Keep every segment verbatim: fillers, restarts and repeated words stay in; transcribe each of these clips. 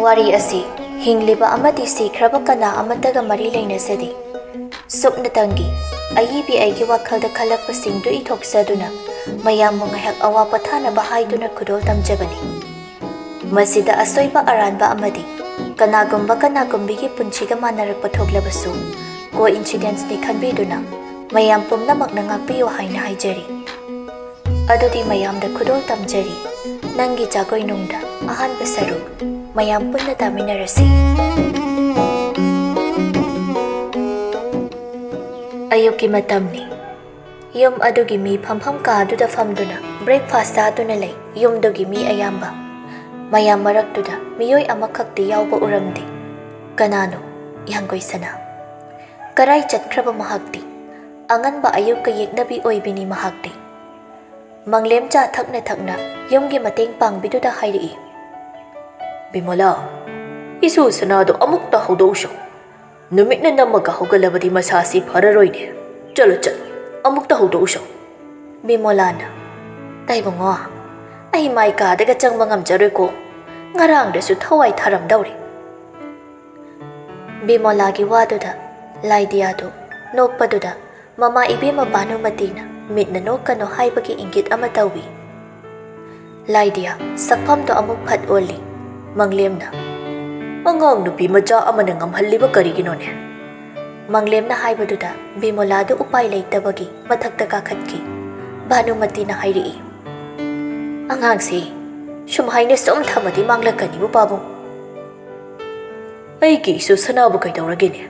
ꯋꯥꯔꯤ ꯑꯁꯤ ꯍꯤꯡꯂꯤꯕ ꯑꯃꯗꯤ ꯁꯤꯈ꯭ꯔꯕ ꯀꯅꯥ ꯑꯃꯠꯇꯒ ꯃꯔꯤ ꯂꯩꯅꯖꯗꯦ꯫ ꯁꯨꯞꯅꯇꯪꯒꯤ ꯑꯏꯕꯤ ꯑꯩꯒꯤ ꯋꯥꯈꯜꯗ ꯈꯜꯂꯛꯄꯁꯤꯡꯗꯨ ꯏꯊꯣꯛꯆꯗꯨꯅ ꯃꯌꯥꯝꯕꯨ ꯉꯥꯏꯍꯥꯛ ꯑꯋꯥ ꯄꯣꯊꯥꯅꯕ ꯍꯥꯏꯗꯨꯅ ꯈꯨꯗꯣꯜ ꯇꯝꯖꯕꯅꯤ꯫ ꯃꯁꯤꯗ ꯑꯁꯣꯏꯕ ꯑꯔꯥꯟꯕ ꯑꯃꯗꯤ ꯀꯅꯥꯒꯨꯝꯕ ꯀꯅꯥꯒꯨꯝꯕꯤꯒꯤ ꯄꯨꯟꯁꯤꯒ ꯃꯥꯟꯅꯔꯛꯄ ꯊꯣꯛꯂꯕꯁꯨ, ꯀꯣ-ꯏꯟꯁꯤꯗꯦꯟꯁꯅꯤ ꯈꯟꯕꯤꯗꯨꯅ ꯃꯌꯥꯝ ꯄꯨꯝꯅꯃꯛꯅ ꯉꯥꯛꯄꯤꯌꯨ ꯍꯥꯏꯅ ꯍꯥꯏꯖꯔꯤ꯫ ꯑꯗꯨꯗꯤ ꯃꯌꯥꯝꯗ ꯈꯨꯗꯣꯜ ꯇꯝꯖꯔꯤ꯫ ꯅꯪꯒꯤ ꯖꯒꯣꯏ ꯅꯨꯡꯗ ꯑꯍꯥꯟꯕ ꯁꯔꯨꯛ ꯃꯌꯥꯝ ꯄꯨꯟꯅ ꯇꯥꯃꯤꯟꯅꯔꯁꯤ꯫ ꯑꯌꯨꯛꯀꯤ ꯃꯇꯝꯅꯤ꯫ ꯌꯨꯝ ꯑꯗꯨꯒꯤ ꯃꯤ ꯐꯝꯐꯝ ꯀꯥ ꯑꯗꯨꯗ ꯐꯝꯗꯨꯅ ꯕ꯭ꯔꯦꯛꯐꯥꯁ ꯆꯥꯗꯨꯅ ꯂꯩ ꯌꯨꯝꯗꯨꯒꯤ ꯃꯤ ꯑꯌꯥꯝꯕ꯫ ꯃꯌꯥꯝ ꯃꯔꯛꯇꯨꯗ ꯃꯤꯑꯣꯏ ꯑꯃꯈꯛꯇꯤ ꯌꯥꯎꯕ ꯎꯔꯝꯗꯦ꯫ ꯀꯅꯥꯅꯣ? ꯌꯥꯡꯒꯣꯏ ꯁꯅꯥ꯫ ꯀꯔꯥꯏ ꯆꯠꯈ꯭ꯔꯕ ꯃꯍꯥꯛꯇꯤ? ꯑꯉꯟꯕ ꯑꯌꯨꯛꯀ ꯌꯦꯛꯅꯕꯤ ꯑꯣꯏꯕꯤꯅꯤ ꯃꯍꯥꯛꯇꯤ꯫ ꯃꯪꯂꯦꯝ ꯆꯥ ꯊꯛꯅ ꯊꯛꯅ ꯌꯨꯝꯒꯤ ꯃꯇꯦꯡ ꯄꯥꯡꯕꯤꯗꯨꯗ ꯍꯥꯏꯔꯛꯏ, "ꯕꯤꯃꯣꯂꯥ, ꯏꯁꯨ ꯁꯅꯥꯗꯣ ꯑꯃꯨꯛꯇ ꯍꯧꯗꯣꯛꯎꯁꯣ꯫ ꯅꯨꯃꯤꯠꯅ ꯅꯝꯃꯒ ꯍꯧꯒꯠꯂꯕꯗꯤ ꯃꯁꯥꯁꯤ ꯐꯔꯔꯣꯏꯅꯦ꯫ ꯆꯠꯂꯣ, ꯆꯠꯂꯣ, ꯑꯃꯨꯛꯇ ꯍꯧꯗꯣꯛꯎꯁꯣ꯫" ꯕꯤꯃꯣꯂꯥꯅ, "ꯇꯥꯏꯕꯨꯡꯉꯣ, ꯑꯩ ꯃꯥꯏ ꯀꯥꯗꯒ ꯆꯪꯕ ꯉꯝꯖꯔꯣꯏꯀꯣ꯫ ꯉꯔꯥꯡꯗꯁꯨ ꯊꯋꯥꯏ ꯊꯥꯔꯝꯗꯧꯔꯦ꯫" ꯕꯤꯃꯣꯂꯥꯒꯤ ꯋꯥꯗꯨꯗ ꯂꯥꯏꯗꯤꯌꯥꯗꯨ ꯅꯣꯛꯄꯗꯨꯗ ꯃꯃꯥ ꯏꯕꯦꯝꯃ ꯚꯥꯅꯨꯃꯇꯤꯅ ꯃꯤꯠꯅ ꯅꯣꯛꯀꯅꯨ ꯍꯥꯏꯕꯒꯤ ꯏꯪꯒꯤꯠ ꯑꯃ ꯇꯧꯏ꯫ ꯂꯥꯏꯗꯤꯌꯥ ꯁꯛꯐꯝꯗꯣ ꯑꯃꯨꯛ ꯐꯠ ꯑꯣꯜꯂꯤ꯫ ꯃꯪꯂꯦꯝꯅ, "ꯑꯉꯥꯡ ꯅꯨꯄꯤ ꯃꯆꯥ ꯑꯃꯅ ꯉꯝꯍꯜꯂꯤꯕ ꯀꯔꯤꯒꯤꯅꯣꯅꯦ?" ꯃꯪꯂꯦꯝꯅ ꯍꯥꯏꯕꯗꯨꯗ ꯕꯤꯃꯣꯂꯥꯗꯨ ꯎꯄꯥꯏ ꯂꯩꯇꯕꯒꯤ ꯃꯊꯛꯇ ꯀꯥꯈꯠꯈꯤ꯫ ꯚꯥꯅꯨꯃꯇꯤꯅ ꯍꯥꯏꯔꯛꯏ, "ꯑꯉꯥꯡꯁꯤ ꯁꯨꯝꯍꯥꯏꯅ ꯁꯨꯝ ꯊꯝꯃꯗꯤ ꯃꯥꯡꯂꯛꯀꯅꯤꯕꯨ ꯄꯥꯕꯨꯡ꯫ ꯑꯩꯒꯤ ꯏꯁꯨ ꯁꯅꯥꯕꯨ ꯀꯩꯗꯧꯔꯒꯦꯅꯦ?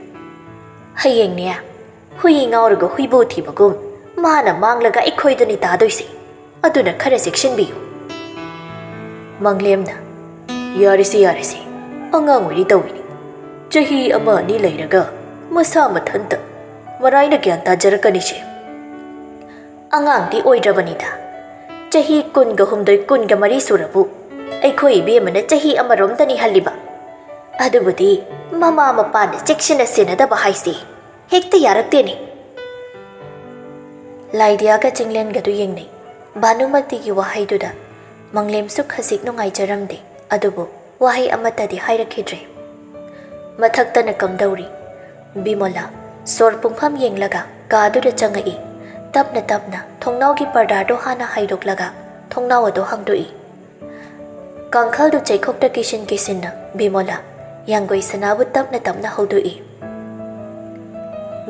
ꯍꯌꯦꯡꯅꯦ, ꯍꯨꯏ ꯉꯥꯎꯔꯒ ꯍꯨꯏꯕꯨ ꯊꯤꯕꯒꯨꯝ ꯃꯥꯅ ꯃꯥꯡꯂꯒ ꯑꯩꯈꯣꯏꯗꯅꯤ ꯇꯥꯗꯣꯏꯁꯦ꯫ ꯑꯗꯨꯅ ꯈꯔ ꯆꯦꯛꯁꯤꯟꯕꯤꯌꯨ꯫" ꯃꯪꯂꯦꯝꯅ, "ꯌꯥꯔꯦꯁꯦ, ꯌꯥꯔꯦꯁꯦ, ꯑꯉꯥꯡ ꯑꯣꯏꯔꯤ ꯇꯧꯏꯅꯤ꯫ ꯆꯍꯤ ꯑꯃ ꯑꯅꯤ ꯂꯩꯔꯒ ꯃꯁꯥ ꯃꯊꯟꯇ ꯃꯔꯥꯏꯅ ꯒ꯭ꯌꯥꯟ ꯇꯥꯖꯔꯛꯀꯅꯤꯁꯦ꯫" "ꯑꯉꯥꯡꯗꯤ ꯑꯣꯏꯗ꯭ꯔꯕꯅꯤꯗ꯫ ꯆꯍꯤ ꯀꯨꯟꯒ ꯍꯨꯝꯗꯣꯏ, ꯀꯨꯟꯒ ꯃꯔꯤ ꯁꯨꯔꯕꯨ ꯑꯩꯈꯣꯏ ꯏꯕꯦꯝꯃꯅ ꯆꯍꯤ ꯑꯃꯔꯣꯝꯗꯅꯤ ꯍꯜꯂꯤꯕ꯫ ꯑꯗꯨꯕꯨꯗꯤ ꯃꯃꯥ ꯃꯄꯥꯅ ꯆꯦꯛꯁꯤꯟꯅ ꯁꯦꯟꯅꯗꯕ ꯍꯥꯏꯁꯦ ꯍꯦꯛꯇ ꯌꯥꯔꯛꯇꯦꯅꯦ꯫" ꯂꯥꯏꯗꯤꯌꯥꯒ ꯆꯤꯡꯂꯦꯟꯒꯗꯨ ꯌꯦꯡꯅꯩ꯫ ꯚꯥꯅꯨꯃꯇꯤꯒꯤ ꯋꯥꯍꯩꯗꯨꯗ ꯃꯪꯂꯦꯝꯁꯨ ꯈꯖꯤꯛ ꯅꯨꯡꯉꯥꯏꯖꯔꯝꯗꯦ꯫ ꯑꯗꯨꯕꯨ ꯋꯥꯍꯩ ꯑꯃꯠꯇꯗꯤ ꯍꯥꯏꯔꯛꯈꯤꯗ꯭ꯔꯦ꯫ ꯃꯊꯛꯇꯅ ꯀꯝꯗꯧꯔꯤ? ꯕꯤꯃꯣꯂꯥ ꯁꯣꯔ ꯄꯨꯡꯐꯝ ꯌꯦꯡꯂꯒ ꯀꯥꯗꯨꯗ ꯆꯪꯉꯛꯏ꯫ ꯇꯞꯅ ꯇꯞꯅ ꯊꯣꯡꯅꯥꯎꯒꯤ ꯄꯔꯗꯥꯗꯣ ꯍꯥꯟꯅ ꯍꯥꯏꯗꯣꯛꯂꯒ ꯊꯣꯡꯅꯥꯎ ꯑꯗꯣ ꯍꯥꯡꯗꯣꯛꯏ꯫ ꯀꯥꯡꯈꯜꯗꯨ ꯆꯩꯈꯣꯛꯇ ꯀꯤꯁꯤꯟ ꯀꯤꯁꯤꯟꯅ ꯕꯤꯃꯣꯂꯥ ꯌꯥꯡꯒꯣꯏ ꯁꯅꯥꯕꯨ ꯇꯞꯅ ꯇꯞꯅ ꯍꯧꯗꯣꯛꯏ꯫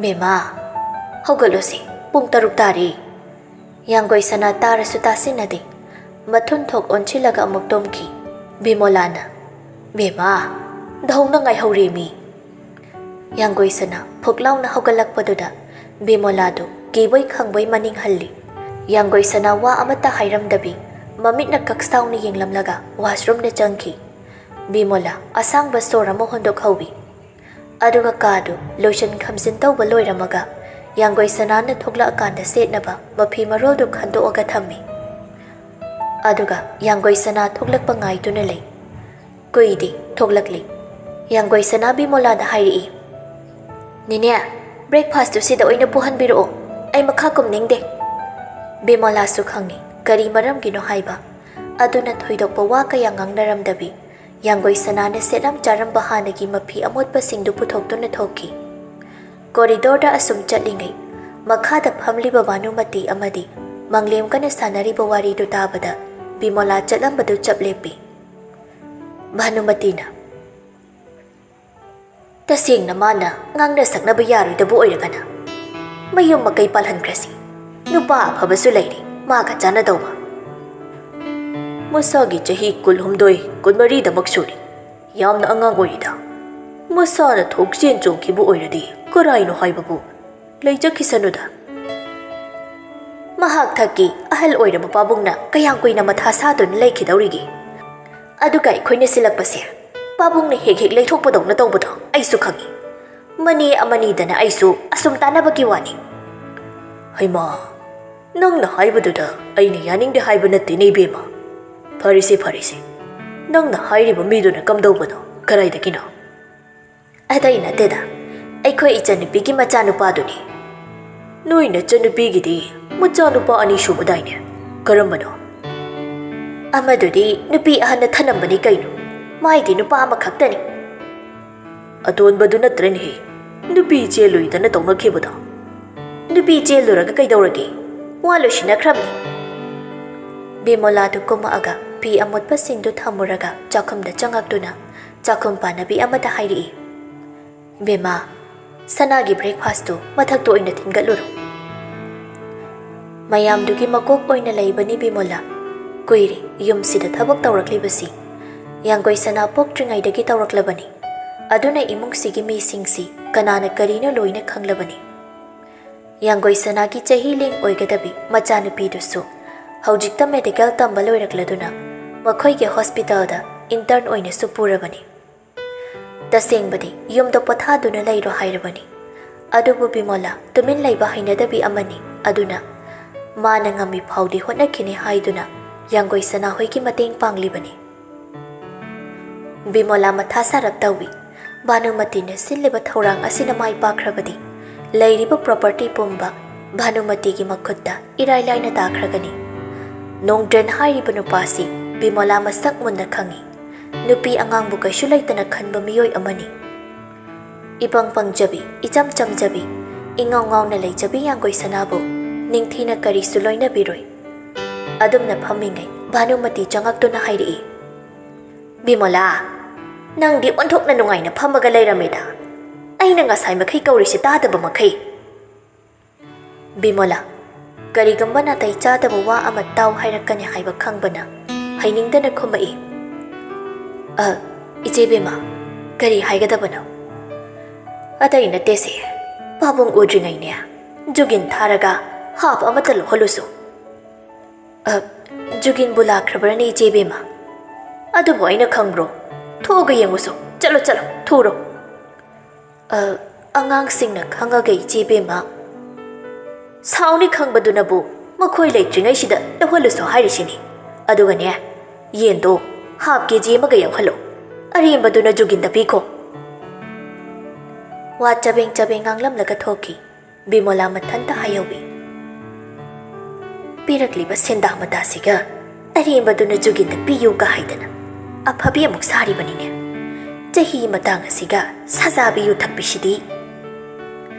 "ꯕꯦꯝꯃ, ꯍꯧꯒꯠꯂꯣꯁꯦ, ꯄꯨꯡ ꯇꯔꯨꯛ ꯇꯥꯔꯦ꯫" ꯌꯥꯡꯒꯣꯏ ꯁꯅꯥ ꯇꯥꯔꯁꯨ ꯇꯥꯁꯤꯟꯅꯗꯦ꯫ ꯃꯊꯨꯟ ꯊꯣꯛ ꯑꯣꯟꯁꯤꯜꯂꯒ ꯑꯃꯨꯛ ꯇꯨꯝꯈꯤ꯫ ꯕꯤꯃꯣꯂꯥꯅ, "ꯕꯦꯝꯃ, ꯙꯧꯅ ꯉꯥꯏꯍꯧꯔꯦꯃꯤ꯫" ꯌꯥꯡꯒꯣꯏ ꯁꯅꯥ ꯐꯨꯛ ꯂꯥꯎꯅ ꯍꯧꯒꯠꯂꯛꯄꯗꯨꯗ ꯕꯤꯃꯣꯂꯥꯗꯨ ꯀꯤꯕꯣꯏ ꯈꯪꯕꯣꯏ ꯃꯅꯤꯡ ꯍꯜꯂꯤ꯫ ꯌꯥꯡꯒꯣꯏ ꯁꯅꯥ ꯋꯥ ꯑꯃꯠꯇ ꯍꯥꯏꯔꯝꯗꯕꯤ ꯃꯃꯤꯠꯅ ꯀꯛꯁꯥꯎꯅ ꯌꯦꯡꯂꯝꯂꯒ ꯋꯥꯁꯔꯨꯝꯗ ꯆꯪꯈꯤ꯫ ꯕꯤꯃꯣꯂꯥ ꯑꯁꯥꯡꯕ ꯁꯣꯔ ꯑꯃ ꯍꯣꯟꯗꯣꯛꯍꯧꯏ꯫ ꯑꯗꯨꯒ ꯀꯥꯗꯨ ꯂꯣꯏꯁꯤꯟ ꯈꯝꯖꯤꯟ ꯇꯧꯕ ꯂꯣꯏꯔꯝꯃꯒ ꯌꯥꯡꯒꯣꯏ ꯁꯅꯥꯅ ꯊꯣꯛꯂꯛꯑꯀꯥꯟꯗ ꯁꯦꯠꯅꯕ ꯃꯐꯤ ꯃꯔꯣꯜꯗꯨ ꯈꯟꯗꯣꯛꯑꯒ ꯊꯝꯃꯤ꯫ ꯑꯗꯨꯒ ꯌꯥꯡꯒꯣꯏ ꯁꯅꯥ ꯊꯣꯛꯂꯛꯄ ꯉꯥꯏꯗꯨꯅ ꯂꯩ꯫ ꯀꯨꯏꯗꯦ, ꯊꯣꯛꯂꯛꯂꯤ꯫ ꯌꯥꯡꯒꯣꯏ ꯁꯅꯥ ꯕꯤꯃꯣꯂꯥꯗ ꯍꯥꯏꯔꯛꯏ, "ꯅꯦꯅꯦ, ꯕ꯭ꯔꯦꯛꯐꯥꯁꯇꯨ ꯁꯤꯗ ꯑꯣꯏꯅ ꯄꯨꯍꯟꯕꯤꯔꯛꯑꯣ, ꯑꯩ ꯃꯈꯥ ꯀꯨꯝꯅꯤꯡꯗꯦ꯫" ꯕꯤꯃꯣꯂꯥꯁꯨ ꯈꯪꯏ ꯀꯔꯤ ꯃꯔꯝꯒꯤꯅꯣ ꯍꯥꯏꯕ꯫ ꯑꯗꯨꯅ ꯊꯣꯏꯗꯣꯛꯄ ꯋꯥ ꯀꯌꯥ ꯉꯥꯡꯅꯔꯝꯗꯕꯤ ꯌꯥꯡꯒꯣꯏ ꯁꯅꯥꯅ ꯁꯦꯠꯂꯝ ꯆꯥꯔꯝꯕ ꯍꯥꯟꯅꯒꯤ ꯃꯐꯤ ꯑꯃꯣꯠꯄꯁꯤꯡꯗꯨ ꯄꯨꯊꯣꯛꯇꯨꯅ ꯊꯣꯛꯈꯤ꯫ ꯀꯣꯔꯤꯗꯣꯔꯗ ꯑꯁꯨꯝ ꯆꯠꯂꯤꯉꯩ ꯃꯈꯥꯗ ꯐꯝꯂꯤꯕ ꯚꯥꯅꯨꯃꯇꯤ ꯑꯃꯗꯤ ꯃꯪꯂꯦꯝꯒꯅ ꯁꯥꯟꯅꯔꯤꯕ ꯋꯥꯔꯤꯗꯨ ꯇꯥꯕꯗ ꯕꯤꯃꯣꯂꯥ ꯆꯠꯂꯝꯕꯗꯨ ꯆꯞ ꯂꯦꯞꯄꯤ꯫ ꯚꯥꯅꯨꯃꯇꯤꯅ, "ꯇꯁꯦꯡꯅ ꯃꯥꯅ ꯉꯥꯡꯅ ꯁꯛꯅꯕ ꯌꯥꯔꯣꯏꯗꯕ ꯑꯣꯏꯔꯒꯅ ꯃꯌꯨꯝ ꯃꯀꯩ ꯄꯥꯜꯍꯟꯈ꯭ꯔꯁꯤ꯫ ꯅꯨꯄꯥ ꯑꯐꯕꯁꯨ ꯂꯩꯔꯤ, ꯃꯥꯒ ꯆꯥꯟꯅꯗꯧꯕ꯫ ꯃꯁꯥꯒꯤ ꯆꯍꯤ ꯀꯨꯟꯍꯨꯝꯗꯣꯏ, ꯀꯨꯟꯃꯔꯤꯗꯃꯛ ꯁꯨꯔꯤ꯫ ꯌꯥꯝꯅ ꯑꯉꯥꯡ ꯑꯣꯏꯔꯤꯗ꯫ ꯃꯁꯥꯅ ꯊꯣꯛꯆꯦꯟ ꯆꯣꯡꯈꯤꯕ ꯑꯣꯏꯔꯗꯤ ꯀꯔꯥꯏꯅꯣ ꯍꯥꯏꯕꯕꯨ ꯂꯩꯖꯈꯤꯁꯅꯨꯗ꯫ ꯃꯍꯥꯛ ꯊꯛꯀꯤ ꯑꯍꯜ ꯑꯣꯏꯔꯕ ꯄꯥꯕꯨꯡꯅ ꯀꯌꯥꯝ ꯀꯨꯏꯅ ꯃꯊꯥ ꯁꯥꯗꯨꯅ ꯂꯩꯈꯤꯗꯧꯔꯤꯒꯦ? ꯑꯗꯨꯒ ꯑꯩꯈꯣꯏꯅ ꯁꯤꯜꯂꯛꯄꯁꯦ ꯄꯥꯕꯨꯡꯅ ꯍꯦꯛ ꯍꯦꯛ ꯂꯩꯊꯣꯛꯄꯗꯧꯅ ꯇꯧꯕꯗꯣ ꯑꯩꯁꯨ ꯈꯪꯏ꯫ ꯃꯅꯦ ꯑꯃꯅꯤꯗꯅ ꯑꯩꯁꯨ ꯑꯁꯨꯝ ꯇꯥꯟꯅꯕꯒꯤ ꯋꯥꯅꯤ꯫" "ꯍꯩꯃꯥ, ꯅꯪꯅ ꯍꯥꯏꯕꯗꯨꯗ ꯑꯩꯅ ꯌꯥꯅꯤꯡꯗꯦ ꯍꯥꯏꯕ ꯅꯠꯇꯦꯅꯦ ꯏꯕꯦꯝꯃ꯫ ꯐꯔꯦꯁꯦ, ꯐꯔꯦꯁꯦ, ꯅꯪꯅ ꯍꯥꯏꯔꯤꯕ ꯃꯤꯗꯨꯅ ꯀꯝꯗꯧꯕꯅꯣ, ꯀꯗꯥꯏꯗꯒꯤꯅꯣ?" "ꯑꯇꯩ ꯅꯠꯇꯦꯗ, ꯑꯩꯈꯣꯏ ꯏꯆꯟꯅꯨꯄꯤꯒꯤ ꯃꯆꯥꯅꯨꯄꯥꯗꯨꯅꯤ꯫" "ꯅꯣꯏ ꯅꯆꯟꯅꯨꯄꯤꯒꯤꯗꯤ ꯃꯆꯥꯅꯨꯄꯥ ꯑꯅꯤ ꯁꯨꯕꯗꯥꯏꯅꯦ? ꯀꯔꯝꯕꯅꯣ?" "ꯑꯃꯗꯨꯗꯤ ꯅꯨꯄꯤ ꯑꯍꯟꯅ ꯊꯅꯝꯕꯅꯤ ꯀꯩꯅꯣ꯫ ꯃꯥꯏꯗꯤ ꯅꯨꯄꯥ ꯑꯃꯈꯛꯇꯅꯤ꯫ ꯑꯇꯣꯟꯕꯗꯨ ꯅꯠꯇ꯭ꯔꯅꯦꯍꯦ, ꯅꯨꯄꯤ ꯆꯦꯜꯂꯨꯏꯗꯅ ꯇꯧꯅꯈꯤꯕꯗꯣ? ꯅꯨꯄꯤ ꯆꯦꯜꯂꯨꯔꯒ ꯀꯩꯗꯧꯔꯒꯦ? ꯋꯥ ꯂꯣꯏꯁꯤꯟꯅꯈ꯭ꯔꯕꯅꯤ꯫ ꯕꯤꯃꯣꯂꯥꯗꯨ ꯀꯨꯝꯃꯛꯑꯒ ꯐꯤ ꯑꯃꯣꯠꯄꯁꯤꯡꯗꯨ ꯊꯝꯃꯨꯔꯒ ꯆꯥꯛꯈꯨꯝꯗ ꯆꯪꯉꯛꯇꯨꯅ ꯆꯥꯛꯈꯨꯝ ꯄꯥꯟꯅꯕꯤ ꯑꯃꯗ ꯍꯥꯏꯔꯛꯏ, "ꯏꯕꯦꯝꯃ, ꯁꯅꯥꯒꯤ breakfastꯇꯨ ꯃꯊꯛꯇ ꯑꯣꯏꯅ ꯊꯤꯟꯒꯠꯂꯨꯔꯣ꯫" ꯃꯌꯥꯝꯗꯨꯒꯤ ꯃꯀꯣꯛ ꯑꯣꯏꯅ ꯂꯩꯕꯅꯤ ꯕꯤꯃꯣꯂꯥ꯫ ꯀꯨꯏꯔꯦ ꯌꯨꯝꯁꯤꯗ ꯊꯕꯛ ꯇꯧꯔꯛꯂꯤꯕꯁꯤ꯫ ꯌꯥꯡꯒꯣꯏ ꯁꯅꯥ ꯄꯣꯛꯇ꯭ꯔꯤꯉꯩꯗꯒꯤ ꯇꯧꯔꯛꯂꯕꯅꯤ꯫ ꯑꯗꯨꯅ ꯏꯃꯨꯡꯁꯤꯒꯤ ꯃꯤꯁꯤꯡꯁꯤ ꯀꯅꯥꯅ ꯀꯔꯤꯅꯣ ꯂꯣꯏꯅ ꯈꯪꯂꯕꯅꯤ꯫ ꯌꯥꯡꯒꯣꯏ ꯁꯅꯥꯒꯤ ꯆꯍꯤ ꯂꯦꯡ ꯑꯣꯏꯒꯗꯕꯤ ꯃꯆꯥꯅꯨꯄꯤꯗꯨꯁꯨ ꯍꯧꯖꯤꯛꯇ medical ꯇꯝꯕ ꯂꯣꯏꯔꯛꯂꯗꯨꯅ ꯃꯈꯣꯏꯒꯤ hospitalꯗ intern ꯑꯣꯏꯅꯁꯨ ꯄꯨꯔꯕꯅꯤ꯫ ꯇꯁꯦꯡꯕꯗꯤ ꯌꯨꯝꯗ ꯄꯣꯊꯥꯗꯨꯅ ꯂꯩꯔꯣ ꯍꯥꯏꯔꯕꯅꯤ꯫ ꯑꯗꯨꯕꯨ ꯕꯤꯃꯣꯂꯥ ꯇꯨꯃꯤꯟ ꯂꯩꯕ ꯍꯩꯅꯗꯕꯤ ꯑꯃꯅꯤ꯫ ꯑꯗꯨꯅ ꯃꯥꯅ ꯉꯝꯃꯤ ꯐꯥꯎꯗꯤ ꯍꯣꯠꯅꯈꯤꯅꯤ ꯍꯥꯏꯗꯨꯅ ꯌꯥꯡꯒꯣꯏ ꯁꯅꯥꯍꯣꯏꯒꯤ ꯃꯇꯦꯡ ꯄꯥꯡꯂꯤꯕꯅꯤ꯫ ꯕꯤꯃꯣꯂꯥ ꯃꯊꯥ ꯁꯥꯔꯞ ꯇꯧꯏ꯫ ꯚꯥꯅꯨꯃꯇꯤꯅ ꯁꯤꯜꯂꯤꯕ ꯊꯧꯔꯥꯡ ꯑꯁꯤꯅ ꯃꯥꯏ ꯄꯥꯛꯈ꯭ꯔꯕꯗꯤ ꯂꯩꯔꯤꯕ property ꯄꯨꯝꯕ ꯚꯥꯅꯨꯃꯇꯤꯒꯤ ꯃꯈꯨꯠꯇ ꯏꯔꯥꯏ ꯂꯥꯏꯅ ꯇꯥꯈ꯭ꯔꯒꯅꯤ꯫ ꯅꯣꯡꯗ꯭ꯔꯦꯟ ꯍꯥꯏꯔꯤꯕ ꯅꯨꯄꯥꯁꯤ ꯕꯤꯃꯣꯂꯥ ꯃꯁꯛ ꯃꯨꯟꯅ ꯈꯪꯏ꯫ ꯅꯨꯄꯤ ꯑꯉꯥꯡꯕꯨ ꯀꯩꯁꯨ ꯂꯩꯇꯅ ꯈꯟꯕ ꯃꯤꯑꯣꯏ ꯑꯃꯅꯤ꯫ ꯏꯄꯪ ꯄꯪꯖꯕꯤ, ꯏꯆꯝ ꯆꯝꯖꯕꯤ, ꯏꯉꯥꯎ ꯉꯥꯎꯅ ꯂꯩꯖꯕꯤ ꯌꯥꯡꯒꯣꯏ ꯁꯅꯥꯕꯨ ꯅꯤꯡꯊꯤꯅ ꯀꯔꯤꯁꯨ ꯂꯣꯏꯅꯕꯤꯔꯣꯏ꯫ ꯑꯗꯨꯝꯅ ꯐꯝꯃꯤꯉꯩ ꯚꯥꯅꯨꯃꯇꯤ ꯆꯪꯉꯛꯇꯨꯅ ꯍꯥꯏꯔꯛꯏ, "ꯕꯤꯃꯣꯂꯥ, ꯅꯪꯗꯤ ꯑꯣꯟꯊꯣꯛꯅ ꯅꯨꯡꯉꯥꯏꯅ ꯐꯝꯃꯒ ꯂꯩꯔꯝꯃꯦꯗ꯫ ꯑꯩꯅ ꯉꯁꯥꯏ ꯃꯈꯩ ꯀꯧꯔꯤꯁꯦ ꯇꯥꯗꯕ ꯃꯈꯩ?" ꯕꯤꯃꯣꯂꯥ, ꯀꯔꯤꯒꯨꯝꯕ ꯅꯥꯇꯩ ꯆꯥꯗꯕ ꯋꯥ ꯑꯃ ꯇꯥꯎ ꯍꯥꯏꯔꯛꯀꯅꯤ ꯍꯥꯏꯕ ꯈꯪꯕꯅ ꯍꯩꯅꯤꯡꯗꯅ ꯈꯨꯝꯃꯛꯏ, "ꯑ, ꯏꯆꯦ ꯕꯦꯝꯃ, ꯀꯔꯤ ꯍꯥꯏꯒꯗꯕꯅꯣ?" "ꯑꯇꯩ ꯅꯠꯇꯦꯁꯦ, ꯄꯥꯕꯨꯡ ꯎꯗ꯭ꯔꯤꯉꯩꯅꯦ, ꯖꯨꯒꯤꯟ ꯊꯥꯔꯒ ꯍꯥꯞ ꯑꯃꯇ ꯂꯧꯍꯜꯂꯨꯁꯨ꯫" "ꯑ, ꯖꯨꯒꯤꯟꯕꯨ ꯂꯥꯛꯈ꯭ꯔꯕ꯭ꯔꯅꯦ ꯏꯆꯦ ꯕꯦꯝꯃ?" "ꯑꯗꯨꯕꯨ ꯑꯩꯅ ꯈꯪꯕ꯭ꯔꯣ? ꯊꯣꯛꯑꯒ ꯌꯦꯡꯉꯨꯁꯨ, ꯆꯠꯂꯣ, ꯆꯠꯂꯣ, ꯊꯨꯔꯣ꯫" "ꯑ, ꯑꯉꯥꯡꯁꯤꯡꯅ ꯈꯪꯉꯒ ꯏꯆꯦ ꯕꯦꯝꯃ?" "ꯁꯥꯎꯅꯤ ꯈꯪꯕꯗꯨꯅꯕꯨ ꯃꯈꯣꯏ ꯂꯩꯇ꯭ꯔꯤꯉꯩꯁꯤꯗ ꯂꯧꯍꯜꯂꯨꯁꯨ ꯍꯥꯏꯔꯤꯁꯤꯅꯤ꯫ ꯑꯗꯨꯒꯅꯦ, ꯌꯦꯟꯗꯣ ꯍꯥꯞ ꯀꯦ ꯖꯤ ꯑꯃꯒ ꯌꯥꯎꯍꯜꯂꯣ, ꯑꯔꯦꯝꯕꯗꯨꯅ ꯖꯨꯒꯤꯟꯗ ꯄꯤꯈꯣ꯫" ꯋꯥ ꯆꯕꯦꯡ ꯆꯕꯦꯡ ꯉꯥꯡꯂꯝꯂꯒ ꯊꯣꯛꯈꯤ꯫ ꯕꯤꯃꯣꯂꯥ ꯃꯊꯟꯇ ꯍꯥꯏꯍꯧꯏ, "ꯄꯤꯔꯛꯂꯤꯕ ꯁꯦꯟꯗꯥ ꯃꯇꯥꯁꯤꯒ ꯑꯔꯦꯝꯕꯗꯨꯅ ꯖꯨꯒꯤꯟꯗ ꯄꯤꯌꯨꯒ ꯍꯥꯏꯗꯅ ꯑꯐꯕꯤ ꯑꯃꯨꯛ ꯁꯥꯔꯤꯕꯅꯤꯅꯦ꯫ ꯆꯍꯤ ꯃꯇꯥꯡ ꯑꯁꯤꯒ ꯁꯖꯥꯕꯤ ꯌꯨ ꯊꯛꯄꯤꯁꯤꯗꯤ꯫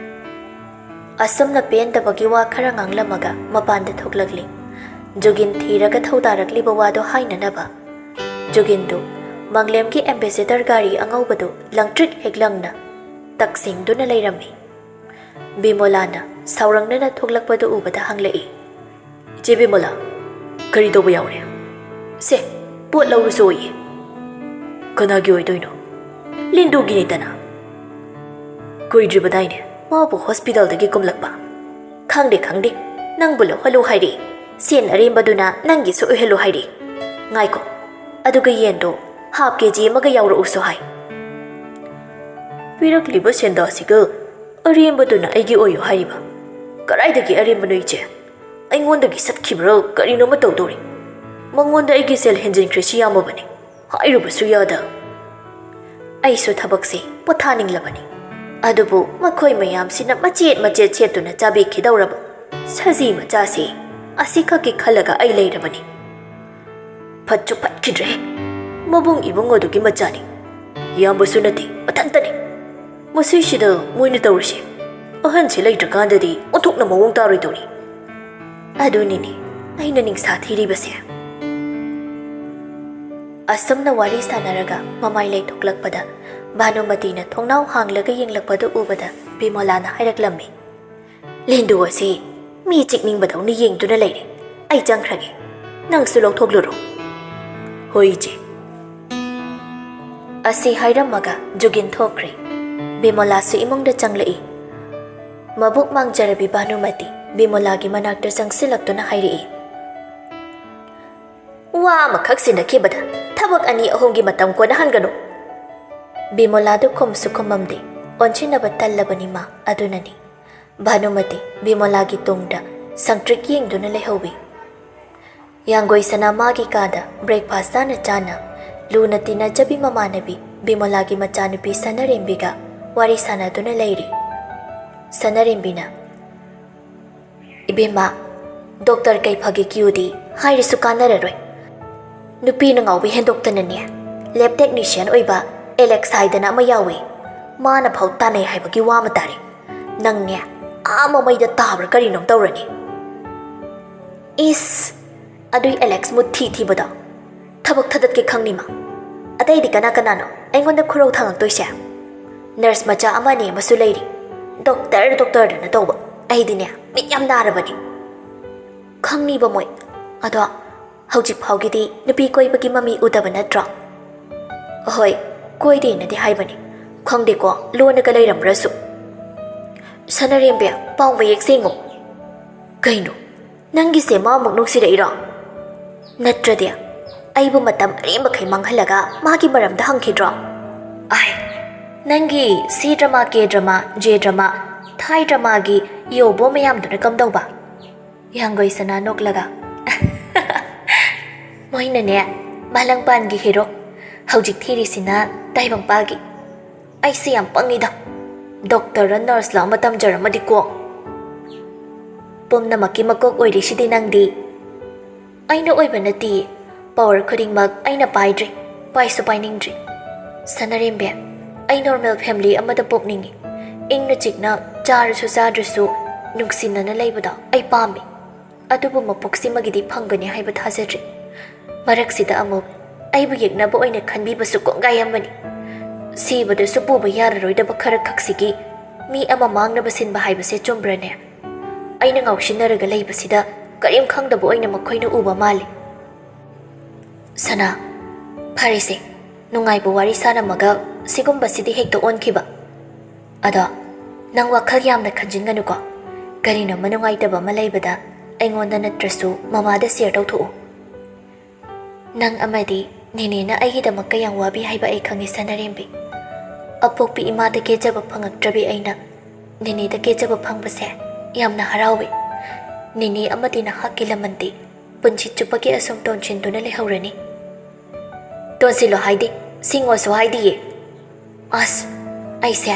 ꯑꯁꯨꯝꯅ ꯄꯦꯟꯗꯕꯒꯤ ꯋꯥ ꯈꯔ ꯉꯥꯡꯂꯝꯃꯒ ꯃꯄꯥꯟꯗ ꯊꯣꯛꯂꯛꯂꯤ꯫ ꯖꯨꯒꯤꯟ ꯊꯤꯔꯒ ꯊꯧꯗꯥꯔꯛꯂꯤꯕ ꯋꯥꯗꯣ ꯍꯥꯏꯅꯅꯕ꯫ ꯖꯨꯒꯤꯟꯗꯨ ꯃꯪꯂꯦꯝꯒꯤ ꯑꯦꯝꯕꯦꯁꯦꯗꯔ ꯒꯥꯔꯤ ꯑꯉꯧꯕꯗꯨ ꯂꯪꯇ꯭ꯔꯤꯛ ꯍꯦꯛ ꯂꯪꯅ ꯇꯛꯁꯤꯡꯗꯨꯅ ꯂꯩꯔꯝꯃꯤ꯫ ꯕꯤꯃꯣꯂꯥꯅ ꯁꯥꯎꯔꯪꯅꯅ ꯊꯣꯛꯂꯛꯄꯗꯨ ꯎꯕꯗ ꯍꯪꯂꯛꯏ, "ꯏꯆꯦ ꯕꯤꯃꯣꯂꯥ, ꯀꯔꯤ ꯇꯧꯕ ꯌꯥꯎꯔꯦ? ꯁꯦ, ꯄꯣꯠ ꯂꯧꯔꯨꯁꯣ ꯑꯣꯏꯌꯦ꯫" "ꯀꯅꯥꯒꯤ ꯑꯣꯏꯗꯣꯏꯅꯣ?" "ꯂꯤꯟꯗꯨꯒꯤꯅꯤꯗꯅ꯫ ꯀꯨꯏꯗ꯭ꯔꯤꯕꯗꯥꯏꯅꯦ ꯃꯥꯕꯨ ꯍꯣꯁꯄꯤꯇꯥꯜꯗꯒꯤ ꯀꯨꯝꯂꯛꯄ?" "ꯈꯪꯗꯦ, ꯈꯪꯗꯦ꯫ ꯅꯪꯕꯨ ꯂꯧꯍꯜꯂꯨ ꯍꯥꯏꯔꯦ꯫ ꯁꯦꯟ ꯑꯔꯦꯝꯕꯗꯨꯅ ꯅꯪꯒꯤꯁꯨ ꯑꯣꯏꯍꯜꯂꯨ ꯍꯥꯏꯔꯦ꯫ ꯉꯥꯏꯈꯣ, ꯑꯗꯨꯒ ꯌꯦꯟꯗꯣ ꯍꯥꯞ ꯀꯦ ꯖꯤ ꯑꯃꯒ ꯌꯥꯎꯔꯛꯎꯁꯨ ꯍꯥꯏ꯫" ꯄꯤꯔꯛꯂꯤꯕ ꯁꯦꯟꯗꯥꯁꯤꯒ ꯑꯔꯦꯝꯕꯗꯨꯅ ꯑꯩꯒꯤ ꯑꯣꯏꯌꯨ ꯍꯥꯏꯔꯤꯕ? ꯀꯗꯥꯏꯗꯒꯤ ꯑꯔꯦꯝꯕꯅꯣ ꯏꯆꯦ? ꯑꯩꯉꯣꯟꯗꯒꯤ ꯁꯠꯈꯤꯕ꯭ꯔꯥ ꯀꯔꯤꯅꯣꯃ ꯇꯧꯗꯧꯔꯤ꯫ ꯃꯉꯣꯟꯗ ꯑꯩꯒꯤ ꯁꯦꯜ ꯍꯦꯟꯖꯤꯟꯈ꯭ꯔꯦ ꯁꯤ ꯌꯥꯝꯃꯕꯅꯤ꯫ ꯍꯥꯏꯔꯨꯕꯁꯨ ꯌꯥꯗ꯫ ꯑꯩꯁꯨ ꯊꯕꯛꯁꯦ ꯄꯣꯊꯥꯅꯤꯡꯂꯕꯅꯤ꯫ ꯑꯗꯨꯕꯨ ꯃꯈꯣꯏ ꯃꯌꯥꯝꯁꯤꯅ ꯃꯆꯦꯠ ꯃꯆꯦꯠ ꯁꯦꯠꯇꯨꯅ ꯆꯥꯕꯤꯈꯤꯗꯧꯔꯕ ꯁꯖꯤ ꯃꯆꯥꯁꯤ ꯑꯁꯤꯈꯛꯀꯤ ꯈꯜꯂꯒ ꯑꯩ ꯂꯩꯔꯕꯅꯤ꯫ ꯐꯠꯁꯨ ꯐꯠꯈꯤꯗ꯭ꯔꯦ꯫ ꯃꯕꯨꯡ ꯏꯕꯨꯡ ꯑꯗꯨꯒꯤ ꯃꯆꯥꯅꯤ꯫ ꯏꯌꯥꯝꯕꯁꯨ ꯅꯠꯇꯦ, ꯃꯊꯟꯇꯅꯤ꯫ ꯃꯁꯤꯁꯤꯗ ꯃꯣꯏꯅ ꯇꯧꯔꯤꯁꯦ꯫ ꯑꯍꯟꯁꯦ ꯂꯩꯇ꯭ꯔꯀꯥꯟꯗꯗꯤ ꯑꯣꯟꯊꯣꯛꯅ ꯃꯑꯣꯡ ꯇꯥꯔꯣꯏꯗꯧꯔꯤ꯫ ꯑꯗꯨꯅꯤꯅꯦ ꯑꯩꯅ ꯅꯤꯡꯁꯥ ꯊꯤꯔꯤꯕꯁꯦ꯫ ꯑꯁꯨꯝꯅ ꯋꯥꯔꯤ ꯁꯥꯟꯅꯔꯒ ꯃꯃꯥꯏ ꯂꯩꯊꯣꯛꯂꯛꯄꯗ ꯚꯥꯅꯨꯃꯇꯤꯅ ꯊꯣꯡꯅꯥꯎ ꯍꯥꯡꯂꯒ ꯌꯦꯡꯂꯛꯄꯗꯨ ꯎꯕꯗ ꯕꯤꯃꯣꯂꯥꯅ ꯍꯥꯏꯔꯛꯂꯝꯃꯤ, "ꯂꯤꯟꯗꯨ ꯑꯁꯤ ꯃꯤ ꯆꯤꯛꯅꯤꯡꯕꯗꯧꯅ ꯌꯦꯡꯗꯨꯅ ꯂꯩꯔꯦ꯫ ꯑꯩ ꯆꯪꯈ꯭ꯔꯒꯦ꯫ ꯅꯪꯁꯨ ꯂꯧꯊꯣꯛꯂꯨꯔꯣ꯫" "ꯍꯣꯏ, ꯏꯆꯦ꯫" ꯑꯁꯤ ꯍꯥꯏꯔꯝꯃꯒ ꯖꯨꯒꯤꯟ ꯊꯣꯛꯈ꯭ꯔꯦ꯫ ꯕꯤꯃꯣꯂꯥꯁꯨ ꯏꯃꯨꯡꯗ ꯆꯪꯂꯛꯏ꯫ ꯃꯕꯨꯛ ꯃꯥꯡꯖꯔꯕꯤ ꯚꯥꯅꯨꯃꯇꯤ ꯕꯤꯃꯣꯂꯥꯒꯤ ꯃꯅꯥꯛꯇ ꯆꯪꯁꯤꯜꯂꯛꯇꯨꯅ ꯍꯥꯏꯔꯛꯏ, "ꯋꯥ ꯑꯃꯈꯛ ꯁꯤꯟꯅꯈꯤꯕꯗ ꯊꯕꯛ ꯑꯅꯤ ꯑꯍꯨꯝꯒꯤ ꯃꯇꯝ ꯀꯣꯟꯅꯍꯟꯒꯅꯨ꯫" ꯕꯤꯃꯣꯂꯥꯗꯨ ꯈꯨꯝꯁꯨ ꯈꯨꯝꯃꯝꯗꯦ꯫ ꯑꯣꯟꯁꯤꯟꯅꯕ ꯇꯜꯂꯕꯅꯤ ꯃꯥ, ꯑꯗꯨꯅꯅꯤ꯫ ꯚꯥꯅꯨꯃꯇꯤ ꯕꯤꯃꯣꯂꯥꯒꯤ ꯇꯨꯡꯗ ꯁꯪꯇ꯭ꯔꯤꯛ ꯌꯦꯡꯗꯨꯅ ꯂꯩꯍꯧꯏ꯫ ꯌꯥꯡꯒꯣꯏ ꯁꯅꯥ ꯃꯥꯒꯤ ꯀꯥꯗ ꯕ꯭ꯔꯦꯛꯐꯥꯁ ꯆꯥꯅ ꯆꯥꯅ ꯂꯨꯅ ꯇꯤꯟꯅꯖꯕꯤ ꯃꯃꯥꯟꯅꯕꯤ ꯕꯤꯃꯣꯂꯥꯒꯤ ꯃꯆꯥꯅꯨꯄꯤ ꯁꯅꯥꯔꯦꯝꯕꯤꯒ ꯋꯥꯔꯤ ꯁꯥꯟꯅꯗꯨꯅ ꯂꯩꯔꯤ꯫ ꯁꯅꯥꯔꯦꯝꯕꯤꯅ, "ꯏꯕꯦꯝꯃ, ꯗꯣꯛꯇꯔ ꯀꯩꯐꯥꯒꯤ ꯀ꯭ꯌꯨꯗꯤ ꯍꯥꯏꯔꯁꯨ ꯀꯥꯟꯅꯔꯔꯣꯏ꯫ ꯅꯨꯄꯤꯅ ꯉꯥꯎꯕ ꯍꯦꯟꯗꯣꯛꯇꯅꯅꯦ, ꯂꯦꯕ ꯇꯦꯛꯅꯤꯁꯤꯌꯟ ꯑꯣꯏꯕ ꯑꯦꯂꯦꯛꯁ ꯍꯥꯏꯗꯅ ꯑꯃ ꯌꯥꯎꯏ꯫ ꯃꯥꯅ ꯐꯥꯎ ꯇꯥꯟꯅꯩ ꯍꯥꯏꯕꯒꯤ ꯋꯥ ꯑꯃ ꯇꯥꯔꯦ꯫ ꯅꯪꯅꯦ, ꯑꯥ ꯃꯃꯩꯗ ꯇꯥꯕ꯭ꯔꯥ ꯀꯔꯤꯅꯣꯝ ꯇꯧꯔꯅꯤ꯫ ꯏꯁ! ꯑꯗꯨꯏ ꯑꯦꯂꯦꯛꯁ ꯃꯨꯠ ꯊꯤ ꯊꯤꯕꯗꯣ꯫ ꯊꯕꯛ ꯊꯥꯗꯠꯀꯦ ꯈꯪꯅꯤ ꯃꯥ꯫ ꯑꯇꯩꯗꯤ ꯀꯅꯥ ꯀꯅꯥꯅꯣ ꯑꯩꯉꯣꯟꯗ ꯈꯨꯔꯧ ꯊꯥꯡꯉꯛꯇꯣꯏꯁꯦ? ꯅꯔꯁ ꯃꯆꯥ ꯑꯃ ꯑꯅꯤ ꯑꯃꯁꯨ ꯂꯩꯔꯤ꯫ ꯗꯣꯛꯇꯔ, ꯗꯣꯛꯇꯔꯗꯅ ꯇꯧꯕ꯫ ꯑꯩꯗꯤꯅꯦ, ꯃꯤꯠ ꯌꯥꯝ ꯅꯥꯔꯕꯅꯤ꯫ ꯈꯪꯅꯤꯕ ꯃꯣꯏ꯫ ꯑꯗꯣ ꯍꯧꯖꯤꯛ ꯐꯥꯎꯒꯤꯗꯤ ꯅꯨꯄꯤ ꯀꯣꯏꯕꯒꯤ ꯃꯃꯤ ꯎꯗꯕ ꯅꯠꯇ꯭ꯔꯣ? ꯑꯍꯣꯏ, ꯀꯣꯏꯗꯦꯅꯗꯤ ꯍꯥꯏꯕꯅꯤ꯫ ꯈꯪꯗꯦꯀꯣ, ꯂꯣꯟꯅꯒ ꯂꯩꯔꯝꯕ꯭ꯔꯁꯨ꯫ ꯁꯅꯔꯦꯝꯕꯤ, ꯄꯥꯎ ꯃꯌꯦꯛ ꯁꯦꯡꯉꯣ꯫ ꯀꯩꯅꯣ? ꯅꯪꯒꯤꯁꯦ ꯃꯥꯃꯨꯛ ꯅꯨꯡꯁꯤꯔꯛꯏꯔꯣ? ꯅꯠꯇ꯭ꯔꯗꯤ ꯑꯩꯕꯨ ꯃꯇꯝ ꯑꯔꯦꯝꯕꯈꯩ ꯃꯥꯡꯍꯜꯂꯒ ꯃꯥꯒꯤ ꯃꯔꯝꯗ ꯍꯪꯈꯤꯗ꯭ꯔꯣ? ꯑꯥꯏ, ꯅꯪꯒꯤ ꯁꯤ ꯗ꯭ꯔꯃꯥ, ꯀꯦ ꯗ꯭ꯔꯃꯥ, ꯖꯦ ꯗ꯭ꯔꯃꯥ, ꯊꯥꯏ ꯗ꯭ꯔꯃꯥꯒꯤ ꯌꯣꯕꯣ ꯃꯌꯥꯝꯗꯨꯅ ꯀꯝꯗꯧꯕ? ꯍꯤꯌꯥꯡꯒꯣꯏ ꯁꯅꯥ ꯅꯣꯛꯂꯒ, ꯃꯣꯏꯅꯅꯦ, ꯃꯥꯂꯪꯄꯥꯟꯒꯤ ꯍꯦꯔꯣ, ꯍꯧꯖꯤꯛ ꯊꯤꯔꯤꯁꯤꯅ ꯇꯥꯏꯕꯪꯄꯥꯜꯒꯤ꯫ ꯑꯩꯁꯦ ꯌꯥꯝ ꯄꯪꯉꯤꯗ꯫ ꯗꯣꯛꯇꯔꯔ ꯅꯔꯁꯂ ꯑꯃ ꯇꯝꯖꯔꯝꯃꯗꯤꯀꯣ꯫ ꯄꯨꯝꯅꯃꯛꯀꯤ ꯃꯀꯣꯛ ꯑꯣꯏꯔꯤꯁꯤꯗꯤ ꯅꯪꯗꯤ꯫ ꯑꯩꯅ ꯑꯣꯏꯕ ꯅꯠꯇꯤꯌꯦ꯫ ꯄꯋꯥꯔ ꯈꯨꯗꯤꯡꯃꯛ ꯑꯩꯅ ꯄꯥꯏꯗ꯭ꯔꯤ, ꯄꯥꯏꯁꯨ ꯄꯥꯏꯅꯤꯡꯗ꯭ꯔꯤ꯫ ꯁꯅꯔꯦꯝꯕꯤ, ꯑꯩ ꯅꯣꯔꯃꯦꯜ ꯐꯦꯃꯤꯂꯤ ꯑꯃꯗ ꯄꯣꯛꯅꯤꯡꯉꯤ꯫ ꯏꯪꯅ ꯆꯤꯛꯅ, ꯆꯥꯔꯁꯨ ꯆꯥꯗ꯭ꯔꯁꯨ ꯅꯨꯡꯁꯤꯅꯅ ꯂꯩꯕꯗꯣ ꯑꯩ ꯄꯥꯝꯃꯤ꯫ ꯑꯗꯨꯕꯨ ꯃꯄꯣꯛꯁꯤꯃꯒꯤꯗꯤ ꯐꯪꯒꯅꯤ ꯍꯥꯏꯕ ꯊꯥꯖꯗ꯭ꯔꯤ꯫ ꯃꯔꯛꯁꯤꯗ ꯑꯃꯨꯛ ꯑꯩꯕꯨ ꯌꯦꯛꯅꯕ ꯑꯣꯏꯅ ꯈꯟꯕꯤꯕꯁꯨ ꯀꯣꯡꯒꯥꯏ ꯑꯃꯅꯤ꯫ ꯁꯤꯕꯗꯁꯨ ꯄꯨꯕ ꯌꯥꯔꯔꯣꯏꯗꯕ ꯈꯔ ꯈꯛꯁꯤꯒꯤ ꯃꯤ ꯑꯃ ꯃꯥꯡꯅꯕ ꯁꯤꯟꯕ ꯍꯥꯏꯕꯁꯦ ꯆꯨꯝꯕ꯭ꯔꯅꯦ? ꯑꯩꯅ ꯉꯥꯎꯁꯤꯟꯅꯔꯒ ꯂꯩꯕꯁꯤꯗ ꯀꯔꯤꯝ ꯈꯪꯗꯕ ꯑꯣꯏꯅ ꯃꯈꯣꯏꯅ ꯎꯕ ꯃꯥꯜꯂꯤ꯫ ꯁꯅꯥ, ꯐꯔꯦꯁꯦ, ꯅꯨꯡꯉꯥꯏꯕ ꯋꯥꯔꯤ ꯁꯥꯔꯝꯃꯒ ꯁꯤꯒꯨꯝꯕꯁꯤꯗꯤ ꯍꯦꯛꯇ ꯑꯣꯟꯈꯤꯕ꯫ ꯑꯗꯣ ꯅꯪ ꯋꯥꯈꯜ ꯌꯥꯝꯅ ꯈꯟꯖꯤꯟꯒꯅꯨꯀꯣ꯫ ꯀꯔꯤꯅꯣꯃ ꯅꯨꯡꯉꯥꯏꯇꯕ ꯑꯃ ꯂꯩꯕꯗ ꯑꯩꯉꯣꯟꯗ ꯅꯠꯇ꯭ꯔꯁꯨ ꯃꯃꯥꯗ ꯁꯤꯌꯔ ꯇꯧꯊꯣꯛꯎ꯫ ꯅꯪ ꯑꯃꯗꯤ ꯅꯦꯅꯦꯅ ꯑꯩꯒꯤꯗꯃꯛ ꯀꯌꯥꯝ ꯋꯥꯕꯤ ꯍꯥꯏꯕ ꯑꯩ ꯈꯪꯉꯤ, ꯁꯅꯥꯔꯦꯝꯕꯤ꯫ ꯑꯄꯣꯛꯄꯤ ꯏꯃꯥꯗ ꯀꯦꯖꯕ ꯐꯪꯉꯛꯇ꯭ꯔꯕꯤ ꯑꯩꯅ ꯅꯦꯅꯦꯗ ꯀꯦꯖꯕ ꯐꯪꯕꯁꯦ ꯌꯥꯝꯅ ꯍꯔꯥꯎꯏ꯫ ꯅꯦꯅꯦ ꯑꯃꯗꯤ ꯅꯍꯥꯛꯀꯤ ꯂꯃꯟꯗꯤ ꯄꯨꯟꯁꯤ ꯆꯨꯞꯄꯒꯤ ꯑꯁꯨꯝ ꯇꯣꯟꯁꯤꯟꯗꯨꯅ ꯂꯩꯍꯧꯔꯅꯤ꯫ ꯇꯣꯟꯁꯤꯜꯂꯣ ꯍꯥꯏꯗꯦ, ꯁꯤꯡꯉꯣꯁꯨ ꯍꯥꯏꯗꯤꯌꯦ꯫ ꯑꯁ, ꯑꯩꯁꯦ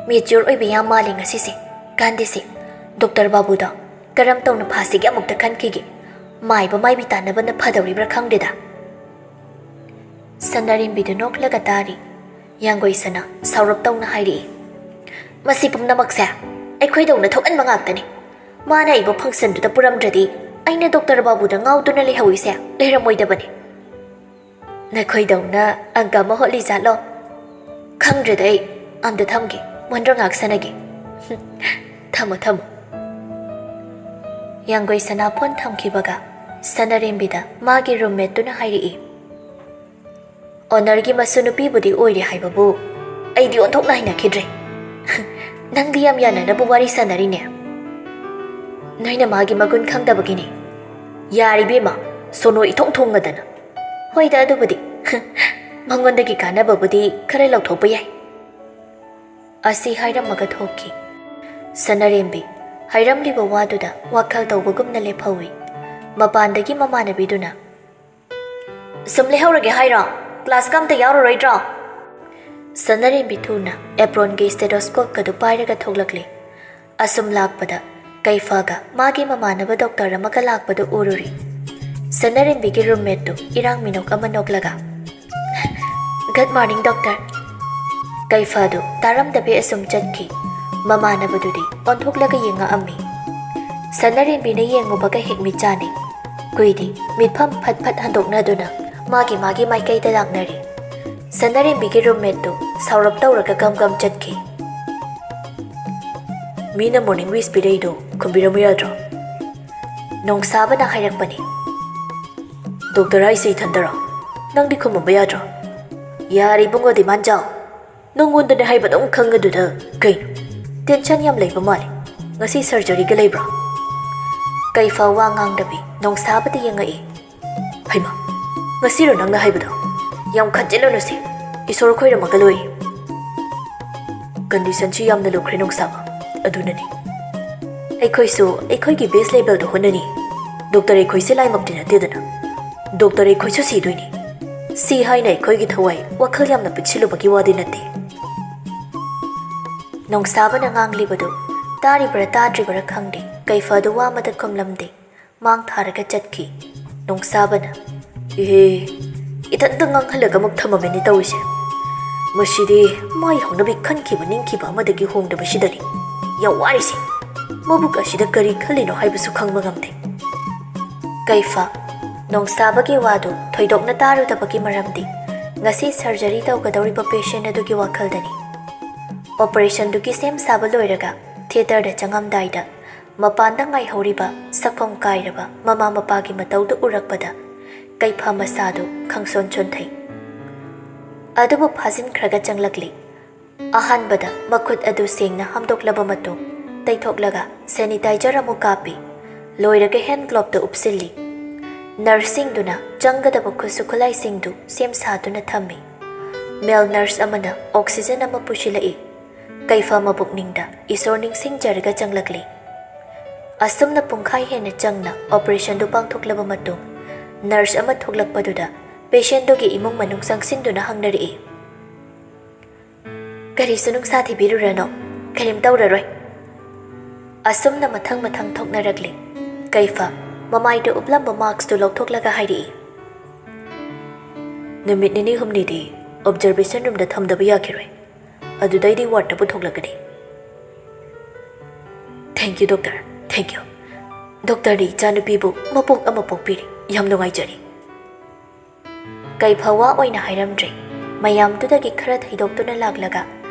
ꯃꯦꯆ꯭ꯌꯣꯔ ꯑꯣꯏꯕ ꯌꯥꯝ ꯃꯥꯜꯂꯦ ꯉꯁꯤꯁꯦ꯫ ꯀꯥꯟꯗꯦꯁꯦ, ꯗꯣꯛꯇꯔ ꯕꯥꯕꯨꯗꯣ ꯀꯔꯝ ꯇꯧꯅ ꯐꯥꯁꯤꯒꯦ ꯑꯃꯨꯛꯇ ꯈꯟꯈꯤꯒꯦ꯫ ꯃꯥꯏꯕ ꯃꯥꯏꯕꯤ ꯇꯥꯟꯅꯕꯅ ꯐꯗꯧꯔꯤꯕ꯭ꯔꯥ ꯈꯪꯗꯦꯗ꯫ ꯁꯅꯥꯔꯦꯝꯕꯤꯗꯨ ꯅꯣꯛꯂꯒ ꯇꯥꯔꯤ꯫ ꯌꯥꯡꯒꯣꯏ ꯁꯅꯥ ꯁꯥꯎꯔꯞ ꯇꯧꯅ ꯍꯥꯏꯔꯛꯏ, "ꯃꯁꯤ ꯄꯨꯝꯅꯃꯛꯁꯦ ꯑꯩꯈꯣꯏꯗꯧꯅ ꯊꯣꯛꯍꯟꯕ ꯉꯥꯛꯇꯅꯤ꯫ ꯃꯥꯅ ꯑꯩꯕꯨ ꯐꯪꯁꯟꯗꯨꯗ ꯄꯨꯔꯝꯗ꯭ꯔꯗꯤ ꯑꯩꯅ ꯗꯣꯛꯇꯔ ꯕꯥꯕꯨꯗ ꯉꯥꯎꯗꯨꯅ ꯂꯩꯍꯧꯔꯤꯁꯦ ꯂꯩꯔꯝꯃꯣꯏꯗꯕꯅꯤ꯫" "ꯅꯈꯣꯏꯗꯧꯅ ꯑꯪꯀ ꯑꯃ ꯍꯣꯠꯂꯤ ꯖꯥꯠꯂꯣ?" "ꯈꯪꯗ꯭ꯔꯦꯗ ꯑꯩ꯫ ꯑꯝꯇ ꯊꯝꯒꯦ, ꯃꯣꯟꯗ꯭ꯔꯣ ꯉꯥꯛ ꯁꯥꯟꯅꯒꯦ꯫" "ꯊꯝꯃꯣ, ꯊꯝꯃꯣ꯫" ꯌꯥꯡꯒꯣꯏ ꯁꯅꯥ ꯐꯣꯟ ꯊꯝꯈꯤꯕꯒ ꯁꯅꯥꯔꯦꯝꯕꯤꯗ ꯃꯥꯒꯤ ꯔꯨꯝꯃꯦꯠꯇꯨꯅ ꯍꯥꯏꯔꯛꯏ, "ꯑꯣꯅꯔꯒꯤ ꯃꯁꯨ ꯅꯨꯄꯤꯕꯨꯗꯤ ꯑꯣꯏꯔꯦ ꯍꯥꯏꯕꯕꯨ ꯑꯩꯗꯤ ꯑꯣꯟꯊꯣꯛꯅ ꯍꯩꯅꯈꯤꯗ꯭ꯔꯦ꯫ ꯅꯪꯗꯤ ꯌꯥꯝ ꯌꯥꯅꯅꯕ ꯋꯥꯔꯤ ꯁꯥꯟꯅꯔꯤꯅꯦ꯫ ꯅꯣꯏꯅ ꯃꯥꯒꯤ ꯃꯒꯨꯟ ꯈꯪꯗꯕꯒꯤꯅꯤ꯫" "ꯌꯥꯔꯤꯕꯦꯝꯃ, ꯁꯣꯅꯣ ꯏꯊꯣꯡ ꯊꯣꯡꯉꯗꯅ꯫" "ꯍꯣꯏꯗ ꯑꯗꯨꯕꯨꯗꯤ꯫ ꯃꯉꯣꯟꯗꯒꯤ ꯀꯥꯟꯅꯕꯕꯨꯗꯤ ꯈꯔ ꯂꯧꯊꯣꯛꯄ ꯌꯥꯏ꯫" ꯑꯁꯤ ꯍꯥꯏꯔꯝꯃꯒ ꯊꯣꯛꯈꯤ꯫ ꯁꯅꯥꯔꯦꯝꯕꯤ ꯍꯥꯏꯔꯝꯂꯤꯕ ꯋꯥꯗꯨꯗ ꯋꯥꯈꯜ ꯇꯧꯕꯒꯨꯝꯅ ꯂꯦꯞꯍꯧꯏ꯫ ꯃꯄꯥꯟꯗꯒꯤ ꯃꯃꯥꯟꯅꯕꯤꯗꯨꯅ, "ꯁꯨꯝ ꯂꯩꯍꯧꯔꯒꯦ ꯍꯥꯏꯔꯣ? ꯀ꯭ꯂꯥꯁꯀ ꯑꯝꯇ ꯌꯥꯎꯔꯔꯣꯏꯗ꯭ꯔꯣ?" ꯁꯅꯥꯔꯦꯝꯕꯤ ꯊꯨꯅ ꯑꯦꯄ꯭ꯔꯣꯟꯒꯤ ꯁ꯭ꯇꯦꯊꯣꯁꯀꯣꯞꯀꯗꯨ ꯄꯥꯏꯔꯒ ꯊꯣꯛꯂꯛꯂꯦ꯫ ꯑꯁꯨꯝ ꯂꯥꯛꯄꯗ ꯀꯩꯐꯒ ꯃꯥꯒꯤ ꯃꯃꯥꯟꯅꯕ ꯗꯣꯛꯇꯔ ꯑꯃꯒ ꯂꯥꯛꯄꯗꯨ ꯎꯔꯨꯔꯤ꯫ ꯁꯅꯥꯔꯦꯝꯕꯤꯒꯤ ꯔꯨꯝꯃꯦꯠꯇꯨ ꯏꯔꯥꯡ ꯃꯤꯅꯣꯛ ꯑꯃ ꯅꯣꯛꯂꯒ, "Good morning, doctor." ꯀꯩꯐꯗꯨ ꯇꯥꯔꯝꯗꯕꯤ ꯑꯁꯨꯝ ꯆꯠꯈꯤ꯫ ꯃꯃꯥꯟꯅꯕꯗꯨꯗꯤ ꯑꯣꯟꯊꯣꯛꯂꯒ ꯌꯦꯡꯉꯛꯑꯝꯃꯤ꯫ ꯁꯅꯥꯔꯦꯝꯕꯤꯅ ꯌꯦꯡꯉꯨꯕꯒ ꯍꯦꯛ ꯃꯤꯠ ꯆꯥꯅꯩ꯫ ꯀꯨꯏꯗꯤ ꯃꯤꯠꯐꯝ ꯐꯠ ꯐꯠ ꯍꯟꯗꯣꯛꯅꯗꯨꯅ ꯃꯥꯒꯤ ꯃꯥꯒꯤ ꯃꯥꯏꯀꯩꯗ ꯂꯥꯛꯅꯔꯤ꯫ ꯁꯅꯥꯔꯦꯝꯕꯤꯒꯤ ꯔꯨꯝꯃꯦꯠꯇꯨ ꯁꯥꯎꯔꯞ ꯇꯧꯔꯒ ꯒꯝ ꯒꯝ ꯆꯠꯈꯤ꯫ "ꯃꯤꯅ ꯃꯣꯔꯅꯤꯡ ꯋꯤꯁ ꯄꯤꯔꯛꯏꯗꯣ ꯈꯨꯝꯕꯤꯔꯝꯃꯨ ꯌꯥꯗ꯭ꯔꯣ? ꯅꯣꯡꯁꯥꯕꯅ ꯍꯥꯏꯔꯛꯄꯅꯤ꯫" "ꯗꯣꯛꯇꯔ ꯍꯥꯏꯁꯦ ꯏꯊꯟꯇꯔꯣ? ꯅꯪꯗꯤ ꯈꯨꯝꯃꯝꯕ ꯌꯥꯗ꯭ꯔꯣ?" "ꯌꯥꯔꯦ ꯏꯕꯨꯡꯉꯣ ꯗꯤꯃꯥꯟ ꯆꯥꯎ, ꯅꯪꯉꯣꯟꯗꯅꯦ ꯍꯥꯏꯕꯗꯨꯝ ꯈꯪꯉꯗꯨꯗ ꯀꯩꯅꯣ? ꯇꯦꯟꯁꯟ ꯌꯥꯝ ꯂꯩꯕ ꯃꯥꯜꯂꯦ꯫ ꯉꯁꯤ ꯁꯔꯖꯔꯤꯒ ꯂꯩꯕ꯭ꯔꯣ?" ꯀꯩꯐ ꯋꯥ ꯉꯥꯡꯗꯕꯤ ꯅꯣꯡꯁꯥꯕꯗ ꯌꯦꯡꯉꯛꯏ꯫ "ꯍꯩꯃꯥ, ꯉꯁꯤꯔꯣ ꯅꯪꯅ ꯍꯥꯏꯕꯗꯣ? ꯌꯥꯝ ꯈꯟꯖꯤꯜꯂꯨꯅꯨꯁꯦ, ꯏꯁꯣꯔ ꯈꯣꯏꯔꯝꯃꯒ ꯂꯣꯏꯔꯦ꯫ ꯀꯟꯗꯤꯁꯟꯁꯤ ꯌꯥꯝꯅ ꯂꯨꯈ꯭ꯔꯦ ꯅꯣꯡꯁꯥꯕ, ꯑꯗꯨꯅꯅꯤ꯫ ꯑꯩꯈꯣꯏꯁꯨ ꯑꯩꯈꯣꯏꯒꯤ ꯕꯦꯁ ꯂꯦꯚꯦꯜꯗ ꯍꯣꯠꯅꯅꯤ꯫ ꯗꯣꯛꯇꯔ ꯑꯩꯈꯣꯏꯁꯦ ꯂꯥꯏꯃꯛꯇꯤ ꯅꯠꯇꯦꯗꯅ꯫ ꯗꯣꯛꯇꯔ ꯑꯩꯈꯣꯏꯁꯨ ꯁꯤꯗꯣꯏꯅꯤ꯫ ꯁꯤ ꯍꯥꯏꯅ ꯑꯩꯈꯣꯏꯒꯤ ꯊꯋꯥꯏ ꯋꯥꯈꯜ ꯌꯥꯝꯅ ꯄꯤꯛꯁꯤꯜꯂꯨꯕꯒꯤ ꯋꯥꯗꯤ ꯅꯠꯇꯦ꯫" ꯅꯣꯡꯁꯥꯕꯅ ꯉꯥꯡꯂꯤꯕꯗꯨ ꯇꯥꯔꯤꯕꯔꯥ ꯇꯥꯗ꯭ꯔꯤꯕꯔꯥ ꯈꯪꯗꯦ, ꯀꯩꯐꯗꯨ ꯋꯥ ꯑꯃꯗ ꯈꯨꯝꯂꯝꯗꯦ꯫ ꯃꯥꯡ ꯊꯥꯔꯒ ꯆꯠꯈꯤ꯫ ꯅꯣꯡꯁꯥꯕꯅ, "ꯏꯍꯦ, ꯏꯊꯟꯇ ꯉꯥꯡꯍꯜꯂꯒ ꯑꯃꯨꯛ ꯊꯝꯃꯝꯃꯦꯅꯦ ꯇꯧꯔꯤꯁꯦ꯫ ꯃꯁꯤꯗꯤ ꯃꯥꯏ ꯍꯧꯅꯕꯤ ꯈꯟꯈꯤꯕ ꯅꯤꯡꯈꯤꯕ ꯑꯃꯗꯒꯤ ꯍꯣꯡꯗꯕꯁꯤꯗꯅꯤ ꯌꯥꯝ ꯋꯥꯔꯤꯁꯦ꯫ ꯃꯕꯨꯛ ꯑꯁꯤꯗ ꯀꯔꯤ ꯈꯜꯂꯤꯅꯣ ꯍꯥꯏꯕꯁꯨ ꯈꯪꯕ ꯉꯝꯗꯦ꯫ ꯀꯩꯐ, ꯅꯣꯡꯁꯥꯕꯒꯤ ꯋꯥꯗꯨ ꯊꯣꯏꯗꯣꯛꯅ ꯇꯥꯔꯨꯗꯕꯒꯤ ꯃꯔꯝꯗꯤ ꯉꯁꯤ surgery ꯇꯧꯒꯗꯧꯔꯤꯕ patient ꯑꯗꯨꯒꯤ ꯋꯥꯈꯜꯗꯅꯤ꯫ Operationꯗꯨꯒꯤ ꯁꯦꯝ ꯁꯥꯕ ꯂꯣꯏꯔꯒ theatreꯗ ꯆꯪꯉꯝꯗꯥꯏꯗ ꯃꯄꯥꯟꯗ ꯉꯥꯏꯍꯧꯔꯤꯕ ꯁꯛꯐꯝ ꯀꯥꯏꯔꯕ ꯃꯃꯥ ꯃꯄꯥꯒꯤ ꯃꯇꯧꯗꯨ ꯎꯔꯛꯄꯗ ꯀꯩꯐ ꯃꯁꯥꯗꯨ ꯈꯪꯁꯣꯟ ꯁꯣꯟꯊꯩ꯫ ꯑꯗꯨꯕꯨ ꯐꯥꯖꯤꯟꯈ꯭ꯔꯒ ꯆꯪꯂꯛꯂꯤ꯫ ꯑꯍꯥꯟꯕꯗ ꯃꯈꯨꯠ ꯑꯗꯨ ꯁꯦꯡꯅ ꯍꯥꯝꯗꯣꯛꯂꯕ ꯃꯇꯨꯡ ꯇꯩꯊꯣꯛꯂꯒ sanitizer ꯑꯃꯨꯛ ꯀꯥꯞꯄꯤ꯫ ꯂꯣꯏꯔꯒ hand gloveꯇ ꯎꯞꯁꯤꯜꯂꯤ꯫ Nurseꯁꯤꯡꯗꯨꯅ ꯆꯪꯒꯗꯕ ꯈꯨꯠꯁꯨ ꯈꯨꯠꯂꯥꯏꯁꯤꯡꯗꯨ ꯁꯦꯝ ꯁꯥꯗꯨꯅ ꯊꯝꯃꯤ꯫ Male nurse ꯑꯃꯅ oxygen ꯑꯃ ꯄꯨꯁꯤꯜꯂꯛꯏ꯫ ꯀꯩꯐ ꯃꯕꯨꯛꯅꯤꯡꯗ ꯏꯁꯣꯔ ꯅꯤꯡꯁꯤꯡꯖꯔꯒ ꯆꯪꯂꯛꯂꯤ꯫ ꯑꯁꯨꯝꯅ ꯄꯨꯡꯈꯥꯏ ꯍꯦꯟꯅ ꯆꯪꯅ operationꯗꯨ ꯄꯥꯡꯊꯣꯛꯂꯕ ꯃꯇꯨꯡ nurse ꯑꯃ ꯊꯣꯛꯂꯛꯄꯗꯨꯗ patientꯗꯨꯒꯤ ꯏꯃꯨꯡ ꯃꯅꯨꯡ ꯆꯪꯁꯤꯟꯗꯨꯅ ꯍꯪꯅꯔꯛꯏ꯫ "ꯀꯔꯤꯁꯨ ꯅꯨꯡꯁꯥ ꯊꯤꯕꯤꯔꯨꯔꯅꯣ, ꯀꯔꯤꯝ ꯇꯧꯔꯔꯣꯏ꯫" ꯑꯁꯨꯝꯅ ꯃꯊꯪ ꯃꯊꯪ ꯊꯣꯛꯅꯔꯛꯂꯤ꯫ ꯀꯩꯐ ꯃꯃꯥꯏꯗ ꯎꯞꯂꯝꯕ maskꯇꯨ ꯂꯧꯊꯣꯛꯂꯒ ꯍꯥꯏꯔꯛꯏ꯫ "ꯅꯨꯃꯤꯠ ꯅꯤꯅꯤ ꯍꯨꯝꯅꯤꯗꯤ observation roomꯗ ꯊꯝꯗꯕ ꯌꯥꯈꯤꯔꯣꯏ꯫ ꯑꯗꯨꯗꯩꯗꯤ wardꯇ ꯄꯨꯊꯣꯛꯂꯛꯀꯅꯤ꯫" "Thank you, doctor꯫ Thank you꯫ Doctorꯅ ꯏꯆꯥꯅꯨꯄꯤꯕꯨ ꯃꯄꯣꯛ ꯑꯃ ꯄꯣꯛꯄꯤꯔꯦ꯫ ꯌꯥꯝ ꯅꯨꯡꯉꯥꯏꯖꯔꯦ꯫" ꯀꯩꯐ ꯋꯥ ꯑꯣꯏꯅ ꯍꯥꯏꯔꯝꯗ꯭ꯔꯦ꯫ ꯃꯌꯥꯝꯗꯨꯗꯒꯤ ꯈꯔ ꯊꯩꯗꯣꯛꯇꯨꯅ ꯂꯥꯛꯂꯒ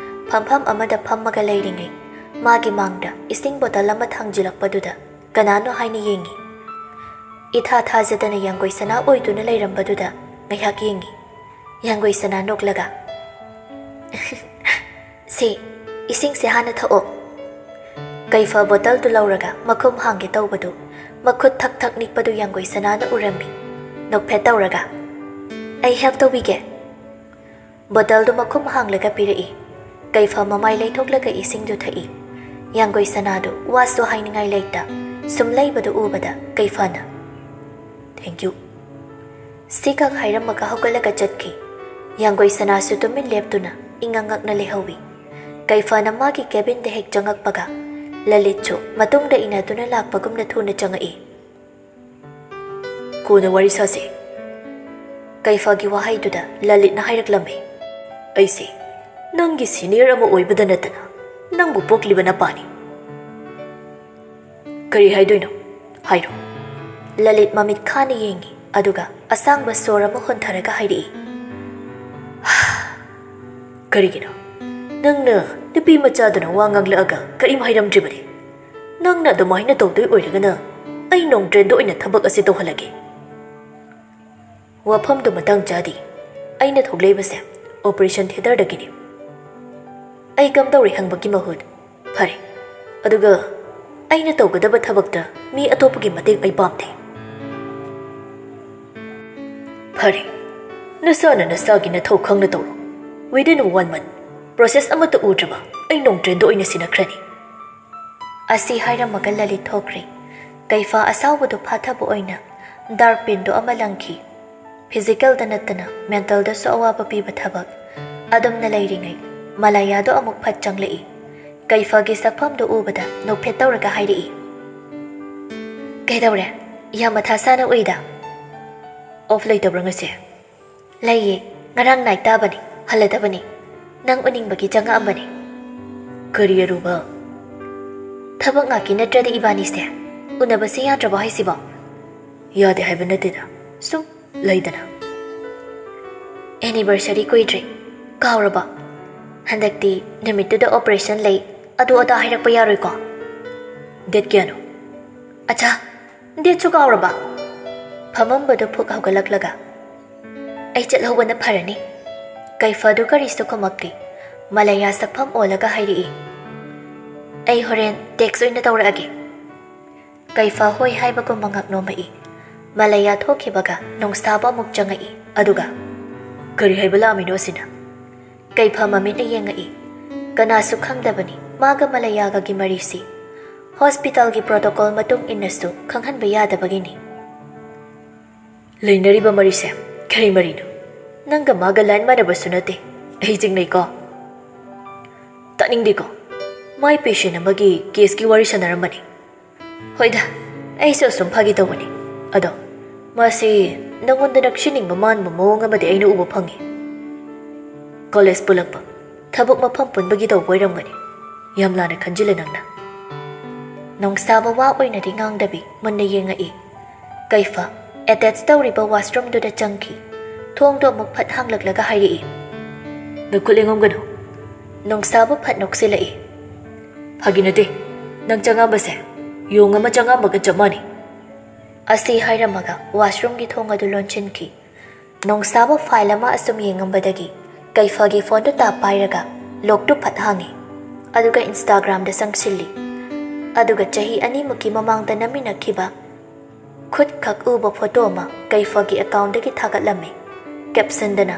ꯐꯝꯐꯝ ꯑꯃꯗ ꯐꯝꯃꯒ ꯂꯩꯔꯤꯉꯩ ꯃꯥꯒꯤ ꯃꯥꯡꯗ ꯏꯁꯤꯡ bottle ꯑꯃ ꯊꯥꯡꯖꯤꯜꯂꯛꯄꯗꯨꯗ ꯀꯅꯥꯅꯣ ꯍꯥꯏꯅ ꯌꯦꯡꯉꯤ꯫ ꯏꯊꯥ ꯊꯥꯖꯗꯅ ꯌꯥꯡꯒꯣꯏ ꯁꯅꯥ ꯑꯣꯏꯗꯨꯅ ꯂꯩꯔꯝꯕꯗꯨꯗ ꯉꯥꯏꯍꯥꯛ ꯌꯦꯡꯉꯤ꯫ ꯌꯥꯡꯒꯣꯏ ꯁꯅꯥ ꯅꯣꯛꯂꯒ, "ꯁꯤ, ꯏꯁꯤꯡꯁꯦ ꯍꯥꯟꯅ ꯊꯛꯑꯣ꯫" ꯀꯩꯐ bottleꯗꯨ ꯂꯧꯔꯒ ꯃꯈꯨꯝ ꯍꯥꯡꯒꯦ ꯇꯧꯕꯗꯨ ꯃꯈꯨꯠ ꯊꯛ ꯊꯛ ꯅꯤꯛꯄꯗꯨ ꯌꯥꯡꯒꯣꯏ ꯁꯅꯥꯅ ꯎꯔꯝꯃꯤ꯫ ꯅꯣꯛꯐꯦꯠ ꯇꯧꯔꯒ, "ꯑꯩ help ꯇꯧꯕꯤꯒꯦ꯫" Bottleꯗꯨ ꯃꯈꯨꯝ ꯍꯥꯡꯂꯒ ꯄꯤꯔꯛꯏ꯫ ꯀꯩꯐ ꯃꯃꯥꯏ ꯂꯩꯊꯣꯛꯂꯒ ꯏꯁꯤꯡꯗꯨ ꯊꯛꯏ꯫ ꯌꯥꯡꯒꯣꯏ ꯁꯅꯥꯗꯨ ꯋꯥꯁꯨ ꯍꯥꯏꯅꯤꯡꯉꯥꯏ ꯂꯩꯇ ꯁꯨꯝ ꯂꯩꯕꯗꯨ ꯎꯕꯗ ꯀꯩꯐꯅ, "Thank you꯫" ꯁꯤꯈꯛ ꯍꯥꯏꯔꯝꯃꯒ ꯍꯧꯒꯠꯂꯒ ꯆꯠꯈꯤ꯫ ꯌꯥꯡꯒꯣꯏ ꯁꯅꯥꯁꯨ ꯇꯨꯃꯤꯟ ꯂꯦꯞꯇꯨꯅ ꯏꯉꯛ ꯉꯛꯅ ꯂꯩꯍꯧꯏ꯫ ꯀꯩꯐꯅ ꯃꯥꯒꯤ cabinꯗ ꯍꯦꯛ ꯆꯪꯉꯛꯄꯒ ꯂꯂꯤꯠꯁꯨ ꯃꯇꯨꯡꯗ ꯏꯟꯅꯗꯨꯅ ꯂꯥꯛꯄꯒꯨꯝꯅ ꯊꯨꯅ ꯆꯪꯉꯛꯏ꯫ "ꯀꯣꯟꯅ ꯋꯥꯔꯤ ꯁꯥꯁꯤ꯫" ꯀꯩꯐꯥꯒꯤ ꯋꯥꯍꯩꯗꯨꯗ ꯂꯂꯤꯠꯅ ꯍꯥꯏꯔꯛꯂꯝꯃꯤ, "ꯑꯩꯁꯦ ꯅꯪꯒꯤ ꯁꯤꯅꯤꯌꯔ ꯑꯃ ꯑꯣꯏꯕꯗ ꯅꯠꯇꯅ ꯅꯪꯕꯨ ꯄꯣꯛꯂꯤꯕ ꯅꯄꯥꯅꯤ꯫ ꯀꯔꯤ ꯍꯥꯏꯗꯣꯏꯅꯣ? ꯍꯥꯏꯔꯣ꯫" ꯂꯂꯤꯠ ꯃꯃꯤꯠ ꯈꯥꯅ ꯌꯦꯡꯉꯤ, ꯑꯗꯨꯒ ꯑꯁꯥꯡꯕ ꯁꯣꯔ ꯑꯃ ꯍꯣꯟꯊꯔꯒ ꯍꯥꯏꯔꯛꯏ, "ꯀꯔꯤꯒꯤꯅꯣ? ꯅꯪꯅ ꯅꯨꯄꯤ ꯃꯆꯥꯗꯨꯅ ꯋꯥ ꯉꯥꯡꯂꯛꯑꯒ ꯀꯔꯤꯝ ꯍꯥꯏꯔꯝꯗ꯭ꯔꯤꯕꯅꯤ꯫ ꯅꯪꯅ ꯑꯗꯨꯃꯥꯏꯅ ꯇꯧꯗꯣꯏ ꯑꯣꯏꯔꯒꯅ ꯑꯩ ꯅꯣꯡꯗ꯭ꯔꯦꯟꯗ ꯑꯣꯏꯅ ꯊꯕꯛ ꯑꯁꯤ ꯇꯧꯍꯜꯂꯒꯦ꯫" "ꯋꯥꯐꯝꯗꯨ ꯃꯇꯥꯡ ꯆꯥꯗꯦ꯫ ꯑꯩꯅ ꯊꯣꯛꯂꯛꯏꯕꯁꯦ ꯑꯣꯄꯔꯦꯁꯟ ꯊꯤꯌꯦꯇꯔꯗꯒꯤꯅꯤ꯫ ꯑꯩ ꯀꯝꯗꯧꯔꯦ ꯍꯪꯕꯒꯤ ꯃꯍꯨꯠ, ꯐꯔꯦ, ꯑꯗꯨꯒ ꯑꯩꯅ ꯇꯧꯒꯗꯕ ꯊꯕꯛꯇ ꯃꯤ ꯑꯇꯣꯞꯄꯒꯤ ꯃꯇꯦꯡ ꯑꯩ ꯄꯥꯝꯗꯦ꯫" "ꯐꯔꯦ, ꯅꯁꯥꯅ ꯅꯁꯥꯒꯤ ꯅꯊꯧ ꯈꯪꯅ ꯇꯧꯔꯣ꯫ Within one month, process ꯑꯃꯠꯇ ꯎꯗ꯭ꯔꯕ ꯑꯩ ꯅꯣꯡꯗ꯭ꯔꯦꯟꯗ ꯑꯣꯏꯅ ꯁꯤꯟꯅꯈ꯭ꯔꯅꯤ꯫" ꯑꯁꯤ ꯍꯥꯏꯔꯝꯃꯒ ꯂꯂꯤꯠ ꯊꯣꯛꯈ꯭ꯔꯦ꯫ ꯀꯩꯐꯥ ꯑꯁꯥꯎꯕꯗꯨ ꯐꯥꯊꯕ ꯑꯣꯏꯅ ꯗꯥꯔꯄꯤꯟꯗꯣ ꯑꯃ ꯂꯪꯈꯤ꯫ ꯐꯤꯖꯤꯀꯦꯜꯗ ꯅꯠꯇꯅ ꯃꯦꯟꯇꯦꯜꯗꯁꯨ ꯑꯋꯥꯕ ꯄꯤꯕ ꯊꯕꯛ꯫ ꯑꯗꯨꯝꯅ ꯂꯩꯔꯤꯉꯩ ꯃꯂꯥꯌꯥꯗꯣ ꯑꯃꯨꯛ ꯐꯠ ꯆꯪꯂꯛꯏ꯫ ꯀꯩꯐꯥꯒꯤ ꯁꯛꯐꯝꯗꯨ ꯎꯕꯗ ꯅꯣꯛꯐꯦꯠ ꯇꯧꯔꯒ ꯍꯥꯏꯔꯛꯏ, "ꯀꯩꯗꯧꯔꯦ? ꯌꯥꯝ ꯃꯊꯥ ꯁꯥꯅ ꯎꯏꯗ꯫ ꯑꯣꯐ ꯂꯩꯇꯕ꯭ꯔꯥ ꯉꯁꯤ?" "ꯂꯩꯌꯦ, ꯉꯔꯥꯡ ꯅꯥꯏꯠ ꯇꯥꯕꯅꯤ, ꯍꯜꯂꯗꯕꯅꯤ꯫ ꯅꯪ ꯎꯅꯤꯡꯕꯒꯤ ꯆꯪꯉꯛꯑꯝꯕꯅꯤ꯫" "ꯀꯔꯤ ꯑꯔꯨꯕ?" "ꯊꯕꯛ ꯉꯥꯛꯀꯤ ꯅꯠꯇ꯭ꯔꯗꯤ ꯏꯕꯥꯅꯤꯁꯦ ꯎꯅꯕꯁꯦ ꯌꯥꯗ꯭ꯔꯕꯣ ꯍꯥꯏꯁꯤꯕꯣ?" "ꯌꯥꯗꯦ ꯍꯥꯏꯕ ꯅꯠꯇꯦꯗ, ꯁꯨꯝ ꯂꯩꯗꯅ꯫" "ꯑꯦꯅꯤꯚꯔꯁꯔꯤ ꯀꯨꯏꯗ꯭ꯔꯦ, ꯀꯥꯎꯔꯕꯣ? ꯍꯟꯗꯛꯇꯤ ꯅꯨꯃꯤꯠꯇꯨꯗ ꯑꯣꯄꯔꯦꯁꯟ ꯂꯩ, ꯑꯗꯨ ꯑꯗꯥ ꯍꯥꯏꯔꯛꯄ ꯌꯥꯔꯣꯏꯀꯣ?" "ꯗꯦꯠ ꯀꯌꯥꯅꯣ?" "ꯑꯠꯆꯥ, ꯗꯦꯠꯁꯨ ꯀꯥꯎꯔꯕ?" ꯐꯝꯃꯝꯕꯗꯨ ꯐꯨꯛ ꯍꯧꯒꯠꯂꯛꯂꯒ, "ꯑꯩ ꯆꯠꯍꯧꯕꯅ ꯐꯔꯅꯤ꯫" ꯀꯩꯐꯥꯗꯨ ꯀꯔꯤꯁꯨ ꯈꯨꯝꯃꯛꯇꯦ꯫ ꯃꯂꯥꯌꯥ ꯁꯛꯐꯝ ꯑꯣꯜꯂꯒ ꯍꯥꯏꯔꯛꯏ, "ꯑꯩ ꯍꯣꯔꯦꯟ ꯇꯦꯛꯁ ꯑꯣꯏꯅ ꯇꯧꯔꯛꯑꯒꯦ꯫" ꯀꯩꯐꯥ ꯍꯣꯏ ꯍꯥꯏꯕꯒꯨꯝ ꯃꯉꯛ ꯅꯣꯝꯃꯛꯏ꯫ ꯃꯂꯥꯌꯥ ꯊꯣꯛꯈꯤꯕꯒ ꯅꯣꯡꯁꯥꯕ ꯑꯃꯨꯛ ꯆꯪꯉꯛꯏ, ꯑꯗꯨꯒ, "ꯀꯔꯤ ꯍꯥꯏꯕ ꯂꯥꯛꯑꯝꯃꯤꯅꯣ ꯑꯁꯤꯅ?" ꯀꯩꯐꯥ ꯃꯃꯤꯠꯅ ꯌꯦꯡꯉꯛꯏ꯫ ꯀꯅꯥꯁꯨ ꯈꯪꯗꯕꯅꯤ ꯃꯥꯒ ꯃꯂꯥꯌꯥꯒꯒꯤ ꯃꯔꯤꯁꯤ꯫ ꯍꯣꯁꯄꯤꯇꯥꯜꯒꯤ ꯄ꯭ꯔꯣꯇꯣꯀꯣꯜ ꯃꯇꯨꯡ ꯏꯟꯅꯁꯨ ꯈꯪꯍꯟꯕ ꯌꯥꯗꯕꯒꯤꯅꯤ꯫ "ꯂꯩꯅꯔꯤꯕ ꯃꯔꯤꯁꯦ ꯀꯔꯤ ꯃꯔꯤꯅꯣ? ꯅꯪꯒ ꯃꯥꯒ ꯂꯥꯏꯟ ꯃꯥꯟꯅꯕꯁꯨ ꯅꯠꯇꯦ꯫ ꯑꯩ ꯆꯤꯡꯅꯩꯀꯣ꯫" "ꯇꯥꯅꯤꯡꯗꯦꯀꯣ꯫ ꯃꯥꯏ ꯄꯦꯁꯦꯟ ꯑꯃꯒꯤ ꯀꯦꯁꯀꯤ ꯋꯥꯔꯤ ꯁꯥꯟꯅꯔꯝꯕꯅꯤ꯫" "ꯍꯣꯏꯗ, ꯑꯩꯁꯨ ꯑꯁꯨꯝ ꯐꯥꯒꯤ ꯇꯧꯕꯅꯤ꯫ ꯑꯗꯣ ꯃꯁꯤ ꯅꯪꯉꯣꯟꯗ ꯅꯛꯁꯤꯟꯅꯤꯡꯕ ꯃꯥꯟꯕ ꯃꯑꯣꯡ ꯑꯃꯗꯤ ꯑꯩꯅ ꯎꯕ ꯐꯪꯉꯤ꯫ ꯀꯣꯂꯦꯖ ꯄꯨꯜꯂꯛꯄ, ꯊꯕꯛ ꯃꯐꯝ ꯄꯨꯟꯕꯒꯤ ꯇꯧꯕ ꯑꯣꯏꯔꯝꯒꯅꯤ꯫ ꯌꯥꯝ ꯂꯥꯟꯅ ꯈꯟꯖꯤꯜꯂꯦ ꯅꯪꯅ꯫ ꯅꯣꯡꯁꯥꯕ ꯋꯥ ꯑꯣꯏꯅꯗꯤ ꯉꯥꯡꯗꯕꯤ ꯃꯨꯟꯅ ꯌꯦꯡꯉꯛꯏ꯫ ꯀꯩꯐ ꯑꯦꯇꯦꯆ ꯇꯧꯔꯤꯕ ꯋꯥꯁꯔꯨꯝꯗꯨꯗ ꯆꯪꯈꯤ꯫ ꯊꯣꯡꯗꯣ ꯑꯃꯨꯛ ꯐꯠ ꯍꯥꯡꯂꯛꯂꯒ ꯍꯥꯏꯔꯛꯏ, "ꯅꯈꯨꯠ ꯂꯦꯡꯉꯝꯒꯅꯨ꯫" ꯅꯣꯡꯁꯥꯕ ꯐꯠ ꯅꯣꯛꯁꯤꯜꯂꯛꯏ꯫ "ꯐꯥꯒꯤ ꯅꯠꯇꯦ, ꯅꯪ ꯆꯪꯉꯝꯕꯁꯦ ꯌꯣꯡ ꯑꯃ ꯆꯪꯉꯝꯕꯒ ꯆꯞ ꯃꯥꯟꯅꯩ꯫" ꯑꯁꯤ ꯍꯥꯏꯔꯝꯃꯒ ꯋꯥꯁꯔꯨꯝꯒꯤ ꯊꯣꯡ ꯑꯗꯨ ꯂꯣꯟꯁꯤꯟꯈꯤ꯫ ꯅꯣꯡꯁꯥꯕ ꯐꯥꯏꯜ ꯑꯃ ꯑꯁꯨꯝ ꯌꯦꯡꯉꯝꯕꯗꯒꯤ ꯀꯩꯐꯒꯤ ꯐꯣꯟꯗꯨ ꯇꯥꯞ ꯄꯥꯏꯔꯒ ꯂꯣꯛꯇꯨ ꯐꯠ ꯍꯥꯡꯉꯤ꯫ ꯑꯗꯨꯒ ꯏꯟꯁꯇꯥꯒ꯭ꯔꯥꯝꯗ ꯆꯪꯁꯤꯜꯂꯤ꯫ ꯑꯗꯨꯒ ꯆꯍꯤ ꯑꯅꯤꯃꯨꯛꯀꯤ ꯃꯃꯥꯡꯗ ꯅꯝꯃꯤꯟꯅꯈꯤꯕ ꯈꯨꯠ ꯈꯛ ꯎꯕ ꯐꯣꯇꯣ ꯑꯃ ꯀꯩꯐꯒꯤ ꯑꯦꯀꯥꯎꯟꯗꯒꯤ ꯊꯥꯒꯠꯂꯝꯃꯤ꯫ ꯀꯦꯞꯁꯟꯗꯅ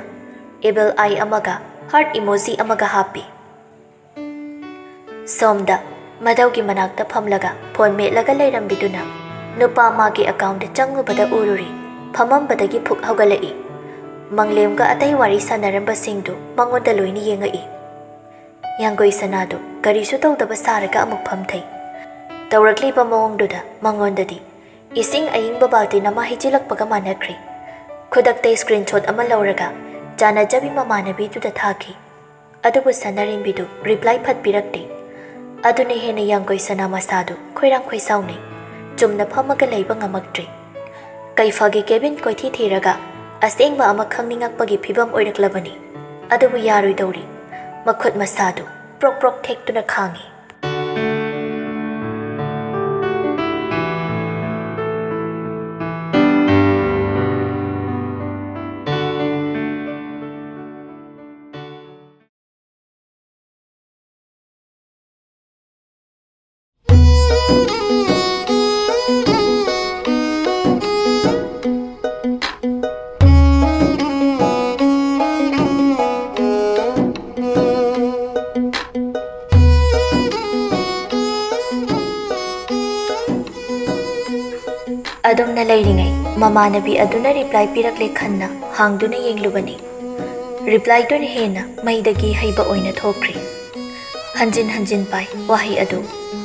ꯏꯕꯜ ꯑꯥꯏ ꯑꯃꯒ ꯍꯥꯔꯠ ꯏꯃꯣꯖꯤ ꯑꯃꯒ ꯍꯥꯞꯄꯤ꯫ ꯁꯣꯝꯗ ꯃꯙꯧꯒꯤ ꯃꯅꯥꯛꯇ ꯐꯝꯂꯒ ꯐꯣꯟ ꯃꯦꯠꯂꯒ ꯂꯩꯔꯝꯕꯤꯗꯨꯅ ꯅꯨꯄꯥ ꯃꯥꯒꯤ ꯑꯦꯀꯥꯎꯟꯗ ꯆꯪꯉꯨꯕꯗ ꯎꯔꯨꯔꯤ꯫ ꯐꯝꯃꯝꯕꯗꯒꯤ ꯐꯨꯛ ꯍꯧꯒꯠꯂꯛꯏ꯫ ꯃꯪꯂꯦꯝꯒ ꯑꯇꯩ ꯋꯥꯔꯤ ꯁꯥꯟꯅꯔꯝꯕꯁꯤꯡꯗꯨ ꯃꯉꯣꯟꯗ ꯂꯣꯏꯅ ꯌꯦꯡꯉꯛꯏ꯫ ꯌꯥꯡꯒꯣꯏ ꯁꯅꯥꯗꯨ ꯀꯔꯤꯁꯨ ꯇꯧꯗꯕ ꯁꯥꯔꯒ ꯑꯃꯨꯛ ꯐꯝꯊꯩ꯫ ꯇꯧꯔꯛꯂꯤꯕ ꯃꯑꯣꯡꯗꯨꯗ ꯃꯉꯣꯟꯗꯗꯤ ꯏꯁꯤꯡ ꯑꯏꯪꯕ ꯕꯥꯜꯇꯤꯟ ꯑꯃ ꯍꯩꯖꯤꯜꯂꯛꯄꯒ ꯃꯥꯟꯅꯈ꯭ꯔꯦ꯫ ꯈꯨꯗꯛꯇ ꯁ꯭ꯀ꯭ꯔꯤꯟꯁꯣꯠ ꯑꯃ ꯂꯧꯔꯒ ꯆꯥꯟꯅꯖꯕꯤ ꯃꯃꯥꯟꯅꯕꯤꯗꯨꯗ ꯊꯥꯈꯤ꯫ ꯑꯗꯨꯕꯨ ꯁꯅꯥꯔꯦꯝꯕꯤꯗꯨ ꯔꯤꯄ꯭ꯂꯥꯏ ꯐꯠ ꯄꯤꯔꯛꯇꯦ꯫ ꯑꯗꯨꯅ ꯍꯦꯟꯅ ꯌꯥꯡꯒꯣꯏ ꯁꯅꯥ ꯃꯁꯥꯗꯨ ꯈꯣꯏꯔꯥꯡ ꯈꯣꯏꯁꯥꯎꯅꯩ꯫ ꯆꯨꯝꯅ ꯐꯝꯃꯒ ꯂꯩꯕ ꯉꯝꯃꯛꯇ꯭ꯔꯦ꯫ ꯀꯩꯐꯒꯤ ꯀꯦꯕꯤꯟ ꯀꯣꯏꯊꯤ ꯊꯤꯔꯒ ꯑꯁꯦꯡꯕ ꯑꯃ ꯈꯪꯅꯤꯡꯉꯛꯄꯒꯤ ꯐꯤꯕꯝ ꯑꯣꯏꯔꯛꯂꯕꯅꯤ꯫ ꯑꯗꯨꯕꯨ ꯌꯥꯔꯣꯏꯗꯧꯔꯤ꯫ ꯃꯈꯨꯠ ꯃꯁꯥꯗꯨ ꯄ꯭ꯔꯣꯛ ꯄ꯭ꯔꯣꯛ ꯊꯦꯛꯇꯨꯅ ꯈꯥꯡꯉꯤ꯫ ꯑꯗꯨꯝꯅ ꯂꯩꯔꯤꯉꯩ ꯃꯃꯥꯟꯅꯕꯤ ꯑꯗꯨꯅ ꯔꯤꯄ꯭ꯂꯥꯏ ꯄꯤꯔꯛꯂꯦ ꯈꯟꯅ ꯍꯥꯡꯗꯨꯅ ꯌꯦꯡꯂꯨꯕꯅꯤ꯫ ꯔꯤꯄ꯭ꯂꯥꯏꯗꯨꯅ ꯍꯦꯟꯅ ꯃꯩꯗꯒꯤ ꯍꯩꯕ ꯑꯣꯏꯅ ꯊꯣꯛꯈ꯭ꯔꯦ꯫ ꯍꯟꯖꯤꯟ ꯍꯟꯖꯤꯟ ꯄꯥꯏ ꯋꯥꯍꯩ ꯑꯗꯨ꯫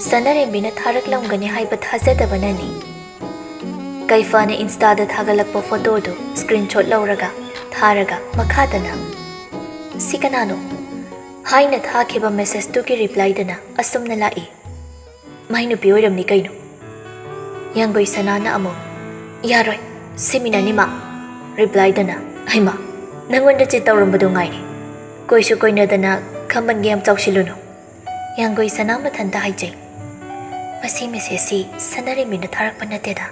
ꯁꯅꯥꯔꯦꯝꯕꯤꯅ ꯊꯥꯔꯛꯂꯝꯒꯅꯤ ꯍꯥꯏꯕ ꯊꯥꯖꯗꯕꯅꯅꯤ꯫ ꯀꯩꯐꯥꯅ Insta-ꯗ ꯊꯥꯒꯠꯂꯛꯄ photo-ꯗꯨ screenshot ꯂꯧꯔꯒ ꯊꯥꯔꯒ ꯃꯈꯥꯗꯅ, "ꯁꯤ ꯀꯅꯥꯅꯣ?" ꯍꯥꯏꯅ ꯊꯥꯈꯤꯕ message-ꯇꯨꯒꯤ reply-ꯗꯅ ꯑꯁꯨꯝꯅ ꯂꯥꯛꯏ, "ꯃꯥꯏ ꯅꯨꯄꯤ ꯑꯣꯏꯔꯝꯅꯤ ꯀꯩꯅꯣ?" ꯌꯥꯡꯒꯣꯏ ꯁꯅꯥꯅ ꯑꯃꯨꯛ, "ꯌꯥꯔꯣꯏ, ꯁꯤꯃꯤꯅꯅꯤ ꯃꯥ," reply-ꯗꯅ, "ꯍꯩꯃꯥ, ꯅꯪꯉꯣꯟꯗ cheat ꯇꯧꯔꯝꯕꯗꯣ ꯉꯥꯏꯔꯦ꯫ ꯀꯣꯏꯁꯨ ꯀꯣꯏꯅꯗꯅ ꯈꯝꯕꯟꯒ ꯌꯥꯝ ꯆꯥꯎꯁꯤꯜꯂꯨꯅꯨ꯫" ꯌꯥꯡꯒꯣꯏ ꯁꯅꯥ ꯃꯊꯟꯇ ꯍꯥꯏꯖꯩ, "ꯃꯁꯤ message-ꯁꯤ ꯁꯅꯥꯔꯦꯝꯕꯤꯅ ꯊꯥꯔꯛꯄ ꯅꯠꯇꯦꯗ꯫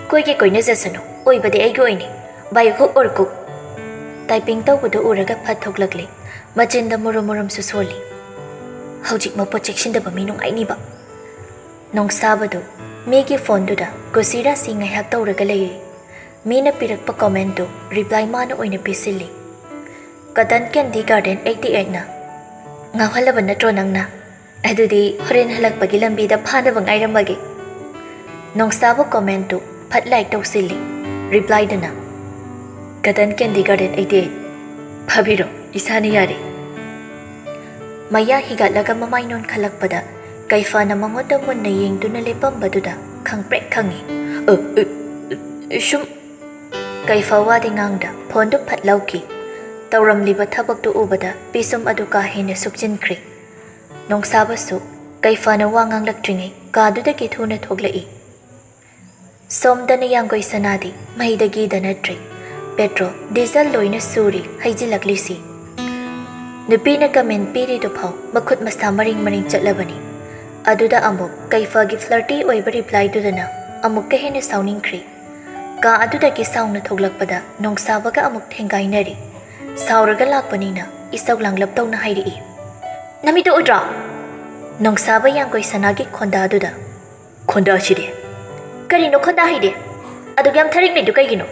ꯀꯣꯏꯒꯦ ꯀꯣꯏꯅꯖꯁꯅꯨ, ꯑꯣꯏꯕꯗꯤ ꯑꯩꯒꯤ ꯑꯣꯏꯅꯤ꯫ ꯕꯥꯏ ꯍꯨꯛ ꯑꯣꯔ ꯀꯨꯛ꯫" Typing ꯇꯧꯕꯗꯨ ꯎꯔꯒ ꯐꯠ ꯊꯣꯛꯂꯛꯂꯤ꯫ ꯃꯆꯤꯟꯗ ꯃꯨꯔꯨꯝ ꯃꯨꯔꯨꯝꯁꯨ ꯁꯣꯜꯂꯤ꯫ "ꯍꯧꯖꯤꯛ ꯃꯄꯣꯠ ꯆꯦꯛꯁꯤꯟꯗꯕ ꯃꯤ ꯅꯨꯡꯉꯥꯏꯅꯤꯕ꯫" ꯅꯣꯡꯁꯥꯕꯗꯨ ꯃꯤꯒꯤ phone-ꯗꯨꯗ ꯀꯨꯁꯤꯔꯥꯁꯤ ꯉꯥꯏꯍꯥꯛ ꯇꯧꯔꯒ ꯂꯩꯔꯤ꯫ ꯃꯤꯅ ꯄꯤꯔꯛꯄ comment-ꯗꯨ reply ꯃꯥꯅ ꯑꯣꯏꯅ ꯄꯤꯁꯤꯜꯂꯤ꯫ Cotton Candy Garden eighty eight-ꯅ, "ꯉꯥꯎꯍꯜꯂꯕ ꯅꯠꯇ꯭ꯔꯣ ꯅꯪꯅ? ꯑꯗꯨꯗꯤ ꯍꯣꯔꯦꯟ ꯍꯜꯂꯛꯄꯒꯤ ꯂꯝꯕꯤꯗ ꯐꯥꯅꯕ ꯉꯥꯏꯔꯝꯃꯒꯦ꯫" ꯅꯣꯡꯁꯥꯕ comment-ꯇꯨ ꯐꯠ like ꯇꯧꯁꯤꯜꯂꯤ꯫ Reply-ꯗꯅ, "Cotton Candy Garden eighty eight, ꯐꯥꯕꯤꯔꯣ, ꯏꯁꯥꯅ ꯌꯥꯔꯦ꯫" ꯃꯌꯥ ꯍꯤꯒꯠꯂꯒ ꯃꯃꯥꯏ ꯅꯣꯟꯈꯠꯂꯛꯄꯗ ꯀꯩꯐꯥꯅ ꯃꯉꯣꯟꯗ ꯃꯨꯟꯅ ꯌꯦꯡꯗꯨꯅ ꯂꯦꯞꯄꯝꯕꯗꯨꯗ ꯈꯪꯄ꯭ꯔꯦꯛ ꯈꯪꯉꯤ꯫ "ꯑ, ꯑ, ꯑ, ꯁꯨꯝ꯫" ꯀꯩꯐꯥ ꯋꯥꯗꯤ ꯉꯥꯡꯗ phone-ꯗꯨ ꯐꯠ ꯂꯧꯈꯤ꯫ ꯇꯧꯔꯝꯂꯤꯕ ꯊꯕꯛꯇꯨ ꯎꯕꯗ ꯄꯤꯁꯨꯝ ꯑꯗꯨ ꯀꯥ ꯍꯦꯟꯅ ꯁꯨꯛꯆꯤꯟꯈ꯭ꯔꯦ꯫ ꯅꯣꯡꯁꯥꯕꯁꯨ ꯀꯩꯐꯥꯅ ꯋꯥ ꯉꯥꯡꯂꯛꯇ꯭ꯔꯤꯉꯩ ꯀꯥꯗꯨꯗꯒꯤ ꯊꯨꯅ ꯊꯣꯛꯂꯛꯏ꯫ ꯁꯣꯝꯗꯅ ꯌꯥꯡꯒꯣꯏ ꯁꯅꯥꯗꯤ ꯃꯩꯗꯒꯤꯗ ꯅꯠꯇ꯭ꯔꯦ, petrol, diesel ꯂꯣꯏꯅ ꯁꯨꯔꯤ ꯍꯩꯖꯤꯜꯂꯛꯂꯤꯁꯤ꯫ ꯅꯨꯄꯤꯅ comment ꯄꯤꯔꯤꯗꯨ ꯐꯥꯎ ꯃꯈꯨꯠ ꯃꯁꯥ ꯃꯔꯤꯡ ꯃꯔꯤꯡ ꯆꯠꯂꯕꯅꯤ꯫ ꯑꯗꯨꯗ ꯑꯃꯨꯛ ꯀꯩꯐꯥꯒꯤ flirty ꯑꯣꯏꯕ reply-ꯗꯨꯗꯅ ꯑꯃꯨꯛꯀ ꯍꯦꯟꯅ ꯁꯥꯎꯅꯤꯡꯈ꯭ꯔꯦ꯫ ꯀꯥ ꯑꯗꯨꯗꯒꯤ ꯁꯥꯎꯅ ꯊꯣꯛꯂꯛꯄꯗ ꯅꯣꯡꯁꯥꯕꯒ ꯑꯃꯨꯛ ꯊꯦꯡꯒꯥꯏꯅꯔꯦ꯫ ꯁꯥꯎꯔꯒ ꯂꯥꯛꯄꯅꯤꯅ ꯏꯁꯧ ꯂꯥꯡꯂꯞ ꯇꯧꯅ ꯍꯥꯏꯔꯛꯏ, "ꯅꯃꯤꯠꯇꯨ ꯎꯗ꯭ꯔꯣ?" ꯅꯣꯡꯁꯥꯕ ꯌꯥꯡꯒꯣꯏ ꯁꯅꯥꯒꯤ ꯈꯣꯟꯗꯥꯗꯨꯗ, "ꯈꯣꯟꯗꯥꯁꯤꯗꯤ? ꯀꯔꯤꯅꯣ ꯈꯣꯟꯗꯥ ꯍꯥꯏꯗꯤ? ꯑꯗꯨꯛ ꯌꯥꯝ ꯊꯔꯤꯛꯅꯩꯗꯨ ꯀꯩꯒꯤꯅꯣ?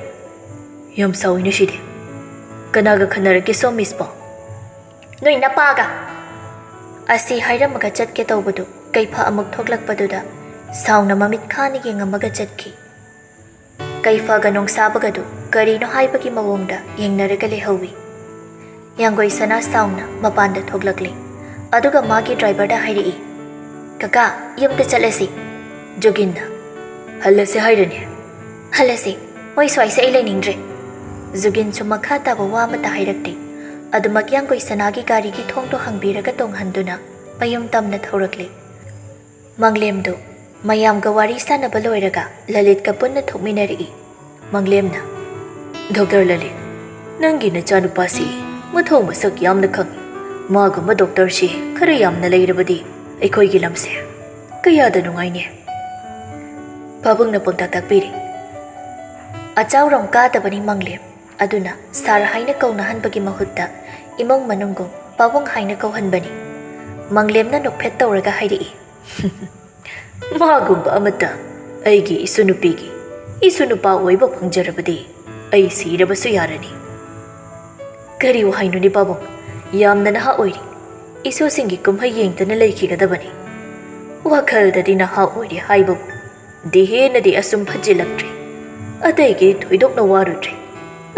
ꯌꯥꯝ ꯁꯥꯎꯏꯅ ꯁꯤꯗꯤ꯫ ꯀꯅꯥꯒ ꯈꯟꯅꯔꯛꯀꯦ ꯁꯣꯝ ꯃꯤꯁꯄꯣ?" "ꯅꯣꯏ ꯅꯄꯥꯒ!" ꯑꯁꯤ ꯍꯥꯏꯔꯝꯃꯒ ꯆꯠꯀꯦ ꯇꯧꯕꯗꯨ ꯀꯩꯐꯥ ꯑꯃꯨꯛ ꯊꯣꯛꯂꯛꯄꯗꯨꯗ ꯁꯥꯎꯅ ꯃꯃꯤꯠ ꯈꯥꯅ ꯌꯦꯡꯉꯝꯃꯒ ꯆꯠꯈꯤ꯫ ꯀꯩꯐꯥꯒ ꯅꯣꯡꯁꯥꯕꯒꯗꯨ ꯀꯔꯤꯅꯣ ꯍꯥꯏꯕꯒꯤ ꯃꯑꯣꯡꯗ ꯌꯦꯡꯅꯔꯒ ꯂꯩꯍꯧꯏ꯫ ꯌꯥꯡꯒꯣꯏ ꯁꯅꯥ ꯁꯥꯎꯅ ꯃꯄꯥꯟꯗ ꯊꯣꯛꯂꯛꯂꯦ꯫ ꯑꯗꯨꯒ ꯃꯥꯒꯤ driver-ꯗ ꯍꯥꯏꯔꯛꯏ, "ꯀꯀꯥ, ꯌꯨꯝꯗ ꯆꯠꯂꯁꯤ꯫" ꯖꯣꯒꯤꯟꯅ, "ꯍꯜꯂꯁꯦ ꯍꯥꯏꯔꯅꯦ?" "ꯍꯜꯂꯁꯦ꯫ ꯃꯣꯏ ꯁ꯭ꯋꯥꯏꯁꯦ ꯑꯩ ꯂꯩꯅꯤꯡꯗ꯭ꯔꯦ꯫" ꯖꯨꯒꯤꯟꯁꯨ ꯃꯈꯥ ꯇꯥꯕ ꯋꯥ ꯑꯃꯠꯇ ꯍꯥꯏꯔꯛꯇꯦ꯫ ꯑꯗꯨꯃꯛ ꯌꯥꯡꯒꯣꯏ ꯁꯅꯥꯒꯤ ꯒꯥꯔꯤꯒꯤ ꯊꯣꯡꯗꯣ ꯍꯥꯡꯕꯤꯔꯒ ꯇꯣꯡꯍꯟꯗꯨꯅ ꯃꯌꯨꯝ ꯇꯝꯅ ꯊꯧꯔꯛꯂꯦ꯫ ꯃꯪꯂꯦꯝꯗꯨ ꯃꯌꯥꯝꯒ ꯋꯥꯔꯤ ꯁꯥꯟꯅꯕ ꯂꯣꯏꯔꯒ ꯂꯂꯤꯠꯀ ꯄꯨꯟꯅ ꯊꯣꯛꯃꯤꯟꯅꯔꯛꯏ꯫ ꯃꯪꯂꯦꯝꯅ, "ꯗꯣꯛꯇꯔ ꯂꯂꯤꯠ, ꯅꯪꯒꯤ ꯅꯆꯥꯅꯨꯄꯥꯁꯤ ꯃꯊꯧ ꯃꯁꯛ ꯌꯥꯝꯅ ꯈꯪꯏ꯫ ꯃꯥꯒꯨꯝꯕ ꯗꯣꯛꯇꯔꯁꯤ ꯈꯔ ꯌꯥꯝꯅ ꯂꯩꯔꯕꯗꯤ ꯑꯩꯈꯣꯏꯒꯤ ꯂꯝꯁꯦ ꯀꯌꯥꯗ ꯅꯨꯡꯉꯥꯏꯅꯤ꯫" ꯄꯥꯕꯨꯡꯅ ꯄꯥꯎꯇꯥꯛ ꯇꯥꯛꯄꯤꯔꯤ꯫ ꯑꯆꯥꯎꯔꯝ ꯀꯥꯗꯕꯅꯤ ꯃꯪꯂꯦꯝ꯫ ꯑꯗꯨꯅ ꯁꯥꯔ ꯍꯥꯏꯅ ꯀꯧꯅꯍꯟꯕꯒꯤ ꯃꯍꯨꯠꯇ ꯏꯃꯨꯡ ꯃꯅꯨꯡꯒꯨꯝ ꯄꯥꯕꯨꯡ ꯍꯥꯏꯅ ꯀꯧꯍꯟꯕꯅꯤ꯫ ꯃꯪꯂꯦꯝꯅ ꯅꯣꯛꯐꯦꯠ ꯇꯧꯔꯒ ꯍꯥꯏꯔꯛꯏ, "ꯃꯥꯒꯨꯝꯕ ꯑꯃꯇ ꯑꯩꯒꯤ ꯏꯁꯨ ꯅꯨꯄꯤꯒꯤ ꯏꯁꯨ ꯅꯨꯄꯥ ꯑꯣꯏꯕ ꯐꯪꯖꯔꯕꯗꯤ ꯑꯩ ꯁꯤꯔꯕꯁꯨ ꯌꯥꯔꯅꯤ꯫" "ꯀꯔꯤ ꯋꯥꯍꯩꯅꯣꯅꯦ ꯄꯥꯕꯨꯡ? ꯌꯥꯝꯅ ꯅꯍꯥ ꯑꯣꯏꯔꯤ꯫ ꯏꯁꯨꯁꯤꯡꯒꯤ ꯀꯨꯝꯍꯩ ꯌꯦꯡꯗꯅ ꯂꯩꯈꯤꯒꯗꯕꯅꯤ꯫" ꯋꯥꯈꯜꯗꯗꯤ ꯅꯍꯥ ꯑꯣꯏꯔꯤ ꯍꯥꯏꯕꯕꯨ ꯗꯤ ꯍꯦꯟꯅꯗꯤ ꯑꯁꯨꯝ ꯐꯠꯖꯤꯜꯂꯛꯇ꯭ꯔꯦ꯫ ꯑꯇꯩꯒꯤ ꯊꯣꯏꯗꯣꯛꯅ ꯋꯥꯔꯨꯗ꯭ꯔꯦ꯫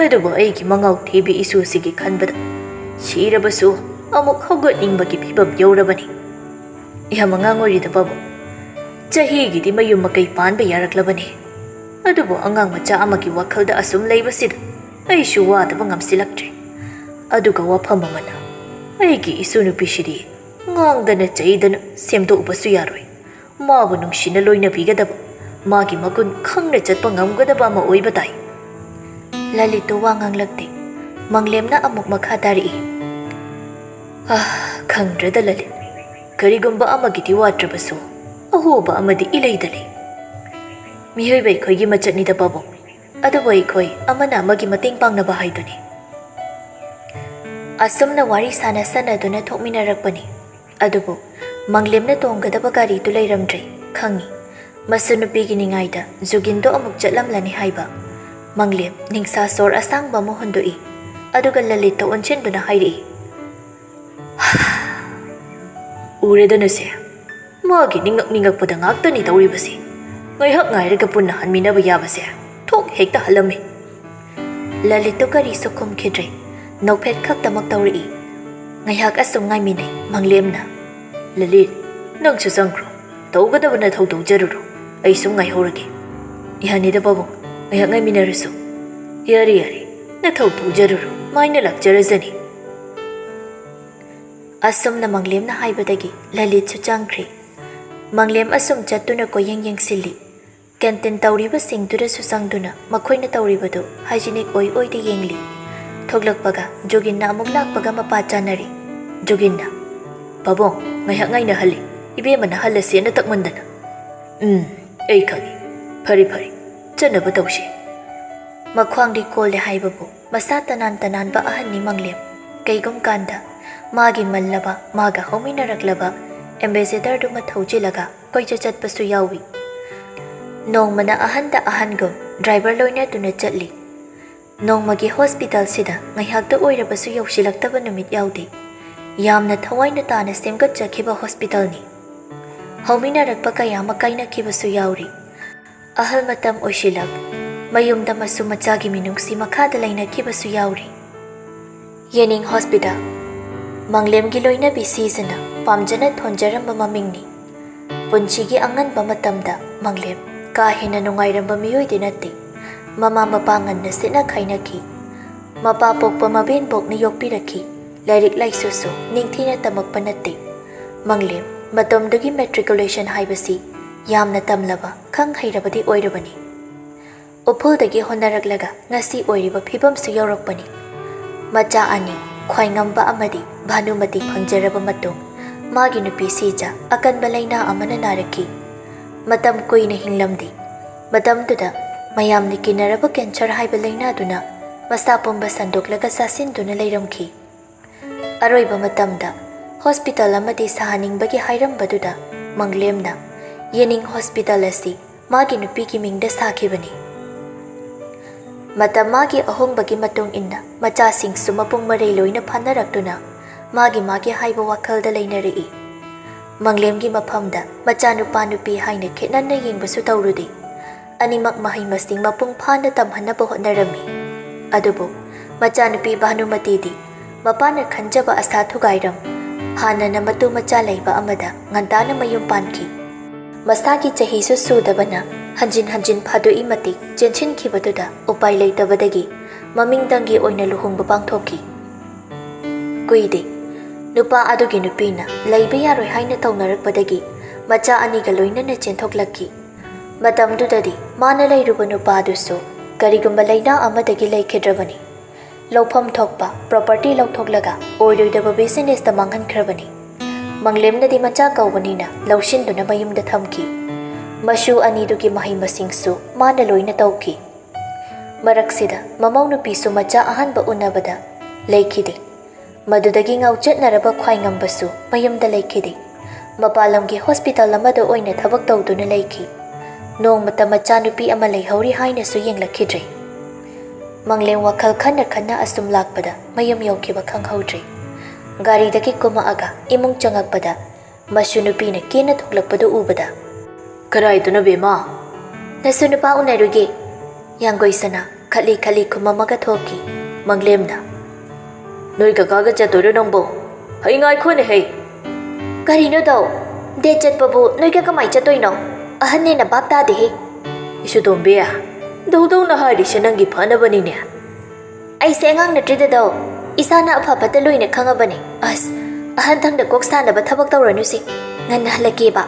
ꯑꯗꯨꯕꯨ ꯑꯩꯒꯤ ꯃꯉꯥꯎ ꯊꯤꯕꯤ ꯏꯁꯨꯁꯤꯒꯤ ꯈꯟꯕꯗ ꯁꯤꯔꯕꯁꯨ ꯑꯃꯨꯛ ꯍꯧꯒꯠꯅꯤꯡꯕꯒꯤ ꯐꯤꯕꯝ ꯌꯧꯔꯕꯅꯤ꯫ ꯌꯥꯝ ꯑꯉꯥꯡ ꯑꯣꯏꯔꯤꯗ ꯄꯥꯕꯨꯡ꯫ ꯆꯍꯤꯒꯤꯗꯤ ꯃꯌꯨꯝ ꯃꯀꯩ ꯄꯥꯟꯕ ꯌꯥꯔꯛꯂꯕꯅꯤ꯫ ꯑꯗꯨꯕꯨ ꯑꯉꯥꯡ ꯃꯆꯥ ꯑꯃꯒꯤ ꯋꯥꯈꯜꯗ ꯑꯁꯨꯝ ꯂꯩꯕꯁꯤꯗ ꯑꯩꯁꯨ ꯋꯥꯗꯕ ꯉꯝꯁꯤꯜꯂꯛꯇ꯭ꯔꯦ꯫ ꯑꯗꯨꯒ ꯋꯥꯐꯝ ꯑꯃꯅ, ꯑꯩꯒꯤ ꯏꯁꯨ ꯅꯨꯄꯤꯁꯤꯗꯤ ꯉꯥꯡꯗꯅ ꯆꯩꯗꯅ ꯁꯦꯝꯗꯣꯛꯎꯕꯁꯨ ꯌꯥꯔꯣꯏ꯫ ꯃꯥꯕꯨ ꯅꯨꯡꯁꯤꯅ ꯂꯣꯏꯅꯕꯤꯒꯗꯕ, ꯃꯥꯒꯤ ꯃꯒꯨꯟ ꯈꯪꯅ ꯆꯠꯄ ꯉꯝꯒꯗꯕ ꯑꯃ ꯑꯣꯏꯕ ꯇꯥꯏ꯫ ꯂꯂꯤꯠꯇꯨ ꯋꯥ ꯉꯥꯡꯂꯛꯇꯦ꯫ ꯃꯪꯂꯦꯝꯅ ꯑꯃꯨꯛ ꯃꯈꯥ ꯇꯥꯔꯛꯏ, "ꯑꯥ, ꯈꯪꯗ꯭ꯔꯦꯗ ꯂꯂꯤꯠ꯫ ꯀꯔꯤꯒꯨꯝꯕ ꯑꯃꯒꯤꯗꯤ ꯋꯥꯠꯇ꯭ꯔꯕꯁꯨ, ꯑꯍꯣꯕ ꯑꯃꯗꯤ ꯏꯂꯩꯗ ꯂꯩ꯫ ꯃꯤꯑꯣꯏꯕ ꯑꯩꯈꯣꯏꯒꯤ ꯃꯆꯠꯅꯤꯗ ꯄꯥꯕꯨꯡ꯫ ꯑꯗꯨꯕꯨ ꯑꯩꯈꯣꯏ ꯑꯃꯅ ꯑꯃꯒꯤ ꯃꯇꯦꯡ ꯄꯥꯡꯅꯕ ꯍꯥꯏꯗꯨꯅꯤ꯫" ꯑꯁꯨꯝꯅ ꯋꯥꯔꯤ ꯁꯥꯟꯅ ꯁꯥꯟꯅꯗꯨꯅ ꯊꯣꯛꯃꯤꯟꯅꯔꯛꯄꯅꯤ꯫ ꯑꯗꯨꯕꯨ ꯃꯪꯂꯦꯝꯅ ꯇꯣꯡꯒꯗꯕ ꯒꯥꯔꯤꯗꯨ ꯂꯩꯔꯝꯗ꯭ꯔꯦ, ꯈꯪꯉꯤ꯫ ꯃꯁꯨ ꯅꯨꯄꯤꯒꯤ ꯅꯤꯡꯉꯥꯏꯗ ꯖꯨꯒꯤꯟꯗꯣ ꯑꯃꯨꯛ ꯆꯠꯂꯝꯂꯅꯤ ꯍꯥꯏꯕ꯫ ꯃꯪꯂꯦꯝ ꯅꯤꯡꯁꯥ ꯁꯣꯔ ꯑꯁꯥꯡꯕ ꯑꯃ ꯍꯨꯟꯗꯣꯛꯏ, ꯑꯗꯨꯒ ꯂꯂꯤꯠꯇ ꯑꯣꯟꯁꯤꯟꯗꯨꯅ ꯍꯥꯏꯔꯛꯏ, "ꯎꯔꯦꯗꯅꯁꯦ, ꯃꯥꯒꯤ ꯅꯤꯡꯉꯛ ꯅꯤꯡꯉꯛꯄꯗ ꯉꯥꯛꯇꯅꯤ ꯇꯧꯔꯤꯕꯁꯦ꯫ ꯉꯥꯏꯍꯥꯛ ꯉꯥꯏꯔꯒ ꯄꯨꯟꯅ ꯍꯟꯃꯤꯟꯅꯕ ꯌꯥꯕꯁꯦ ꯊꯣꯛ ꯍꯦꯛꯇ ꯍꯜꯂꯝꯃꯤ꯫" ꯂꯂꯤꯠꯇꯨ ꯀꯔꯤꯁꯨ ꯈꯨꯝꯈꯤꯗ꯭ꯔꯦ꯫ ꯅꯣꯛꯐꯦꯠ ꯈꯛꯇꯃꯛ ꯇꯧꯔꯛꯏ꯫ ꯉꯥꯏꯍꯥꯛ ꯑꯁꯨꯝ ꯉꯥꯏꯃꯤꯟꯅꯩ꯫ ꯃꯪꯂꯦꯝꯅ, "ꯂꯂꯤꯠ, ꯅꯪꯁꯨ ꯆꯪꯈ꯭ꯔꯣ꯫ ꯇꯧꯒꯗꯕ ꯅꯊꯧ ꯇꯧꯖꯔꯨꯔꯣ꯫ ꯑꯩ ꯁꯨꯝ ꯉꯥꯏꯍꯧꯔꯒꯦ꯫" "ꯌꯥꯅꯤꯗ ꯄꯥꯕꯨꯡ, ꯉꯥꯏꯍꯥꯛ ꯉꯥꯏꯃꯤꯟꯅꯔꯁꯨ꯫ ꯌꯥꯔꯦ, ꯌꯥꯔꯦ, ꯅꯊꯧ ꯇꯧꯖꯔꯨꯔꯣ, ꯃꯥꯏꯅ ꯂꯥꯛꯆꯔꯖꯅꯤ"꯫ ꯑꯁꯨꯝꯅ ꯃꯪꯂꯦꯝꯅ ꯍꯥꯏꯕꯗꯒꯤ ꯂꯂꯤꯠꯁꯨ ꯆꯪꯈ꯭ꯔꯦ꯫ ꯃꯪꯂꯦꯝ ꯑꯁꯨꯝ ꯆꯠꯇꯨꯅ ꯀꯣꯏꯌꯦꯡ ꯌꯦꯡꯁꯤꯜꯂꯤ꯫ ꯀꯦꯟꯇꯤꯟ ꯇꯧꯔꯤꯕꯁꯤꯡꯗꯨꯗꯁꯨ ꯆꯪꯗꯨꯅ ꯃꯈꯣꯏꯅ ꯇꯧꯔꯤꯕꯗꯨ ꯍꯥꯏꯖꯤꯅꯤꯛ ꯑꯣꯏ ꯑꯣꯏꯗ ꯌꯦꯡꯂꯤ꯫ ꯊꯣꯛꯂꯛꯄꯒ ꯖꯨꯒꯤꯟꯅ ꯑꯃꯨꯛ ꯂꯥꯛꯄꯒ ꯃꯄꯥ ꯆꯥꯅꯔꯤ꯫ ꯖꯨꯒꯤꯟꯅ, "ꯄꯥꯕꯨꯡ, ꯉꯥꯏꯍꯥꯛ ꯉꯥꯏꯅꯍꯜꯂꯤ꯫ ꯏꯕꯦꯝꯃꯅ ꯍꯜꯂꯁꯦꯅ ꯇꯛꯃꯟꯗꯅ"꯫ "ꯎꯝ, ꯑꯩ ꯈꯪꯏ꯫ ꯐꯔꯦ, ꯐꯔꯦ, ꯆꯠꯅꯕ ꯇꯧꯁꯤ"꯫ ꯃꯈ꯭ꯋꯥꯡꯗꯤ ꯀꯣꯜꯂꯦ ꯍꯥꯏꯕꯕꯨ ꯃꯁꯥ ꯇꯅꯥꯟ ꯇꯅꯥꯟꯕ ꯑꯍꯟꯅꯤ ꯃꯪꯂꯦꯝ꯫ ꯀꯩꯒꯨꯝ ꯀꯥꯟꯗ ꯃꯥꯒꯤ ꯃꯜꯂꯕ, ꯃꯥꯒ ꯍꯧꯃꯤꯟꯅꯔꯛꯂꯕ ꯑꯦꯝꯕꯦꯁꯦꯗꯔꯗꯨꯃ ꯊꯧꯖꯤꯜꯂꯒ ꯀꯣꯏꯆꯠ ꯆꯠꯄꯁꯨ ꯌꯥꯎꯏ꯫ ꯅꯣꯡꯃꯅ ꯑꯍꯟꯗ ꯑꯍꯟꯒꯨꯝ ꯗ꯭ꯔꯥꯏꯚꯔ ꯂꯣꯏꯅꯗꯨꯅ ꯆꯠꯂꯤ꯫ ꯅꯣꯡꯃꯒꯤ ꯍꯣꯁꯄꯤꯇꯥꯜꯁꯤꯗ ꯉꯥꯏꯍꯥꯛꯇ ꯑꯣꯏꯔꯕꯁꯨ ꯌꯧꯁꯤꯜꯂꯛꯇꯕ ꯅꯨꯃꯤꯠ ꯌꯥꯎꯗꯦ꯫ ꯌꯥꯝꯅ ꯊꯋꯥꯏꯅ ꯇꯥꯅ ꯁꯦꯝꯒꯠꯆꯈꯤꯕ ꯍꯣꯁꯄꯤꯇꯥꯜꯅꯤ꯫ ꯍꯧꯃꯤꯟꯅꯔꯛꯄ ꯀꯌꯥ ꯑꯃ ꯀꯥꯏꯅꯈꯤꯕꯁꯨ ꯌꯥꯎꯔꯤ꯫ ꯑꯍꯜ ꯃꯇꯝ ꯑꯣꯏꯁꯤꯜꯂꯛ, ꯃꯌꯨꯝꯗ ꯃꯁꯨ ꯃꯆꯥꯒꯤ ꯃꯤꯅꯨꯡꯁꯤ ꯃꯈꯥꯗ ꯂꯩꯅꯈꯤꯕꯁꯨ ꯌꯥꯎꯔꯤ꯫ ꯌꯦꯅꯤꯡ ꯍꯣꯁꯄꯤꯇꯥꯜ꯫ ꯃꯪꯂꯦꯝꯒꯤ ꯂꯣꯏꯅꯕꯤ ꯁꯤꯖꯅ ꯄꯥꯝꯖꯅ ꯊꯣꯟꯖꯔꯝꯕ ꯃꯃꯤꯡꯅꯤ꯫ ꯄꯨꯟꯁꯤꯒꯤ ꯑꯉꯟꯕ ꯃꯇꯝꯗ ꯃꯪꯂꯦꯝ ꯀꯥ ꯍꯦꯟꯅ ꯅꯨꯡꯉꯥꯏꯔꯝꯕ ꯃꯤꯑꯣꯏꯗꯤ ꯅꯠꯇꯦ꯫ ꯃꯃꯥ ꯃꯄꯥ ꯉꯟꯅ ꯁꯤꯠꯅ ꯈꯥꯏꯅꯈꯤ꯫ ꯃꯄꯥ ꯄꯣꯛꯄ ꯃꯕꯦꯟꯕꯣꯛꯅ ꯌꯣꯛꯄꯤꯔꯛꯈꯤ꯫ ꯂꯥꯏꯔꯤꯛ ꯂꯥꯏꯁꯨꯁꯨ ꯅꯤꯡꯊꯤꯅ ꯇꯝꯃꯛꯄ ꯅꯠꯇꯦ꯫ ꯃꯪꯂꯦꯝ ꯃꯇꯝꯗꯨꯒꯤ ꯃꯦꯇ꯭ꯔꯤꯀꯨꯂꯦꯁꯟ ꯍꯥꯏꯕꯁꯤ ꯌꯥꯝꯅ ꯇꯝꯂꯕ, ꯈꯪ ꯍꯩꯔꯕꯗꯤ ꯑꯣꯏꯔꯕꯅꯤ꯫ ꯎꯐꯨꯜꯗꯒꯤ ꯍꯣꯠꯅꯔꯛꯂꯒ ꯉꯁꯤ ꯑꯣꯏꯔꯤꯕ ꯐꯤꯕꯝꯁꯨ ꯌꯧꯔꯛꯄꯅꯤ꯫ ꯃꯆꯥ ꯑꯅꯤ, ꯈ꯭ꯋꯥꯏꯉꯝꯕ ꯑꯃꯗꯤ ꯚꯥꯅꯨꯃꯇꯤ ꯐꯪꯖꯔꯕ ꯃꯇꯨꯡ, ꯃꯥꯒꯤ ꯅꯨꯄꯤ ꯁꯤꯖ ꯑꯀꯟꯕ ꯂꯩꯅꯥ ꯑꯃꯅ ꯅꯥꯔꯛꯈꯤ꯫ ꯃꯇꯝ ꯀꯨꯏꯅ ꯍꯤꯡꯂꯝꯗꯦ꯫ ꯃꯇꯝꯗꯨꯗ ꯃꯌꯥꯝꯅ ꯀꯤꯅꯔꯕ ꯀꯦꯟꯁꯔ ꯍꯥꯏꯕ ꯂꯩꯅꯥꯗꯨꯅ ꯃꯁꯥ ꯄꯨꯝꯕ ꯁꯟꯗꯣꯛꯂꯒ ꯆꯥꯁꯤꯟꯗꯨꯅ ꯂꯩꯔꯝꯈꯤ꯫ ꯑꯔꯣꯏꯕ ꯃꯇꯝꯗ ꯍꯣꯁꯄꯤꯇꯥꯜ ꯑꯃꯗꯤ ꯁꯥꯍꯟꯅꯤꯡꯕꯒꯤ ꯍꯥꯏꯔꯝꯕꯗꯨꯗ ꯃꯪꯂꯦꯝꯅ ꯌꯦꯅꯤꯡ ꯍꯣꯁꯄꯤꯇꯥꯜ ꯑꯁꯤ ꯃꯥꯒꯤ ꯅꯨꯄꯤꯒꯤ ꯃꯤꯡꯗ ꯁꯥꯈꯤꯕꯅꯤ꯫ ꯃꯇꯝ ꯃꯥꯒꯤ ꯑꯍꯣꯡꯕꯒꯤ ꯃꯇꯨꯡ ꯏꯟꯅ ꯃꯆꯥꯁꯤꯡꯁꯨ ꯃꯄꯨꯡ ꯃꯔꯩ ꯂꯣꯏꯅ ꯐꯥꯅꯔꯛꯇꯨꯅ ꯃꯥꯒꯤ ꯃꯥꯒꯤ ꯍꯥꯏꯕ ꯋꯥꯈꯜꯗ ꯂꯩꯅꯔꯛꯏ꯫ ꯃꯪꯂꯦꯝꯒꯤ ꯃꯐꯝꯗ ꯃꯆꯥꯅꯨꯄꯥ ꯅꯨꯄꯤ ꯍꯥꯏꯅ ꯈꯦꯠꯅꯅ ꯌꯦꯡꯕꯁꯨ ꯇꯧꯔꯨꯗꯦ꯫ ꯑꯅꯤꯃꯛ ꯃꯍꯩ ꯃꯁꯤꯡ ꯃꯄꯨꯡ ꯐꯥꯅ ꯇꯝꯍꯟꯅꯕ ꯍꯣꯠꯅꯔꯝꯃꯤ꯫ ꯑꯗꯨꯕꯨ ꯃꯆꯥꯅꯨꯄꯤ ꯚꯥꯅꯨꯃꯇꯤꯗꯤ ꯃꯄꯥꯅ ꯈꯟꯖꯕ ꯑꯁꯥ ꯊꯨꯒꯥꯏꯔꯝ, ꯍꯥꯟꯅꯅ ꯃꯇꯨ ꯃꯆꯥ ꯂꯩꯕ ꯑꯃꯗ ꯉꯟꯇꯥꯅ ꯃꯌꯨꯝ ꯄꯥꯟꯈꯤ꯫ ꯃꯁꯥꯒꯤ ꯆꯍꯤꯁꯨ ꯁꯨꯗꯕꯅ ꯍꯟꯖꯤꯟ ꯍꯟꯖꯤꯟ ꯐꯥꯗꯣꯛꯏ ꯃꯇꯤꯛ ꯆꯦꯟꯁꯤꯟꯈꯤꯕꯗꯨꯗ ꯎꯄꯥꯏ ꯂꯩꯇꯕꯗꯒꯤ ꯃꯃꯤꯡꯗꯪꯒꯤ ꯑꯣꯏꯅ ꯂꯨꯍꯣꯡꯕ ꯄꯥꯡꯊꯣꯛꯈꯤ꯫ ꯀꯨꯏꯗꯦ, ꯅꯨꯄꯥ ꯑꯗꯨꯒꯤ ꯅꯨꯄꯤꯅ ꯂꯩꯕ ꯌꯥꯔꯣꯏ ꯍꯥꯏꯅ ꯇꯧꯅꯔꯛꯄꯗꯒꯤ ꯃꯆꯥ ꯑꯅꯤꯒ ꯂꯣꯏꯅꯅ ꯆꯦꯟꯊꯣꯛꯂꯛꯈꯤ꯫ ꯃꯇꯝꯗꯨꯗꯗꯤ ꯃꯥꯅ ꯂꯩꯔꯨꯕ ꯅꯨꯄꯥꯗꯨꯁꯨ ꯀꯔꯤꯒꯨꯝꯕ ꯂꯩꯅꯥ ꯑꯃꯗꯒꯤ ꯂꯩꯈꯤꯗ꯭ꯔꯕꯅꯤ꯫ ꯂꯧꯐꯝ ꯊꯣꯛꯄ ꯄ꯭ꯔꯣꯄꯔꯇꯤ ꯂꯧꯊꯣꯛꯂꯒ ꯑꯣꯏꯔꯣꯏꯗꯕ ꯕꯤꯖꯤꯅꯦꯁꯇ ꯃꯥꯡꯍꯟꯈ꯭ꯔꯕꯅꯤ꯫ ꯃꯪꯂꯦꯝꯅꯗꯤ ꯃꯆꯥ ꯀꯧꯕꯅꯤꯅ ꯂꯧꯁꯤꯟꯗꯨꯅ ꯃꯌꯨꯝꯗ ꯊꯝꯈꯤ꯫ ꯃꯁꯨ ꯑꯅꯤꯗꯨꯒꯤ ꯃꯍꯩ ꯃꯁꯤꯡꯁꯨ ꯃꯥꯅ ꯂꯣꯏꯅ ꯇꯧꯈꯤ꯫ ꯃꯔꯛꯁꯤꯗ ꯃꯃꯧ ꯅꯨꯄꯤꯁꯨ ꯃꯆꯥ ꯑꯍꯥꯟꯕ ꯎꯅꯕꯗ ꯂꯩꯈꯤꯗꯦ꯫ ꯃꯗꯨꯗꯒꯤ ꯉꯥꯎꯆꯠꯅꯔꯕ ꯈ꯭ꯋꯥꯏꯉꯝꯕꯁꯨ ꯃꯌꯨꯝꯗ ꯂꯩꯈꯤꯗꯦ꯫ ꯃꯄꯥꯟ ꯂꯝꯒꯤ ꯍꯣꯁꯄꯤꯇꯥꯜ ꯑꯃꯗ ꯑꯣꯏꯅ ꯊꯕꯛ ꯇꯧꯗꯨꯅ ꯂꯩꯈꯤ꯫ ꯅꯣꯡꯃꯇ ꯃꯆꯥꯅꯨꯄꯤ ꯑꯃ ꯂꯩꯍꯧꯔꯤ ꯍꯥꯏꯅꯁꯨ ꯌꯦꯡꯂꯛꯈꯤꯗ꯭ꯔꯦ꯫ ꯃꯪꯂꯦꯝ ꯋꯥꯈꯜ ꯈꯟꯅ ꯈꯟꯅ ꯑꯁꯨꯝ ꯂꯥꯛꯄꯗ ꯃꯌꯨꯝ ꯌꯧꯈꯤꯕ ꯈꯪꯍꯧꯗ꯭ꯔꯦ꯫ ꯒꯥꯔꯤꯗꯒꯤ ꯀꯨꯝꯃꯛꯑꯒ ꯏꯃꯨꯡ ꯆꯪꯉꯛꯄꯗ ꯃꯁꯨ ꯅꯨꯄꯤꯅ ꯀꯦꯅ ꯊꯣꯛꯂꯛꯄꯗꯨ ꯎꯕꯗ, "ꯀꯔꯥꯏꯗꯅꯣ ꯕꯦꯝꯃ? ꯅꯁꯨ ꯅꯨꯄꯥ ꯎꯅꯔꯨꯒꯦ," ꯌꯥꯡꯒꯣꯏ ꯁꯅꯥ ꯈꯠꯂꯤ ꯈꯠꯂꯤ ꯈꯨꯝꯃꯝꯃꯒ ꯊꯣꯛꯈꯤ꯫ ꯃꯪꯂꯦꯝꯅ, "ꯅꯣꯏ ꯀꯀꯥꯒ ꯆꯠꯇꯣꯏꯔꯣ ꯅꯪꯕꯣ? ꯍꯩ, ꯉꯥꯏꯈꯣꯅꯦ ꯍꯩ!" "ꯀꯔꯤꯅꯣꯗꯣ? ꯗꯦꯠ ꯆꯠꯄꯕꯨ ꯅꯣꯏꯒ ꯀꯃꯥꯏ ꯆꯠꯇꯣꯏꯅꯣ? ꯑꯍꯟꯅꯦꯅ ꯚꯥꯞ ꯇꯥꯗꯦꯍꯦ!" "ꯏꯁꯨꯇꯣꯝꯕꯤ, ꯗꯧꯗꯧꯅ ꯍꯥꯏꯔꯤꯁꯦ ꯅꯪꯒꯤ ꯐꯅꯕꯅꯤꯅꯦ꯫ ꯑꯩꯁꯦ ꯑꯉꯥꯡ ꯅꯠꯇ꯭ꯔꯤꯗꯗꯣ, ꯏꯁꯥꯅ ꯑꯐ ꯐꯠꯇ ꯂꯣꯏꯅ ꯈꯪꯉꯕꯅꯦ꯫ ꯑꯁ, ꯑꯍꯟ ꯊꯪꯗ ꯀꯣꯛ ꯁꯥꯟꯅꯕ ꯊꯕꯛ ꯇꯧꯔꯅꯨꯁꯦ, ꯉꯟꯅ ꯍꯜꯂꯛꯀꯦꯕ꯫"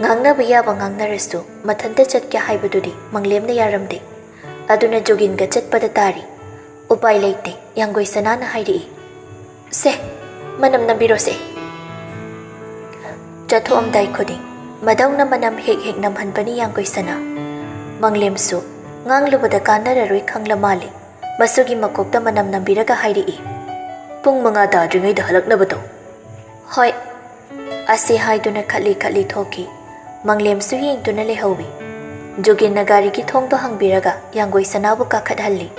ꯉꯥꯡꯅꯕ ꯌꯥꯕ ꯉꯥꯡꯅꯔꯁꯨ ꯃꯊꯟꯇ ꯆꯠꯀꯦ ꯍꯥꯏꯕꯗꯨꯗꯤ ꯃꯪꯂꯦꯝꯅ ꯌꯥꯔꯝꯗꯦ꯫ ꯑꯗꯨꯅ ꯖꯣꯒꯤꯟꯒ ꯆꯠꯄꯗ ꯇꯥꯔꯤ꯫ ꯎꯄꯥꯏ ꯂꯩꯇꯦ, ꯌꯥꯡꯒꯣꯏ ꯁꯅꯥꯅ ꯍꯥꯏꯔꯛꯏ, "ꯁꯦ, ꯃꯅꯝ ꯅꯝꯕꯤꯔꯣꯁꯦ꯫" ꯆꯠꯊꯣꯛꯑꯝꯗꯥꯏ ꯈꯨꯗꯤꯡ ꯃꯗꯧꯅ ꯃꯅꯝ ꯍꯦꯛ ꯍꯦꯛ ꯅꯝꯍꯟꯕꯅꯤ ꯌꯥꯡꯒꯣꯏ ꯁꯅꯥ꯫ ꯃꯪꯂꯦꯝꯁꯨ ꯉꯥꯡꯂꯨꯕꯗ ꯀꯥꯟꯅꯔꯔꯣꯏ ꯈꯪꯂ ꯃꯥꯜꯂꯦ꯫ ꯃꯁꯨꯒꯤ ꯃꯀꯣꯛꯇ ꯃꯅꯝ ꯅꯝꯕꯤꯔꯒ ꯍꯥꯏꯔꯛꯏ, "ꯄꯨꯡ ꯃꯉꯥ ꯇꯥꯗ꯭ꯔꯤꯉꯩꯗ ꯍꯜꯂꯛꯅꯕ ꯇꯧ꯫" "ꯍꯣꯏ꯫" ꯑꯁꯤ ꯍꯥꯏꯗꯨꯅ ꯈꯠꯂꯤ ꯈꯠꯂꯤ ꯊꯣꯛꯈꯤ꯫ ꯃꯪꯂꯦꯝꯁꯨ ꯌꯦꯡꯗꯨꯅ ꯂꯩꯍꯧꯏ꯫ ꯖꯣꯒꯤꯟꯅ ꯒꯥꯔꯤꯒꯤ ꯊꯣꯡꯗꯣ ꯍꯥꯡꯕꯤꯔꯒ ꯌꯥꯡꯒꯣꯏ ꯁꯅꯥꯕꯨ ꯀꯥꯈꯠꯍꯜꯂꯤ꯫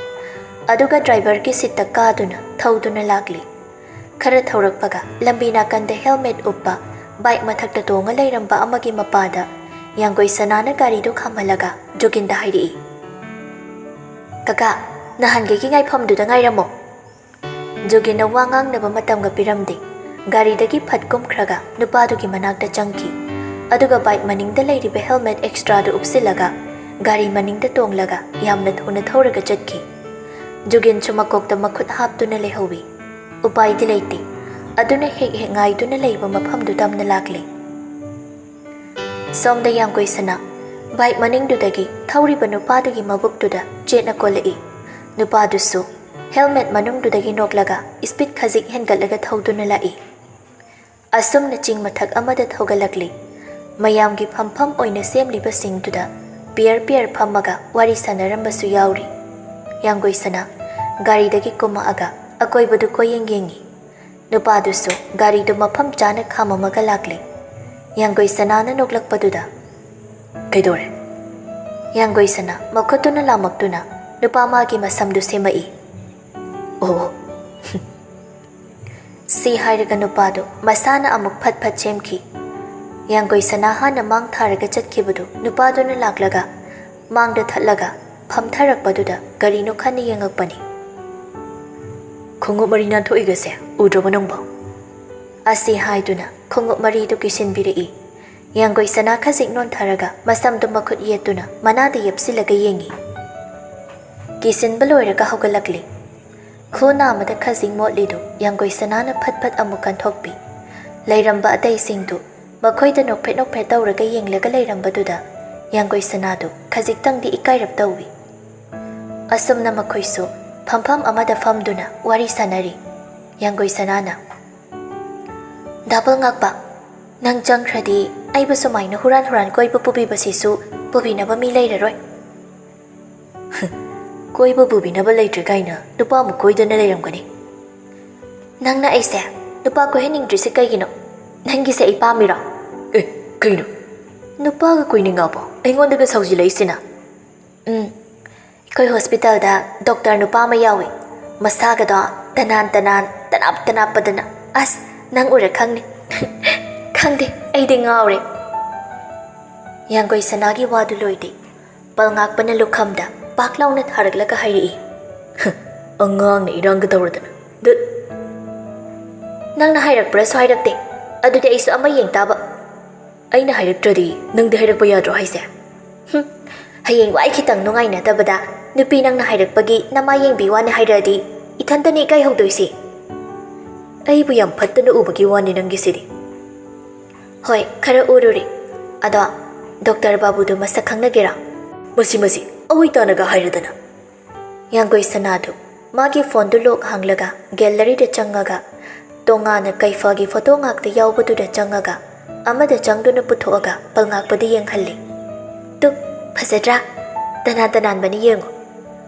ꯑꯗꯨꯒ ꯗ꯭ꯔꯥꯏꯚꯔꯒꯤ ꯁꯤꯠꯇ ꯀꯥꯗꯨꯅ ꯊꯧꯗꯨꯅ ꯂꯥꯛꯂꯤ꯫ ꯈꯔ ꯊꯧꯔꯛꯄꯒ ꯂꯝꯕꯤ ꯅꯥꯀꯟꯗ ꯍꯦꯜꯃꯦꯠ ꯎꯞꯄ ꯕꯥꯏꯛ ꯃꯊꯛꯇ ꯇꯣꯡꯉ ꯂꯩꯔꯝꯕ ꯑꯃꯒꯤ ꯃꯄꯥꯗ ꯌꯥꯡꯒꯣꯏ ꯁꯅꯥꯅ ꯒꯥꯔꯤꯗꯨ ꯈꯥꯝꯍꯜꯂꯒ ꯖꯣꯒꯤꯟꯗ ꯍꯥꯏꯔꯛꯏ, "ꯀꯀꯥ, ꯅꯍꯥꯟꯒꯩꯒꯤ ꯉꯥꯏꯐꯝꯗꯨꯗ ꯉꯥꯏꯔꯝꯃꯣ꯫" ꯖꯣꯒꯤꯟꯅ ꯋꯥ ꯉꯥꯡꯅꯕ ꯃꯇꯝꯒ ꯄꯤꯔꯝꯗꯦ꯫ ꯒꯥꯔꯤꯗꯒꯤ ꯐꯠ ꯀꯨꯝꯈ꯭ꯔꯒ ꯅꯨꯄꯥꯗꯨꯒꯤ ꯃꯅꯥꯛꯇ ꯆꯪꯈꯤ꯫ ꯑꯗꯨꯒ ꯕꯥꯏꯛ ꯃꯅꯤꯡꯗ ꯂꯩꯔꯤꯕ ꯍꯦꯜꯃꯦꯠ ꯑꯦꯛꯁꯇ꯭ꯔꯥꯗꯨ ꯎꯞꯁꯤꯜꯂꯒ ꯒꯥꯔꯤ ꯃꯅꯤꯡꯗ ꯇꯣꯡꯂꯒ ꯌꯥꯝꯅ ꯊꯨꯅ ꯊꯧꯔꯒ ꯆꯠꯈꯤ꯫ ꯖꯨꯒꯤꯟꯁꯨ ꯃꯀꯣꯛꯇ ꯃꯈꯨꯠ ꯍꯥꯞꯇꯨꯅ ꯂꯩꯍꯧꯏ꯫ ꯎꯄꯥꯏꯗꯤ ꯂꯩꯇꯦ꯫ ꯑꯗꯨꯅ ꯍꯦꯛ ꯍꯦꯛ ꯉꯥꯏꯗꯨꯅ ꯂꯩꯕ ꯃꯐꯝꯗꯨ ꯇꯝꯅ ꯂꯥꯛꯂꯦ꯫ ꯁꯣꯝꯗ ꯌꯥꯡꯒꯣꯏ ꯁꯅꯥ ꯕꯥꯏꯛ ꯃꯅꯤꯡꯗꯨꯗꯒꯤ ꯊꯧꯔꯤꯕ ꯅꯨꯄꯥꯗꯨꯒꯤ ꯃꯕꯨꯛꯇꯨꯗ ꯆꯦꯠꯅ ꯀꯣꯜꯂꯛꯏ꯫ ꯅꯨꯄꯥꯗꯨꯁꯨ ꯍꯦꯜꯃꯦꯠ ꯃꯅꯨꯡꯗꯨꯗꯒꯤ ꯅꯣꯛꯂꯒ ꯏꯁꯄꯤꯠ ꯈꯖꯤꯛ ꯍꯦꯟꯒꯠꯂꯒ ꯊꯧꯗꯨꯅ ꯂꯥꯛꯏ꯫ ꯑꯁꯨꯝꯅ ꯆꯤꯡ ꯃꯊꯛ ꯑꯃꯗ ꯊꯧꯒꯠꯂꯛꯂꯤ꯫ ꯃꯌꯥꯝꯒꯤ ꯐꯝꯐꯝ ꯑꯣꯏꯅ ꯁꯦꯝꯂꯤꯕꯁꯤꯡꯗꯨꯗ ꯄꯤꯌꯔ ꯄꯤꯌꯔ ꯐꯝꯃꯒ ꯋꯥꯔꯤ ꯁꯥꯟꯅꯔꯝꯕꯁꯨ ꯌꯥꯎꯔꯤ꯫ ꯌꯥꯡꯒꯣꯏ ꯁꯅꯥ ꯒꯥꯔꯤꯗꯒꯤ ꯀꯨꯝꯃꯛꯑꯒ ꯑꯀꯣꯏꯕꯗꯨ ꯀꯣꯏꯌꯦꯡ ꯌꯦꯡꯉꯤ꯫ ꯅꯨꯄꯥꯗꯨꯁꯨ ꯒꯥꯔꯤꯗꯨ ꯃꯐꯝ ꯆꯥꯅ ꯈꯥꯝꯃꯝꯃꯒ ꯂꯥꯛꯂꯦ꯫ ꯌꯥꯡꯒꯣꯏ ꯁꯅꯥꯅ ꯅꯣꯛꯂꯛꯄꯗꯨꯗ, "ꯀꯩꯗꯧꯔꯦ?" ꯌꯥꯡꯒꯣꯏ ꯁꯅꯥ ꯃꯈꯨꯠꯇꯨꯅ ꯂꯥꯝꯃꯛꯇꯨꯅ ꯅꯨꯄꯥ ꯃꯥꯒꯤ ꯃꯁꯝꯗꯨ ꯁꯦꯝꯃꯛꯏ꯫ "ꯑꯣ꯫" ꯁꯤ ꯍꯥꯏꯔꯒ ꯅꯨꯄꯥꯗꯨ ꯃꯁꯥꯅ ꯑꯃꯨꯛ ꯐꯠ ꯐꯠ ꯁꯦꯝꯈꯤ꯫ ꯌꯥꯡꯒꯣꯏ ꯁꯅꯥ ꯍꯥꯟꯅ ꯃꯥꯡ ꯊꯥꯔꯒ ꯆꯠꯈꯤꯕꯗꯨ ꯅꯨꯄꯥꯗꯨꯅ ꯂꯥꯛꯂꯒ ꯃꯥꯡꯗ ꯊꯠꯂꯒ ꯐꯝꯊꯔꯛꯄꯗꯨꯗ ꯀꯔꯤꯅꯣ ꯈꯟꯅ ꯌꯦꯡꯉꯛꯄꯅꯤ꯫ "ꯈꯣꯡꯎꯞ ꯃꯔꯤ ꯅꯥꯟꯊꯣꯛꯏꯒꯁꯦ ꯎꯗ꯭ꯔꯕꯣ ꯅꯪꯕꯣ?" ꯑꯁꯤ ꯍꯥꯏꯗꯨꯅ ꯈꯣꯡꯎꯞ ꯃꯔꯤꯗꯨ ꯀꯤꯁꯤꯟꯕꯤꯔꯛꯏ꯫ ꯌꯥꯡꯒꯣꯏ ꯁꯅꯥ ꯈꯖꯤꯛ ꯅꯣꯟꯊꯔꯒ ꯃꯁꯝꯗꯨ ꯃꯈꯨꯠ ꯌꯦꯠꯇꯨꯅ ꯃꯅꯥꯗ ꯌꯦꯞꯁꯤꯜꯂꯒ ꯌꯦꯡꯉꯤ꯫ ꯀꯤꯁꯤꯟꯕ ꯂꯣꯏꯔꯒ ꯍꯧꯒꯠꯂꯛꯂꯤ꯫ ꯈꯨ ꯅꯥꯝꯃꯗ ꯈꯖꯤꯛ ꯃꯣꯠꯂꯤꯗꯨ ꯌꯥꯡꯒꯣꯏ ꯁꯅꯥꯅ ꯐꯠ ꯐꯠ ꯑꯃꯨꯛ ꯀꯟꯊꯣꯛꯄꯤ꯫ ꯂꯩꯔꯝꯕ ꯑꯇꯩꯁꯤꯡꯗꯨ ꯃꯈꯣꯏꯗ ꯅꯣꯛꯐꯦꯠ ꯅꯣꯛꯐꯦꯠ ꯇꯧꯔꯒ ꯌꯦꯡꯂꯒ ꯂꯩꯔꯝꯕꯗꯨꯗ ꯌꯥꯡꯒꯣꯏ ꯁꯅꯥꯗꯨ ꯈꯖꯤꯛꯇꯪꯗꯤ ꯏꯀꯥꯏꯔꯞ ꯇꯧꯏ꯫ ꯑꯁꯨꯝꯅ ꯃꯈꯣꯏꯁꯨ ꯐꯝꯐꯝ ꯑꯃꯗ ꯐꯝꯗꯨꯅ ꯋꯥꯔꯤ ꯁꯥꯟꯅꯔꯤ꯫ ꯌꯥꯡꯒꯣꯏ ꯁꯅꯥꯅ, "ꯗꯥꯕꯜ ꯉꯥꯛꯄ, ꯅꯪ ꯆꯪꯈ꯭ꯔꯗꯤ ꯑꯩꯕꯨ ꯁꯨꯃꯥꯏꯅ ꯍꯨꯔꯥꯟ ꯍꯨꯔꯥꯟ ꯀꯣꯏꯕ ꯄꯨꯕꯤꯕꯁꯤꯁꯨ ꯄꯨꯕꯤꯅꯕ ꯃꯤ ꯂꯩꯔꯔꯣꯏ꯫" "ꯀꯣꯏꯕ ꯄꯨꯕꯤꯅꯕ ꯂꯩꯇ꯭ꯔꯦ ꯀꯥꯏꯅ ꯅꯨꯄꯥ ꯑꯃꯨꯛ ꯀꯣꯏꯗꯅ ꯂꯩꯔꯝꯒꯅꯤ꯫" "ꯅꯪꯅ ꯑꯩꯁꯦ ꯅꯨꯄꯥ ꯀꯣꯏꯍꯟꯅꯤꯡꯗ꯭ꯔꯤꯁꯦ ꯀꯩꯒꯤꯅꯣ? ꯅꯪꯒꯤꯁꯦ ꯑꯩ ꯄꯥꯝꯃꯤꯔꯣ?" "ꯑꯦ, ꯀꯩꯅꯣ? ꯅꯨꯄꯥꯒ ꯀꯣꯏꯅꯤꯡꯉꯕꯣ? ꯑꯩꯉꯣꯟꯗꯒ ꯁꯥꯎꯖꯤꯜꯂꯛꯏꯁꯤꯅ?" "ꯎꯝ, ꯑꯩꯈꯣꯏ ꯍꯣꯁꯄꯤꯇꯥꯜꯗ ꯗꯣꯛꯇꯔ ꯅꯨꯄꯥ ꯑꯃ ꯌꯥꯎꯏ꯫ ꯃꯁꯥꯒꯗꯣ ꯇꯅꯥꯟ ꯇꯅꯥꯟ, ꯇꯅꯥꯞ ꯇꯅꯥꯞꯄꯗꯅ꯫ ꯑꯁ, ꯅꯪ ꯎꯔ ꯈꯪꯅꯤ꯫" "ꯈꯪꯗꯦ, ꯑꯩꯗꯤ ꯉꯥꯎꯔꯦ꯫" ꯌꯥꯡꯒꯣꯏ ꯁꯅꯥꯒꯤ ꯋꯥꯗꯨ ꯂꯣꯏꯗꯦ꯫ ꯄꯜꯉꯥꯛꯄꯅ ꯂꯨꯈꯝꯗ ꯄꯥꯛ ꯂꯥꯎꯅ ꯊꯥꯔꯛꯂꯒ ꯍꯥꯏꯔꯛꯏ, "ꯑꯉꯥꯡꯅ ꯏꯔꯥꯡꯒ ꯇꯧꯔꯗꯅ꯫ ꯗꯨꯠ!" "ꯅꯪꯅ ꯍꯥꯏꯔꯛꯄ꯭ꯔꯥꯁꯨ ꯍꯥꯏꯔꯛꯇꯦ꯫ ꯑꯗꯨꯗꯤ ꯑꯩꯁꯨ ꯑꯃ ꯌꯦꯡ ꯇꯥꯕ꯫" ꯑꯩꯅ ꯍꯥꯏꯔꯛꯇ꯭ꯔꯗꯤ ꯅꯪꯗꯤ ꯍꯥꯏꯔꯛꯄ ꯌꯥꯗ꯭ꯔꯣ ꯍꯥꯏꯁꯦ? ꯍꯨꯝ, ꯍꯌꯦꯡ ꯋꯥꯏ ꯈꯤꯇꯪ ꯅꯨꯡꯉꯥꯏꯅꯗꯕꯗ ꯅꯨꯄꯤ ꯅꯪꯅ ꯍꯥꯏꯔꯛꯄꯒꯤ ꯅꯃꯥ ꯌꯦꯡꯕꯤ ꯋꯥꯅꯤ ꯍꯥꯏꯔꯛꯑꯗꯤ ꯏꯊꯟꯇꯅꯤ ꯏꯀꯥꯏꯍꯧꯗꯣꯏꯁꯦ꯫ ꯑꯩꯕꯨ ꯌꯥꯝ ꯐꯠꯇꯅ ꯎꯕꯒꯤ ꯋꯥꯅꯤ ꯅꯪꯒꯤꯁꯤꯗꯤ꯫ ꯍꯣꯏ, ꯈꯔ ꯎꯔꯨꯔꯦ꯫ ꯑꯗꯣ ꯗꯣꯛꯇꯔ ꯕꯥꯕꯨꯗꯨ ꯃꯁꯛ ꯈꯪꯅꯒꯦꯔꯥ? ꯃꯁꯤ, ꯃꯁꯤ, ꯑꯋꯣꯏ ꯇꯥꯅꯒ ꯍꯥꯏꯔꯗꯅ꯫ ꯌꯥꯡꯒꯣꯏ ꯁꯅꯥꯗꯨ ꯃꯥꯒꯤ ꯐꯣꯟꯗꯨ ꯂꯣꯛ ꯍꯥꯡꯂꯒ ꯒꯦꯂꯔꯤꯗ ꯆꯪꯉꯒ ꯇꯣꯉꯥꯟꯅ ꯀꯩꯐꯥꯒꯤ ꯐꯣꯇꯣ ꯉꯥꯛꯇ ꯌꯥꯎꯕꯗꯨꯗ ꯆꯪꯉꯒ ꯑꯃꯗ ꯆꯪꯗꯨꯅ ꯄꯨꯊꯣꯛꯑꯒ ꯄꯜꯉꯥꯛꯄꯗ ꯌꯦꯡꯍꯜꯂꯤ꯫ ꯇꯨ, ꯐꯖꯗ꯭ꯔꯥ? ꯇꯅꯥꯟ ꯇꯅꯥꯟꯕꯅꯤ ꯌꯦꯡꯉꯨ꯫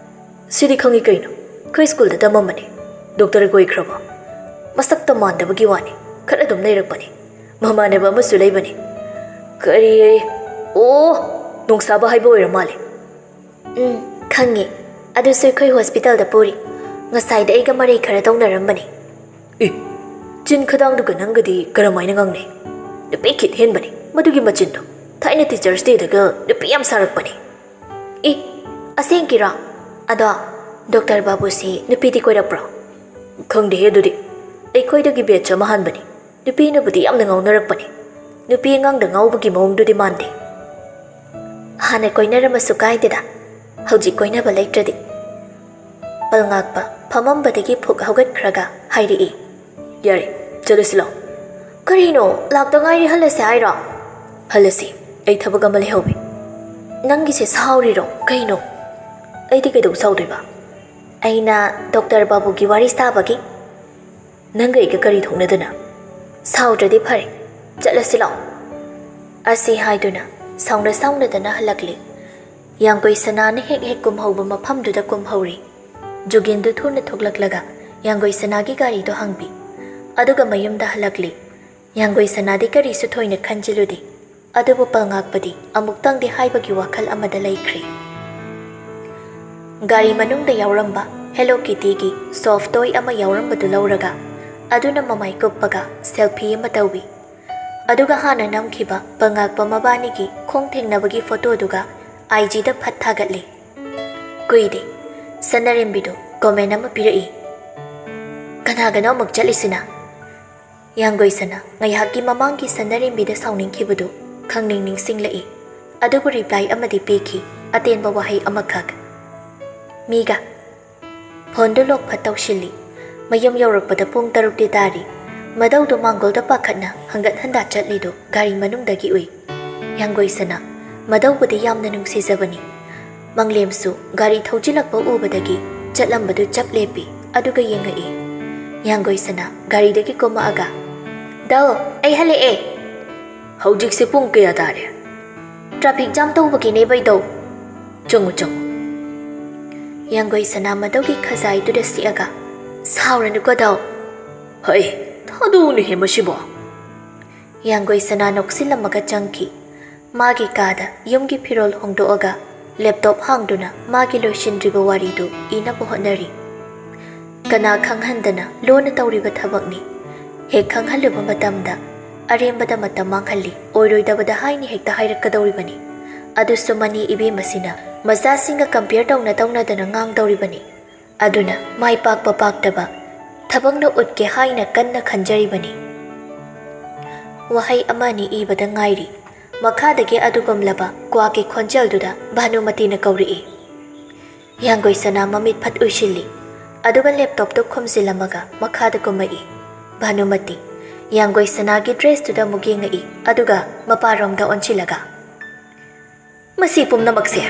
ꯁꯤꯗꯤ ꯈꯪꯉꯤ ꯀꯩꯅꯣ, ꯑꯩꯈꯣꯏ ꯁ꯭ꯀꯨꯜꯗ ꯇꯝꯃꯝꯕꯅꯦ꯫ ꯗꯣꯛꯇꯔ ꯑꯣꯏꯈ꯭ꯔꯕꯣ? ꯃꯁꯛꯇ ꯃꯥꯟꯗꯕꯒꯤ ꯋꯥꯅꯤ, ꯈꯔ ꯑꯗꯨꯝ ꯅꯩꯔꯛꯄꯅꯦ꯫ ꯃꯃꯥꯟꯅꯕ ꯑꯃꯁꯨ ꯂꯩꯕꯅꯦ꯫ ꯀꯔꯤ? ꯑꯣ, ꯅꯣꯡꯁꯥꯕ ꯍꯥꯏꯕ ꯑꯣꯏꯔ ꯃꯥꯜꯂꯦ꯫ ꯎꯝ, ꯈꯪꯉꯦ꯫ ꯑꯗꯨꯁꯨ ꯑꯩꯈꯣꯏ ꯍꯣꯁꯄꯤꯇꯥꯜꯗ ꯄꯨꯔꯤ꯫ ꯉꯁꯥꯏꯗ ꯑꯩꯒ ꯃꯔꯩ ꯈꯔ ꯇꯧꯅꯔꯝꯕꯅꯦ꯫ ꯑꯦ, ꯆꯤꯟ ꯈꯗꯥꯡꯗꯨꯒ ꯅꯪꯒꯗꯤ ꯀꯔꯝꯍꯥꯏꯅ ꯉꯥꯡꯅꯩ? ꯅꯨꯄꯤ ꯈꯤꯠ ꯍꯦꯟꯕꯅꯦ ꯃꯗꯨꯒꯤ ꯃꯆꯤꯟꯗꯣ꯫ ꯊꯥꯏꯅ ꯇꯤꯆꯔꯁ ꯗꯦꯗꯒ ꯅꯨꯄꯤ ꯌꯥꯝ ꯁꯥꯔꯛꯄꯅꯦ꯫ ꯑꯦ, ꯑꯁꯦꯡꯀꯤꯔꯣ? ꯑꯗꯣ ꯗꯣꯛꯇꯔ ꯕꯥꯕꯨꯁꯤ ꯅꯨꯄꯤꯗꯤ ꯀꯣꯏꯔꯛꯄ꯭ꯔꯣ? ꯈꯪꯗꯦꯍꯦ ꯑꯗꯨꯗꯤ꯫ ꯑꯩꯈꯣꯏꯗꯒꯤ ꯕꯦꯠꯆ ꯑꯃ ꯍꯥꯟꯕꯅꯤ꯫ ꯅꯨꯄꯤꯅꯕꯨꯗꯤ ꯌꯥꯝꯅ ꯉꯥꯎꯅꯔꯛꯄꯅꯤ꯫ ꯅꯨꯄꯤ ꯑꯉꯥꯡꯗ ꯉꯥꯎꯕꯒꯤ ꯃꯑꯣꯡꯗꯨꯗꯤ ꯃꯥꯟꯗꯦ꯫ ꯍꯥꯟꯅ ꯀꯣꯏꯅꯔꯝꯃꯁꯨ ꯀꯥꯏꯗꯦꯗ꯫ ꯍꯧꯖꯤꯛ ꯀꯣꯏꯅꯕ ꯂꯩꯇ꯭ꯔꯗꯤ꯫ ꯄꯜꯉꯥꯛꯄ ꯐꯝꯃꯝꯕꯗꯒꯤ ꯐꯨꯛ ꯍꯧꯒꯠꯈ꯭ꯔꯒ ꯍꯥꯏꯔꯛꯏ꯫ ꯌꯥꯔꯦ, ꯆꯠꯂꯁꯤ ꯂꯥꯛꯑꯣ꯫ ꯀꯔꯤꯅꯣ, ꯂꯥꯛꯇ ꯉꯥꯏꯔꯤ ꯍꯜꯂꯁꯦ ꯍꯥꯏꯔꯣ? ꯍꯜꯂꯁꯤ, ꯑꯩ ꯊꯕꯛ ꯑꯃ ꯂꯩꯍꯧꯋꯤ꯫ ꯅꯪꯒꯤꯁꯦ ꯁꯥꯎꯔꯤꯔꯣ ꯀꯩꯅꯣ? ꯑꯩꯗꯤ ꯀꯩꯗꯧ ꯁꯥꯎꯗꯣꯏꯕ? ꯑꯩꯅ ꯗꯣꯛꯇꯔ ꯕꯥꯕꯨꯒꯤ ꯋꯥꯔꯤ ꯁꯥꯕꯒꯤ꯫ ꯅꯪꯒ ꯑꯩꯒ ꯀꯔꯤ ꯊꯣꯛꯅꯗꯅ? ꯁꯥꯎꯗ꯭ꯔꯗꯤ ꯐꯔꯦ, ꯆꯠꯂꯁꯤ ꯂꯥꯛꯑꯣ꯫ ꯑꯁꯤ ꯍꯥꯏꯗꯨꯅ ꯁꯥꯎꯅ ꯁꯥꯎꯅꯗꯅ ꯍꯜꯂꯛꯂꯤ꯫ ꯌꯥꯡꯒꯣꯏ ꯁꯅꯥꯅ ꯍꯦꯛ ꯍꯦꯛ ꯀꯨꯝꯍꯧꯕ ꯃꯐꯝꯗꯨꯗ ꯀꯨꯝꯍꯧꯔꯤ꯫ ꯖꯨꯒꯤꯟꯗꯨ ꯊꯨꯅ ꯊꯣꯛꯂꯛꯂꯒ ꯌꯥꯡꯒꯣꯏ ꯁꯅꯥꯒꯤ ꯒꯥꯔꯤꯗꯣ ꯍꯥꯡꯕꯤ꯫ ꯑꯗꯨꯒ ꯃꯌꯨꯝꯗ ꯍꯜꯂꯛꯂꯤ꯫ ꯌꯥꯡꯒꯣꯏ ꯁꯅꯥꯗꯤ ꯀꯔꯤꯁꯨ ꯊꯣꯏꯅ ꯈꯟꯖꯤꯜꯂꯨꯗꯦ꯫ ꯑꯗꯨꯕꯨ ꯄꯜꯉꯥꯛꯄꯗꯤ ꯑꯃꯨꯛꯇꯪꯗꯤ ꯍꯥꯏꯕꯒꯤ ꯋꯥꯈꯜ ꯑꯃꯗ ꯂꯩꯈ꯭ꯔꯦ꯫ ꯒꯥꯔꯤ ꯃꯅꯨꯡꯗ ꯌꯥꯎꯔꯝꯕ ꯍꯦꯂꯣ ꯀꯤꯇꯤꯒꯤ ꯁꯣꯐ ꯇꯣꯏ ꯑꯃ ꯌꯥꯎꯔꯝꯕꯗꯨ ꯂꯧꯔꯒ ꯑꯗꯨꯅ ꯃꯃꯥꯏ ꯀꯨꯞꯄꯒ ꯁꯦꯜꯐꯤ ꯑꯃ ꯇꯧꯏ꯫ ꯑꯗꯨꯒ ꯍꯥꯟꯅ ꯅꯝꯈꯤꯕ ꯄꯜꯉꯥꯛꯄ ꯃꯕꯥꯅꯤꯒꯤ ꯈꯣꯡ ꯊꯦꯡꯅꯕꯒꯤ ꯐꯣꯇꯣꯗꯨꯒ ꯑꯥꯏ ꯖꯤꯗ ꯐꯠ ꯊꯥꯒꯠꯂꯤ꯫ ꯀꯨꯏꯗꯦ, ꯁꯅꯥꯔꯦꯝꯕꯤꯗꯨ ꯀꯣꯃꯦꯟ ꯑꯃ ꯄꯤꯔꯛꯏ꯫ "ꯀꯅꯥꯒꯅꯣ ꯑꯃꯨꯛ ꯆꯠꯂꯤꯁꯤꯅ?" ꯌꯥꯡꯒꯣꯏꯁꯅꯥ ꯉꯥꯏꯍꯥꯛꯀꯤ ꯃꯃꯥꯡꯒꯤ ꯁꯅꯥꯔꯦꯝꯕꯤꯗ ꯁꯥꯎꯅꯤꯡꯈꯤꯕꯗꯨ ꯈꯪꯅꯤꯡ ꯅꯤꯡꯁꯤꯡꯂꯛꯏ꯫ ꯑꯗꯨꯕꯨ reply ꯑꯃꯗꯤ ꯄꯤꯈꯤ, ꯑꯇꯦꯟꯕ ꯋꯥꯍꯩ ꯑꯃꯈꯛ꯫ "ꯃꯤꯒ꯫" Phoneꯗꯨ lock ꯐꯠ ꯇꯧꯁꯤꯜꯂꯤ꯫ ꯃꯌꯨꯝ ꯌꯧꯔꯛꯄꯗ ꯄꯨꯡ ꯇꯔꯨꯛꯇꯤ ꯇꯥꯔꯤ꯫ ꯃꯗꯧꯗꯨ ꯃꯥꯡꯒꯣꯜꯗ ꯄꯥꯈꯠꯅ ꯍꯪꯒꯠ ꯍꯟꯗꯥ ꯆꯠꯂꯤꯗꯨ ꯒꯥꯔꯤ ꯃꯅꯨꯡꯗꯒꯤ ꯎꯏ꯫ ꯌꯥꯡꯒꯣꯏꯁꯅꯥ ꯃꯗꯧꯕꯨꯗꯤ ꯌꯥꯝꯅ ꯅꯨꯡꯁꯤꯖꯕꯅꯤ꯫ ꯃꯪꯂꯦꯝꯁꯨ ꯒꯥꯔꯤ ꯊꯧꯖꯤꯜꯂꯛꯄ ꯎꯕꯗꯒꯤ ꯆꯠꯂꯝꯕꯗꯨ ꯆꯞ ꯂꯦꯞꯄꯤ, ꯑꯗꯨꯒ ꯌꯦꯡꯉꯛꯏ꯫ ꯌꯥꯡꯒꯣꯏꯁꯅꯥ ꯒꯥꯔꯤꯗꯒꯤ ꯀꯨꯝꯃꯛꯑꯒ, "ꯗꯧ, ꯑꯩ ꯍꯜꯂꯛꯑꯦ!" "ꯍꯧꯖꯤꯛꯁꯦ ꯄꯨꯡ ꯀꯌꯥ ꯇꯥꯔꯦ?" "Traffic jam ꯇꯧꯕꯒꯤꯅꯦ ꯕꯩꯗꯧ꯫ ꯆꯪꯉꯨ, ꯆꯪꯉꯨ꯫" ꯌꯥꯡꯒꯣꯏꯁꯅꯥ ꯃꯗꯧꯒꯤ ꯈꯖꯥꯏꯗꯨꯗ ꯁꯤꯛꯑꯒ, "ꯁꯥꯎꯔꯅꯨꯀꯣ ꯗꯧ꯫" "ꯍꯩ, ꯊꯥꯗꯣꯛꯎꯅꯦꯍꯦ ꯃꯁꯤꯕꯣ!" ꯌꯥꯡꯒꯣꯏꯁꯅꯥ ꯅꯣꯛꯁꯤꯜꯂꯝꯃꯒ ꯆꯪꯈꯤ꯫ ꯃꯥꯒꯤ ꯀꯥꯗ ꯌꯨꯝꯒꯤ ꯐꯤꯔꯣꯜ ꯍꯣꯡꯗꯣꯛꯑꯒ laptop ꯍꯥꯡꯗꯨꯅ ꯃꯥꯒꯤ ꯂꯣꯏꯁꯤꯟꯗ꯭ꯔꯤꯕ ꯋꯥꯔꯤꯗꯨ ꯏꯅꯕ ꯍꯣꯠꯅꯔꯤ꯫ ꯀꯅꯥ ꯈꯪꯍꯟꯗꯅ ꯂꯣꯟꯅ ꯇꯧꯔꯤꯕ ꯊꯕꯛꯅꯤ꯫ ꯍꯦꯛ ꯈꯪꯍꯜꯂꯨꯕ ꯃꯇꯝꯗ ꯑꯔꯦꯝꯕꯗ ꯃꯇꯝ ꯃꯥꯡꯍꯜꯂꯤ, ꯑꯣꯏꯔꯣꯏꯗꯕꯗ ꯍꯥꯏꯅ ꯍꯦꯛꯇ ꯍꯥꯏꯔꯛꯀꯗꯧꯔꯤꯕꯅꯤ꯫ ꯑꯗꯨꯁꯨ ꯃꯅꯤ ꯏꯕꯦꯝꯃꯁꯤꯅ ꯃꯆꯥꯁꯤꯡꯒ compare ꯇꯧꯅ ꯇꯧꯅꯗꯅ ꯉꯥꯡꯗꯧꯔꯤꯕꯅꯤ꯫ ꯑꯗꯨꯅ ꯃꯥꯏ ꯄꯥꯛꯄ ꯄꯥꯛꯇꯕ ꯊꯕꯛꯅ ꯎꯠꯀꯦ ꯍꯥꯏꯅ ꯀꯟꯅ ꯈꯟꯖꯔꯤꯕꯅꯤ꯫ ꯋꯥꯍꯩ ꯑꯃ ꯑꯅꯤ ꯏꯕꯗ ꯉꯥꯏꯔꯤ꯫ ꯃꯈꯥꯗꯒꯤ ꯑꯗꯨꯒꯨꯝꯂꯕ ꯀ꯭ꯋꯥꯛꯀꯤ ꯈꯣꯟꯖꯦꯜꯗꯨꯗ ꯚꯥꯅꯨꯃꯇꯤꯅ ꯀꯧꯔꯛꯏ꯫ ꯌꯥꯡꯒꯣꯏꯁꯅꯥ ꯃꯃꯤꯠ ꯐꯠ ꯎꯏꯁꯤꯜꯂꯤ, ꯑꯗꯨꯒ laptopꯇꯨ ꯈꯨꯝꯖꯤꯜꯂꯝꯃꯒ ꯃꯈꯥꯗ ꯀꯨꯝꯃꯛꯏ꯫ ꯚꯥꯅꯨꯃꯇꯤ ꯌꯥꯡꯒꯣꯏꯁꯅꯥꯒꯤ dressꯇꯨꯗ ꯑꯃꯨꯛ ꯌꯦꯡꯉꯛꯏ, ꯑꯗꯨꯒ ꯃꯄꯥꯔꯣꯝꯗ ꯑꯣꯟꯁꯤꯜꯂꯒ, "ꯃꯁꯤ ꯄꯨꯝꯅꯃꯛꯁꯦ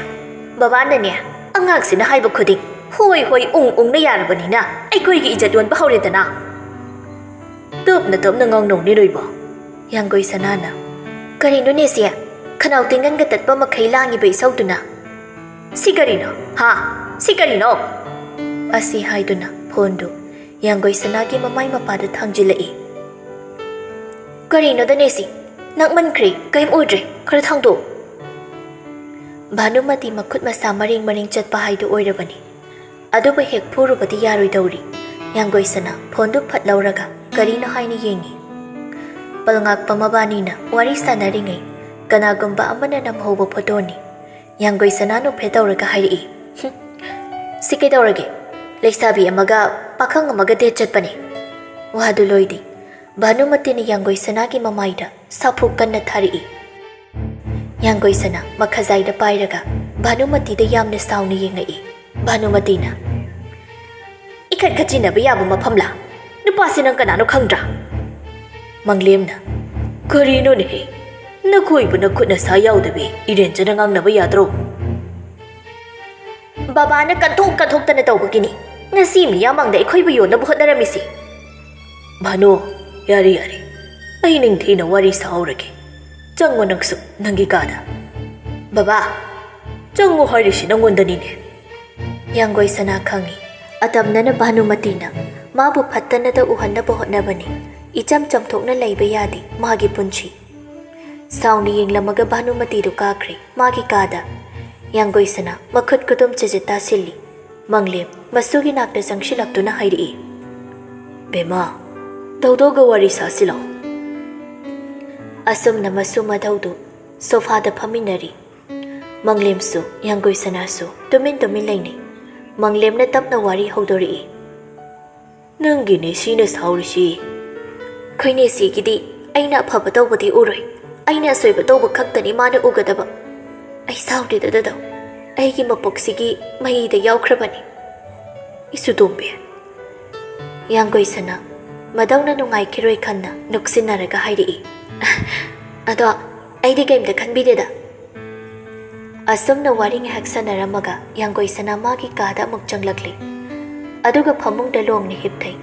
ꯕꯕꯥꯅꯅꯦ, ꯑꯉꯥꯡꯁꯤꯅ ꯍꯥꯏꯕ ꯈꯨꯗꯤꯡ ꯍꯣꯏ ꯍꯣꯏ ꯎꯪ ꯎꯪꯅ ꯌꯥꯔꯕꯅꯤꯅ ꯑꯩꯈꯣꯏꯒꯤ ꯏꯖꯠ ꯌꯣꯟꯕ ꯍꯧꯔꯦꯗꯅ꯫" "ꯇꯞꯅ ꯇꯞꯅ ꯉꯥꯡꯅꯧꯅꯦ ꯂꯣꯏꯕ꯫" ꯌꯥꯡꯒꯣꯏꯁꯅꯥꯅ, "ꯀꯔꯤꯅꯣꯅꯦ ꯁꯤ? ꯈꯅꯥꯎ ꯇꯤꯡꯒꯟꯒ ꯇꯠꯄ ꯃꯈꯩ ꯂꯥꯡꯉꯤꯕ ꯏꯁꯧꯗꯨꯅ?" "ꯁꯤ ꯀꯔꯤꯅꯣ? ꯍꯥ? ꯁꯤ ꯀꯔꯤꯅꯣ?" ꯑꯁꯤ ꯍꯥꯏꯗꯨꯅ phoneꯗꯨ ꯌꯥꯡꯒꯣꯏꯁꯅꯥꯒꯤ ꯃꯃꯥꯏ ꯃꯄꯥꯗ ꯊꯥꯡꯖꯤꯜꯂꯛꯏ꯫ "ꯀꯔꯤꯅꯣꯗꯅꯦ ꯁꯤ? ꯅꯛꯃꯟꯈ꯭ꯔꯦ, ꯀꯔꯤꯝ ꯎꯗ꯭ꯔꯦ, ꯈꯔ ꯊꯥꯡꯗꯣꯛꯎ꯫" ꯚꯥꯅꯨꯃꯇꯤ ꯃꯈꯨꯠ ꯃꯁꯥ ꯃꯔꯦꯡ ꯃꯔꯦꯡ ꯆꯠꯄ ꯍꯥꯏꯗꯨ ꯑꯣꯏꯔꯕꯅꯤ꯫ ꯑꯗꯨꯕꯨ ꯍꯦꯛ ꯐꯨꯔꯨꯕꯗꯤ ꯌꯥꯔꯣꯏꯗꯧꯔꯤ꯫ ꯌꯥꯡꯒꯣꯏꯁꯅꯥ phoneꯗꯨ ꯐꯠ ꯂꯧꯔꯒ ꯀꯔꯤꯅꯣ ꯍꯥꯏꯅ ꯌꯦꯡꯉꯤ꯫ ꯄꯜꯉꯥꯛꯄ ꯃꯕꯥꯅꯤꯅ ꯋꯥꯔꯤ ꯁꯥꯟꯅꯔꯤꯉꯩ ꯀꯅꯥꯒꯨꯝꯕ ꯑꯃꯅ ꯅꯝꯍꯧꯕ photoꯅꯤ꯫ ꯌꯥꯡꯒꯣꯏꯁꯅꯥ ꯅꯣꯛꯐꯦꯠ ꯇꯧꯔꯒ ꯍꯥꯏꯔꯛꯏ, "ꯍꯨꯝ, ꯁꯤ ꯀꯩꯗꯧꯔꯒꯦ? ꯂꯩꯁꯥꯕꯤ ꯑꯃꯒ ꯄꯥꯈꯪ ꯑꯃꯒ date ꯆꯠꯄꯅꯦ꯫" ꯋꯥꯗꯨ ꯂꯣꯏꯗꯦ꯫ ꯚꯥꯅꯨꯃꯇꯤꯅ ꯌꯥꯡꯒꯣꯏ ꯁꯅꯥꯒꯤ ꯃꯃꯥꯏꯗ ꯁꯥꯐꯨ ꯀꯟꯅ ꯊꯥꯔꯛꯏ꯫ ꯌꯥꯡꯒꯣꯏ ꯁꯅꯥ ꯃꯈꯖꯥꯏꯗ ꯄꯥꯏꯔꯒ ꯚꯥꯅꯨꯃꯇꯤꯗ ꯌꯥꯝꯅ ꯁꯥꯎꯅ ꯌꯦꯡꯉꯛꯏ꯫ ꯚꯥꯅꯨꯃꯇꯤꯅ, "ꯏꯈꯠ ꯈꯠꯆꯤꯟꯅꯕ ꯌꯥꯕ ꯃꯐꯝꯂꯥ? ꯅꯨꯄꯥꯁꯤ ꯅꯪ ꯀꯅꯥꯅꯣ ꯈꯪꯗ꯭ꯔꯥ?" ꯃꯪꯂꯦꯝꯅ, "ꯀꯔꯤꯅꯣꯅꯦꯍꯦ? ꯅꯈꯣꯏꯕꯨ ꯅꯈꯨꯠ ꯅꯁꯥ ꯌꯥꯎꯗꯕꯤ ꯏꯔꯦꯟꯖꯅ ꯉꯥꯡꯅꯕ ꯌꯥꯗ꯭ꯔꯣ?" "ꯕꯕꯥꯅ ꯀꯟꯊꯣꯛ ꯀꯟꯊꯣꯛꯇꯅ ꯇꯧꯕꯒꯤꯅꯤ ꯉꯁꯤ ꯃꯤꯌꯥꯝ ꯃꯥꯡꯗ ꯑꯩꯈꯣꯏꯕꯨ ꯌꯣꯟꯅꯕ ꯍꯣꯠꯅꯔꯝꯃꯤꯁꯤ꯫" "ꯚꯥꯅꯨ, ꯌꯥꯔꯦ, ꯌꯥꯔꯦ꯫ ꯑꯩ ꯅꯤꯡꯊꯤꯅ ꯋꯥꯔꯤ ꯁꯥꯍꯧꯔꯒꯦ꯫ ꯆꯪꯉꯣ ꯅꯪꯁꯨ ꯅꯪꯒꯤ ꯀꯥꯗ꯫" "ꯕꯕꯥ, ꯆꯪꯉꯣ ꯍꯥꯏꯔꯤꯁꯤ ꯅꯪꯉꯣꯟꯗꯅꯤꯅꯦ꯫" ꯌꯥꯡꯒꯣꯏ ꯁꯅꯥ ꯈꯪꯏ, ꯑꯇꯝꯅꯅ ꯚꯥꯅꯨꯃꯇꯤꯅ ꯃꯥꯕꯨ ꯐꯠꯇꯅꯗ ꯎꯍꯟꯅꯕ ꯍꯣꯠꯅꯕꯅꯤ꯫ ꯏꯆꯝ ꯆꯝꯊꯣꯛꯅ ꯂꯩꯕ ꯌꯥꯗꯦ ꯃꯥꯒꯤ ꯄꯨꯟꯁꯤ꯫ ꯁꯥꯎꯅ ꯌꯦꯡꯂꯝꯃꯒ ꯚꯥꯅꯨꯃꯇꯤꯗꯨ ꯀꯥꯈ꯭ꯔꯦ ꯃꯥꯒꯤ ꯀꯥꯗ꯫ ꯌꯥꯡꯒꯣꯏ ꯁꯅꯥ ꯃꯈꯨꯠ ꯈꯨꯗꯨꯝ ꯆꯤꯖꯤꯠ ꯇꯥꯁꯤꯜꯂꯤ꯫ ꯃꯪꯂꯦꯝ ꯃꯁꯨꯒꯤ ꯅꯥꯛꯇ ꯆꯪꯁꯤꯜꯂꯛꯇꯨꯅ ꯍꯥꯏꯔꯛꯏ, "ꯕꯦꯝꯃ, ꯙꯧꯙꯧꯒ ꯋꯥꯔꯤ ꯁꯥꯁꯤ ꯂꯥꯎ꯫" ꯑꯁꯨꯝꯅ ꯃꯁꯨ ꯃꯙꯧꯗꯨ ꯁꯣꯐꯥꯗ ꯐꯝꯃꯤꯟꯅꯔꯤ꯫ ꯃꯪꯂꯦꯝꯁꯨ ꯌꯥꯡꯒꯣꯏ ꯁꯅꯥꯁꯨ ꯇꯨꯃꯤꯟ ꯇꯨꯃꯤꯟ ꯂꯩꯅꯩ꯫ ꯃꯪꯂꯦꯝꯅ ꯇꯞꯅ ꯋꯥꯔꯤ ꯍꯧꯗꯣꯔꯛꯏ꯫ "ꯅꯪꯒꯤ ꯅꯦꯁꯤꯅ ꯁꯥꯎꯔꯤꯁꯤ?" "ꯑꯩꯈꯣꯏ ꯅꯦꯁꯤꯒꯤꯗꯤ ꯑꯩꯅ ꯑꯐꯕ ꯇꯧꯕꯗꯤ ꯎꯔꯣꯏ, ꯑꯩꯅ ꯑꯁꯣꯏꯕ ꯇꯧꯕ ꯈꯛꯇꯅꯤ ꯃꯥꯅ ꯎꯒꯗꯕ꯫ ꯑꯩ ꯁꯥꯎꯗꯦꯗ ꯗꯥꯗꯥꯎ, ꯑꯩꯒꯤ ꯃꯄꯣꯛꯁꯤꯒꯤ ꯃꯍꯩꯗ ꯌꯥꯎꯈ꯭ꯔꯕꯅꯤ꯫" "ꯏꯁꯨ ꯇꯣꯝꯕꯤ꯫" ꯌꯥꯡꯒꯣꯏ ꯁꯅꯥ ꯃꯗꯧꯅ ꯅꯨꯡꯉꯥꯏꯈꯤꯔꯣꯏ ꯈꯟꯅ ꯅꯣꯛꯁꯤꯟꯅꯔꯒ ꯍꯥꯏꯔꯛꯏ, "ꯑꯗꯣ ꯑꯩꯗꯤ ꯀꯩꯝꯇ ꯈꯟꯕꯤꯗꯦꯗ꯫" ꯑꯁꯨꯝꯅ ꯋꯥꯔꯤ ꯉꯥꯏꯍꯥꯛ ꯁꯥꯟꯅꯔꯝꯃꯒ ꯌꯥꯡꯒꯣꯏ ꯁꯅꯥ ꯃꯥꯒꯤ ꯀꯥꯗ ꯑꯃꯨꯛ ꯆꯪꯂꯛꯂꯦ꯫ ꯑꯗꯨꯒ ꯐꯃꯨꯡꯗ ꯂꯣꯡꯅ ꯍꯤꯞꯊꯩ꯫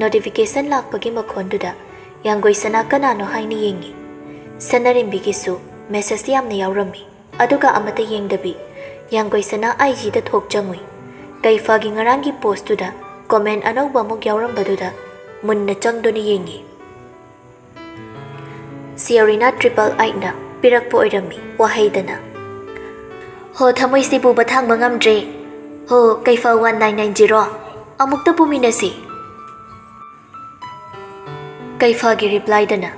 ꯅꯣꯇꯤꯐꯤꯀꯦꯁꯟ ꯂꯥꯛꯄꯒꯤ ꯃꯈꯣꯟꯗꯨꯗ ꯌꯥꯡꯒꯣꯏ ꯁꯅꯥ ꯀꯅꯥꯅꯣ ꯍꯥꯏꯅ ꯌꯦꯡꯉꯤ꯫ ꯁꯅꯥꯔꯦꯝꯕꯤꯒꯤꯁꯨ ꯃꯦꯁꯦꯖ ꯌꯥꯝꯅ ꯌꯥꯎꯔꯝꯃꯤ꯫ ꯑꯗꯨꯒ ꯑꯃꯠꯇ ꯌꯦꯡꯗꯕꯤ ꯌꯥꯡꯒꯣꯏ ꯁꯅꯥ ꯑꯥꯏ ꯖꯤꯗ ꯊꯣꯛ ꯆꯪꯉꯨꯏ꯫ ꯀꯩꯐꯥꯒꯤ ꯉꯔꯥꯡꯒꯤ ꯄꯣꯁꯇꯨꯗ ꯀꯣꯃꯦꯟ ꯑꯅꯧꯕ ꯑꯃꯨꯛ ꯌꯥꯎꯔꯝꯕꯗꯨꯗ ꯃꯨꯟꯅ ꯆꯪꯗꯨꯅ ꯌꯦꯡꯉꯤ꯫ ꯁꯤꯌꯣꯔꯤꯅꯥ ꯇ꯭ꯔꯤꯄꯜ ꯑꯩꯠꯅ ꯄꯤꯔꯛꯄ ꯑꯣꯏꯔꯝꯃꯤ ꯋꯥꯍꯩꯗꯅ, "ꯍꯣ, ꯊꯃꯣꯏꯁꯤꯕꯨ ꯕꯊꯥꯡꯕ ꯉꯝꯗ꯭ꯔꯦ꯫ ꯍꯣ, ꯀꯩꯐꯥ ꯋꯥꯟ ꯅꯥꯏꯟ ꯅꯥꯏꯟ ꯖꯤꯔꯣ, ꯑꯃꯨꯛꯇ ꯄꯨꯃꯤꯟꯅꯁꯤ꯫" ꯀꯩꯐꯥꯒꯤ ꯔꯤꯄ꯭ꯂꯥꯏꯗꯅ,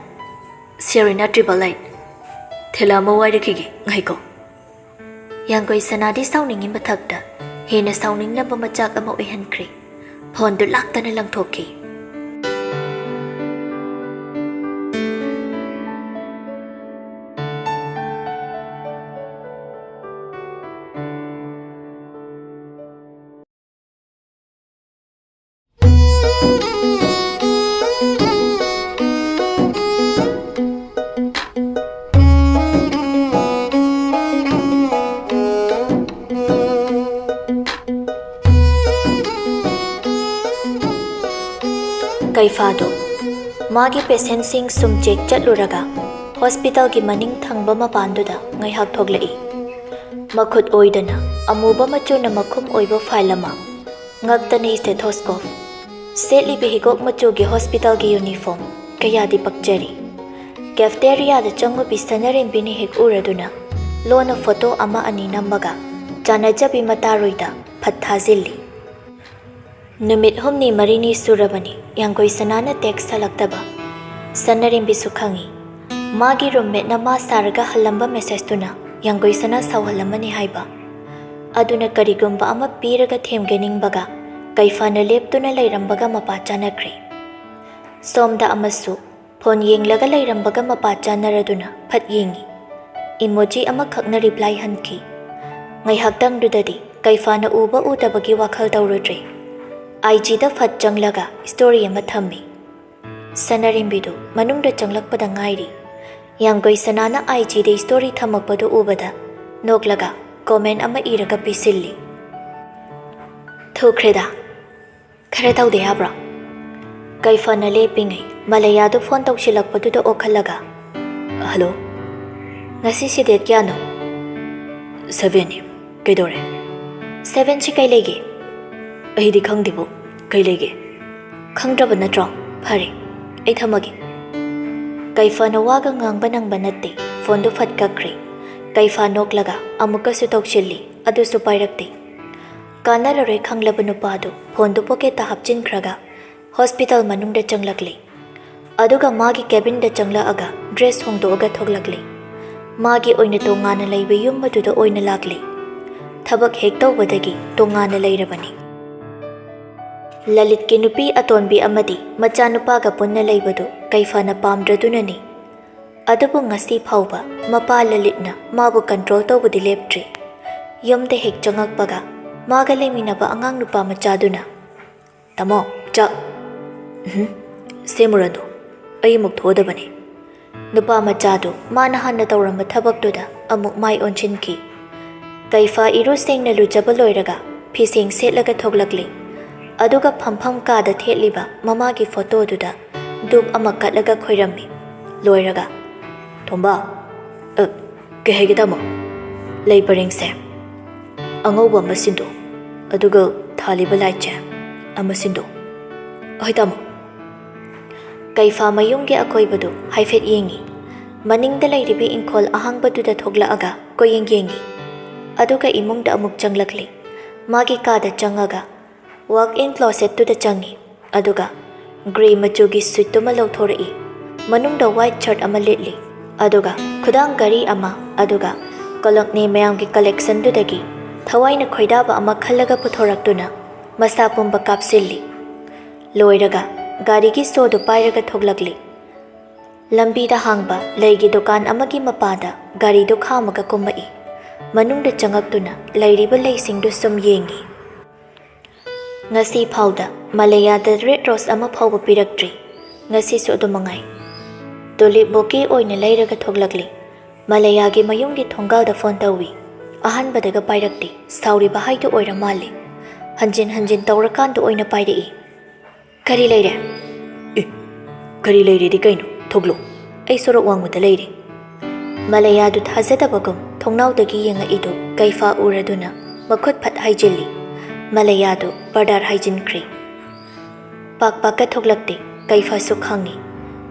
"ꯁꯤꯌꯣꯔꯤꯅꯥ ꯇ꯭ꯔꯤꯄꯜ ꯑꯩꯠ, ꯊꯦꯂꯥ ꯑꯃ ꯋꯥꯏꯔꯛꯈꯤꯒꯦ, ꯉꯥꯏꯈꯣ꯫" ꯌꯥꯡꯒꯣꯏ ꯁꯅꯥꯗꯤ ꯁꯥꯎꯅꯤꯡꯉꯤ ꯃꯊꯛꯇ ꯍꯦꯟꯅ ꯁꯥꯎꯅꯤꯡꯅꯕ ꯃꯆꯥꯛ ꯑꯃ ꯑꯣꯏꯍꯟꯈ꯭ꯔꯦ꯫ ꯐꯣꯟꯗꯨ ꯂꯥꯛꯇꯅ ꯂꯪꯊꯣꯛꯈꯤ꯫ ꯀꯩꯐꯥꯗꯣ ꯃꯥꯒꯤ ꯄꯦꯁꯦꯟꯁꯤꯡ ꯁꯨꯝ ꯆꯦꯛ ꯆꯠꯂꯨꯔꯒ ꯍꯣꯁꯄꯤꯇꯥꯜꯒꯤ ꯃꯅꯤꯡ ꯊꯪꯕ ꯃꯄꯥꯟꯗꯨꯗ ꯉꯥꯏꯍꯥꯛ ꯊꯣꯛꯂꯛꯏ꯫ ꯃꯈꯨꯠ ꯑꯣꯏꯗꯅ ꯑꯃꯨꯕ ꯃꯆꯨꯅ ꯃꯈꯨꯝ ꯑꯣꯏꯕ ꯐꯥꯏꯜ ꯑꯃ, ꯉꯛꯇꯅ ꯁ꯭ꯇꯦꯊꯣꯁꯀꯣꯞ, ꯁꯦꯠꯂꯤꯕ ꯍꯤꯒꯣꯛ ꯃꯆꯨꯒꯤ ꯍꯣꯁꯄꯤꯇꯥꯜꯒꯤ ꯌꯨꯅꯤꯐꯣꯔꯝ, ꯀꯌꯥꯗꯤ ꯄꯛꯆꯔꯤ꯫ ꯀꯦꯐꯇꯦꯔꯤꯌꯥꯗ ꯆꯪꯉꯨꯕꯤ ꯁꯅꯥꯔꯦꯝꯕꯤꯅ ꯍꯦꯛ ꯎꯔꯗꯨꯅ ꯂꯣꯟꯅ ꯐꯣꯇꯣ ꯑꯃ ꯑꯅꯤ ꯅꯝꯃꯒ ꯆꯥꯟꯅꯖꯕꯤ ꯃꯇꯥꯔꯣꯏꯗ ꯐꯠ ꯊꯥꯖꯤꯜꯂꯤ꯫ ꯅꯨꯃꯤꯠ ꯍꯨꯝꯅꯤ ꯃꯔꯤꯅꯤ ꯁꯨꯔꯕꯅꯤ ꯌꯥꯡꯒꯣꯏ ꯁꯅꯥꯅ ꯇꯦꯛꯁ ꯍꯜꯂꯛꯇꯕ꯫ ꯁꯅꯥꯔꯦꯝꯕꯤꯁꯨ ꯈꯪꯏ꯫ ꯃꯥꯒꯤ ꯔꯨꯝꯃꯦꯠꯅ ꯃꯥ ꯁꯥꯔꯒ ꯍꯜꯂꯝꯕ ꯃꯦꯁꯦꯖꯇꯨꯅ ꯌꯥꯡꯒꯣꯏ ꯁꯅꯥ ꯁꯥꯎꯍꯜꯂꯝꯃꯅꯤ ꯍꯥꯏꯕ꯫ ꯑꯗꯨꯅ ꯀꯔꯤꯒꯨꯝꯕ ꯑꯃ ꯄꯤꯔꯒ ꯊꯦꯝꯒꯦ ꯅꯤꯡꯕꯒ ꯀꯩꯐꯥꯅ ꯂꯦꯞꯇꯨꯅ ꯂꯩꯔꯝꯕꯒ ꯃꯄꯥ ꯆꯥꯅꯈ꯭ꯔꯦ꯫ ꯁꯣꯝꯗ ꯑꯃꯁꯨ ꯐꯣꯟ ꯌꯦꯡꯂꯒ ꯂꯩꯔꯝꯕꯒ ꯃꯄꯥ ꯆꯥꯅꯔꯗꯨꯅ ꯐꯠ ꯌꯦꯡꯉꯤ꯫ Emoji ꯑꯃꯈꯛꯅ reply ꯍꯟꯈꯤ꯫ ꯉꯥꯏꯍꯥꯛꯇꯪꯗꯨꯗꯗꯤ ꯀꯩꯐꯥꯅ ꯎꯕ ꯎꯗꯕꯒꯤ ꯋꯥꯈꯜ ꯇꯧꯔꯨꯗ꯭ꯔꯦ꯫ ꯑꯥꯏ ꯖꯤꯗ ꯐꯠ ꯆꯪꯂꯒ ꯁ꯭ꯇꯣꯔꯤ ꯑꯃ ꯊꯝꯃꯤ꯫ ꯁꯅꯥꯔꯦꯝꯕꯤꯗꯨ ꯃꯅꯨꯡꯗ ꯆꯪꯂꯛꯄꯗ ꯉꯥꯏꯔꯤ꯫ ꯌꯥꯡꯒꯣꯏ ꯁꯅꯥꯅ ꯑꯥꯏ ꯖꯤꯗ ꯁ꯭ꯇꯣꯔꯤ ꯊꯝꯃꯛꯄꯗꯨ ꯎꯕꯗ ꯅꯣꯛꯂꯒ ꯀꯣꯃꯦꯟ ꯑꯃ ꯏꯔꯒ ꯄꯤꯁꯤꯜꯂꯤ꯫ ꯊꯨꯈ꯭ꯔꯦꯗ꯫ ꯈꯔ ꯇꯧꯗ ꯌꯥꯕ꯭ꯔꯣ? ꯀꯩꯐꯥꯅ ꯂꯦꯞꯄꯤꯉꯩ ꯃꯂꯌꯥꯗꯨ ꯐꯣꯟ ꯇꯧꯁꯤꯜꯂꯛꯄꯗꯨꯗ ꯑꯣꯛꯍꯜꯂꯒ, "ꯍꯜꯂꯣ꯫ ꯉꯁꯤꯁꯤ ꯗꯦꯠ ꯀꯌꯥꯅꯣ?" "ꯁꯚꯦꯟꯅꯤ꯫ ꯀꯩꯗꯧꯔꯦ?" "ꯁꯚꯦꯟꯁꯤ ꯀꯩ ꯂꯩꯒꯦ?" "ꯑꯩꯗꯤ ꯈꯪꯗꯦꯕꯨ꯫ ꯀꯩ ꯂꯩꯒꯦ?" "ꯈꯪꯗ꯭ꯔꯕ ꯅꯠꯇ꯭ꯔꯣ? ꯐꯔꯦ, ꯑꯩ ꯊꯝꯃꯒꯦ꯫" ꯀꯩꯐꯥꯅ ꯋꯥꯒ ꯉꯥꯡꯕ ꯅꯪꯕ ꯅꯠꯇꯦ꯫ ꯐꯣꯟꯗꯨ ꯐꯠ ꯀꯛꯈ꯭ꯔꯦ꯫ ꯀꯩꯐꯥ ꯅꯣꯛꯂꯒ ꯑꯃꯨꯛꯀꯁꯨ ꯇꯧꯁꯤꯜꯂꯤ, ꯑꯗꯨꯁꯨ ꯄꯥꯏꯔꯛꯇꯦ꯫ ꯀꯥꯟꯅꯔꯔꯣꯏ ꯈꯪꯂꯕ ꯅꯨꯄꯥꯗꯨ ꯐꯣꯟꯗꯨ ꯄꯣꯀꯦꯠꯇ ꯍꯥꯞꯆꯤꯟꯈ꯭ꯔꯒ ꯍꯣꯁꯄꯤꯇꯥꯜ ꯃꯅꯨꯡꯗ ꯆꯪꯂꯛꯂꯤ꯫ ꯑꯗꯨꯒ ꯃꯥꯒꯤ ꯀꯦꯕꯤꯟꯗ ꯆꯪꯂꯛꯑꯒ ꯗ꯭ꯔꯦꯁ ꯍꯣꯡꯗꯣꯛꯑꯒ ꯊꯣꯛꯂꯛꯂꯤ꯫ ꯃꯥꯒꯤ ꯑꯣꯏꯅ ꯇꯣꯉꯥꯟꯅ ꯂꯩꯕ ꯌꯨꯝ ꯑꯗꯨꯗ ꯑꯣꯏꯅ ꯂꯥꯛꯂꯤ꯫ ꯊꯕꯛ ꯍꯦꯛ ꯇꯧꯕꯗꯒꯤ ꯇꯣꯉꯥꯟꯅ ꯂꯩꯔꯕꯅꯤ꯫ ꯂꯂꯤꯠꯀꯤ ꯅꯨꯄꯤ ꯑꯇꯣꯟꯕꯤ ꯑꯃꯗꯤ ꯃꯆꯥꯅꯨꯄꯥꯒ ꯄꯨꯟꯅ ꯂꯩꯕꯗꯨ ꯀꯩꯐꯥꯅ ꯄꯥꯝꯗ꯭ꯔꯗꯨꯅꯅꯤ꯫ ꯑꯗꯨꯕꯨ ꯉꯁꯤ ꯐꯥꯎꯕ ꯃꯄꯥ ꯂꯂꯤꯠꯅ ꯃꯥꯕꯨ ꯀꯟꯇ꯭ꯔꯣꯜ ꯇꯧꯕꯗꯤ ꯂꯦꯞꯇ꯭ꯔꯤ꯫ ꯌꯨꯝꯗ ꯍꯦꯛ ꯆꯪꯉꯛꯄꯒ ꯃꯥꯒ ꯂꯩꯃꯤꯟꯅꯕ ꯑꯉꯥꯡ ꯅꯨꯄꯥ ꯃꯆꯥꯗꯨꯅ, "ꯇꯥꯃꯣ, ꯆꯥꯛ꯫" "ꯎꯝ, ꯁꯦꯝꯃꯨꯔꯅꯨ, ꯑꯩ ꯑꯃꯨꯛ ꯊꯣꯛꯑꯗꯕꯅꯤ꯫" ꯅꯨꯄꯥ ꯃꯆꯥꯗꯨ ꯃꯥꯅ ꯍꯥꯟꯅ ꯇꯧꯔꯝꯕ ꯊꯕꯛꯇꯨꯗ ꯑꯃꯨꯛ ꯃꯥꯏ ꯑꯣꯟꯁꯤꯟꯈꯤ꯫ ꯀꯩꯐꯥ ꯏꯔꯨ ꯁꯦꯡꯅ ꯂꯨꯖꯕ ꯂꯣꯏꯔꯒ ꯐꯤꯁꯦꯡ ꯁꯦꯠꯂꯒ ꯊꯣꯛꯂꯛꯂꯤ꯫ ꯑꯗꯨꯒ ꯐꯝꯐꯝ ꯀꯥꯗ ꯊꯦꯠꯂꯤꯕ ꯃꯃꯥꯒꯤ ꯐꯣꯇꯣꯗꯨꯗ ꯙꯨꯞ ꯑꯃ ꯀꯠꯂꯒ ꯈꯣꯏꯔꯝꯃꯤ꯫ ꯂꯣꯏꯔꯒ, "ꯇꯣꯝꯕ, ꯑ, ꯀꯩ ꯍꯥꯏꯒꯦ ꯇꯥꯃꯣ? ꯂꯩ ꯄꯔꯦꯡꯁꯦ ꯑꯉꯧꯕ ꯑꯃ ꯁꯤꯟꯗꯣꯛ, ꯑꯗꯨꯒ ꯊꯥꯜꯂꯤꯕ ꯂꯥꯏꯠꯁꯦ ꯑꯃ ꯁꯤꯟꯗꯣꯛ꯫ ꯍꯣꯏ ꯇꯥꯃꯣ꯫" ꯀꯩꯐꯥ ꯃꯌꯨꯝꯒꯤ ꯑꯀꯣꯏꯕꯗꯨ ꯍꯥꯏꯐꯦꯠ ꯌꯦꯡꯉꯤ꯫ ꯃꯅꯤꯡꯗ ꯂꯩꯔꯤꯕ ꯏꯪꯈꯣꯜ ꯑꯍꯥꯡꯕꯗꯨꯗ ꯊꯣꯛꯂꯛꯑꯒ ꯀꯣꯏꯌꯦꯡ ꯌꯦꯡꯉꯤ꯫ ꯑꯗꯨꯒ ꯏꯃꯨꯡꯗ ꯑꯃꯨꯛ ꯆꯪꯂꯛꯂꯤ꯫ ꯃꯥꯒꯤ ꯀꯥꯗ ꯆꯪꯉꯒ walk-in closet-ꯇꯨꯗ ꯆꯪꯉꯤ꯫ ꯑꯗꯨꯒ grey ꯃꯆꯨꯒꯤ suit-ꯇꯨꯃ ꯂꯧꯊꯣꯔꯛꯏ꯫ ꯃꯅꯨꯡꯗ white shirt ꯑꯃ ꯂꯤꯠꯂꯤ꯫ ꯑꯗꯨꯒ ꯈꯨꯗꯥꯡ ꯘꯔꯤ ꯑꯃ, ꯑꯗꯨꯒ ꯀꯣꯂꯣꯛꯅꯦ ꯃꯌꯥꯝꯒꯤ collection-ꯗꯨꯗꯒꯤ ꯊꯋꯥꯏꯅ ꯈꯣꯏꯗꯥꯕ ꯑꯃ ꯈꯜꯂꯒ ꯄꯨꯊꯣꯔꯛꯇꯨꯅ ꯃꯁꯥ ꯄꯨꯝꯕ ꯀꯥꯞꯁꯤꯜꯂꯤ꯫ ꯂꯣꯏꯔꯒ ꯒꯥꯔꯤꯒꯤ ꯁꯣꯗꯨ ꯄꯥꯏꯔꯒ ꯊꯣꯛꯂꯛꯂꯤ꯫ ꯂꯝꯕꯤꯗ ꯍꯥꯡꯕ ꯂꯩꯒꯤ ꯗꯨꯀꯥꯟ ꯑꯃꯒꯤ ꯃꯄꯥꯗ ꯒꯥꯔꯤꯗꯨ ꯈꯥꯝꯃꯒ ꯀꯨꯝꯃꯛꯏ꯫ ꯃꯅꯨꯡꯗ ꯆꯪꯉꯛꯇꯨꯅ ꯂꯩꯔꯤꯕ ꯂꯩꯁꯤꯡꯗꯨ ꯁꯨꯝ ꯌꯦꯡꯉꯤ꯫ ꯉꯁꯤ ꯐꯥꯎꯗ ꯃꯂꯌꯥꯗ red rose ꯑꯃ ꯐꯥꯎꯕ ꯄꯤꯔꯛꯇ꯭ꯔꯤ꯫ ꯉꯁꯤꯁꯨ ꯑꯗꯨ ꯃꯉꯥꯏ꯫ Tulip bouquet ꯑꯣꯏꯅ ꯂꯩꯔꯒ ꯊꯣꯛꯂꯛꯂꯤ꯫ ꯃꯂꯌꯥꯒꯤ ꯃꯌꯨꯝꯒꯤ ꯊꯣꯡꯒꯥꯜꯗ phone ꯇꯧꯏ꯫ ꯑꯍꯥꯟꯕꯗꯒ ꯄꯥꯏꯔꯛꯇꯦ꯫ ꯁꯥꯎꯔꯤꯕ ꯍꯥꯏꯗꯨ ꯑꯣꯏꯔ ꯃꯥꯜꯂꯦ꯫ ꯍꯟꯖꯤꯟ ꯍꯟꯖꯤꯟ ꯇꯧꯔꯀꯥꯟꯗ ꯑꯣꯏꯅ ꯄꯥꯏꯔꯛꯏ꯫ "ꯀꯔꯤ ꯂꯩꯔꯦ?" "ꯑꯦ, ꯀꯔꯤ ꯂꯩꯔꯦꯗꯤ ꯀꯩꯅꯣ? ꯊꯣꯛꯂꯣ꯫ ꯑꯩ ꯁꯣꯔꯣꯛ ꯋꯥꯡꯃꯗ ꯂꯩꯔꯦ꯫" ꯃꯂꯌꯥꯗꯨ ꯊꯥꯖꯗꯕꯒꯨꯝ ꯊꯣꯡꯅꯥꯎꯗꯒꯤ ꯌꯦꯡꯉꯛꯏꯗꯨ ꯀꯩꯐꯥ ꯎꯔꯗꯨꯅ ꯃꯈꯨꯠ ꯐꯠ ꯍꯥꯏꯖꯤꯜꯂꯤ꯫ ꯃꯂꯌꯥꯗꯨ ꯄꯔꯗꯥꯔ ꯍꯥꯏꯖꯤꯟꯈ꯭ꯔꯦ꯫ ꯄꯥꯛ ꯄꯥꯛꯀ ꯊꯣꯛꯂꯛꯇꯦ꯫ ꯀꯩꯐꯥꯁꯨ ꯈꯪꯉꯤ꯫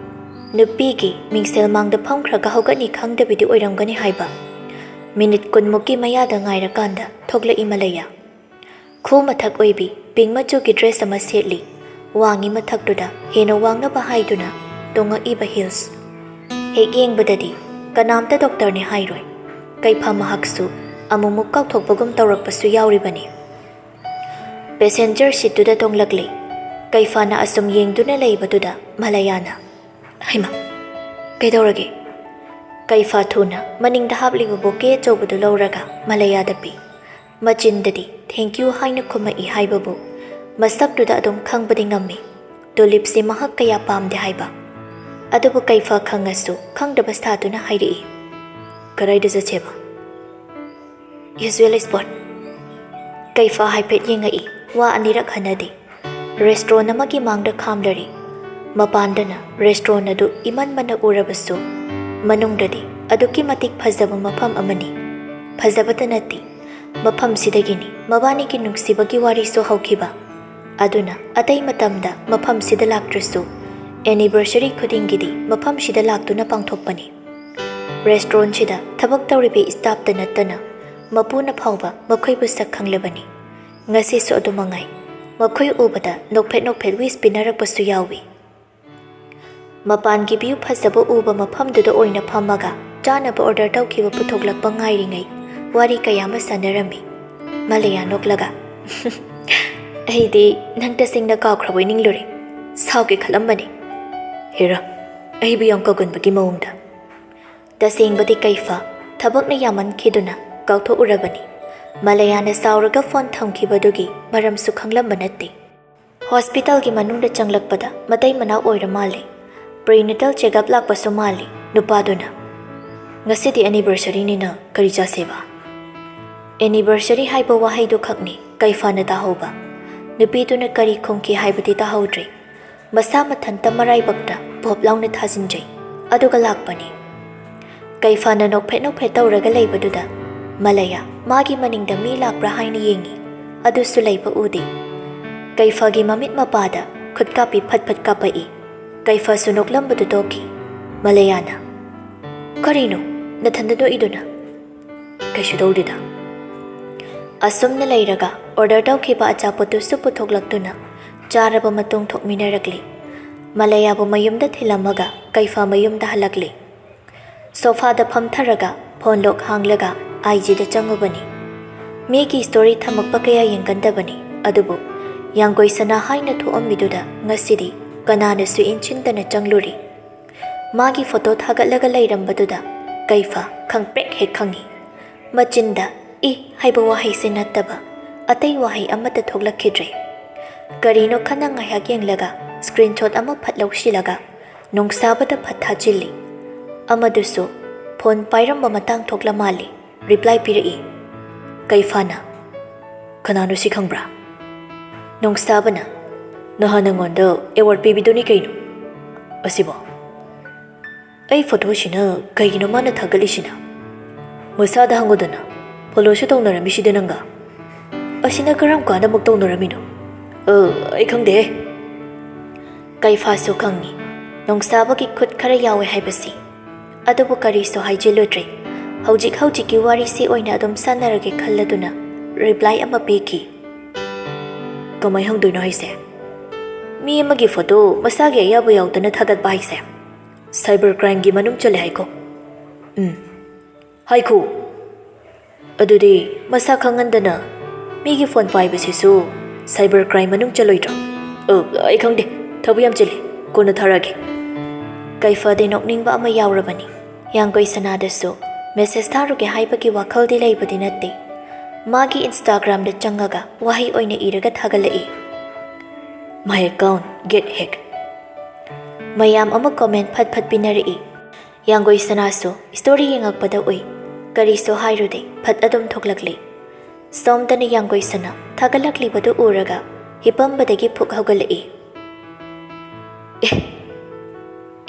ꯅꯨꯄꯤꯒꯤ ꯃꯤꯡꯁꯦꯜ ꯃꯥꯡꯗ ꯐꯝꯈ꯭ꯔꯒ ꯍꯧꯒꯠꯅꯤ ꯈꯪꯗꯕꯤꯗꯤ ꯑꯣꯏꯔꯝꯒꯅꯤ ꯍꯥꯏꯕ꯫ ꯃꯤꯅꯤꯠ ꯀꯨꯟꯃꯨꯛꯀꯤ ꯃꯌꯥꯗ ꯉꯥꯏꯔꯀꯥꯟꯗ ꯊꯣꯛꯂꯛꯏ ꯃꯂꯌꯥ꯫ ꯈꯨ ꯃꯊꯛ ꯑꯣꯏꯕꯤ pink ꯃꯆꯨꯒꯤ dress ꯑꯃ ꯁꯦꯠꯂꯤ꯫ ꯋꯥꯡꯉꯤ ꯃꯊꯛꯇꯨꯗ ꯍꯦꯟꯅ ꯋꯥꯡꯅꯕ ꯍꯥꯏꯗꯨꯅ ꯇꯣꯡꯉꯛꯏꯕ heels꯫ ꯍꯦꯛ ꯌꯦꯡꯕꯗꯗꯤ ꯀꯅꯥꯝꯇ doctor-ꯅꯤ ꯍꯥꯏꯔꯣꯏ꯫ ꯀꯩꯐꯥ ꯃꯍꯥꯛꯁꯨ ꯑꯃꯨꯛꯃꯨꯛ ꯀꯥꯎꯊꯣꯛꯄꯒꯨꯝ ꯇꯧꯔꯛꯄꯁꯨ ꯌꯥꯎꯔꯤꯕꯅꯤ꯫ Passenger seat-ꯇꯨꯗ ꯇꯣꯡꯂꯛꯂꯤ꯫ ꯀꯩꯐꯥꯅ ꯑꯁꯨꯝ ꯌꯦꯡꯗꯨꯅ ꯂꯩꯕꯗꯨꯗ ꯃꯂꯌꯥꯅ, "ꯍꯩꯃꯥ, ꯀꯩꯗꯧꯔꯒꯦ?" ꯀꯩꯐꯥ ꯊꯨꯅ ꯃꯅꯤꯡꯗ ꯍꯥꯞꯂꯤꯕ bouquet ꯑꯆꯧꯕꯗꯨ ꯂꯧꯔꯒ ꯃꯂꯌꯥꯗ ꯄꯤ꯫ ꯃꯆꯤꯟꯗꯗꯤ "Thank you" ꯍꯥꯏꯅ ꯈꯨꯝꯃꯛꯏ ꯍꯥꯏꯕꯕꯨ ꯃꯁꯛꯇꯨꯗ ꯑꯗꯨꯝ ꯈꯪꯕꯗꯤ ꯉꯝꯃꯤ꯫ Tulip-ꯁꯤ ꯃꯍꯥꯛ ꯀꯌꯥ ꯄꯥꯝꯗꯦ ꯍꯥꯏꯕ꯫ ꯑꯗꯨꯕꯨ ꯀꯩꯐꯥ ꯈꯪꯉꯁꯨ ꯈꯪꯗꯕ ꯁꯥꯗꯨꯅ ꯍꯥꯏꯔꯛꯏ, "ꯀꯗꯥꯏꯗ ꯆꯠꯁꯦꯕ?" "Usual spot꯫" ꯀꯩꯐꯥ ꯍꯥꯏꯐꯦꯠ ꯌꯦꯡꯉꯛꯏ, ꯋꯥ ꯑꯅꯤꯔꯛ ꯍꯟꯅꯗꯦ꯫ ꯔꯦꯁꯇ꯭ꯔꯣꯟ ꯑꯃꯒꯤ ꯃꯥꯡꯗ ꯈꯥꯝꯂꯔꯤ꯫ ꯃꯄꯥꯟꯗꯅ ꯔꯦꯁꯇ꯭ꯔꯣꯟ ꯑꯗꯨ ꯏꯃꯟ ꯃꯟꯅ ꯎꯔꯕꯁꯨ, ꯃꯅꯨꯡꯗꯗꯤ ꯑꯗꯨꯛꯀꯤ ꯃꯇꯤꯛ ꯐꯖꯕ ꯃꯐꯝ ꯑꯃꯅꯤ꯫ ꯐꯖꯕꯇ ꯅꯠꯇꯦ, ꯃꯐꯝꯁꯤꯗꯒꯤꯅꯤ ꯃꯕꯥꯅꯤꯒꯤ ꯅꯨꯡꯁꯤꯕꯒꯤ ꯋꯥꯔꯤꯁꯨ ꯍꯧꯈꯤꯕ꯫ ꯑꯗꯨꯅ ꯑꯇꯩ ꯃꯇꯝꯗ ꯃꯐꯝꯁꯤꯗ ꯂꯥꯛꯇ꯭ꯔꯁꯨ, anniversary ꯈꯨꯗꯤꯡꯒꯤꯗꯤ ꯃꯐꯝꯁꯤꯗ ꯂꯥꯛꯇꯨꯅ ꯄꯥꯡꯊꯣꯛꯄꯅꯤ꯫ ꯔꯦꯁꯇ꯭ꯔꯣꯟꯁꯤꯗ ꯊꯕꯛ ꯇꯧꯔꯤꯕ staffꯇ ꯅꯠꯇꯅ ꯃꯄꯨꯅ ꯐꯥꯎꯕ ꯃꯈꯣꯏꯕꯨ ꯁꯛ ꯈꯪꯂꯕꯅꯤ꯫ ꯉꯁꯤꯁꯨ ꯑꯗꯨ ꯃꯉꯥꯏ꯫ ꯃꯈꯣꯏ ꯎꯕꯗ ꯅꯣꯛꯐꯦꯠ ꯅꯣꯛꯐꯦꯠ wish ꯄꯤꯅꯔꯛꯄꯁꯨ ꯌꯥꯎꯏ꯫ ꯃꯄꯥꯟꯒꯤ view ꯐꯖꯕ ꯎꯕ ꯃꯐꯝꯗꯨꯗ ꯑꯣꯏꯅ ꯐꯝꯃꯒ ꯆꯥꯅꯕ order ꯇꯧꯈꯤꯕ ꯄꯨꯊꯣꯛꯂꯛꯄ ꯉꯥꯏꯔꯤꯉꯩ ꯋꯥꯔꯤ ꯀꯌꯥ ꯑꯃ ꯁꯥꯟꯅꯔꯝꯃꯤ꯫ ꯃꯂꯌꯥ ꯅꯣꯛꯂꯒ, "ꯑꯩꯗꯤ ꯅꯪ ꯇꯁꯦꯡꯅ ꯀꯥꯎꯈ꯭ꯔꯕꯣꯏ ꯅꯤꯡꯂꯨꯔꯦ꯫ ꯁꯥꯎꯒꯦ ꯈꯜꯂꯝꯕꯅꯤ꯫ ꯍꯦꯔꯥ, ꯑꯩꯕꯨ ꯌꯥꯝ ꯀꯥꯎꯒꯟꯕꯒꯤ ꯃꯑꯣꯡꯗ꯫" ꯇꯁꯦꯡꯕꯗꯤ ꯀꯩꯐ ꯊꯕꯛꯅ ꯌꯥꯝꯃꯟꯈꯤꯗꯨꯅ ꯀꯥꯎꯊꯣꯛꯎꯔꯕꯅꯤ꯫ ꯃꯂꯌꯥꯅ ꯁꯥꯎꯔꯒ ꯐꯣꯟ ꯊꯝꯈꯤꯕꯗꯨꯒꯤ ꯃꯔꯝꯁꯨ ꯈꯪꯂꯝꯕ ꯅꯠꯇꯦ꯫ ꯍꯣꯁꯄꯤꯇꯥꯜꯒꯤ ꯃꯅꯨꯡꯗ ꯆꯪꯂꯛꯄꯗ ꯃꯇꯩ ꯃꯅꯥꯎ ꯑꯣꯏꯔ ꯃꯥꯜꯂꯦ꯫ Prenatal checkup ꯂꯥꯛꯄꯁꯨ ꯃꯥꯜꯂꯤ ꯅꯨꯄꯥꯗꯨꯅ꯫ "ꯉꯁꯤꯗꯤ anniversaryꯅꯤꯅ ꯀꯔꯤ ꯆꯥꯁꯦꯕ?" Anniversary ꯍꯥꯏꯕ ꯋꯥꯍꯩꯗꯨ ꯈꯛꯅꯤ ꯀꯩꯐꯥꯅ ꯇꯥꯍꯧꯕ꯫ ꯅꯨꯄꯤꯗꯨꯅ ꯀꯔꯤ ꯈꯨꯝꯈꯤ ꯍꯥꯏꯕꯗꯤ ꯇꯥꯍꯧꯗ꯭ꯔꯦ꯫ ꯃꯁꯥ ꯃꯊꯟꯇ ꯃꯔꯥꯏꯕꯛꯇ ꯄꯣꯞ ꯂꯥꯎꯅ ꯊꯥꯖꯤꯟꯖꯩ, ꯑꯗꯨꯒ ꯂꯥꯛꯄꯅꯤ꯫ ꯀꯩꯐꯥꯅ ꯅꯣꯛꯐꯦꯠ ꯅꯣꯛꯐꯦꯠ ꯇꯧꯔꯒ ꯂꯩꯕꯗꯨꯗ ꯃꯂꯌꯥ ꯃꯥꯒꯤ ꯃꯅꯤꯡꯗ ꯃꯤ ꯂꯥꯛꯄ꯭ꯔꯥ ꯍꯥꯏꯅ ꯌꯦꯡꯉꯤ, ꯑꯗꯨꯁꯨ ꯂꯩꯕ ꯎꯗꯦ꯫ ꯀꯩꯐꯥꯒꯤ ꯃꯃꯤꯠ ꯃꯄꯥꯗ ꯈꯨꯠꯀꯥꯞꯄꯤ ꯐꯠ ꯐꯠ ꯀꯥꯞꯄꯛꯏ꯫ ꯀꯩꯐꯥꯁꯨ ꯅꯣꯛꯂꯝꯕꯗꯨ ꯇꯣꯛꯈꯤ꯫ ꯃꯂꯌꯥꯅ, "ꯀꯔꯤꯅꯣ ꯅꯊꯟꯗ ꯅꯣꯛꯏꯗꯨꯅ?" "ꯀꯩꯁꯨ ꯇꯧꯗꯦꯗ꯫" ꯑꯁꯨꯝꯅ ꯂꯩꯔꯒ order ꯇꯧꯈꯤꯕ ꯑꯆꯥꯄꯣꯠꯇꯨꯁꯨ ꯄꯨꯊꯣꯛꯂꯛꯇꯨꯅ ꯆꯥꯔꯕ ꯃꯇꯨꯡ ꯊꯣꯛꯃꯤꯟꯅꯔꯛꯂꯤ꯫ ꯃꯂꯌꯥꯕꯨ ꯃꯌꯨꯝꯗ ꯊꯤꯜꯂꯝꯃꯒ ꯀꯩꯐꯥ ꯃꯌꯨꯝꯗ ꯍꯜꯂꯛꯂꯤ꯫ ꯁꯣꯐꯥꯗ ꯐꯝꯊꯔꯒ ꯐꯣꯟ ꯂꯣꯛ ꯍꯥꯡꯂꯒ IG ꯗ ꯆꯪꯉꯨꯕꯅꯤ꯫ ꯃꯤꯒꯤ story ꯊꯝꯃꯛꯄ ꯀꯌꯥ ꯌꯦꯡꯒꯟꯗꯕꯅꯤ, ꯑꯗꯨꯕꯨ ꯌꯥꯡꯒꯣꯏ ꯁꯅꯥ ꯍꯥꯏꯅ ꯊꯣꯛꯑꯝꯃꯤꯗꯨꯗ ꯉꯁꯤꯗꯤ ꯀꯅꯥꯅꯁꯨ ꯏꯟꯁꯤꯟꯗꯅ ꯆꯪꯂꯨꯔꯤ꯫ ꯃꯥꯒꯤ photo ꯊꯥꯒꯠꯂꯒ ꯂꯩꯔꯝꯕꯗꯨꯗ ꯀꯩꯐꯥ ꯈꯪꯄ꯭ꯔꯦꯛ ꯍꯦꯛ ꯈꯪꯉꯤ꯫ ꯃꯆꯤꯟꯗ "ꯏ" ꯍꯥꯏꯕ ꯋꯥꯍꯩꯁꯦ ꯅꯠꯇꯕ ꯑꯇꯩ ꯋꯥꯍꯩ ꯑꯃꯠꯇ ꯊꯣꯛꯂꯛꯈꯤꯗ꯭ꯔꯦ꯫ ꯀꯔꯤꯅꯣ ꯈꯟꯅ ꯉꯥꯏꯍꯥꯛ ꯌꯦꯡꯂꯒ screenshot ꯑꯃ ꯐꯠ ꯂꯧꯁꯤꯜꯂꯒ ꯅꯣꯡꯁꯥꯕꯗ ꯐꯠ ꯊꯥꯖꯤꯜꯂꯤ꯫ ꯑꯃꯗꯨꯁꯨ ꯐꯣꯟ ꯄꯥꯏꯔꯝꯕ ꯃꯇꯥꯡ ꯊꯣꯛꯂ ꯃꯥꯜꯂꯤ꯫ Reply ꯄꯤꯔꯛꯏ꯫ ꯀꯩꯐꯥꯅ, "ꯀꯅꯥꯅꯣ ꯁꯤ ꯈꯪꯕ꯭ꯔꯥ?" ꯅꯣꯡꯁꯥꯕꯅ, ꯅꯍꯥꯟ ꯅꯉꯣꯟꯗ ꯑꯦꯋꯥꯔꯗ ꯄꯤꯕꯤꯗꯨꯅꯤ ꯀꯩꯅꯣ ꯑꯁꯤꯕꯣ? ꯑꯩ ꯐꯣꯇꯣꯁꯤꯅ ꯀꯩꯒꯤꯅꯣ ꯃꯥꯅ ꯊꯥꯒꯠꯂꯤꯁꯤꯅ? ꯃꯁꯥꯗ ꯍꯪꯉꯨꯗꯅ꯫ ꯐꯣꯂꯣꯁꯨ ꯇꯧꯅꯔꯝꯃꯤꯁꯤꯗ ꯅꯪꯒ꯫ ꯑꯁꯤꯅ ꯀꯔꯝ ꯀꯥꯟꯗ ꯑꯃꯨꯛ ꯇꯧꯅꯔꯝꯃꯤꯅꯣ? ꯑ, ꯑꯩ ꯈꯪꯗꯦꯍꯦ꯫ ꯀꯩꯐꯥꯁꯨ ꯈꯪꯉꯤ ꯅꯣꯡꯁꯥꯕꯒꯤ ꯈꯨꯠ ꯈꯔ ꯌꯥꯎꯋꯦ ꯍꯥꯏꯕꯁꯤ꯫ ꯑꯗꯨꯕꯨ ꯀꯔꯤꯁꯨ ꯍꯥꯏꯖꯤꯜꯂꯨꯗ꯭ꯔꯦ꯫ ꯍꯧꯖꯤꯛ ꯍꯧꯖꯤꯛꯀꯤ ꯋꯥꯔꯤꯁꯤ ꯑꯣꯏꯅ ꯑꯗꯨꯝ ꯁꯥꯟꯅꯔꯒꯦ ꯈꯜꯂꯗꯨꯅ ꯔꯤꯄ꯭ꯂꯥꯏ ꯑꯃ ꯄꯤꯈꯤ꯫ ꯀꯃꯥꯏ ꯍꯪꯗꯣꯏꯅꯣ ꯍꯥꯏꯁꯦ? ꯃꯤ ꯑꯃꯒꯤ ꯐꯣꯇꯣ ꯃꯁꯥꯒꯤ ꯑꯌꯥꯕ ꯌꯥꯎꯗꯅ ꯊꯥꯒꯠꯄ ꯍꯥꯏꯁꯦ ꯁꯥꯏꯕꯔ ꯀ꯭ꯔꯥꯏꯝꯒꯤ ꯃꯅꯨꯡ ꯆꯜꯂꯦ ꯍꯥꯏꯀꯣ? ꯎꯝ, ꯍꯥꯏꯈꯣ꯫ ꯑꯗꯨꯗꯤ ꯃꯁꯥ ꯈꯪꯍꯟꯗꯅ ꯃꯤꯒꯤ ꯐꯣꯟ ꯄꯥꯏꯕꯁꯤꯁꯨ ꯁꯥꯏꯕꯔ ꯀ꯭ꯔꯥꯏꯝ ꯃꯅꯨꯡ ꯆꯜꯂꯣꯏꯗ꯭ꯔꯣ? ꯑ, ꯑꯩ ꯈꯪꯗꯦ, ꯊꯕꯛ ꯌꯥꯝ ꯆꯤꯜꯂꯤ, ꯀꯣꯟꯅ ꯊꯥꯔꯛꯑꯒꯦ꯫ ꯀꯩꯐꯗꯤ ꯅꯣꯛꯅꯤꯡꯕ ꯑꯃ ꯌꯥꯎꯔꯕꯅꯤ꯫ ꯌꯥꯡꯒꯣꯏ ꯁꯅꯥꯗꯁꯨ ꯃꯦꯁꯦꯖ ꯊꯥꯔꯨꯒꯦ ꯍꯥꯏꯕꯒꯤ ꯋꯥꯈꯜꯗꯤ ꯂꯩꯕꯗꯤ ꯅꯠꯇꯦ꯫ ꯃꯥꯒꯤ ꯏꯟꯁꯇꯥꯒ꯭ꯔꯥꯝꯗ ꯆꯪꯉꯒ ꯋꯥꯍꯩ ꯑꯣꯏꯅ ꯏꯔꯒ ꯊꯥꯒꯠꯂꯛꯏ꯫ "My account get hack." ꯃꯌꯥꯝ ꯑꯃ ꯀꯣꯃꯦꯟ ꯐꯠ ꯐꯠ ꯄꯤꯅꯔꯛꯏ꯫ ꯌꯥꯡꯒꯣꯏ ꯁꯅꯥꯁꯨ ꯁ꯭ꯇꯣꯔꯤ ꯌꯦꯡꯉꯛꯄꯗ ꯎꯏ꯫ ꯀꯔꯤꯁꯨ ꯍꯥꯏꯔꯨꯗꯦ, ꯐꯠ ꯑꯗꯨꯝ ꯊꯣꯛꯂꯛꯂꯦ꯫ ꯁꯣꯝꯗꯅ ꯌꯥꯡꯒꯣꯏ ꯁꯅꯥ ꯊꯥꯒꯠꯂꯛꯂꯤꯕꯗꯨ ꯎꯔꯒ ꯍꯤꯞꯄꯝꯕꯗꯒꯤ ꯐꯨꯛ ꯍꯧꯒꯠꯂꯛꯏ꯫ "ꯑꯦ,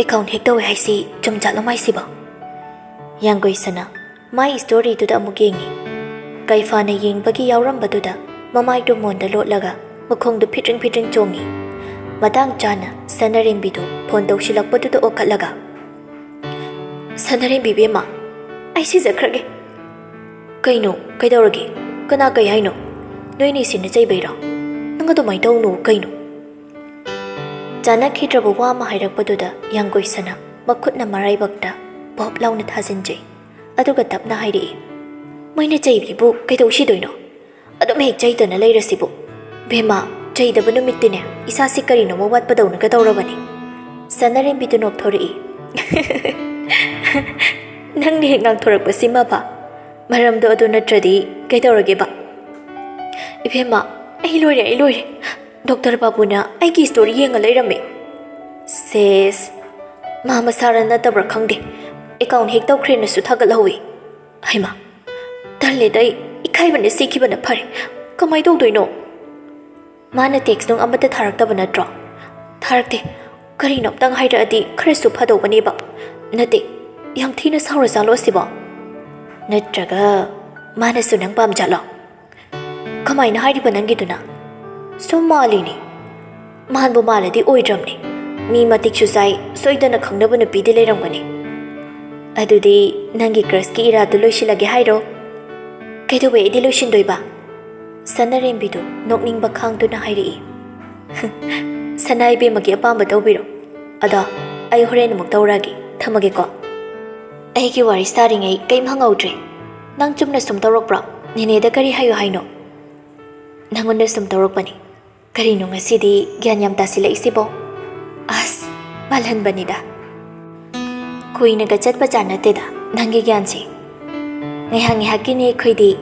ꯑꯦꯀꯥꯎꯟ ꯍꯦꯛ ꯇꯧꯋꯦ ꯍꯥꯏꯁꯤ ꯆꯨꯝꯖꯥꯠꯂꯣ ꯃꯥꯏꯁꯤꯕꯣ?" ꯌꯥꯡꯒꯣꯏ ꯁꯅꯥ ꯃꯥꯏ ꯁ꯭ꯇꯣꯔꯤꯗꯨꯗ ꯑꯃꯨꯛ ꯌꯦꯡꯉꯤ꯫ ꯀꯩꯐꯥꯅ ꯌꯦꯡꯕꯒꯤ ꯌꯥꯎꯔꯝꯕꯗꯨꯗ ꯃꯃꯥꯏꯗꯨ ꯃꯣꯟꯗ ꯂꯣꯠꯂꯒ ꯃꯈꯣꯡꯗꯨ ꯐꯤꯠꯔꯤꯡ ꯐꯤꯠꯔꯤꯡ ꯆꯣꯡꯉꯤ꯫ ꯃꯇꯥꯡ ꯆꯥꯅ ꯁꯅꯔꯦꯝꯕꯤꯗꯨ ꯐꯣꯟ ꯇꯧꯁꯤꯜꯂꯛꯄꯗꯨꯗ ꯑꯣꯈꯠꯂꯒ, "ꯁꯅꯔꯦꯝꯕꯤ ꯕꯦꯝꯃ, ꯑꯩ ꯁꯤꯖꯈ꯭ꯔꯒꯦ꯫" "ꯀꯩꯅꯣ? ꯀꯩꯗꯧꯔꯒꯦ? ꯀꯅꯥ ꯀꯩ ꯍꯥꯏꯅꯣ? ꯅꯣꯏꯅꯤꯁꯤꯅ ꯆꯩꯕꯩꯔꯣ? ꯅꯪ ꯑꯗꯨꯃꯥꯏꯅ ꯇꯧꯅꯨ ꯀꯩꯅꯣ?" ꯆꯥꯅꯈꯤꯗ꯭ꯔꯕ ꯋꯥ ꯑꯃ ꯍꯥꯏꯔꯛꯄꯗꯨꯗ ꯌꯥꯡꯒꯣꯏ ꯁꯅꯥ ꯃꯈꯨꯠꯅ ꯃꯔꯥꯏꯕꯛꯇ ꯄꯣꯞ ꯂꯥꯎꯅ ꯊꯥꯖꯤꯟꯖꯩ꯫ ꯑꯗꯨꯒ ꯇꯞꯅ ꯍꯥꯏꯔꯛꯏ, "ꯃꯣꯏꯅ ꯆꯩꯕꯤꯕꯨ ꯀꯩꯗꯧꯁꯤꯗꯣꯏꯅꯣ? ꯑꯗꯨꯝ ꯍꯦꯛ ꯆꯩꯗꯅ ꯂꯩꯔꯁꯤꯕꯨ꯫ ꯕꯦꯝꯃ, ꯆꯩꯗꯕ ꯅꯨꯃꯤꯠꯇꯤꯅꯦ ꯏꯁꯥꯁꯤ ꯀꯔꯤꯅꯣꯃ ꯋꯥꯠꯄꯗꯧꯅꯒ ꯇꯧꯔꯕꯅꯤ꯫" ꯁꯅꯔꯦꯝꯕꯤꯗꯨ ꯅꯣꯛꯊꯣꯔꯛꯏ꯫ "ꯅꯪꯅ ꯍꯦꯛ ꯉꯥꯡꯊꯣꯔꯛꯄꯁꯤꯃꯕ꯫ ꯃꯔꯝꯗꯣ ꯑꯗꯨ ꯅꯠꯇ꯭ꯔꯗꯤ ꯀꯩꯗꯧꯔꯒꯦꯕ?" "ꯏꯕꯦꯝꯃ, ꯑꯩ ꯂꯣꯏꯔꯦ, ꯑꯩ ꯂꯣꯏꯔꯦ꯫ ꯗꯣꯛꯇꯔ ꯕꯥꯕꯨꯅ ꯑꯩꯒꯤ ꯁ꯭ꯇꯣꯔꯤ ꯌꯦꯡꯉ ꯂꯩꯔꯝꯃꯦ꯫" ꯁꯦꯁ, ꯃꯥ ꯃꯁꯥꯔ ꯅꯠꯇꯕ꯭ꯔꯥ ꯈꯪꯗꯦ, ꯑꯦꯀꯥꯎꯟ ꯍꯦꯛ ꯇꯧꯈ꯭ꯔꯦꯅꯁꯨ ꯊꯥꯒꯠꯍꯧꯋꯤ꯫ ꯍꯩꯃꯥ, ꯇꯜꯂꯦꯗ ꯑꯩ, ꯏꯀꯥꯏꯕꯅ ꯁꯤꯈꯤꯕꯅ ꯐꯔꯦ꯫ ꯀꯃꯥꯏ ꯇꯧꯗꯣꯏꯅꯣ? ꯃꯥꯅ text ꯅꯨꯡ ꯑꯃꯠꯇ ꯊꯥꯔꯛꯇꯕ ꯅꯠꯇ꯭ꯔꯣ? ꯊꯥꯔꯛꯇꯦ꯫ ꯀꯔꯤꯅꯣ ꯑꯝꯇꯪ ꯍꯥꯏꯔꯛꯑꯗꯤ ꯈꯔꯁꯨ ꯐꯗꯧꯕꯅꯦꯕ꯫ ꯅꯠꯇꯦ, ꯌꯥꯝ ꯊꯤꯅ ꯁꯥꯎꯔꯖꯥꯠꯂꯣ ꯑꯁꯤꯕꯣ? ꯅꯠꯇ꯭ꯔꯒ ꯃꯥꯅꯁꯨ ꯅꯪ ꯄꯥꯝꯖꯥꯠꯂꯣ? ꯀꯃꯥꯏꯅ ꯍꯥꯏꯔꯤꯕ ꯅꯪꯒꯤꯗꯨꯅ? ꯁꯨꯝ ꯃꯥꯜꯂꯤꯅꯦ꯫ ꯃꯥꯟꯕꯨ ꯃꯥꯜꯂꯗꯤ ꯑꯣꯏꯗ꯭ꯔꯕꯅꯦ꯫ ꯃꯤ ꯃꯇꯤꯛꯁꯨ ꯆꯥꯏ, ꯁꯣꯏꯗꯅ ꯈꯪꯅꯕ ꯅꯨꯄꯤꯗꯤ ꯂꯩꯔꯝꯒꯅꯤ꯫ ꯑꯗꯨꯗꯤ ꯅꯪꯒꯤ crushꯀꯤ ꯏꯔꯥꯗꯨ ꯂꯣꯏꯁꯤꯜꯂꯒꯦ ꯍꯥꯏꯔꯣ? ꯀꯩꯗꯧꯕꯩ ꯑꯩꯗꯤ ꯂꯣꯏꯁꯤꯟꯗꯣꯏꯕ? ꯁꯅꯥꯔꯦꯝꯕꯤꯗꯨ ꯅꯣꯛꯅꯤꯡꯕ ꯈꯥꯡꯗꯨꯅ ꯍꯥꯏꯔꯛꯏ꯫ ꯁꯅꯥ ꯏꯕꯦꯝꯃꯒꯤ ꯑꯄꯥꯝꯕ ꯇꯧꯕꯤꯔꯣ꯫ ꯑꯗꯣ ꯑꯩ ꯍꯣꯔꯦꯟ ꯑꯃꯨꯛ ꯇꯧꯔꯛꯑꯒꯦ꯫ ꯊꯝꯃꯒꯦꯀꯣ꯫ ꯑꯩꯒꯤ ꯋꯥꯔꯤ ꯁꯥꯔꯤꯉꯩ ꯀꯩꯝ ꯍꯪꯍꯧꯗ꯭ꯔꯦ꯫ ꯅꯪ ꯆꯨꯝꯅ ꯁꯨꯝ ꯇꯧꯔꯛꯄ꯭ꯔꯣ? ꯅꯦꯅꯦꯗ ꯀꯔꯤ ꯍꯥꯏꯌꯨ ꯍꯥꯏꯅꯣ? ꯅꯪꯉꯣꯟꯗ ꯁꯨꯝ ꯇꯧꯔꯛꯄꯅꯤ꯫ ꯀꯔꯤꯅꯣ ꯉꯁꯤꯗꯤ ꯒ꯭ꯌꯥꯟ ꯌꯥꯝ ꯇꯥꯁꯤꯜꯂꯛꯏꯁꯤꯕꯣ? ꯑꯁ, ꯃꯥꯜꯍꯟꯕꯅꯤꯗ꯫ ꯀꯨꯏꯅꯒ ꯆꯠꯄ ꯖꯥꯠ ꯅꯠꯇꯦꯗ ꯅꯪꯒꯤ ꯒ꯭ꯌꯥꯟꯁꯦ꯫ ꯉꯥꯏꯍꯥꯛ ꯉꯥꯏꯍꯥꯛꯀꯤꯅꯦ ꯑꯩꯈꯣꯏꯗꯤ꯫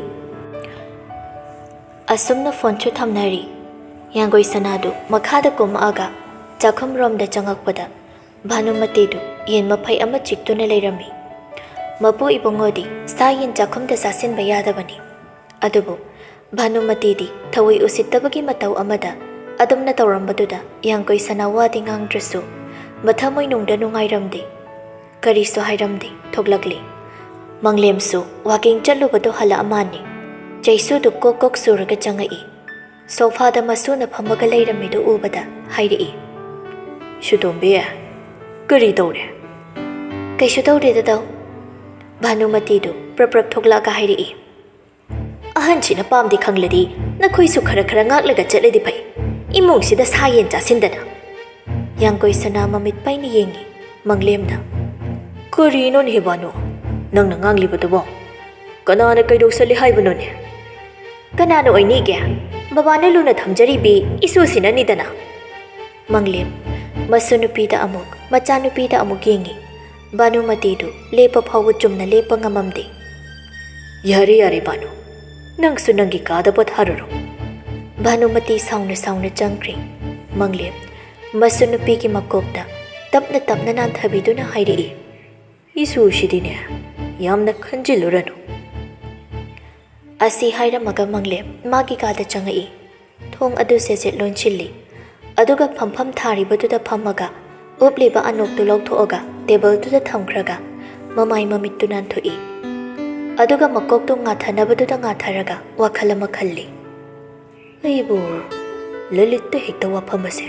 ꯑꯁꯨꯝꯅ phoneꯁꯨ ꯊꯝꯅꯔꯤ꯫ ꯌꯥꯡꯒꯣꯏ ꯁꯅꯥꯗꯨ ꯃꯈꯥꯗ ꯀꯨꯝꯃꯛꯑꯒ ꯆꯥꯛꯈꯨꯝꯔꯣꯝꯗ ꯆꯪꯉꯛꯄꯗ ꯚꯥꯅꯨꯃꯇꯤꯗꯨ ꯌꯦꯟ ꯃꯐꯩ ꯑꯃ ꯆꯤꯛꯇꯨꯅ ꯂꯩꯔꯝꯃꯤ꯫ ꯃꯄꯨ ꯏꯕꯨꯡꯉꯣꯗꯤ ꯁꯥ ꯌꯦꯟ ꯆꯥꯛꯈꯨꯝꯗ ꯆꯥꯁꯤꯟꯕ ꯌꯥꯗꯕꯅꯤ꯫ ꯑꯗꯨꯕꯨ ꯚꯥꯅꯨꯃꯇꯤꯗꯤ ꯊꯧꯋꯣꯏ ꯎꯁꯤꯠꯇꯕꯒꯤ ꯃꯇꯧ ꯑꯃꯗ ꯑꯗꯨꯝꯅ ꯇꯧꯔꯝꯕꯗꯨꯗ ꯌꯥꯡꯒꯣꯏ ꯁꯅꯥ ꯋꯥꯗꯤ ꯉꯥꯡꯗ꯭ꯔꯁꯨ ꯃꯊꯃꯣꯏ ꯅꯨꯡꯗ ꯅꯨꯡꯉꯥꯏꯔꯝꯗꯦ꯫ ꯀꯔꯤꯁꯨ ꯍꯥꯏꯔꯝꯗꯦ, ꯊꯣꯛꯂꯛꯂꯦ꯫ ꯃꯪꯂꯦꯝꯁꯨ walking ꯆꯠꯂꯨꯕꯗꯣ ꯍꯜꯂꯛꯑ ꯃꯥꯟꯅꯤ꯫ ꯆꯩꯁꯨꯗꯨ ꯀꯣꯛ ꯀꯣꯛ ꯁꯨꯔꯒ ꯆꯪꯉꯛꯏ꯫ ꯁꯣꯐꯥꯗ ꯃꯁꯨꯅ ꯐꯝꯃꯒ ꯂꯩꯔꯝꯃꯤꯗꯨ ꯎꯕꯗ ꯍꯥꯏꯔꯛꯏ, "ꯁꯨꯇꯣꯝꯕꯤ, ꯀꯔꯤ ꯇꯧꯔꯦ?" "ꯀꯩꯁꯨ ꯇꯧꯗꯦꯗ, ꯗꯥꯎ꯫" ꯚꯥꯅꯨꯃꯇꯤꯗꯨ ꯄ꯭ꯔꯞ ꯄ꯭ꯔꯞ ꯊꯣꯛꯂꯛꯑꯒ ꯍꯥꯏꯔꯛꯏ, "ꯑꯍꯟꯁꯤꯅ ꯄꯥꯝꯗꯦ ꯈꯪꯂꯗꯤ ꯅꯈꯣꯏꯁꯨ ꯈꯔ ꯈꯔ ꯉꯥꯛꯂꯒ ꯆꯠꯂꯗꯤ ꯐꯩ꯫ ꯏꯃꯨꯡꯁꯤꯗ ꯁꯥ ꯌꯦꯟ ꯆꯥꯁꯤꯟꯗꯅ꯫" ꯌꯥꯡꯒꯣꯏ ꯁꯅꯥ ꯃꯃꯤꯠ ꯄꯩꯅ ꯌꯦꯡꯉꯤ꯫ ꯃꯪꯂꯦꯝꯅ, "ꯀꯔꯤꯅꯣꯅꯦ ꯍꯦ ꯚꯥꯅꯨ? ꯅꯪꯅ ꯉꯥꯡꯂꯤꯕꯗꯨꯕꯣ? ꯀꯅꯥꯅ ꯀꯩꯗꯧꯁꯜꯂꯤ ꯍꯥꯏꯕꯅꯣꯅꯦ?" "ꯀꯅꯥꯅ ꯑꯣꯏꯅꯤꯒꯦ? ꯕꯕꯥꯅ ꯂꯨꯅ ꯊꯝꯖꯔꯤꯕꯤ ꯏꯁꯨꯁꯤꯅꯅꯤꯗꯅ꯫" ꯃꯪꯂꯦꯝ, ꯃꯁꯨ ꯅꯨꯄꯤꯗ ꯑꯃꯨꯛ, ꯃꯆꯥꯅꯨꯄꯤꯗ ꯑꯃꯨꯛ ꯌꯦꯡꯉꯤ꯫ ꯚꯥꯅꯨꯃꯇꯤꯗꯨ ꯂꯦꯞꯄ ꯐꯥꯎꯕ ꯆꯨꯝꯅ ꯂꯦꯞꯄ ꯉꯝꯃꯝꯗꯦ꯫ "ꯌꯥꯔꯦ, ꯌꯥꯔꯦ ꯚꯥꯅꯨ, ꯅꯪꯁꯨ ꯅꯪꯒꯤ ꯀꯥꯗ ꯄꯣꯊꯥꯔꯨꯔꯣ꯫" ꯚꯥꯅꯨꯃꯇꯤ ꯁꯥꯎꯅ ꯁꯥꯎꯅ ꯆꯪꯈ꯭ꯔꯦ꯫ ꯃꯪꯂꯦꯝ, ꯃꯁꯨ ꯅꯨꯄꯤꯒꯤ ꯃꯀꯣꯛꯇ ꯇꯞꯅ ꯇꯞꯅ ꯅꯥꯟꯊꯕꯤꯗꯨꯅ ꯍꯥꯏꯔꯛꯏ, "ꯏꯁꯨꯁꯤꯗꯤꯅꯦ, ꯌꯥꯝꯅ ꯈꯟꯖꯤꯜꯂꯨꯔꯅꯨ꯫" ꯑꯁꯤ ꯍꯥꯏꯔꯝꯃꯒ ꯃꯪꯂꯦꯝ ꯃꯥꯒꯤ ꯀꯥꯗ ꯆꯪꯉꯛꯏ꯫ ꯊꯣꯡ ꯑꯗꯨ ꯁꯦꯠ ꯁꯦꯠ ꯂꯣꯟꯁꯤꯜꯂꯤ꯫ ꯑꯗꯨꯒ ꯐꯝꯐꯝ ꯊꯥꯔꯤꯕꯗꯨꯗ ꯐꯝꯃꯒ ꯎꯞꯂꯤꯕ ꯑꯅꯣꯛꯇꯨ ꯂꯧꯊꯣꯛꯑꯒ ꯇꯦꯕꯜꯗꯨꯗ ꯊꯝꯈ꯭ꯔꯒ ꯃꯃꯥꯏ ꯃꯃꯤꯠꯇꯨ ꯅꯥꯟꯊꯣꯛꯏ꯫ ꯑꯗꯨꯒ ꯃꯀꯣꯛꯇꯨ ꯉꯥꯊꯅꯕꯗꯨꯗ ꯉꯥꯊꯔꯒ ꯋꯥꯈꯜ ꯑꯃ ꯈꯜꯂꯤ꯫ ꯑꯩꯕꯨ ꯂꯂꯤꯠꯇ ꯍꯦꯛꯇ ꯋꯥꯐꯝ ꯑꯁꯦ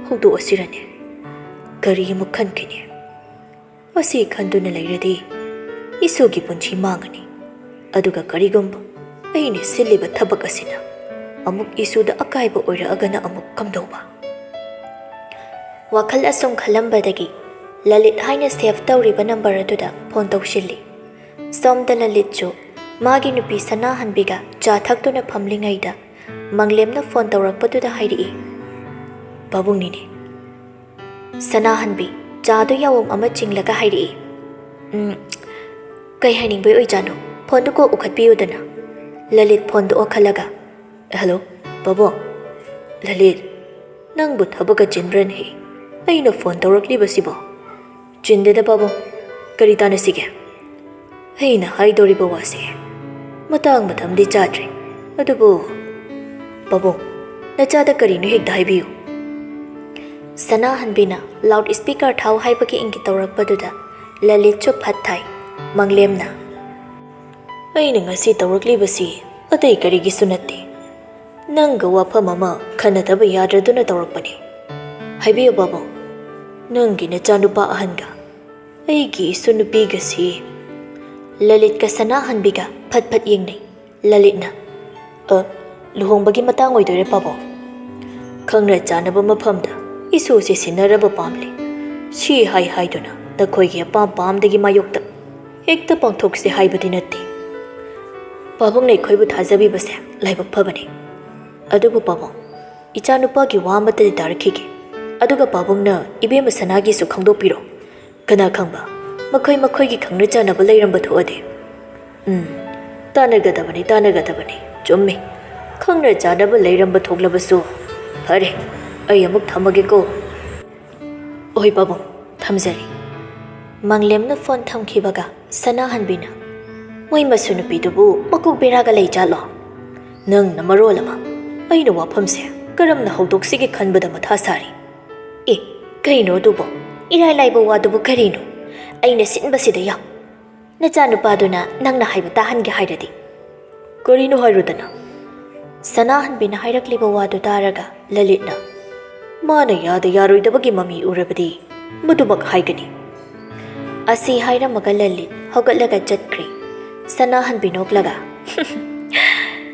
ꯍꯧꯗꯣꯛꯑꯁꯤꯔꯅꯦ? ꯀꯔꯤ ꯑꯃꯨꯛ ꯈꯟꯈꯤꯅꯤ? ꯃꯁꯤ ꯈꯟꯗꯨꯅ ꯂꯩꯔꯗꯤ ꯏꯁꯨꯒꯤ ꯄꯨꯟꯁꯤ ꯃꯥꯡꯉꯅꯤ꯫ ꯑꯗꯨꯒ ꯀꯔꯤꯒꯨꯝꯕ ꯑꯩꯅ ꯁꯤꯜꯂꯤꯕ ꯊꯕꯛ ꯑꯁꯤꯅ ꯑꯃꯨꯛ ꯏꯁꯨꯗ ꯑꯀꯥꯏꯕ ꯑꯣꯏꯔꯛꯑꯒꯅ ꯑꯃꯨꯛ ꯀꯝꯗꯧꯕ? ꯋꯥꯈꯜ ꯑꯁꯨꯝ ꯈꯜꯂꯝꯕꯗꯒꯤ ꯂꯂꯤꯠ ꯍꯥꯏꯅ ꯁꯦꯚ ꯇꯧꯔꯤꯕ ꯅꯝꯕꯔ ꯑꯗꯨꯗ ꯐꯣꯟ ꯇꯧꯁꯤꯜꯂꯤ꯫ ꯁꯣꯝꯗ ꯂꯂꯤꯠꯁꯨ ꯃꯥꯒꯤ ꯅꯨꯄꯤ ꯁꯅꯥꯍꯟꯕꯤꯒ ꯆꯥ ꯊꯛꯇꯨꯅ ꯐꯝꯂꯤꯉꯩꯗ ꯃꯪꯂꯦꯝꯅ ꯐꯣꯟ ꯇꯧꯔꯛꯄꯗꯨꯗ ꯍꯥꯏꯔꯛꯏ, "ꯄꯥꯕꯨꯡꯅꯤꯅꯦ꯫" ꯁꯅꯥꯍꯟꯕꯤ ꯆꯥꯗꯨ ꯌꯥꯋꯣꯝ ꯑꯃ ꯆꯤꯡꯂꯒ ꯍꯥꯏꯔꯛꯏ, "ꯎꯝ, ꯀꯩ ꯍꯥꯏꯅꯤꯡꯕꯩ ꯑꯣꯏꯖꯥꯠꯅꯣ? ꯐꯣꯟꯗꯨ ꯀꯣꯛ ꯎꯈꯠꯄꯤꯌꯨꯗꯅ꯫" ꯂꯂꯤꯠ ꯐꯣꯟꯗꯨ ꯑꯣꯛꯈꯠꯂꯒ, "ꯍꯜꯂꯣ, ꯄꯥꯕꯨꯡ꯫" "ꯂꯂꯤꯠ, ꯅꯪꯕꯨ ꯊꯕꯛꯀ ꯆꯤꯟꯕ꯭ꯔꯅꯦ? ꯑꯩꯅ ꯐꯣꯟ ꯇꯧꯔꯛꯂꯤꯕꯁꯤꯕꯣ?" "ꯆꯤꯟꯗꯦꯗ ꯄꯥꯕꯨꯡ, ꯀꯔꯤ ꯇꯥꯟꯅꯁꯤꯒꯦ?" "ꯑꯩꯅ ꯍꯥꯏꯗꯧꯔꯤꯕ ꯋꯥꯁꯦ ꯃꯇꯥꯡ ꯃꯇꯝꯗꯤ ꯆꯥꯗ꯭ꯔꯦ, ꯑꯗꯨꯕꯨ ꯄꯥꯕꯨꯡ, ꯅꯆꯥꯗ ꯀꯔꯤꯅꯣ ꯍꯦꯛꯇ ꯍꯥꯏꯕꯤꯌꯨ꯫" ꯁꯅꯥꯍꯟꯕꯤꯅ ꯂꯥꯎꯗ ꯁ꯭ꯄꯤꯀꯔ ꯊꯥꯎ ꯍꯥꯏꯕꯒꯤ ꯏꯪꯒꯤꯠ ꯇꯧꯔꯛꯄꯗꯨꯗ ꯂꯂꯤꯠꯁꯨ ꯐꯠ ꯊꯥꯏ꯫ ꯃꯪꯂꯦꯝꯅ, "ꯑꯩꯅ ꯉꯁꯤ ꯇꯧꯔꯛꯂꯤꯕꯁꯤ ꯑꯇꯩ ꯀꯔꯤꯒꯤꯁꯨ ꯅꯠꯇꯦ꯫ ꯅꯪꯒ ꯋꯥꯐꯝ ꯑꯃ ꯈꯟꯅꯗꯕ ꯌꯥꯗ꯭ꯔꯗꯨꯅ ꯇꯧꯔꯛꯄꯅꯤ꯫ ꯍꯥꯏꯕꯤꯌꯨ ꯄꯥꯕꯨꯡ, ꯅꯪꯒꯤ ꯅꯆꯥꯅꯨꯄꯥ ꯑꯍꯟꯒ ꯑꯩꯒꯤ ꯏꯁꯨ ꯅꯨꯄꯤꯒꯁꯤ꯫" ꯂꯂꯤꯠꯀ ꯁꯅꯥꯍꯟꯕꯤꯒ ꯐꯠ ꯐꯠ ꯌꯦꯡꯅꯩ꯫ ꯂꯂꯤꯠꯅ, "ꯑ, ꯂꯨꯍꯣꯡꯕꯒꯤ ꯃꯇꯥꯡ ꯑꯣꯏꯗꯣꯏꯔꯦ ꯄꯥꯕꯨꯡ꯫ ꯈꯪꯅ ꯆꯥꯟꯅꯕ ꯃꯐꯝꯗ ꯏꯁꯨꯁꯦ ꯁꯤꯟꯅꯔꯕ ꯄꯥꯝꯂꯦ꯫ ꯁꯤ ꯍꯥꯏ ꯍꯥꯏꯗꯨꯅ ꯅꯈꯣꯏꯒꯤ ꯑꯄꯥꯝ ꯄꯥꯝꯗꯒꯤ ꯃꯥꯌꯣꯛꯇ ꯍꯦꯛꯇ ꯄꯥꯡꯊꯣꯛꯁꯦ ꯍꯥꯏꯕꯗꯤ ꯅꯠꯇꯦ꯫ ꯄꯥꯕꯨꯡꯅ ꯑꯩꯈꯣꯏꯕꯨ ꯊꯥꯖꯕꯤꯕꯁꯦ ꯂꯥꯏꯕꯛ ꯐꯕꯅꯤ꯫ ꯑꯗꯨꯕꯨ ꯄꯥꯕꯨꯡ, ꯏꯆꯥꯅꯨꯄꯥꯒꯤ ꯋꯥ ꯑꯃꯠꯇꯗꯤ ꯇꯥꯔꯛꯈꯤꯒꯦ꯫ ꯑꯗꯨꯒ ꯄꯥꯕꯨꯡꯅ ꯏꯕꯦꯝꯃ ꯁꯅꯥꯒꯤꯁꯨ ꯈꯪꯗꯣꯛꯄꯤꯔꯣ꯫ ꯀꯅꯥ ꯈꯪꯕ, ꯃꯈꯣꯏ ꯃꯈꯣꯏꯒꯤ ꯈꯪꯅ ꯆꯥꯟꯅꯕ ꯂꯩꯔꯝꯕ ꯊꯣꯛꯑꯗꯤ꯫" "ꯎꯝ, ꯇꯥꯟꯅꯒꯗꯕꯅꯤ, ꯇꯥꯟꯅꯒꯗꯕꯅꯤ꯫ ꯆꯨꯝꯃꯤ, ꯈꯪꯅ ꯆꯥꯟꯅꯕ ꯂꯩꯔꯝꯕ ꯊꯣꯛꯂꯕꯁꯨ꯫ ꯐꯔꯦ, ꯑꯩ ꯑꯃꯨꯛ ꯊꯝꯃꯒꯦꯀꯣ꯫" "ꯑꯣꯏ ꯄꯥꯕꯨꯡ, ꯊꯝꯖꯔꯤ꯫" ꯃꯪꯂꯦꯝꯅ ꯐꯣꯟ ꯊꯝꯈꯤꯕꯒ ꯁꯅꯥꯍꯟꯕꯤꯅ, "ꯃꯣꯏ ꯃꯁꯨ ꯅꯨꯄꯤꯗꯨꯕꯨ ꯃꯀꯣꯛ ꯕꯦꯔꯥꯒ ꯂꯩꯖꯥꯠꯂꯣ? ꯅꯪꯅ ꯃꯔꯣꯜ ꯑꯃ ꯑꯩꯅ ꯋꯥꯐꯝꯁꯦ ꯀꯔꯝꯅ ꯍꯧꯗꯣꯛꯁꯤꯒꯦ ꯈꯟꯕꯗ ꯃꯊꯥ ꯁꯥꯔꯤ꯫ ꯑꯦ, ꯀꯩꯅꯣ ꯑꯗꯨꯕꯣ? ꯏꯔꯥꯏ ꯂꯥꯏꯕ ꯋꯥꯗꯨꯕꯨ ꯀꯔꯤꯅꯣ? ꯑꯩꯅ ꯁꯤꯟꯕꯁꯤꯗ ꯌꯥꯎ꯫ ꯅꯆꯥꯅꯨꯄꯥꯗꯨꯅ ꯅꯪꯅ ꯍꯥꯏꯕ ꯇꯥꯍꯟꯒꯦ ꯍꯥꯏꯔꯗꯤ꯫ ꯀꯔꯤꯅꯣ ꯍꯥꯏꯔꯨꯗꯅ? ꯁꯅꯥꯍꯟꯕꯤꯅ ꯍꯥꯏꯔꯛꯂꯤꯕ ꯋꯥꯗꯨ ꯇꯥꯔꯒ ꯂꯂꯤꯠꯅ, "ꯃꯥꯅ ꯌꯥꯗ ꯌꯥꯔꯣꯏꯗꯕꯒꯤ ꯃꯃꯤ ꯎꯔꯕꯗꯤ ꯃꯗꯨꯃꯛ ꯍꯥꯏꯒꯅꯤ"꯫ ꯑꯁꯤ ꯍꯥꯏꯔꯝꯃꯒ ꯂꯂꯤꯠ ꯍꯧꯒꯠꯂꯒ ꯆꯠꯈ꯭ꯔꯦ꯫ ꯁꯅꯥꯍꯟꯕꯤ ꯅꯣꯛꯂꯒ,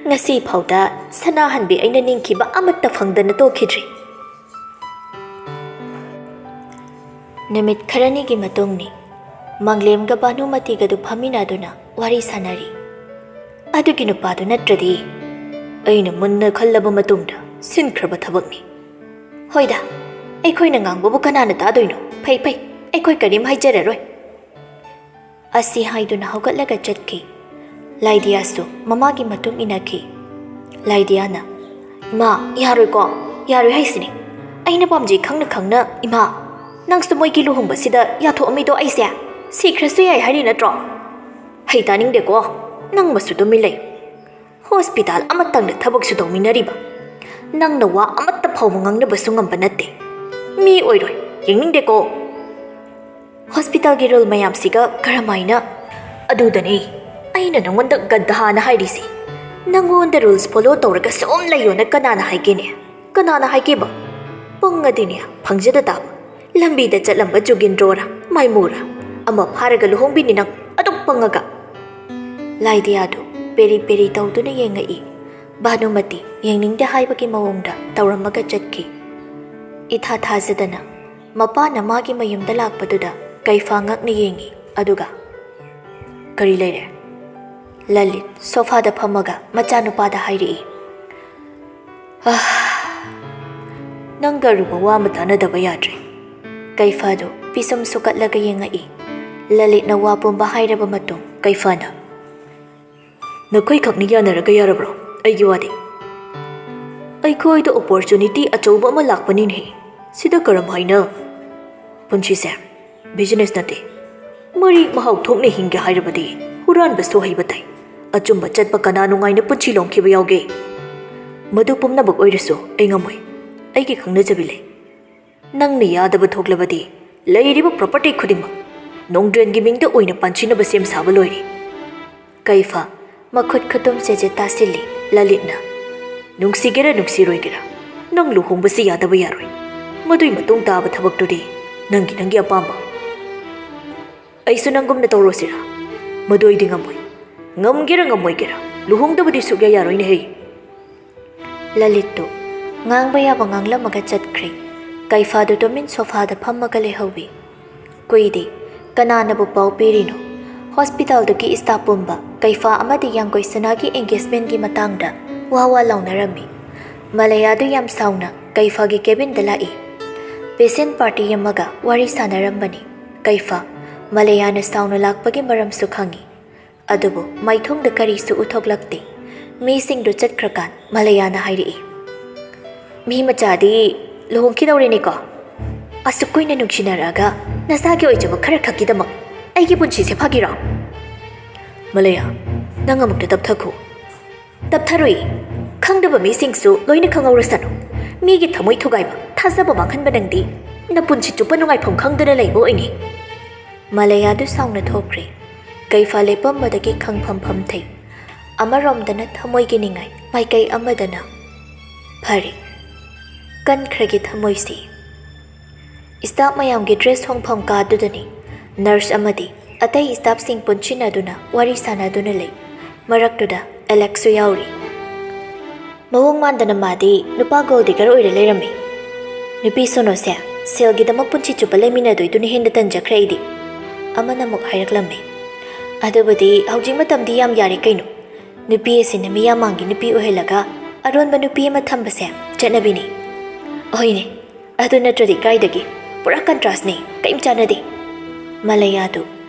"ꯉꯁꯤ ꯐꯥꯎꯗ ꯁꯅꯥꯍꯟꯕꯤ ꯑꯩꯅ ꯅꯤꯡꯈꯤꯕ ꯑꯃꯠꯇ ꯐꯪꯗꯅ ꯇꯣꯛꯈꯤꯗ꯭ꯔꯤ"꯫ ꯅꯨꯃꯤꯠ ꯈꯔꯅꯤꯒꯤ ꯃꯇꯨꯡꯅꯤ꯫ ꯃꯪꯂꯦꯝꯒ ꯚꯥꯅꯨꯃꯇꯤꯒꯗꯨ ꯐꯝꯃꯤꯟꯅꯗꯨꯅ ꯋꯥꯔꯤ ꯁꯥꯟꯅꯔꯤ꯫ "ꯑꯗꯨꯒꯤ ꯅꯨꯄꯥꯗꯨ ꯅꯠꯇ꯭ꯔꯗꯤ ꯑꯩꯅ ꯃꯨꯟꯅ ꯈꯜꯂꯕ ꯃꯇꯨꯡꯗ ꯁꯤꯟꯈ꯭ꯔꯕ ꯊꯕꯛꯅꯤ꯫ ꯍꯣꯏꯗ, ꯑꯩꯈꯣꯏꯅ ꯉꯥꯡꯕꯕꯨ ꯀꯅꯥꯅ ꯇꯥꯗꯣꯏꯅꯣ? ꯐꯩ, ꯐꯩ, ꯑꯩꯈꯣꯏ ꯀꯔꯤꯝ ꯍꯥꯏꯖꯔꯔꯣꯏ"꯫ ꯑꯁꯤ ꯍꯥꯏꯗꯨꯅ ꯍꯧꯒꯠꯂꯒ ꯆꯠꯈꯤ꯫ ꯂꯥꯏꯗꯤꯌꯥꯁꯨ ꯃꯃꯥꯒꯤ ꯃꯇꯨꯡ ꯏꯟꯅꯈꯤ꯫ ꯂꯥꯏꯗꯤꯌꯥꯅ, "ꯏꯃꯥ, ꯌꯥꯔꯣꯏꯀꯣ? ꯌꯥꯔꯣꯏ ꯍꯥꯏꯁꯤꯅꯤ꯫ ꯑꯩꯅ ꯄꯥꯝꯖꯩ ꯈꯪꯅ ꯈꯪꯅ, ꯏꯃꯥ, ꯅꯪꯁꯨ ꯃꯣꯏꯒꯤ ꯂꯨꯍꯣꯡꯕꯁꯤꯗ ꯌꯥꯊꯣꯛꯑꯝꯃꯤꯗꯣ ꯑꯩꯁꯦ? ꯁꯤꯈ꯭ꯔꯁꯨ ꯌꯥꯏ ꯍꯥꯏꯔꯤ ꯅꯠꯇ꯭ꯔꯣ? ꯍꯩ ꯇꯥꯅꯤꯡꯗꯦꯀꯣ, ꯅꯪ ꯃꯁꯨ ꯇꯨꯃꯤꯟ ꯂꯩ꯫ ꯍꯣꯁꯄꯤꯇꯥꯜ ꯑꯃꯇꯪꯗ ꯊꯕꯛꯁꯨ ꯇꯧꯃꯤꯟꯅꯔꯤꯕ ꯅꯪꯅ ꯋꯥ ꯑꯃꯠꯇ ꯐꯥꯎꯕ ꯉꯥꯡꯅꯕꯁꯨ ꯉꯝꯕ ꯅꯠꯇꯦ꯫ ꯃꯤ ꯑꯣꯏꯔꯣꯏ, ꯌꯦꯡꯅꯤꯡꯗꯦꯀꯣ"꯫ "ꯍꯣꯁꯄꯤꯇꯥꯜꯒꯤ ꯔꯨꯜ ꯃꯌꯥꯝꯁꯤꯒ ꯀꯔꯝꯍꯥꯏꯅ?" "ꯑꯗꯨꯗꯅꯦ ꯑꯩꯅ ꯅꯪꯉꯣꯟꯗ ꯒꯙꯥꯅ ꯍꯥꯏꯔꯤꯁꯦ꯫ ꯅꯪꯉꯣꯟꯗ ꯔꯨꯜꯁ ꯐꯣꯂꯣ ꯇꯧꯔꯒ ꯁꯨꯝ ꯂꯩꯌꯣꯅ ꯀꯅꯥꯅ ꯍꯥꯏꯒꯦꯅꯦ? ꯀꯅꯥꯅ ꯍꯥꯏꯒꯦꯕ? ꯄꯪꯉꯗꯤꯅꯦ ꯐꯪꯖꯗ ꯇꯥꯕ꯫ ꯂꯝꯕꯤꯗ ꯆꯠꯂꯝꯕ ꯖꯨꯒꯤꯟꯗ꯭ꯔꯣꯔ ꯃꯥꯏꯃꯨꯔ ꯑꯃ ꯐꯥꯔꯒ ꯂꯨꯍꯣꯡꯕꯤꯅꯤ ꯅꯪ ꯑꯗꯨꯛ ꯄꯪꯉꯒ"꯫ ꯂꯥꯏꯗꯤꯌꯥꯗꯨ ꯄꯦꯔꯤ ꯄꯦꯔꯤ ꯇꯧꯗꯨꯅ ꯌꯦꯡꯉꯛꯏ꯫ ꯚꯥꯅꯨꯃꯇꯤ ꯌꯦꯡꯅꯤꯡꯗꯦ ꯍꯥꯏꯕꯒꯤ ꯃꯑꯣꯡꯗ ꯇꯧꯔꯝꯃꯒ ꯆꯠꯈꯤ꯫ ꯏꯊꯥ ꯊꯥꯖꯗꯅ ꯃꯄꯥꯅ ꯃꯥꯒꯤ ꯃꯌꯨꯝꯗ ꯂꯥꯛꯄꯗꯨꯗ ꯀꯩꯐꯥ ꯉꯛꯅ ꯌꯦꯡꯉꯤ, ꯑꯗꯨꯒ, "ꯀꯔꯤ ꯂꯩꯔꯦ?" ꯂꯂꯤꯠ ꯁꯣꯐꯥꯗ ꯐꯝꯃꯒ ꯃꯆꯥꯅꯨꯄꯥꯗ ꯍꯥꯏꯔꯛꯏ, "ꯑꯥ, ꯅꯪꯒ ꯑꯔꯨꯕ ꯋꯥ ꯑꯃ ꯇꯥꯟꯅꯗꯕ ꯌꯥꯗ꯭ꯔꯦ"꯫ ꯀꯩꯐꯥꯗꯨ ꯄꯤꯁꯨꯝ ꯁꯨꯀꯠꯂꯒ ꯌꯦꯡꯉꯛꯏ꯫ ꯂꯂꯤꯠꯅ ꯋꯥ ꯄꯨꯝꯕ ꯍꯥꯏꯔꯕ ꯃꯇꯨꯡ ꯀꯩꯐꯥꯅ, "ꯅꯈꯣꯏꯈꯛꯅ ꯌꯥꯅꯔꯒ ꯌꯥꯔꯕ꯭ꯔꯣ? ꯑꯩꯒꯤ ꯋꯥꯗꯤ?" "ꯑꯩꯈꯣꯏꯗ ꯑꯣꯄꯣꯔꯆꯨꯅꯤꯇꯤ ꯑꯆꯧꯕ ꯑꯃ ꯂꯥꯛꯄꯅꯤꯅꯦ꯫ ꯁꯤꯗ ꯀꯔꯝꯍꯥꯏꯅ?" "ꯄꯨꯟꯁꯤꯁꯦ ꯕꯤꯖꯤꯅꯦꯁ ꯅꯠꯇꯦ꯫ ꯃꯔꯤꯛ ꯃꯍꯥꯎ ꯊꯣꯛꯅ ꯍꯤꯡꯒꯦ ꯍꯥꯏꯔꯕꯗꯤ ꯍꯨꯔꯥꯟꯕꯁꯨ ꯍꯩꯕ ꯇꯥꯏ꯫ ꯑꯆꯨꯝꯕ ꯆꯠꯄ ꯀꯅꯥ ꯅꯨꯡꯉꯥꯏꯅ ꯄꯨꯟꯁꯤ ꯂꯣꯝꯈꯤꯕ ꯌꯥꯎꯒꯦ?" "ꯃꯗꯨ ꯄꯨꯝꯅꯃꯛ ꯑꯣꯏꯔꯁꯨ ꯑꯩ ꯉꯝꯃꯣꯏ꯫ ꯑꯩꯒꯤ ꯈꯪꯅꯖꯕꯤ ꯂꯩ꯫ ꯅꯪꯅ ꯌꯥꯗꯕ ꯊꯣꯛꯂꯕꯗꯤ ꯂꯩꯔꯤꯕ property ꯈꯨꯗꯤꯡꯃꯛ ꯅꯣꯡꯗ꯭ꯔꯦꯟꯒꯤ ꯃꯤꯡꯗ ꯑꯣꯏꯅ ꯄꯥꯟꯁꯤꯟꯅꯕ ꯁꯦꯝ ꯁꯥꯕ ꯂꯣꯏꯔꯦ"꯫ ꯀꯩꯐꯥ ꯃꯈꯨꯠ ꯈꯨꯇꯨꯝ ꯆꯦꯠ ꯆꯦꯠ ꯇꯥꯁꯤꯜꯂꯤ꯫ ꯂꯂꯤꯠꯅ, "ꯅꯨꯡꯁꯤꯒꯦꯔꯥ ꯅꯨꯡꯁꯤꯔꯣꯏꯒꯦꯔꯥ, ꯅꯪ ꯂꯨꯍꯣꯡꯕꯁꯤ ꯌꯥꯗꯕ ꯌꯥꯔꯣꯏ꯫ ꯃꯗꯨꯏ ꯃꯇꯨꯡ ꯇꯥꯕ ꯊꯕꯛꯇꯨꯗꯤ ꯅꯪꯒꯤ ꯅꯪꯒꯤ ꯑꯄꯥꯝꯕ꯫ ꯑꯩꯁꯨ ꯅꯪꯒꯨꯝꯅ ꯇꯧꯔꯣꯁꯤꯔꯥ? ꯃꯗꯨ ꯑꯩꯗꯤ ꯉꯝꯃꯣꯏ꯫ ꯉꯝꯒꯦꯔꯥ ꯉꯝꯃꯣꯏꯒꯦꯔꯥ, ꯂꯨꯍꯣꯡꯗꯕꯗꯤ ꯁꯨꯛꯌꯥ ꯌꯥꯔꯣꯏꯅꯦꯍꯦ"꯫ ꯂꯂꯤꯠꯇꯨ ꯉꯥꯡꯕ ꯌꯥꯕ ꯉꯥꯡꯂꯝꯃꯒ ꯆꯠꯈ꯭ꯔꯦ꯫ ꯀꯩꯐꯥꯗꯨ ꯇꯨꯃꯤꯟ ꯁꯣꯐꯥꯗ ꯐꯝꯃꯒ ꯂꯩꯍꯧꯏ꯫ ꯀꯨꯏꯗꯦ꯫ ꯀꯅꯥꯅꯕꯨ ꯄꯥꯎ ꯄꯤꯔꯤꯅꯣ? ꯍꯣꯁꯄꯤꯇꯥꯜꯗꯨꯒꯤ staff ꯄꯨꯝꯕ ꯀꯩꯐꯥ ꯑꯃꯗꯤ ꯌꯥꯡꯒꯣꯏ ꯁꯅꯥꯒꯤ engagementꯀꯤ ꯃꯇꯥꯡꯗ ꯋꯥ ꯋꯥ ꯂꯥꯎꯅꯔꯝꯃꯤ꯫ ꯃꯂꯌꯥꯗꯨ ꯌꯥꯝ ꯁꯥꯎꯅ ꯀꯩꯐꯥꯒꯤ cabinꯗ ꯂꯥꯛꯏ꯫ Patient party ꯑꯃꯒ ꯋꯥꯔꯤ ꯁꯥꯟꯅꯔꯝꯕꯅꯤ꯫ ꯀꯩꯐꯥ, ꯃꯂꯌꯥꯅ ꯁꯥꯎꯅ ꯂꯥꯛꯄꯒꯤ ꯃꯔꯝꯁꯨ ꯈꯪꯏ꯫ ꯑꯗꯨꯕꯨ ꯃꯥꯏꯊꯣꯡꯗ ꯀꯔꯤꯁꯨ ꯎꯠꯊꯣꯛꯂꯛꯇꯦ꯫ ꯃꯤꯁꯤꯡꯗꯨ ꯆꯠꯈ꯭ꯔꯀꯥꯟ ꯃꯂꯌꯥꯅ ꯍꯥꯏꯔꯛꯏ, "ꯃꯤ ꯃꯆꯥꯗꯤ ꯂꯨꯍꯣꯡꯈꯤꯗꯧꯔꯦꯅꯦꯀꯣ? ꯑꯁꯨꯛ ꯀꯨꯏꯅ ꯅꯨꯡꯁꯤꯅꯔꯛꯑꯒ ꯅꯁꯥꯒꯤ ꯑꯣꯏꯖꯕ ꯈꯔ ꯈꯛꯀꯤꯗꯃꯛ ꯑꯩꯒꯤ ꯄꯨꯟꯁꯤꯁꯦ ꯐꯥꯒꯤꯔꯣ?" "ꯃꯂꯌꯥ, ꯅꯪ ꯑꯃꯨꯛꯇ ꯇꯞꯊꯈꯣ"꯫ "ꯇꯞꯊꯔꯣꯏ꯫ ꯈꯪꯗꯕ ꯃꯤꯁꯤꯡꯁꯨ ꯂꯣꯏꯅ ꯈꯪꯍꯧꯔꯁꯅꯨ꯫ ꯃꯤꯒꯤ ꯊꯃꯣꯏ ꯊꯨꯒꯥꯏꯕ, ꯊꯥꯖꯕ ꯃꯥꯡꯍꯟꯕ ꯅꯪꯗꯤ ꯅꯄꯨꯟꯁꯤ ꯆꯨꯞꯄ ꯅꯨꯡꯉꯥꯏꯐꯝ ꯈꯪꯗꯅ ꯂꯩꯕ ꯑꯣꯏꯅꯤ"꯫ ꯃꯂꯌꯥꯗꯨ ꯁꯥꯎꯅ ꯊꯣꯛꯈ꯭ꯔꯦ꯫ ꯀꯩꯐꯥ ꯂꯦꯞꯄꯝꯕꯗꯒꯤ ꯈꯪꯐꯝ ꯐꯝꯊꯩ꯫ ꯑꯃꯔꯣꯝꯗꯅ ꯊꯃꯣꯏꯒꯤ ꯅꯤꯡꯉꯥꯏ, ꯃꯥꯏꯀꯩ ꯑꯃꯗꯅ, "ꯐꯔꯦ, ꯀꯟꯈ꯭ꯔꯒꯦ ꯊꯃꯣꯏꯁꯤ"꯫ Staff ꯃꯌꯥꯝꯒꯤ dress ꯍꯣꯡꯐꯝ ꯀꯥꯗꯨꯗꯅꯤ꯫ Nurse ꯑꯃꯗꯤ ꯑꯇꯩ staffꯁꯤꯡ ꯄꯨꯟꯁꯤꯟꯅꯗꯨꯅ ꯋꯥꯔꯤ ꯁꯥꯟꯅꯗꯨꯅ ꯂꯩ꯫ ꯃꯔꯛꯇꯨꯗ ꯑꯦꯂꯦꯛꯁꯁꯨ ꯌꯥꯎꯔꯤ꯫ "ꯃꯑꯣꯡ ꯃꯥꯟꯗꯅ ꯃꯥꯗꯤ ꯅꯨꯄꯥ gold digger ꯑꯣꯏꯔ ꯂꯩꯔꯝꯃꯤ꯫ ꯅꯨꯄꯤ ꯁꯣꯅꯣꯁꯦ ꯁꯦꯜꯒꯤꯗꯃꯛ ꯄꯨꯟꯁꯤ ꯆꯨꯞꯄ ꯂꯩꯃꯤꯟꯅꯗꯣꯏꯗꯨꯅ ꯍꯦꯟꯅ ꯇꯟꯖꯈ꯭ꯔꯦ ꯑꯩꯗꯤ"꯫ ꯑꯃꯅ ꯑꯃꯨꯛ ꯍꯥꯏꯔꯛꯂꯝꯃꯤ꯫ "ꯑꯗꯨꯕꯨꯗꯤ ꯍꯧꯖꯤꯛ ꯃꯇꯝꯗꯤ ꯌꯥꯝ ꯌꯥꯔꯦ ꯀꯩꯅꯣ꯫ ꯅꯨꯄꯤ ꯑꯁꯤꯅ ꯃꯤꯌꯥꯝ ꯃꯥꯡꯒꯤ ꯅꯨꯄꯤ ꯑꯣꯏꯍꯜꯂꯒ ꯑꯔꯣꯟꯕ ꯅꯨꯄꯤ ꯑꯃ ꯊꯝꯕꯁꯦ ꯆꯠꯅꯕꯤꯅꯤ"꯫ "ꯍꯣꯏꯅꯦ, ꯑꯗꯨ ꯅꯠꯇ꯭ꯔꯗꯤ ꯀꯥꯏꯗꯒꯤ? ꯄꯨꯔꯥ contrastꯅꯤ, ꯀꯔꯤꯝ ꯆꯥꯟꯅꯗꯦ"꯫ ꯃꯂꯌꯥꯗꯨ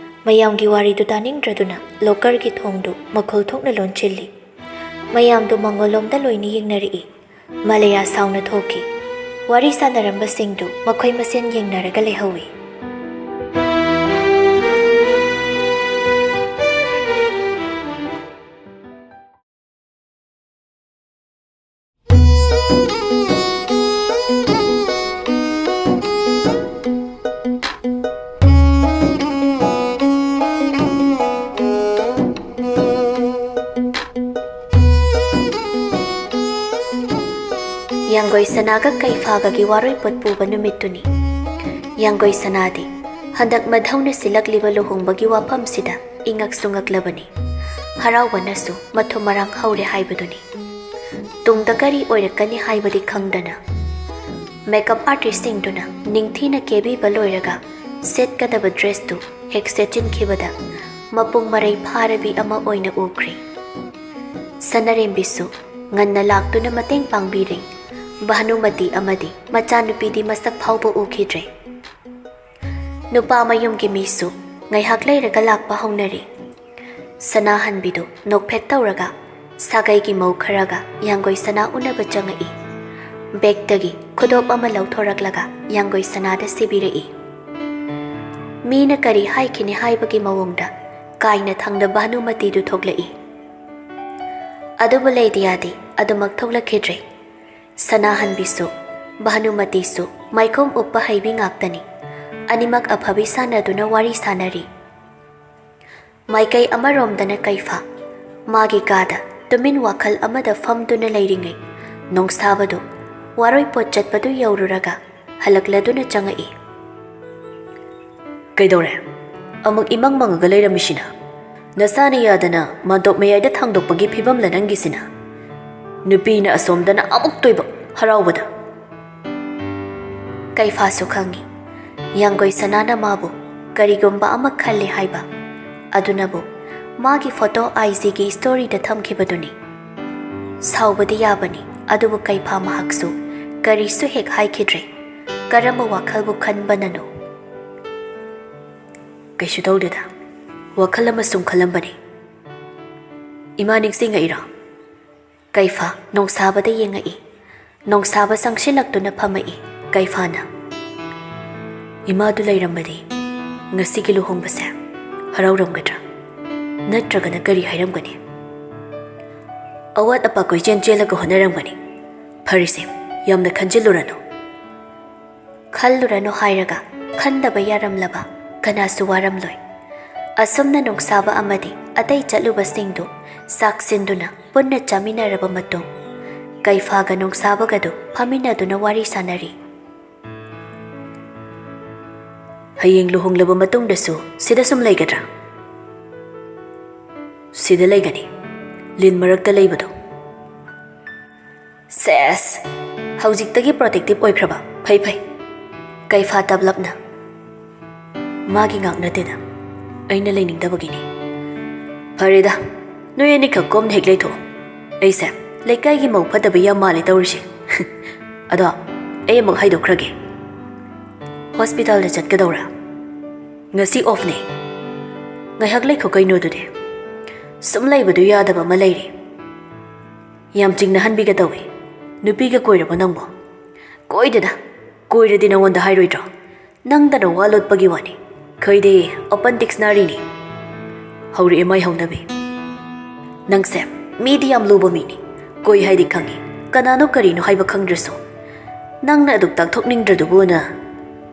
ꯃꯌꯥꯝꯒꯤ ꯋꯥꯔꯤꯗꯨ ꯇꯥꯅꯤꯡꯗ꯭ꯔꯗꯨꯅ lockerꯒꯤ ꯊꯣꯡꯗꯨ ꯃꯈꯣꯜ ꯊꯣꯛꯅ ꯂꯣꯟꯁꯤꯜꯂꯤ꯫ ꯃꯌꯥꯝꯗꯨ ꯃꯉꯣꯟꯂꯣꯝꯗ ꯂꯣꯏꯅ ꯌꯦꯡꯅꯔꯛꯏ꯫ ꯃꯂꯌꯥ ꯁꯥꯎꯅ ꯊꯣꯛꯈꯤ꯫ ꯋꯥꯔꯤ ꯁꯥꯟꯅꯔꯝꯕꯁꯤꯡꯗꯨ ꯃꯈꯣꯏ ꯃꯁꯦꯟ ꯌꯦꯡꯅꯔꯒ ꯂꯩꯍꯧꯏ꯫ ꯌꯥꯡꯒꯣꯏ ꯁꯅꯥꯒ ꯀꯩꯐꯥꯒꯒꯤ ꯋꯥꯔꯣꯏꯄꯣꯠ ꯄꯨꯕ ꯅꯨꯃꯤꯠꯇꯨꯅꯤ꯫ ꯌꯥꯡꯒꯣꯏ ꯁꯅꯥꯗꯤ ꯍꯟꯗꯛ ꯃꯙꯧꯅ ꯁꯤꯜꯂꯛꯂꯤꯕ ꯂꯨꯍꯣꯡꯕꯒꯤ ꯋꯥꯐꯝꯁꯤꯗ ꯏꯉꯛꯁꯨ ꯉꯛꯂꯕꯅꯤ꯫ ꯍꯔꯥꯎꯕꯅꯁꯨ ꯃꯊꯨꯝ ꯃꯔꯥꯡ ꯍꯧꯔꯦ ꯍꯥꯏꯕꯗꯨꯅꯤ꯫ ꯇꯨꯡꯗ ꯀꯔꯤ ꯑꯣꯏꯔꯛꯀꯅꯤ ꯍꯥꯏꯕꯗꯤ ꯈꯪꯗꯅ, ꯃꯦꯀꯞ ꯑꯥꯔꯇꯤꯁꯁꯤꯡꯗꯨꯅ ꯅꯤꯡꯊꯤꯅ ꯀꯦꯕꯤꯕ ꯂꯣꯏꯔꯒ ꯁꯦꯠꯀꯗꯕ ꯗ꯭ꯔꯦꯁꯇꯨ ꯍꯦꯛ ꯁꯦꯠꯆꯤꯟꯈꯤꯕꯗ, ꯃꯄꯨꯡ ꯃꯔꯩ ꯐꯥꯔꯕꯤ ꯑꯃ ꯑꯣꯏꯅ ꯎꯈ꯭ꯔꯦ꯫ ꯁꯅꯔꯦꯝꯕꯤꯁꯨ ꯉꯟꯅ ꯂꯥꯛꯇꯨꯅ ꯃꯇꯦꯡ ꯄꯥꯡꯕꯤꯔꯦ꯫ ꯚꯥꯅꯨꯃꯇꯤ ꯑꯃꯗꯤ ꯃꯆꯥꯅꯨꯄꯤꯗꯤ ꯃꯁꯛ ꯐꯥꯎꯕ ꯎꯈꯤꯗ꯭ꯔꯦ꯫ ꯅꯨꯄꯥ ꯃꯌꯨꯝꯒꯤ ꯃꯤꯁꯨ ꯉꯥꯏꯍꯥꯛ ꯂꯩꯔꯒ ꯂꯥꯛꯄ ꯍꯧꯅꯔꯦ꯫ ꯁꯅꯥꯍꯟꯕꯤꯗꯨ ꯅꯣꯛꯐꯦꯠ ꯇꯧꯔꯒ ꯁꯥꯒꯩꯒꯤ ꯃꯧ ꯈꯔꯒ ꯌꯥꯡꯒꯣꯏ ꯁꯅꯥ ꯎꯅꯕ ꯆꯪꯉꯛꯏ꯫ ꯕꯦꯛꯇꯒꯤ ꯈꯨꯗꯣꯞ ꯑꯃ ꯂꯧꯊꯣꯔꯛꯂꯒ ꯌꯥꯡꯒꯣꯏ ꯁꯅꯥꯗ ꯁꯤꯕꯤꯔꯛꯏ꯫ ꯃꯤꯅ ꯀꯔꯤ ꯍꯥꯏꯈꯤꯅꯤ ꯍꯥꯏꯕꯒꯤ ꯃꯑꯣꯡꯗ ꯀꯥꯏꯅ ꯊꯪꯗ ꯚꯥꯅꯨꯃꯇꯤꯗꯨ ꯊꯣꯛꯂꯛꯏ꯫ ꯑꯗꯨꯕꯨ ꯂꯦꯗꯤꯌꯥꯗꯤ ꯑꯗꯨꯃꯛ ꯊꯣꯛꯂꯛꯈꯤꯗ꯭ꯔꯦ꯫ ꯁꯅꯥꯍꯟꯕꯤꯁꯨ ꯚꯥꯅꯨꯃꯇꯤꯁꯨ ꯃꯥꯏꯈꯣꯝ ꯎꯞꯄ ꯍꯩꯕꯤ ꯉꯥꯛꯇꯅꯤ꯫ ꯑꯅꯤꯃꯛ ꯑꯐꯕꯤ ꯁꯥꯟꯅꯗꯨꯅ ꯋꯥꯔꯤ ꯁꯥꯟꯅꯔꯤ꯫ ꯃꯥꯏꯀꯩ ꯑꯃꯔꯣꯝꯗꯅ ꯀꯩꯐꯥ ꯃꯥꯒꯤ ꯀꯥꯗ ꯇꯨꯃꯤꯟ ꯋꯥꯈꯜ ꯑꯃꯗ ꯐꯝꯗꯨꯅ ꯂꯩꯔꯤꯉꯩ, ꯅꯣꯡꯁꯥꯕꯗꯨ ꯋꯥꯔꯣꯏꯄꯣꯠ ꯆꯠꯄꯗꯨ ꯌꯧꯔꯨꯔꯒ ꯍꯜꯂꯛꯂꯗꯨꯅ ꯆꯪꯉꯛꯏ꯫ "ꯀꯩꯗꯧꯔꯦ? ꯑꯃꯨꯛ ꯏꯃꯪ ꯃꯪꯉꯒ ꯂꯩꯔꯝꯃꯤꯁꯤꯅ? ꯅꯁꯥꯅ ꯌꯥꯗꯅ ꯃꯥꯟꯗꯣꯞ ꯃꯌꯥꯏꯗ ꯊꯥꯡꯗꯣꯛꯄꯒꯤ ꯐꯤꯕꯝꯂ ꯅꯪꯒꯤꯁꯤꯅ? ꯅꯨꯄꯤꯅ ꯑꯁꯣꯝꯗꯅ ꯑꯃꯨꯛꯇꯣꯏꯕ ꯍꯔꯥꯎꯕꯗ!" ꯀꯩꯐꯥꯁꯨ ꯈꯪꯏ, ꯌꯥꯡꯒꯣꯏ ꯁꯅꯥꯅ ꯃꯥꯕꯨ ꯀꯔꯤꯒꯨꯝꯕ ꯑꯃ ꯈꯜꯂꯦ ꯍꯥꯏꯕ꯫ ꯑꯗꯨꯅꯕꯨ ꯃꯥꯒꯤ ꯐꯣꯇꯣ ꯑꯥꯏ ꯖꯤꯒꯤ ꯁ꯭ꯇꯣꯔꯤꯗ ꯊꯝꯈꯤꯕꯗꯨꯅꯤ꯫ ꯁꯥꯎꯕꯗꯤ ꯌꯥꯕꯅꯤ, ꯑꯗꯨꯕꯨ ꯀꯩꯐꯥ ꯃꯍꯥꯛꯁꯨ ꯀꯔꯤꯁꯨ ꯍꯦꯛ ꯍꯥꯏꯈꯤꯗ꯭ꯔꯦ꯫ ꯀꯔꯝꯕ ꯋꯥꯈꯜꯕꯨ ꯈꯟꯕꯅꯅꯣ? "ꯀꯩꯁꯨ ꯇꯧꯗꯦꯗ, ꯋꯥꯈꯜ ꯑꯃ ꯁꯨꯝ ꯈꯜꯂꯝꯕꯅꯤ꯫ ꯏꯃꯥ ꯅꯤꯡꯁꯤꯡꯉꯛꯏꯔꯣ?" ꯀꯩꯐꯥ ꯅꯣꯡꯁꯥꯕꯗ ꯌꯦꯡꯉꯛꯏ꯫ ꯅꯣꯡꯁꯥꯕ ꯆꯪꯁꯤꯜꯂꯛꯇꯨꯅ ꯐꯝꯃꯛꯏ꯫ ꯀꯩꯐꯥꯅ, "ꯏꯃꯥꯗꯨ ꯂꯩꯔꯝꯃꯗꯤ ꯉꯁꯤꯒꯤ ꯂꯨꯍꯣꯡꯕꯁꯦ ꯍꯔꯥꯎꯔꯝꯒꯗ꯭ꯔꯥ? ꯅꯠꯇ꯭ꯔꯒꯅ ꯀꯔꯤ ꯍꯥꯏꯔꯝꯒꯅꯤ? ꯑꯋꯥꯠ ꯑꯄꯥ ꯀꯣꯏꯆꯦꯟ ꯆꯦꯜꯂꯒ ꯍꯣꯠꯅꯔꯝꯒꯅꯤ꯫ ꯐꯔꯦꯁꯦ, ꯌꯥꯝꯅ ꯈꯟꯖꯤꯜꯂꯨꯔꯅꯨ꯫ ꯈꯜꯂꯨꯔꯅꯨ ꯍꯥꯏꯔꯒ ꯈꯟꯗꯕ ꯌꯥꯔꯝꯂꯕ ꯀꯅꯥꯁꯨ ꯋꯥꯔꯝꯂꯣꯏ꯫ ꯑꯁꯨꯝꯅ ꯅꯣꯡꯁꯥꯕ ꯑꯃꯗꯤ ꯑꯇꯩ ꯆꯠꯂꯨꯕꯁꯤꯡꯗꯨ ꯆꯥꯛꯁꯤꯟꯗꯨꯅ ꯄꯨꯟꯅ ꯆꯥꯃꯤꯟꯅꯔꯕ ꯃꯇꯨꯡ, ꯀꯩꯐꯥꯒ ꯅꯣꯡꯁꯥꯕꯒꯗꯨ ꯐꯝꯃꯤꯟꯅꯗꯨꯅ ꯋꯥꯔꯤ ꯁꯥꯟꯅꯔꯤ꯫ "ꯍꯌꯦꯡ ꯂꯨꯍꯣꯡꯂꯕ ꯃꯇꯨꯡꯗꯁꯨ ꯁꯤꯗ ꯁꯨꯝ ꯂꯩꯒꯗ꯭ꯔꯥ?" "ꯁꯤꯗ ꯂꯩꯒꯅꯤ, ꯂꯤꯟ ꯃꯔꯛꯇ ꯂꯩꯕꯗꯣ꯫" "ꯁꯦꯁ, ꯍꯧꯖꯤꯛꯇꯒꯤ protective ꯑꯣꯏꯈ꯭ꯔꯕ? ꯐꯩ ꯐꯩ꯫" ꯀꯩꯐꯥ ꯇꯞꯂꯞꯅ꯫ "ꯃꯥꯒꯤ ꯉꯥꯛ ꯅꯠꯇꯦꯗ, ꯑꯩꯅ ꯂꯩꯅꯤꯡꯗꯕꯒꯤꯅꯤ꯫" "ꯐꯔꯦꯗ, ꯅꯣꯏ ꯑꯅꯤꯈꯛ ꯀꯣꯝꯅ ꯍꯦꯛ ꯂꯩꯊꯣꯛꯑꯣ꯫ ꯑꯩꯁꯦ ꯂꯩꯀꯥꯏꯒꯤ ꯃꯧ ꯐꯠꯇꯕ ꯌꯥꯝ ꯃꯥꯜꯂꯦ ꯇꯧꯔꯤꯁꯦ꯫ ꯑꯗꯣ ꯑꯩ ꯑꯃꯨꯛ ꯍꯥꯏꯗꯣꯛꯈ꯭ꯔꯒꯦ꯫ ꯍꯣꯁꯄꯤꯇꯥꯜꯗ ꯆꯠꯀꯗꯧꯔꯥ? ꯉꯁꯤ offꯅꯦ꯫ ꯉꯥꯏꯍꯥꯛ ꯂꯩꯈꯣ ꯀꯩꯅꯣ ꯑꯗꯨꯗꯤ꯫ ꯁꯨꯝ ꯂꯩꯕꯗꯨ ꯌꯥꯗꯕ ꯑꯃ ꯂꯩꯔꯦ꯫ ꯌꯥꯝ ꯆꯤꯡꯅꯍꯟꯕꯤꯒ ꯇꯧꯏ꯫ ꯅꯨꯄꯤꯒ ꯀꯣꯏꯔꯕꯣ ꯅꯪꯕꯣ?" "ꯀꯣꯏꯗꯦꯗ꯫ ꯀꯣꯏꯔꯗꯤ ꯅꯉꯣꯟꯗ ꯍꯥꯏꯔꯣꯏꯗ꯭ꯔꯣ? ꯅꯪꯗꯅ ꯋꯥ ꯂꯣꯠꯄꯒꯤ ꯋꯥꯅꯤ꯫ ꯈꯣꯏꯗꯤ open dictionaryꯅꯤ꯫" ꯍꯧꯔꯛꯑꯦ ꯃꯥꯏ ꯍꯧꯅꯕꯤ꯫ "ꯅꯪꯁꯦ ꯃꯤꯗꯤ ꯌꯥꯝ ꯂꯨꯕ ꯃꯤꯅꯤ꯫ ꯀꯣꯏ ꯍꯥꯏꯗꯤ ꯈꯪꯉꯤ꯫ ꯀꯅꯥꯅꯣ ꯀꯔꯤꯅꯣ ꯍꯥꯏꯕ ꯈꯪꯗ꯭ꯔꯁꯨ꯫ ꯅꯪꯅ ꯑꯗꯨꯛ ꯇꯥꯛꯊꯣꯛꯅꯤꯡꯗ꯭ꯔꯗꯨꯕꯨꯅ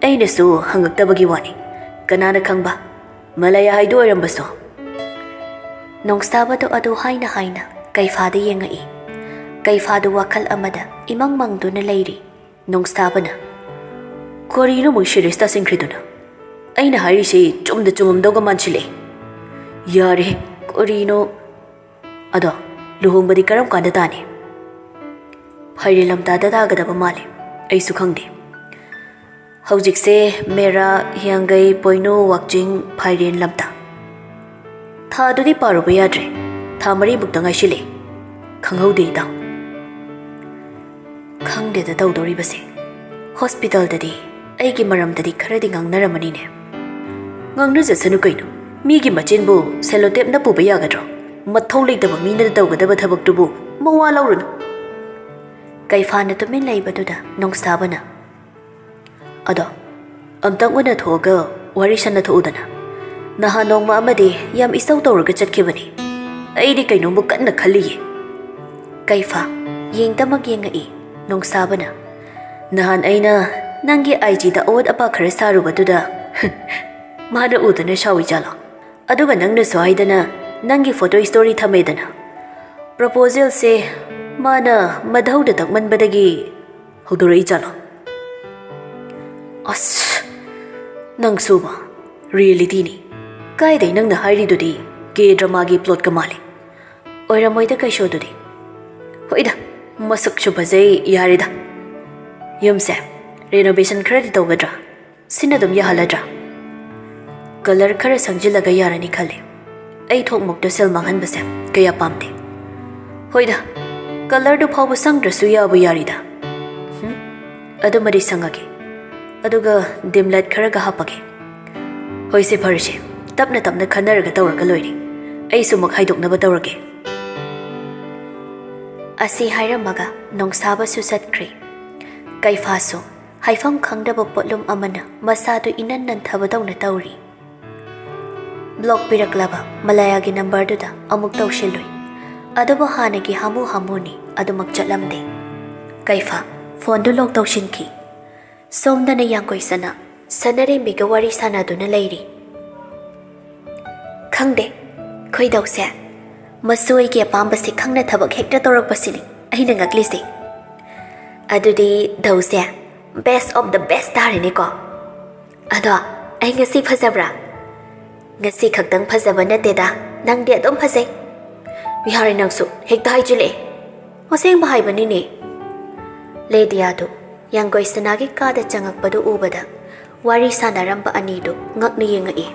ꯑꯩꯅꯁꯨ ꯍꯪꯉꯛꯇꯕꯒꯤ ꯋꯥꯅꯤ꯫ ꯀꯅꯥꯅ ꯈꯪꯕ? ꯃꯂꯌꯥ ꯍꯥꯏꯗꯨ ꯑꯣꯏꯔꯝꯕꯁꯨ꯫" ꯅꯣꯡꯁꯥꯕꯗꯣ ꯑꯗꯨ ꯍꯥꯏꯅ ꯍꯥꯏꯅ ꯀꯩꯐꯥꯗ ꯌꯦꯡꯉꯛꯏ꯫ ꯀꯩꯐꯥꯗꯨ ꯋꯥꯈꯜ ꯑꯃꯗ ꯏꯃꯪ ꯃꯪꯗꯨꯅ ꯂꯩꯔꯤ꯫ ꯅꯣꯡꯁꯥꯕꯅ, "ꯀꯔꯤꯅꯣ ꯑꯃꯨꯛ serious ꯇꯥꯁꯤꯟꯈ꯭ꯔꯤꯗꯨꯅ? ꯑꯩꯅ ꯍꯥꯏꯔꯤꯁꯤ ꯆꯨꯝꯗ ꯆꯨꯝꯃꯝꯗꯧꯒ ꯃꯥꯟꯁꯤꯜꯂꯛꯑꯦ꯫ ꯌꯥꯔꯦ, ꯀꯔꯤꯅꯣ? ꯑꯗꯣ ꯂꯨꯍꯣꯡꯕꯗꯤ ꯀꯔꯝ ꯀꯥꯟꯗ ꯇꯥꯅꯤ?" "ꯐꯥꯏꯔꯦꯟ ꯂꯝꯇꯥꯗ ꯇꯥꯒꯗꯕ ꯃꯥꯜꯂꯦ꯫ ꯑꯩꯁꯨ ꯈꯪꯗꯦ꯫ ꯍꯧꯖꯤꯛꯁꯦ ꯃꯦꯔꯥ, ꯍꯤꯌꯥꯡꯒꯩ, ꯄꯣꯏꯅꯨ, ꯋꯥꯛꯆꯤꯡ, ꯐꯥꯏꯔꯦꯟ ꯂꯝꯇꯥ꯫ ꯊꯥꯗꯨꯗꯤ ꯄꯥꯔꯨꯕ ꯌꯥꯗ꯭ꯔꯦ꯫ ꯊꯥ ꯃꯔꯤꯃꯨꯛꯇ ꯉꯥꯏꯁꯤꯜꯂꯦ꯫ ꯈꯪꯍꯧꯗꯦ ꯏꯇꯥꯎ꯫" ꯈꯪꯗꯦꯗ ꯇꯧꯗꯧꯔꯤꯕꯁꯦ꯫ ꯍꯣꯁꯄꯤꯇꯥꯜꯗꯗꯤ ꯑꯩꯒꯤ ꯃꯔꯝꯗꯗꯤ ꯈꯔꯗꯤ ꯉꯥꯡꯅꯔꯝꯃꯅꯤꯅꯦ꯫ ꯉꯥꯡꯅꯖꯁꯅꯨ ꯀꯩꯅꯣ꯫ ꯃꯤꯒꯤ ꯃꯆꯤꯟꯕꯨ sellotapeꯅ ꯄꯨꯕ ꯌꯥꯒꯗ꯭ꯔꯣ? ꯃꯊꯧ ꯂꯩꯇꯕ ꯃꯤꯅ ꯇꯧꯒꯗꯕ ꯊꯕꯛꯇꯨꯕꯨ ꯃꯋꯥ ꯂꯧꯔꯨꯅꯨ꯫ ꯀꯩꯐꯥꯅ ꯇꯨꯃꯤꯟ ꯂꯩꯕꯗꯨꯗ ꯅꯣꯡꯁꯥꯕꯅ, "ꯑꯗꯣ ꯑꯝꯇꯪ ꯎꯅꯊꯣꯛꯑꯒ ꯋꯥꯔꯤ ꯁꯥꯟꯅꯊꯣꯛꯎꯗꯅ꯫ ꯅꯍꯥꯟ ꯅꯣꯡꯃ ꯑꯃꯗꯤ ꯌꯥꯝ ꯏꯁꯧ ꯇꯧꯔꯒ ꯆꯠꯈꯤꯕꯅꯤ꯫ ꯑꯩꯗꯤ ꯀꯩꯅꯣꯝꯕꯨ ꯀꯟꯅ ꯈꯜꯂꯤꯌꯦ꯫" ꯀꯩꯐꯥ ꯌꯦꯡꯗꯃꯛ ꯌꯦꯡꯉꯛꯏ꯫ ꯅꯣꯡꯁꯥꯕꯅ, "ꯅꯍꯥꯟ ꯑꯩꯅ ꯅꯪꯒꯤ IGꯗ ꯑꯋꯣꯠ ꯑꯄꯥ ꯈꯔ ꯁꯥꯔꯨꯕꯗꯨꯗ ꯃꯥꯅ ꯎꯗꯨꯅ ꯁꯥꯎꯏ ꯖꯥꯠꯂꯣ? ꯑꯗꯨꯒ ꯅꯪꯅꯁꯨ ꯍꯥꯏꯗꯅ ꯅꯪꯒꯤ photo story ꯊꯝꯃꯦꯗꯅ꯫ Proposalꯁꯦ ꯃꯥꯅ ꯃꯙꯧꯗ ꯇꯛꯃꯟꯕꯗꯒꯤ ꯍꯧꯗꯣꯔꯛꯏ ꯖꯥꯠꯂꯣ? ꯑꯁ, ꯅꯪꯁꯨꯕ, ꯔꯤꯌꯦꯂꯤꯇꯤꯅꯤ꯫ ꯀꯥꯏꯗꯩ ꯅꯪꯅ ꯍꯥꯏꯔꯤꯗꯨꯗꯤ ꯀꯦ ꯗ꯭ꯔꯃꯥꯒꯤ ꯄ꯭ꯂꯣꯠꯀ ꯃꯥꯜꯂꯤ꯫ ꯑꯣꯏꯔꯝꯃꯣꯏꯗ ꯀꯩꯁꯨ ꯑꯗꯨꯗꯤ꯫ ꯍꯣꯏꯗ, ꯃꯁꯛꯁꯨ ꯐꯖꯩ, ꯌꯥꯔꯦꯗ꯫ ꯌꯨꯝꯁꯦ ꯔꯦꯅꯣꯚꯦꯁꯟ ꯈꯔꯗꯤ ꯇꯧꯒꯗ꯭ꯔꯥ? ꯁꯤꯅ ꯑꯗꯨꯝ ꯌꯥꯍꯜꯂꯗ꯭ꯔꯥ? ꯀꯂꯔ ꯈꯔ ꯁꯪꯖꯤꯜꯂꯒ ꯌꯥꯔꯅꯤ ꯈꯜꯂꯦ꯫ ꯑꯩ ꯊꯣꯛꯃꯣꯛꯇ ꯁꯦꯜ ꯃꯥꯡꯍꯟꯕꯁꯦ ꯀꯌꯥ ꯄꯥꯝꯗꯦ꯫ ꯍꯣꯏꯗ, ꯀꯂꯔꯗꯨ ꯐꯥꯎꯕ ꯁꯪꯗ꯭ꯔꯁꯨ ꯌꯥꯕꯨ ꯌꯥꯔꯤꯗ꯫ ꯍꯨꯝ, ꯑꯗꯨꯃꯗꯤ ꯁꯪꯉꯒꯦ꯫ ꯑꯗꯨꯒ ꯗꯤꯝ ꯂꯥꯏꯠ ꯈꯔꯒ ꯍꯥꯞꯄꯒꯦ꯫ ꯍꯣꯏꯁꯦ, ꯐꯔꯦꯁꯦ, ꯇꯞꯅ ꯇꯞꯅ ꯈꯟꯅꯔꯒ ꯇꯧꯔꯒ ꯂꯣꯏꯔꯦ꯫ ꯑꯩꯁꯨ ꯑꯃꯨꯛ ꯍꯥꯏꯗꯣꯛꯅꯕ ꯇꯧꯔꯒꯦ꯫ ꯑꯁꯤ ꯍꯥꯏꯔꯝꯃꯒ ꯅꯣꯡꯁꯥꯕꯁꯨ ꯆꯠꯈ꯭ꯔꯦ꯫ ꯀꯩꯐꯥꯁꯨ ꯍꯥꯏꯐꯝ ꯈꯪꯗꯕ ꯄꯣꯠꯂꯨꯝ ꯑꯃꯅ ꯃꯁꯥꯗꯨ ꯏꯅꯟ ꯅꯟꯊꯕꯗꯧꯅ ꯇꯧꯔꯤ꯫ ꯕ꯭ꯂꯣꯛ ꯄꯤꯔꯛꯂꯕ ꯃꯂꯥꯌꯥꯒꯤ ꯅꯝꯕꯔꯗꯨꯗ ꯑꯃꯨꯛ ꯇꯧꯁꯤꯜꯂꯨꯏ꯫ ꯑꯗꯨꯕꯨ ꯍꯥꯟꯅꯒꯤ ꯍꯥꯃꯨ ꯍꯥꯃꯨꯅꯤ, ꯑꯗꯨꯃꯛ ꯆꯠꯂꯝꯗꯦ꯫ ꯀꯩꯐꯥ ꯐꯣꯟꯗꯨ ꯂꯣꯛ ꯇꯧꯁꯤꯟꯈꯤ꯫ ꯁꯣꯝꯗꯅ ꯌꯥꯡꯒꯣꯏ ꯁꯅꯥ ꯁꯅꯔꯦꯝꯕꯤꯒ ꯋꯥꯔꯤ ꯁꯥꯟꯅꯗꯨꯅ ꯂꯩꯔꯤ꯫ ꯈꯪꯗꯦ, ꯈꯣꯏꯗꯧꯁꯦ꯫ ꯃꯁꯨ ꯑꯩꯒꯤ ꯑꯄꯥꯝꯕꯁꯦ ꯈꯪꯅ ꯊꯕꯛ ꯍꯦꯛꯇ ꯇꯧꯔꯛꯄꯁꯤꯅꯤ ꯑꯩꯅ ꯉꯛꯂꯤꯁꯦ꯫ ꯑꯗꯨꯗꯤ ꯗꯧꯁꯦ best of the best ꯇꯥꯔꯦꯅꯦꯀꯣ꯫ ꯑꯗꯣ, ꯑꯩ ꯉꯁꯤ ꯐꯖꯕ꯭ꯔꯥ? ꯉꯁꯤ ꯈꯛꯇꯪ ꯐꯖꯕ ꯅꯠꯇꯦꯗ, ꯅꯪꯗꯤ ꯑꯗꯨꯝ ꯐꯖꯩ꯫ ꯌꯥꯔꯦ, ꯅꯪꯁꯨ ꯍꯦꯛꯇ ꯍꯥꯏꯖꯤꯜꯂꯛꯑꯦ꯫ ꯑꯁꯦꯡꯕ ꯍꯥꯏꯕꯅꯤꯅꯦ꯫ ꯂꯦꯗꯤꯌꯥꯗꯨ ꯌꯥꯡꯒꯣꯏ ꯁꯅꯥꯒꯤ ꯀꯥꯗ ꯆꯪꯉꯛꯄꯗꯨ ꯎꯕꯗ ꯋꯥꯔꯤ ꯁꯥꯟꯅꯔꯝꯕ ꯑꯅꯤꯗꯨ ꯉꯛꯅ ꯌꯦꯡꯉꯛꯏ꯫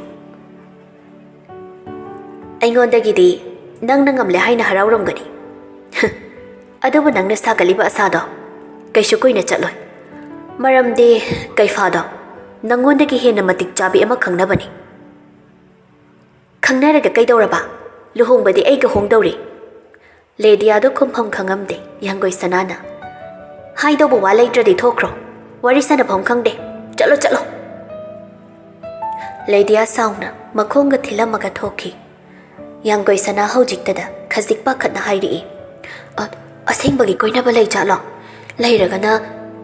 ꯑꯩꯉꯣꯟꯗꯒꯤꯗꯤ ꯅꯪꯅ ꯉꯝꯂꯦ ꯍꯥꯏꯅ ꯍꯔꯥꯎꯔꯝꯒꯅꯤ꯫ ꯑꯗꯨꯕꯨ ꯅꯪꯅ ꯁꯥꯒꯠꯂꯤꯕ ꯑꯁꯥꯗꯣ ꯀꯩꯁꯨ ꯀꯨꯏꯅ ꯆꯠꯂꯣꯏ꯫ ꯃꯔꯝꯗꯤ ꯀꯩꯐꯥꯗꯣ ꯅꯪꯉꯣꯟꯗꯒꯤ ꯍꯦꯟꯅ ꯃꯇꯤꯛ ꯆꯥꯕꯤ ꯑꯃ ꯈꯪꯅꯕꯅꯤ꯫ ꯈꯪꯅꯔꯒ ꯀꯩꯗꯧꯔꯕ? ꯂꯨꯍꯣꯡꯕꯗꯤ ꯑꯩꯒ ꯍꯣꯡꯗꯧꯔꯤ꯫ ꯂꯦꯗꯤꯌꯥꯗꯣ ꯈꯨꯝꯐꯝ ꯈꯪꯉꯝꯗꯦ ꯌꯥꯡꯒꯣꯏ ꯁꯅꯥꯅ꯫ ꯍꯥꯏꯗꯧꯕ ꯋꯥ ꯂꯩꯇ꯭ꯔꯗꯤ ꯊꯣꯛꯈ꯭ꯔꯣ, ꯋꯥꯔꯤ ꯁꯥꯟꯅꯐꯝ ꯈꯪꯗꯦ, ꯆꯠꯂꯣ, ꯆꯠꯂꯣ꯫ ꯂꯦꯗꯤꯌꯥ ꯁꯥꯎꯅ ꯃꯈꯣꯡꯒ ꯊꯤꯜꯂꯝꯃꯒ ꯊꯣꯛꯈꯤ꯫ ꯌꯥꯡꯒꯣꯏ ꯁꯅꯥ ꯍꯧꯖꯤꯛꯇꯗ ꯈꯖꯤꯛ ꯄꯥꯈꯠꯅ ꯍꯥꯏꯔꯛꯏ, "ꯑ, ꯑꯁꯦꯡꯕꯒꯤ ꯀꯣꯏꯅꯕ ꯂꯩ ꯖꯥꯠꯂꯣ? ꯂꯩꯔꯒꯅ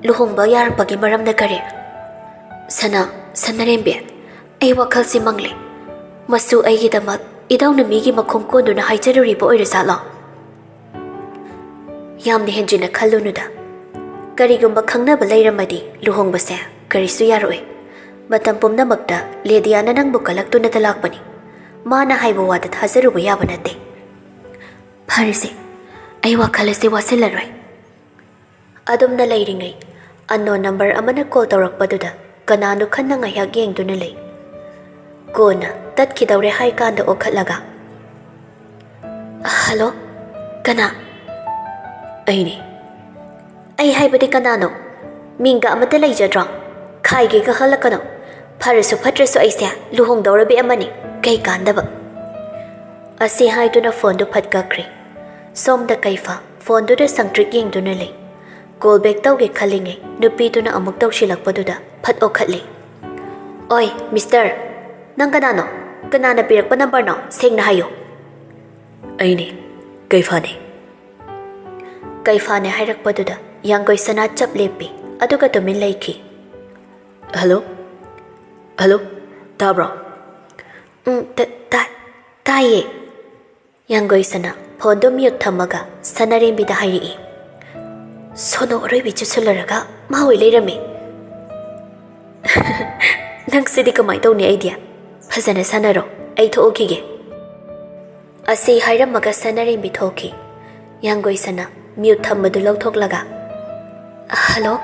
ꯂꯨꯍꯣꯡꯕ ꯌꯥꯔꯛꯄꯒꯤ ꯃꯔꯝꯅ ꯀꯔꯤ?" "ꯁꯅꯥ, ꯁꯅꯔꯦꯝꯕꯤ, ꯑꯩ ꯋꯥꯈꯜꯁꯤ ꯃꯪꯂꯦ꯫ ꯃꯁꯨ ꯑꯩꯒꯤꯗꯃꯛ ꯏꯙꯧꯅ ꯃꯤꯒꯤ ꯃꯈꯣꯡ ꯀꯣꯟꯗꯨꯅ ꯍꯥꯏꯖꯔꯨꯔꯤꯕ ꯑꯣꯏꯔꯖꯥꯠꯂꯣ?" ꯌꯥꯝꯅ ꯍꯦꯟꯖꯤꯟꯅ ꯈꯜꯂꯨꯅꯨꯗ꯫ ꯀꯔꯤꯒꯨꯝꯕ ꯈꯪꯅꯕ ꯂꯩꯔꯝꯃꯗꯤ ꯂꯨꯍꯣꯡꯕꯁꯦ ꯀꯔꯤꯁꯨ ꯌꯥꯔꯣꯏ꯫ ꯃꯇꯝ ꯄꯨꯝꯅꯃꯛꯇ ꯂꯦꯗꯤꯌꯥꯅ ꯅꯪꯕꯨ ꯀꯜꯂꯛꯇꯨꯅꯇ ꯂꯥꯛꯄꯅꯤ꯫ ꯃꯥꯅ ꯍꯥꯏꯕ ꯋꯥꯗ ꯊꯥꯖꯔꯨꯕ ꯌꯥꯕ ꯅꯠꯇꯦ꯫ ꯐꯔꯦꯁꯦ, ꯑꯩ ꯋꯥꯈꯜ ꯑꯁꯤ ꯋꯥꯁꯤꯜꯂꯔꯣꯏ꯫ ꯑꯗꯨꯝꯅ ꯂꯩꯔꯤꯉꯩ, unknown number ꯑꯃꯅ call ꯇꯧꯔꯛꯄꯗꯨꯗ ꯀꯅꯥꯅꯣ ꯈꯟꯅ ꯉꯥꯏꯍꯥꯛ ꯌꯦꯡꯗꯨꯅ ꯂꯩ꯫ ꯀꯣꯟꯅ ꯇꯠꯈꯤꯗꯧꯔꯦ ꯍꯥꯏ ꯀꯥꯟꯗ ꯑꯣꯟꯈꯠꯂꯒ, "ꯍꯜꯂꯣ, ꯀꯅꯥ?" "ꯑꯩꯅꯤ꯫" "ꯑꯩ ꯍꯥꯏꯕꯗꯤ ꯀꯅꯥꯅꯣ? ꯃꯤꯡꯒ ꯑꯃꯠꯇ ꯂꯩꯖꯗ꯭ꯔꯣ? ꯈꯥꯏꯒꯦꯒ ꯈꯜꯂꯛꯀꯅꯣ꯫ ꯐꯔꯁꯨ ꯐꯠꯇ꯭ꯔꯁꯨ ꯑꯩꯁꯦ ꯂꯨꯍꯣꯡꯗꯧꯔꯕꯤ ꯑꯃꯅꯤ, ꯀꯩ ꯀꯥꯟꯗꯕ?" ꯑꯁꯤ ꯍꯥꯏꯗꯨꯅ phoneꯗꯨ ꯐꯠ ꯀꯛꯈ꯭ꯔꯦ꯫ ꯁꯣꯝꯗ ꯀꯩꯐꯥ phoneꯗꯨꯗ ꯁꯪꯇ꯭ꯔꯤꯛ ꯌꯦꯡꯗꯨꯅ ꯂꯩ꯫ Call back ꯇꯧꯒꯦ ꯈꯜꯂꯤꯉꯩ ꯅꯨꯄꯤꯗꯨꯅ ꯑꯃꯨꯛ ꯇꯧꯁꯤꯜꯂꯛꯄꯗꯨꯗ ꯐꯠ ꯑꯣꯟꯈꯠꯂꯤ꯫ "ꯑꯣꯏ, mister, ꯅꯪ ꯀꯅꯥꯅꯣ? ꯀꯅꯥꯅ ꯄꯤꯔꯛꯄ numberꯅꯣ? ꯁꯦꯡꯅ ꯍꯥꯏꯌꯨ꯫" "ꯑꯩꯅꯦ, ꯀꯩꯐꯥꯅꯦ꯫" ꯀꯩꯐꯥꯅꯦ ꯍꯥꯏꯔꯛꯄꯗꯨꯗ ꯌꯥꯡꯒꯣꯏ ꯁꯅꯥ ꯆꯞ ꯂꯦꯞꯄꯤ, ꯑꯗꯨꯒ ꯇꯨꯃꯤꯟ ꯂꯩꯈꯤ꯫ "ꯍꯜꯂꯣ? ꯍꯜꯂꯣ? ꯇꯥꯕ꯭ꯔꯣ?" "ꯎꯝ, ꯇ-, ꯇꯥ-, ꯇꯥꯏꯌꯦ꯫" ꯌꯥꯡꯒꯣꯏ ꯁꯅꯥ phoneꯗꯨ mute ꯊꯝꯃꯒ ꯁꯅꯥꯔꯦꯝꯕꯤꯗ ꯍꯥꯏꯔꯛꯏ꯫ "ꯁꯣꯅꯣ ꯑꯔꯣꯏꯕꯤ ꯆꯨꯁꯜꯂꯔꯒ ꯃꯥ ꯑꯣꯏ ꯂꯩꯔꯝꯃꯤ꯫" "ꯅꯪꯁꯤꯗꯤ ꯀꯃꯥꯏ ꯇꯧꯅꯤ ꯑꯩꯗꯤ? ꯐꯖꯅ ꯁꯥꯟꯅꯔꯣ, ꯑꯩ ꯊꯣꯛꯎꯈꯤꯒꯦ꯫" ꯑꯁꯤ ꯍꯥꯏꯔꯝꯃꯒ ꯁꯅꯥꯔꯦꯝꯕꯤ ꯊꯣꯛꯈꯤ꯫ ꯌꯥꯡꯒꯣꯏ ꯁꯅꯥ mute ꯊꯝꯕꯗꯨ ꯂꯧꯊꯣꯛꯂꯒ, "ꯍꯜꯂꯣ?"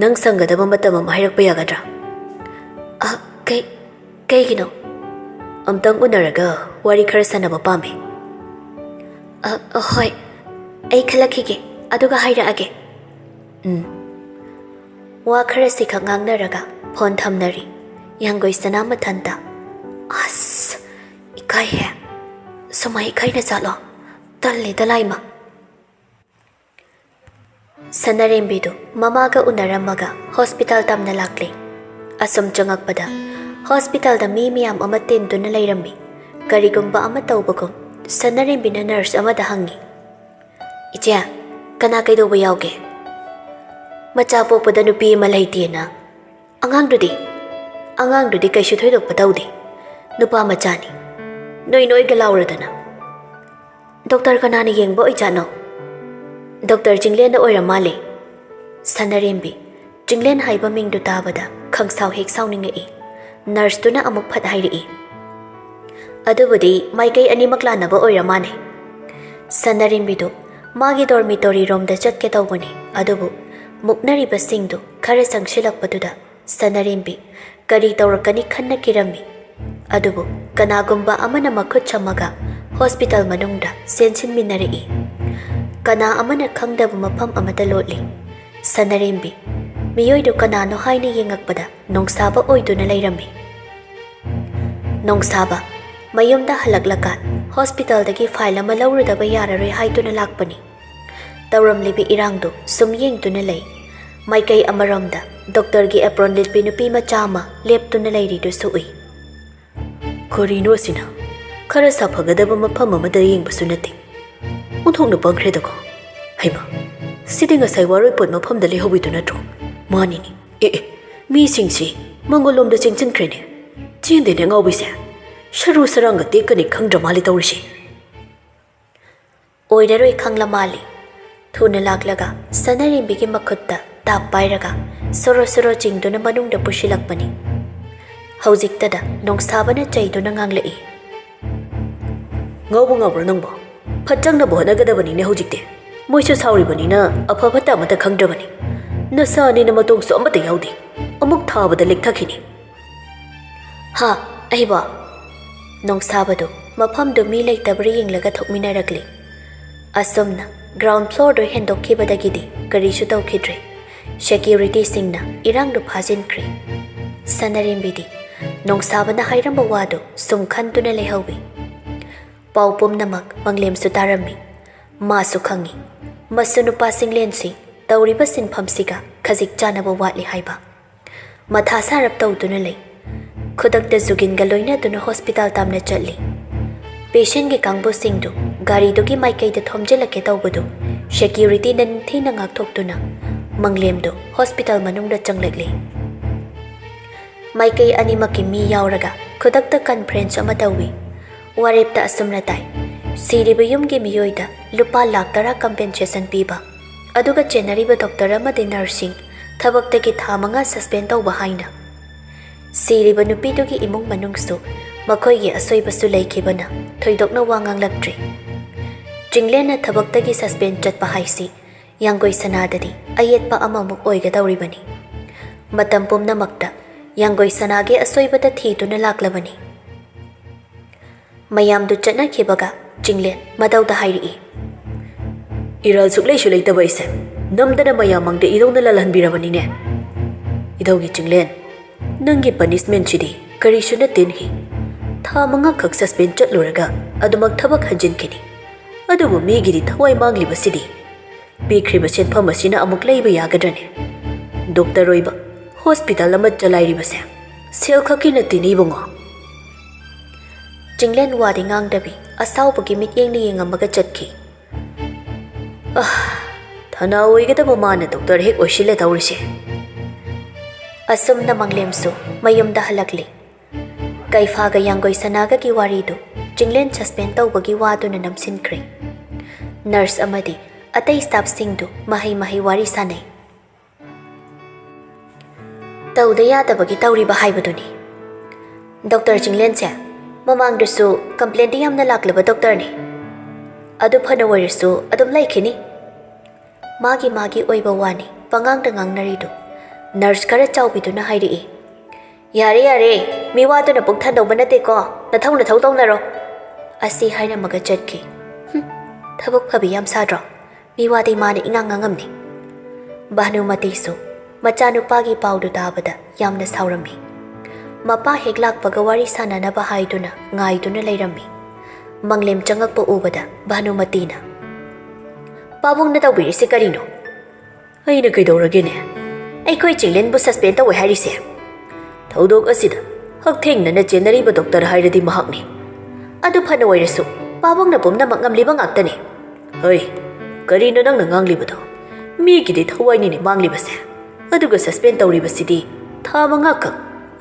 "ꯅꯪ ꯁꯪꯒꯗꯕ ꯃꯇꯝ ꯑꯃ ꯍꯥꯏꯔꯛꯄ ꯌꯥꯒꯗ꯭ꯔꯥ?" "ꯑ, ꯀꯩ, ꯀꯩꯒꯤꯅꯣ?" "ꯑꯝꯇꯪ ꯎꯅꯔꯒ ꯋꯥꯔꯤ ꯈꯔ ꯁꯥꯟꯅꯕ ꯄꯥꯝꯃꯦ꯫" "ꯑ, ꯑ, ꯍꯣꯏ, ꯑꯩ ꯈꯜꯂꯛꯈꯤꯒꯦ, ꯑꯗꯨꯒ ꯍꯥꯏꯔꯛꯑꯒꯦ꯫" "ꯎꯝ꯫" ꯋꯥ ꯈꯔꯁꯤꯈꯛ ꯉꯥꯡꯅꯔꯒ phone ꯊꯝꯅꯔꯤ꯫ ꯌꯥꯡꯒꯣꯏ ꯁꯅꯥ ꯃꯊꯟꯇ, "ꯑꯁ, ꯏꯀꯥꯏꯍꯦ꯫ ꯁꯨꯃꯥꯏ ꯏꯀꯥꯏꯅ ꯆꯠꯂꯣ? ꯇꯜꯂꯦꯗ ꯂꯥꯏꯃ꯫" ꯁꯅꯥꯔꯦꯝꯕꯤꯗꯨ ꯃꯃꯥꯒ ꯎꯅꯔꯝꯃꯒ hospital ꯇꯝꯅ ꯂꯥꯛꯂꯦ꯫ ꯑꯁꯨꯝ ꯆꯪꯉꯛꯄꯗ hospitalꯗ ꯃꯤ ꯃꯌꯥꯝ ꯑꯃ ꯇꯤꯟꯗꯨꯅ ꯂꯩꯔꯝꯃꯤ꯫ ꯀꯔꯤꯒꯨꯝꯕ ꯑꯃ ꯇꯧꯕꯒꯨꯝ ꯁꯅꯥꯔꯦꯝꯕꯤꯅ nurse ꯑꯃꯗ ꯍꯪꯉꯤ, "ꯏꯆꯦ, ꯀꯅꯥ ꯀꯩꯗꯧꯕ ꯌꯥꯎꯒꯦ?" "ꯃꯆꯥ ꯄꯣꯛꯄꯗ ꯅꯨꯄꯤ ꯑꯃ ꯂꯩꯇꯦꯅ꯫" "ꯑꯉꯥꯡꯗꯨꯗꯤ?" "ꯑꯉꯥꯡꯗꯨꯗꯤ ꯀꯩꯁꯨ ꯊꯣꯏꯗꯣꯛꯄ ꯇꯧꯗꯦ꯫ ꯅꯨꯄꯥ ꯃꯆꯥꯅꯤ꯫ ꯅꯣꯏ ꯅꯣꯏꯒ ꯂꯥꯎꯔꯗꯅ꯫" "Doctor ꯀꯅꯥꯅ ꯌꯦꯡꯕ ꯑꯣꯏꯖꯥꯠꯅꯣ?" ꯗꯣꯛꯇꯔ ꯆꯤꯡꯂꯦꯟꯅ ꯑꯣꯏꯔ ꯃꯥꯜꯂꯦ꯫ ꯁꯅꯔꯦꯝꯕꯤ, ꯆꯤꯡꯂꯦꯟ ꯍꯥꯏꯕ ꯃꯤꯡꯗꯨ ꯇꯥꯕꯗ ꯈꯪꯁꯥꯎ ꯍꯦꯛ ꯁꯥꯎꯅꯤꯡꯉꯛꯏ꯫ ꯅꯔꯁꯇꯨꯅ ꯑꯃꯨꯛ ꯐꯠ ꯍꯥꯏꯔꯛꯏ, "ꯑꯗꯨꯕꯨꯗꯤ ꯃꯥꯏꯀꯩ ꯑꯅꯤꯃꯛ ꯂꯥꯟꯅꯕ ꯑꯣꯏꯔ ꯃꯥꯜꯂꯦ꯫" ꯁꯅꯔꯦꯝꯕꯤꯗꯨ ꯃꯥꯒꯤ ꯗꯣꯔꯃꯤꯇꯣꯔꯤ ꯔꯣꯝꯗ ꯆꯠꯀꯦ ꯇꯧꯕꯅꯤ, ꯑꯗꯨꯕꯨ ꯃꯨꯛꯅꯔꯤꯕꯁꯤꯡꯗꯨ ꯈꯔ ꯆꯪꯁꯤꯜꯂꯛꯄꯗꯨꯗ ꯁꯅꯔꯦꯝꯕꯤ ꯀꯔꯤ ꯇꯧꯔꯛꯀꯅꯤ ꯈꯟꯅ ꯀꯤꯔꯝꯃꯤ꯫ ꯑꯗꯨꯕꯨ ꯀꯅꯥꯒꯨꯝꯕ ꯑꯃꯅ ꯃꯈꯨꯠ ꯁꯝꯃꯒ ꯍꯣꯁꯄꯤꯇꯥꯜ ꯃꯅꯨꯡꯗ ꯆꯦꯟꯁꯤꯟꯃꯤꯟꯅꯔꯛꯏ꯫ ꯀꯅꯥ ꯑꯃꯅ ꯈꯪꯗꯕ ꯃꯐꯝ ꯑꯃꯗ ꯂꯣꯠꯂꯤ꯫ ꯁꯅꯔꯦꯝꯕꯤ ꯃꯤꯑꯣꯏꯗꯨ ꯀꯅꯥꯅꯣ ꯍꯥꯏꯅ ꯌꯦꯡꯉꯛꯄꯗ ꯅꯣꯡꯁꯥꯕ ꯑꯣꯏꯗꯨꯅ ꯂꯩꯔꯝꯃꯤ꯫ "ꯅꯣꯡꯁꯥꯕ, ꯃꯌꯨꯝꯗ ꯍꯜꯂꯛꯂꯀꯥꯟ ꯍꯣꯁꯄꯤꯇꯥꯜꯗꯒꯤ ꯐꯥꯏꯜ ꯑꯃ ꯂꯧꯔꯨꯗꯕ ꯌꯥꯔꯔꯣꯏ ꯍꯥꯏꯗꯨꯅ ꯂꯥꯛꯄꯅꯤ꯫ ꯇꯧꯔꯝꯂꯤꯕ ꯏꯔꯥꯡꯗꯨ ꯁꯨꯝ ꯌꯦꯡꯗꯨꯅ ꯂꯩ꯫ ꯃꯥꯏꯀꯩ ꯑꯃꯔꯣꯝꯗ ꯗꯣꯛꯇꯔꯒꯤ ꯑꯦꯄ꯭ꯔꯣꯟ ꯂꯤꯠꯄꯤ ꯅꯨꯄꯤ ꯃꯆꯥ ꯑꯃ ꯂꯦꯞꯇꯨꯅ ꯂꯩꯔꯤꯗꯨꯁꯨ ꯎꯏ꯫" "ꯀꯔꯤꯅꯣ ꯑꯁꯤꯅ? ꯈꯔ ꯁꯥꯐꯒꯗꯕ ꯃꯐꯝ ꯑꯃꯗ ꯌꯦꯡꯕꯁꯨ ꯅꯠꯇꯦ꯫ ꯑꯣꯟꯊꯣꯛꯅ ꯄꯪꯈ꯭ꯔꯦꯗꯀꯣ꯫ ꯍꯩꯃꯥ, ꯁꯤꯗꯤ ꯉꯁꯥꯏ ꯋꯥꯔꯣꯏꯄꯣꯠ ꯃꯐꯝꯗ ꯂꯩꯍꯧꯕꯤꯗꯨ ꯅꯠꯇ꯭ꯔꯣ? ꯃꯥꯅꯤꯅꯦ꯫ ꯑꯦ ꯑꯦ, ꯃꯤꯁꯤꯡꯁꯤ ꯃꯪꯒꯣꯜꯂꯣꯝꯗ ꯆꯦꯟꯁꯤꯟꯈ꯭ꯔꯦꯅꯦ꯫ ꯆꯦꯟꯗꯦꯅꯦ ꯑꯉꯥꯎꯕꯤꯁꯦ꯫ ꯁꯔꯨ ꯁꯔꯥꯡꯒ ꯇꯦꯛꯀꯅꯤ ꯈꯪꯗ꯭ꯔ ꯃꯥꯜꯂꯦ ꯇꯧꯔꯤꯁꯦ꯫" ꯑꯣꯏꯔꯔꯣꯏ ꯈꯪꯂ ꯃꯥꯜꯂꯤ꯫ ꯊꯨꯅ ꯂꯥꯛꯂꯒ ꯁꯅꯔꯦꯝꯕꯤꯒꯤ ꯃꯈꯨꯠꯇ ꯇꯥꯞ ꯄꯥꯏꯔꯒ ꯁꯣꯔꯣ ꯁꯣꯔꯣ ꯆꯤꯡꯗꯨꯅ ꯃꯅꯨꯡꯗ ꯄꯨꯁꯤꯜꯂꯛꯄꯅꯤ꯫ ꯍꯧꯖꯤꯛꯇꯗ ꯅꯣꯡꯁꯥꯕꯅ ꯆꯩꯗꯨꯅ ꯉꯥꯡꯂꯛꯏ꯫ "ꯉꯥꯎꯕ ꯉꯥꯎꯕ꯭ꯔꯣ ꯅꯪꯕꯣ? ꯐꯠ ꯆꯪꯅꯕ ꯍꯣꯠꯅꯒꯗꯕꯅꯤꯅꯦ ꯍꯧꯖꯤꯛꯇꯤ꯫ ꯃꯣꯏꯁꯨ ꯁꯥꯎꯔꯤꯕꯅꯤꯅ ꯑꯐ ꯐꯠꯇ ꯑꯃꯠꯇ ꯈꯪꯗ꯭ꯔꯕꯅꯤ꯫ ꯅꯁꯥ ꯑꯅꯤꯅ ꯃꯇꯣꯡꯁꯨ ꯑꯃꯠꯇ ꯌꯥꯎꯗꯦ꯫ ꯑꯃꯨꯛ ꯊꯥꯕꯗ ꯂꯦꯛꯊꯈꯤꯅꯤ꯫" "ꯍꯥ, ꯑꯩꯕꯣ?" ꯅꯣꯡꯁꯥꯕꯗꯨ ꯃꯐꯝꯗꯨ ꯃꯤ ꯂꯩꯇꯕ꯭ꯔꯥ ꯌꯦꯡꯂꯒ ꯊꯣꯛꯃꯤꯟꯅꯔꯛꯂꯤ꯫ ꯑꯁꯨꯝꯅ ꯒ꯭ꯔꯥꯎꯟ ꯐ꯭ꯂꯣꯔꯗꯨ ꯍꯦꯟꯗꯣꯛꯈꯤꯕꯗꯒꯤꯗꯤ ꯀꯔꯤꯁꯨ ꯇꯧꯈꯤꯗ꯭ꯔꯦ꯫ ꯁꯦꯀ꯭ꯌꯨꯔꯤꯇꯤꯁꯤꯡꯅ ꯏꯔꯥꯡꯗꯨ ꯐꯥꯖꯤꯟꯈ꯭ꯔꯦ꯫ ꯁꯅꯔꯦꯝꯕꯤꯗꯤ ꯅꯣꯡꯁꯥꯕꯅ ꯍꯥꯏꯔꯝꯕ ꯋꯥꯗꯨ ꯁꯨꯝ ꯈꯟꯗꯨꯅ ꯂꯩꯍꯧꯏ꯫ ꯄꯥꯎ ꯄꯨꯝꯅꯃꯛ ꯃꯪꯂꯦꯝꯁꯨ ꯇꯥꯔꯝꯃꯤ꯫ ꯃꯥꯁꯨ ꯈꯪꯏ, ꯃꯁꯨ ꯅꯨꯄꯥ ꯆꯤꯡꯂꯦꯟꯁꯤ ꯇꯧꯔꯤꯕ ꯁꯤꯟꯐꯝꯁꯤꯒ ꯈꯖꯤꯛ ꯆꯥꯟꯅꯕ ꯋꯥꯠꯂꯤ ꯍꯥꯏꯕ꯫ ꯃꯊꯥ ꯁꯥꯔꯞ ꯇꯧꯗꯨꯅ ꯂꯩ꯫ ꯈꯨꯗꯛꯇ ꯖꯨꯒꯤꯟꯒ ꯂꯣꯏꯅꯗꯨꯅ ꯍꯣꯁꯄꯤꯇꯥꯜ ꯇꯥꯝꯅ ꯆꯠꯂꯤ꯫ ꯄꯦꯁꯦꯟꯒꯤ ꯀꯥꯡꯕꯨꯁꯤꯡꯗꯨ ꯒꯥꯔꯤꯗꯨꯒꯤ ꯃꯥꯏꯀꯩꯗ ꯊꯣꯝꯖꯤꯜꯂꯛꯀꯦ ꯇꯧꯕꯗꯨ ꯁꯦꯀ꯭ꯌꯨꯔꯤꯇꯤꯅ ꯅꯤꯡꯊꯤꯅ ꯉꯥꯛꯊꯣꯛꯇꯨꯅ ꯃꯪꯂꯦꯝꯗꯨ ꯍꯣꯁꯄꯤꯇꯥꯜ ꯃꯅꯨꯡꯗ ꯆꯪꯂꯛꯂꯤ꯫ ꯃꯥꯏꯀꯩ ꯑꯅꯤꯃꯛꯀꯤ ꯃꯤ ꯌꯥꯎꯔꯒ ꯈꯨꯗꯛꯇ ꯀꯟꯐ꯭ꯔꯦꯟꯁ ꯑꯃ ꯇꯧꯏ꯫ ꯋꯥꯔꯦꯞꯇ ꯑꯁꯨꯝꯅ ꯇꯥꯏ, ꯁꯤꯔꯤꯕ ꯌꯨꯝꯒꯤ ꯃꯤꯑꯣꯏꯗ ꯂꯨꯄꯥ ꯂꯥꯈ ꯇꯔꯥ compensation ꯄꯤꯕ, ꯑꯗꯨꯒ ꯆꯦꯟꯅꯔꯤꯕ ꯗꯣꯛꯇꯔ ꯑꯃꯗꯤ ꯅꯔꯁꯁꯤꯡ ꯊꯕꯛꯇꯒꯤ ꯊꯥ ꯃꯉꯥ suspend ꯇꯧꯕ ꯍꯥꯏꯅ ꯁꯤꯔꯤꯕ ꯅꯨꯄꯤꯗꯨꯒꯤ ꯏꯃꯨꯡ ꯃꯅꯨꯡꯁꯨ ꯃꯈꯣꯏꯒꯤ ꯑꯁꯣꯏꯕꯁꯨ ꯂꯩꯈꯤꯕꯅ ꯊꯣꯏꯗꯣꯛꯅ ꯋꯥ ꯉꯥꯡꯂꯛꯇ꯭ꯔꯤ꯫ ꯆꯤꯡꯂꯦꯟꯅ ꯊꯕꯛꯇꯒꯤ suspend ꯆꯠꯄ ꯍꯥꯏꯁꯤ ꯌꯥꯡꯒꯣꯏ ꯁꯅꯥꯗꯗꯤ ꯑꯌꯦꯠꯄ ꯑꯃꯃꯨꯛ ꯑꯣꯏꯒꯗꯧꯔꯤꯕꯅꯤ꯫ ꯃꯇꯝ ꯄꯨꯝꯅꯃꯛꯇ ꯌꯥꯡꯒꯣꯏ ꯁꯅꯥꯒꯤ ꯑꯁꯣꯏꯕꯗ ꯊꯤꯗꯨꯅ ꯂꯥꯛꯂꯕꯅꯤ꯫ ꯃꯌꯥꯝꯗꯨ ꯆꯠꯅꯈꯤꯕꯒ ꯆꯤꯡꯂꯦꯟ ꯃꯗꯧꯗ ꯍꯥꯏꯔꯛꯏ, "ꯏꯔꯥꯜ ꯁꯨꯛꯂꯩꯁꯨ ꯂꯩꯇꯕ ꯑꯩꯁꯦ ꯅꯝꯗꯅ ꯃꯌꯥꯝ ꯃꯥꯡꯗ ꯏꯙꯧꯅ ꯂꯥꯜꯍꯟꯕꯤꯔꯕꯅꯤꯅꯦ꯫ ꯏꯙꯧꯒꯤ ꯆꯤꯡꯂꯦꯟ, ꯅꯪꯒꯤ punishmentꯁꯤꯗꯤ ꯀꯔꯤꯁꯨ ꯅꯠꯇꯦꯅꯦꯍꯦ꯫ ꯊꯥ ꯃꯉꯥꯈꯛ suspend ꯆꯠꯂꯨꯔꯒ ꯑꯗꯨꯃꯛ ꯊꯕꯛ ꯍꯟꯖꯤꯟꯈꯤꯅꯤ꯫ ꯑꯗꯨꯕꯨ ꯃꯤꯒꯤꯗꯤ ꯊꯋꯥꯏ ꯃꯥꯡꯂꯤꯕꯁꯤꯗꯤ꯫ ꯄꯤꯈ꯭ꯔꯤꯕ ꯁꯦꯟꯐꯝ ꯑꯁꯤꯅ ꯑꯃꯨꯛ ꯂꯩꯕ ꯌꯥꯒꯗ꯭ꯔꯅꯦ? ꯗꯣꯛꯇꯔ ꯑꯣꯏꯕ, ꯍꯣꯁꯄꯤꯇꯥꯜ ꯑꯃ ꯆꯂꯥꯏꯔꯤꯕꯁꯦ ꯁꯦꯜ ꯈꯛꯀꯤ ꯅꯠꯇꯦꯅꯦ ꯏꯕꯨꯡꯉꯣ꯫" ꯆꯤꯡꯂꯦꯟ ꯋꯥꯗꯤ ꯉꯥꯡꯗꯕꯤ ꯑꯁꯥꯎꯕꯒꯤ ꯃꯤꯠꯌꯦꯡꯅ ꯌꯦꯡꯉꯝꯃꯒ ꯆꯠꯈꯤ꯫ ꯑꯍ, ꯊꯅꯥ ꯑꯣꯏꯒꯗꯕ ꯃꯥꯅ ꯗꯣꯛꯇꯔ ꯍꯦꯛ ꯑꯣꯏꯁꯤꯜꯂꯦ ꯇꯧꯔꯤꯁꯦ꯫ ꯑꯁꯨꯝꯅ ꯃꯪꯂꯦꯝꯁꯨ ꯃꯌꯨꯝꯗ ꯍꯜꯂꯛꯂꯤ꯫ ꯀꯩꯐꯥꯒ ꯌꯥꯡꯒꯣꯏ ꯁꯅꯥꯒꯒꯤ ꯋꯥꯔꯤꯗꯨ ꯆꯤꯡꯂꯦꯟ suspend ꯇꯧꯕꯒꯤ ꯋꯥꯗꯨꯅ ꯅꯝꯁꯤꯟꯈ꯭ꯔꯦ꯫ ꯅꯔꯁ ꯑꯃꯗꯤ ꯑꯇꯩ staffꯁꯤꯡꯗꯨ ꯃꯍꯩ ꯃꯍꯩ ꯋꯥꯔꯤ ꯁꯥꯅꯩ꯫ ꯇꯧꯗ ꯌꯥꯗꯕꯒꯤ ꯇꯧꯔꯤꯕ ꯍꯥꯏꯕꯗꯨꯅꯤ꯫ ꯗꯣꯛꯇꯔ ꯆꯤꯡꯂꯦꯟꯁꯦ ꯃꯃꯥꯡꯗꯁꯨ complaintꯗꯤ ꯌꯥꯝꯅ ꯂꯥꯛꯂꯕ ꯗꯣꯛꯇꯔꯅꯤ꯫ ꯑꯗꯨ ꯐꯅ ꯑꯣꯏꯔꯁꯨ ꯑꯗꯨꯝ ꯂꯩꯈꯤꯅꯤ꯫ ꯃꯥꯒꯤ ꯃꯥꯒꯤ ꯑꯣꯏꯕ ꯋꯥꯅꯤ ꯄꯉꯥꯡꯗ ꯉꯥꯡꯅꯔꯤꯗꯨ꯫ ꯅꯔꯁ ꯈꯔ ꯆꯥꯎꯕꯤꯗꯨꯅ ꯍꯥꯏꯔꯛꯏ, "ꯌꯥꯔꯦ, ꯌꯥꯔꯦ, ꯃꯤ ꯋꯥꯗꯨꯅ ꯄꯨꯛ ꯊꯟꯗꯧꯕ ꯅꯠꯇꯦꯀꯣ, ꯅꯊꯧ ꯅꯊꯧ ꯇꯧꯅꯔꯣ꯫" ꯑꯁꯤ ꯍꯥꯏꯔꯝꯃꯒ ꯆꯠꯈꯤ꯫ ꯍꯨꯝ, ꯊꯕꯛ ꯐꯕꯤ ꯌꯥꯝ ꯁꯥꯗ꯭ꯔꯣ? ꯃꯤ ꯋꯥꯗꯤ ꯃꯥꯅ ꯏꯉꯥꯡ ꯉꯥꯡꯉꯝꯅꯤ꯫ ꯚꯥꯅꯨꯃꯇꯤꯁꯨ ꯃꯆꯥꯅꯨꯄꯥꯒꯤ ꯄꯥꯎꯗꯨ ꯇꯥꯕꯗ ꯌꯥꯝꯅ ꯁꯥꯎꯔꯝꯃꯤ꯫ ꯃꯄꯥ ꯍꯦꯛ ꯂꯥꯛꯄꯒ ꯋꯥꯔꯤ ꯁꯥꯟꯅꯅꯕ ꯍꯥꯏꯗꯨꯅ ꯉꯥꯏꯗꯨꯅ ꯂꯩꯔꯝꯃꯤ꯫ ꯃꯪꯂꯦꯝ ꯆꯪꯉꯛꯄ ꯎꯕꯗ ꯚꯥꯅꯨꯃꯇꯤꯅ, "ꯄꯥꯕꯨꯡꯅ ꯇꯧꯕꯤꯔꯤꯁꯤ ꯀꯔꯤꯅꯣ?" "ꯑꯩꯅ ꯀꯩꯗꯧꯔꯒꯦꯅꯦ? ꯑꯩꯈꯣꯏ ꯆꯤꯡꯂꯦꯟꯕꯨ suspend ꯇꯧꯋꯦ ꯍꯥꯏꯔꯤꯁꯦ꯫ ꯊꯧꯗꯣꯛ ꯑꯁꯤꯗ ꯍꯛꯊꯦꯡꯅꯅ ꯆꯦꯟꯅꯔꯤꯕ ꯗꯣꯛꯇꯔ ꯍꯥꯏꯔꯗꯤ ꯃꯍꯥꯛꯅꯤ꯫ ꯑꯗꯨ ꯐꯅ ꯑꯣꯏꯔꯁꯨ ꯄꯥꯕꯨꯡꯅ ꯄꯨꯝꯅꯃꯛ ꯉꯝꯂꯤꯕ ꯉꯥꯛꯇꯅꯤ꯫" "ꯍꯩ, ꯀꯔꯤꯅꯣ ꯅꯪꯅ ꯉꯥꯡꯂꯤꯕꯗꯣ? ꯃꯤꯒꯤꯗꯤ ꯊꯋꯥꯏꯅꯤꯅꯦ ꯃꯥꯡꯂꯤꯕꯁꯦ꯫ ꯑꯗꯨꯒ suspend ꯇꯧꯔꯤꯕꯁꯤꯗꯤ ꯊꯥ ꯃꯉꯥꯈꯛ,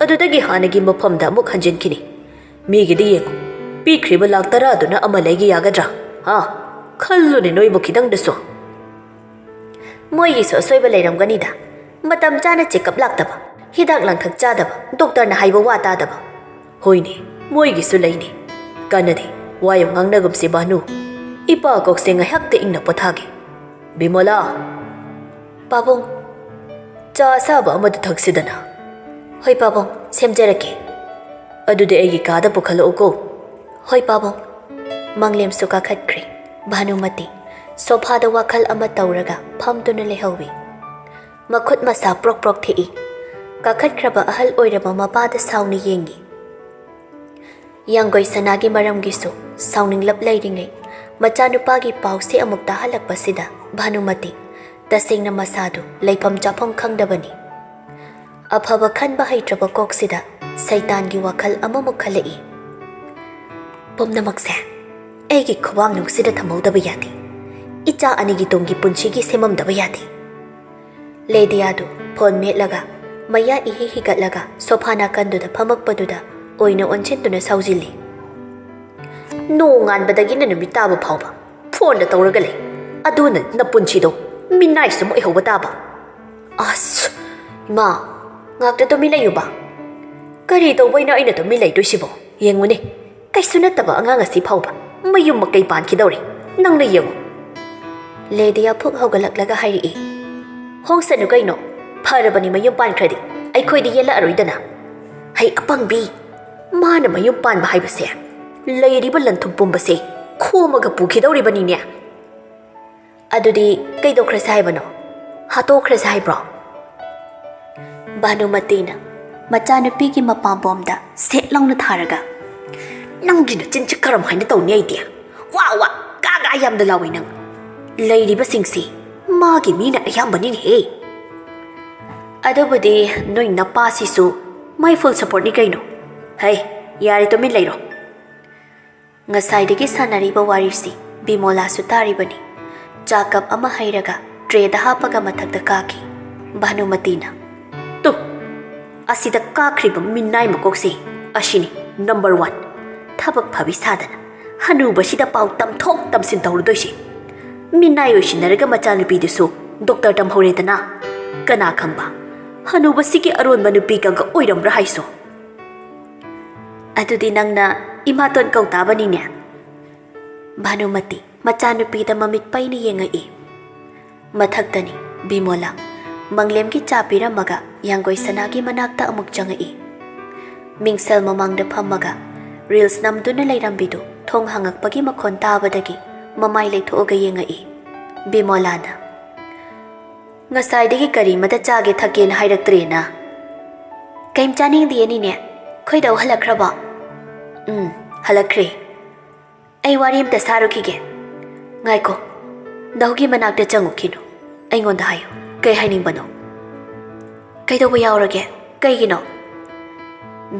ꯑꯗꯨꯗꯒꯤ ꯍꯥꯟꯅꯒꯤ ꯃꯐꯝꯗ ꯑꯃꯨꯛ ꯍꯟꯖꯤꯟꯈꯤꯅꯤ꯫ ꯃꯤꯒꯤꯗꯤ ꯌꯦꯡꯉꯨ, ꯄꯤꯈ꯭ꯔꯤꯕ ꯂꯥꯛ ꯇꯔꯥꯗꯨꯅ ꯑꯃ ꯂꯩꯒꯦ ꯌꯥꯒꯗ꯭ꯔꯥ? ꯍꯥ? ꯈꯜꯂꯨꯅꯦ ꯅꯣꯏꯕꯨ ꯈꯤꯇꯪꯗꯁꯨ꯫ ꯃꯣꯏꯒꯤꯁꯨ ꯑꯁꯣꯏꯕ ꯂꯩꯔꯝꯒꯅꯤꯗ꯫ ꯃꯇꯝ ꯆꯥꯅ ꯆꯦꯛꯑꯞ ꯂꯥꯛꯇꯕ, ꯍꯤꯗꯥꯛ ꯂꯥꯡꯊꯛ ꯆꯥꯗꯕ, ꯗꯣꯛꯇꯔꯅ ꯍꯥꯏꯕ ꯋꯥ ꯇꯥꯗꯕ꯫ ꯍꯣꯏꯅꯦ, ꯃꯣꯏꯒꯤꯁꯨ ꯂꯩꯅꯦ꯫ ꯀꯥꯟꯅꯗꯦ, ꯋꯥ ꯌꯥꯝ ꯉꯥꯡꯅꯒꯨꯝꯁꯦ ꯚꯥꯅꯨ꯫ ꯏꯄꯥ ꯀꯣꯛꯁꯦ ꯉꯥꯏꯍꯥꯛꯇ ꯏꯪꯅ ꯄꯣꯊꯥꯒꯦ꯫ ꯕꯤꯃꯣꯂꯥ! ꯄꯥꯕꯨꯡ, ꯆꯥ ꯑꯁꯥꯕ ꯑꯃꯗ ꯊꯛꯁꯤꯗꯅ꯫ ꯍꯣꯏ ꯄꯥꯕꯨꯡ, ꯁꯦꯝꯖꯔꯛꯀꯦ꯫ ꯑꯗꯨꯗꯤ ꯑꯩꯒꯤ ꯀꯥꯗ ꯄꯨꯈꯠꯂꯛꯎꯀꯣ꯫ ꯍꯣꯏ ꯄꯥꯕꯨꯡ꯫ ꯃꯪꯂꯦꯝꯁꯨ ꯀꯥꯈꯠꯈ꯭ꯔꯦ꯫ ꯚꯥꯅꯨꯃꯇꯤ ꯁꯣꯐꯥꯗ ꯋꯥꯈꯜ ꯑꯃ ꯇꯧꯔꯒ ꯐꯝꯗꯨꯅ ꯂꯩꯍꯧꯏ꯫ ꯃꯈꯨꯠ ꯃꯁꯥ ꯄ꯭ꯔꯣꯛ ꯄ꯭ꯔꯣꯛ ꯊꯦꯛꯏ꯫ ꯀꯥꯈꯠꯈ꯭ꯔꯕ ꯑꯍꯜ ꯑꯣꯏꯔꯕ ꯃꯄꯥꯗ ꯁꯥꯎꯅ ꯌꯦꯡꯏ꯫ ꯌꯥꯡꯒꯣꯏ ꯁꯅꯥꯒꯤ ꯃꯔꯝꯒꯤꯁꯨ ꯁꯥꯎꯅꯤꯡꯂꯞ ꯂꯩꯔꯤꯉꯩ, ꯃꯆꯥꯅꯨꯄꯥꯒꯤ ꯄꯥꯎꯁꯦ ꯑꯃꯨꯛ ꯇꯥꯍꯜꯂꯛꯄꯁꯤꯗ ꯚꯥꯅꯨꯃꯇꯤ ꯇꯁꯦꯡꯅ ꯃꯁꯥꯗꯨ ꯂꯩꯐꯝ ꯆꯥꯐꯝ ꯈꯪꯗꯕꯅꯤ꯫ ꯑꯐꯕ ꯈꯟꯕ ꯍꯩꯇ꯭ꯔꯕ ꯀꯣꯛꯁꯤꯗ ꯁꯩꯇꯥꯟꯒꯤ ꯋꯥꯈꯜ ꯑꯃꯃꯨꯛ ꯈꯜꯂꯛꯏ꯫ ꯄꯨꯝꯅꯃꯛꯁꯦ ꯑꯩꯒꯤ ꯈꯨꯕꯥꯡ ꯅꯨꯡꯁꯤꯗ ꯊꯝꯍꯧꯗꯕ ꯌꯥꯗꯦ꯫ ꯏꯆꯥ ꯑꯅꯤꯒꯤ ꯇꯨꯡꯒꯤ ꯄꯨꯟꯁꯤꯒꯤ ꯁꯦꯝꯃꯝꯗꯕ ꯌꯥꯗꯦ꯫ ꯂꯦꯗꯤꯌꯥꯗꯨ ꯐꯣꯟ ꯃꯦꯠꯂꯒ ꯃꯌꯥ ꯏꯍꯤ ꯍꯤꯒꯠꯂꯒ ꯁꯣꯐꯥ ꯅꯥꯀꯟꯗꯨꯗ ꯐꯝꯃꯛꯄꯗꯨꯗ ꯑꯣꯏꯅ ꯑꯣꯟꯁꯤꯟꯗꯨꯅ ꯁꯥꯎꯖꯤꯜꯂꯤ꯫ ꯅꯣꯡꯉꯥꯟꯕꯗꯒꯤꯅ ꯅꯨꯃꯤꯠ ꯇꯥꯕ ꯐꯥꯎꯕ ꯐꯣꯟꯗ ꯇꯧꯔꯒ ꯂꯩ꯫ ꯑꯗꯨꯅ ꯅꯄꯨꯟꯁꯤꯗꯣ ꯃꯤꯅꯥꯏ ꯁꯨꯝ ꯑꯣꯏꯍꯧꯕ ꯇꯥꯕ꯫ ꯑꯁ! ꯏꯃꯥ, ꯉꯥꯛꯇ ꯇꯨꯃꯤꯟ ꯂꯩꯌꯨꯕ꯫ ꯀꯔꯤ ꯇꯧꯕꯩꯅꯣ ꯑꯩꯅ ꯇꯨꯃꯤꯟ ꯂꯩꯗꯣꯏꯁꯤꯕꯣ? ꯌꯦꯡꯉꯨꯅꯦ, ꯀꯩꯁꯨ ꯅꯠꯇꯕ ꯑꯉꯥꯡ ꯑꯁꯤ ꯐꯥꯎꯕ ꯃꯌꯨꯝ ꯃꯀꯩ ꯄꯥꯟꯈꯤꯗꯧꯔꯦ꯫ ꯅꯪꯅ ꯌꯦꯡꯉꯨ꯫ ꯂꯦꯗꯤꯌꯥ ꯐꯨꯛ ꯍꯧꯒꯠꯂꯛꯂꯒ ꯍꯥꯏꯔꯛꯏ꯫ ꯍꯣꯡꯁꯅꯨ ꯀꯩꯅꯣ? ꯐꯔꯕꯅꯤ ꯃꯌꯨꯝ ꯄꯥꯟꯈ꯭ꯔꯗꯤ꯫ ꯑꯩꯈꯣꯏꯗꯤ ꯌꯦꯜꯂꯛꯑꯔꯣꯏꯗꯅ꯫ ꯍꯩ ꯑꯄꯪꯕꯤ! ꯃꯥꯅ ꯃꯌꯨꯝ ꯄꯥꯟꯕ ꯍꯥꯏꯕꯁꯦ ꯂꯩꯔꯤꯕ ꯂꯟꯊꯨꯝ ꯄꯨꯝꯕꯁꯦ ꯈꯣꯝꯃꯒ ꯄꯨꯈꯤꯗꯧꯔꯤꯕꯅꯤꯅꯦ꯫ ꯑꯗꯨꯗꯤ ꯀꯩꯗꯧꯈ꯭ꯔꯁꯦ ꯍꯥꯏꯕꯅꯣ? ꯍꯥꯠꯇꯣꯛꯈ꯭ꯔꯁꯦ ꯍꯥꯏꯕ꯭ꯔꯣ? ꯚꯥꯅꯨꯃꯇꯤꯅ ꯃꯆꯥꯅꯨꯄꯤꯒꯤ ꯃꯄꯥꯝꯕꯣꯝꯗ ꯁꯦꯠ ꯂꯥꯎꯅ ꯊꯥꯔꯒ, "ꯅꯪꯒꯤ ꯅꯆꯤꯟꯁꯤ ꯀꯔꯝ ꯍꯥꯏꯅ ꯇꯧꯅꯤ ꯑꯩꯗꯤ? ꯋꯥ ꯋꯥ, ꯒꯥ ꯒꯥ ꯌꯥꯝꯅ ꯂꯥꯎꯏ ꯅꯪ꯫ ꯂꯩꯔꯤꯕꯁꯤꯡꯁꯤ ꯃꯥꯒꯤ ꯃꯤꯅ ꯑꯌꯥꯝꯕꯅꯤꯅꯦꯍꯦ꯫ ꯑꯗꯨꯕꯨꯗꯤ ꯅꯣꯏ ꯅꯄꯥꯁꯤꯁꯨ my full supportꯅꯤ ꯀꯩꯅꯣ꯫ ꯍꯩ, ꯌꯥꯔꯦ, ꯇꯨꯃꯤꯟ ꯂꯩꯔꯣ꯫" ꯉꯁꯥꯏꯗꯒꯤ ꯁꯥꯟꯅꯔꯤꯕ ꯋꯥꯔꯤꯁꯤ ꯕꯤꯃꯣꯂꯥꯁꯨ ꯇꯥꯔꯤꯕꯅꯤ꯫ ꯆꯥ ꯀꯞ ꯑꯃ ꯍꯩꯔꯒ ꯇ꯭ꯔꯦꯗ ꯍꯥꯞꯄꯒ ꯃꯊꯛꯇ ꯀꯥꯈꯤ꯫ ꯚꯥꯅꯨꯃꯇꯤꯅ, "ꯇꯨ, ꯑꯁꯤꯗ ꯀꯥꯈ꯭ꯔꯤꯕ ꯃꯤꯅꯥꯏ ꯃꯀꯣꯛꯁꯤ ꯑꯁꯤꯅꯤ number one꯫ ꯊꯕꯛ ꯐꯕꯤ ꯁꯥꯗꯅ ꯍꯅꯨꯕꯁꯤꯗ ꯄꯥꯎ ꯇꯝꯊꯣꯛ ꯇꯝꯁꯤꯟ ꯇꯧꯔꯨꯗꯣꯏꯁꯤ꯫ ꯃꯤꯅꯥꯏ ꯑꯣꯏꯁꯤꯟꯅꯔꯒ ꯃꯆꯥꯅꯨꯄꯤꯗꯨꯁꯨ ꯗꯣꯛꯇꯔ ꯇꯝꯍꯧꯔꯦꯗꯅ꯫ ꯀꯅꯥ ꯈꯪꯕ ꯍꯅꯨꯕꯁꯤꯒꯤ ꯑꯔꯣꯟꯕ ꯅꯨꯄꯤ ꯀꯪꯀ ꯑꯣꯏꯔꯝꯕ꯭ꯔꯥ ꯍꯥꯏꯁꯣ? ꯑꯗꯨꯗꯤ ꯅꯪꯅ ꯏꯃꯥꯇꯣꯟ ꯀꯧ ꯇꯥꯕꯅꯤꯅꯦ꯫ ꯚꯥꯅꯨꯃꯇꯤ ꯃꯆꯥꯅꯨꯄꯤꯗ ꯃꯃꯤꯠ ꯄꯩꯅ ꯌꯦꯡꯉꯛꯏ꯫ ꯃꯊꯛꯇꯅꯤ ꯕꯤꯃꯣꯂꯥ꯫ ꯃꯪꯂꯦꯝꯒꯤ ꯆꯥ ꯄꯤꯔꯝꯃꯒ ꯌꯥꯡꯒꯣꯏ ꯁꯅꯥꯒꯤ ꯃꯅꯥꯛꯇ ꯑꯃꯨꯛ ꯆꯪꯉꯛꯏ꯫ ꯃꯤꯡꯁꯦꯜ ꯃꯃꯥꯡꯗ ꯐꯝꯃꯒ ꯔꯤꯜꯁ ꯅꯝꯗꯨꯅ ꯂꯩꯔꯝꯕꯤꯗꯨ ꯊꯣꯡ ꯍꯥꯡꯉꯛꯄꯒꯤ ꯃꯈꯣꯟ ꯇꯥꯕꯗꯒꯤ ꯃꯃꯥꯏ ꯂꯩꯊꯣꯛꯑꯒ ꯌꯦꯡꯉꯛꯏ꯫ ꯕꯤꯃꯣꯂꯥꯅ, "ꯉꯁꯥꯏꯗꯒꯤ ꯀꯔꯤꯃꯇ ꯆꯥꯒꯦ ꯊꯛꯀꯦꯅ ꯍꯥꯏꯔꯛꯇ꯭ꯔꯦꯅ?" "ꯀꯩꯝ ꯆꯥꯅꯤꯡꯗꯤꯌꯦ ꯅꯤꯅꯦ꯫ ꯈꯣꯏꯗꯧ ꯍꯜꯂꯛꯈ꯭ꯔꯕꯣ?" "ꯎꯝ, ꯍꯜꯂꯛꯈ꯭ꯔꯦ꯫ ꯑꯩ ꯋꯥꯔꯤ ꯑꯝꯇ ꯁꯥꯔꯨꯈꯤꯒꯦ꯫" "ꯉꯥꯏꯈꯣ, ꯙꯧꯒꯤ ꯃꯅꯥꯛꯇ ꯆꯪꯉꯨꯈꯤꯅꯨ꯫ ꯑꯩꯉꯣꯟꯗ ꯍꯥꯏꯌꯨ, ꯀꯩ ꯍꯥꯏꯅꯤꯡꯕꯅꯣ?" "ꯀꯩꯗꯧꯕ ꯌꯥꯎꯔꯒꯦ? ꯀꯩꯒꯤꯅꯣ?"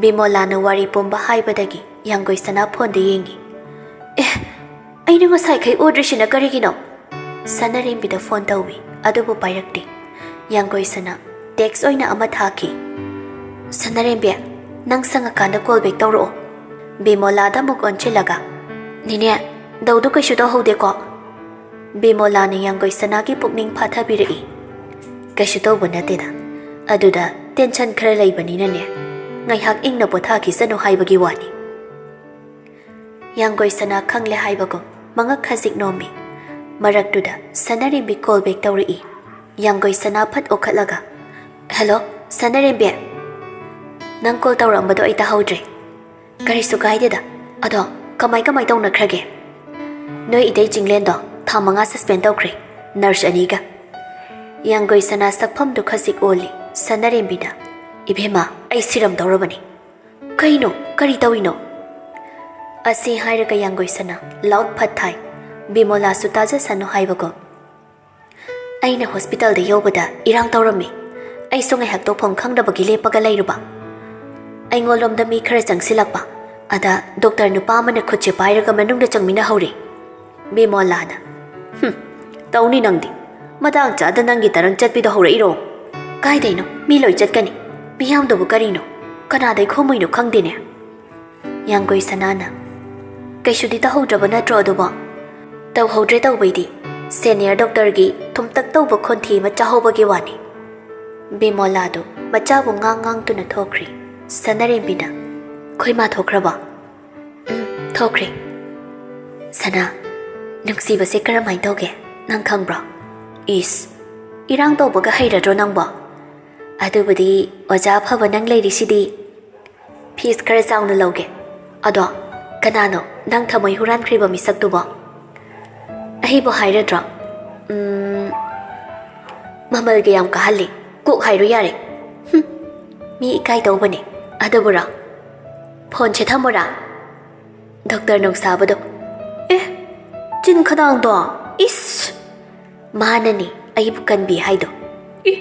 ꯕꯤꯃꯣꯂꯥꯅ ꯋꯥꯔꯤ ꯄꯨꯝꯕ ꯍꯥꯏꯕꯗꯒꯤ ꯌꯥꯡꯒꯣꯏ ꯁꯅꯥ ꯐꯣꯟꯗ ꯌꯦꯡꯉꯤ꯫ "ꯑꯦ, ꯑꯩꯅ ꯉꯁꯥꯏꯈꯩ ꯎꯗ꯭ꯔꯤꯁꯤꯅ ꯀꯔꯤꯒꯤꯅꯣ?" ꯁꯅꯥꯔꯦꯝꯕꯤꯗ ꯐꯣꯟ ꯇꯧꯏ, ꯑꯗꯨꯕꯨ ꯄꯥꯏꯔꯛꯇꯦ꯫ ꯌꯥꯡꯒꯣꯏ ꯁꯅꯥ ꯇꯦꯛꯁ ꯑꯣꯏꯅ ꯑꯃ ꯊꯥꯈꯤ꯫ "ꯁꯅꯥꯔꯦꯝꯕꯤ, ꯅꯪ ꯁꯪꯉꯀꯥꯟꯗ ꯀꯣꯜ ꯕꯦꯛ ꯇꯧꯔꯛꯑꯣ꯫" ꯕꯤꯃꯣꯂꯥꯗ ꯑꯃꯨꯛ ꯑꯣꯟꯁꯤꯜꯂꯒ, "ꯅꯤꯅꯦ, ꯙꯧꯗꯨ ꯀꯩꯁꯨ ꯇꯧꯍꯧꯗꯦꯀꯣ?" ꯕꯤꯃꯣꯂꯥꯅ ꯌꯥꯡꯒꯣꯏ ꯁꯅꯥꯒꯤ ꯄꯨꯛꯅꯤꯡ ꯐꯥꯊꯕꯤꯔꯛꯏ꯫ "ꯀꯩꯁꯨ ꯇꯧꯕ ꯅꯠꯇꯦꯗ, ꯑꯗꯨꯗ ꯇꯦꯟꯁꯟ ꯈꯔ ꯂꯩꯕꯅꯤꯅꯅꯦ, ꯉꯥꯏꯍꯥꯛ ꯏꯪꯅ ꯄꯣꯊꯥꯈꯤꯁꯅꯨ ꯍꯥꯏꯕꯒꯤ ꯋꯥꯅꯤ꯫" ꯌꯥꯡꯒꯣꯏ ꯁꯅꯥ ꯈꯪꯂꯦ ꯍꯥꯏꯕꯒꯨꯝ ꯃꯉꯛ ꯈꯖꯤꯛ ꯅꯣꯝꯃꯤ꯫ ꯃꯔꯛꯇꯨꯗ ꯁꯅꯥꯔꯦꯝꯕꯤ ꯀꯣꯜ ꯕꯦꯛ ꯇꯧꯔꯛꯏ꯫ ꯌꯥꯡꯒꯣꯏ ꯁꯅꯥ ꯐꯠ ꯑꯣꯈꯠꯂꯒ, "ꯍꯦꯜꯂꯣ, ꯁꯅꯥꯔꯦꯝꯕꯤ꯫ ꯅꯪ ꯀꯣꯜ ꯇꯧꯔꯛꯑꯝꯕꯗꯣ ꯑꯩ ꯇꯥꯍꯧꯗ꯭ꯔꯦ꯫" "ꯀꯔꯤꯁꯨ ꯀꯥꯏꯗꯦꯗ꯫ ꯑꯗꯣ ꯀꯃꯥꯏ ꯀꯃꯥꯏ ꯇꯧꯅꯈ꯭ꯔꯒꯦ?" "ꯅꯣꯏ ꯏꯇꯩ ꯆꯤꯡꯂꯦꯟꯗꯣ ꯊꯥ ꯃꯉꯥ ꯁꯁꯄꯦꯟ ꯇꯧꯈ꯭ꯔꯦ, ꯅꯔꯁ ꯑꯅꯤꯒ꯫" ꯌꯥꯡꯒꯣꯏ ꯁꯅꯥ ꯁꯛꯐꯝꯗꯨ ꯈꯖꯤꯛ ꯑꯣꯜꯂꯤ꯫ ꯁꯅꯥꯔꯦꯝꯕꯤꯅ, "ꯏꯕꯦꯝꯃ, ꯑꯩ ꯁꯤꯔꯝꯗꯧꯔꯕꯅꯤ꯫" "ꯀꯩꯅꯣ? ꯀꯔꯤ ꯇꯧꯏꯅꯣ?" ꯑꯁꯤ ꯍꯥꯏꯔꯒ ꯌꯥꯡꯒꯣꯏ ꯁꯅꯥ ꯂꯥꯎꯠ ꯐꯠ ꯊꯥꯏ꯫ ꯕꯤꯃꯣꯂꯥꯁꯨ ꯇꯥꯖꯁꯅꯨ ꯍꯥꯏꯕꯒꯨꯝ꯫ "ꯑꯩꯅ ꯍꯣꯁꯄꯤꯇꯥꯜꯗ ꯌꯧꯕꯗ ꯏꯔꯥꯡ ꯇꯧꯔꯝꯃꯤ꯫ ꯑꯩꯁꯨ ꯉꯥꯏꯍꯥꯛ ꯇꯧꯐꯝ ꯈꯪꯗꯕꯒꯤ ꯂꯦꯞꯄꯒ ꯂꯩꯔꯨꯕ꯫ ꯑꯩꯉꯣꯟꯂꯣꯝꯗ ꯃꯤ ꯈꯔ ꯆꯪꯁꯤꯜꯂꯛꯄ꯫ ꯑꯗ ꯗꯣꯛꯇꯔ ꯅꯨꯄꯥ ꯑꯃꯅ ꯈꯨꯠꯁꯦ ꯄꯥꯏꯔꯒ ꯃꯅꯨꯡꯗ ꯆꯪꯃꯤꯟꯅꯍꯧꯔꯦ꯫" ꯕꯤꯃꯣꯂꯥꯅ, "ꯍꯨꯝ, ꯇꯧꯅꯤ ꯅꯪꯗꯤ꯫ ꯃꯇꯥꯡ ꯆꯥꯗ ꯅꯪꯒꯤ ꯇꯔꯪ ꯆꯠꯄꯤꯗꯣ ꯍꯧꯔꯛꯏꯔꯣ?" "ꯀꯥꯏꯗꯩꯅꯣ? ꯃꯤ ꯂꯣꯏ ꯆꯠꯀꯅꯤ꯫ ꯃꯤꯌꯥꯝꯗꯨꯕꯨ ꯀꯔꯤꯅꯣ? ꯀꯅꯥꯗꯩ ꯈꯣꯝꯃꯨꯏꯅꯣ ꯈꯪꯗꯦꯅꯦ꯫" ꯌꯥꯡꯒꯣꯏ ꯁꯅꯥꯅ, "ꯀꯩꯁꯨꯗꯤ ꯇꯧꯍꯧꯗ꯭ꯔꯕ ꯅꯠꯇ꯭ꯔꯣ ꯑꯗꯨꯕꯣ?" "ꯇꯧꯍꯧꯗ꯭ꯔꯦ ꯇꯧꯕꯩꯗꯤ꯫ ꯁꯦꯅꯤꯌꯔ ꯗꯣꯛꯇꯔꯒꯤ ꯊꯨꯝꯇꯛ ꯇꯧꯕ ꯈꯣꯟꯊꯤ ꯑꯃ ꯆꯥꯍꯧꯕꯒꯤ ꯋꯥꯅꯤ꯫" ꯕꯤꯃꯣꯂꯥꯗꯨ ꯃꯆꯥꯕꯨ ꯉꯥꯡ ꯉꯥꯡꯗꯨꯅ ꯊꯣꯛꯈ꯭ꯔꯤ꯫ ꯁꯅꯥꯔꯦꯝꯕꯤꯅ, "ꯑꯩꯈꯣꯏ ꯃꯥ ꯊꯣꯛꯈ꯭ꯔꯕꯣ?" "ꯎꯝ, ꯊꯣꯛꯈ꯭ꯔꯦ꯫" "ꯁꯅꯥ, ꯅꯨꯡꯁꯤꯕꯁꯦ ꯀꯔꯝꯍꯥꯏꯅ ꯇꯧꯒꯦ? ꯅꯪ ꯈꯪꯕ꯭ꯔꯣ?" "ꯏꯁ, ꯏꯔꯥꯡ ꯇꯧꯕꯒ ꯍꯩꯔꯗ꯭ꯔꯣ ꯅꯪꯕꯣ?" "ꯑꯗꯨꯕꯨꯗꯤ ꯑꯣꯖꯥ ꯑꯐꯕ ꯅꯪ ꯂꯩꯔꯤꯁꯤꯗꯤ꯫ ꯐꯤꯁ ꯈꯔ ꯆꯥꯎꯅ ꯂꯧꯒꯦ꯫ ꯑꯗꯣ, ꯀꯅꯥꯅꯣ ꯅꯪ ꯊꯃꯣꯏ ꯍꯨꯔꯥꯟꯈ꯭ꯔꯤꯕ ꯃꯤꯁꯛꯇꯨꯕꯣ?" "ꯑꯩꯕꯨ ꯍꯥꯏꯔꯗ꯭ꯔꯣ? ꯎꯝ, ꯃꯃꯜꯒ ꯌꯥꯝ ꯀꯥꯍꯜꯂꯤ꯫ ꯀꯣꯛ ꯍꯥꯏꯔꯣ ꯌꯥꯔꯦ꯫" "ꯍꯨꯝ, ꯃꯤ ꯏꯀꯥꯏ ꯇꯧꯕꯅꯦ꯫ ꯑꯗꯨꯕꯨꯔꯣ? ꯐꯣꯟꯁꯦ ꯊꯝꯃꯨꯔꯥ?" ꯗꯣꯛꯇꯔ ꯅꯧꯁꯥꯕꯗꯣ꯫ "ꯑꯦ, ꯆꯤꯟ ꯈꯗꯥꯡꯗꯣ, ꯏꯁ! ꯃꯥꯅꯅꯤ ꯑꯩꯕꯨ ꯀꯟꯕꯤ ꯍꯥꯏꯗꯣ꯫" "ꯏ,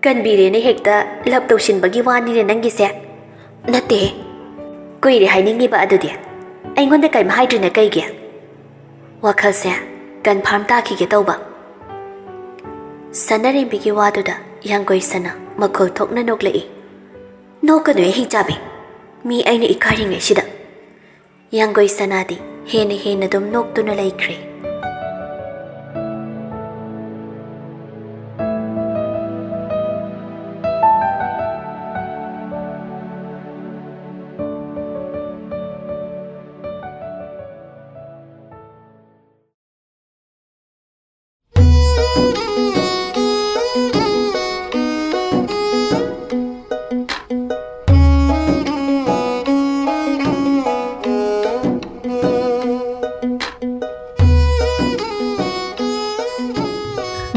ꯀꯟꯕꯤꯔꯦꯅ ꯍꯦꯛꯇ ꯂꯞ ꯇꯧꯁꯤꯟꯕꯒꯤ ꯋꯥꯅꯤꯅꯦ ꯅꯪꯒꯤꯁꯦ?" "ꯅꯠꯇꯦꯍꯦ, ꯀꯨꯏꯔꯦ ꯍꯥꯏꯅꯤꯡꯉꯤꯕ ꯑꯗꯨꯗꯤ꯫ ꯑꯩꯉꯣꯟꯗ ꯀꯔꯤꯝ ꯍꯥꯏꯗ꯭ꯔꯤꯅ ꯀꯩꯒꯤ?" ꯋꯥꯈꯜꯁꯦ ꯀꯟꯐꯥꯔꯝ ꯇꯥꯈꯤꯒꯦ ꯇꯧꯕ꯫ ꯁꯅꯥꯔꯦꯝꯕꯤꯒꯤ ꯋꯥꯗꯨꯗ ꯌꯥꯡꯒꯣꯏ ꯁꯅꯥ ꯃꯈꯣꯜ ꯊꯣꯛꯅ ꯅꯣꯛꯂꯛꯏ꯫ "ꯅꯣꯛꯀꯅꯨꯍꯦ ꯍꯤꯡꯆꯥꯕꯤ, ꯃꯤ ꯑꯩꯅ ꯏꯀꯥꯏꯔꯤꯉꯩꯁꯤꯗ꯫" ꯌꯥꯡꯒꯣꯏ ꯁꯅꯥꯗꯤ ꯍꯦꯟꯅ ꯍꯦꯟꯅ ꯑꯗꯨꯝ ꯅꯣꯛꯇꯨꯅ ꯂꯩꯈ꯭ꯔꯦ꯫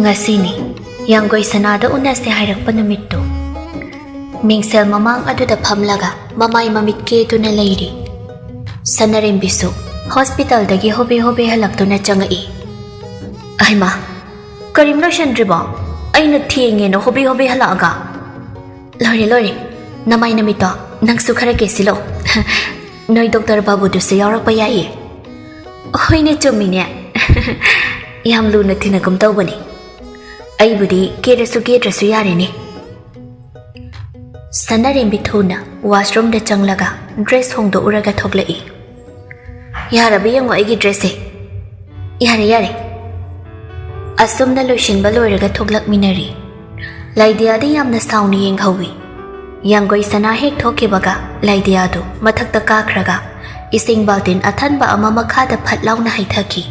ꯉꯁꯤꯅꯤ ꯌꯥꯡꯒꯣꯏ ꯁꯅꯥꯗ ꯎꯅꯁꯦ ꯍꯥꯏꯔꯛꯄ ꯅꯨꯃꯤꯠꯇꯨ꯫ ꯃꯤꯡꯁꯦꯜ ꯃꯃꯥꯡ ꯑꯗꯨꯗ ꯐꯝꯂꯒ ꯃꯃꯥꯏ ꯃꯃꯤꯠ ꯀꯦꯗꯨꯅ ꯂꯩꯔꯤ꯫ ꯁꯅꯥꯔꯦꯝꯕꯤꯁꯨ ꯍꯣꯁꯄꯤꯇꯥꯜꯗꯒꯤ ꯍꯣꯕꯦ ꯍꯣꯕꯦ ꯍꯜꯂꯛꯇꯨꯅ ꯆꯪꯉꯛꯏ꯫ "ꯑꯍꯩꯃꯥ, ꯀꯔꯤꯝ ꯂꯣꯏꯁꯟꯗ꯭ꯔꯤꯕꯣ? ꯑꯩꯅ ꯊꯦꯡꯉꯦꯅ ꯍꯣꯕꯦ ꯍꯣꯕꯦ ꯍꯜꯂꯛꯑꯒ?" "ꯂꯣꯏꯔꯦ, ꯂꯣꯏꯔꯦ꯫ ꯅꯃꯥꯏ ꯅꯃꯤꯠꯇꯣ ꯅꯪꯁꯨ ꯈꯔ ꯀꯦꯁꯤꯜꯂꯣ꯫ ꯅꯣꯏ ꯗꯣꯛꯇꯔ ꯕꯥꯕꯨꯗꯨꯁꯨ ꯌꯥꯎꯔꯛꯄ ꯌꯥꯏꯌꯦ꯫" "ꯍꯣꯏꯅꯦ, ꯆꯨꯝꯃꯤꯅꯦ꯫ ꯌꯥꯝ ꯂꯨꯅ ꯇꯤꯟꯅꯒꯨꯝ ꯇꯧꯕꯅꯦ꯫ ꯑꯩꯕꯨꯗꯤ ꯀꯦꯔꯁꯨ ꯀꯦꯗ꯭ꯔꯁꯨ ꯌꯥꯔꯦꯅꯦ꯫" ꯁꯅꯥꯔꯦꯝꯕꯤ ꯊꯨꯅ ꯋꯥꯁꯔꯨꯝꯗ ꯆꯪꯂꯒ ꯗ꯭ꯔꯦꯁ ꯍꯣꯡꯗꯣꯛꯎꯔꯒ ꯊꯣꯛꯂꯛꯏ꯫ "ꯌꯥꯔꯕ ꯌꯦꯡꯉꯣ ꯑꯩꯒꯤ ꯗ꯭ꯔꯦꯁꯁꯦ꯫ ꯌꯥꯔꯦ, ꯌꯥꯔꯦ꯫" ꯑꯁꯨꯝꯅ ꯂꯣꯏꯁꯤꯟꯕ ꯂꯣꯏꯔꯒ ꯊꯣꯛꯂꯛꯃꯤꯟꯅꯔꯤ꯫ ꯂꯥꯏꯗꯤꯌꯥꯗꯤ ꯌꯥꯝꯅ ꯁꯥꯎꯅ ꯌꯦꯡꯍꯧꯋꯤ꯫ ꯌꯥꯡꯒꯣꯏ ꯁꯅꯥ ꯍꯦꯛ ꯊꯣꯛꯈꯤꯕꯒ ꯂꯥꯏꯗꯤꯌꯥꯗꯨ ꯃꯊꯛꯇ ꯀꯥꯈ꯭ꯔꯒ ꯏꯁꯤꯡ ꯕꯥꯜꯇꯤꯟ ꯑꯊꯟꯕ ꯑꯃ ꯃꯈꯥꯗ ꯐꯠ ꯂꯥꯎꯅ ꯍꯩꯊꯈꯤ꯫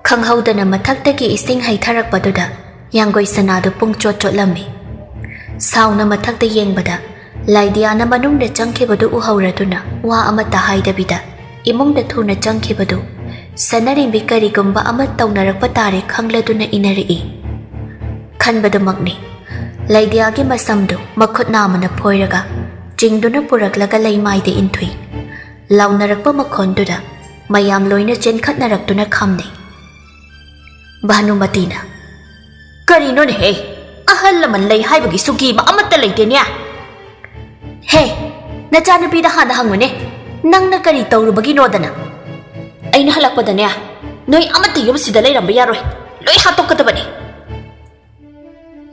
ꯈꯪꯍꯧꯗꯅ ꯃꯊꯛꯇꯒꯤ ꯏꯁꯤꯡ ꯍꯩꯊꯔꯛꯄꯗꯨꯗ ꯌꯥꯡꯒꯣꯏ ꯁꯅꯥꯗꯨ ꯄꯨꯡ ꯆꯣꯠ ꯆꯣꯠꯂꯝꯃꯤ꯫ ꯁꯥꯎꯅ ꯃꯊꯛꯇ ꯌꯦꯡꯕꯗ ꯂꯥꯏꯗꯤꯌꯥꯅ ꯃꯅꯨꯡꯗ ꯆꯪꯈꯤꯕꯗꯨ ꯎꯍꯧꯔꯗꯨꯅ ꯋꯥ ꯑꯃꯠꯇ ꯍꯥꯏꯗꯕꯤꯗ ꯏꯃꯨꯡꯗ ꯊꯨꯅ ꯆꯪꯈꯤꯕꯗꯨ ꯁꯅꯔꯦꯝꯕꯤ ꯀꯔꯤꯒꯨꯝꯕ ꯑꯃ ꯇꯧꯅꯔꯛꯄ ꯇꯥꯔꯦ ꯈꯪꯂꯗꯨꯅ ꯏꯅꯔꯛꯏ꯫ ꯈꯟꯕꯗꯨꯃꯛꯅꯤ꯫ ꯂꯥꯏꯗꯤꯌꯥꯒꯤ ꯃꯁꯝꯗꯨ ꯃꯈꯨꯠ ꯅꯥꯝꯃꯅ ꯐꯣꯏꯔꯒ ꯆꯤꯡꯗꯨꯅ ꯄꯨꯔꯛꯂꯒ ꯂꯩꯃꯥꯏꯗ ꯏꯟꯊꯨꯏ꯫ ꯂꯥꯎꯅꯔꯛꯄ ꯃꯈꯣꯟꯗꯨꯗ ꯃꯌꯥꯝ ꯂꯣꯏꯅ ꯆꯦꯟꯈꯠꯅꯔꯛꯇꯨꯅ ꯈꯥꯝꯅꯩ꯫ ꯚꯥꯅꯨꯃꯇꯤꯅ, "ꯀꯔꯤꯅꯣꯅꯦꯍꯦ? ꯑꯍꯜ ꯂꯃꯟ ꯂꯩ ꯍꯥꯏꯕꯒꯤ ꯁꯨꯒꯤ ꯑꯃ ꯑꯃꯠꯇ ꯂꯩꯇꯦꯅꯦ꯫ ꯍꯦ, ꯅꯆꯥꯅꯨꯄꯤꯗ ꯍꯥꯟꯅ ꯍꯪꯉꯨꯅꯦ, ꯅꯪꯅ ꯀꯔꯤ ꯇꯧꯔꯨꯕꯒꯤꯅꯣꯗꯅ? ꯑꯩꯅ ꯍꯜꯂꯛꯄꯗꯅꯦ, ꯅꯣꯏ ꯑꯃꯠꯇ ꯌꯨꯝꯁꯤꯗ ꯂꯩꯔꯝꯕ ꯌꯥꯔꯣꯏ, ꯂꯣꯏ ꯍꯥꯠꯇꯣꯛꯀꯗꯕꯅꯦ꯫"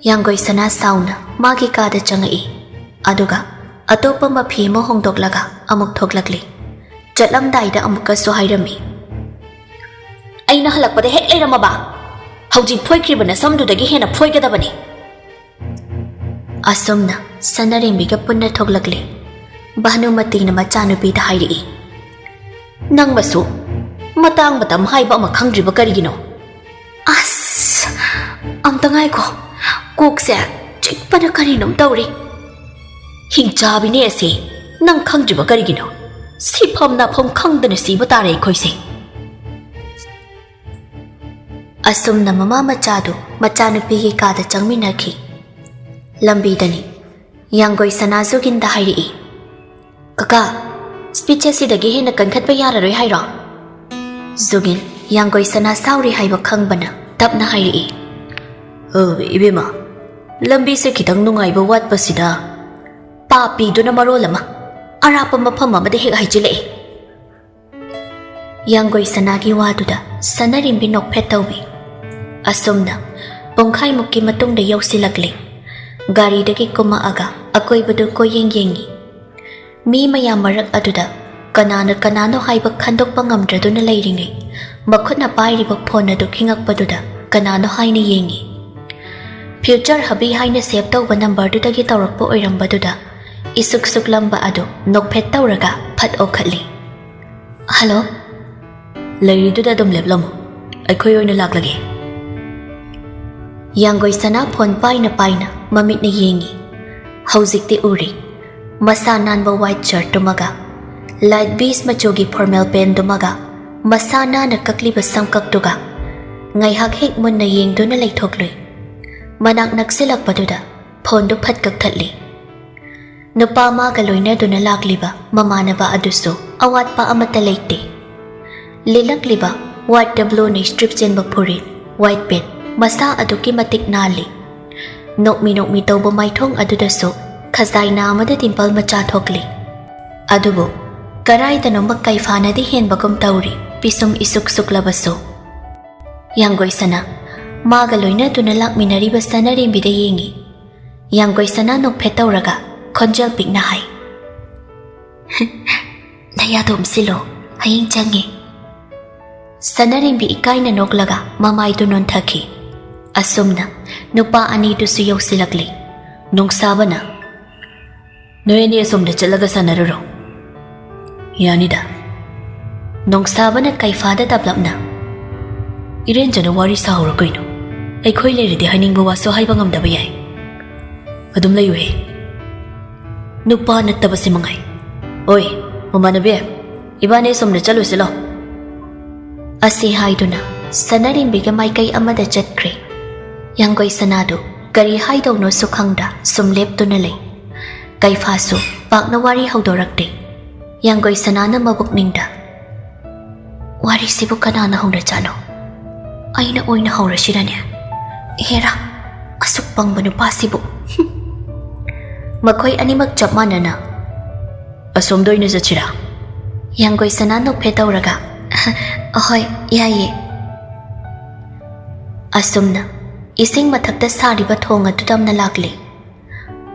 ꯌꯥꯡꯒꯣꯏ ꯁꯅꯥ ꯁꯥꯎꯅ ꯃꯥꯒꯤ ꯀꯥꯗ ꯆꯪꯉꯛꯏ꯫ ꯑꯗꯨꯒ ꯑꯇꯣꯞꯄ ꯃꯐꯤ ꯑꯃ ꯍꯣꯡꯗꯣꯛꯂꯒ ꯑꯃꯨꯛ ꯊꯣꯛꯂꯛꯂꯤ꯫ ꯆꯠꯂꯝꯗꯥꯏꯗ ꯑꯃꯨꯛꯀꯁꯨ ꯍꯥꯏꯔꯝꯃꯤ, "ꯑꯩꯅ ꯍꯜꯂꯛꯄꯗ ꯍꯦꯛ ꯂꯩꯔꯝꯃꯕ, ꯍꯧꯖꯤꯛ ꯐꯣꯏꯈ꯭ꯔꯤꯕ ꯅꯁꯝꯗꯨꯗꯒꯤ ꯍꯦꯟꯅ ꯐꯣꯏꯒꯗꯕꯅꯤ꯫" ꯑꯁꯨꯝꯅ ꯁꯅꯔꯦꯝꯕꯤꯒ ꯄꯨꯟꯅ ꯊꯣꯛꯂꯛꯂꯤ꯫ ꯚꯥꯅꯨꯃꯇꯤꯅ ꯃꯆꯥꯅꯨꯄꯤꯗ ꯍꯥꯏꯔꯛꯏ, "ꯅꯪꯃꯁꯨ ꯃꯇꯥꯡ ꯃꯇꯝ ꯍꯥꯏꯕ ꯑꯃ ꯈꯪꯗ꯭ꯔꯤꯕ ꯀꯔꯤꯒꯤꯅꯣ?" ꯑꯁ, ꯑꯝꯇ ꯉꯥꯏꯈꯣ, ꯀꯣꯛꯁꯦ ꯆꯤꯛꯄꯅ ꯀꯔꯤꯅꯣꯝ ꯇꯧꯔꯤ꯫ "ꯍꯤꯡꯆꯥꯕꯤꯅꯦ ꯑꯁꯤ, ꯅꯪ ꯈꯪꯗ꯭ꯔꯤꯕ ꯀꯔꯤꯒꯤꯅꯣ? ꯁꯤꯐꯝ ꯅꯥꯐꯝ ꯈꯪꯗꯅ ꯁꯤꯕ ꯇꯥꯔꯦ ꯑꯩꯈꯣꯏꯁꯦ꯫" ꯑꯁꯨꯝꯅ ꯃꯃꯥ ꯃꯆꯥꯗꯨ ꯃꯆꯥꯅꯨꯄꯤꯒꯤ ꯀꯥꯗ ꯆꯪꯃꯤꯟꯅꯈꯤ꯫ ꯂꯝꯕꯤꯗꯅꯤ ꯌꯥꯡꯒꯣꯏ ꯁꯅꯥ ꯖꯨꯒꯤꯟꯗ ꯍꯥꯏꯔꯛꯏ, "ꯀꯀꯥ, ꯁ꯭ꯄꯤꯆ ꯑꯁꯤꯗꯒꯤ ꯍꯦꯟꯅ ꯀꯟꯈꯠꯄ ꯌꯥꯔꯔꯣꯏ ꯍꯥꯏꯔꯣ?" ꯖꯨꯒꯤꯟ ꯌꯥꯡꯒꯣꯏ ꯁꯅꯥ ꯁꯥꯎꯔꯤ ꯍꯥꯏꯕ ꯈꯪꯕꯅ ꯇꯞꯅ ꯍꯥꯏꯔꯛꯏ, "ꯑ, ꯏꯕꯦꯝꯃ, ꯂꯝꯕꯤꯁꯦ ꯈꯤꯇꯪ ꯅꯨꯡꯉꯥꯏꯕ ꯋꯥꯠꯄꯁꯤꯗ ꯄꯥꯄꯤꯗꯨꯅ ꯃꯔꯣꯜ ꯑꯃ ꯑꯔꯥꯞꯄ ꯃꯐꯝ ꯑꯃꯗ ꯍꯦꯛ ꯍꯥꯏꯖꯤꯜꯂꯛꯑꯦ꯫" ꯌꯥꯡꯒꯣꯏ ꯁꯅꯥꯒꯤ ꯋꯥꯗꯨꯗ ꯁꯅꯔꯦꯝꯕꯤ ꯅꯣꯛꯐꯦꯠ ꯇꯧꯏ꯫ ꯑꯁꯨꯝꯅ ꯄꯨꯡꯈꯥꯏꯃꯨꯛꯀꯤ ꯃꯇꯨꯡꯗ ꯌꯧꯁꯤꯜꯂꯛꯂꯦ꯫ ꯒꯥꯔꯤꯗꯒꯤ ꯀꯨꯝꯃꯛꯑꯒ ꯑꯀꯣꯏꯕꯗꯨ ꯀꯣꯏꯌꯦꯡ ꯌꯦꯡꯉꯤ꯫ ꯃꯤ ꯃꯌꯥꯝ ꯃꯔꯛ ꯑꯗꯨꯗ ꯀꯅꯥꯅ ꯀꯅꯥꯅꯣ ꯍꯥꯏꯕ ꯈꯟꯗꯣꯛꯄ ꯉꯝꯗ꯭ꯔꯗꯨꯅ ꯂꯩꯔꯤꯉꯩ, ꯃꯈꯨꯠꯅ ꯄꯥꯏꯔꯤꯕ ꯐꯣꯟ ꯑꯗꯨ ꯈꯤꯡꯉꯛꯄꯗꯨꯗ ꯀꯅꯥꯅꯣ ꯍꯥꯏꯅ ꯌꯦꯡꯉꯤ꯫ ꯐ꯭ꯌꯨꯆꯔ ꯍꯕꯤ ꯍꯥꯏꯅ ꯁꯦꯚ ꯇꯧꯕ ꯅꯝꯕꯔꯗꯨꯗꯒꯤ ꯇꯧꯔꯛꯄ ꯑꯣꯏꯔꯝꯕꯗꯨꯗ ꯏꯁꯨꯛ ꯁꯨꯛꯂꯝꯕ ꯑꯗꯨ ꯅꯣꯛꯐꯦꯠ ꯇꯧꯔꯒ ꯐꯠ ꯑꯣꯛꯈꯠꯂꯤ꯫ "ꯍꯜꯂꯣ?" "ꯂꯩꯔꯤꯗꯨꯗ ꯑꯗꯨꯝ ꯂꯦꯞꯂꯝꯃꯨ, ꯑꯩꯈꯣꯏ ꯑꯣꯏꯅ ꯂꯥꯛꯂꯒꯦ꯫" ꯌꯥꯡꯒꯣꯏ ꯁꯅꯥ ꯐꯣꯟ ꯄꯥꯏꯅ ꯄꯥꯏꯅ ꯃꯃꯤꯠꯅ ꯌꯦꯡꯉꯤ꯫ ꯍꯧꯖꯤꯛꯇꯤ ꯎꯔꯦ꯫ ꯃꯁꯥ ꯅꯥꯟꯕ ꯋꯥꯏꯠ ꯁꯔꯠꯇꯨꯃꯒ, ꯂꯥꯏꯠ ꯕꯤꯖ ꯃꯆꯨꯒꯤ ꯐꯣꯔꯃꯦꯜ ꯄꯦꯟꯗꯨꯃꯒ, ꯃꯁꯥ ꯅꯥꯟꯅ ꯀꯛꯂꯤꯕ ꯁꯝꯀꯛꯇꯨꯒ ꯉꯥꯏꯍꯥꯛ ꯍꯦꯛ ꯃꯨꯟꯅ ꯌꯦꯡꯗꯨꯅ ꯂꯩꯊꯣꯛꯂꯨꯏ꯫ ꯃꯅꯥꯛ ꯅꯛꯁꯤꯜꯂꯛꯄꯗꯨꯗ ꯐꯣꯟꯗꯨ ꯐꯠ ꯀꯛꯊꯠꯂꯤ꯫ ꯅꯨꯄꯥ ꯃꯥꯒ ꯂꯣꯏꯅꯗꯨꯅ ꯂꯥꯛꯂꯤꯕ ꯃꯃꯥꯟꯅꯕ ꯑꯗꯨꯁꯨ ꯑꯋꯥꯠꯄ ꯑꯃꯠꯇ ꯂꯩꯇꯦ꯫ ꯂꯤꯠꯂꯛꯂꯤꯕ ꯋꯥꯏꯠ ꯗꯕ꯭ꯂꯨꯅ ꯁ꯭ꯇ꯭ꯔꯤꯞ ꯆꯦꯟꯕ ꯐꯨꯔꯤꯠ, ꯋꯥꯏꯠ ꯄꯦꯟ, ꯃꯁꯥ ꯑꯗꯨꯛꯀꯤ ꯃꯇꯤꯛ ꯅꯥꯜꯂꯤ꯫ ꯅꯣꯛꯃꯤ ꯅꯣꯛꯃꯤ ꯇꯧꯕ ꯃꯥꯏꯊꯣꯡ ꯑꯗꯨꯗꯁꯨ ꯈꯖꯥꯏꯅꯥ ꯑꯃꯗ ꯗꯤꯝꯄꯜ ꯃꯆꯥ ꯊꯣꯛꯂꯤ꯫ ꯑꯗꯨꯕꯨ ꯀꯔꯥꯏꯗꯅꯣꯃ ꯀꯩꯐꯥꯅꯗꯤ ꯍꯦꯟꯕꯒꯨꯝ ꯇꯧꯔꯤ, ꯄꯤꯁꯨꯝ ꯏꯁꯨꯛ ꯁꯨꯛꯂꯕꯁꯨ꯫ ꯌꯥꯡꯒꯣꯏ ꯁꯅꯥ ꯃꯥꯒ ꯂꯣꯏꯅꯗꯨꯅ ꯂꯥꯛꯃꯤꯟꯅꯔꯤꯕ ꯁꯅꯥꯔꯦꯝꯕꯤꯗ ꯌꯦꯡꯉꯤ꯫ ꯌꯥꯡꯒꯣꯏ ꯁꯅꯥ ꯅꯣꯛꯐꯦꯠ ꯇꯧꯔꯒ ꯈꯣꯟꯖꯦꯜ ꯄꯤꯛꯅ ꯍꯥꯏ, "ꯅꯌꯥꯗꯣ ꯎꯝꯁꯤꯜꯂꯣ, ꯍꯌꯦꯡ ꯆꯪꯉꯦ꯫" ꯁꯅꯥꯔꯦꯝꯕꯤ ꯏꯀꯥꯏꯅ ꯅꯣꯛꯂꯒ ꯃꯃꯥꯏꯗꯨ ꯅꯣꯟꯊꯈꯤ꯫ ꯑꯁꯨꯝꯅ ꯅꯨꯄꯥ ꯑꯅꯤꯗꯨꯁꯨ ꯌꯧꯁꯤꯜꯂꯛꯂꯤ꯫ ꯅꯣꯡꯁꯥꯕꯅ, "ꯅꯣꯏ ꯑꯅꯤ ꯑꯁꯣꯝꯗ ꯆꯠꯂꯒ ꯁꯥꯟꯅꯔꯨꯔꯣ꯫" "ꯌꯥꯅꯤꯗ꯫" ꯅꯣꯡꯁꯥꯕꯅ ꯀꯩꯐꯥꯗ ꯇꯞꯂꯞꯅ, "ꯏꯔꯦꯟꯖꯅ ꯋꯥꯔꯤ ꯁꯥꯍꯧꯔꯣ ꯀꯩꯅꯣ, ꯑꯩꯈꯣꯏ ꯂꯩꯔꯗꯤ ꯍꯥꯏꯅꯤꯡꯕ ꯋꯥꯁꯨ ꯍꯥꯏꯕ ꯉꯝꯗꯕ ꯌꯥꯏ꯫ ꯑꯗꯨꯝ ꯂꯩꯌꯨꯍꯦ, ꯅꯨꯄꯥ ꯅꯠꯇꯕꯁꯤ ꯃꯉꯥꯏ꯫ ꯑꯣꯏ, ꯃꯃꯥꯟꯅꯕꯤ, ꯏꯕꯥꯅꯤ ꯑꯁꯣꯝꯗ ꯆꯠꯂꯨꯁꯤ ꯂꯥꯎ꯫" ꯑꯁꯤ ꯍꯥꯏꯗꯨꯅ ꯁꯅꯥꯔꯦꯝꯕꯤꯒ ꯃꯥꯏꯀꯩ ꯑꯃꯗ ꯆꯠꯈ꯭ꯔꯦ꯫ ꯌꯥꯡꯒꯣꯏ ꯁꯅꯥꯗꯨ ꯀꯔꯤ ꯍꯥꯏꯗꯧꯅꯣꯁꯨ ꯈꯪꯗ ꯁꯨꯝ ꯂꯦꯞꯇꯨꯅ ꯂꯩ꯫ ꯀꯩꯐꯥꯁꯨ ꯄꯥꯛꯅ ꯋꯥꯔꯤ ꯍꯧꯗꯣꯔꯛꯇꯦ꯫ ꯌꯥꯡꯒꯣꯏ ꯁꯅꯥꯅ ꯃꯕꯨꯛꯅꯤꯡꯗ, "ꯋꯥꯔꯤꯁꯤꯕꯨ ꯀꯅꯥꯅ ꯍꯧꯅꯖꯥꯠꯅꯣ? ꯑꯩꯅ ꯑꯣꯏꯅ ꯍꯧꯔꯁꯤꯔꯅꯦ? ꯍꯦꯔꯥ, ꯑꯁꯨꯛ ꯄꯪꯕ ꯅꯨꯄꯥꯁꯤꯕꯨ!" ꯃꯈꯣꯏ ꯑꯅꯤꯃꯛ ꯆꯞ ꯃꯥꯟꯅꯅ, "ꯑꯁꯣꯝꯗ ꯑꯣꯏꯅ ꯆꯠꯁꯤꯔꯥ?" ꯌꯥꯡꯒꯣꯏ ꯁꯅꯥ ꯅꯣꯛꯐꯦꯠ ꯇꯧꯔꯒ, "ꯑꯍꯣꯏ, ꯌꯥꯏꯌꯦ꯫" ꯑꯁꯨꯝꯅ ꯏꯁꯤꯡ ꯃꯊꯛꯇ ꯁꯥꯔꯤꯕ ꯊꯣꯡ ꯑꯗꯨ ꯇꯝꯅ ꯂꯥꯛꯂꯤ꯫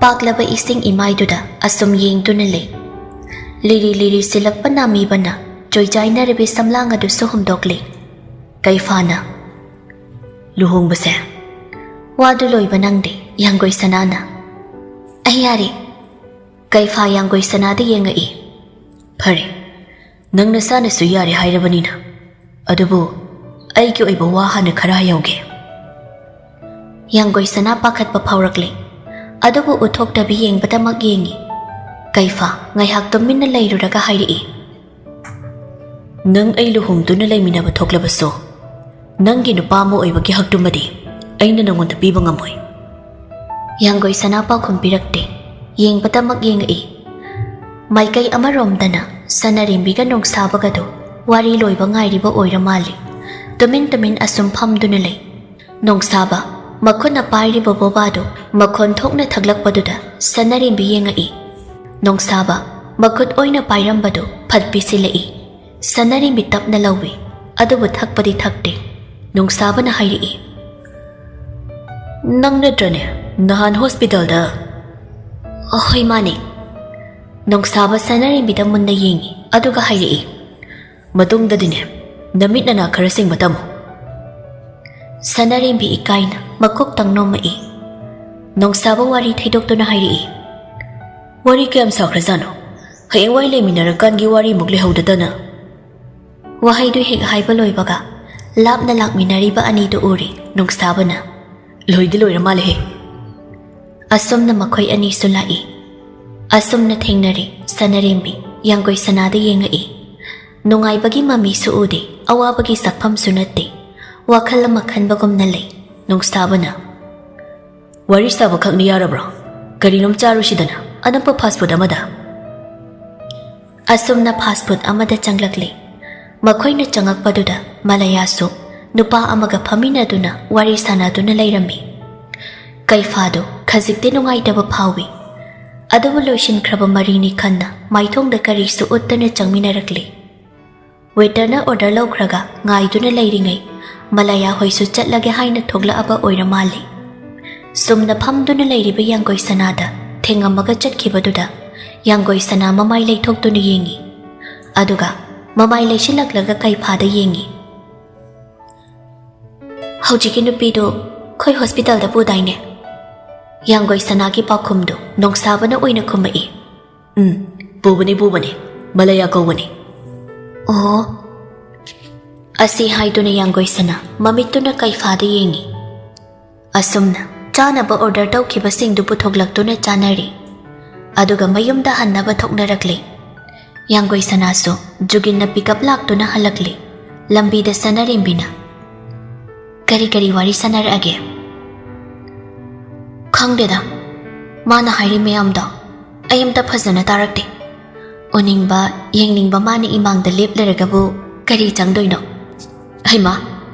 ꯄꯥꯛꯂꯕ ꯏꯁꯤꯡ ꯏꯃꯥꯏꯗꯨꯗ ꯑꯁꯨꯝ ꯌꯦꯡꯗꯨꯅ ꯂꯩ꯫ ꯂꯤꯔꯤ ꯂꯤꯔꯤ ꯁꯤꯜꯂꯛꯄ ꯅꯥꯃꯤꯕꯅ ꯆꯣꯏꯖꯥꯏꯅꯔꯕꯤ ꯁꯝꯂꯥꯡ ꯑꯗꯨꯁꯨ ꯍꯨꯝꯗꯣꯛꯂꯤ꯫ ꯀꯩꯐꯥꯅ, "ꯂꯨꯍꯣꯡꯕꯁꯦ?" ꯋꯥꯗꯨ ꯂꯣꯏꯕ ꯅꯪꯗꯦ ꯌꯥꯡꯒꯣꯏ ꯁꯅꯥꯅ꯫ "ꯑꯩ ꯌꯥꯔꯦ꯫" ꯀꯩꯐꯥ ꯌꯥꯡꯒꯣꯏ ꯁꯅꯥꯗ ꯌꯦꯡꯉꯛꯏ꯫ "ꯐꯔꯦ, ꯅꯪ ꯅꯁꯥꯅꯁꯨ ꯌꯥꯔꯦ ꯍꯥꯏꯔꯕꯅꯤꯅ꯫ ꯑꯗꯨꯕꯨ ꯑꯩꯒꯤ ꯑꯣꯏꯕ ꯋꯥ ꯍꯥꯟꯅ ꯈꯔ ꯍꯥꯏꯍꯧꯒꯦ꯫" ꯌꯥꯡꯒꯣꯏ ꯁꯅꯥ ꯄꯥꯈꯠꯄ ꯐꯥꯎꯔꯛꯂꯦ, ꯑꯗꯨꯕꯨ ꯎꯠꯊꯣꯛꯇꯕꯤ ꯌꯦꯡꯕꯗꯃꯛ ꯌꯦꯡꯉꯤ꯫ ꯀꯩꯐꯥ ꯉꯥꯏꯍꯥꯛ ꯇꯨꯃꯤꯟꯅ ꯂꯩꯔꯨꯔꯒ ꯍꯥꯏꯔꯛꯏ, "ꯅꯪ ꯑꯩ ꯂꯨꯍꯣꯡꯗꯨꯅ ꯂꯩꯃꯤꯟꯅꯕ ꯊꯣꯛꯂꯕꯁꯨ, ꯅꯪꯒꯤ ꯅꯨꯄꯥ ꯑꯃ ꯑꯣꯏꯕꯒꯤ ꯍꯛꯇꯨꯃꯗꯤ ꯑꯩꯅ ꯅꯉꯣꯟꯗ ꯄꯤꯕ ꯉꯝꯃꯣꯏ꯫" ꯌꯥꯡꯒꯣꯏ ꯁꯅꯥ ꯄꯥꯎꯈꯨꯝ ꯄꯤꯔꯛꯇꯦ, ꯌꯦꯡꯕꯗꯃꯛ ꯌꯦꯡꯉꯛꯏ꯫ ꯃꯥꯏꯀꯩ ꯑꯃꯔꯣꯝꯗꯅ ꯁꯅꯥꯔꯦꯝꯕꯤꯒ ꯅꯣꯡꯁꯥꯕꯒꯗꯨ ꯋꯥꯔꯤ ꯂꯣꯏꯕ ꯉꯥꯏꯔꯤꯕ ꯑꯣꯏꯔ ꯃꯥꯜꯂꯤ꯫ ꯇꯨꯃꯤꯟ ꯇꯨꯃꯤꯟ ꯑꯁꯨꯝ ꯐꯝꯗꯨꯅ ꯂꯩ꯫ ꯅꯣꯡꯁꯥꯕ ꯃꯈꯨꯠꯅ ꯄꯥꯏꯔꯤꯕ ꯕꯣꯕꯥꯗꯨ ꯃꯈꯣꯟ ꯊꯣꯛꯅ ꯊꯛꯂꯛꯄꯗꯨꯗ ꯁꯅꯥꯔꯦꯝꯕꯤ ꯌꯦꯡꯉꯛꯏ꯫ ꯅꯣꯡꯁꯥꯕ ꯃꯈꯨꯠ ꯑꯣꯏꯅ ꯄꯥꯏꯔꯝꯕꯗꯨ ꯐꯠ ꯄꯤꯁꯤꯜꯂꯛꯏ꯫ ꯁꯅꯥꯔꯦꯝꯕꯤ ꯇꯞꯅ ꯂꯧꯏ, ꯑꯗꯨꯕꯨ ꯊꯛꯄꯗꯤ ꯊꯛꯇꯦ꯫ ꯅꯣꯡꯁꯥꯕꯅ ꯍꯥꯏꯔꯛꯏ, "ꯅꯪ ꯅꯠꯇ꯭ꯔꯅꯦ ꯅꯍꯥꯟ ꯍꯣꯁꯄꯤꯇꯥꯜꯗ?" "ꯑꯍꯣꯏ, ꯃꯥꯅꯦ꯫" ꯅꯣꯡꯁꯥꯕ ꯁꯅꯥꯔꯦꯝꯕꯤꯗ ꯃꯨꯟꯅ ꯌꯦꯡꯏ, ꯑꯗꯨꯒ ꯍꯥꯏꯔꯛꯏ, "ꯃꯇꯨꯡꯗꯗꯤꯅꯦ, ꯅꯃꯤꯠ ꯅꯅꯥ ꯈꯔ ꯁꯤꯡꯕ ꯇꯝꯃꯨ꯫" ꯁꯅꯥꯔꯦꯝꯕꯤ ꯏꯀꯥꯏꯅ ꯃꯀꯣꯛꯇꯪ ꯅꯣꯝꯃꯛꯏ꯫ ꯅꯣꯡꯁꯥꯕ ꯋꯥꯔꯤ ꯊꯩꯗꯣꯛꯇꯨꯅ ꯍꯥꯏꯔꯛꯏ, "ꯋꯥꯔꯤ ꯀꯌꯥꯝ ꯁꯥꯈ꯭ꯔꯖꯥꯠꯅꯣ? ꯍꯌꯦꯡꯋꯥꯏ ꯂꯩꯃꯤꯟꯅꯔꯀꯥꯟꯒꯤ ꯋꯥꯔꯤꯃꯨꯛ ꯂꯩꯍꯧꯗꯗꯅ꯫" ꯋꯥꯍꯩꯗꯨ ꯍꯦꯛ ꯍꯥꯏꯕ ꯂꯣꯏꯕꯒ ꯂꯥꯞꯅ ꯂꯥꯛꯃꯤꯟꯅꯔꯤꯕ ꯑꯅꯤꯗꯨ ꯎꯔꯤ ꯅꯣꯡꯁꯥꯕꯅ꯫ "ꯂꯣꯏꯗꯤ ꯂꯣꯏꯔ ꯃꯥꯜꯂꯦꯍꯦ꯫" ꯑꯁꯨꯝꯅ ꯃꯈꯣꯏ ꯑꯅꯤꯁꯨ ꯂꯥꯛꯏ꯫ ꯑꯁꯨꯝꯅ ꯊꯦꯡꯅꯔꯦ꯫ ꯁꯅꯥꯔꯦꯝꯕꯤ ꯌꯥꯡꯒꯣꯏ ꯁꯅꯥꯗ ꯌꯦꯡꯉꯛꯏ꯫ ꯅꯨꯡꯉꯥꯏꯕꯒꯤ ꯃꯃꯤꯁꯨ ꯎꯗꯦ, ꯑꯋꯥꯕꯒꯤ ꯁꯛꯐꯝꯁꯨ ꯅꯠꯇꯦ꯫ ꯋꯥꯈꯜ ꯑꯃ ꯈꯟꯕꯒꯨꯝꯅ ꯂꯩ꯫ ꯅꯣꯡꯁꯥꯕꯅ, "ꯋꯥꯔꯤ ꯁꯥꯕ ꯈꯛꯅ ꯌꯥꯔꯕ꯭ꯔꯣ? ꯀꯔꯤꯅꯣꯝ ꯆꯥꯔꯨꯁꯤꯗꯅ, ꯑꯅꯛꯄ ꯐꯥꯁ ꯐꯨꯗ ꯑꯃꯗ꯫" ꯑꯁꯨꯝꯅ ꯐꯥꯁ ꯐꯨꯗ ꯑꯃꯗ ꯆꯪꯂꯛꯂꯤ꯫ ꯃꯈꯣꯏꯅ ꯆꯪꯉꯛꯄꯗꯨꯗ ꯃꯂꯌꯥꯁꯨ ꯅꯨꯄꯥ ꯑꯃꯒ ꯐꯝꯃꯤꯟꯅꯗꯨꯅ ꯋꯥꯔꯤ ꯁꯥꯟꯅꯗꯨꯅ ꯂꯩꯔꯝꯃꯤ꯫ ꯀꯩꯐꯥꯗꯨ ꯈꯖꯤꯛꯇꯤ ꯅꯨꯡꯉꯥꯏꯇꯕ ꯐꯥꯎꯏ꯫ ꯑꯗꯨꯕꯨ ꯂꯣꯏꯁꯤꯟꯈ꯭ꯔꯕ ꯃꯔꯤꯅꯤ ꯈꯟꯅ ꯃꯥꯏꯊꯣꯡꯗ ꯀꯔꯤꯁꯨ ꯎꯠꯇꯅ ꯆꯪꯃꯤꯟꯅꯔꯛꯂꯤ꯫ ꯋꯦꯇꯔꯅ ꯑꯣꯔꯗꯔ ꯂꯧꯈ꯭ꯔꯒ ꯉꯥꯏꯗꯨꯅ ꯂꯩꯔꯤꯉꯩ ꯃꯂꯌꯥ ꯍꯣꯏꯁꯨ ꯆꯠꯂꯒꯦ ꯍꯥꯏꯅ ꯊꯣꯛꯂꯛꯑꯕ ꯑꯣꯏꯔ ꯃꯥꯜꯂꯤ꯫ ꯁꯨꯝꯅ ꯐꯝꯗꯨꯅ ꯂꯩꯔꯤꯕ ꯌꯥꯡꯒꯣꯏ ꯁꯅꯥꯗ ꯊꯦꯡꯉꯝꯃꯒ ꯆꯠꯈꯤꯕꯗꯨꯗ ꯌꯥꯡꯒꯣꯏ ꯁꯅꯥ ꯃꯃꯥꯏ ꯂꯩꯊꯣꯛꯇꯨꯅ ꯌꯦꯡꯉꯤ, ꯑꯗꯨꯒ ꯃꯃꯥꯏ ꯂꯩꯁꯤꯜꯂꯛꯂꯒ ꯀꯩꯐꯥꯗ ꯌꯦꯡꯉꯤ꯫ "ꯍꯧꯖꯤꯛꯀꯤ ꯅꯨꯄꯤꯗꯨ ꯑꯩꯈꯣꯏ ꯍꯣꯁꯄꯤꯇꯥꯜꯗ ꯄꯨꯗꯥꯏꯅꯦ?" ꯌꯥꯡꯒꯣꯏ ꯁꯅꯥꯒꯤ ꯄꯥꯎꯈꯨꯝꯗꯨ ꯅꯣꯡꯁꯥꯕꯅ ꯑꯣꯏꯅ ꯈꯨꯝꯃꯛꯏ꯫ "ꯎꯝ, ꯄꯨꯕꯅꯤ, ꯄꯨꯕꯅꯤ꯫ ꯃꯂꯌꯥ ꯀꯧꯕꯅꯤ꯫" "ꯑꯣ꯫" ꯑꯁꯤ ꯍꯥꯏꯗꯨꯅ ꯌꯥꯡꯒꯣꯏ ꯁꯅꯥ ꯃꯃꯤꯠꯇꯨꯅ ꯀꯩꯐꯥꯗ ꯌꯦꯡꯉꯤ꯫ ꯑꯁꯨꯝꯅ ꯆꯥꯅꯕ ꯑꯣꯔꯗꯔ ꯇꯧꯈꯤꯕꯁꯤꯡꯗꯨ ꯄꯨꯊꯣꯛꯂꯛꯇꯨꯅ ꯆꯥꯅꯔꯤ꯫ ꯑꯗꯨꯒ ꯃꯌꯨꯝꯗ ꯍꯟꯅꯕ ꯊꯣꯛꯅꯔꯛꯂꯤ꯫ ꯌꯥꯡꯒꯣꯏ ꯁꯅꯥꯁꯨ ꯖꯨꯒꯤꯟꯅ ꯄꯤꯀꯞ ꯂꯥꯛꯇꯨꯅ ꯍꯜꯂꯛꯂꯤ꯫ ꯂꯝꯕꯤꯗ ꯁꯅꯥꯔꯦꯝꯕꯤꯅ, "ꯀꯔꯤ ꯀꯔꯤ ꯋꯥꯔꯤ ꯁꯥꯟꯅꯔꯛꯑꯒꯦ?" "ꯈꯪꯗꯦꯗ, ꯃꯥꯅ ꯍꯥꯏꯔꯤ ꯃꯌꯥꯝꯗꯣ ꯑꯩ ꯑꯝꯇ ꯐꯖꯅ ꯇꯥꯔꯛꯇꯦ꯫ ꯎꯅꯤꯡꯕ, ꯌꯦꯡꯅꯤꯡꯕ ꯃꯥꯅ ꯏꯃꯥꯡꯗ ꯂꯦꯞꯂꯔꯒꯕꯨ ꯀꯔꯤ ꯆꯪꯗꯣꯏꯅꯣ?" "ꯍꯩꯃꯥ,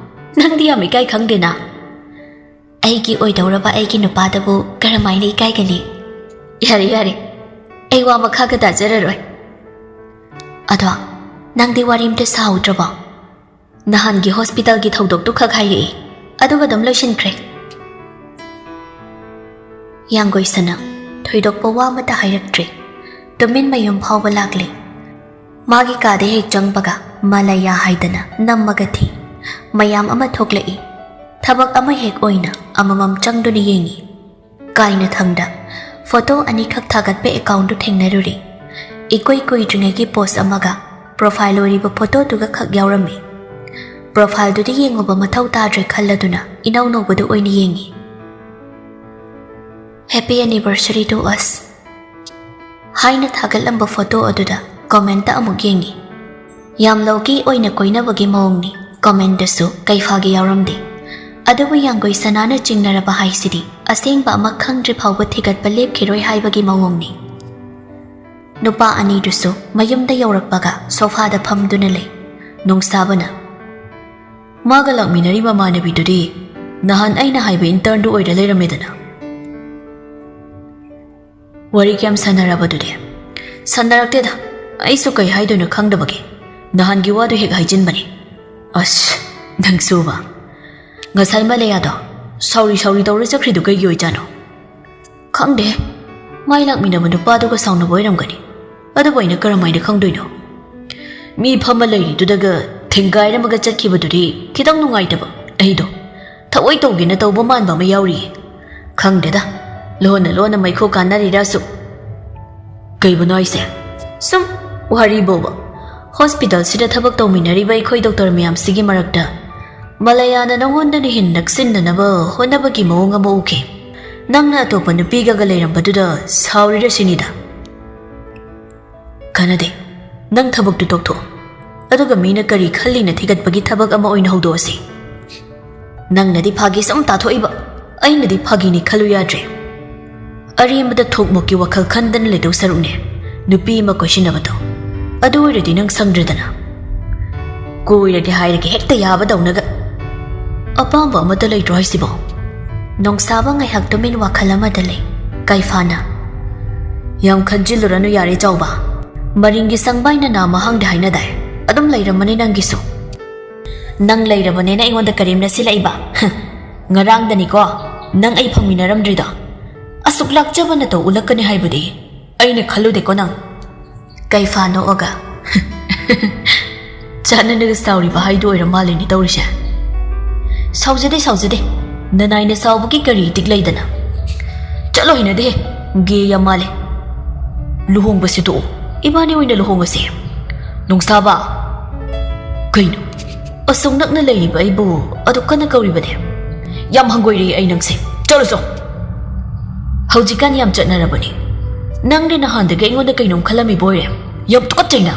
ꯅꯪꯗꯤ ꯌꯥꯝ ꯏꯀꯥꯏ ꯈꯪꯗꯦꯅ꯫ ꯑꯩꯒꯤ ꯑꯣꯏꯗꯧꯔꯕ ꯑꯩꯒꯤ ꯅꯨꯄꯥꯗꯕꯨ ꯀꯔꯝꯍꯥꯏꯅ ꯏꯀꯥꯏꯒꯅꯤ?" "ꯌꯥꯔꯦ, ꯌꯥꯔꯦ, ꯑꯩ ꯋꯥ ꯃꯈꯥꯒ ꯇꯥꯖꯔꯔꯣꯏ꯫ ꯑꯗꯣ, ꯅꯪꯗꯤ ꯋꯥꯔꯤ ꯑꯝꯇ ꯁꯥꯍꯧꯗ꯭ꯔꯕꯣ? ꯅꯍꯥꯟꯒꯤ ꯍꯣꯁꯄꯤꯇꯥꯜꯒꯤ ꯊꯧꯗꯣꯛꯇꯨ ꯈꯛ ꯍꯥꯏꯔꯛꯏ, ꯑꯗꯨꯒ ꯑꯗꯨꯝ ꯂꯣꯏꯁꯤꯟꯈ꯭ꯔꯦ꯫" ꯌꯥꯡꯒꯣꯏ ꯁꯅꯥ ꯊꯣꯏꯗꯣꯛꯄ ꯋꯥ ꯑꯃꯠꯇ ꯍꯥꯏꯔꯛꯇ꯭ꯔꯦ꯫ ꯇꯨꯃꯤꯟ ꯃꯌꯨꯝ ꯐꯥꯎꯕ ꯂꯥꯛꯂꯦ꯫ ꯃꯥꯒꯤ ꯀꯥꯗ ꯍꯦꯛ ꯆꯪꯕꯒ ꯃꯥꯂꯌꯥ ꯍꯥꯏꯗꯅ ꯅꯝꯃꯒ ꯊꯤ꯫ ꯃꯌꯥꯝ ꯑꯃ ꯊꯣꯛꯂꯛꯏ꯫ ꯊꯕꯛ ꯑꯃ ꯍꯦꯛ ꯑꯣꯏꯅ ꯑꯃꯃꯝ ꯆꯪꯗꯨꯅ ꯌꯦꯡꯉꯤ꯫ ꯀꯥꯏꯅꯊꯪꯗ ꯐꯣꯇꯣ ꯑꯅꯤꯈꯛ ꯊꯥꯒꯠꯄ ꯑꯦꯀꯥꯎꯟꯗꯨ ꯊꯦꯡꯅꯔꯨꯔꯦ꯫ ꯏꯀꯨꯏ ꯀꯨꯏꯗ꯭ꯔꯤꯉꯩꯒꯤ ꯄꯣꯁ ꯑꯃꯒ ꯄ꯭ꯔꯣꯐꯥꯏꯜ ꯑꯣꯏꯔꯤꯕ ꯐꯣꯇꯣꯗꯨꯒ ꯈꯛ ꯌꯥꯎꯔꯝꯃꯤ꯫ ꯄ꯭ꯔꯣꯐꯥꯏꯜꯗꯨꯗꯤ ꯌꯦꯡꯉꯨꯕ ꯃꯊꯧ ꯇꯥꯗ꯭ꯔꯦ ꯈꯜꯂꯗꯨꯅ ꯏꯅꯧ ꯅꯧꯕꯗꯨ ꯑꯣꯏꯅ ꯌꯦꯡꯉꯤ꯫ "Happy anniversary to us" ꯍꯥꯏꯅ ꯊꯥꯒꯠꯂꯝꯕ ꯐꯣꯇꯣ ꯑꯗꯨꯗ ꯀꯣꯃꯦꯟꯇ ꯑꯃꯨꯛ ꯌꯦꯡꯉꯤ꯫ ꯌꯥꯝ ꯂꯧꯀꯤ ꯑꯣꯏꯅ ꯀꯣꯏꯅꯕꯒꯤ ꯃꯑꯣꯡꯅꯤ꯫ ꯀꯣꯃꯦꯟꯇꯁꯨ ꯀꯩꯐꯥꯒꯤ ꯌꯥꯎꯔꯝꯗꯦ꯫ ꯑꯗꯨꯕꯨ ꯌꯥꯡꯒꯣꯏ ꯁꯅꯥꯅ ꯆꯤꯡꯅꯔꯕ ꯍꯥꯏꯁꯤꯗꯤ ꯑꯁꯦꯡꯕ ꯑꯃ ꯈꯪꯗ꯭ꯔꯤ ꯐꯥꯎꯕ ꯊꯤꯒꯠꯄ ꯂꯦꯞꯈꯤꯔꯣꯏ ꯍꯥꯏꯕꯒꯤ ꯃꯑꯣꯡꯅꯤ꯫ ꯅꯨꯄꯥ ꯑꯅꯤꯗꯨꯁꯨ ꯃꯌꯨꯝꯗ ꯌꯧꯔꯛꯄꯒ ꯁꯣꯐꯥꯗ ꯐꯝꯗꯨꯅ ꯂꯩ꯫ ꯅꯣꯡꯁꯥꯕꯅ, "ꯃꯥꯒ ꯂꯥꯛꯃꯤꯟꯅꯔꯤ ꯃꯃꯥꯟꯅꯕꯤꯗꯨꯗꯤ ꯅꯍꯥꯟ ꯑꯩꯅ ꯍꯥꯏꯕ ꯏꯟꯇꯔꯟꯗꯨ ꯑꯣꯏꯔ ꯂꯩꯔꯝꯃꯦꯗꯅ꯫" "ꯋꯥꯔꯤ ꯀꯌꯥꯝ ꯁꯥꯟꯅꯔꯕꯗꯨꯗꯤ?" "ꯁꯥꯟꯅꯔꯛꯇꯦꯗ, ꯑꯩꯁꯨ ꯀꯩ ꯍꯥꯏꯗꯣꯏꯅꯣ ꯈꯪꯗꯕꯒꯤ ꯅꯍꯥꯟꯒꯤ ꯋꯥꯗꯨ ꯍꯦꯛ ꯍꯥꯏꯖꯤꯟꯕꯅꯤ꯫" "ꯑꯁ, ꯅꯪꯁꯨꯕ꯫ ꯉꯁꯥꯏ ꯃꯂꯌꯥꯗꯣ ꯁꯥꯎꯔꯤ ꯁꯥꯎꯔꯤ ꯇꯧꯔ ꯆꯠꯈ꯭ꯔꯤꯗꯨ ꯀꯩꯒꯤ ꯑꯣꯏꯖꯥꯠꯅꯣ?" "ꯈꯪꯗꯦ, ꯃꯥꯏ ꯂꯥꯛꯃꯤꯟꯅꯕ ꯅꯨꯄꯥꯗꯨꯒ ꯁꯥꯎꯅꯕ ꯑꯣꯏꯔꯝꯒꯅꯤ꯫ ꯑꯗꯨꯕꯨ ꯑꯩꯅ ꯀꯔꯝꯍꯥꯏꯅ ꯈꯪꯗꯣꯏꯅꯣ? ꯃꯤ ꯐꯝꯃ ꯂꯩꯔꯤꯗꯨꯗꯒ ꯊꯦꯡꯒꯥꯏꯔꯝꯃꯒ ꯆꯠꯈꯤꯕꯗꯨꯗꯤ ꯈꯤꯇꯪ ꯅꯨꯡꯉꯥꯏꯇꯕ꯫ ꯑꯩꯗꯣ ꯊꯑꯣꯏ ꯇꯧꯒꯦꯅ ꯇꯧꯕ ꯃꯥꯟꯕ ꯑꯃ ꯌꯥꯎꯔꯤꯌꯦ꯫ ꯈꯪꯗꯦꯗ, ꯂꯣꯟꯅ ꯂꯣꯟꯅ ꯃꯩꯈꯨ ꯀꯥꯟꯅꯔꯤꯔꯥꯁꯨ꯫ ꯀꯩꯕꯨꯅꯣ ꯍꯥꯏꯁꯦ? ꯁꯨꯝ ꯋꯥꯔꯤ ꯕꯣꯕ꯫ ꯍꯣꯁꯄꯤꯇꯥꯜꯁꯤꯗ ꯊꯕꯛ ꯇꯧꯃꯤꯟꯅꯔꯤꯕ ꯑꯩꯈꯣꯏ ꯗꯣꯛꯇꯔ ꯃꯌꯥꯝꯁꯤꯒꯤ ꯃꯔꯛꯇ ꯃꯂꯌꯥꯅ ꯅꯉꯣꯟꯗꯅ ꯍꯦꯟꯅ ꯅꯛꯁꯤꯟꯅꯅꯕ ꯍꯣꯠꯅꯕꯒꯤ ꯃꯑꯣꯡ ꯑꯃ ꯎꯈꯤ꯫ ꯅꯪꯅ ꯑꯇꯣꯞꯄ ꯅꯨꯄꯤꯒꯒ ꯂꯩꯔꯝꯕꯗꯨꯗ ꯁꯥꯎꯔꯤꯔ ꯁꯤꯅꯤꯗ꯫ ꯀꯥꯟꯅꯗꯦ꯫ ꯅꯪ ꯊꯕꯛꯇꯨ ꯇꯣꯛꯊꯣꯛꯑꯣ꯫ ꯑꯗꯨꯒ ꯃꯤꯅ ꯀꯔꯤ ꯈꯜꯂꯤꯅ ꯊꯤꯒꯠꯄꯒꯤ ꯊꯕꯛ ꯑꯃ ꯑꯣꯏꯅ ꯍꯧꯗꯣꯛꯑꯁꯤ꯫ ꯅꯪꯅꯗꯤ ꯐꯥꯒꯤ ꯁꯨꯝ ꯇꯥꯊꯣꯛꯏꯕ, ꯑꯩꯅꯗꯤ ꯐꯥꯒꯤꯅꯤ ꯈꯜꯂꯨ ꯌꯥꯗ꯭ꯔꯦ꯫ ꯑꯔꯦꯝꯕꯗ ꯊꯣꯛꯃꯣꯛꯀꯤ ꯋꯥꯈꯜ ꯈꯟꯗꯅ ꯂꯩꯗꯧ ꯁꯔꯨꯛꯅꯦ ꯅꯨꯄꯤ ꯑꯃ ꯀꯣꯏꯁꯤꯟꯅꯕꯗꯣ꯫ ꯑꯗꯨ ꯑꯣꯏꯔꯗꯤ ꯅꯪ ꯁꯪꯗ꯭ꯔꯦꯗꯅ꯫ ꯀꯣꯏꯔꯒꯦ ꯍꯥꯏꯔꯒꯦ ꯍꯦꯛꯇ ꯌꯥꯕꯗꯧꯅꯒ꯫ ꯑꯄꯥꯝꯕ ꯑꯃꯠꯇ ꯂꯩꯇ꯭ꯔꯣ ꯍꯥꯏꯁꯤꯕꯣ? ꯅꯣꯡꯁꯥꯕ ꯉꯥꯏꯍꯥꯛ ꯇꯨꯃꯤꯟ ꯋꯥꯈꯜ ꯑꯃꯗ ꯂꯩ꯫ ꯀꯩꯐꯥꯅ, "ꯌꯥꯝ ꯈꯟꯖꯤꯜꯂꯨꯔꯅꯨ ꯌꯥꯔꯦ ꯆꯥꯎꯕ꯫ ꯃꯔꯤꯡꯒꯤ ꯁꯪꯕꯥꯏꯅ ꯅꯥ ꯃꯍꯥꯡꯗ ꯍꯥꯏꯅꯗꯥꯏ? ꯑꯗꯨꯝ ꯂꯩꯔꯝꯃꯅꯤ ꯅꯪꯒꯤꯁꯨ꯫ ꯅꯪ ꯂꯩꯔꯕꯅꯦꯅ ꯑꯩꯉꯣꯟꯗ ꯀꯔꯦꯝꯅ ꯁꯤꯜꯂꯛꯏꯕ꯫ ꯉꯔꯥꯡꯗꯅꯤꯀꯣ ꯅꯪ ꯑꯩ ꯐꯪꯃꯤꯟꯅꯔꯝꯗ꯭ꯔꯤꯗꯣ꯫ ꯑꯁꯨꯛ ꯂꯥꯛꯆꯕ ꯅꯇꯧ ꯎꯠꯂꯛꯀꯅꯤ ꯍꯥꯏꯕꯗꯤ ꯑꯩꯅ ꯈꯜꯂꯨꯗꯦꯀꯣ ꯅꯪ꯫" ꯀꯩꯐꯥ ꯅꯣꯛꯑꯒ, "ꯆꯥꯟꯅꯅꯒ ꯁꯥꯎꯔꯤꯕ ꯍꯥꯏꯗꯨ ꯑꯣꯏꯔ ꯃꯥꯜꯂꯦꯅꯦ ꯇꯧꯔꯤꯁꯦ꯫" "ꯁꯥꯎꯖꯗꯦ, ꯁꯥꯎꯖꯗꯦ꯫ ꯅꯅꯥꯏꯅ ꯁꯥꯎꯕꯒꯤ ꯀꯔꯤ ꯏꯇꯤꯛ ꯂꯩꯗꯅ?" "ꯆꯠꯂꯣ, ꯍꯩꯅꯗꯦꯍꯦ꯫ ꯒꯦ ꯌꯥꯝ ꯃꯥꯜꯂꯦ꯫ ꯂꯨꯍꯣꯡꯕꯁꯤ ꯇꯣꯛꯑꯣ꯫ ꯏꯕꯥꯅꯤ ꯑꯣꯏꯅ ꯂꯨꯍꯣꯡꯉꯁꯦ꯫" "ꯅꯣꯡꯁꯥꯕ!" "ꯀꯩꯅꯣ? ꯑꯁꯨꯛ ꯅꯛꯅ ꯂꯩꯔꯤꯕ ꯑꯩꯕꯨ ꯑꯗꯨꯛ ꯀꯟꯅ ꯀꯧꯔꯤꯕꯅꯦ? ꯌꯥꯝ ꯍꯪꯒꯣꯏꯔꯦ ꯑꯩ ꯅꯪꯁꯦ꯫ ꯆꯠꯂꯨ ꯆꯣ꯫" "ꯍꯧꯖꯤꯛꯀꯥꯟ ꯌꯥꯝ ꯆꯠꯅꯔꯕꯅꯤ꯫ ꯅꯪꯗꯤ ꯅꯍꯥꯟꯗꯒꯤ ꯑꯩꯉꯣꯟꯗ ꯀꯩꯅꯣꯝ ꯈꯜꯂꯝꯃꯤꯕ ꯑꯣꯏꯔꯦ꯫ ꯌꯥꯝ ꯇꯨꯀꯠꯆꯩꯅ꯫"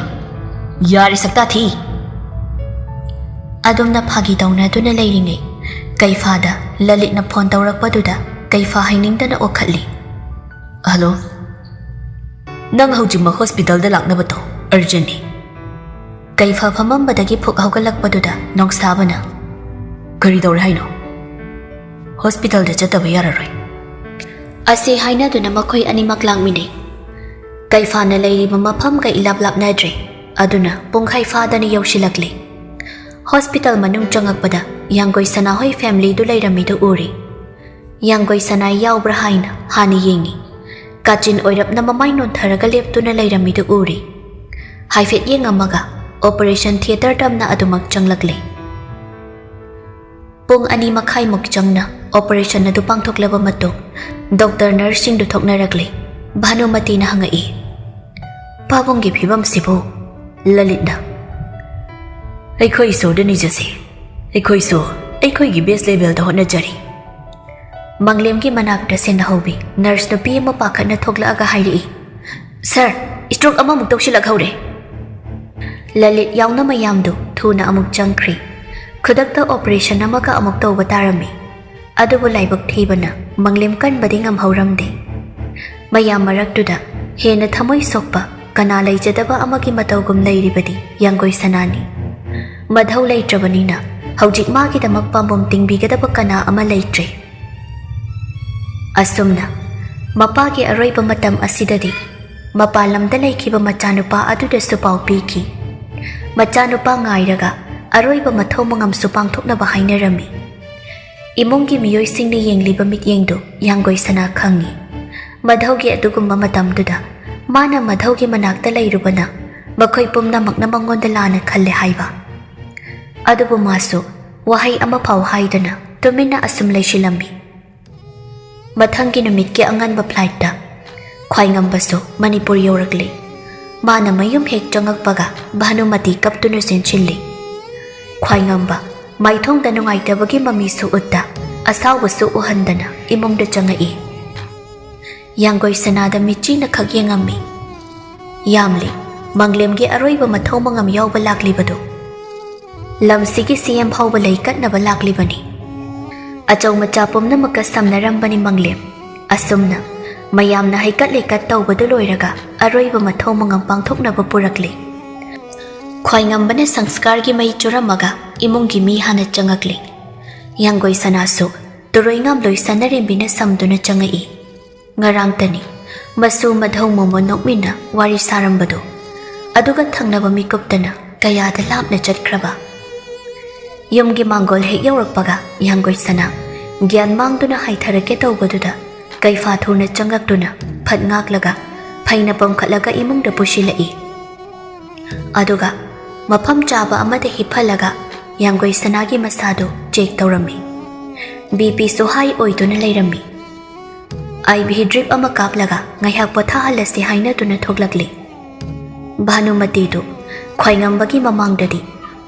"ꯌꯥꯔꯦ ꯁꯛꯇꯥ ꯊꯤ꯫" ꯑꯗꯨꯝꯅ ꯐꯥꯒꯤ ꯇꯧꯅꯗꯨꯅ ꯂꯩꯔꯤꯉꯩ, ꯀꯩꯐꯥꯗ ꯂꯂꯤꯠꯅ ꯐꯣꯟ ꯇꯧꯔꯛꯄꯗꯨꯗ ꯀꯩꯐꯥ ꯍꯩꯅꯤꯡꯗꯅ ꯑꯣꯛꯈꯠꯂꯤ꯫ "ꯍꯜꯂꯣ꯫ ꯅꯪ ꯍꯧꯖꯤꯛꯃꯛ ꯍꯣꯁꯄꯤꯇꯥꯜꯗ ꯂꯥꯛꯅꯕ ꯇꯧ꯫ ꯑꯔꯖꯦꯟꯅꯤ꯫" ꯀꯩꯐꯥ ꯐꯝꯃꯝꯕꯗꯒꯤ ꯐꯨꯛ ꯍꯧꯒꯠꯂꯛꯄꯗꯨꯗ ꯅꯣꯡꯁꯥꯕꯅ, "ꯀꯔꯤ ꯇꯧꯔꯦ ꯍꯥꯏꯅꯣ?" "ꯍꯣꯁꯄꯤꯇꯥꯜꯗ ꯆꯠꯇꯕ ꯌꯥꯔꯔꯣꯏ꯫" ꯑꯁꯤ ꯍꯥꯏꯅꯗꯨꯅ ꯃꯈꯣꯏ ꯑꯅꯤꯃꯛ ꯂꯥꯛꯃꯤꯟꯅꯩ꯫ ꯀꯩꯐꯥꯅ ꯂꯩꯔꯤꯕ ꯃꯐꯝꯒ ꯏꯂꯥꯞ ꯂꯥꯞꯅꯗ꯭ꯔꯦ꯫ ꯑꯗꯨꯅ ꯄꯨꯡꯈꯥꯏ ꯐꯥꯗꯅ ꯌꯧꯁꯤꯜꯂꯛꯂꯦ꯫ ꯍꯣꯁꯄꯤꯇꯥꯜ ꯃꯅꯨꯡ ꯆꯪꯉꯛꯄꯗ ꯌꯥꯡꯒꯣꯏ ꯁꯅꯥꯍꯣꯏ ꯐꯦꯃꯤꯂꯤꯗꯨ ꯂꯩꯔꯝꯃꯤꯗꯨ ꯎꯔꯦ꯫ ꯌꯥꯡꯒꯣꯏ ꯁꯅꯥ ꯌꯥꯎꯕ꯭ꯔꯥ ꯍꯥꯏꯅ ꯍꯥꯟꯅ ꯌꯦꯡꯉꯤ꯫ ꯀꯥꯆꯤꯟ ꯑꯣꯏꯔꯞꯅ ꯃꯃꯥꯏ ꯅꯣꯟꯊꯔꯒ ꯂꯦꯞꯇꯨꯅ ꯂꯩꯔꯝꯃꯤꯗꯨ ꯎꯔꯤ꯫ ꯍꯥꯏꯐꯦꯠ ꯌꯦꯡꯉꯝꯃꯒ operation theatre ꯇꯝꯅ ꯑꯗꯨꯃꯛ ꯆꯪꯂꯛꯂꯦ꯫ ꯄꯨꯡ ꯑꯅꯤ ꯃꯈꯥꯏꯃꯨꯛ ꯆꯪꯅ operation ꯑꯗꯨ ꯄꯥꯡꯊꯣꯛꯂꯕ ꯃꯇꯨꯡ, doctor nurse ꯁꯤꯡꯗꯨ ꯊꯣꯛꯅꯔꯛꯂꯦ꯫ ꯚꯥꯅꯨꯃꯇꯤꯅ ꯍꯪꯉꯛꯏ, "ꯄꯥꯕꯨꯡꯒꯤ ꯐꯤꯕꯝꯁꯤꯕꯨ?" ꯂꯂꯤꯠꯅ, "ꯑꯩꯈꯣꯏ ꯏꯁꯣꯔꯗ ꯅꯤꯖꯁꯤ꯫ ꯑꯩꯈꯣꯏꯁꯨ ꯑꯩꯈꯣꯏꯒꯤ best level ꯗ ꯍꯣꯠꯅꯖꯔꯤ꯫" ꯃꯪꯂꯦꯝꯒꯤ ꯃꯅꯥꯛꯇ ꯁꯦꯟꯅꯍꯧꯕꯤ nurse ꯅꯨꯄꯤ ꯑꯃ ꯄꯥꯈꯠꯅ ꯊꯣꯛꯂꯛꯑꯒ ꯍꯥꯏꯔꯛꯏ, "Sir, stroke ꯑꯃꯃꯨꯛ ꯇꯧꯁꯤꯜꯂꯛꯍꯧꯔꯦ꯫" ꯂꯂꯤꯠ ꯌꯥꯎꯅ ꯃꯌꯥꯝꯗꯨ ꯊꯨꯅ ꯑꯃꯨꯛ ꯆꯪꯈ꯭ꯔꯦ꯫ ꯈꯨꯗꯛꯇ operation ꯑꯃꯒ ꯑꯃꯨꯛ ꯇꯧꯕ ꯇꯥꯔꯝꯃꯤ꯫ ꯑꯗꯨꯕꯨ ꯂꯥꯏꯕꯛ ꯊꯤꯕꯅ ꯃꯪꯂꯦꯝ ꯀꯟꯕꯗꯤ ꯉꯝꯍꯧꯔꯝꯗꯦ꯫ ꯃꯌꯥꯝ ꯃꯔꯛꯇꯨꯗ ꯍꯦꯟꯅ ꯊꯃꯣꯏ ꯁꯣꯛꯄ ꯀꯅꯥ ꯂꯩꯖꯗꯕ ꯑꯃꯒꯤ ꯃꯇꯧꯒꯨꯝ ꯂꯩꯔꯤꯕꯗꯤ ꯌꯥꯡꯒꯣꯏ ꯁꯅꯥꯅꯤ꯫ ꯃꯙꯧ ꯂꯩꯇ꯭ꯔꯕꯅꯤꯅ ꯍꯧꯖꯤꯛ ꯃꯥꯒꯤꯗꯃꯛ ꯄꯥꯝꯕꯣꯝ ꯇꯤꯡꯕꯤꯒꯗꯕ ꯀꯅꯥ ꯑꯃ ꯂꯩꯇ꯭ꯔꯦ꯫ ꯑꯁꯨꯝꯅ ꯃꯄꯥꯒꯤ ꯑꯔꯣꯏꯕ ꯃꯇꯝ ꯑꯁꯤꯗꯗꯤ ꯃꯄꯥꯟ ꯂꯝꯗ ꯂꯩꯈꯤꯕ ꯃꯆꯥꯅꯨꯄꯥ ꯑꯗꯨꯗꯁꯨ ꯄꯥꯎ ꯄꯤꯈꯤ꯫ ꯃꯆꯥꯅꯨꯄꯥ ꯉꯥꯏꯔꯒ ꯑꯔꯣꯏꯕ ꯃꯊꯧ ꯃꯉꯝꯁꯨ ꯄꯥꯡꯊꯣꯛꯅꯕ ꯍꯥꯏꯅꯔꯝꯃꯤ꯫ ꯏꯃꯨꯡꯒꯤ ꯃꯤꯑꯣꯏꯁꯤꯡꯅ ꯌꯦꯡꯂꯤꯕ ꯃꯤꯠꯌꯦꯡꯗꯨ ꯌꯥꯡꯒꯣꯏ ꯁꯅꯥ ꯈꯪꯏ꯫ ꯃꯙꯧꯒꯤ ꯑꯗꯨꯒꯨꯝꯕ ꯃꯇꯝꯗꯨꯗ ꯃꯥꯅ ꯃꯙꯧꯒꯤ ꯃꯅꯥꯛꯇ ꯂꯩꯔꯨꯕꯅ ꯃꯈꯣꯏ ꯄꯨꯝꯅꯃꯛꯅ ꯃꯉꯣꯟꯗ ꯂꯥꯟꯅ ꯈꯜꯂꯦ ꯍꯥꯏꯕ꯫ ꯑꯗꯨꯕꯨ ꯃꯥꯁꯨ ꯋꯥꯍꯩ ꯑꯃꯐꯥꯎ ꯍꯥꯏꯗꯅ ꯇꯨꯃꯤꯟꯅ ꯑꯁꯨꯝ ꯂꯩꯁꯤꯜꯂꯝꯃꯤ꯫ ꯃꯊꯪꯒꯤ ꯅꯨꯃꯤꯠꯀꯤ ꯑꯉꯟꯕ flight ꯇ ꯈ꯭ꯋꯥꯏꯉꯝꯕꯁꯨ ꯃꯅꯤꯄꯨꯔ ꯌꯧꯔꯛꯂꯦ꯫ ꯃꯥꯅ ꯃꯌꯨꯝ ꯍꯦꯛ ꯆꯪꯉꯛꯄꯒ ꯚꯥꯅꯨꯃꯇꯤ ꯀꯞꯇꯨꯅ ꯆꯦꯟꯁꯤꯜꯂꯤ꯫ ꯈ꯭ꯋꯥꯏꯉꯝꯕ ꯃꯥꯏꯊꯣꯡꯗ ꯅꯨꯡꯉꯥꯏꯇꯕꯒꯤ ꯃꯃꯤꯁꯨ ꯎꯠꯇ ꯑꯁꯥꯎꯕꯁꯨ ꯎꯍꯟꯗꯅ ꯏꯃꯨꯡꯗ ꯆꯪꯉꯛꯏ꯫ ꯌꯥꯡꯒꯣꯏ ꯁꯅꯥꯗ ꯃꯤꯠꯆꯤꯅ ꯈꯛ ꯌꯦꯡꯉꯝꯃꯤ꯫ ꯌꯥꯝꯂꯤ, ꯃꯪꯂꯦꯝꯒꯤ ꯑꯔꯣꯏꯕ ꯃꯊꯧ ꯃꯉꯝ ꯌꯥꯎꯕ ꯂꯥꯛꯂꯤꯕꯗꯨ꯫ ꯂꯝꯁꯤꯒꯤ ꯁꯤ ꯑꯦꯝ ꯐꯥꯎꯕ ꯂꯩꯀꯠꯅꯕ ꯂꯥꯛꯂꯤꯕꯅꯤ꯫ ꯑꯆꯧ ꯃꯆꯥ ꯄꯨꯝꯅꯃꯛꯀ ꯁꯝꯅꯔꯝꯕꯅꯤ ꯃꯪꯂꯦꯝ꯫ ꯑꯁꯨꯝꯅ ꯃꯌꯥꯝꯅ ꯍꯩꯀꯠ ꯂꯩꯀꯠ ꯇꯧꯕꯗꯨ ꯂꯣꯏꯔꯒ ꯑꯔꯣꯏꯕ ꯃꯊꯧ ꯃꯉꯝ ꯄꯥꯡꯊꯣꯛꯅꯕ ꯄꯨꯔꯛꯂꯤ꯫ ꯈ꯭ꯋꯥꯏꯉꯝꯕꯅ ꯁꯪꯁꯀꯥꯔꯒꯤ ꯃꯩ ꯆꯨꯔꯝꯃꯒ ꯏꯃꯨꯡꯒꯤ ꯃꯤ ꯍꯥꯟꯅ ꯆꯪꯉꯛꯂꯤ꯫ ꯌꯥꯡꯒꯣꯏ ꯁꯅꯥꯁꯨ ꯇꯨꯔꯣꯏꯉꯥꯝꯂꯣꯏ ꯁꯅꯔꯦꯝꯕꯤꯅ ꯁꯝꯗꯨꯅ ꯆꯪꯉꯛꯏ꯫ ꯉꯔꯥꯡꯇꯅꯤ ꯃꯁꯨ ꯃꯙꯧ ꯃꯣꯃꯣꯟ ꯅꯣꯛꯃꯤꯟꯅ ꯋꯥꯔꯤ ꯁꯥꯔꯝꯕꯗꯨ꯫ ꯑꯗꯨꯒ ꯊꯪꯅꯕ ꯃꯤꯀꯨꯞꯇꯅ ꯀꯌꯥꯗ ꯂꯥꯞꯅ ꯆꯠꯈ꯭ꯔꯕ꯫ ꯌꯨꯝꯒꯤ ꯃꯥꯡꯒꯣꯜ ꯍꯦꯛ ꯌꯧꯔꯛꯄꯒ ꯌꯥꯡꯒꯣꯏ ꯁꯅꯥ ꯒ꯭ꯌꯥꯟ ꯃꯥꯡꯗꯨꯅ ꯍꯥꯏꯊꯔꯛꯀꯦ ꯇꯧꯕꯗꯨꯗ ꯀꯩꯐꯥ ꯊꯨꯅ ꯆꯪꯂꯛꯇꯨꯅ ꯐꯠ ꯉꯥꯛꯂꯒ ꯐꯩꯅ ꯄꯣꯝꯈꯠꯂꯒ ꯏꯃꯨꯡꯗ ꯄꯨꯁꯤꯜꯂꯛꯏ꯫ ꯑꯗꯨꯒ ꯃꯐꯝ ꯆꯥꯕ ꯑꯃꯗ ꯍꯤꯞꯍꯜꯂꯒ ꯌꯥꯡꯒꯣꯏ ꯁꯅꯥꯒꯤ ꯃꯁꯥꯗꯨ ꯆꯦꯛ ꯇꯧꯔꯝꯃꯤ꯫ ꯕꯤ ꯄꯤꯁꯨ ꯍꯥꯏ ꯑꯣꯏꯗꯨꯅ ꯂꯩꯔꯝꯃꯤ꯫ ꯑꯥꯏ ꯚꯤ ꯗ꯭ꯔꯤꯞ ꯑꯃ ꯀꯥꯞꯂꯒ ꯉꯥꯏꯍꯥꯛ ꯄꯣꯊꯥꯍꯜꯂꯁꯤ ꯍꯥꯏꯅꯗꯨꯅ ꯊꯣꯛꯂꯛꯂꯤ꯫ ꯚꯥꯅꯨꯃꯇꯤꯗꯨ ꯈ꯭ꯋꯥꯏꯉꯝꯕꯒꯤ ꯃꯃꯥꯡꯗꯗꯤ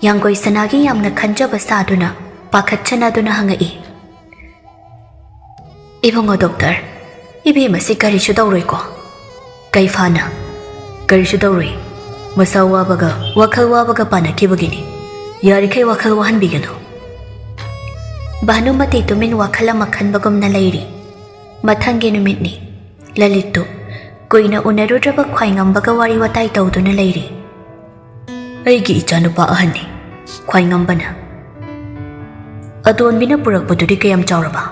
ꯌꯥꯡꯒꯣꯏ ꯁꯅꯥꯒꯤ ꯌꯥꯝꯅ ꯈꯟꯖꯕ ꯁꯥꯗꯨꯅ ꯄꯥꯈꯠꯆꯅꯗꯨꯅ ꯍꯪꯉꯛꯏ, "ꯏꯕꯨꯡꯉꯣ ꯗꯣꯛꯇꯔ, ꯏꯕꯦꯝꯃꯁꯤ ꯀꯔꯤꯁꯨ ꯇꯧꯔꯣꯏꯀꯣ?" "ꯀꯩꯐꯥꯅ? ꯀꯔꯤꯁꯨ ꯇꯧꯔꯣꯏ꯫ ꯃꯁꯥ ꯋꯥꯕꯒ ꯋꯥꯈꯜ ꯋꯥꯕꯒ ꯄꯥꯟꯅꯈꯤꯕꯒꯤꯅꯤ꯫ ꯌꯥꯔꯤꯈꯩ ꯋꯥꯈꯜ ꯋꯥꯍꯟꯕꯤꯒꯅꯨ꯫" ꯚꯥꯅꯨꯃꯇꯤ ꯇꯨꯃꯤꯟ ꯋꯥꯈꯜ ꯑꯃ ꯈꯟꯕꯒꯨꯝꯅ ꯂꯩꯔꯤ꯫ ꯃꯊꯪꯒꯤ ꯅꯨꯃꯤꯠꯅꯤ꯫ ꯂꯂꯤꯠꯇꯨ ꯀꯨꯏꯅ ꯎꯅꯔꯨꯗ꯭ꯔꯕ ꯈ꯭ꯋꯥꯏꯉꯝꯕꯒ ꯋꯥꯔꯤ ꯋꯥꯇꯥꯏ ꯇꯧꯗꯨꯅ ꯂꯩꯔꯤ꯫ "ꯑꯩꯒꯤ ꯏꯆꯥꯅꯨꯄꯥ ꯑꯍꯟꯅꯤ꯫" ꯈ꯭ꯋꯥꯏꯉꯝꯕꯅ, "ꯑꯇꯣꯟꯕꯤꯅ ꯄꯨꯔꯛꯄꯗꯨꯗꯤ ꯀꯌꯥꯝ ꯆꯥꯎꯔꯕ?"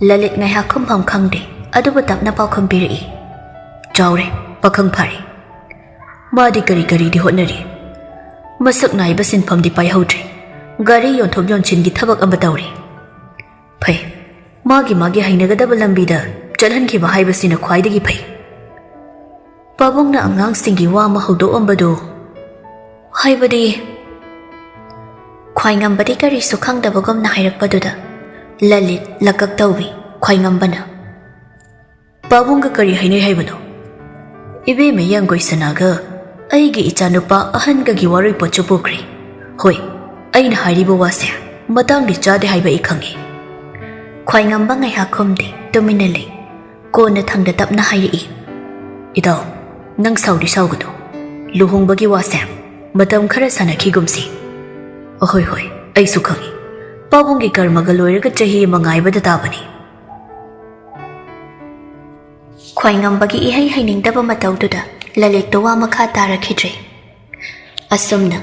ꯂꯂꯤꯠ ꯉꯥꯏꯍꯥꯛ ꯈꯨꯝꯐꯝ ꯈꯪꯗꯦ, ꯑꯗꯨꯕꯨ ꯇꯞꯅ ꯄꯥꯎꯈꯨꯝ ꯄꯤꯔꯛꯏ, "ꯆꯥꯎꯔꯦ, ꯄꯥꯈꯪ ꯐꯥꯔꯦ꯫ ꯃꯥꯗꯤ ꯀꯔꯤ ꯀꯔꯤꯗꯤ ꯍꯣꯠꯅꯔꯤ꯫ ꯃꯁꯛ ꯅꯥꯏꯕ ꯁꯤꯟꯐꯝꯗꯤ ꯄꯥꯏꯍꯧꯗ꯭ꯔꯤ꯫ ꯒꯥꯔꯤ ꯌꯣꯟꯊꯣꯛ ꯌꯣꯟꯁꯤꯟꯒꯤ ꯊꯕꯛ ꯑꯃ ꯇꯧꯔꯤ꯫ ꯐꯩ, ꯃꯥꯒꯤ ꯃꯥꯒꯤ ꯍꯩꯅꯒꯗꯕ ꯂꯝꯕꯤꯗ ꯆꯠꯍꯟꯈꯤꯕ ꯍꯥꯏꯕꯁꯤꯅ ꯈ꯭ꯋꯥꯏꯗꯒꯤ ꯐꯩ꯫" ꯄꯥꯕꯨꯡꯅ ꯑꯉꯥꯡꯁꯤꯡꯒꯤ ꯋꯥ ꯑꯃ ꯍꯧꯗꯣꯛꯑꯝꯕꯗꯨ, ꯍꯥꯏꯕꯗꯤ, ꯈ꯭ꯋꯥꯏꯉꯝꯕꯗꯤ ꯀꯔꯤꯁꯨ ꯈꯪꯗꯕꯒꯨꯝꯅ ꯍꯥꯏꯔꯛꯄꯗꯨꯗ ꯂꯂꯤꯠ ꯂꯀꯛ ꯇꯧꯏ꯫ ꯈ꯭ꯋꯥꯏꯉꯝꯕꯅ, "ꯄꯥꯕꯨꯡꯒ ꯀꯔꯤ ꯍꯥꯏꯅꯩ ꯍꯥꯏꯕꯅꯣ?" "ꯏꯕꯦꯝꯃ ꯌꯥꯡꯒꯣꯏ ꯁꯅꯥꯒ ꯑꯩꯒꯤ ꯏꯆꯥꯅꯨꯄꯥ ꯑꯍꯟꯒꯒꯤ ꯋꯥꯔꯣꯏꯄꯣꯠꯁꯨ ꯄꯨꯈ꯭ꯔꯦ꯫ ꯍꯣꯏ, ꯑꯩꯅ ꯍꯥꯏꯔꯤꯕ ꯋꯥꯁꯦ ꯃꯇꯥꯡꯗꯤ ꯆꯥꯗꯦ ꯍꯥꯏꯕ ꯑꯩ ꯈꯪꯉꯤ꯫" ꯈ꯭ꯋꯥꯏꯉꯝꯕ ꯉꯥꯏꯍꯥꯛ ꯈꯨꯝꯗꯦ, ꯇꯨꯃꯤꯟꯅ ꯂꯩ꯫ ꯀꯣꯟꯅ ꯊꯪꯗ ꯇꯞꯅ ꯍꯥꯏꯔꯛꯏ, "ꯏꯇꯥꯎ, ꯅꯪ ꯁꯥꯎꯗꯤ ꯁꯥꯎꯒꯅꯨ꯫ ꯂꯨꯍꯣꯡꯕꯒꯤ ꯋꯥꯁꯦ ꯃꯇꯝ ꯈꯔ ꯁꯥꯟꯅꯈꯤꯒꯨꯝꯁꯤ꯫" "ꯑꯍꯣꯏ ꯍꯣꯏ, ꯑꯩꯁꯨ ꯈꯪꯏ꯫ ꯄꯥꯕꯨꯡꯒꯤ ꯀꯔꯃꯒ ꯂꯣꯏꯔꯒ ꯆꯍꯤ ꯑꯃ ꯉꯥꯏꯕꯗ ꯇꯥꯕꯅꯤ꯫" ꯈ꯭ꯋꯥꯏꯉꯝꯕꯒꯤ ꯏꯍꯩ ꯍꯩꯅꯤꯡꯗꯕ ꯃꯇꯧꯗꯨꯗ ꯂꯂꯤꯠꯇꯨ ꯋꯥ ꯃꯈꯥ ꯇꯥꯔꯛꯈꯤꯗ꯭ꯔꯦ꯫ ꯑꯁꯨꯝꯅ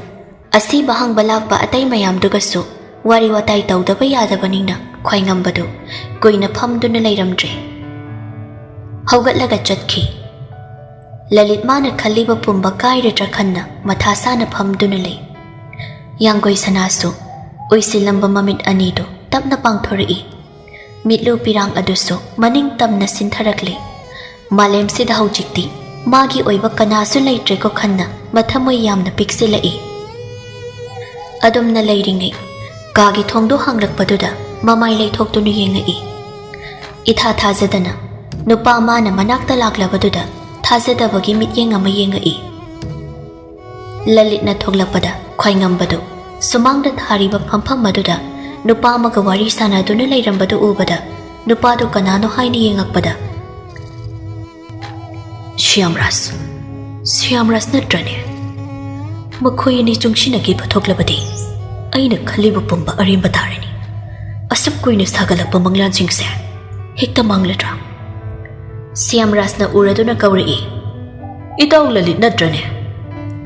ꯑꯁꯤꯕ ꯍꯪꯕ ꯂꯥꯛꯄ ꯑꯇꯩ ꯃꯌꯥꯝꯗꯨꯒꯁꯨ ꯋꯥꯔꯤ ꯋꯥꯇꯥꯏ ꯇꯧꯗꯕ ꯌꯥꯗꯕꯅꯤꯅ ꯈ꯭ꯋꯥꯏꯉꯝꯕꯗꯨ ꯀꯨꯏꯅ ꯐꯝꯗꯨꯅ ꯂꯩꯔꯝꯗ꯭ꯔꯦ꯫ ꯍꯧꯒꯠꯂꯒ ꯆꯠꯈꯤ꯫ ꯂꯂꯤꯠ ꯃꯥꯅ ꯈꯜꯂꯤꯕ ꯄꯨꯝꯕ ꯀꯥꯏꯔꯗ꯭ꯔꯥ ꯈꯟꯅ ꯃꯊꯥ ꯁꯥꯅ ꯐꯝꯗꯨꯅ ꯂꯩ꯫ ꯌꯥꯡꯒꯣꯏ ꯁꯅꯥꯁꯨ ꯎꯏꯁꯤꯜꯂꯝꯕ ꯃꯃꯤꯠ ꯑꯅꯤꯗꯨ ꯇꯞꯅ ꯄꯥꯡꯊꯣꯔꯛꯏ꯫ ꯃꯤꯠꯂꯨ ꯄꯤꯔꯥꯡ ꯑꯗꯨꯁꯨ ꯃꯅꯤꯡ ꯇꯝꯅ ꯁꯤꯟꯊꯔꯛꯂꯤ꯫ ꯃꯥꯂꯦꯝꯁꯤꯗ ꯍꯧꯖꯤꯛꯇꯤ ꯃꯥꯒꯤ ꯑꯣꯏꯕ ꯀꯅꯥꯁꯨ ꯂꯩꯇ꯭ꯔꯦꯀꯣ ꯈꯟꯅ ꯃꯊꯃꯣꯏ ꯌꯥꯝꯅ ꯄꯤꯛꯁꯤꯜꯂꯛꯏ꯫ ꯑꯗꯨꯝꯅ ꯂꯩꯔꯤꯉꯩ ꯀꯥꯒꯤ ꯊꯣꯡꯗꯣ ꯍꯥꯡꯂꯛꯄꯗꯨꯗ ꯃꯃꯥꯏ ꯂꯩꯊꯣꯛꯇꯨꯅ ꯌꯦꯡꯉꯛꯏ꯫ ꯏꯊꯥ ꯊꯥꯖꯗꯅ ꯅꯨꯄꯥ ꯃꯥꯅ ꯃꯅꯥꯛꯇ ꯂꯥꯛꯂꯕꯗꯨꯗ ꯊꯥꯖꯗꯕꯒꯤ ꯃꯤꯠꯌꯦꯡ ꯑꯃ ꯌꯦꯡꯉꯛꯏ꯫ ꯂꯂꯤꯠꯅ ꯊꯣꯛꯂꯛꯄꯗ ꯈ꯭ꯋꯥꯏꯉꯝꯕꯗꯨ ꯁꯨꯃꯥꯡꯗ ꯊꯥꯔꯤꯕ ꯐꯝꯐꯝ ꯑꯗꯨꯗ ꯅꯨꯄꯥ ꯑꯃꯒ ꯋꯥꯔꯤ ꯁꯥꯟꯅꯗꯨꯅ ꯂꯩꯔꯝꯕꯗꯨ ꯎꯕꯗ ꯅꯨꯄꯥꯗꯨ ꯀꯅꯥꯅꯣ ꯍꯥꯏꯅ ꯌꯦꯡꯉꯛꯄꯗ, "ꯁ꯭ꯌꯥꯝꯔꯥꯖ, ꯁ꯭ꯌꯥꯝꯔꯥꯖ ꯅꯠꯇ꯭ꯔꯅꯦ? ꯃꯈꯣꯏ ꯑꯅꯤ ꯆꯨꯡꯁꯤꯟꯅꯈꯤꯕ ꯊꯣꯛꯂꯕꯗꯤ ꯑꯩꯅ ꯈꯜꯂꯤꯕ ꯄꯨꯝꯕ ꯑꯔꯦꯝꯕ ꯇꯥꯔꯅꯤ꯫ ꯑꯁꯨꯛ ꯀꯨꯏꯅ ꯁꯥꯒꯠꯂꯛꯄ ꯃꯪꯂꯥꯟꯁꯤꯡꯁꯦ ꯍꯦꯛꯇ ꯃꯥꯡꯂꯗ꯭ꯔꯥ?" ꯁ꯭ꯌꯥꯝꯔꯥꯖꯅ ꯎꯔꯗꯨꯅ ꯀꯧꯔꯛꯏ, "ꯏꯇꯥꯎ ꯂꯂꯤꯠ ꯅꯠꯇ꯭ꯔꯅꯦ?"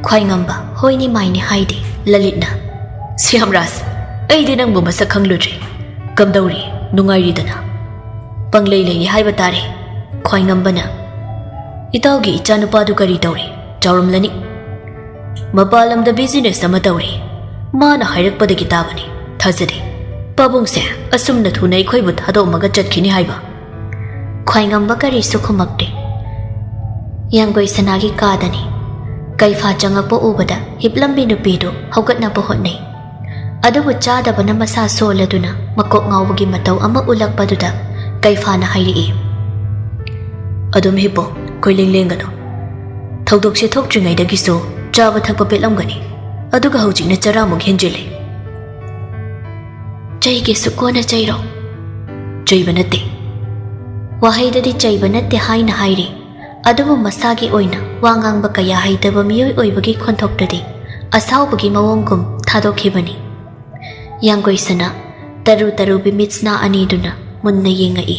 ꯈ꯭ꯋꯥꯏꯉꯝꯕ ꯍꯣꯏꯅꯤ ꯃꯥꯏꯅꯤ ꯍꯥꯏꯗꯦ꯫ ꯂꯂꯤꯠꯅ, "ꯁ꯭ꯌꯥꯝꯔꯥꯖ, ꯑꯩꯗꯤ ꯅꯪꯕꯨ ꯃꯁꯛ ꯈꯪꯂꯨꯗ꯭ꯔꯤ꯫ ꯀꯝꯗꯧꯔꯤ? ꯅꯨꯡꯉꯥꯏꯔꯤꯗꯅ?" "ꯄꯪꯂꯩ ꯂꯩꯔꯤ ꯍꯥꯏꯕ ꯇꯥꯔꯦ꯫" ꯈ꯭ꯋꯥꯏꯉꯝꯕꯅ, "ꯏꯇꯥꯎꯒꯤ ꯏꯆꯥꯅꯨꯄꯥꯗꯨ ꯀꯔꯤ ꯇꯧꯔꯤ? ꯆꯥꯎꯔꯝꯂꯅꯤ꯫ ꯃꯄꯥꯟ ꯂꯝꯗ ꯕꯤꯖꯤꯅꯦꯁ ꯑꯃ ꯇꯧꯔꯤ꯫ ꯃꯥꯅ ꯍꯥꯏꯔꯛꯄꯗꯒꯤ ꯇꯥꯕꯅꯤ꯫ ꯊꯥꯖꯗꯦ꯫ ꯄꯥꯕꯨꯡꯁꯦ ꯑꯁꯨꯝꯅ ꯊꯨꯅ ꯑꯩꯈꯣꯏꯕꯨ ꯊꯥꯗꯣꯛꯑꯝꯃꯒ ꯆꯠꯈꯤꯅꯤ ꯍꯥꯏꯕ?" ꯈ꯭ꯋꯥꯏꯉꯝꯕ ꯀꯔꯤꯁꯨ ꯈꯨꯝꯃꯛꯇꯦ꯫ ꯌꯥꯡꯒꯣꯏ ꯁꯅꯥꯒꯤ ꯀꯥꯗꯅꯤ꯫ ꯀꯩꯐꯥ ꯆꯪꯉꯛꯄ ꯎꯕꯗ ꯍꯤꯞꯂꯝꯕꯤ ꯅꯨꯄꯤꯗꯨ ꯍꯧꯒꯠꯅꯕ ꯍꯣꯠꯅꯩ꯫ ꯑꯗꯨꯕꯨ ꯆꯥꯗꯕꯅ ꯃꯁꯥ ꯁꯣꯜꯂꯗꯨꯅ ꯃꯀꯣꯛ ꯉꯥꯎꯕꯒꯤ ꯃꯇꯧ ꯑꯃ ꯎꯠꯂꯛꯄꯗꯨꯗ ꯀꯩꯐꯥꯅ ꯍꯥꯏꯔꯛꯏ, "ꯑꯗꯨꯝ ꯍꯤꯞꯄꯣ, ꯀꯣꯏꯂꯦꯡ ꯂꯦꯡꯒꯅꯨ꯫ ꯊꯧꯗꯣꯛꯁꯦ ꯊꯣꯛꯇ꯭ꯔꯤꯉꯩꯗꯒꯤꯁꯨ ꯆꯥꯕ ꯊꯛꯄ ꯄꯦꯠꯂꯝꯒꯅꯤ, ꯑꯗꯨꯒ ꯍꯧꯖꯤꯛꯅ ꯆꯔꯥꯃꯨꯛ ꯍꯦꯟꯖꯤꯜꯂꯦ꯫" "ꯆꯩꯒꯦꯁꯨ ꯀꯣꯟꯅ ꯆꯩꯔꯣ꯫" "ꯆꯩꯕ ꯅꯠꯇꯦ꯫" ꯋꯥꯍꯩꯗꯗꯤ ꯆꯩꯕ ꯅꯠꯇꯦ ꯍꯥꯏꯅ ꯍꯥꯏꯔꯤ, ꯑꯗꯨꯕꯨ ꯃꯁꯥꯒꯤ ꯑꯣꯏꯅ ꯋꯥ ꯉꯥꯡꯕ ꯀꯌꯥ ꯍꯩꯇꯕ ꯃꯤꯑꯣꯏ ꯑꯣꯏꯕꯒꯤ ꯈꯣꯟꯊꯣꯛꯇꯗꯤ ꯑꯁꯥꯎꯕꯒꯤ ꯃꯑꯣꯡꯒꯨꯝ ꯊꯥꯗꯣꯛꯈꯤꯕꯅꯤ꯫ ꯌꯥꯡꯒꯣꯏꯁꯅꯥ ꯇꯔꯨ ꯇꯔꯨꯕꯤ ꯃꯤꯠꯁꯅꯥ ꯑꯅꯤꯗꯨꯅ ꯃꯨꯟꯅ ꯌꯦꯡꯉꯛꯏ꯫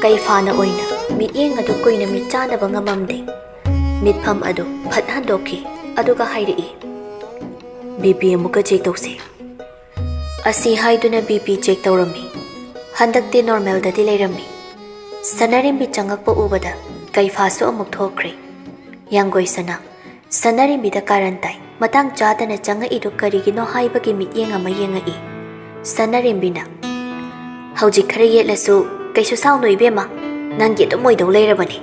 ꯀꯩꯐꯥꯅ ꯑꯣꯏꯅ ꯃꯤꯠꯌꯦꯡ ꯑꯗꯨ ꯀꯨꯏꯅ ꯃꯤꯠ ꯆꯥꯅꯕ ꯉꯝꯃꯝꯗꯦ꯫ ꯃꯤꯠꯐꯝ ꯑꯗꯨ ꯐꯠ ꯍꯟꯗꯣꯛꯈꯤ, ꯑꯗꯨꯒ ꯍꯥꯏꯔꯛꯏ, "ꯕꯤ ꯄꯤ ꯑꯃꯨꯛꯀ ꯆꯦꯛ ꯇꯧꯁꯤ꯫ ꯑꯁꯤ ꯍꯥꯏꯗꯨꯅ ꯕꯤ ꯄꯤ ꯆꯦꯛ ꯇꯧꯔꯝꯃꯤ꯫ ꯍꯟꯗꯛꯇꯤ ꯅꯣꯔꯃꯦꯜꯗꯗꯤ ꯂꯩꯔꯝꯃꯤ꯫" ꯁꯅꯥꯔꯦꯝꯕꯤ ꯆꯪꯉꯛꯄ ꯎꯕꯗ ꯀꯩꯐꯥꯁꯨ ꯑꯃꯨꯛ ꯊꯣꯛꯈ꯭ꯔꯦ꯫ ꯌꯥꯡꯒꯣꯏ ꯁꯅꯥ, ꯁꯅꯥꯔꯦꯝꯕꯤꯗ ꯀꯥꯔꯟ ꯇꯥꯏ꯫ ꯃꯇꯥꯡ ꯆꯥꯗꯅ ꯆꯪꯉꯛꯏꯗꯨ ꯀꯔꯤꯒꯤꯅꯣ ꯍꯥꯏꯕꯒꯤ ꯃꯤꯠꯌꯦꯡ ꯑꯃ ꯌꯦꯡꯉꯛꯏ꯫ ꯁꯅꯥꯔꯦꯝꯕꯤꯅ, "ꯍꯧꯖꯤꯛ ꯈꯔ ꯌꯦꯠꯂꯁꯨ ꯀꯩꯁꯨ ꯁꯥꯎꯅꯨ ꯏꯕꯦꯝꯃ, ꯅꯪꯒꯤ ꯑꯗꯨꯝ ꯑꯣꯏꯗꯧ ꯂꯩꯔꯕꯅꯤ꯫"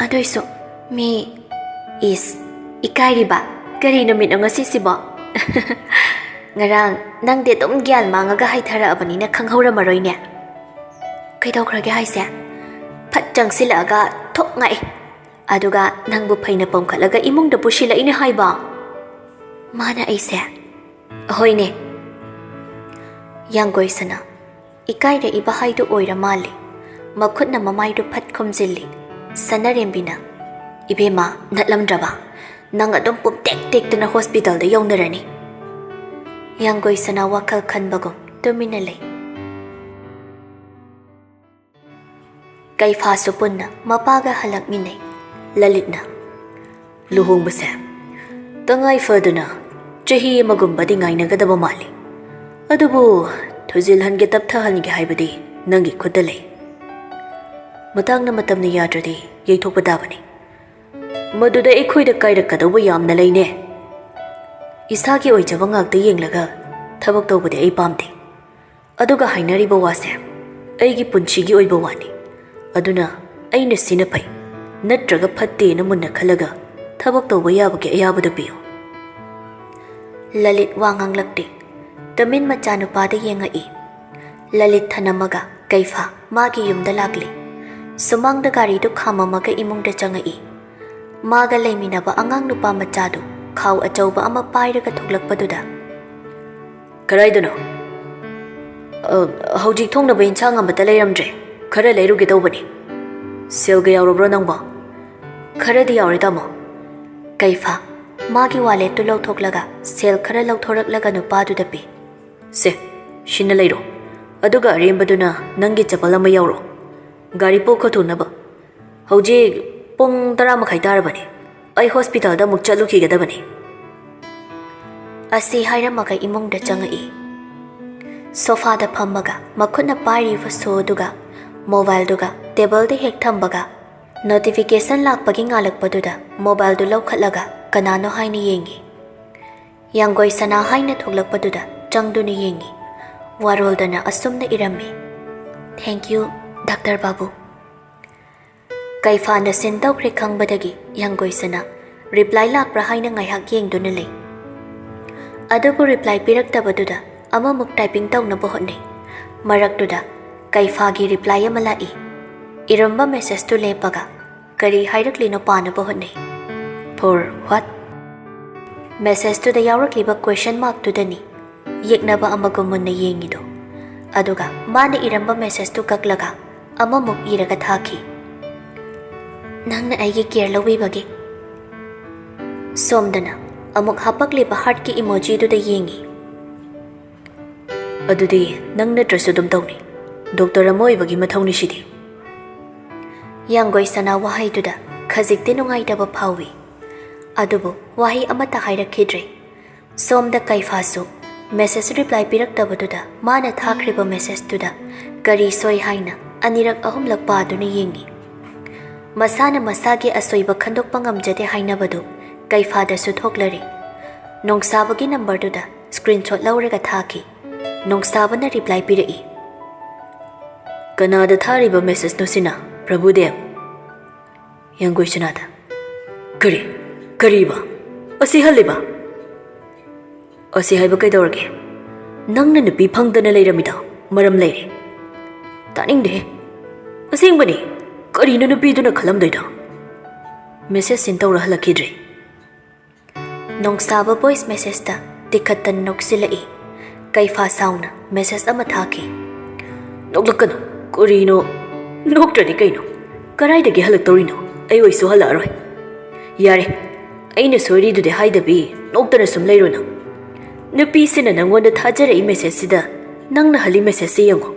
ꯑꯗꯨꯏꯁꯨ ꯃꯤ, ꯏꯁ, ꯏꯀꯥꯏꯔꯤꯕ? ꯀꯔꯤ ꯅꯨꯃꯤꯠꯅꯣ ꯉꯁꯤꯁꯤꯕꯣ? ꯉꯔꯥꯡ ꯅꯪꯗꯤ ꯑꯗꯨꯝ ꯒ꯭ꯌꯥꯟ ꯃꯥꯡꯉꯒ ꯍꯥꯏꯊꯔꯛꯑꯕꯅꯤꯅ ꯈꯪꯍꯧꯔꯝꯃꯔꯣꯏꯅꯦ꯫ ꯀꯩꯗꯧꯈ꯭ꯔꯒꯦ ꯍꯥꯏꯁꯦ? ꯐꯠ ꯆꯪꯁꯤꯜꯂꯛꯑꯒ ꯊꯣꯛ ꯉꯥꯛꯑꯦ꯫ ꯑꯗꯨꯒ ꯅꯪꯕꯨ ꯐꯩꯅ ꯄꯣꯝꯈꯠꯂꯒ ꯏꯃꯨꯡꯗ ꯄꯨꯁꯤꯜꯂꯛꯏꯅꯦ ꯍꯥꯏꯕ꯫ ꯃꯥꯅ ꯑꯩꯁꯦ? ꯍꯣꯏꯅꯦ꯫ ꯌꯥꯡꯒꯣꯏ ꯁꯅꯥ, ꯏꯀꯥꯏꯔꯛꯏꯕ ꯍꯥꯏꯗꯨ ꯑꯣꯏꯔ ꯃꯥꯜꯂꯦ꯫ ꯃꯈꯨꯠꯅ ꯃꯃꯥꯏꯗꯨ ꯐꯠ ꯈꯨꯝꯖꯤꯜꯂꯤ꯫ ꯁꯅꯥꯔꯦꯝꯕꯤꯅ, "ꯏꯕꯦꯝꯃ, ꯅꯠꯂꯝꯗ꯭ꯔꯕ? ꯅꯪ ꯑꯗꯨꯝ ꯄꯨꯝꯇꯦꯛ ꯇꯦꯛꯇꯅ ꯍꯣꯁꯄꯤꯇꯥꯜꯗ ꯌꯧꯅꯔꯅꯤ꯫" ꯌꯥꯡꯒꯣꯏ ꯁꯅꯥ ꯋꯥꯈꯜ ꯈꯟꯕꯒꯨꯝ ꯇꯨꯃꯤꯟꯅ ꯂꯩ꯫ ꯀꯩꯐꯥꯁꯨ ꯄꯨꯟꯅ ꯃꯄꯥꯒ ꯍꯜꯂꯛꯃꯤꯟꯅꯩ꯫ ꯂꯂꯤꯠꯅ, "ꯂꯨꯍꯣꯡꯕꯁꯦ ꯇꯉꯥꯏ ꯐꯗꯅ ꯆꯍꯤ ꯑꯃꯒꯨꯝꯕꯗꯤ ꯉꯥꯏꯅꯒꯗꯕ ꯃꯥꯜꯂꯤ꯫ ꯑꯗꯨꯕꯨ ꯊꯨꯖꯤꯜꯍꯟꯒꯦ ꯇꯞꯊꯍꯟꯒꯦ ꯍꯥꯏꯕꯗꯤ ꯅꯪꯒꯤ ꯈꯨꯠꯇ ꯂꯩ꯫ ꯃꯇꯥꯡꯅ ꯃꯇꯝꯅ ꯌꯥꯗ꯭ꯔꯗꯤ ꯌꯩꯊꯣꯛꯄ ꯇꯥꯕꯅꯤ꯫ ꯃꯗꯨꯗ ꯑꯩꯈꯣꯏꯗ ꯀꯥꯏꯔꯛꯀꯗꯧꯕ ꯌꯥꯝꯅ ꯂꯩꯅꯦ꯫ ꯏꯁꯥꯒꯤ ꯑꯣꯏꯖꯕ ꯉꯥꯛꯇ ꯌꯦꯡꯂꯒ ꯊꯕꯛ ꯇꯧꯕꯗꯤ ꯑꯩ ꯄꯥꯝꯗꯦ꯫ ꯑꯗꯨꯒ ꯍꯥꯏꯅꯔꯤꯕ ꯋꯥꯁꯦ ꯑꯩꯒꯤ ꯄꯨꯟꯁꯤꯒꯤ ꯑꯣꯏꯕ ꯋꯥꯅꯤ꯫ ꯑꯗꯨꯅ ꯑꯩꯅ ꯁꯤꯅ ꯐꯩ ꯅꯠꯇ꯭ꯔꯒ ꯐꯠꯇꯦꯅ ꯃꯨꯟꯅ ꯈꯜꯂꯒ ꯊꯕꯛ ꯇꯧꯕ ꯌꯥꯕꯒꯤ ꯑꯌꯥꯕꯗꯨ ꯄꯤꯌꯨ꯫" ꯂꯂꯤꯠ ꯋꯥ ꯉꯥꯡꯂꯛꯇꯦ꯫ ꯇꯃꯤꯟ ꯃꯆꯥꯅꯨꯄꯥꯗ ꯌꯦꯡꯉꯛꯏ꯫ ꯂꯂꯤꯠ ꯊꯅꯝꯃꯒ ꯀꯩꯐꯥ ꯃꯥꯒꯤ ꯌꯨꯝꯗ ꯂꯥꯛꯂꯤ꯫ ꯁꯨꯃꯥꯡꯗ ꯒꯥꯔꯤꯗꯨ ꯈꯥꯝꯃꯝꯃꯒ ꯏꯃꯨꯡꯗ ꯆꯪꯉꯛꯏ꯫ ꯃꯥꯒ ꯂꯩꯃꯤꯟꯅꯕ ꯑꯉꯥꯡ ꯅꯨꯄꯥ ꯃꯆꯥꯗꯨ ꯈꯥꯎ ꯑꯆꯧꯕ ꯑꯃ ꯄꯥꯏꯔꯒ ꯊꯣꯛꯂꯛꯄꯗꯨꯗ, "ꯀꯗꯥꯏꯗꯅꯣ?" "ꯑ, ꯍꯧꯖꯤꯛ ꯊꯣꯡꯅꯕ ꯏꯟꯁꯥꯡ ꯑꯃꯠꯇ ꯂꯩꯔꯝꯗ꯭ꯔꯦ꯫ ꯈꯔ ꯂꯩꯔꯨꯒꯦ ꯇꯧꯕꯅꯤ꯫" "ꯁꯦꯜꯒ ꯌꯥꯎꯔꯕ꯭ꯔꯣ ꯅꯪꯕꯣ?" "ꯈꯔꯗꯤ ꯌꯥꯎꯔꯦ, ꯇꯥꯃꯣ꯫" ꯀꯩꯐꯥ ꯃꯥꯒꯤ ꯋꯥꯂꯦꯠꯇꯨ ꯂꯧꯊꯣꯛꯂꯒ ꯁꯦꯜ ꯈꯔ ꯂꯧꯊꯣꯔꯛꯂꯒ ꯅꯨꯄꯥꯗꯨꯗ ꯄꯤ꯫ "ꯁꯦ, ꯁꯤꯅ ꯂꯩꯔꯣ꯫ ꯑꯗꯨꯒ ꯑꯔꯦꯝꯕꯗꯨꯅ ꯅꯪꯒꯤ ꯆꯄꯜ ꯑꯃ ꯌꯥꯎꯔꯣ꯫ ꯒꯥꯔꯤ ꯄꯨꯈꯣ ꯊꯨꯅꯕ꯫ ꯍꯧꯖꯤꯛ ꯄꯨꯡ ꯇꯔꯥ ꯃꯈꯥꯏ ꯇꯥꯔꯕꯅꯤ꯫ ꯑꯩ ꯍꯣꯁꯄꯤꯇꯥꯜꯗ ꯑꯃꯨꯛ ꯆꯠꯂꯨꯈꯤꯒꯗꯕꯅꯤ꯫ ꯑꯁꯤ ꯍꯥꯏꯔꯝꯃꯒ ꯏꯃꯨꯡꯗ ꯆꯪꯉꯛꯏ꯫ ꯁꯣꯐꯥꯗ ꯐꯝꯃꯒ ꯃꯈꯨꯠꯅ ꯄꯥꯏꯔꯤꯕ ꯁꯣꯗꯨꯒ ꯃꯣꯕꯥꯏꯜꯗꯨꯒ ꯇꯦꯕꯜꯗ ꯍꯦꯛ ꯊꯝꯕꯒ, ꯅꯣꯇꯤꯐꯤꯀꯦꯁꯟ ꯂꯥꯛꯄꯒꯤ ꯉꯥꯜꯂꯛꯄꯗꯨꯗ ꯃꯣꯕꯥꯏꯜꯗꯨ ꯂꯧꯈꯠꯂꯒ ꯀꯅꯥꯅꯣ ꯍꯥꯏꯅ ꯌꯦꯡꯉꯤ꯫ ꯌꯥꯡꯒꯣꯏ ꯁꯅꯥ ꯍꯥꯏꯅ ꯊꯣꯛꯂꯛꯄꯗꯨꯗ ꯆꯪꯗꯨꯅ ꯌꯦꯡꯉꯤ꯫ ꯋꯥꯔꯣꯜꯗꯅ ꯑꯁꯨꯝꯅ ꯏꯔꯝꯃꯤ: "Thank you, ꯗꯥꯛꯇꯔ ꯕꯥꯕꯨ"꯫ ꯀꯩꯐꯥꯅ ꯁꯤꯟ ꯇꯧꯈ꯭ꯔꯦ ꯈꯪꯕꯗꯒꯤ ꯌꯥꯡꯒꯣꯏ ꯁꯅꯥ ꯔꯤꯄ꯭ꯂꯥꯏ ꯂꯥꯛꯄ꯭ꯔꯥ ꯍꯥꯏꯅ ꯉꯥꯏꯍꯥꯛ ꯌꯦꯡꯗꯨꯅ ꯂꯩ꯫ ꯑꯗꯨꯕꯨ ꯔꯤꯄ꯭ꯂꯥꯏ ꯄꯤꯔꯛꯇꯕꯗꯨꯗ ꯑꯃꯃꯨꯛ ꯇꯥꯏꯄꯤꯡ ꯇꯧꯅꯕ ꯍꯣꯠꯅꯩ꯫ ꯃꯔꯛꯇꯨꯗ ꯀꯩꯐꯥꯒꯤ ꯔꯤꯄ꯭ꯂꯥꯏ ꯑꯃ ꯂꯥꯛꯏ꯫ ꯏꯔꯝꯕ ꯃꯦꯁꯦꯖꯇꯨ ꯂꯦꯞꯄꯒ ꯀꯔꯤ ꯍꯥꯏꯔꯛꯂꯤꯅꯣ ꯄꯥꯅꯕ ꯍꯣꯠꯅꯩ꯫ "For what?" ꯃꯦꯁꯦꯖꯇꯨꯗ ꯌꯥꯎꯔꯛꯂꯤꯕ ꯀ꯭ꯋꯦꯁꯟ ꯃꯥꯔꯛꯇꯨꯗꯅꯤ ꯌꯦꯛꯅꯕ ꯑꯃꯒꯨꯝ ꯃꯨꯟꯅ ꯌꯦꯡꯉꯤꯗꯣ꯫ ꯑꯗꯨꯒ ꯃꯥꯅ ꯏꯔꯝꯕ ꯃꯦꯁꯦꯖꯇꯨ ꯀꯛꯂꯒ ꯑꯃꯃꯨꯛ ꯏꯔꯒ ꯊꯥꯈꯤ꯫ "ꯅꯪꯅ ꯑꯩꯒꯤ ꯀꯦꯌꯔ ꯂꯧꯕꯤꯕꯒꯤ"꯫ ꯁꯣꯝꯗꯅ ꯑꯃꯨꯛ ꯍꯥꯄꯛꯂꯤꯕ ꯍꯥꯔꯠꯀꯤ ꯏꯃꯣꯖꯤꯗꯨꯗ ꯌꯦꯡꯉꯤ꯫ "ꯑꯗꯨꯗꯤ ꯅꯪ ꯅꯠꯇ꯭ꯔꯁꯨ ꯑꯗꯨꯝ ꯇꯧꯅꯤ꯫ ꯗꯣꯛꯇꯔ ꯑꯃ ꯑꯣꯏꯕꯒꯤ ꯃꯊꯧꯅꯤ ꯁꯤꯗꯤ"꯫ ꯌꯥꯡꯒꯣꯏ ꯁꯅꯥ ꯋꯥꯍꯩꯗꯨꯗ ꯈꯖꯤꯛꯇꯤ ꯅꯨꯡꯉꯥꯏꯇꯕ ꯐꯥꯎꯏ꯫ ꯑꯗꯨꯕꯨ ꯋꯥꯍꯩ ꯑꯃꯠꯇ ꯍꯥꯏꯔꯛꯈꯤꯗ꯭ꯔꯦ꯫ ꯁꯣꯝꯗ ꯀꯩꯐꯥꯁꯨ ꯃꯦꯁꯦꯖ ꯔꯤꯄ꯭ꯂꯥꯏ ꯄꯤꯔꯛꯇꯕꯗꯨꯗ ꯃꯥꯅ ꯊꯥꯈ꯭ꯔꯤꯕ ꯃꯦꯁꯦꯖꯇꯨꯗ ꯀꯔꯤ ꯁꯣꯏ ꯍꯥꯏꯅ ꯑꯅꯤꯔꯛ ꯑꯍꯨꯝꯂꯛ ꯄꯥꯗꯨꯅ ꯌꯦꯡꯉꯤ꯫ ꯃꯁꯥꯅ ꯃꯁꯥꯒꯤ ꯑꯁꯣꯏꯕ ꯈꯟꯗꯣꯛꯄ ꯉꯝꯖꯗꯦ ꯍꯥꯏꯅꯕꯗꯨ ꯀꯩꯐꯥꯗꯁꯨ ꯊꯣꯛꯂꯔꯦ꯫ ꯅꯣꯡꯁꯥꯕꯒꯤ ꯅꯝꯕꯔꯗꯨꯗ ꯁ꯭ꯀ꯭ꯔꯤꯟꯁꯣꯠ ꯂꯧꯔꯒ ꯊꯥꯈꯤ꯫ ꯅꯣꯡꯁꯥꯕꯅ ꯔꯤꯄ꯭ꯂꯥꯏ ꯄꯤꯔꯛꯏ꯫ "ꯀꯅꯥꯗ ꯊꯥꯔꯤꯕ ꯃꯦꯁꯦꯖꯅꯣ ꯁꯤꯅ, ꯄ꯭ꯔꯚꯨꯗꯦꯕ?" ꯌꯥꯡꯒꯣꯏ ꯁꯅꯥꯗ꯫ "ꯀꯔꯤ? ꯀꯔꯤꯕ? ꯑꯁꯤ ꯍꯜꯂꯤꯕ?" "ꯑꯁꯤ ꯍꯥꯏꯕ ꯀꯩꯗꯧꯔꯒꯦ? ꯅꯪꯅ ꯅꯨꯄꯤ ꯐꯪꯗꯅ ꯂꯩꯔꯝꯃꯤꯗꯣ ꯃꯔꯝ ꯂꯩꯔꯦ"꯫ "ꯇꯥꯅꯤꯡꯗꯦꯍꯦ꯫ ꯑꯁꯦꯡꯕꯅꯤ꯫ ꯀꯔꯤꯅꯣ ꯅꯨꯄꯤꯗꯨꯅ ꯈꯜꯂꯝꯗꯣꯏꯗꯣ?" ꯃꯦꯁꯦꯖ ꯁꯤꯟ ꯇꯧꯔ ꯍꯜꯂꯛꯈꯤꯗ꯭ꯔꯦ꯫ ꯅꯣꯡꯁꯥꯕ ꯚꯣꯏꯁ ꯃꯦꯁꯦꯖꯇ ꯇꯤꯈꯠꯇꯅ ꯅꯣꯛꯁꯤꯜꯂꯛꯏ꯫ ꯀꯩꯐꯥ ꯁꯥꯎꯅ ꯃꯦꯁꯦꯖ ꯑꯃ ꯊꯥꯈꯤ꯫ "ꯅꯣꯛꯂꯛꯀꯅꯨ꯫ ꯀꯔꯤꯅꯣ? ꯅꯣꯛꯇ꯭ꯔꯗꯤ ꯀꯩꯅꯣ? ꯀꯗꯥꯏꯗꯒꯤ ꯍꯜꯂꯛꯇꯧꯔꯤꯅꯣ? ꯑꯩ ꯑꯣꯏꯁꯨ ꯍꯜꯂꯛꯑꯔꯣꯏ꯫ ꯌꯥꯔꯦ, ꯑꯩꯅ ꯁꯣꯏꯔꯤꯗꯨꯗꯤ ꯍꯥꯏꯗꯕꯤ ꯅꯣꯛꯇꯅ ꯁꯨꯝ ꯂꯩꯔꯣ ꯅꯪ꯫ ꯅꯨꯄꯤꯁꯤꯅ ꯅꯪꯉꯣꯟꯗ ꯊꯥꯖꯔꯛꯏ ꯃꯦꯁꯦꯖꯁꯤꯗ ꯅꯪꯅ ꯍꯜꯂꯤ ꯃꯦꯁꯦꯖꯁꯤ ꯌꯦꯡꯉꯣ꯫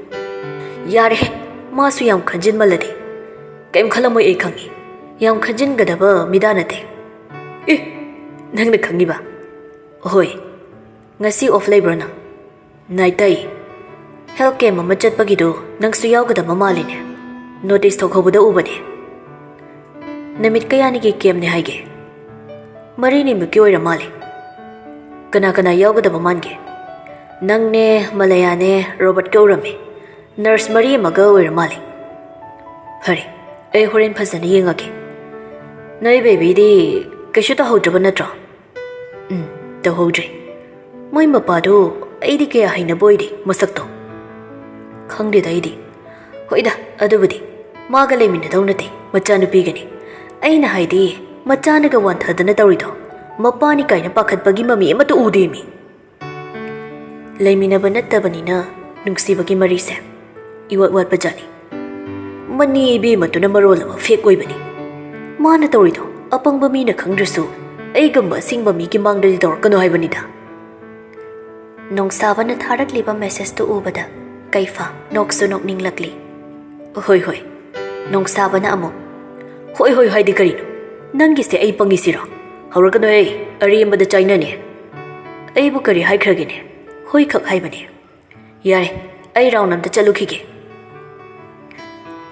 ꯌꯥꯔꯦꯍꯦ, ꯃꯥꯁꯨ ꯌꯥꯝ ꯈꯟꯖꯤꯟꯃꯜꯂꯗꯤ꯫ ꯀꯩꯝ ꯈꯜꯂꯝꯃꯣꯏ, ꯑꯩ ꯈꯪꯉꯤ꯫ ꯌꯥꯝ ꯈꯟꯖꯤꯟꯒꯗꯕ ꯃꯤꯗꯥ ꯅꯠꯇꯦ꯫ ꯑꯦ, ꯅꯪꯅ ꯈꯪꯉꯤꯕ? ꯍꯣꯏ, ꯉꯁꯤ ꯑꯣꯐ ꯂꯩꯕ꯭ꯔꯣ ꯅꯪ? ꯅꯥꯏꯇꯩ, ꯍꯦꯜꯊ ꯀꯦꯝ ꯑꯃ ꯆꯠꯄꯒꯤꯗꯣ ꯅꯪꯁꯨ ꯌꯥꯎꯒꯗꯕ ꯃꯥꯜꯂꯤꯅꯦ꯫ ꯅꯣꯇꯤꯁ ꯊꯣꯛꯍꯧꯕꯗ ꯎꯕꯅꯦ꯫ ꯅꯨꯃꯤꯠ ꯀꯌꯥꯅꯤꯒꯤ ꯀꯦꯝꯅꯦ ꯍꯥꯏꯒꯦ? ꯃꯔꯤꯅꯤꯃꯨꯛꯀꯤ ꯑꯣꯏꯔ ꯃꯥꯜꯂꯦ꯫ ꯀꯅꯥ ꯀꯅꯥ ꯌꯥꯎꯒꯗꯕ ꯃꯥꯟꯒꯦ? ꯅꯪꯅꯦ, ꯃꯂꯌꯥꯅꯦ, ꯔꯣꯕꯔꯠꯀ ꯎꯔꯝꯃꯦ꯫ ꯅꯔꯁ ꯃꯔꯤ ꯑꯃꯒ ꯑꯣꯏꯔ ꯃꯥꯜꯂꯦ꯫ ꯐꯔꯦ, ꯑꯩ ꯍꯣꯔꯦꯟ ꯐꯖꯅ ꯌꯦꯡꯉꯒꯦ꯫ ꯅꯣꯏ ꯕꯦꯕꯤꯗꯤ ꯀꯩꯁꯨ ꯇꯧꯍꯧꯗ꯭ꯔꯕ ꯅꯠꯇ꯭ꯔꯣ? ꯎꯝ, ꯇꯧꯍꯧꯗ꯭ꯔꯦ꯫ ꯃꯣꯏ ꯃꯄꯥꯗꯣ ꯑꯩꯗꯤ ꯀꯌꯥ ꯍꯩꯅꯕ ꯑꯣꯏꯗꯦ ꯃꯁꯛꯇꯣ꯫ ꯈꯪꯗꯦꯗ ꯑꯩꯗꯤ꯫ ꯍꯣꯏꯗ, ꯑꯗꯨꯕꯨꯗꯤ ꯃꯥꯒ ꯂꯩꯃꯤꯟꯅꯗꯧ ꯅꯠꯇꯦ, ꯃꯆꯥꯅꯨꯄꯤꯒꯅꯤ꯫ ꯑꯩꯅ ꯍꯥꯏꯗꯤ, ꯃꯆꯥꯅꯒ ꯋꯥꯟꯊꯗꯅ ꯇꯧꯔꯤꯗꯣ, ꯃꯄꯥꯅꯤ ꯀꯥꯏꯅ ꯄꯥꯈꯠꯄꯒꯤ ꯃꯃꯤ ꯑꯃꯠꯇ ꯎꯗꯦꯃꯤ꯫ ꯂꯩꯃꯤꯟꯅꯕ ꯅꯠꯇꯕꯅꯤꯅ ꯅꯨꯡꯁꯤꯕꯒꯤ ꯃꯔꯤꯁꯦ ꯏꯋꯥꯠ ꯋꯥꯠꯄꯖꯥꯠꯅꯤ꯫ ꯃꯅꯤ ꯏꯕꯦꯝꯃꯗꯨꯅ ꯃꯔꯣꯜ ꯑꯃ ꯐꯦꯛ ꯑꯣꯏꯕꯅꯤ꯫ ꯃꯥꯅ ꯇꯧꯔꯤꯗꯣ ꯑꯄꯪꯕ ꯃꯤꯅ ꯈꯪꯗ꯭ꯔꯁꯨ ꯑꯩꯒꯨꯝꯕ ꯑꯁꯤꯡꯕ ꯃꯤꯒꯤ ꯃꯥꯡꯗꯗꯤ ꯇꯧꯔꯛꯀꯅꯨ ꯍꯥꯏꯕꯅꯤꯗ꯫ ꯅꯣꯡꯁꯥꯕꯅ ꯊꯥꯔꯛꯂꯤꯕ ꯃꯦꯁꯦꯖꯇꯨ ꯎꯕꯗ ꯀꯩꯐꯥ ꯅꯣꯛꯁꯨ ꯅꯣꯛꯅꯤꯡꯂꯛꯂꯤ꯫ ꯍꯣꯏ, ꯍꯣꯏ꯫ ꯅꯣꯡꯁꯥꯕꯅ ꯑꯃꯨꯛ, "ꯍꯣꯏ, ꯍꯣꯏ" ꯍꯥꯏꯗꯤ ꯀꯔꯤꯅꯣ? ꯅꯪꯒꯤꯁꯦ ꯑꯩ ꯄꯪꯉꯤꯁꯤꯔꯣ? ꯍꯧꯔꯛꯀꯅꯨꯍꯦ, ꯑꯔꯦꯝꯕꯗ ꯆꯥꯏꯅꯅꯦ꯫ ꯑꯩꯕꯨ ꯀꯔꯤ ꯍꯥꯏꯈ꯭ꯔꯒꯦꯅꯦ? ꯍꯣꯏ ꯈꯛ ꯍꯥꯏꯕꯅꯦ꯫ ꯌꯥꯔꯦ, ꯑꯩ ꯔꯥꯎꯟ ꯑꯝꯇ ꯆꯠꯂꯨꯈꯤꯒꯦ꯫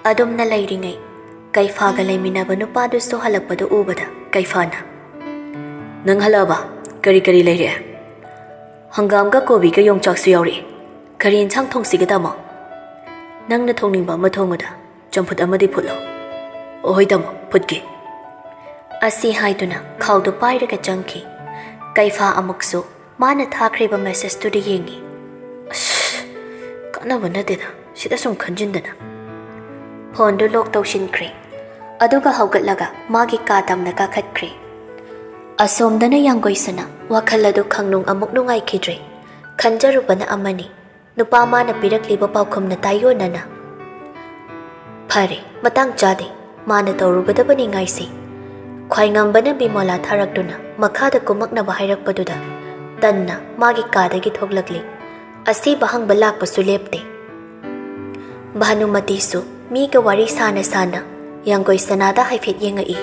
ꯑꯗꯨꯝꯅ ꯂꯩꯔꯤꯉꯩ, ꯀꯩꯐꯥꯒ ꯂꯩꯃꯤꯟꯅꯕ ꯅꯨꯄꯥꯗꯨꯁꯨ ꯍꯜꯂꯛꯄꯗꯨ ꯎꯕꯗ ꯀꯩꯐꯥꯅ, "ꯅꯪ ꯍꯜꯂꯛꯑꯕ? ꯀꯔꯤ ꯀꯔꯤ ꯂꯩꯔꯦ?" "ꯍꯪꯒꯥꯝꯒ ꯀꯣꯕꯤꯒ ꯌꯣꯡꯆꯥꯛꯁꯨ ꯌꯥꯎꯔꯛꯑꯦ꯫ ꯀꯔꯤ ꯌꯦꯟꯁꯥꯡ ꯊꯣꯡꯁꯤꯒꯦ, ꯇꯥꯃꯣ?" "ꯅꯪꯅ ꯊꯣꯡꯅꯤꯡꯕ ꯑꯃ ꯊꯣꯡꯉꯨꯗ, ꯆꯝꯐꯨꯠ ꯑꯃꯗꯤ ꯐꯨꯠꯂꯣ꯫" "ꯑꯣ, ꯍꯣꯏ, ꯇꯥꯃꯣ, ꯐꯨꯠꯀꯦ꯫" ꯑꯁꯤ ꯍꯥꯏꯗꯨꯅ ꯈꯥꯎꯗꯨ ꯄꯥꯏꯔꯒ ꯆꯪꯈꯤ꯫ ꯀꯩꯐꯥ ꯑꯃꯨꯛꯁꯨ ꯃꯥꯅ ꯊꯥꯈ꯭ꯔꯤꯕ ꯃꯦꯁꯦꯖꯇꯨꯗ ꯌꯦꯡꯉꯤ꯫ "ꯑꯁ, ꯀꯥꯟꯅꯕ ꯅꯠꯇꯦꯗ, ꯁꯤꯗ ꯁꯨꯝ ꯈꯟꯖꯤꯟꯗꯅ꯫" ꯐꯣꯟꯗꯨ ꯂꯣꯛ ꯇꯧꯁꯤꯟꯈ꯭ꯔꯦ꯫ ꯑꯗꯨꯒ ꯍꯧꯒꯠꯂꯒ ꯃꯥꯒꯤ ꯀꯥ ꯇꯝꯅ ꯀꯥꯈꯠꯈ꯭ꯔꯦ꯫ ꯑꯁꯣꯝꯗꯅ ꯌꯥꯡꯒꯣꯏꯁꯅ ꯋꯥꯈꯜ ꯑꯗꯨ ꯈꯪꯅꯨꯡ ꯑꯃꯨꯛ ꯅꯨꯡꯉꯥꯏꯈꯤꯗ꯭ꯔꯦ꯫ ꯈꯟꯖꯔꯨꯕꯅ ꯑꯃꯅꯤ, ꯅꯨꯄꯥ ꯃꯥꯅ ꯄꯤꯔꯛꯂꯤꯕ ꯄꯥꯎꯈꯨꯝꯅ ꯇꯥꯏꯌꯣꯟꯅꯅ꯫ ꯐꯔꯦ, ꯃꯇꯥꯡ ꯆꯥꯗꯦ, ꯃꯥꯅ ꯇꯧꯔꯨꯒꯗꯕꯅꯤ ꯉꯥꯏꯁꯤ꯫ ꯈ꯭ꯋꯥꯏꯉꯝꯕꯅ ꯕꯤꯃꯣꯂꯥ ꯊꯥꯔꯛꯇꯨꯅ ꯃꯈꯥꯗ ꯀꯨꯝꯃꯛꯅꯕ ꯍꯥꯏꯔꯛꯄꯗꯨꯗ ꯇꯟꯅ ꯃꯥꯒꯤ ꯀꯥꯗꯒꯤ ꯊꯣꯛꯂꯛꯂꯤ꯫ ꯑꯁꯤꯕ ꯍꯪꯕ ꯂꯥꯛꯄꯁꯨ ꯂꯦꯞꯇꯦ꯫ ꯚꯥꯅꯨꯃꯇꯤꯁꯨ ꯃꯤꯒ ꯋꯥꯔꯤ ꯁꯥꯅ ꯁꯥꯅ ꯌꯥꯡꯒꯣꯏ ꯁꯅꯥꯗ ꯍꯥꯏꯐꯦꯠ ꯌꯦꯡꯉꯛꯏ꯫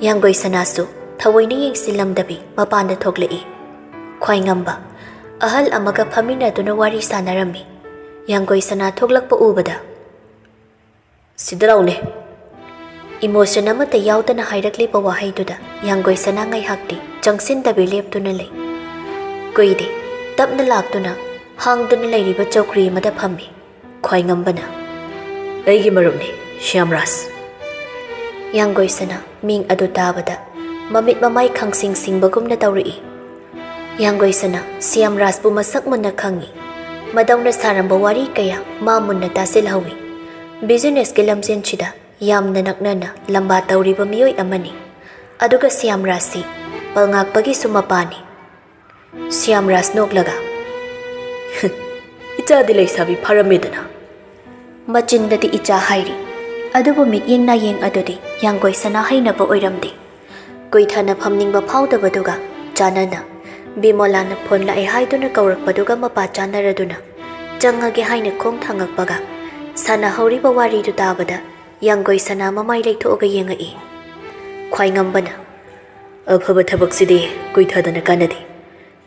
ꯌꯥꯡꯒꯣꯏ ꯁꯅꯥꯁꯨ ꯊꯑꯣꯏꯅ ꯌꯦꯡꯁꯤꯜꯂꯝꯗꯕꯤ ꯃꯄꯥꯟꯗ ꯊꯣꯛꯂꯛꯏ꯫ ꯈ꯭ꯋꯥꯏꯉꯝꯕ ꯑꯍꯜ ꯑꯃꯒ ꯐꯝꯃꯤꯟꯅꯗꯨꯅ ꯋꯥꯔꯤ ꯁꯥꯅꯔꯝꯃꯤ꯫ ꯌꯥꯡꯒꯣꯏ ꯁꯅꯥ ꯊꯣꯛꯂꯛꯄ ꯎꯕꯗ, "ꯁꯤꯗ ꯂꯥꯎꯅꯦ!" ꯏꯃꯣꯁꯟ ꯑꯃꯠꯇ ꯌꯥꯎꯗꯅ ꯍꯥꯏꯔꯛꯂꯤꯕ ꯋꯥꯍꯩꯗꯨꯗ ꯌꯥꯡꯒꯣꯏ ꯁꯅꯥ ꯉꯥꯏꯍꯥꯛꯇꯤ ꯆꯪꯁꯤꯟꯗꯕꯤ ꯂꯦꯞꯇꯨꯅ ꯂꯩ꯫ ꯀꯨꯏꯗꯦ, ꯇꯞꯅ ꯂꯥꯛꯇꯨꯅ ꯍꯥꯡꯗꯨꯅ ꯂꯩꯔꯤꯕ ꯆꯧꯀ꯭ꯔꯤ ꯑꯃꯗ ꯐꯝꯃꯤ꯫ ꯈ꯭ꯋꯥꯏꯉꯝꯕꯅ, "ꯑꯩꯒꯤ ꯃꯔꯨꯞꯅꯤ, ꯁ꯭ꯌꯥꯝꯔꯥꯖ꯫" ꯌꯥꯡꯒꯣꯏ ꯁꯅꯥ ꯃꯤꯡ ꯑꯗꯨ ꯇꯥꯕꯗ ꯃꯃꯤꯠ ꯃꯃꯥꯏ ꯈꯪꯁꯤꯡ ꯁꯤꯡꯕꯒꯨꯝꯅ ꯇꯧꯔꯛꯏ꯫ ꯌꯥꯡꯒꯣꯏ ꯁꯅꯥ ꯁ꯭ꯌꯥꯝꯔꯥꯖꯄꯨ ꯃꯁꯛ ꯃꯨꯟꯅ ꯈꯪꯏ꯫ ꯃꯗꯧꯅ ꯁꯥꯔꯝꯕ ꯋꯥꯔꯤ ꯀꯌꯥ ꯃꯥ ꯃꯨꯟꯅ ꯇꯥꯁꯤꯜꯍꯧꯏ꯫ ꯕꯤꯖꯤꯅꯦꯁꯀꯤ ꯂꯝꯖꯦꯟꯁꯤꯗ ꯌꯥꯝꯅ ꯅꯛꯅꯅ ꯂꯝꯕꯥ ꯇꯧꯔꯤꯕ ꯃꯤꯑꯣꯏ ꯑꯃꯅꯤ꯫ ꯑꯗꯨꯒ ꯁ꯭ꯌꯥꯝꯔꯥꯖꯁꯤ ꯄꯜꯉꯥꯛꯄꯒꯤꯁꯨ ꯃꯄꯥꯅꯤ꯫ ꯁ꯭ꯌꯥꯝꯔꯥꯖ ꯅꯣꯛꯂꯒ, "ꯏꯆꯥꯗꯤ ꯂꯩꯁꯥꯕꯤ ꯐꯥꯔꯝꯃꯦꯗꯅ꯫" ꯃꯆꯤꯟꯗꯗꯤ ꯏꯆꯥ ꯍꯥꯏꯔꯤ, ꯑꯗꯨꯕꯨ ꯃꯤꯠꯌꯦꯡ ꯅꯥꯌꯦꯡ ꯑꯗꯨꯗꯤ ꯌꯥꯡꯒꯣꯏ ꯁꯅꯥ ꯍꯩꯅꯕ ꯑꯣꯏꯔꯝꯗꯦ꯫ ꯀꯨꯏꯊꯅ ꯐꯝꯅꯤꯡꯕ ꯐꯥꯎꯗꯕꯗꯨꯒ ꯆꯥꯟꯅꯅ ꯕꯤꯃꯣꯂꯥꯅ ꯐꯣꯟ ꯂꯥꯛꯑꯦ ꯍꯥꯏꯗꯨꯅ ꯀꯧꯔꯛꯄꯗꯨꯒ ꯃꯄꯥ ꯆꯥꯟꯅꯔꯗꯨꯅ ꯆꯪꯉꯒꯦ ꯍꯥꯏꯅ ꯈꯣꯡ ꯊꯥꯡꯉꯛꯄꯒ, ꯁꯥꯟꯅꯍꯧꯔꯤꯕ ꯋꯥꯔꯤꯗꯨ ꯇꯥꯕꯗ ꯌꯥꯡꯒꯣꯏ ꯁꯅꯥ ꯃꯃꯥꯏ ꯂꯩꯊꯣꯛꯑꯒ ꯌꯦꯡꯉꯛꯏ꯫ ꯈ꯭ꯋꯥꯏꯉꯝꯕꯅ, "ꯑꯐꯕ ꯊꯕꯛꯁꯤꯗꯤ ꯀꯨꯏꯊꯗꯅ ꯀꯥꯟꯅꯗꯦ꯫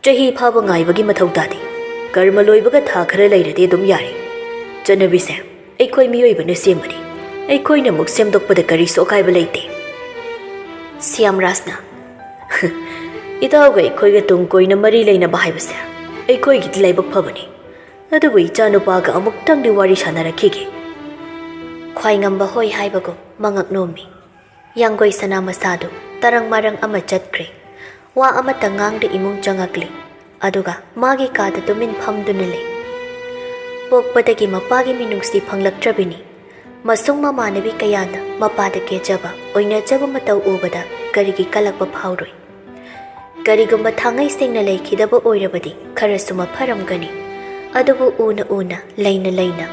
ꯆꯍꯤ ꯐꯥꯕ ꯉꯥꯏꯕꯒꯤ ꯃꯊꯧ ꯇꯥꯗꯦ꯫ ꯀꯔꯃ ꯂꯣꯏꯕꯒ ꯊꯥ ꯈꯔ ꯂꯩꯔꯗꯤ ꯑꯗꯨꯝ ꯌꯥꯔꯦ꯫ ꯆꯠꯅꯕꯤꯁꯦ ꯑꯩꯈꯣꯏ ꯃꯤꯑꯣꯏꯕꯅ ꯁꯦꯝꯕꯅꯤ꯫ ꯑꯩꯈꯣꯏꯅ ꯑꯃꯨꯛ ꯁꯦꯝꯗꯣꯛꯄꯗ ꯀꯔꯤꯁꯨ ꯑꯀꯥꯏꯕ ꯂꯩꯇꯦ꯫" ꯁ꯭ꯌꯥꯝꯔꯥꯖꯅ, "ꯏꯇꯥꯎꯒ ꯑꯩꯈꯣꯏꯒ ꯇꯨꯡ ꯀꯣꯏꯅ ꯃꯔꯤ ꯂꯩꯅꯕ ꯍꯥꯏꯕꯁꯦ ꯑꯩꯈꯣꯏꯒꯤꯗꯤ ꯂꯥꯏꯕꯛ ꯐꯕꯅꯤ꯫ ꯑꯗꯨꯕꯨ ꯏꯆꯥꯅꯨꯄꯥꯒ ꯑꯃꯨꯛꯇꯪꯗꯤ ꯋꯥꯔꯤ ꯁꯥꯟꯅꯔꯛꯈꯤꯒꯦ꯫" ꯈ꯭ꯋꯥꯏꯉꯝꯕ ꯍꯣꯏ ꯍꯥꯏꯕꯒꯨꯝ ꯃꯉꯛ ꯅꯣꯝꯃꯤ꯫ ꯌꯥꯡꯒꯣꯏ ꯁꯅꯥ ꯃꯁꯥꯗꯨ ꯇꯔꯪ ꯃꯔꯪ ꯑꯃ ꯆꯠꯈ꯭ꯔꯦ꯫ ꯋꯥ ꯑꯃꯠꯇ ꯉꯥꯡꯗ ꯏꯃꯨꯡ ꯆꯪꯉꯛꯂꯤ꯫ ꯑꯗꯨꯒ ꯃꯥꯒꯤ ꯀꯥꯗ ꯇꯨꯃꯤꯟ ꯐꯝꯗꯨꯅ ꯂꯩ꯫ ꯄꯣꯛꯄꯗꯒꯤ ꯃꯄꯥꯒꯤ ꯃꯤꯅꯨꯡꯁꯤ ꯐꯪꯂꯛꯇ꯭ꯔꯕꯤꯅꯤ꯫ ꯃꯁꯨꯡ ꯃꯃꯥꯟꯅꯕꯤ ꯀꯌꯥꯅ ꯃꯄꯥꯗ ꯀꯦꯖꯕ, ꯑꯣꯏꯅꯖꯕ ꯃꯇꯧ ꯎꯕꯗ ꯀꯔꯤꯒꯤ ꯀꯜꯂꯛꯄ ꯐꯥꯎꯔꯣꯏ? ꯀꯔꯤꯒꯨꯝꯕ ꯊꯥꯡꯉꯩ ꯁꯦꯡꯅ ꯂꯩꯈꯤꯗꯕ ꯑꯣꯏꯔꯕꯗꯤ ꯈꯔꯁꯨ ꯃꯐꯔꯝꯒꯅꯤ꯫ ꯑꯗꯨꯕꯨ ꯎꯅ ꯎꯅ, ꯂꯩꯅ ꯂꯩꯅ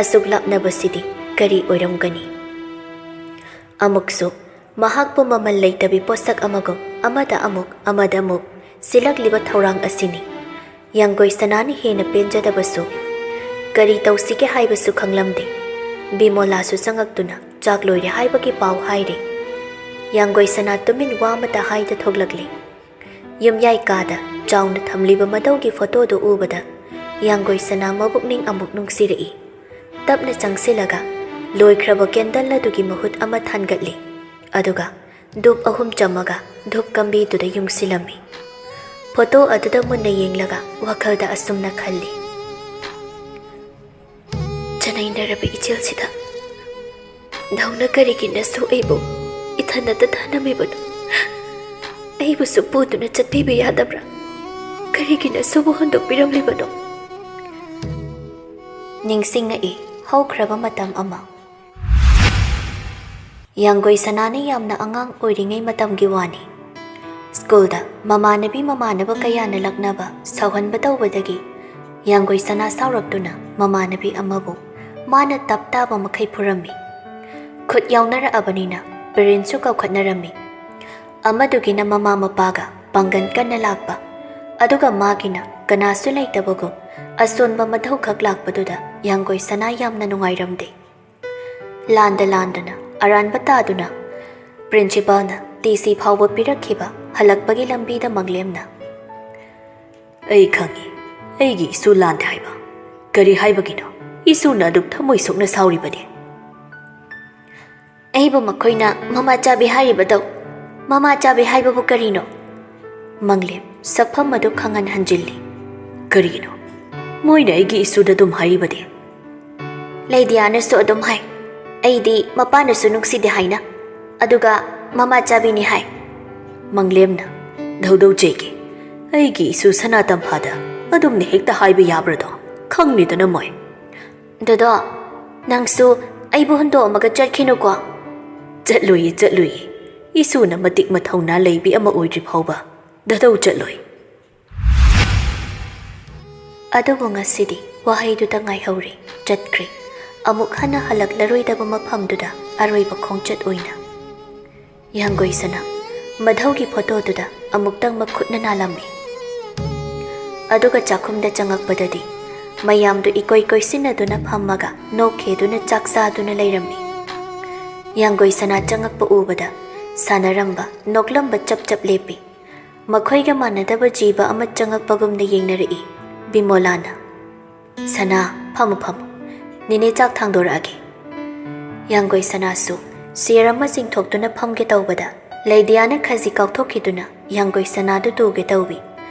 ꯑꯁꯨꯛ ꯂꯥꯞꯅꯕꯁꯤꯗꯤ ꯀꯔꯤ ꯑꯣꯏꯔꯝꯒꯅꯤ? ꯑꯃꯨꯛꯁꯨ ꯃꯍꯥꯛꯄꯨ ꯃꯃꯜ ꯂꯩꯇꯕꯤ ꯄꯣꯠꯁꯛ ꯑꯃꯒꯨꯝ ꯑꯃꯗ ꯑꯃꯨꯛ, ꯑꯃꯗ ꯑꯃꯨꯛ ꯁꯤꯜꯂꯛꯂꯤꯕ ꯊꯧꯔꯥꯡ ꯑꯁꯤꯅꯤ꯫ ꯌꯥꯡꯒꯣꯏ ꯁꯅꯥꯅ ꯍꯦꯟꯅ ꯄꯦꯟꯖꯗꯕꯁꯨ ꯀꯔꯤ ꯇꯧꯁꯤꯒꯦ ꯍꯥꯏꯕꯁꯨ ꯈꯪꯂꯝꯗꯦ꯫ ꯕꯤꯃꯣꯂꯥꯁꯨ ꯆꯪꯉꯛꯇꯨꯅ ꯆꯥꯛ ꯂꯣꯏꯔꯦ ꯍꯥꯏꯕꯒꯤ ꯄꯥꯎ ꯍꯥꯏꯔꯦ꯫ ꯌꯥꯡꯒꯣꯏ ꯁꯅꯥ ꯇꯨꯃꯤꯟ ꯋꯥ ꯑꯃꯇ ꯍꯥꯏꯗ ꯊꯣꯛꯂꯛꯂꯦ꯫ ꯌꯨꯝꯌꯥꯏ ꯀꯥꯗ ꯆꯥꯎꯅ ꯊꯝꯂꯤꯕ ꯃꯙꯧꯒꯤ ꯐꯣꯇꯣꯗꯨ ꯎꯕꯗ ꯌꯥꯡꯒꯣꯏ ꯁꯅꯥ ꯃꯕꯨꯛꯅꯤꯡ ꯑꯃꯨꯛ ꯅꯨꯡꯁꯤꯔꯛꯏ꯫ ꯇꯞꯅ ꯆꯪꯁꯤꯜꯂꯒ ꯂꯣꯏꯈ꯭ꯔꯕ ꯀꯦꯟꯗꯜ ꯑꯗꯨꯒꯤ ꯃꯍꯨꯠ ꯑꯃ ꯊꯥꯟꯒꯠꯂꯤ꯫ ꯑꯗꯨꯒ ꯙꯨꯞ ꯑꯍꯨꯝ ꯆꯝꯃꯒ ꯙꯨꯞ ꯀꯝꯕꯤꯗꯨꯗ ꯌꯨꯡꯁꯤꯜꯂꯝꯃꯤ꯫ ꯐꯣꯇꯣ ꯑꯗꯨꯗ ꯃꯨꯟꯅ ꯌꯦꯡꯂꯒ ꯋꯥꯈꯜꯗ ꯑꯁꯨꯝꯅ ꯈꯜꯂꯤ, "ꯆꯅꯩꯅꯔꯕ ꯏꯆꯦꯜꯁꯤꯗ ꯙꯧꯅ ꯀꯔꯤꯒꯤ ꯅꯁꯨ ꯑꯩꯕꯨ ꯏꯊꯟꯅꯇ ꯊꯥꯅꯝꯃꯤꯕꯅꯣ? ꯑꯩꯕꯨꯁꯨ ꯄꯨꯗꯨꯅ ꯆꯠꯄꯤꯕ ꯌꯥꯗꯕ꯭ꯔꯥ? ꯀꯔꯤꯒꯤ ꯅꯁꯨꯕꯨ ꯍꯨꯟꯗꯣꯛꯄꯤꯔꯝꯂꯤꯕꯅꯣ?" ꯅꯤꯡꯁꯤꯡꯉꯛꯏ ꯍꯧꯈ꯭ꯔꯕ ꯃꯇꯝ ꯑꯃ꯫ ꯌꯥꯡꯒꯣꯏ ꯁꯅꯥꯅ ꯌꯥꯝꯅ ꯑꯉꯥꯡ ꯑꯣꯏꯔꯤꯉꯩ ꯃꯇꯝꯒꯤ ꯋꯥꯅꯤ꯫ ꯁ꯭ꯀꯨꯜꯗ ꯃꯃꯥꯟꯅꯕꯤ ꯃꯃꯥꯟꯅꯕ ꯀꯌꯥꯅ ꯂꯛꯅꯕ, ꯁꯥꯎꯍꯟꯕ ꯇꯧꯕꯗꯒꯤ ꯌꯥꯡꯒꯣꯏ ꯁꯅꯥ ꯁꯥꯎꯔꯛꯇꯨꯅ ꯃꯃꯥꯟꯅꯕꯤ ꯑꯃꯕꯨ ꯃꯥꯅ ꯇꯞ ꯇꯥꯕ ꯃꯈꯩ ꯐꯨꯔꯝꯃꯤ꯫ ꯈꯨꯠ ꯌꯥꯎꯅꯔꯛꯑꯕꯅꯤꯅ ꯄꯦꯔꯦꯟꯁꯁꯨ ꯀꯧꯈꯠꯅꯔꯝꯃꯤ꯫ ꯑꯃꯗꯨꯒꯤꯅ ꯃꯃꯥ ꯃꯄꯥꯒ ꯄꯥꯡꯒꯟ ꯀꯟꯅ ꯂꯥꯛꯄ, ꯑꯗꯨꯒ ꯃꯥꯒꯤꯅ ꯀꯅꯥꯁꯨ ꯂꯩꯇꯕꯒꯨꯝ ꯑꯁꯣꯟꯕ ꯃꯙꯧꯈꯛ ꯂꯥꯛꯄꯗꯨꯗ ꯌꯥꯡꯒꯣꯏ ꯁꯅꯥ ꯌꯥꯝꯅ ꯅꯨꯡꯉꯥꯏꯔꯝꯗꯦ꯫ ꯂꯥꯟꯗ ꯂꯥꯟꯗꯅ ꯑꯔꯥꯟꯕ ꯇꯥꯗꯨꯅ ꯄ꯭ꯔꯤꯟꯁꯤꯄꯥꯜꯅ ꯇꯤ ꯁꯤ ꯐꯥꯎꯕ ꯄꯤꯔꯛꯈꯤꯕ ꯍꯜꯂꯛꯄꯒꯤ ꯂꯝꯕꯤꯗ ꯃꯪꯂꯦꯝꯅ, "ꯑꯩ ꯈꯪꯏ, ꯑꯩꯒꯤ ꯏꯁꯨ ꯂꯥꯟꯗꯦ ꯍꯥꯏꯕ꯫ ꯀꯔꯤ ꯍꯥꯏꯕꯒꯤꯅꯣ? ꯏꯁꯨꯅ ꯑꯗꯨꯛ ꯊꯃꯣꯏ ꯁꯣꯛꯅ ꯁꯥꯎꯔꯤꯕꯗꯤ?" "ꯑꯩꯕꯨ ꯃꯈꯣꯏꯅ ꯃꯃꯥ ꯆꯥꯕꯤ ꯍꯥꯏꯔꯤꯕꯗꯧ, ꯃꯃꯥ ꯆꯥꯕꯤ ꯍꯥꯏꯕꯕꯨ ꯀꯔꯤꯅꯣ?" ꯃꯪꯂꯦꯝ ꯁꯛꯐꯝ ꯑꯗꯨ ꯈꯪꯍꯟ ꯍꯟꯖꯤꯜꯂꯤ꯫ "ꯀꯔꯤꯒꯤꯅꯣ ꯃꯣꯏꯅ ꯑꯩꯒꯤ ꯏꯁꯨꯗ ꯑꯗꯨꯝ ꯍꯥꯏꯔꯤꯕꯗꯤ?" "ꯂꯩꯗꯤꯌꯥꯅꯁꯨ ꯑꯗꯨꯝ ꯍꯥꯏ, ꯑꯩꯗꯤ ꯃꯄꯥꯅꯁꯨ ꯅꯨꯡꯁꯤꯗꯦ ꯍꯥꯏꯅ, ꯑꯗꯨꯒ ꯃꯃꯥ ꯆꯥꯕꯤꯅꯤ ꯍꯥꯏ꯫" ꯃꯪꯂꯦꯝꯅ, "ꯙꯧꯙꯧ ꯆꯦꯒꯤ, ꯑꯩꯒꯤ ꯏꯁꯨ ꯁꯅꯥꯇꯝꯐꯥꯗ ꯑꯗꯨꯝꯅ ꯍꯦꯛꯇ ꯍꯥꯏꯕ ꯌꯥꯕ꯭ꯔꯗꯣ? ꯈꯪꯅꯤꯗꯅ ꯃꯣꯏ꯫" "ꯗꯣꯗꯣ, ꯅꯪꯁꯨ ꯑꯩꯕꯨ ꯍꯨꯟꯗꯣꯛꯑꯝꯃꯒ ꯆꯠꯈꯤꯅꯨꯀꯣ꯫" "ꯆꯠꯂꯣꯏꯌꯦ, ꯆꯠꯂꯣꯏꯌꯦ꯫ ꯏꯁꯨꯅ ꯃꯇꯤꯛ ꯃꯊꯧꯅꯥ ꯂꯩꯕꯤ ꯑꯃ ꯑꯣꯏꯗ꯭ꯔꯤ ꯐꯥꯎꯕ ꯙꯧꯙꯧ ꯆꯠꯂꯣꯏ꯫" ꯑꯗꯨꯕꯨ ꯉꯁꯤꯗꯤ ꯋꯥꯍꯩꯗꯨꯗ ꯉꯥꯏꯍꯧꯔꯦ, ꯆꯠꯈ꯭ꯔꯦ꯫ ꯑꯃꯨꯛ ꯍꯟꯅ ꯍꯜꯂꯛꯂꯔꯣꯏꯗꯕ ꯃꯐꯝꯗꯨꯗ ꯑꯔꯣꯏꯕ ꯈꯣꯡꯆꯠ ꯑꯣꯏꯅ꯫ ꯌꯥꯡꯒꯣꯏ ꯁꯅꯥ ꯃꯙꯧꯒꯤ ꯐꯣꯇꯣꯗꯨꯗ ꯑꯃꯨꯛꯇꯪ ꯃꯈꯨꯠꯅ ꯅꯥꯜꯂꯝꯃꯤ꯫ ꯑꯗꯨꯒ ꯆꯥꯛꯈꯨꯝꯗ ꯆꯪꯉꯛꯄꯗꯗꯤ ꯃꯌꯥꯝꯗꯨ ꯏꯀꯣꯏ ꯀꯣꯏꯁꯤꯟꯅꯗꯨꯅ ꯐꯝꯃꯒ ꯅꯣꯛ ꯈꯦꯗꯨꯅ ꯆꯥꯛ ꯆꯥꯗꯨꯅ ꯂꯩꯔꯝꯃꯤ꯫ ꯌꯥꯡꯒꯣꯏ ꯁꯅꯥ ꯆꯪꯉꯛꯄ ꯎꯕꯗ ꯁꯥꯟꯅꯔꯝꯕ, ꯅꯣꯛꯂꯝꯕ ꯆꯞ ꯆꯞ ꯂꯦꯞꯄꯤ꯫ ꯃꯈꯣꯏꯒ ꯃꯥꯟꯅꯗꯕ ꯖꯤꯕ ꯑꯃ ꯆꯪꯉꯛꯄꯒꯨꯝꯅ ꯌꯦꯡꯅꯔꯛꯏ꯫ ꯕꯤꯃꯣꯂꯥꯅ, "ꯁꯅꯥ, ꯐꯝꯃꯨ ꯐꯝꯃꯨ꯫ ꯅꯦꯅꯦ ꯆꯥꯛ ꯊꯥꯡꯗꯣꯔꯛꯑꯒꯦ꯫" ꯌꯥꯡꯒꯣꯏ ꯁꯅꯥꯁꯨ ꯆꯤꯌꯔ ꯑꯃ ꯆꯤꯡꯊꯣꯛꯇꯨꯅ ꯐꯝꯒꯦ ꯇꯧꯕꯗ, ꯂꯩꯗꯤꯌꯥꯅ ꯈꯖꯤꯛ ꯀꯥꯎꯊꯣꯛꯈꯤꯗꯨꯅ ꯌꯥꯡꯒꯣꯏ ꯁꯅꯥꯗꯨ ꯇꯨꯒꯦ ꯇꯧꯏ꯫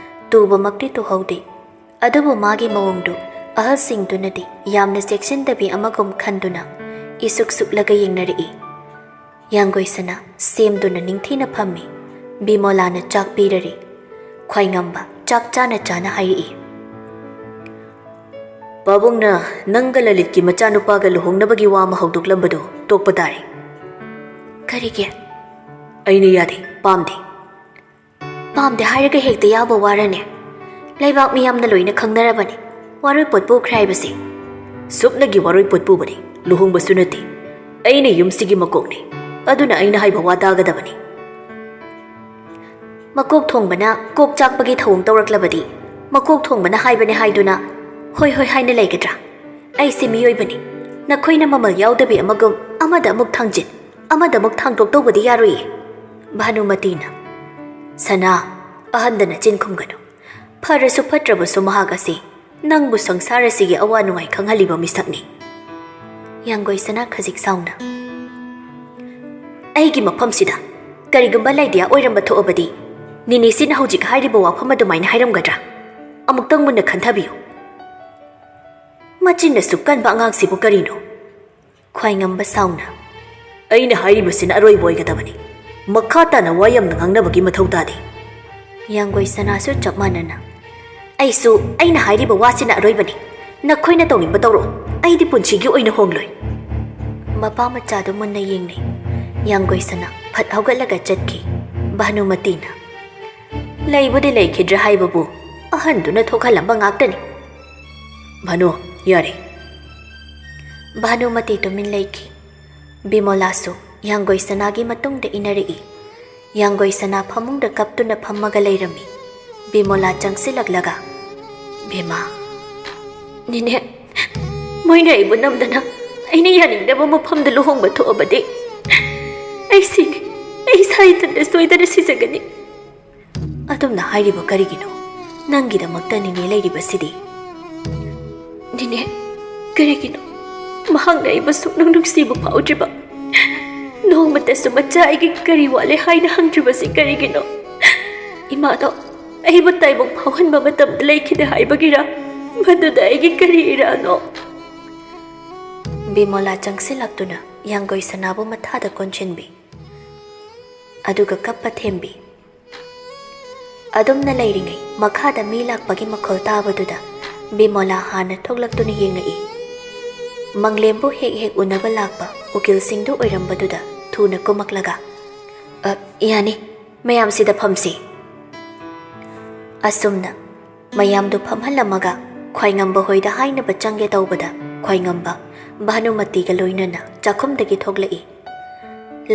ꯇꯨꯕꯃꯛꯇꯤ ꯇꯨꯍꯧꯗꯦ꯫ ꯑꯗꯨꯕꯨ ꯃꯥꯒꯤ ꯃꯑꯣꯡꯗꯨ ꯑꯍꯜꯁꯤꯡꯗꯨꯅꯗꯤ ꯌꯥꯝꯅ ꯆꯦꯛꯁꯤꯟꯗꯕꯤ ꯑꯃꯒꯨꯝ ꯈꯟꯗꯨꯅ ꯏꯁꯨꯛ ꯁꯨꯛꯂꯒ ꯌꯦꯡꯅꯔꯛꯏ꯫ ꯌꯥꯡꯒꯣꯏ ꯁꯅꯥ ꯁꯦꯝꯗꯨꯅ ꯅꯤꯡꯊꯤꯅ ꯐꯝꯃꯤ꯫ ꯕꯤꯃꯣꯂꯥꯅ ꯆꯥꯛ ꯄꯤꯔꯔꯤ꯫ ꯈ꯭ꯋꯥꯏꯉꯝꯕ ꯆꯥꯛ ꯆꯥꯅ ꯆꯥꯅ ꯍꯥꯏꯔꯛꯏ꯫ "ꯄꯥꯕꯨꯡꯅ ꯅꯪꯒ ꯂꯂꯤꯠꯀꯤ ꯃꯆꯥꯅꯨꯄꯥꯒ ꯂꯨꯍꯣꯡꯅꯕꯒꯤ ꯋꯥ ꯑꯃ ꯍꯧꯗꯣꯛꯂꯝꯕꯗꯨ ꯇꯣꯛꯄ ꯇꯥꯔꯦ꯫" "ꯀꯔꯤꯒꯤ?" "ꯑꯩꯅ ꯌꯥꯗꯦ, ꯄꯥꯝꯗꯦ꯫" "ꯄꯥꯝꯗꯦ ꯍꯥꯏꯔꯒ ꯍꯦꯛꯇ ꯌꯥꯕ ꯋꯥꯔꯅꯦ? ꯂꯩꯕꯥꯛ ꯃꯤꯌꯥꯝꯅ ꯂꯣꯏꯅ ꯈꯪꯅꯔꯕꯅꯤ꯫ ꯋꯥꯔꯣꯏ ꯄꯣꯠ ꯄꯨꯈ꯭ꯔꯦ ꯍꯥꯏꯕꯁꯦ꯫" "ꯁꯨꯞꯅꯒꯤ ꯋꯥꯔꯣꯏ ꯄꯣꯠ ꯄꯨꯕꯅꯤ, ꯂꯨꯍꯣꯡꯕꯁꯨ ꯅꯠꯇꯦ꯫ ꯑꯩꯅ ꯌꯨꯝꯁꯤꯒꯤ ꯃꯀꯣꯛꯅꯤ, ꯑꯗꯨꯅ ꯑꯩꯅ ꯍꯥꯏꯕ ꯋꯥ ꯇꯥꯒꯗꯕꯅꯤ꯫" "ꯃꯀꯣꯛ ꯊꯣꯡꯕꯅ ꯀꯣꯛ ꯆꯥꯛꯄꯒꯤ ꯊꯧꯑꯣꯡ ꯇꯧꯔꯛꯂꯕꯗꯤ, ꯃꯀꯣꯛ ꯊꯣꯡꯕꯅ ꯍꯥꯏꯕꯅꯦ ꯍꯥꯏꯗꯨꯅ ꯍꯣꯏ ꯍꯣꯏ ꯍꯥꯏꯅ ꯂꯩꯒꯗ꯭ꯔꯥ? ꯑꯩꯁꯦ ꯃꯤꯑꯣꯏꯕꯅꯤ, ꯅꯈꯣꯏꯅ ꯃꯃꯜ ꯌꯥꯎꯗꯕꯤ ꯑꯃꯒꯨꯝ ꯑꯃꯗ ꯑꯃꯨꯛ ꯊꯥꯡꯖꯤꯟ, ꯑꯃꯗ ꯑꯃꯨꯛ ꯊꯥꯡꯗꯣꯛ ꯇꯧꯕꯗꯤ ꯌꯥꯔꯣꯏꯌꯦ꯫" ꯚꯥꯅꯨꯃꯇꯤꯅ, "ꯁꯅꯥ, ꯑꯍꯟꯗ ꯅꯆꯤꯟ ꯈꯨꯝꯒꯅꯨ꯫ ꯐꯔꯁꯨ ꯐꯠꯇ꯭ꯔꯕꯁꯨ ꯃꯍꯥꯛ ꯑꯁꯤ ꯅꯪꯕꯨ ꯁꯪꯁꯥꯔ ꯑꯁꯤꯒꯤ ꯑꯋꯥ ꯅꯨꯡꯉꯥꯏ ꯈꯪꯍꯜꯂꯤꯕ ꯃꯤꯁꯛꯅꯤ꯫" ꯌꯥꯡꯒꯣꯏ ꯁꯅꯥ ꯈꯖꯤꯛ ꯁꯥꯎꯅ, "ꯑꯩꯒꯤ ꯃꯐꯝꯁꯤꯗ ꯀꯔꯤꯒꯨꯝꯕ ꯂꯩꯗꯤꯌꯥ ꯑꯣꯏꯔꯝꯕ ꯊꯣꯛꯑꯕꯗꯤ ꯅꯤꯅꯦꯁꯤꯅ ꯍꯧꯖꯤꯛ ꯍꯥꯏꯔꯤꯕ ꯋꯥꯐꯝ ꯑꯗꯨꯃꯥꯏꯅ ꯍꯥꯏꯔꯝꯒꯗ꯭ꯔꯥ? ꯑꯃꯨꯛꯇꯪ ꯃꯨꯟꯅ ꯈꯟꯊꯕꯤꯌꯨ꯫ ꯃꯆꯤꯟ ꯑꯁꯨꯛ ꯀꯟꯕ ꯑꯉꯥꯡꯁꯤꯕꯨ ꯀꯔꯤꯅꯣ?" ꯈ꯭ꯋꯥꯏꯉꯝꯕ ꯁꯥꯎꯅ, "ꯑꯩꯅ ꯍꯥꯏꯔꯤꯕꯁꯤꯅ ꯑꯔꯣꯏꯕ ꯑꯣꯏꯒꯗꯕꯅꯤ꯫ ꯃꯈꯥ ꯇꯥꯅ ꯋꯥ ꯌꯥꯝꯅ ꯉꯥꯡꯅꯕꯒꯤ ꯃꯊꯧ ꯇꯥꯗꯦ꯫" ꯌꯥꯡꯒꯣꯏ ꯁꯅꯥꯁꯨ ꯆꯞ ꯃꯥꯟꯅꯅ, "ꯑꯩꯁꯨ ꯑꯩꯅ ꯍꯥꯏꯔꯤꯕ ꯋꯥꯁꯤꯅ ꯑꯔꯣꯏꯕꯅꯤ꯫ ꯅꯈꯣꯏꯅ ꯇꯧꯅꯤꯡꯕ ꯇꯧꯔꯣ, ꯑꯩꯗꯤ ꯄꯨꯟꯁꯤꯒꯤ ꯑꯣꯏꯅ ꯍꯣꯡꯂꯣꯏ꯫" ꯃꯄꯥ ꯃꯆꯥꯗꯨ ꯃꯨꯟꯅ ꯌꯦꯡꯅꯩ꯫ ꯌꯥꯡꯒꯣꯏ ꯁꯅꯥ ꯐꯠ ꯍꯧꯒꯠꯂꯒ ꯆꯠꯈꯤ꯫ ꯚꯥꯅꯨꯃꯇꯤꯅ, "ꯂꯩꯕꯨꯗꯤ ꯂꯩꯈꯤꯗ꯭ꯔꯦ ꯍꯥꯏꯕꯕꯨ ꯑꯍꯟꯗꯨꯅ ꯊꯣꯛꯍꯜꯂꯝꯕ ꯉꯥꯛꯇꯅꯤ꯫" "ꯚꯥꯅꯨ, ꯌꯥꯔꯦ꯫" ꯚꯥꯅꯨꯃꯇꯤ ꯇꯨꯃꯤꯟ ꯂꯩꯈꯤ꯫ ꯕꯤꯃꯣꯂꯥꯁꯨ ꯌꯥꯡꯒꯣꯏ ꯁꯅꯥꯒꯤ ꯃꯇꯨꯡꯗ ꯏꯟꯅꯔꯛꯏ꯫ ꯌꯥꯡꯒꯣꯏ ꯁꯅꯥ ꯐꯃꯨꯡꯗ ꯀꯞꯇꯨꯅ ꯐꯝꯃꯒ ꯂꯩꯔꯝꯃꯤ꯫ ꯕꯤꯃꯣꯂꯥ ꯆꯪꯁꯤꯜꯂꯛꯂꯒ, "ꯕꯦꯝꯃ, "ꯅꯦꯅꯦ, ꯃꯣꯏꯅ ꯑꯩꯕꯨ ꯅꯝꯗꯅ ꯑꯩꯅ ꯌꯥꯅꯤꯡꯗꯕ ꯃꯐꯝꯗ ꯂꯨꯍꯣꯡꯕ ꯊꯣꯛꯑꯕꯗꯤ ꯑꯩ ꯁꯤꯅꯤ, ꯑꯩ ꯏꯁꯥ ꯏꯊꯟꯇ ꯁꯣꯏꯗꯅ ꯁꯤꯖꯒꯅꯤ꯫ ꯑꯗꯨꯝꯅ ꯍꯥꯏꯔꯤꯕ ꯀꯔꯤꯒꯤꯅꯣ? ꯅꯪꯒꯤꯗꯃꯛꯇ ꯅꯦꯅꯦ ꯂꯩꯔꯤꯕꯁꯤꯗꯤ꯫" "ꯅꯦꯅꯦ, ꯀꯔꯤꯒꯤꯅꯣ ꯃꯍꯥꯛꯅ ꯑꯩꯕꯨ ꯁꯨꯛꯅꯨꯡ ꯅꯨꯡꯁꯤꯕ ꯐꯥꯎꯗ꯭ꯔꯤꯕ? ꯅꯣꯡꯃꯇꯁꯨ ꯃꯆꯥ ꯑꯩꯒꯤ ꯀꯔꯤ ꯋꯥꯠꯂꯦ ꯍꯥꯏꯅ ꯍꯪꯗ꯭ꯔꯤꯕꯁꯤ ꯀꯔꯤꯒꯤꯅꯣ? ꯏꯃꯥꯗꯣ ꯑꯩꯕꯨ ꯇꯥꯏꯕꯪ ꯐꯥꯎꯍꯟꯕ ꯃꯇꯝꯗ ꯂꯩꯈꯤꯗꯦ ꯍꯥꯏꯕꯒꯤꯔ? ꯃꯗꯨꯗ ꯑꯩꯒꯤ ꯀꯔꯤ ꯏꯔꯥꯜꯅꯣ?" ꯕꯤꯃꯣꯂꯥ ꯆꯪꯁꯤꯜꯂꯛꯇꯨꯅ ꯌꯥꯡꯒꯣꯏ ꯁꯅꯥꯕꯨ ꯃꯊꯥꯗ ꯀꯣꯟꯁꯤꯟꯕꯤ, ꯑꯗꯨꯒ ꯀꯞꯄ ꯊꯦꯝꯕꯤ꯫ ꯑꯗꯨꯝꯅ ꯂꯩꯔꯤꯉꯩ ꯃꯈꯥꯗ ꯃꯤ ꯂꯥꯛꯄꯒꯤ ꯃꯈꯣꯜ ꯇꯥꯕꯗꯨꯗ ꯕꯤꯃꯣꯂꯥ ꯍꯥꯟꯅ ꯊꯣꯛꯂꯛꯇꯨꯅ ꯌꯦꯡꯉꯛꯏ꯫ ꯃꯪꯂꯦꯝꯕꯨ ꯍꯦꯛ ꯍꯦꯛ ꯎꯅꯕ ꯂꯥꯛꯄ ꯎꯀꯤꯜꯁꯤꯡꯗꯨ ꯑꯣꯏꯔꯝꯕꯗꯨꯗ ꯊꯨꯅ ꯀꯨꯝꯃꯛꯂꯒ, "ꯑ, ꯌꯥꯅꯤ, ꯃꯌꯥꯝꯁꯤꯗ ꯐꯝꯁꯤ꯫" ꯑꯁꯨꯝꯅ ꯃꯌꯥꯝꯗꯨ ꯐꯝꯍꯜꯂꯝꯃꯒ ꯈ꯭ꯋꯥꯏꯉꯝꯕ ꯍꯣꯏꯗ ꯍꯥꯏꯅꯕ ꯆꯪꯒꯦ ꯇꯧꯕꯗ ꯈ꯭ꯋꯥꯏꯉꯝꯕ ꯚꯥꯅꯨꯃꯇꯤꯒ ꯂꯣꯏꯅꯅ ꯆꯥꯛꯈꯨꯝꯗꯒꯤ ꯊꯣꯛꯂꯛꯏ꯫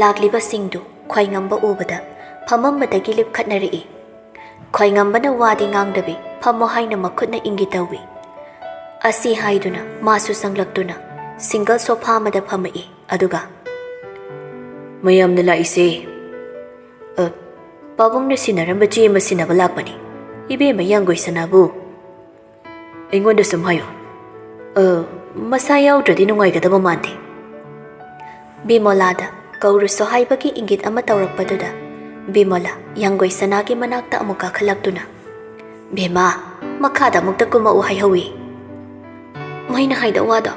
ꯂꯥꯛꯂꯤꯕꯁꯤꯡꯗꯨ ꯈ꯭ꯋꯥꯏꯉꯝꯕ ꯎꯕꯗ ꯐꯝꯃꯝꯕꯗꯒꯤ ꯂꯤꯞꯈꯠꯅꯔꯛꯏ꯫ ꯈ꯭ꯋꯥꯏꯉꯝꯕꯅ ꯋꯥꯗꯤ ꯉꯥꯡꯗꯕꯤ ꯐꯝꯃꯣ ꯍꯥꯏꯅ ꯃꯈꯨꯠꯅ ꯏꯪꯒꯤꯠ ꯇꯧꯏ꯫ ꯑꯁꯤ ꯍꯥꯏꯗꯨꯅ ꯃꯥꯁꯨ ꯆꯪꯂꯛꯇꯨꯅ ꯁꯤꯡꯒꯜ ꯁꯣꯐꯥ ꯑꯃꯗ ꯐꯝꯃꯛꯏ꯫ ꯑꯗꯨꯒ, "ꯃꯌꯥꯝꯅ ꯂꯥꯛꯏꯁꯦ, ꯑ, ꯄꯥꯕꯨꯡꯅ ꯁꯤꯟꯅꯔꯝꯕ ꯆꯦ ꯑꯃ ꯁꯤꯟꯅꯕ ꯂꯥꯛꯄꯅꯤ꯫ ꯏꯕꯦꯝꯃ ꯌꯥꯡꯒꯣꯏ ꯁꯅꯥꯕꯨ ꯑꯩꯉꯣꯟꯗ ꯁꯨꯝ ꯍꯥꯏꯌꯨ꯫ ꯑ, ꯃꯁꯥ ꯌꯥꯎꯗ꯭ꯔꯗꯤ ꯅꯨꯡꯉꯥꯏꯒꯗꯕ ꯃꯥꯟꯗꯦ꯫" ꯕꯤꯃꯣꯂꯥꯗ ꯀꯧꯔꯨꯁꯣ ꯍꯥꯏꯕꯒꯤ ꯏꯪꯒꯤꯠ ꯑꯃ ꯇꯧꯔꯛꯄꯗꯨꯗ ꯕꯤꯃꯣꯂꯥ ꯌꯥꯡꯒꯣꯏ ꯁꯅꯥꯒꯤ ꯃꯅꯥꯛꯇ ꯑꯃꯨꯛ ꯀꯥꯈꯠꯂꯛꯇꯨꯅ, "ꯕꯦꯝꯃ, ꯃꯈꯥꯗ ꯑꯃꯨꯛꯇ ꯀꯨꯝꯃꯛꯎ ꯍꯥꯏꯍꯧꯏ꯫" "ꯃꯣꯏꯅ ꯍꯥꯏꯗꯧ ꯋꯥꯗꯣ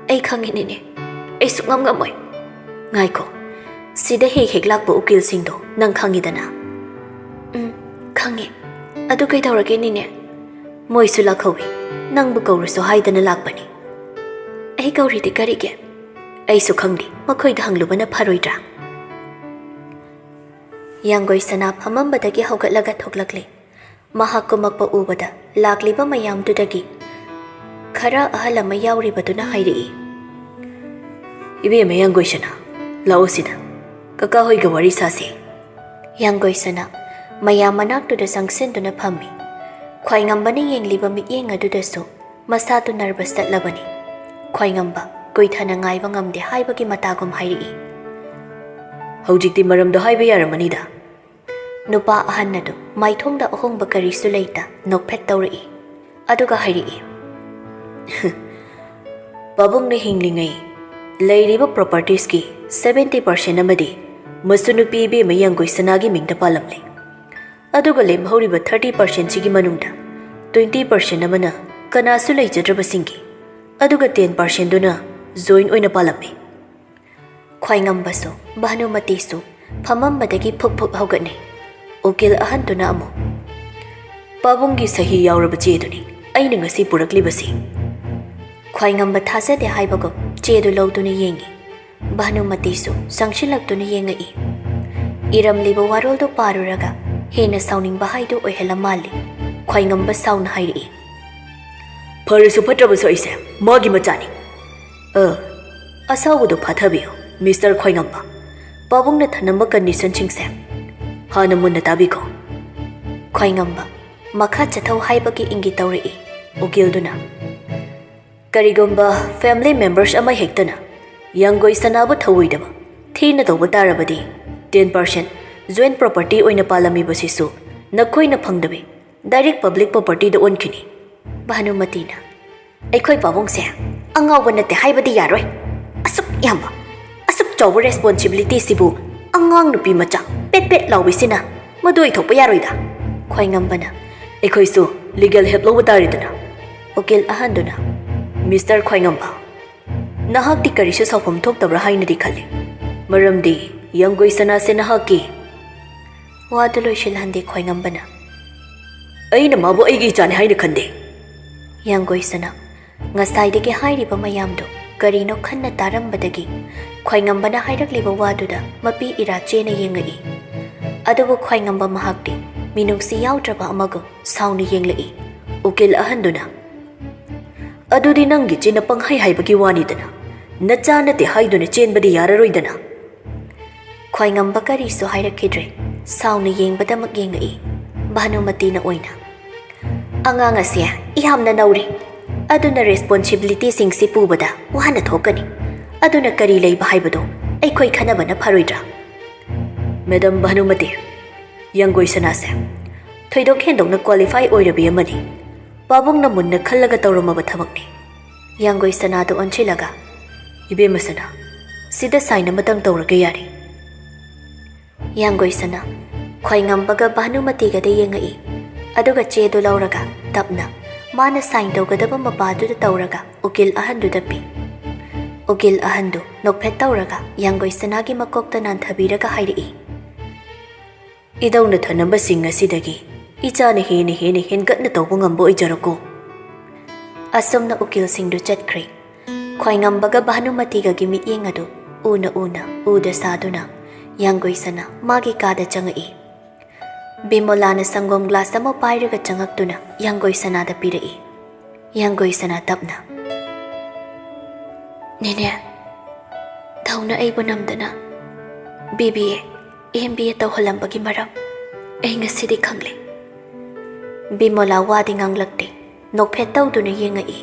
ꯑꯩ ꯈꯪꯉꯤꯅꯤꯅꯦ꯫ ꯑꯩ ꯁꯨꯛꯉꯝ ꯉꯝꯃꯣꯏ꯫ ꯉꯥꯏꯈꯣ, ꯁꯤꯗ ꯍꯦꯛ ꯍꯦꯛ ꯂꯥꯛꯄ ꯎꯀꯤꯜꯁꯤꯡꯗꯣ ꯅꯪ ꯈꯪꯉꯤꯗꯅ?" "ꯎꯝ, ꯈꯪꯉꯤ꯫ ꯑꯗꯨ ꯀꯩꯗꯧꯔꯒꯦ ꯅꯦꯅꯦ?" "ꯃꯣꯏꯁꯨ ꯂꯥꯛꯍꯧꯏ, ꯅꯪꯕꯨ ꯀꯧꯔꯨꯁꯣ ꯍꯥꯏꯗꯅ ꯂꯥꯛꯄꯅꯤ꯫" "ꯑꯩ ꯀꯧꯔꯤꯗꯤ ꯀꯔꯤꯒꯤ?" "ꯑꯩꯁꯨ ꯈꯪꯗꯦ, ꯃꯈꯣꯏꯗ ꯍꯪꯂꯨꯕꯅ ꯐꯔꯣꯏꯗ꯭ꯔꯥ?" ꯌꯥꯡꯒꯣꯏ ꯁꯅꯥ ꯐꯝꯃꯝꯕꯗꯒꯤ ꯍꯧꯒꯠꯂꯒ ꯊꯣꯛꯂꯛꯂꯦ꯫ ꯃꯍꯥꯛ ꯀꯨꯝꯃꯛꯄ ꯎꯕꯗ ꯂꯥꯛꯂꯤꯕ ꯃꯌꯥꯝꯗꯨꯗꯒꯤ ꯈꯔ ꯑꯍꯜ ꯑꯃ ꯌꯥꯎꯔꯤꯕꯗꯨꯅ ꯍꯥꯏꯔꯛꯏ, "ꯏꯕꯦꯝꯃ ꯌꯥꯡꯒꯣꯏ ꯁꯅꯥ, ꯂꯥꯛꯑꯣ ꯁꯤꯗ, ꯀꯀꯥ ꯍꯣꯏꯒ ꯋꯥꯔꯤ ꯁꯥꯁꯦ꯫" ꯌꯥꯡꯒꯣꯏ ꯁꯅꯥ ꯃꯌꯥꯝ ꯃꯅꯥꯛꯇꯨꯗ ꯆꯪꯁꯤꯟꯗꯨꯅ ꯐꯝꯃꯤ꯫ ꯈ꯭ꯋꯥꯏꯉꯝꯕꯅ ꯌꯦꯡꯂꯤꯕ ꯃꯤꯠꯌꯦꯡ ꯑꯗꯨꯗꯁꯨ ꯃꯁꯥꯗꯨ ꯅꯔꯚꯁ ꯆꯠꯂꯕꯅꯤ꯫ ꯈ꯭ꯋꯥꯏꯉꯝꯕ ꯀꯨꯏꯊꯅ ꯉꯥꯏꯕ ꯉꯝꯗꯦ ꯍꯥꯏꯕꯒꯤ ꯃꯇꯥꯒꯨꯝ ꯍꯥꯏꯔꯛꯏ꯫ "ꯍꯧꯖꯤꯛꯇꯤ ꯃꯔꯝꯗꯣ ꯍꯥꯏꯕ ꯌꯥꯔꯝꯃꯅꯤꯗ?" ꯅꯨꯄꯥ ꯑꯍꯟ ꯑꯗꯨ ꯃꯥꯏꯊꯣꯡꯗ ꯑꯍꯣꯡꯕ ꯀꯔꯤꯁꯨ ꯂꯩꯇ ꯅꯣꯛꯐꯦꯠ ꯇꯧꯔꯛꯏ꯫ ꯑꯗꯨꯒ ꯍꯥꯏꯔꯛꯏ, "ꯄꯥꯕꯨꯡꯅ ꯍꯤꯡꯂꯤꯉꯩ ꯂꯩꯔꯤꯕ ꯄ꯭ꯔꯣꯄꯔꯇꯤꯁꯀꯤ ꯁꯚꯦꯟꯇꯤ ꯄꯥꯔꯁꯦꯟ ꯑꯃꯗꯤ ꯃꯁꯨ ꯅꯨꯄꯤ ꯏꯕꯦꯝꯃ ꯌꯥꯡꯒꯣꯏ ꯁꯅꯥꯒꯤ ꯃꯤꯡꯗ ꯄꯥꯜꯂꯝꯂꯦ꯫ ꯑꯗꯨꯒ ꯂꯦꯝꯍꯧꯔꯤꯕ ꯊꯥꯔꯇꯤ ꯄꯥꯔꯁꯦꯟꯁꯤꯒꯤ ꯃꯅꯨꯡꯗ ꯇ꯭ꯋꯦꯟꯇꯤ ꯄꯥꯔꯁꯦꯟ ꯑꯃꯅ ꯀꯅꯥꯁꯨ ꯂꯩꯖꯗ꯭ꯔꯕꯁꯤꯡꯒꯤ, ꯑꯗꯨꯒ ꯇꯦꯟ ꯄꯥꯔꯁꯦꯟꯗꯨꯅ ꯖꯣꯏꯟ ꯑꯣꯏꯅ ꯄꯥꯜꯂꯝꯃꯤ꯫" ꯈ꯭ꯋꯥꯏꯉꯝꯕꯁꯨ ꯚꯥꯅꯨꯃꯇꯤꯁꯨ ꯐꯝꯃꯝꯕꯗꯒꯤ ꯐꯨꯛ ꯐꯨꯛ ꯍꯧꯒꯠꯅꯩ꯫ ꯎꯀꯤꯜ ꯑꯍꯟꯗꯨꯅ ꯑꯃꯨꯛ, "ꯄꯥꯕꯨꯡꯒꯤ ꯁꯍꯤ ꯌꯥꯎꯔꯕ ꯆꯦꯗꯨꯅꯤ ꯑꯩꯅ ꯉꯁꯤ ꯄꯨꯔꯛꯂꯤꯕꯁꯤ꯫" ꯈ꯭ꯋꯥꯏꯉꯝꯕ ꯊꯥꯖꯗꯦ ꯍꯥꯏꯕꯒꯨꯝ ꯆꯦꯗꯨ ꯂꯧꯗꯨꯅ ꯌꯦꯡꯏ꯫ ꯚꯥꯅꯨꯃꯇꯤꯁꯨ ꯆꯪꯁꯤꯜꯂꯛꯇꯨꯅ ꯌꯦꯡꯉꯛꯏ꯫ ꯏꯔꯝꯂꯤꯕ ꯋꯥꯔꯣꯜꯗꯨ ꯄꯥꯔꯨꯔꯒ ꯍꯦꯟꯅ ꯁꯥꯎꯅꯤꯡꯕ ꯍꯥꯏꯗꯨ ꯑꯣꯏꯍꯜꯂ ꯃꯥꯜꯂꯤ꯫ ꯈ꯭ꯋꯥꯏꯉꯝꯕ ꯁꯥꯎꯅ ꯍꯥꯏꯔꯛꯏ, "ꯐꯔꯁꯨ ꯐꯠꯇ꯭ꯔꯕꯁꯨ ꯑꯩꯁꯦ ꯃꯥꯒꯤ ꯃꯆꯥꯅꯤ꯫ ꯑ, ꯑꯁꯥꯎꯕꯗꯨ ꯐꯥꯊꯕꯤꯌꯨ, ꯃꯤꯁꯇꯔ ꯈ꯭ꯋꯥꯏꯉꯝꯕ꯫ ꯄꯥꯕꯨꯡꯅ ꯊꯅꯝꯕ ꯀꯟꯗꯤꯁꯟꯁꯤꯡꯁꯦ ꯍꯥꯟꯅ ꯃꯨꯟꯅ ꯇꯥꯕꯤꯈꯣ꯫" ꯈ꯭ꯋꯥꯏꯉꯝꯕ ꯃꯈꯥ ꯆꯠꯊꯧ ꯍꯥꯏꯕꯒꯤ ꯏꯪꯒꯤꯠ ꯇꯧꯔꯛꯏ꯫ ꯎꯀꯤꯜꯗꯨꯅ, "ꯀꯔꯤꯒꯨꯝꯕ ꯐꯦꯃꯤꯂꯤ ꯃꯦꯝꯕꯔꯁ ꯑꯃ ꯍꯦꯛꯇꯅ ꯌꯥꯡꯒꯣꯏ ꯁꯅꯥꯕꯨ ꯊꯧꯑꯣꯏꯗꯕ ꯊꯤꯅ ꯇꯧꯕ ꯇꯥꯔꯕꯗꯤ, ꯇꯦꯟ ꯄꯥꯔꯁꯦꯟ ꯖꯣꯏꯟ ꯄ꯭ꯔꯣꯄꯔꯇꯤ ꯑꯣꯏꯅ ꯄꯥꯜꯂꯝꯃꯤꯕꯁꯤꯁꯨ ꯅꯈꯣꯏꯅ ꯐꯪꯗꯕꯤ ꯗꯥꯏꯔꯦꯛ ꯄꯕ꯭ꯂꯤꯛ ꯄ꯭ꯔꯣꯄꯔꯇꯤꯗ ꯑꯣꯟꯈꯤꯅꯤ꯫" ꯚꯥꯅꯨꯃꯇꯤꯅ, "ꯑꯩꯈꯣꯏ ꯄꯥꯕꯨꯡꯁꯦ ꯑꯉꯥꯎꯕ ꯅꯠꯇꯦ ꯍꯥꯏꯕꯗꯤ ꯌꯥꯔꯣꯏ꯫ ꯑꯁꯨꯛ ꯌꯥꯝꯕ, ꯑꯁꯨꯛ ꯆꯥꯎꯕ ꯔꯦꯁꯄꯣꯟꯁꯤꯕꯤꯂꯤꯇꯤꯁꯤꯕꯨ ꯑꯉꯥꯡ ꯅꯨꯄꯤ ꯃꯆꯥ ꯄꯦꯠ ꯄꯦꯠ ꯂꯥꯎꯕꯤꯁꯤꯅ ꯃꯗꯨ ꯑꯣꯏꯊꯣꯛꯄ ꯌꯥꯔꯣꯏꯗ꯫" ꯈ꯭ꯋꯥꯏꯉꯝꯕꯅ, "ꯑꯩꯈꯣꯏꯁꯨ ꯂꯤꯒꯦꯜ ꯍꯦꯜꯞ ꯂꯧꯕ ꯇꯥꯔꯦꯗꯅ꯫" ꯎꯀꯤꯜ ꯑꯍꯟꯗꯨꯅ, "ꯃꯤꯁꯇꯔ ꯈ꯭ꯋꯥꯏꯉꯝꯕ, ꯅꯍꯥꯛꯇꯤ ꯀꯔꯤꯁꯨ ꯁꯥꯎꯐꯝ ꯊꯣꯛꯇꯕ꯭ꯔꯥ ꯍꯥꯏꯅꯗꯤ ꯈꯜꯂꯤ, ꯃꯔꯝꯗꯤ ꯌꯥꯡꯒꯣꯏ ꯁꯅꯥꯁꯦ ꯅꯍꯥꯛꯀꯤ꯫" ꯋꯥꯗꯨ ꯂꯣꯏꯁꯤꯜꯍꯟꯗꯦ ꯈ꯭ꯋꯥꯏꯉꯝꯕꯅ꯫ "ꯑꯩꯅ ꯃꯥꯕꯨ ꯑꯩꯒꯤ ꯏꯆꯥꯅꯤ ꯍꯥꯏꯅ ꯈꯟꯗꯦ꯫" ꯌꯥꯡꯒꯣꯏ ꯁꯅꯥ ꯉꯁꯥꯏꯗꯒꯤ ꯍꯥꯏꯔꯤꯕ ꯃꯌꯥꯝꯗꯨ ꯀꯔꯤꯅꯣ ꯈꯟꯅ ꯇꯥꯔꯝꯕꯗꯒꯤ ꯈ꯭ꯋꯥꯏꯉꯝꯕꯅ ꯍꯥꯏꯔꯛꯂꯤꯕ ꯋꯥꯗꯨꯗ ꯃꯄꯤ ꯏꯔꯥ ꯆꯦꯅ ꯌꯦꯡꯉꯛꯏ꯫ ꯑꯗꯨꯕꯨ ꯈ꯭ꯋꯥꯏꯉꯝꯕ ꯃꯍꯥꯛꯇꯤ ꯃꯤꯅꯨꯡꯁꯤ ꯌꯥꯎꯗ꯭ꯔꯕ ꯑꯃꯒꯨꯝ ꯁꯥꯎꯅ ꯌꯦꯡꯂꯛꯏ꯫ ꯎꯀꯤꯜ ꯑꯍꯟꯗꯨꯅ, "ꯑꯗꯨꯗꯤ ꯅꯪꯒꯤ ꯆꯦꯅ ꯄꯪꯍꯥꯏ ꯍꯥꯏꯕꯒꯤ ꯋꯥꯅꯤꯗꯅ, ꯅꯆꯥ ꯅꯠꯇꯦ ꯍꯥꯏꯗꯨꯅ ꯆꯦꯟꯕꯗꯤ ꯌꯥꯔꯔꯣꯏꯗꯅ꯫" ꯈ꯭ꯋꯥꯏꯉꯝꯕ ꯀꯔꯤꯁꯨ ꯍꯥꯏꯔꯛꯈꯤꯗ꯭ꯔꯦ꯫ ꯁꯥꯎꯅ ꯌꯦꯡꯕꯗꯃꯛ ꯌꯦꯡꯉꯛꯏ꯫ ꯚꯥꯅꯨꯃꯇꯤꯅ ꯑꯣꯏꯅ, "ꯑꯉꯥꯡ ꯑꯁꯦ ꯌꯥꯝꯅ ꯅꯧꯔꯤ꯫ ꯑꯗꯨꯅ responsibilityꯁꯤꯡꯁꯤ ꯄꯨꯕꯗ ꯋꯥꯅ ꯊꯣꯛꯀꯅꯤ꯫ ꯑꯗꯨꯅ ꯀꯔꯤ ꯂꯩꯕ ꯍꯥꯏꯕꯗꯨ ꯑꯩꯈꯣꯏ ꯈꯟꯅꯕꯅ ꯐꯔꯣꯏꯗ꯭ꯔꯥ? ꯃꯦꯗꯝ ꯚꯥꯅꯨꯃꯇꯤ, ꯌꯥꯡꯒꯣꯏ ꯁꯅꯥꯁꯦ ꯊꯣꯏꯗꯣꯛ ꯍꯦꯟꯗꯣꯛꯅ qualify ꯑꯣꯏꯔꯕꯤ ꯑꯃꯅꯤ꯫ ꯄꯥꯕꯨꯡꯅ ꯃꯨꯟꯅ ꯈꯜꯂꯒ ꯇꯧꯔꯝꯃꯕ ꯊꯕꯛꯅꯤ꯫ ꯌꯥꯡꯒꯣꯏ ꯁꯅꯥꯗꯨ ꯑꯣꯟꯁꯤꯜꯂꯒ, "ꯏꯕꯦꯝꯃ ꯁꯅꯥ, ꯁꯤꯗ sign ꯑꯃꯇꯪ ꯇꯧꯔꯒ ꯌꯥꯔꯦ꯫" ꯌꯥꯡꯒꯣꯏ ꯁꯅꯥ ꯈ꯭ꯋꯥꯏꯉꯝꯕꯒ ꯚꯥꯅꯨꯃꯇꯤꯒꯗ ꯌꯦꯡꯉꯛꯏ꯫ ꯑꯗꯨꯒ ꯆꯦꯗꯨ ꯂꯧꯔꯒ ꯇꯞꯅ ꯃꯥꯅ sign ꯇꯧꯒꯗꯕ ꯃꯄꯥꯗꯨꯗ ꯇꯧꯔꯒ ꯎꯀꯤꯜ ꯑꯍꯟꯗꯨꯗ ꯄꯤ꯫ ꯎꯀꯤꯜ ꯑꯍꯟꯗꯨ ꯅꯣꯛꯐꯦꯠ ꯇꯧꯔꯒ ꯌꯥꯡꯒꯣꯏ ꯁꯅꯥꯒꯤ ꯃꯀꯣꯛꯇ ꯅꯥꯟꯊꯕꯤꯔꯒ ꯍꯥꯏꯔꯛꯏ, "ꯏꯙꯧꯅ ꯊꯅꯝꯕꯁꯤꯡ ꯑꯁꯤꯗꯒꯤ ꯏꯆꯥꯅ ꯍꯦꯟꯅ ꯍꯦꯟꯅ ꯍꯦꯟꯒꯠꯅ ꯇꯧꯕ ꯉꯝꯕ ꯑꯣꯏꯖꯔꯣꯀꯣ꯫" ꯑꯁꯨꯝꯅ ꯎꯀꯤꯜꯁꯤꯡꯗꯨ ꯆꯠꯈ꯭ꯔꯦ꯫ ꯈ꯭ꯋꯥꯏꯉꯝꯕꯒ ꯚꯥꯅꯨꯃꯇꯤꯒꯒꯤ ꯃꯤꯠꯌꯦꯡ ꯑꯗꯨ ꯎꯅ ꯎꯅ ꯎꯗ ꯁꯥꯗꯨꯅ ꯌꯥꯡꯒꯣꯏ ꯁꯅꯥ ꯃꯥꯒꯤ ꯀꯥꯗ ꯆꯪꯉꯛꯏ꯫ ꯕꯤꯃꯣꯂꯥꯅ ꯁꯪꯒꯣꯝ glass ꯑꯃ ꯄꯥꯏꯔꯒ ꯆꯪꯉꯛꯇꯨꯅ ꯌꯥꯡꯒꯣꯏ ꯁꯅꯥꯗ ꯄꯤꯔꯛꯏ꯫ ꯌꯥꯡꯒꯣꯏ ꯁꯅꯥ ꯇꯞꯅ, "ꯅꯦꯅꯦ, ꯙꯧꯅ ꯑꯩꯕꯨ ꯅꯝꯗꯅ BBA, MBA ꯇꯧꯍꯜꯂꯝꯕꯒꯤ ꯃꯔꯝ ꯑꯩ ꯉꯁꯤꯗꯤ ꯈꯪꯂꯦ꯫" ꯕꯤꯃꯣꯂꯥ ꯋꯥꯗꯤ ꯉꯥꯡꯂꯛꯇꯦ꯫ ꯅꯣꯛꯐꯦꯠ ꯇꯧꯗꯨꯅ ꯌꯦꯡꯉꯛꯏ꯫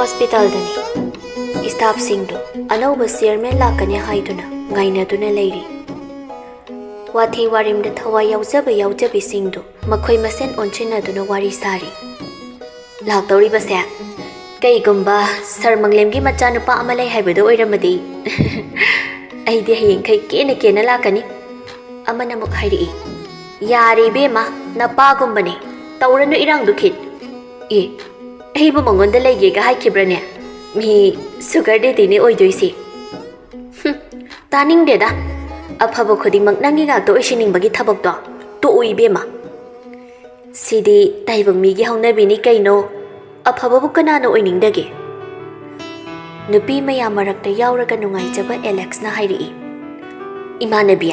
Hospitalꯗꯅꯤ꯫ Staffꯁꯤꯡꯗꯨ ꯑꯅꯧꯕ chairman ꯂꯥꯛꯀꯅꯤ ꯍꯥꯏꯗꯨꯅ ꯉꯥꯏꯅꯗꯨꯅ ꯂꯩꯔꯤ꯫ ꯋꯥꯊꯤ ꯋꯥꯔꯦꯝꯗ ꯊꯋꯥꯏ ꯌꯥꯎꯖꯕ ꯌꯥꯎꯖꯕꯤꯁꯤꯡꯗꯨ ꯃꯈꯣꯏ ꯃꯁꯦꯟ ꯑꯣꯟꯁꯤꯟꯅꯗꯨꯅ ꯋꯥꯔꯤ ꯁꯥꯔꯤ꯫ ꯂꯥꯛꯇꯧꯔꯤꯕꯁꯦ ꯀꯩꯒꯨꯝꯕ ꯁꯔ ꯃꯪꯂꯦꯝꯒꯤ ꯃꯆꯥꯅꯨꯄꯥ ꯑꯃ ꯂꯩ ꯍꯥꯏꯕꯗꯨ ꯑꯣꯏꯔꯝꯃꯗꯤ ꯑꯩꯗꯤ ꯍꯌꯦꯡꯈꯩ ꯀꯦꯅ ꯀꯦꯅ ꯂꯥꯛꯀꯅꯤ꯫ ꯑꯃꯅ ꯑꯃꯨꯛ ꯍꯥꯏꯔꯛꯏ, "ꯌꯥꯔꯦ ꯏꯕꯦꯝꯃ, ꯅꯄꯥꯒꯨꯝꯕꯅꯦ, ꯇꯧꯔꯅꯨ ꯏꯔꯥꯡꯗꯨ ꯈꯤꯠ꯫ ꯑꯦ, ꯑꯩꯕꯨ ꯃꯉꯣꯟꯗ ꯂꯩꯒꯦꯒ ꯍꯥꯏꯈꯤꯕ꯭ꯔꯅꯦ? ꯃꯤ sugar daddyꯅꯦ ꯑꯣꯏꯗꯣꯏꯁꯦ꯫" "ꯍꯨꯝ, ꯇꯥꯅꯤꯡꯗꯦꯗ꯫ ꯑꯐꯕ ꯈꯨꯗꯤꯡꯃꯛ ꯅꯪꯒꯤ ꯉꯥꯛꯇ ꯑꯣꯏꯁꯤꯟꯅꯤꯡꯕꯒꯤ ꯊꯕꯛꯇꯣ ꯇꯣꯛꯎ ꯏꯕꯦꯝꯃ꯫ ꯁꯤꯗꯤ ꯇꯥꯏꯕꯪ ꯃꯤꯒꯤ ꯍꯧꯅꯕꯤꯅꯤ ꯀꯩꯅꯣ꯫ ꯑꯐꯕꯕꯨ ꯀꯅꯥꯅ ꯑꯣꯏꯅꯤꯡꯗꯒꯦ? ꯅꯨꯄꯤ ꯃꯌꯥꯝ ꯃꯔꯛꯇ ꯌꯥꯎꯔꯒ ꯅꯨꯡꯉꯥꯏꯖꯕ ꯑꯦꯂꯦꯛꯁꯅ ꯍꯥꯏꯔꯛꯏ꯫ "ꯏꯃꯥꯟꯅꯕꯤ,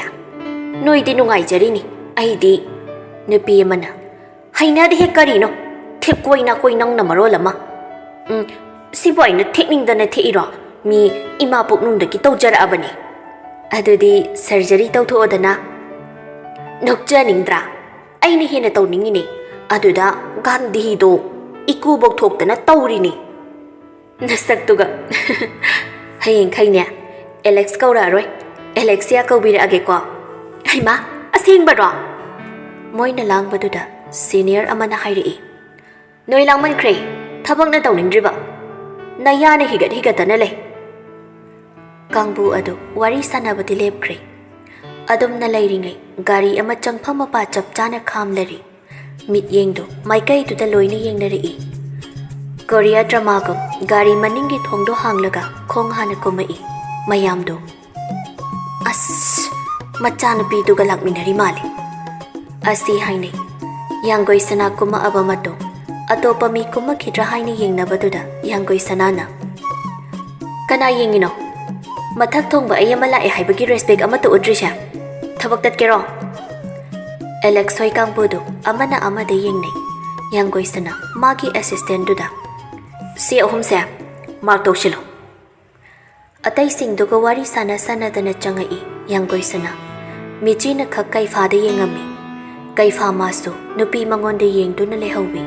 ꯅꯣꯏꯗꯤ ꯅꯨꯡꯉꯥꯏꯖꯔꯤꯅꯤ, ꯑꯩꯗꯤ"꯫ ꯅꯨꯄꯤ ꯑꯃꯅ, "ꯍꯩꯅꯗꯦꯍꯦ, ꯀꯔꯤꯅꯣ? ꯊꯦꯛꯀꯣꯏ ꯅꯥꯀꯣꯏ ꯅꯪꯅ ꯃꯔꯣꯜ ꯑꯃ꯫ ꯎꯝ, ꯁꯤꯕꯨ ꯑꯩꯅ ꯊꯦꯛꯅꯤꯡꯗꯅ ꯊꯦꯛꯏꯔꯣ? ꯃꯤ ꯏꯃꯥ ꯄꯨꯛꯅꯨꯡꯗꯒꯤ ꯇꯧꯖꯔꯛꯑꯕꯅꯤ꯫ ꯑꯗꯨꯗꯤ ꯁꯔꯖꯔꯤ ꯇꯧꯊꯣꯛꯑꯣꯗꯅ"꯫ "ꯅꯣꯛꯆꯅꯤꯡꯗ꯭ꯔꯥ? ꯑꯩꯅ ꯍꯦꯟꯅ ꯇꯧꯅꯤꯡꯉꯤꯅꯦ꯫ ꯑꯗꯨꯗ ꯒꯥꯟꯙꯤꯗꯣ ꯏꯀꯨꯕꯣꯛ ꯊꯣꯛꯇꯅ ꯇꯧꯔꯤꯅꯤ꯫ ꯅꯁꯛꯇꯨꯒ"꯫ "ꯍꯌꯦꯡꯈꯩꯅꯦ ꯑꯦꯂꯦꯛꯁ ꯀꯧꯔꯛꯑꯔꯣꯏ, ꯑꯦꯂꯦꯛꯁꯤꯌꯥ ꯀꯧꯕꯤꯔꯛꯑꯒꯦꯀꯣ"꯫ "ꯍꯩꯃꯥ, ꯑꯁꯦꯡꯕꯔꯣ?" ꯃꯣꯏꯅ ꯂꯥꯡꯕꯗꯨꯗ ꯁꯤꯅꯤꯌꯔ ꯑꯃꯅ ꯍꯥꯏꯔꯛꯏ꯫ "ꯅꯣꯏ ꯂꯥꯡꯃꯟꯈ꯭ꯔꯦ, ꯊꯕꯛꯅ ꯇꯧꯅꯤꯡꯗ꯭ꯔꯤꯕ꯫ ꯅꯌꯥꯅ ꯍꯤꯒꯠ ꯍꯤꯒꯠꯇꯅ ꯂꯩ"꯫ ꯀꯥꯡꯕꯨ ꯑꯗꯨ ꯋꯥꯔꯤ ꯁꯥꯟꯅꯕꯗꯤ ꯂꯦꯞꯈ꯭ꯔꯦ꯫ ꯑꯗꯨꯝꯅ ꯂꯩꯔꯤꯉꯩ ꯒꯥꯔꯤ ꯑꯃ ꯆꯪꯐꯝ ꯃꯄꯥ ꯆꯞ ꯆꯥꯅ ꯈꯥꯝꯂꯔꯤ꯫ ꯃꯤꯠꯌꯦꯡꯗꯨ ꯃꯥꯏꯀꯩꯗꯨꯗ ꯂꯣꯏꯅ ꯌꯦꯡꯅꯔꯛꯏ꯫ ꯀꯣꯔꯤꯌꯥ ꯗ꯭ꯔꯃꯥꯒꯨꯝ ꯒꯥꯔꯤ ꯃꯅꯤꯡꯒꯤ ꯊꯣꯡꯗꯣ ꯍꯥꯡꯂꯒ ꯈꯣꯡ ꯍꯥꯟꯅ ꯀꯨꯝꯃꯛꯏ꯫ ꯃꯌꯥꯝꯗꯨ, "ꯑꯁ, ꯃꯆꯥꯅꯨꯄꯤꯗꯨꯒ ꯂꯥꯛꯃꯤꯟꯅꯔꯤ ꯃꯥꯜꯂꯤ" ꯑꯁꯤ ꯍꯥꯏꯅꯩ꯫ ꯌꯥꯡꯒꯣꯏ ꯁꯅꯥ ꯀꯨꯝꯃꯛꯑꯕ ꯃꯇꯨꯡ ꯑꯇꯣꯞꯄ ꯃꯤ ꯀꯨꯝꯃꯛꯈꯤꯗ꯭ꯔꯥ ꯍꯥꯏꯅ ꯌꯦꯡꯅꯕꯗꯨꯗ ꯌꯥꯡꯒꯣꯏ ꯁꯅꯥꯅ, "ꯀꯅꯥ ꯌꯦꯡꯉꯤꯅꯣ? ꯃꯊꯛ ꯊꯣꯡꯕ ꯑꯩ ꯑꯃ ꯂꯥꯛꯑꯦ ꯍꯥꯏꯕꯒꯤ ꯔꯦꯁꯄꯦꯛ ꯑꯃꯠꯇ ꯎꯠꯇ꯭ꯔꯤꯁꯦ꯫ ꯊꯕꯛ ꯇꯠꯀꯦꯔꯣ?" ꯑꯦꯂꯦꯛꯁ ꯍꯣꯏ ꯀꯥꯡꯕꯨꯗꯨ ꯑꯃꯅ ꯑꯃꯗ ꯌꯦꯡꯅꯩ꯫ ꯌꯥꯡꯒꯣꯏ ꯁꯅꯥ ꯃꯥꯒꯤ ꯑꯦꯁꯤꯁꯇꯦꯟꯗꯨꯗ, "ꯁꯤ ꯑꯍꯨꯝꯁꯦ ꯃꯥꯔꯛ ꯇꯧꯁꯤꯜꯂꯨ"꯫ ꯑꯇꯩꯁꯤꯡꯗꯨꯒ ꯋꯥꯔꯤ ꯁꯥꯟꯅ ꯁꯥꯟꯅꯗꯅ ꯆꯪꯉꯛꯏ ꯌꯥꯡꯒꯣꯏ ꯁꯅꯥ꯫ ꯃꯤꯆꯤꯅ ꯈꯛ ꯀꯩꯐꯥꯗ ꯌꯦꯡꯉꯝꯃꯤ꯫ ꯀꯩꯐꯥ ꯃꯥꯁꯨ ꯅꯨꯄꯤ ꯃꯉꯣꯟꯗ ꯌꯦꯡꯗꯨꯅ ꯂꯩꯍꯧꯋꯤ꯫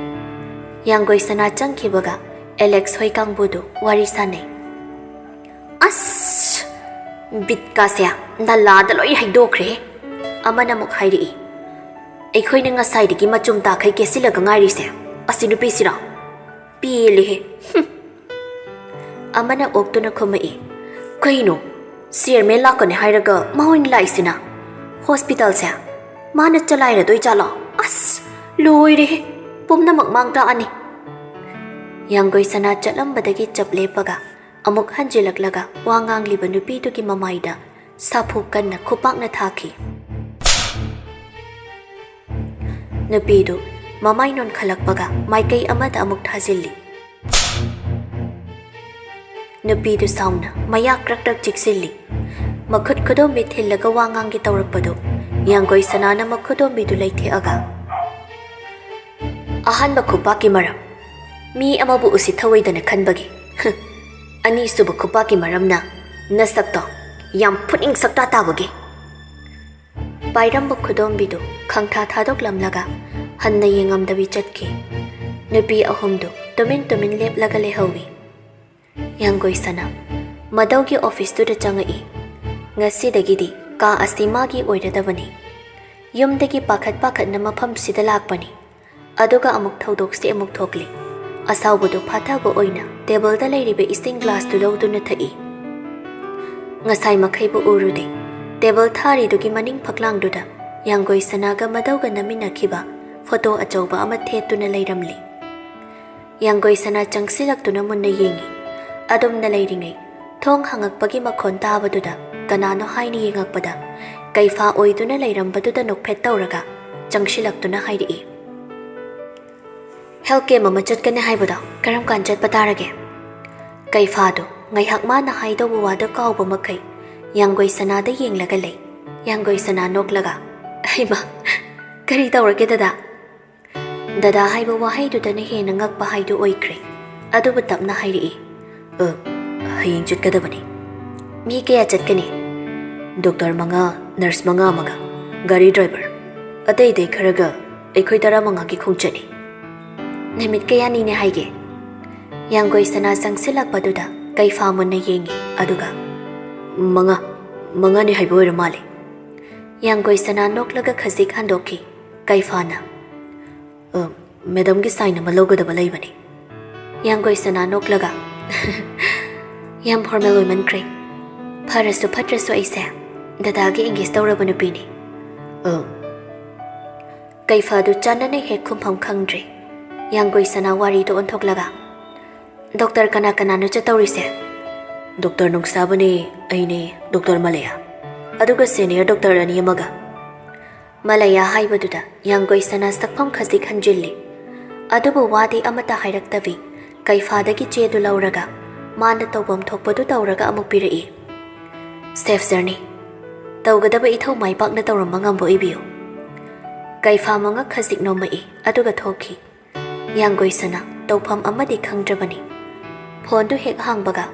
ꯌꯥꯡꯒꯣꯏ ꯁꯅꯥ ꯆꯪꯈꯤꯕꯒ ꯑꯦꯂꯦꯛꯁ ꯍꯣꯏ ꯀꯥꯡꯕꯨꯗꯨ ꯋꯥꯔꯤ ꯁꯥꯟꯅꯩ꯫ "ꯑꯁ! ꯕꯤꯠꯀꯥꯁꯦ ꯅꯂꯥꯗ ꯂꯣꯏ ꯍꯩꯗꯣꯛꯈ꯭ꯔꯦꯍꯦ"꯫ ꯑꯃꯅ ꯑꯃꯨꯛ ꯍꯥꯏꯔꯛꯏ꯫ "ꯑꯩꯈꯣꯏꯅ ꯉꯁꯥꯏꯗꯒꯤ ꯃꯆꯨꯝ ꯇꯥꯈꯩ ꯀꯦꯁꯤꯜꯂꯒ ꯉꯥꯏꯔꯤꯁꯦ, ꯑꯁꯤ ꯅꯨꯄꯤꯁꯤꯔꯣ? ꯄꯦꯜꯂꯦꯍꯦ꯫ ꯍꯨꯝ"꯫ ꯑꯃꯅ ꯑꯣꯛꯇꯨꯅ ꯈꯨꯝꯃꯛꯏ, "ꯀꯩꯅꯣ? ꯆꯤꯌꯔꯃꯦꯟ ꯂꯥꯛꯀꯅꯤ ꯍꯥꯏꯔꯒ ꯃꯥ ꯑꯣꯏꯅ ꯂꯥꯛꯏꯁꯤꯅ? ꯍꯣꯁꯄꯤꯇꯥꯜꯁꯦ ꯃꯥꯅ ꯆꯂꯥꯏꯔꯗꯣꯏ ꯖꯥꯠꯂꯣ? ꯑꯁ, ꯂꯣꯏꯔꯦꯍꯦ꯫ ꯄꯨꯝꯅꯃꯛ ꯃꯥꯡ ꯇꯥꯛꯑꯅꯤ"꯫ ꯌꯥꯡꯒꯣꯏ ꯁꯅꯥ ꯆꯠꯂꯝꯕꯗꯒꯤ ꯆꯞ ꯂꯦꯞꯄꯒ ꯑꯃꯨꯛ ꯍꯟꯖꯤꯜꯂꯛꯂꯒ ꯋꯥ ꯉꯥꯡꯂꯤꯕ ꯅꯨꯄꯤꯗꯨꯒꯤ ꯃꯃꯥꯏꯗ ꯁꯥꯐꯨ ꯀꯟꯅ ꯈꯨꯄꯥꯛꯅ ꯊꯥꯈꯤ꯫ ꯅꯨꯄꯤꯗꯨ ꯃꯃꯥꯏ ꯅꯣꯟꯈꯠꯂꯛꯄꯒ ꯃꯥꯏꯀꯩ ꯑꯃꯗ ꯑꯃꯨꯛ ꯊꯥꯖꯤꯜꯂꯤ꯫ ꯅꯨꯄꯤꯗꯨ ꯁꯥꯎꯅ ꯃꯌꯥ ꯀ꯭ꯔꯛ ꯀ꯭ꯔꯛ ꯆꯤꯛꯁꯤꯜꯂꯤ꯫ ꯃꯈꯨꯠ ꯈꯨꯗꯣꯝꯕꯤ ꯊꯤꯜꯂꯒ ꯋꯥ ꯉꯥꯡꯒꯦ ꯇꯧꯔꯛꯄꯗꯨ ꯌꯥꯡꯒꯣꯏ ꯁꯅꯥꯅ ꯃꯈꯨꯗꯣꯝꯕꯤꯗꯨ ꯂꯩꯊꯦꯛꯑꯒ, "ꯑꯍꯥꯟꯕ ꯈꯨꯄꯥꯛꯀꯤ ꯃꯔꯝ, ꯃꯤ ꯑꯃꯕꯨ ꯎꯁꯤꯠ ꯊꯑꯣꯏꯗꯅ ꯈꯟꯕꯒꯤ꯫ ꯍꯨꯝ꯫ ꯑꯅꯤꯁꯨꯕ ꯈꯨꯄꯥꯛꯀꯤ ꯃꯔꯝꯅ ꯅꯁꯛꯇꯣ ꯌꯥꯝ ꯐꯨꯅꯤꯡ ꯁꯛꯇꯥ ꯇꯥꯕꯒꯤ꯫" ꯄꯥꯏꯔꯝꯕ ꯈꯨꯗꯣꯝꯕꯤꯗꯨ ꯈꯪꯊꯥ ꯊꯥꯗꯣꯛꯂꯝꯂꯒ ꯍꯟꯅ ꯌꯦꯡꯉꯝꯗꯕꯤ ꯆꯠꯈꯤ꯫ ꯅꯨꯄꯤ ꯑꯍꯨꯝꯗꯨ ꯇꯨꯃꯤꯟ ꯇꯨꯃꯤꯟ ꯂꯦꯞꯂꯒ ꯂꯩꯍꯧꯏ꯫ ꯌꯥꯡꯒꯣꯏ ꯁꯅꯥ ꯃꯗꯧꯒꯤ ꯑꯣꯐꯤꯁꯇꯨꯗ ꯆꯪꯉꯛꯏ꯫ ꯉꯁꯤꯗꯒꯤꯗꯤ ꯀꯥ ꯑꯁꯤ ꯃꯥꯒꯤ ꯑꯣꯏꯔꯗꯕꯅꯤ꯫ ꯌꯨꯝꯗꯒꯤ ꯄꯥꯈꯠ ꯄꯥꯈꯠꯅ ꯃꯐꯝꯁꯤꯗ ꯂꯥꯛꯄꯅꯤ꯫ ꯑꯗꯨꯒ ꯑꯃꯨꯛ ꯊꯧꯗꯣꯛꯁꯦ ꯑꯃꯨꯛ ꯊꯣꯛꯂꯤ꯫ ꯑꯁꯥꯎꯕꯗꯨ ꯐꯥꯊꯕ ꯑꯣꯏꯅ ꯇꯦꯕꯜꯗ ꯂꯩꯔꯤꯕ ꯏꯁꯤꯡ ꯒ꯭ꯂꯥꯁꯇꯨ ꯂꯧꯗꯨꯅ ꯊꯛꯏ꯫ ꯉꯁꯥꯏ ꯃꯈꯩꯕꯨ ꯎꯔꯨꯗꯦ꯫ ꯇꯦꯕꯜ ꯊꯥꯔꯤꯗꯨꯒꯤ ꯃꯅꯤꯡ ꯐꯛꯂꯥꯡꯗꯨꯗ ꯌꯥꯡꯒꯣꯏ ꯁꯅꯥꯒ ꯃꯗꯧꯒ ꯅꯝꯃꯤꯟꯅꯈꯤꯕ ꯐꯣꯇꯣ ꯑꯆꯧꯕ ꯑꯃ ꯊꯦꯠꯇꯨꯅ ꯂꯩꯔꯝꯂꯤ꯫ ꯌꯥꯡꯒꯣꯏ ꯁꯅꯥ ꯆꯪꯁꯤꯜꯂꯛꯇꯨꯅ ꯃꯨꯟꯅ ꯌꯦꯡꯉꯤ꯫ ꯑꯗꯨꯝꯅ ꯂꯩꯔꯤꯉꯩ ꯊꯣꯡ ꯍꯥꯡꯉꯛꯄꯒꯤ ꯃꯈꯣꯟ ꯇꯥꯕꯗꯨꯗ ꯀꯅꯥꯅꯣ ꯍꯥꯏꯅ ꯌꯦꯡꯉꯛꯄꯗ ꯀꯩꯐꯥ ꯑꯣꯏꯗꯨꯅ ꯂꯩꯔꯝꯕꯗꯨꯗ ꯅꯣꯛꯐꯦꯠ ꯇꯧꯔꯒ ꯆꯪꯁꯤꯜꯂꯛꯇꯨꯅ ꯍꯥꯏꯔꯛꯏ, "ꯍꯦꯜꯊ ꯀꯦꯝꯞ ꯑꯃ ꯆꯠꯀꯅꯤ ꯍꯥꯏꯕꯗꯣ ꯀꯔꯝ ꯀꯥꯟ ꯆꯠꯄ ꯇꯥꯔꯒꯦ?" ꯀꯩꯐꯥꯗꯨ ꯉꯥꯏꯍꯥꯛ ꯃꯥꯅ ꯍꯥꯏꯗꯧꯕ ꯋꯥꯗꯨ ꯀꯥꯎꯕ ꯃꯈꯩ ꯌꯥꯡꯒꯣꯏ ꯁꯅꯥꯗ ꯌꯦꯡꯂꯒ ꯂꯩ꯫ ꯌꯥꯡꯒꯣꯏ ꯁꯅꯥ ꯅꯣꯛꯂꯒ, "ꯍꯩꯃꯥ, ꯀꯔꯤ ꯇꯧꯔꯒꯦ ꯗꯗꯥ?" ꯗꯗꯥ ꯍꯥꯏꯕ ꯋꯥꯍꯩꯗꯨꯗꯅ ꯍꯦꯟꯅ ꯉꯛꯄ ꯍꯥꯏꯗꯨ ꯑꯣꯏꯈ꯭ꯔꯦ꯫ ꯑꯗꯨꯕꯨ ꯇꯞꯅ ꯍꯥꯏꯔꯛꯏ, "ꯑ, ꯍꯌꯦꯡ ꯆꯠꯀꯗꯕꯅꯤ꯫" "ꯃꯤ ꯀꯌꯥ ꯆꯠꯀꯅꯤ?" "ꯗꯣꯛꯇꯔ ꯃꯉꯥ, ꯅꯔꯁ ꯃꯉꯥ ꯑꯃꯒ ꯒꯥꯔꯤ ꯗ꯭ꯔꯥꯏꯚꯔ꯫ ꯑꯇꯩ ꯑꯇꯩ ꯈꯔꯒ ꯑꯩꯈꯣꯏ ꯇꯔꯥꯃꯉꯥꯒꯤ ꯈꯣꯡꯆꯠꯅꯤ꯫" "ꯅꯨꯃꯤꯠ ꯀꯌꯥꯅꯤꯅꯦ ꯍꯥꯏꯒꯦ?" ꯌꯥꯡꯒꯣꯏ ꯁꯅꯥ ꯆꯪꯁꯤꯜꯂꯛꯄꯗꯨꯗ ꯀꯩꯐꯥ ꯃꯨꯟꯅ ꯌꯦꯡꯉꯤ, ꯑꯗꯨꯒ, "ꯃꯉꯥ, ꯃꯉꯥꯅꯤ ꯍꯥꯏꯕ ꯑꯣꯏꯔ ꯃꯥꯜꯂꯦ꯫" ꯌꯥꯡꯒꯣꯏ ꯁꯅꯥ ꯅꯣꯛꯂꯒ ꯈꯖꯤꯛ ꯍꯟꯗꯣꯛꯈꯤ꯫ ꯀꯩꯐꯥꯅ, "ꯑ, ꯃꯦꯗꯝꯒꯤ ꯁꯥꯏꯟ ꯑꯃ ꯂꯧꯒꯗꯕ ꯂꯩꯕꯅꯤ꯫" ꯌꯥꯡꯒꯣꯏ ꯁꯅꯥ ꯅꯣꯛꯂꯒ, "ꯌꯥꯝ ꯐꯣꯔꯃꯦꯜ ꯑꯣꯏꯃꯟꯈ꯭ꯔꯦ꯫ ꯐꯔꯁꯨ ꯐꯠꯇ꯭ꯔꯁꯨ ꯑꯩꯁꯦ ꯗꯗꯥꯒꯤ ꯑꯦꯡꯒꯦꯖ ꯇꯧꯔꯕ ꯅꯨꯄꯤꯅꯤ꯫" "ꯑ꯫" ꯀꯩꯐꯥꯗꯨ ꯆꯥꯟꯅꯅ ꯍꯦꯛ ꯈꯨꯝꯐꯝ ꯈꯪꯗ꯭ꯔꯦ꯫ ꯌꯥꯡꯒꯣꯏ ꯁꯅꯥ ꯋꯥꯔꯤꯗꯨ ꯑꯣꯟꯊꯣꯛꯂꯒ, "ꯗꯣꯛꯇꯔ ꯀꯅꯥ ꯀꯅꯥꯅꯣ ꯆꯠꯇꯧꯔꯤꯁꯦ?" "ꯗꯣꯛꯇꯔ ꯅꯨꯡꯁꯥꯕꯅꯦ, ꯑꯩꯅꯦ, ꯗꯣꯛꯇꯔ ꯃꯂꯌꯥ, ꯑꯗꯨꯒ ꯁꯦꯅꯤꯌꯔ ꯗꯣꯛꯇꯔ ꯑꯅꯤ ꯑꯃꯒ꯫" ꯃꯂꯌꯥ ꯍꯥꯏꯕꯗꯨꯗ ꯌꯥꯡꯒꯣꯏꯁꯅꯥ ꯁꯛꯐꯝ ꯈꯖꯤꯛ ꯍꯟꯖꯤꯜꯂꯤ꯫ ꯑꯗꯨꯕꯨ ꯋꯥꯗꯤ ꯑꯃꯠꯇ ꯍꯥꯏꯔꯛꯇꯕꯤ, ꯀꯩꯐꯥꯗꯒꯤ ꯆꯦꯗꯨ ꯂꯧꯔꯒ ꯃꯥꯅ ꯇꯧꯐꯝ ꯊꯣꯛꯄꯗꯨ ꯇꯧꯔꯒ ꯑꯃꯨꯛ ꯄꯤꯔꯛꯏ꯫ "Safe journey꯫ ꯇꯧꯒꯗꯕ ꯏꯊꯧ ꯃꯥꯏ ꯄꯥꯛꯅ ꯇꯧꯔꯝꯕ ꯉꯝꯕ ꯑꯣꯏꯕꯤꯌꯨ꯫" ꯀꯩꯐꯥ ꯃꯉꯛ ꯈꯖꯤꯛ ꯅꯣꯝꯃꯛꯏ, ꯑꯗꯨꯒ ꯊꯣꯛꯈꯤ꯫ ꯌꯥꯡꯒꯣꯏꯁꯅꯥ ꯇꯧꯐꯝ ꯑꯃꯗꯤ ꯈꯪꯗ꯭ꯔꯕꯅꯤ꯫ ꯐꯣꯟꯗꯨ ꯍꯦꯛ ꯍꯥꯡꯕꯒ,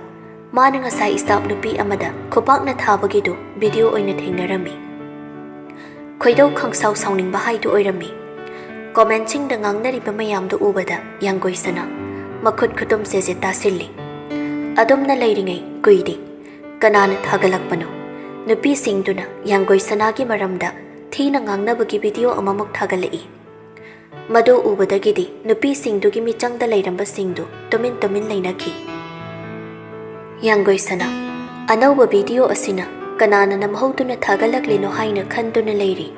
ꯃꯥꯅ ꯉꯁꯥꯏ staff ꯅꯨꯄꯤ ꯑꯃꯗ ꯈꯨꯄꯥꯛꯅ ꯊꯥꯕꯒꯤꯗꯨ video ꯑꯣꯏꯅ ꯊꯦꯡꯅꯔꯝꯃꯤ꯫ ꯈꯣꯏꯗꯧ ꯈꯪꯁꯥꯎ ꯁꯥꯎꯅꯤꯡꯕ ꯍꯥꯏꯗꯨ ꯑꯣꯏꯔꯝꯃꯤ꯫ Commentꯁꯤꯡꯗ ꯉꯥꯡꯅꯔꯤꯕ ꯃꯌꯥꯝꯗꯨ ꯎꯕꯗ ꯌꯥꯡꯒꯣꯏꯁꯅꯥ ꯃꯈꯨꯠ ꯈꯨꯇꯨꯝ ꯆꯦꯖꯦꯠ ꯇꯥꯁꯤꯜꯂꯤ꯫ ꯑꯗꯨꯝꯅ ꯂꯩꯔꯤꯉꯩ ꯀꯨꯏꯗꯦ꯫ ꯀꯅꯥꯅ ꯊꯥꯒꯠꯂꯛꯄꯅꯣ? ꯅꯨꯄꯤꯁꯤꯡꯗꯨꯅ ꯌꯥꯡꯒꯣꯏꯁꯅꯥꯒꯤ ꯃꯔꯝꯗ ꯊꯤꯅ ꯉꯥꯡꯅꯕꯒꯤ video ꯑꯃꯃꯨꯛ ꯊꯥꯒꯠꯂꯛꯏ꯫ ꯃꯗꯨ ꯎꯕꯗꯒꯤꯗꯤ ꯅꯨꯄꯤꯁꯤꯡꯗꯨꯒꯤ ꯃꯤꯆꯪꯗ ꯂꯩꯔꯝꯕꯁꯤꯡꯗꯨ ꯇꯨꯃꯤꯟ ꯇꯨꯃꯤꯟ ꯂꯩꯅꯈꯤ꯫ ꯌꯥꯡꯒꯣꯏꯁꯅꯥ, ꯑꯅꯧꯕ video ꯑꯁꯤꯅ ꯀꯅꯥꯅ ꯅꯝꯍꯧꯗꯨꯅ ꯊꯥꯒꯠꯂꯛꯂꯤꯅꯣ ꯍꯥꯏꯅ ꯈꯟꯗꯨꯅ ꯂꯩꯔꯤ꯫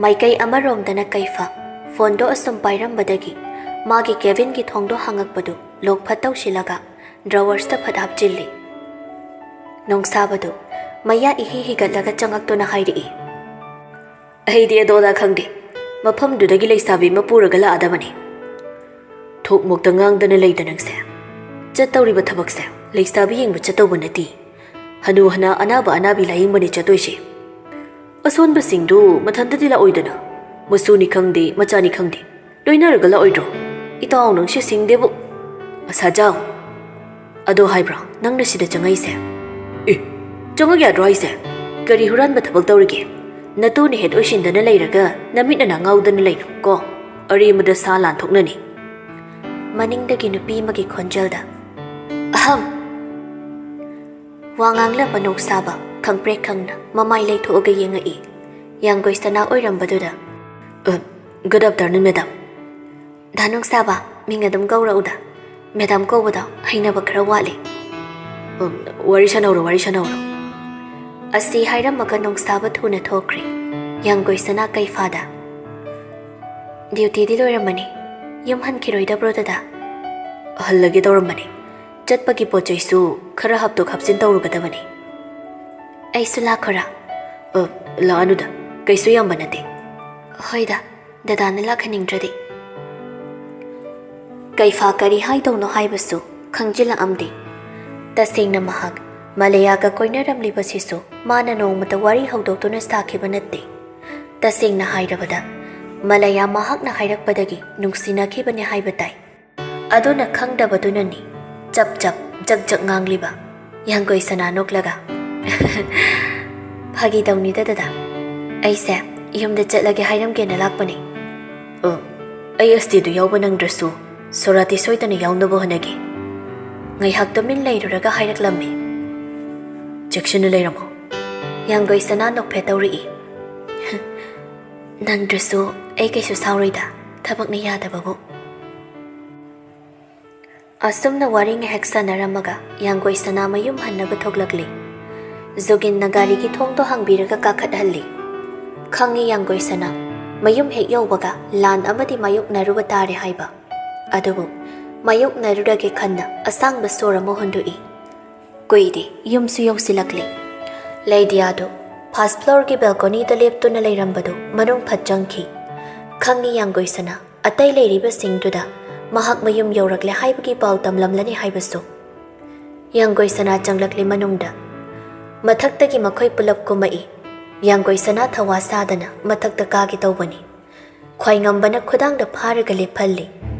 ꯃꯥꯏꯀꯩ ꯑꯃꯔꯣꯝꯗꯅ ꯀꯩꯐꯥ ꯐꯣꯟꯗꯣ ꯑꯁꯨꯝ ꯄꯥꯏꯔꯝꯕꯗꯒꯤ ꯃꯥꯒꯤ cabinꯒꯤ ꯊꯣꯡꯗꯣ ꯍꯥꯡꯉꯛꯄꯗꯨ lock ꯐꯠ ꯇꯧꯁꯤꯜꯂꯒ drawersꯇ ꯐꯠ ꯍꯥꯞꯆꯤꯜꯂꯤ꯫ ꯅꯣꯡꯁꯥꯕꯗꯨ ꯃꯌꯥ ꯏꯍꯤ ꯍꯤꯒꯠꯂꯒ ꯆꯪꯉꯛꯇꯨꯅ ꯍꯥꯏꯔꯛꯏ, "ꯑꯩꯗꯤ ꯑꯗꯣ ꯑꯗꯥ ꯈꯪꯗꯦ꯫ ꯃꯐꯝꯗꯨꯗꯒꯤ ꯂꯩꯁꯥꯕꯤ ꯑꯃ ꯄꯨꯔꯒ ꯂꯥꯛꯑꯗꯕꯅꯤ꯫" "ꯊꯣꯛ ꯃꯣꯛꯇ ꯉꯥꯡꯗꯅ ꯂꯩꯗ ꯅꯪꯁꯦ꯫ ꯆꯠꯇꯧꯔꯤꯕ ꯊꯕꯛꯁꯦ ꯂꯩꯁꯥꯕꯤ ꯌꯦꯡꯕ ꯆꯠꯇꯧꯕ ꯅꯠꯇꯦ꯫ ꯍꯅꯨ ꯍꯅꯥ ꯑꯅꯥꯕ ꯑꯅꯥꯕꯤ ꯂꯥꯌꯦꯡꯕꯅꯤ ꯆꯠꯇꯣꯏꯁꯦ꯫ ꯑꯁꯣꯟꯕꯁꯤꯡꯗꯨ ꯃꯊꯟꯇꯗꯤ ꯂꯥꯛꯑꯣꯏꯗꯅ꯫ ꯃꯁꯨꯅꯤ ꯈꯪꯗꯦ, ꯃꯆꯥꯅꯤ ꯈꯪꯗꯦ꯫ ꯂꯣꯏꯅꯔꯒ ꯂꯥꯛꯑꯣꯏꯗ꯭ꯔꯣ? ꯏꯇꯥꯎ ꯅꯪꯁꯦ ꯁꯤꯡꯗꯦꯕꯨ꯫ ꯑꯁꯥꯖꯥꯎ꯫ ꯑꯗꯣ ꯍꯥꯏꯕ꯭ꯔꯣ ꯅꯪꯅ ꯁꯤꯗ ꯆꯪꯉꯛꯏꯁꯦ?" "ꯑꯦ, ꯆꯪꯉꯛ ꯌꯥꯗ꯭ꯔꯣ ꯍꯥꯏꯁꯦ? ꯀꯔꯤ ꯍꯨꯔꯥꯟꯕ ꯊꯕꯛ ꯇꯧꯔꯤꯒꯦ? ꯅꯇꯨꯅ ꯍꯦꯠ ꯑꯣꯏꯁꯤꯟꯗꯅ ꯂꯩꯔꯒ ꯅꯃꯤꯠ ꯅꯅꯥ ꯉꯥꯎꯗꯅ ꯂꯩꯅꯣ ꯀꯣ? ꯑꯔꯦꯝꯕꯗ ꯁꯥ ꯂꯥꯟꯊꯣꯛꯅꯅꯤ꯫" ꯃꯅꯤꯡꯗꯒꯤ ꯅꯨꯄꯤ ꯑꯃꯒꯤ ꯈꯣꯟꯖꯦꯜꯗ, "ꯑꯍꯝ!" ꯋꯥ ꯉꯥꯡꯂꯝꯕ ꯅꯣꯡꯁꯥꯕ ꯈꯪꯄ꯭ꯔꯦꯛ ꯈꯪꯅ ꯃꯃꯥꯏ ꯂꯩꯊꯣꯛꯑꯒ ꯌꯦꯡꯉꯛꯏ꯫ ꯌꯥꯡꯒꯣꯏ ꯁꯅꯥ ꯑꯣꯏꯔꯝꯕꯗꯨꯗ, "ꯑ, good afternoon, madam꯫" "ꯗꯥ ꯅꯣꯡꯁꯥꯕ, ꯃꯤꯡ ꯑꯗꯨꯝ ꯀꯧꯔꯛꯎꯗ꯫ Madam ꯀꯧꯕꯗꯣ ꯍꯩꯅꯕ ꯈꯔ ꯋꯥꯠꯂꯤ꯫" "ꯑ, ꯋꯥꯔꯤ ꯁꯥꯟꯅꯧꯔꯣ, ꯋꯥꯔꯤ ꯁꯥꯟꯅꯧꯔꯣ꯫" ꯑꯁꯤ ꯍꯥꯏꯔꯝꯃꯒ ꯅꯣꯡꯁꯥꯕ ꯊꯨꯅ ꯊꯣꯛꯈ꯭ꯔꯦ꯫ ꯌꯥꯡꯒꯣꯏ ꯁꯅꯥ ꯀꯩꯐꯥꯗ, "Dutyꯗꯤ ꯂꯣꯏꯔꯝꯃꯅꯤ꯫ ꯌꯨꯝ ꯍꯟꯈꯤꯔꯣꯏꯗꯕ꯭ꯔꯣ, ꯗꯗꯥ?" "ꯍꯜꯂꯒꯦ ꯇꯧꯔꯝꯕꯅꯤ꯫ ꯆꯠꯄꯒꯤ ꯄꯣꯠ ꯆꯩꯁꯨ ꯈꯔ ꯍꯥꯞꯇꯣꯛ ꯍꯥꯞꯆꯤꯟ ꯇꯧꯔꯨꯒꯗꯕꯅꯤ꯫" "ꯑꯩꯁꯨ ꯂꯥꯛꯈꯣꯔꯥ?" "ꯑ, ꯂꯥꯛꯑꯅꯨꯗ꯫ ꯀꯩꯁꯨ ꯌꯥꯝꯕ ꯅꯠꯇꯦ꯫ ꯍꯣꯏꯗ, ꯗꯗꯥꯅ ꯂꯥꯛꯍꯟꯅꯤꯡꯗ꯭ꯔꯗꯤ꯫ ꯀꯩꯐꯥ ꯀꯔꯤ ꯍꯥꯏꯗꯧꯅꯣ ꯍꯥꯏꯕꯁꯨ ꯈꯪꯖꯤꯜꯂꯛꯑꯝꯗꯦ꯫ ꯇꯁꯦꯡꯅ ꯃꯍꯥꯛ ꯃꯂꯌꯥꯒ ꯀꯣꯏꯅꯔꯝꯂꯤꯕꯁꯤꯁꯨ ꯃꯥꯅ ꯅꯣꯡꯃꯇ ꯋꯥꯔꯤ ꯍꯧꯗꯣꯛꯇꯨꯅ ꯁꯥꯈꯤꯕ ꯅꯠꯇꯦ꯫ ꯇꯁꯦꯡꯅ ꯍꯥꯏꯔꯕꯗ, ꯃꯂꯌꯥ ꯃꯍꯥꯛꯅ ꯍꯥꯏꯔꯛꯄꯗꯒꯤ ꯅꯨꯡꯁꯤꯅꯈꯤꯕꯅꯤ ꯍꯥꯏꯕ ꯇꯥꯏ꯫ ꯑꯗꯨꯅ ꯈꯪꯗꯕꯗꯨꯅꯅꯤ ꯆꯞ ꯆꯞ ꯖꯛ ꯖꯛ ꯉꯥꯡꯂꯤꯕ꯫ ꯌꯥꯡꯒꯣꯏ ꯁꯅꯥ ꯅꯣꯛꯂꯒ, "ꯐꯥꯒꯤ ꯇꯧꯅꯤꯗ ꯗꯗꯥ, ꯑꯩꯁꯦ ꯌꯨꯝꯗ ꯆꯠꯂꯒꯦ ꯍꯥꯏꯔꯝꯒꯦꯅ ꯂꯥꯛꯄꯅꯦ꯫ ꯑꯣ, ꯑꯩ ꯑꯁꯇꯤꯗꯨ ꯌꯥꯎꯕ ꯅꯪꯗ꯭ꯔꯁꯨ ꯁꯣꯔꯥꯇꯤ ꯁꯣꯏꯗꯅ ꯌꯥꯎꯅꯕ ꯍꯣꯠꯅꯒꯦ꯫" ꯉꯥꯏꯍꯥꯛ ꯇꯨꯃꯤꯟ ꯂꯩꯔꯨꯔꯒ ꯍꯥꯏꯔꯛꯂꯝꯃꯤ, "ꯆꯦꯛꯁꯤꯟꯅ ꯂꯩꯔꯝꯃꯣ꯫" ꯌꯥꯡꯒꯣꯏ ꯁꯅꯥ ꯅꯣꯛꯐꯦꯠ ꯇꯧꯔꯛꯏ꯫ "ꯅꯪꯗ꯭ꯔꯁꯨ ꯑꯩ ꯀꯩꯁꯨ ꯁꯥꯎꯔꯣꯏꯗ, ꯊꯕꯛꯅ ꯌꯥꯗꯕꯕꯨ꯫" ꯑꯁꯨꯝꯅ ꯋꯥꯔꯤ ꯉꯥꯏꯍꯥꯛ ꯁꯥꯟꯅꯔꯝꯃꯒ ꯌꯥꯡꯒꯣꯏ ꯁꯅꯥ ꯃꯌꯨꯝ ꯍꯟꯅꯕ ꯊꯣꯛꯂꯛꯂꯤ꯫ ꯖꯨꯒꯤꯟꯅ ꯒꯥꯔꯤꯒꯤ ꯊꯣꯡꯗꯣ ꯍꯥꯡꯕꯤꯔꯒ ꯀꯥꯈꯠꯍꯜꯂꯤ꯫ ꯈꯪꯉꯤ ꯌꯥꯡꯒꯣꯏ ꯁꯅꯥ, ꯃꯌꯨꯝ ꯍꯦꯛ ꯌꯧꯕꯒ ꯂꯥꯟ ꯑꯃꯗꯤ ꯃꯥꯌꯣꯛꯅꯔꯨꯕ ꯇꯥꯔꯦ ꯍꯥꯏꯕ꯫ ꯑꯗꯨꯕꯨ ꯃꯥꯌꯣꯛꯅꯔꯨꯔꯒꯦ ꯈꯟꯅ ꯑꯁꯥꯡꯕ ꯁꯣꯔ ꯑꯃ ꯍꯣꯟꯗꯣꯛꯏ꯫ ꯀꯨꯏꯗꯦ, ꯌꯨꯝꯁꯨ ꯌꯧꯁꯤꯜꯂꯛꯂꯦ꯫ ꯂꯩꯗꯤꯌꯥꯗꯨ ꯐꯥꯔꯁ ꯐ꯭ꯂꯣꯔꯒꯤ ꯕꯦꯜꯀꯣꯅꯤꯗ ꯂꯦꯞꯇꯨꯅ ꯂꯩꯔꯝꯕꯗꯨ ꯃꯅꯨꯡ ꯐꯠ ꯆꯪꯈꯤ꯫ ꯈꯪꯉꯤ ꯌꯥꯡꯒꯣꯏ ꯁꯅꯥ ꯑꯇꯩ ꯂꯩꯔꯤꯕꯁꯤꯡꯗꯨꯗ ꯃꯍꯥꯛ ꯃꯌꯨꯝ ꯌꯧꯔꯛꯂꯦ ꯍꯥꯏꯕꯒꯤ ꯄꯥꯎ ꯇꯝꯂꯝꯂꯅꯤ ꯍꯥꯏꯕꯁꯨ꯫ ꯌꯥꯡꯒꯣꯏ ꯁꯅꯥ ꯆꯪꯂꯛꯂꯦ ꯃꯅꯨꯡꯗ꯫ ꯃꯊꯛꯇꯒꯤ ꯃꯈꯣꯏ ꯄꯨꯂꯞ ꯀꯨꯝꯃꯛꯏ꯫ ꯌꯥꯡꯒꯣꯏ ꯁꯅꯥ ꯊꯋꯥ ꯁꯥꯗꯅ ꯃꯊꯛꯇ ꯀꯥꯒꯦ ꯇꯧꯕꯅꯤ꯫ ꯈ꯭ꯋꯥꯏꯉꯝꯕꯅ ꯈꯨꯗꯥꯡꯗ ꯐꯥꯔꯒ ꯂꯦꯞꯍꯜꯂꯤ꯫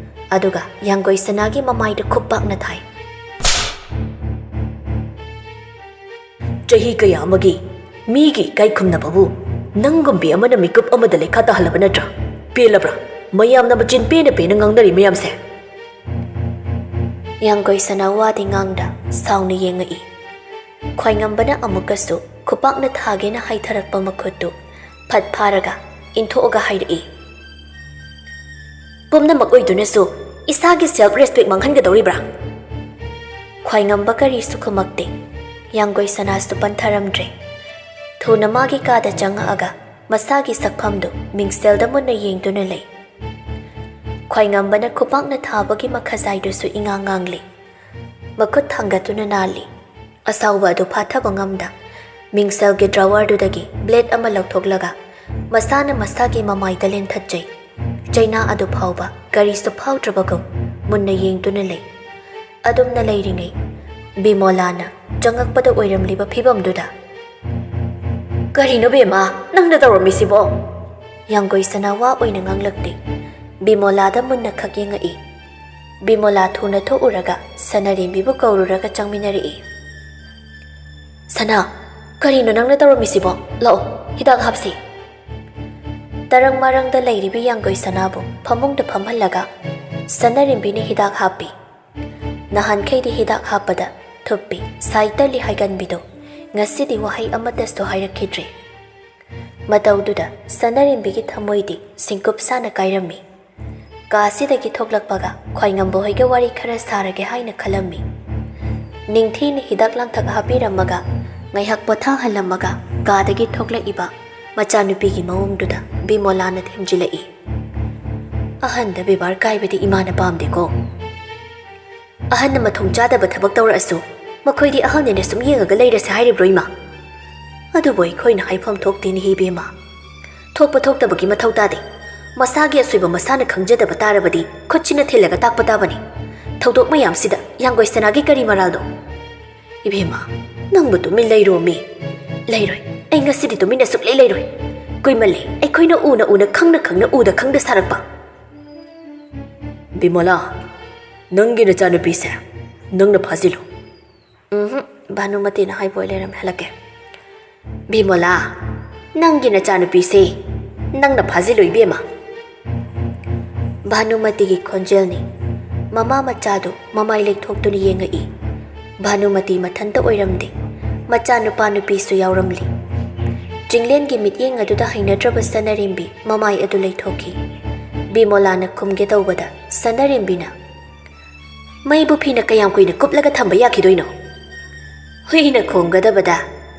ꯑꯗꯨꯒ ꯌꯥꯡꯒꯣꯏ ꯁꯅꯥꯒꯤ ꯃꯃꯥꯏꯗ ꯈꯨꯞꯄꯥꯛꯅ ꯊꯥꯏ꯫ "ꯆꯍꯤ ꯀꯌꯥ ꯑꯃꯒꯤ ꯃꯤꯒꯤ ꯏꯀꯥꯏ ꯈꯨꯝꯅꯕꯕꯨ ꯅꯪꯒꯨꯝꯕꯤ ꯑꯃꯅ ꯃꯤꯀꯨꯞ ꯑꯃꯗ ꯂꯩꯈꯥ ꯇꯥꯍꯜꯂꯕ ꯅꯠꯇ꯭ꯔꯥ? ꯄꯦꯜꯂꯕ꯭ꯔꯥ? ꯃꯌꯥꯝꯅ ꯃꯆꯤꯟ ꯄꯦꯟꯅ ꯄꯦꯟꯅ ꯉꯥꯡꯅꯔꯤ ꯃꯌꯥꯝꯁꯦ?" ꯌꯥꯡꯒꯣꯏ ꯁꯅꯥ ꯋꯥꯗꯤ ꯉꯥꯡꯗ ꯁꯥꯎꯅ ꯌꯦꯡꯉꯛꯏ꯫ ꯈ꯭ꯋꯥꯏꯉꯝꯕꯅ ꯑꯃꯨꯛꯀꯁꯨ ꯈꯨꯄꯥꯛꯅ ꯊꯥꯒꯦꯅ ꯍꯥꯏꯊꯔꯛꯄ ꯃꯈꯨꯠꯇꯨ ꯐꯠ ꯐꯥꯔꯒ ꯏꯟꯊꯣꯛꯑꯒ ꯍꯥꯏꯔꯛꯏ, "ꯄꯨꯝꯅꯃꯛ ꯑꯣꯏꯗꯨꯅꯁꯨ ꯏꯁꯥꯒꯤ ꯁꯦꯜꯐ ꯔꯦꯁꯄꯦꯛ ꯃꯥꯡꯍꯟꯒꯗꯧꯔꯤꯕ꯭ꯔꯥ?" ꯈ꯭ꯋꯥꯏꯉꯝꯕ ꯀꯔꯤꯁꯨ ꯈꯨꯝꯃꯛꯇꯦ꯫ ꯌꯥꯡꯒꯣꯏ ꯁꯅꯥꯁꯨ ꯄꯟꯊꯔꯝꯗ꯭ꯔꯦ꯫ ꯊꯨꯅ ꯃꯥꯒꯤ ꯀꯥꯗ ꯆꯪꯉꯛꯑꯒ ꯃꯁꯥꯒꯤ ꯁꯛꯐꯝꯗꯨ ꯃꯤꯡꯁꯦꯜꯗ ꯃꯨꯟꯅ ꯌꯦꯡꯗꯨꯅ ꯂꯩ꯫ ꯈ꯭ꯋꯥꯏꯉꯝꯕꯅ ꯈꯨꯄꯥꯛꯅ ꯊꯥꯕꯒꯤ ꯃꯈꯖꯥꯏꯗꯨꯁꯨ ꯏꯉꯥꯡ ꯉꯥꯡꯂꯤ꯫ ꯃꯈꯨꯠ ꯊꯥꯡꯒꯠꯇꯨꯅ ꯅꯥꯜꯂꯤ꯫ ꯑꯁꯥꯎꯕ ꯑꯗꯨ ꯐꯥꯊꯕ ꯉꯝꯗ ꯃꯤꯡꯁꯦꯜꯒꯤ ꯗ꯭ꯔꯥꯋꯔꯗꯨꯗꯒꯤ ꯕ꯭ꯂꯦꯗ ꯑꯃ ꯂꯧꯊꯣꯛꯂꯒ ꯃꯁꯥꯅ ꯃꯁꯥꯒꯤ ꯃꯃꯥꯏꯗ ꯂꯦꯟꯊꯠꯆꯩ꯫ ꯆꯩꯅꯥ ꯑꯗꯨ ꯐꯥꯎꯕ ꯀꯔꯤꯁꯨ ꯐꯥꯎꯗ꯭ꯔꯕꯒꯨꯝ ꯃꯨꯟꯅ ꯌꯦꯡꯗꯨꯅ ꯂꯩ꯫ ꯑꯗꯨꯝꯅ ꯂꯩꯔꯤꯉꯩ ꯕꯤꯃꯣꯂꯥꯅ ꯆꯪꯉꯛꯄꯗ ꯑꯣꯏꯔꯝꯂꯤꯕ ꯐꯤꯕꯝꯗꯨꯗ, "ꯀꯔꯤꯅꯣ ꯕꯦꯝꯃ, ꯅꯪꯅ ꯇꯧꯔꯝꯃꯤꯁꯤꯕꯣ?" ꯌꯥꯡꯒꯣꯏ ꯁꯅꯥ ꯋꯥ ꯑꯣꯏꯅ ꯉꯥꯡꯂꯛꯂꯤ꯫ ꯕꯤꯃꯣꯂꯥꯗ ꯃꯨꯟꯅ ꯈꯛ ꯌꯦꯡꯉꯛꯏ꯫ ꯕꯤꯃꯣꯂꯥ ꯊꯨꯅ ꯊꯣꯛꯎꯔꯒ ꯁꯅꯥꯔꯦꯝꯕꯤꯕꯨ ꯀꯧꯔꯨꯔꯒ ꯆꯪꯃꯤꯟꯅꯔꯛꯏ꯫ "ꯁꯅꯥ, ꯀꯔꯤꯅꯣ ꯅꯪꯅ ꯇꯧꯔꯝꯃꯤꯁꯤꯕꯣ? ꯂꯥꯛꯑꯣ, ꯍꯤꯗꯥꯛ ꯍꯥꯞꯁꯤ꯫" ꯇꯔꯪ ꯃꯔꯪꯗ ꯂꯩꯔꯤꯕꯤ ꯌꯥꯡꯒꯣꯏ ꯁꯅꯥꯕꯨ ꯐꯃꯨꯡꯗ ꯐꯝꯍꯜꯂꯒ ꯁꯅꯥꯔꯦꯝꯕꯤꯅ ꯍꯤꯗꯥꯛ ꯍꯥꯞꯄꯤ꯫ ꯅꯍꯥꯟꯈꯩꯗꯤ ꯍꯤꯗꯥꯛ ꯍꯥꯞꯄꯗ ꯊꯨꯞꯄꯤ, ꯁꯥꯏ ꯇꯜꯂꯤ ꯍꯥꯏꯒꯟꯕꯤꯗꯣ ꯉꯁꯤꯗꯤ ꯋꯥꯍꯩ ꯑꯃꯠꯇꯁꯨ ꯍꯥꯏꯔꯛꯈꯤꯗ꯭ꯔꯦ꯫ ꯃꯇꯧꯗꯨꯗ ꯁꯅꯥꯔꯦꯝꯕꯤꯒꯤ ꯊꯃꯣꯏꯗꯤ ꯁꯤꯡꯀꯨꯞ ꯁꯥꯅ ꯀꯥꯏꯔꯝꯃꯤ꯫ ꯀꯥꯁꯤꯗꯒꯤ ꯊꯣꯛꯂꯛꯄꯒ ꯈ꯭ꯋꯥꯏꯉꯝꯕ ꯍꯣꯏꯒ ꯋꯥꯔꯤ ꯈꯔ ꯁꯥꯔꯒꯦ ꯍꯥꯏꯅ ꯈꯜꯂꯝꯃꯤ꯫ ꯅꯤꯡꯊꯤꯅ ꯍꯤꯗꯥꯛ ꯂꯥꯡꯊꯛ ꯍꯥꯞꯄꯤꯔꯝꯃꯒ ꯉꯥꯏꯍꯥꯛ ꯄꯣꯊꯥꯍꯜꯂꯝꯃꯒ ꯀꯥꯗꯒꯤ ꯊꯣꯛꯂꯛꯏꯕ ꯃꯆꯥꯅꯨꯄꯤꯒꯤ ꯃꯑꯣꯡꯗꯨꯗ ꯕꯤꯃꯣꯂꯥꯅ ꯊꯦꯝꯖꯤꯜꯂꯛꯏ꯫ "ꯑꯍꯟꯗ ꯕꯦꯕꯥꯔ ꯀꯥꯏꯕꯗꯤ ꯏꯃꯥꯅ ꯄꯥꯝꯗꯦꯀꯣ꯫ ꯑꯍꯟꯅ ꯃꯊꯣꯡ ꯆꯥꯗꯕ ꯊꯕꯛ ꯇꯧꯔꯛꯑꯁꯨ ꯃꯈꯣꯏꯗꯤ ꯑꯍꯜꯅꯦꯅ ꯁꯨꯝ ꯌꯦꯡꯉꯒ ꯂꯩꯔꯁꯦ ꯍꯥꯏꯔꯤꯕ꯭ꯔꯣ ꯏꯃꯥ? ꯑꯗꯨꯕꯨ ꯑꯩꯈꯣꯏꯅ ꯍꯥꯏꯐꯝ ꯊꯣꯛꯇꯦꯅꯦꯍꯦ ꯏꯕꯦꯝꯃ꯫ ꯊꯣꯛꯄ ꯊꯣꯛꯇꯕꯒꯤ ꯃꯊꯧ ꯇꯥꯗꯦ꯫ ꯃꯁꯥꯒꯤ ꯑꯁꯣꯏꯕ ꯃꯁꯥꯅ ꯈꯪꯖꯗꯕ ꯇꯥꯔꯕꯗꯤ ꯈꯨꯠꯁꯤꯅ ꯊꯤꯜꯂꯒ ꯇꯥꯛꯄ ꯇꯥꯕꯅꯤ꯫ ꯊꯧꯗꯣꯛ ꯃꯌꯥꯝꯁꯤꯗ ꯌꯥꯡꯒꯣꯏ ꯁꯅꯥꯒꯤ ꯀꯔꯤ ꯃꯔꯥꯜꯅꯣ?" "ꯏꯕꯦꯝꯃ, ꯅꯪꯕꯨ ꯇꯨꯃꯤꯟ ꯂꯩꯔꯣꯃꯤ꯫" "ꯂꯩꯔꯣꯏ, ꯑꯩ ꯉꯁꯤꯗꯤ ꯇꯨꯃꯤꯟꯅ ꯁꯨꯛꯂꯩ ꯂꯩꯔꯣꯏ꯫ ꯀꯨꯏꯃꯜꯂꯦ ꯑꯩꯈꯣꯏꯅ ꯎꯅ ꯎꯅ ꯈꯪꯅ ꯈꯪꯅ ꯎꯗ ꯈꯪꯗ ꯁꯥꯔꯛꯄ꯫" "ꯕꯤꯃꯣꯂꯥ, ꯅꯪꯒꯤ ꯅꯆꯥꯅꯨꯄꯤꯁꯦ ꯅꯪꯅ ꯐꯥꯖꯤꯜꯂꯨ꯫" "ꯎꯝꯍꯨꯝ, ꯚꯥꯅꯨꯃꯇꯤꯅ ꯍꯥꯏꯕ ꯑꯣꯏ ꯂꯩꯔꯝꯃꯦ, ꯍꯜꯂꯛꯀꯦ꯫" "ꯕꯤꯃꯣꯂꯥ, ꯅꯪꯒꯤ ꯅꯆꯥꯅꯨꯄꯤꯁꯦ ꯅꯪꯅ ꯐꯥꯖꯤꯜꯂꯨ ꯏꯕꯦꯝꯃ꯫" ꯚꯥꯅꯨꯃꯇꯤꯒꯤ ꯈꯣꯟꯖꯦꯜꯅꯤ꯫ ꯃꯃꯥ ꯃꯆꯥꯗꯨ ꯃꯃꯥꯏ ꯂꯩꯊꯣꯛꯇꯨꯅ ꯌꯦꯡꯉꯛꯏ꯫ ꯚꯥꯅꯨꯃꯇꯤ ꯃꯊꯟꯇ ꯑꯣꯏꯔꯝꯗꯦ, ꯃꯆꯥꯅꯨꯄꯥ ꯅꯨꯄꯤꯁꯨ ꯌꯥꯎꯔꯝꯂꯤ꯫ ꯆꯤꯡꯂꯦꯟꯒꯤ ꯃꯤꯠꯌꯦꯡ ꯑꯗꯨꯗ ꯍꯩꯅꯗ꯭ꯔꯕ ꯁꯅꯥꯔꯦꯝꯕꯤ ꯃꯃꯥꯏ ꯑꯗꯨ ꯂꯩꯊꯣꯛꯈꯤ꯫ ꯕꯤꯃꯣꯂꯥꯅ ꯈꯨꯝꯒꯦ ꯇꯧꯕꯗ ꯁꯅꯥꯔꯦꯝꯕꯤꯅ, "ꯃꯩꯕꯨ ꯐꯤꯅ ꯀꯌꯥꯝ ꯀꯨꯏꯅ ꯀꯨꯞꯂꯒ ꯊꯝꯕ ꯌꯥꯈꯤꯗꯣꯏꯅꯣ? ꯍꯨꯏꯅ ꯈꯣꯡꯒꯗꯕꯗ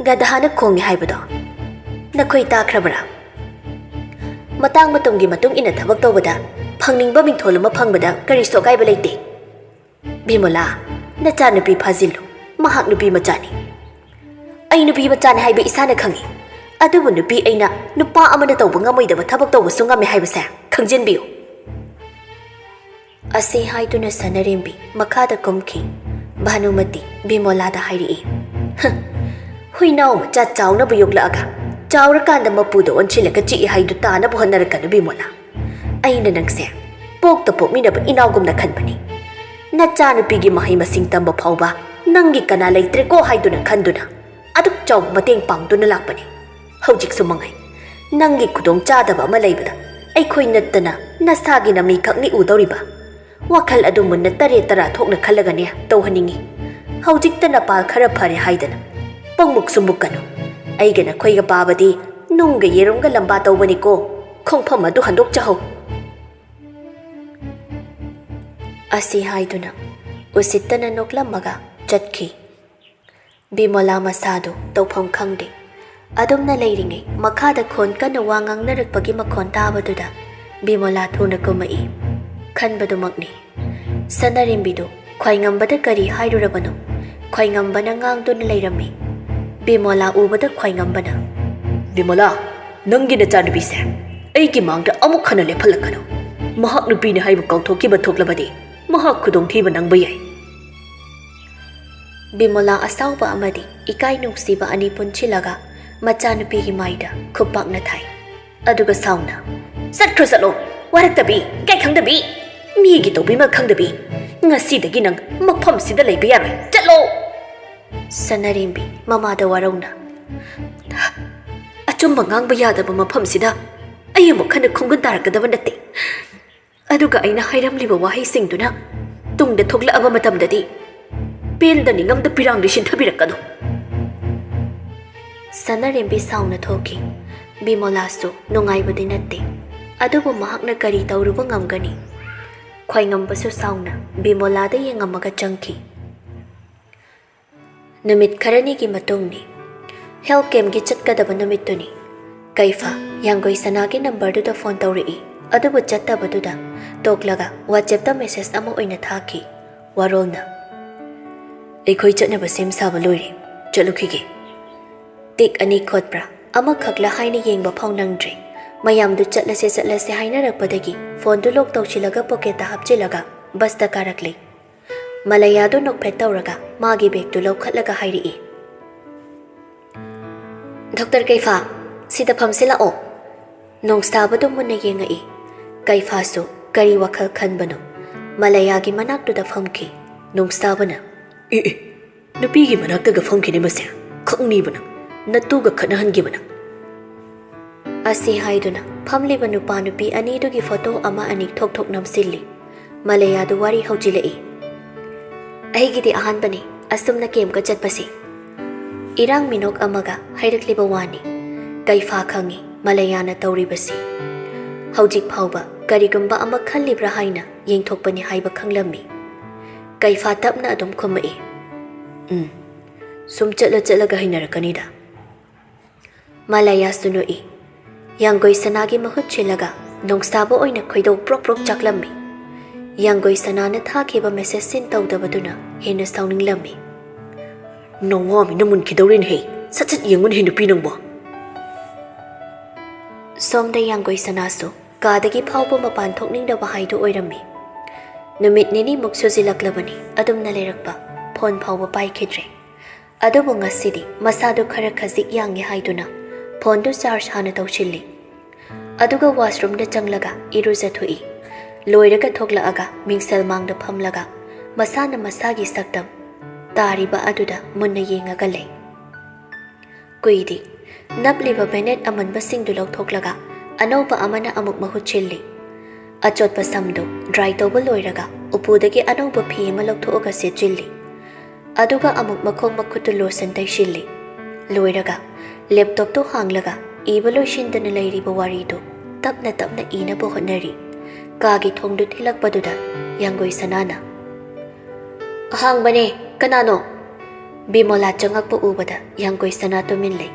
ꯒꯙꯥꯅ ꯈꯣꯡꯉꯤ ꯍꯥꯏꯕꯗꯣ ꯅꯈꯣꯏ ꯇꯥꯈ꯭ꯔꯕ꯭ꯔꯥ? ꯃꯇꯥꯡ ꯃꯇꯝꯒꯤ ꯃꯇꯨꯡ ꯏꯟꯅ ꯊꯕꯛ ꯇꯧꯕꯗ ꯐꯪꯅꯤꯡꯕ ꯃꯤꯡꯊꯣꯜ ꯑꯃ ꯐꯪꯕꯗ ꯀꯔꯤꯁꯨ ꯑꯀꯥꯏꯕ ꯂꯩꯇꯦ꯫ ꯕꯤꯃꯣꯂꯥ, ꯅꯆꯥꯅꯨꯄꯤ ꯐꯥꯖꯤꯜꯂꯨ, ꯃꯍꯥꯛ ꯅꯨꯄꯤ ꯃꯆꯥꯅꯤ꯫" "ꯑꯩ ꯅꯨꯄꯤ ꯃꯆꯥꯅꯤ ꯍꯥꯏꯕ ꯏꯁꯥꯅ ꯈꯪꯏ꯫ ꯑꯗꯨꯕꯨ ꯅꯨꯄꯤ ꯑꯩꯅ ꯅꯨꯄꯥ ꯑꯃꯅ ꯇꯧꯕ ꯉꯝꯃꯣꯏꯗꯕ ꯊꯕꯛ ꯇꯧꯕꯁꯨ ꯉꯝꯃꯦ ꯍꯥꯏꯕꯁꯦ ꯈꯪꯖꯤꯟꯕꯤꯌꯨ꯫ ꯑꯁꯤ ꯍꯥꯏꯗꯨꯅ ꯁꯅꯔꯦꯝꯕꯤ ꯃꯈꯥꯗ ꯀꯨꯝꯈꯤ꯫ ꯚꯥꯅꯨꯃꯇꯤ ꯕꯤꯃꯣꯂꯥꯗ ꯍꯥꯏꯔꯛꯏ, "ꯍ, ꯍꯨꯏꯅꯥꯎ ꯃꯆꯥ ꯆꯥꯎꯅꯕ ꯌꯣꯛꯂꯛꯑꯒ ꯆꯥꯎꯔꯀꯥꯟꯗ ꯃꯄꯨꯗ ꯑꯣꯟꯁꯤꯜꯂꯒ ꯆꯤꯛꯏ ꯍꯥꯏꯗꯨ ꯇꯥꯅꯕ ꯍꯣꯠꯅꯔꯛꯀꯅꯨ ꯕꯤꯃꯣꯂꯥ꯫ ꯑꯩꯅ ꯅꯪꯁꯦ ꯄꯣꯛꯇ ꯄꯣꯛꯃꯤꯟꯅꯕ ꯏꯅꯥꯎꯒꯨꯝꯅ ꯈꯟꯕꯅꯤ꯫ ꯅꯆꯥꯅꯨꯄꯤꯒꯤ ꯃꯍꯩ ꯃꯁꯤꯡ ꯇꯝꯕ ꯐꯥꯎꯕ ꯅꯪꯒꯤ ꯀꯅꯥ ꯂꯩꯇ꯭ꯔꯦꯀꯣ ꯍꯥꯏꯗꯨꯅ ꯈꯟꯗꯨꯅ ꯑꯗꯨꯛ ꯆꯥꯎꯕ ꯃꯇꯦꯡ ꯄꯥꯡꯗꯨꯅ ꯂꯥꯛꯄꯅꯤ꯫ ꯍꯧꯖꯤꯛꯁꯨ ꯃꯉꯥꯏ꯫ ꯅꯪꯒꯤ ꯈꯨꯗꯣꯡ ꯆꯥꯗꯕ ꯑꯃ ꯂꯩꯕꯗ ꯑꯩꯈꯣꯏ ꯅꯠꯇꯅ ꯅꯁꯥꯒꯤ ꯅꯃꯤꯈꯛꯅꯤ ꯎꯗꯧꯔꯤꯕ꯫ ꯋꯥꯈꯜ ꯑꯗꯨ ꯃꯨꯟꯅ ꯇꯔꯦꯠ ꯇꯔꯥ ꯊꯣꯛꯅ ꯈꯜꯂꯒꯅꯦ ꯇꯧꯍꯟꯅꯤꯡꯉꯤ꯫ ꯍꯧꯖꯤꯛꯇ ꯅꯄꯥꯜ ꯈꯔ ꯐꯔꯦ ꯍꯥꯏꯗꯅ ꯄꯪꯃꯨꯛꯁꯨ ꯃꯨꯛꯀꯅꯨ꯫ ꯑꯩꯒ ꯅꯈꯣꯏꯒ ꯄꯥꯕꯗꯤ ꯅꯨꯡꯒ ꯌꯦꯔꯨꯝꯒ ꯂꯝꯕꯥ ꯇꯧꯕꯅꯤꯀꯣ꯫ ꯈꯣꯡꯐꯝ ꯑꯗꯨ ꯍꯟꯗꯣꯛꯆꯍꯧ꯫" ꯑꯁꯤ ꯍꯥꯏꯗꯨꯅ ꯎꯁꯤꯠꯇꯅ ꯅꯣꯛꯂꯝꯃꯒ ꯆꯠꯈꯤ꯫ ꯕꯤꯃꯣꯂꯥ ꯃꯁꯥꯗꯨ ꯇꯧꯐꯝ ꯈꯪꯗꯦ꯫ ꯑꯗꯨꯝꯅ ꯂꯩꯔꯤꯉꯩ ꯃꯈꯥꯗ ꯈꯣꯟ ꯀꯟꯅ ꯋꯥ ꯉꯥꯡꯅꯔꯛꯄꯒꯤ ꯃꯈꯣꯟ ꯇꯥꯕꯗꯨꯗ ꯕꯤꯃꯣꯂꯥ ꯊꯨꯅ ꯀꯨꯝꯃꯛꯏ꯫ ꯈꯟꯕꯗꯨꯃꯛꯅꯤ꯫ ꯁꯅꯥꯔꯦꯝꯕꯤꯗꯨ ꯈ꯭ꯋꯥꯏꯉꯝꯕꯗ ꯀꯔꯤ ꯍꯥꯏꯔꯨꯔꯕꯅꯣ? ꯈ꯭ꯋꯥꯏꯉꯝꯕꯅ ꯉꯥꯡꯗꯨꯅ ꯂꯩꯔꯝꯃꯤ꯫ ꯕꯤꯃꯣꯂꯥ ꯎꯕꯗ ꯈ꯭ꯋꯥꯏꯉꯝꯕꯅ, "ꯕꯤꯃꯣꯂꯥ, ꯅꯪꯒꯤ ꯅꯆꯥꯅꯨꯄꯤꯁꯦ ꯑꯩꯒꯤ ꯃꯥꯡꯗ ꯑꯃꯨꯛ ꯍꯟꯅ ꯂꯦꯞꯍꯜꯂꯛꯀꯅꯨ꯫ ꯃꯍꯥꯛ ꯅꯨꯄꯤꯅꯤ ꯍꯥꯏꯕ ꯀꯥꯎꯊꯣꯛꯈꯤꯕ ꯊꯣꯛꯂꯕꯗꯤ ꯃꯍꯥꯛ ꯈꯨꯗꯣꯡꯊꯤꯕ ꯅꯪꯕ ꯌꯥꯏ꯫" ꯕꯤꯃꯣꯂꯥ ꯑꯁꯥꯎꯕ ꯑꯃꯗꯤ ꯏꯀꯥꯏ ꯅꯨꯡꯁꯤꯕ ꯑꯅꯤ ꯄꯨꯟꯁꯤꯜꯂꯒ ꯃꯆꯥꯅꯨꯄꯤꯒꯤ ꯃꯥꯏꯗ ꯈꯨꯄꯥꯛꯅ ꯊꯥꯏ꯫ ꯑꯗꯨꯒ ꯁꯥꯎꯅ, "ꯆꯠꯈ꯭ꯔꯣ ꯆꯠꯂꯣ, ꯋꯥꯔꯛꯇꯕꯤ, ꯏꯀꯥꯏ ꯈꯪꯗꯕꯤ, ꯃꯤꯒꯤ ꯇꯧꯕꯤꯃꯜ ꯈꯪꯗꯕꯤ, ꯉꯁꯤꯗꯒꯤ ꯅꯪ ꯃꯐꯝꯁꯤꯗ ꯂꯩꯕ ꯌꯥꯔꯣꯏ, ꯆꯠꯂꯣ!" ꯁꯅꯥꯔꯦꯝꯕꯤ ꯃꯃꯥꯗ ꯋꯥꯔꯧꯅ, "ꯑꯆꯨꯝꯕ ꯉꯥꯡꯕ ꯌꯥꯗꯕ ꯃꯐꯝꯁꯤꯗ ꯑꯩ ꯑꯃꯨꯛ ꯍꯟꯅ ꯈꯣꯡꯒꯨꯟ ꯇꯥꯔꯛꯀꯗꯕ ꯅꯠꯇꯦ꯫ ꯑꯗꯨꯒ ꯑꯩꯅ ꯍꯥꯏꯔꯝꯂꯤꯕ ꯋꯥꯍꯩꯁꯤꯡꯗꯨꯅ ꯇꯨꯡꯗ ꯊꯣꯛꯂꯛꯑꯕ ꯃꯇꯝꯗꯗꯤ ꯄꯦꯟꯗ ꯅꯤꯡꯉꯝꯗ ꯄꯤꯔꯥꯡꯗꯤ ꯁꯤꯟꯊꯕꯤꯔꯛꯀꯅꯨ꯫" ꯁꯅꯥꯔꯦꯝꯕꯤ ꯁꯥꯎꯅ ꯊꯣꯛꯈꯤ꯫ ꯕꯤꯃꯣꯂꯥꯁꯨ ꯅꯨꯡꯉꯥꯏꯕꯗꯤ ꯅꯠꯇꯦ, ꯑꯗꯨꯕꯨ ꯃꯍꯥꯛꯅ ꯀꯔꯤ ꯇꯧꯔꯨꯕ ꯉꯝꯒꯅꯤ? ꯈ꯭ꯋꯥꯏꯉꯝꯕꯁꯨ ꯁꯥꯎꯅ ꯕꯤꯃꯣꯂꯥꯗ ꯌꯦꯡꯉꯝꯃꯒ ꯆꯪꯈꯤ꯫ ꯅꯨꯃꯤꯠ ꯈꯔꯅꯤꯒꯤ ꯃꯇꯨꯡꯅꯤ꯫ ꯍꯦꯜꯊ ꯀꯦꯝꯞꯀꯤ ꯆꯠꯀꯗꯕ ꯅꯨꯃꯤꯠꯇꯨꯅꯤ꯫ ꯀꯩꯐ ꯌꯥꯡꯒꯣꯏ ꯁꯅꯥꯒꯤ ꯅꯝꯕꯔꯗꯨꯗ ꯐꯣꯟ ꯇꯧꯔꯛꯏ, ꯑꯗꯨꯕꯨ ꯆꯠꯇꯕꯗꯨꯗ ꯇꯣꯛꯂꯒ WhatsAppꯇ ꯃꯦꯁꯦꯖ ꯑꯃ ꯑꯣꯏꯅ ꯊꯥꯈꯤ꯫ ꯋꯥꯔꯣꯜꯅ, "ꯑꯩꯈꯣꯏ ꯆꯠꯅꯕ ꯁꯦꯝ ꯁꯥꯕ ꯂꯣꯏꯔꯦ, ꯆꯠꯂꯨꯈꯤꯒꯦ꯫ ꯇꯤꯛ ꯑꯅꯤ ꯈꯣꯠꯄ꯭ꯔꯥ?" ꯑꯃꯈꯛꯂ ꯍꯥꯏꯅ ꯌꯦꯡꯕ ꯐꯥꯎ ꯅꯪꯗ꯭ꯔꯦ꯫ ꯃꯌꯥꯝꯗꯨ ꯆꯠꯂꯁꯦ ꯆꯠꯂꯁꯦ ꯍꯥꯏꯅꯔꯛꯄꯗꯒꯤ ꯐꯣꯟꯗꯨ ꯂꯣꯛ ꯇꯧꯁꯤꯜꯂꯒ ꯄꯣꯀꯦꯠꯇ ꯍꯥꯞꯆꯤꯜꯂꯒ ꯕꯁꯇ ꯀꯥꯔꯛꯂꯦ꯫ ꯃꯂꯌꯥꯗꯨ ꯅꯣꯛꯐꯦꯠ ꯇꯧꯔꯒ ꯃꯥꯒꯤ ꯕꯦꯒꯇꯨ ꯂꯧꯈꯠꯂꯒ ꯍꯥꯏꯔꯛꯏ, "ꯗꯣꯛꯇꯔ ꯀꯩꯐꯥ, ꯁꯤꯗ ꯐꯝꯁꯤꯜꯂꯛꯑꯣ꯫" ꯅꯣꯡꯁꯥꯕꯗꯨ ꯃꯨꯟꯅ ꯌꯦꯡꯉꯛꯏ꯫ ꯀꯩꯐꯥꯁꯨ ꯀꯔꯤ ꯋꯥꯈꯜ ꯈꯟꯕꯅꯣ, ꯃꯂꯌꯥꯒꯤ ꯃꯅꯥꯛꯇꯨꯗ ꯐꯝꯈꯤ꯫ ꯅꯣꯡꯁꯥꯕꯅ, "ꯑꯦ ꯑꯦ, ꯅꯨꯄꯤꯒꯤ ꯃꯅꯥꯛꯇꯒ ꯐꯝꯈꯤꯅꯦ ꯃꯁꯦ? ꯈꯪꯅꯤꯕ ꯅꯪ, ꯅꯇꯨꯒ ꯈꯠꯅꯍꯟꯈꯤꯕ ꯅꯪ꯫" ꯑꯁꯤ ꯍꯥꯏꯗꯨꯅ ꯐꯝꯂꯤꯕ ꯅꯨꯄꯥ ꯅꯨꯄꯤ ꯑꯅꯤꯗꯨꯒꯤ ꯐꯣꯇꯣ ꯑꯃ ꯑꯅꯤ ꯊꯣꯛ ꯊꯣꯛ ꯅꯝꯁꯤꯜꯂꯤ꯫ ꯃꯂꯌꯥꯗꯨ ꯋꯥꯔꯤ ꯍꯧꯖꯤꯜꯂꯛꯏ, "ꯑꯩꯒꯤꯗꯤ ꯑꯍꯥꯟꯕꯅꯤ ꯑꯁꯨꯝꯅ ꯀꯦꯝꯞꯀ ꯆꯠꯄꯁꯤ꯫" ꯏꯔꯥꯡ ꯃꯤꯅꯣꯛ ꯑꯃꯒ ꯍꯥꯏꯔꯛꯂꯤꯕ ꯋꯥꯅꯤ꯫ ꯀꯩꯐꯥ ꯈꯪꯏ ꯃꯂꯌꯥꯅ ꯇꯧꯔꯤꯕꯁꯤ꯫ ꯍꯧꯖꯤꯛ ꯐꯥꯎꯕ ꯀꯔꯤꯒꯨꯝꯕ ꯑꯃ ꯈꯜꯂꯤꯕ꯭ꯔꯥ ꯍꯥꯏꯅ ꯌꯦꯡꯊꯣꯛꯄꯅꯤ ꯍꯥꯏꯕ ꯈꯪꯂꯝꯃꯤ꯫ ꯀꯩꯐꯥ ꯇꯞꯅ ꯑꯗꯨꯝ ꯈꯨꯝꯃꯛꯏ, "ꯎꯝ, ꯁꯨꯝ ꯆꯠꯂ ꯆꯠꯂꯒ ꯍꯩꯅꯔꯛꯀꯅꯤꯗ꯫" ꯃꯂꯌꯥꯁꯨ ꯅꯣꯛꯏ꯫ ꯌꯥꯡꯒꯣꯏ ꯁꯅꯥꯒꯤ ꯃꯍꯨꯠ ꯁꯤꯜꯂꯒ ꯅꯣꯡꯁꯥꯕ ꯑꯣꯏꯅ ꯈꯣꯏꯗꯧ ꯄ꯭ꯔꯣꯛ ꯄ꯭ꯔꯣꯛ ꯆꯥꯛꯂꯝꯃꯤ꯫ ꯌꯥꯡꯒꯣꯏ ꯁꯅꯥꯅ ꯊꯥꯈꯤꯕ ꯃꯦꯁꯦꯖ ꯁꯤꯟ ꯇꯧꯗꯕꯗꯨꯅ ꯍꯦꯟꯅ ꯁꯥꯎꯅꯤꯡꯂꯝꯃꯤ꯫ "ꯅꯋꯥ ꯃꯤꯅ ꯃꯨꯟꯈꯤꯗꯧꯔꯦꯅꯦꯍꯦ, ꯁꯠ ꯁꯠ ꯌꯦꯡꯉꯨꯅꯦꯍꯦ ꯅꯨꯄꯤ ꯅꯪꯕꯣ꯫" ꯁꯣꯝꯗ ꯌꯥꯡꯒꯣꯏ ꯁꯅꯥꯁꯨ ꯀꯥꯗꯒꯤ ꯐꯥꯎꯕ ꯃꯄꯥꯟ ꯊꯣꯛꯅꯤꯡꯗꯕ ꯍꯥꯏꯗꯨ ꯑꯣꯏꯔꯝꯃꯤ꯫ ꯅꯨꯃꯤꯠ ꯅꯤꯅꯤꯃꯨꯛ ꯁꯨꯖꯤꯜꯂꯛꯂꯕꯅꯤ ꯑꯗꯨꯝꯅ ꯂꯩꯔꯛꯄ, ꯐꯣꯟ ꯐꯥꯎꯕ ꯄꯥꯏꯈꯤꯗ꯭ꯔꯦ꯫ ꯑꯗꯨꯕꯨ ꯉꯁꯤꯗꯤ ꯃꯁꯥꯗꯨ ꯈꯔ ꯈꯖꯤꯛ ꯌꯥꯡꯉꯦ ꯍꯥꯏꯗꯨꯅ ꯐꯣꯟꯗꯨ ꯆꯥꯔꯖ ꯍꯥꯟꯅ ꯇꯧꯁꯤꯜꯂꯤ꯫ ꯑꯗꯨꯒ ꯋꯥꯁꯔꯨꯝꯗ ꯆꯪꯂꯒ ꯏꯔꯨꯖꯊꯣꯛꯏ꯫ ꯂꯣꯏꯔꯒ ꯊꯣꯛꯂꯛꯑꯒ ꯃꯤꯡꯁꯦꯜ ꯃꯥꯡꯗ ꯐꯝꯂꯒ ꯃꯁꯥꯅ ꯃꯁꯥꯒꯤ ꯁꯛꯇꯝ ꯇꯥꯔꯤꯕ ꯑꯗꯨꯗ ꯃꯨꯟꯅ ꯌꯦꯡꯉꯒ ꯂꯩ꯫ ꯀꯨꯏꯗꯦ꯫ ꯅꯞꯂꯤꯕ ꯕꯦꯅꯦꯠ ꯑꯃꯟꯕꯁꯤꯡꯗꯨ ꯂꯧꯊꯣꯛꯂꯒ ꯑꯅꯧꯕ ꯑꯃꯅ ꯑꯃꯨꯛ ꯃꯍꯨꯠ ꯁꯤꯜꯂꯤ꯫ ꯑꯆꯣꯠꯄ ꯁꯝꯗꯨ ꯗ꯭ꯔꯥꯏ ꯇꯧꯕ ꯂꯣꯏꯔꯒ ꯎꯄꯨꯗꯒꯤ ꯑꯅꯧꯕ ꯐꯤ ꯑꯃ ꯂꯧꯊꯣꯛꯑꯒ ꯁꯦꯠꯆꯤꯜꯂꯤ꯫ ꯑꯗꯨꯒ ꯑꯃꯨꯛ ꯃꯈꯣꯡ ꯃꯈꯨꯠꯇꯨ ꯂꯣꯁꯟ ꯇꯩꯁꯤꯜꯂꯤ꯫ ꯂꯣꯏꯔꯒ ꯂꯦꯞꯇꯣꯞꯇꯨ ꯍꯥꯡꯂꯒ ꯏꯕ ꯂꯣꯏꯁꯤꯟꯗꯅ ꯂꯩꯔꯤꯕ ꯋꯥꯔꯤꯗꯨ ꯇꯞꯅ ꯇꯞꯅ ꯏꯅꯕ ꯍꯣꯠꯅꯔꯤ꯫ ꯀꯥꯒꯤ ꯊꯣꯡꯗꯨ ꯊꯤꯜꯂꯛꯄꯗꯨꯗ ꯌꯥꯡꯒꯣꯏ ꯁꯅꯥꯅ, "ꯑꯍꯥꯡꯕꯅꯦ, ꯀꯅꯥꯅꯣ?" ꯕꯤꯃꯣꯂꯥ ꯆꯪꯉꯛꯄ ꯎꯕꯗ ꯌꯥꯡꯒꯣꯏ ꯁꯅꯥ ꯇꯨꯃꯤꯟ ꯂꯩ꯫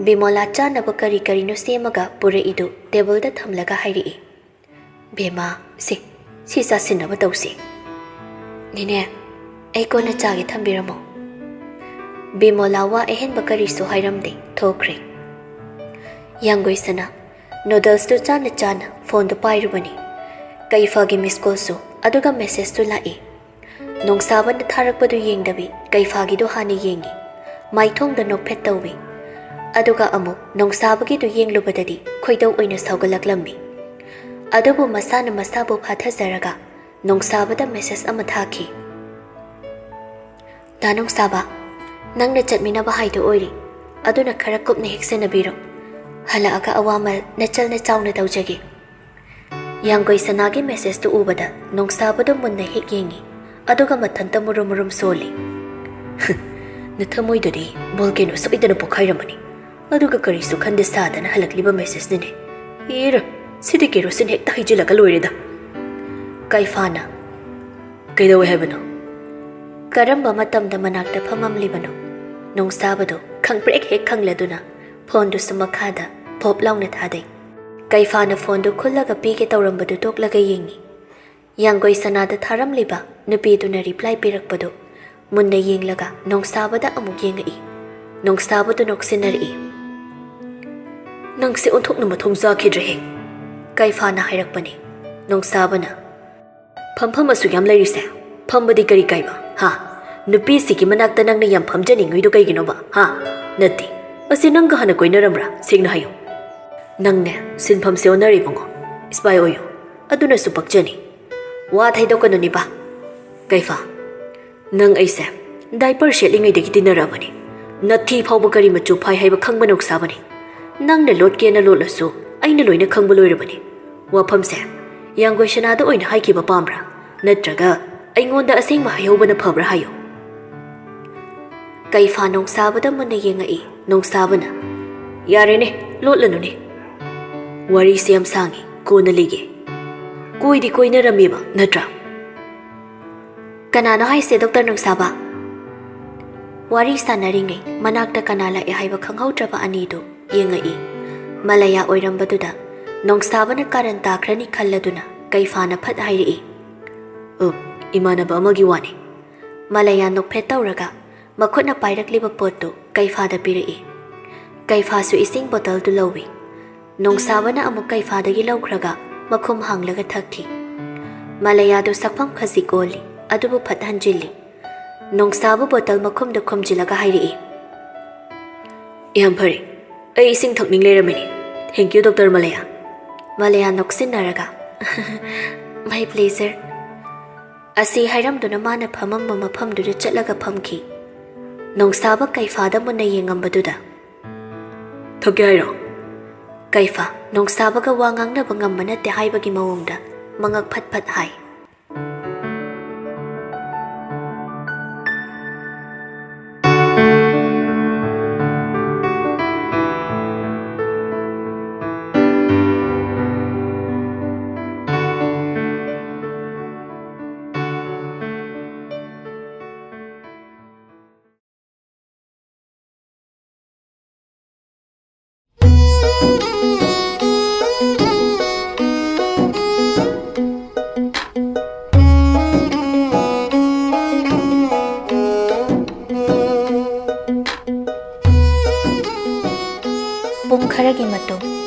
ꯕꯤꯃꯣꯂꯥ ꯆꯥꯅꯕ ꯀꯔꯤ ꯀꯔꯤꯅꯣ ꯁꯦꯝꯃꯒ ꯄꯨꯔꯛꯏꯗꯨ ꯇꯦꯕꯜꯗ ꯊꯝꯂꯒ ꯍꯥꯏꯔꯛꯏ, "ꯕꯦꯝꯃ, ꯁꯦ, ꯁꯤ ꯆꯥꯁꯤꯟꯅꯕ ꯇꯧꯁꯤ꯫" "ꯅꯦꯅꯦ, ꯑꯩ ꯀꯣꯟꯅ ꯆꯥꯒꯦ, ꯊꯝꯕꯤꯔꯝꯃꯣ꯫" ꯕꯤꯃꯣꯂꯥ ꯋꯥ ꯑꯍꯦꯟꯕ ꯀꯔꯤꯁꯨ ꯍꯥꯏꯔꯝꯗꯦ, ꯊꯣꯛꯈ꯭ꯔꯦ꯫ ꯌꯥꯡꯒꯣꯏꯁꯅꯥ ꯅꯨꯗꯜꯁꯇꯨ ꯆꯥꯅ ꯆꯥꯅ ꯐꯣꯟꯗꯨ ꯄꯥꯏꯔꯨꯕꯅꯤ꯫ ꯀꯩꯐꯥꯒꯤ ꯃꯤꯁ ꯀꯣꯜꯁꯨ ꯑꯗꯨꯒ ꯃꯦꯁꯦꯖꯇꯨ ꯂꯥꯛꯏ꯫ ꯅꯣꯡꯁꯥꯕꯅ ꯊꯥꯔꯛꯄꯗꯨ ꯌꯦꯡꯗꯕꯤ ꯀꯩꯐꯥꯒꯤꯗꯨ ꯍꯥꯟꯅ ꯌꯦꯡꯉꯤ꯫ ꯃꯥꯏꯊꯣꯡꯗ ꯅꯣꯛꯐꯦꯠ ꯇꯧꯏ꯫ ꯑꯗꯨꯒ ꯑꯃꯨꯛ ꯅꯣꯡꯁꯥꯕꯒꯤꯗꯨ ꯌꯦꯡꯂꯨꯕꯗꯗꯤ ꯈꯣꯏꯗꯧ ꯑꯣꯏꯅ ꯁꯥꯎꯒꯠꯂꯛꯂꯝꯃꯤ꯫ ꯑꯗꯨꯕꯨ ꯃꯁꯥꯅ ꯃꯁꯥꯕꯨ ꯐꯥꯊꯖꯔꯒ ꯅꯣꯡꯁꯥꯕꯗ ꯃꯦꯁꯦꯖ ꯑꯃ ꯊꯥꯈꯤ꯫ "ꯗꯥ ꯅꯣꯡꯁꯥꯕ, ꯅꯪꯅ ꯆꯠꯃꯤꯟꯅꯕ ꯍꯥꯏꯗꯨ ꯑꯣꯏꯔꯤ, ꯑꯗꯨꯅ ꯈꯔ ꯀꯨꯞꯅ ꯍꯦꯛ ꯁꯦꯟꯅꯕꯤꯔꯣ꯫ ꯍꯜꯂꯛꯑꯒ ꯑꯋꯥꯃꯜ ꯅꯆꯜꯅ ꯆꯥꯎꯅ ꯇꯧꯖꯒꯦ꯫" ꯌꯥꯡꯒꯣꯏ ꯁꯅꯥꯒꯤ ꯃꯦꯁꯦꯖꯇꯨ ꯎꯕꯗ ꯅꯣꯡꯁꯥꯕꯗꯨ ꯃꯨꯟꯅ ꯍꯦꯛ ꯌꯦꯡꯉꯤ, ꯑꯗꯨꯒ ꯃꯊꯟꯇ ꯃꯨꯔꯨꯝ ꯃꯨꯔꯨꯝ ꯁꯣꯜꯂꯤ꯫ "ꯅꯊꯃꯣꯏꯗꯨꯗꯤ ꯚꯣꯜꯀꯦꯅꯣ ꯁꯣꯏꯗꯅ ꯄꯣꯈꯥꯏꯔꯝꯃꯅꯤ, ꯑꯗꯨꯒ ꯀꯔꯤꯁꯨ ꯈꯟꯗꯦ ꯁꯥꯗꯅ ꯍꯜꯂꯛꯂꯤꯕ ꯃꯦꯁꯦꯖꯅꯤꯅꯦ꯫ ꯏꯔ, ꯁꯤꯗꯤ ꯀꯦꯔꯣꯁꯤꯟ ꯍꯦꯛꯇ ꯍꯩꯖꯤꯜꯂꯒ ꯂꯣꯏꯔꯦꯗ꯫" ꯀꯩꯐꯥꯅ, "ꯀꯩꯗꯧꯋꯦ ꯍꯥꯏꯕꯅꯣ?" ꯀꯔꯝꯕ ꯃꯇꯝꯗ ꯃꯅꯥꯛꯇ ꯐꯝꯃꯝꯂꯤꯕꯅꯣ? ꯅꯣꯡꯁꯥꯕꯗꯨ ꯈꯪꯄ꯭ꯔꯦꯛ ꯍꯦꯛ ꯈꯪꯂꯗꯨꯅ ꯐꯣꯟꯗꯨꯁꯨ ꯃꯈꯥꯗ ꯐꯣꯞ ꯂꯥꯎꯅ ꯊꯥꯗꯩ꯫ ꯀꯩꯐꯥꯅ ꯐꯣꯟꯗꯨ ꯈꯨꯜꯂꯒ ꯄꯤꯒꯦ ꯇꯧꯔꯝꯕꯗꯨ ꯇꯣꯛꯂꯒ ꯌꯦꯡꯉꯤ꯫ ꯌꯥꯡꯒꯣꯏ ꯁꯅꯥꯗ ꯊꯥꯔꯝꯂꯤꯕ ꯅꯨꯄꯤꯗꯨꯅ ꯔꯤꯄ꯭ꯂꯥꯏ ꯄꯤꯔꯛꯄꯗꯨ ꯃꯨꯟꯅ ꯌꯦꯡꯂꯒ ꯅꯣꯡꯁꯥꯕꯗ ꯑꯃꯨꯛ ꯌꯦꯡꯉꯛꯏ꯫ ꯅꯣꯡꯁꯥꯕꯗꯨ ꯅꯣꯛꯁꯤꯟꯅꯔꯛꯏ꯫ "ꯅꯪꯁꯦ ꯑꯣꯟꯊꯣꯛꯅ ꯃꯊꯣꯡ ꯆꯥꯈꯤꯗ꯭ꯔꯦꯍꯦ꯫" ꯀꯩꯐꯥꯅ ꯍꯥꯏꯔꯛꯄꯅꯤ꯫ ꯅꯣꯡꯁꯥꯕꯅ, "ꯐꯝꯐꯝ ꯑꯁꯨꯛ ꯌꯥꯝ ꯂꯩꯔꯤꯁꯦ, ꯐꯝꯕꯗꯤ ꯀꯔꯤ ꯀꯥꯏꯕ, ꯍꯥ? ꯅꯨꯄꯤꯁꯤꯒꯤ ꯃꯅꯥꯛꯇ ꯅꯪꯅ ꯌꯥꯝ ꯐꯝꯖꯅꯤꯡꯉꯤꯗꯣ ꯀꯩꯒꯤꯅꯣꯕ, ꯍꯥ? ꯅꯠꯇꯦ, ꯑꯁꯤ ꯅꯪꯒ ꯍꯥꯟꯅ ꯀꯣꯏꯅꯔꯝꯕ꯭ꯔꯥ? ꯁꯦꯡꯅ ꯍꯥꯏꯌꯨ꯫" "ꯅꯪꯅꯦ, ꯁꯤꯟꯐꯝꯁꯦ ꯑꯣꯟꯅꯔꯦ ꯏꯕꯨꯡꯉꯣ꯫ ꯏꯁꯄꯥꯏ ꯑꯣꯏꯌꯨ, ꯑꯗꯨꯅꯁꯨ ꯄꯛꯆꯅꯤ꯫ ꯋꯥ ꯊꯩꯗꯣꯛꯀꯅꯨꯅꯦ ꯕꯥ꯫" ꯀꯩꯐꯥ, "ꯅꯪ ꯑꯩꯁꯦ ꯗꯥꯏꯄꯔ ꯁꯦꯠꯂꯤꯉꯩꯗꯒꯤ ꯇꯤꯟꯅꯔꯛꯑꯕꯅꯤ꯫ ꯅꯊꯤ ꯐꯥꯎꯕ ꯀꯔꯤ ꯃꯆꯨ ꯐꯥꯏ ꯍꯥꯏꯕ ꯈꯪꯕ ꯅꯣꯡꯁꯥꯕꯅꯤ꯫ ꯅꯪꯅ ꯂꯣꯠꯀꯦꯅ ꯂꯣꯠꯂꯁꯨ ꯑꯩꯅ ꯂꯣꯏꯅ ꯈꯪꯕ ꯂꯣꯏꯔꯕꯅꯤ꯫ ꯋꯥꯐꯝꯁꯦ ꯌꯥꯡꯒꯣꯏ ꯁꯅꯥꯗ ꯑꯣꯏꯅ ꯍꯥꯏꯈꯤꯕ ꯄꯥꯝꯕ꯭ꯔꯥ? ꯅꯠꯇ꯭ꯔꯒ ꯑꯩꯉꯣꯟꯗ ꯑꯁꯦꯡꯕ ꯍꯥꯏꯍꯧꯕꯅ ꯐꯕ꯭ꯔꯥ ꯍꯥꯏꯌꯨ꯫" ꯀꯩꯐꯥ ꯅꯣꯡꯁꯥꯕꯗ ꯃꯨꯟꯅ ꯌꯦꯡꯉꯛꯏ꯫ ꯅꯣꯡꯁꯥꯕꯅ, "ꯌꯥꯔꯦꯅꯦ, ꯂꯣꯠꯂꯅꯨꯅꯦ꯫ ꯋꯥꯔꯤꯁꯦ ꯌꯥꯝ ꯁꯥꯡꯉꯤ, ꯀꯣꯟꯅ ꯂꯤꯒꯦ꯫ ꯀꯣꯏꯗꯤ ꯀꯣꯏꯅꯔꯝꯃꯦꯕ, ꯅꯠꯇ꯭ꯔꯥ?" "ꯀꯅꯥꯅꯣ ꯍꯥꯏꯁꯦ, ꯗꯣꯛꯇꯔ ꯅꯣꯡꯁꯥꯕ?" ꯋꯥꯔꯤ ꯁꯥꯟꯅꯔꯤꯉꯩ ꯃꯅꯥꯛꯇ ꯀꯅꯥ ꯂꯥꯛꯑꯦ ꯍꯥꯏꯕ ꯈꯪꯍꯧꯗ꯭ꯔꯕ ꯑꯅꯤꯗꯨ ꯌꯦꯡꯉꯛꯏ꯫ ꯃꯂꯌꯥ ꯑꯣꯏꯔꯝꯕꯗꯨꯗ ꯅꯣꯡꯁꯥꯕꯅ ꯀꯥꯔꯟ ꯇꯥꯈ꯭ꯔꯅꯤ ꯈꯜꯂꯗꯨꯅ ꯀꯩꯐꯥꯅ ꯐꯠ ꯍꯥꯏꯔꯛꯏ, "ꯎꯝ, ꯏꯃꯥꯟꯅꯕ ꯑꯃꯒꯤ ꯋꯥꯅꯤ꯫" ꯃꯂꯌꯥ ꯅꯣꯛꯐꯦꯠ ꯇꯧꯔꯒ ꯃꯈꯨꯠꯅ ꯄꯥꯏꯔꯛꯂꯤꯕ ꯄꯣꯠꯇꯨ ꯀꯩꯐꯥꯗ ꯄꯤꯔꯛꯏ꯫ ꯀꯩꯐꯥꯁꯨ ꯏꯁꯤꯡ ꯕꯣꯇꯜꯗꯨ ꯂꯧꯏ꯫ ꯅꯣꯡꯁꯥꯕꯅ ꯑꯃꯨꯛ ꯀꯩꯐꯥꯗꯒꯤ ꯂꯧꯈ꯭ꯔꯒ ꯃꯈꯨꯝ ꯍꯥꯡꯂꯒ ꯊꯛꯈꯤ꯫ ꯃꯂꯌꯥꯗꯨ ꯁꯛꯐꯝ ꯈꯖꯤꯛ ꯑꯣꯜꯂꯤ, ꯑꯗꯨꯕꯨ ꯐꯠ ꯍꯟꯖꯤꯜꯂꯤ꯫ ꯅꯣꯡꯁꯥꯕ ꯕꯣꯇꯜ ꯃꯈꯨꯝꯗ ꯈꯨꯝꯖꯤꯜꯂꯒ ꯍꯥꯏꯔꯛꯏ, "ꯌꯥꯝ ꯐꯔꯦ, ꯑꯩ ꯏꯁꯤꯡ ꯊꯛꯅꯤꯡ ꯂꯩꯔꯝꯃꯤꯅꯤ꯫ Thank you, doctor Malaya." Malaya ꯅꯣꯛꯁꯤꯟꯅꯔꯒ, "My pleasure." ꯑꯁꯤ ꯍꯥꯏꯔꯝꯗꯨꯅ ꯃꯥꯅ ꯐꯝꯃꯝꯕ ꯃꯐꯝꯗꯨꯗ ꯆꯠꯂꯒ ꯐꯝꯈꯤ꯫ ꯅꯣꯡꯁꯥꯕ ꯀꯩꯐꯥꯗ ꯃꯨꯟꯅ ꯌꯦꯡꯉꯝꯕꯗꯨꯗ, "ꯊꯛꯀꯦ ꯍꯥꯏꯔꯣ?" ꯀꯩꯐꯥ, ꯅꯣꯡꯁꯥꯕꯒ ꯋꯥ ꯉꯥꯡꯅꯕ ꯉꯝꯕ ꯅꯠꯇꯦ ꯍꯥꯏꯕꯒꯤ ꯃꯑꯣꯡꯗ ꯃꯉꯛ ꯐꯠ ꯐꯠ ꯍꯥꯏ꯫ ꯄꯨꯡ ꯈꯔꯒꯤ ꯃꯇꯨꯡ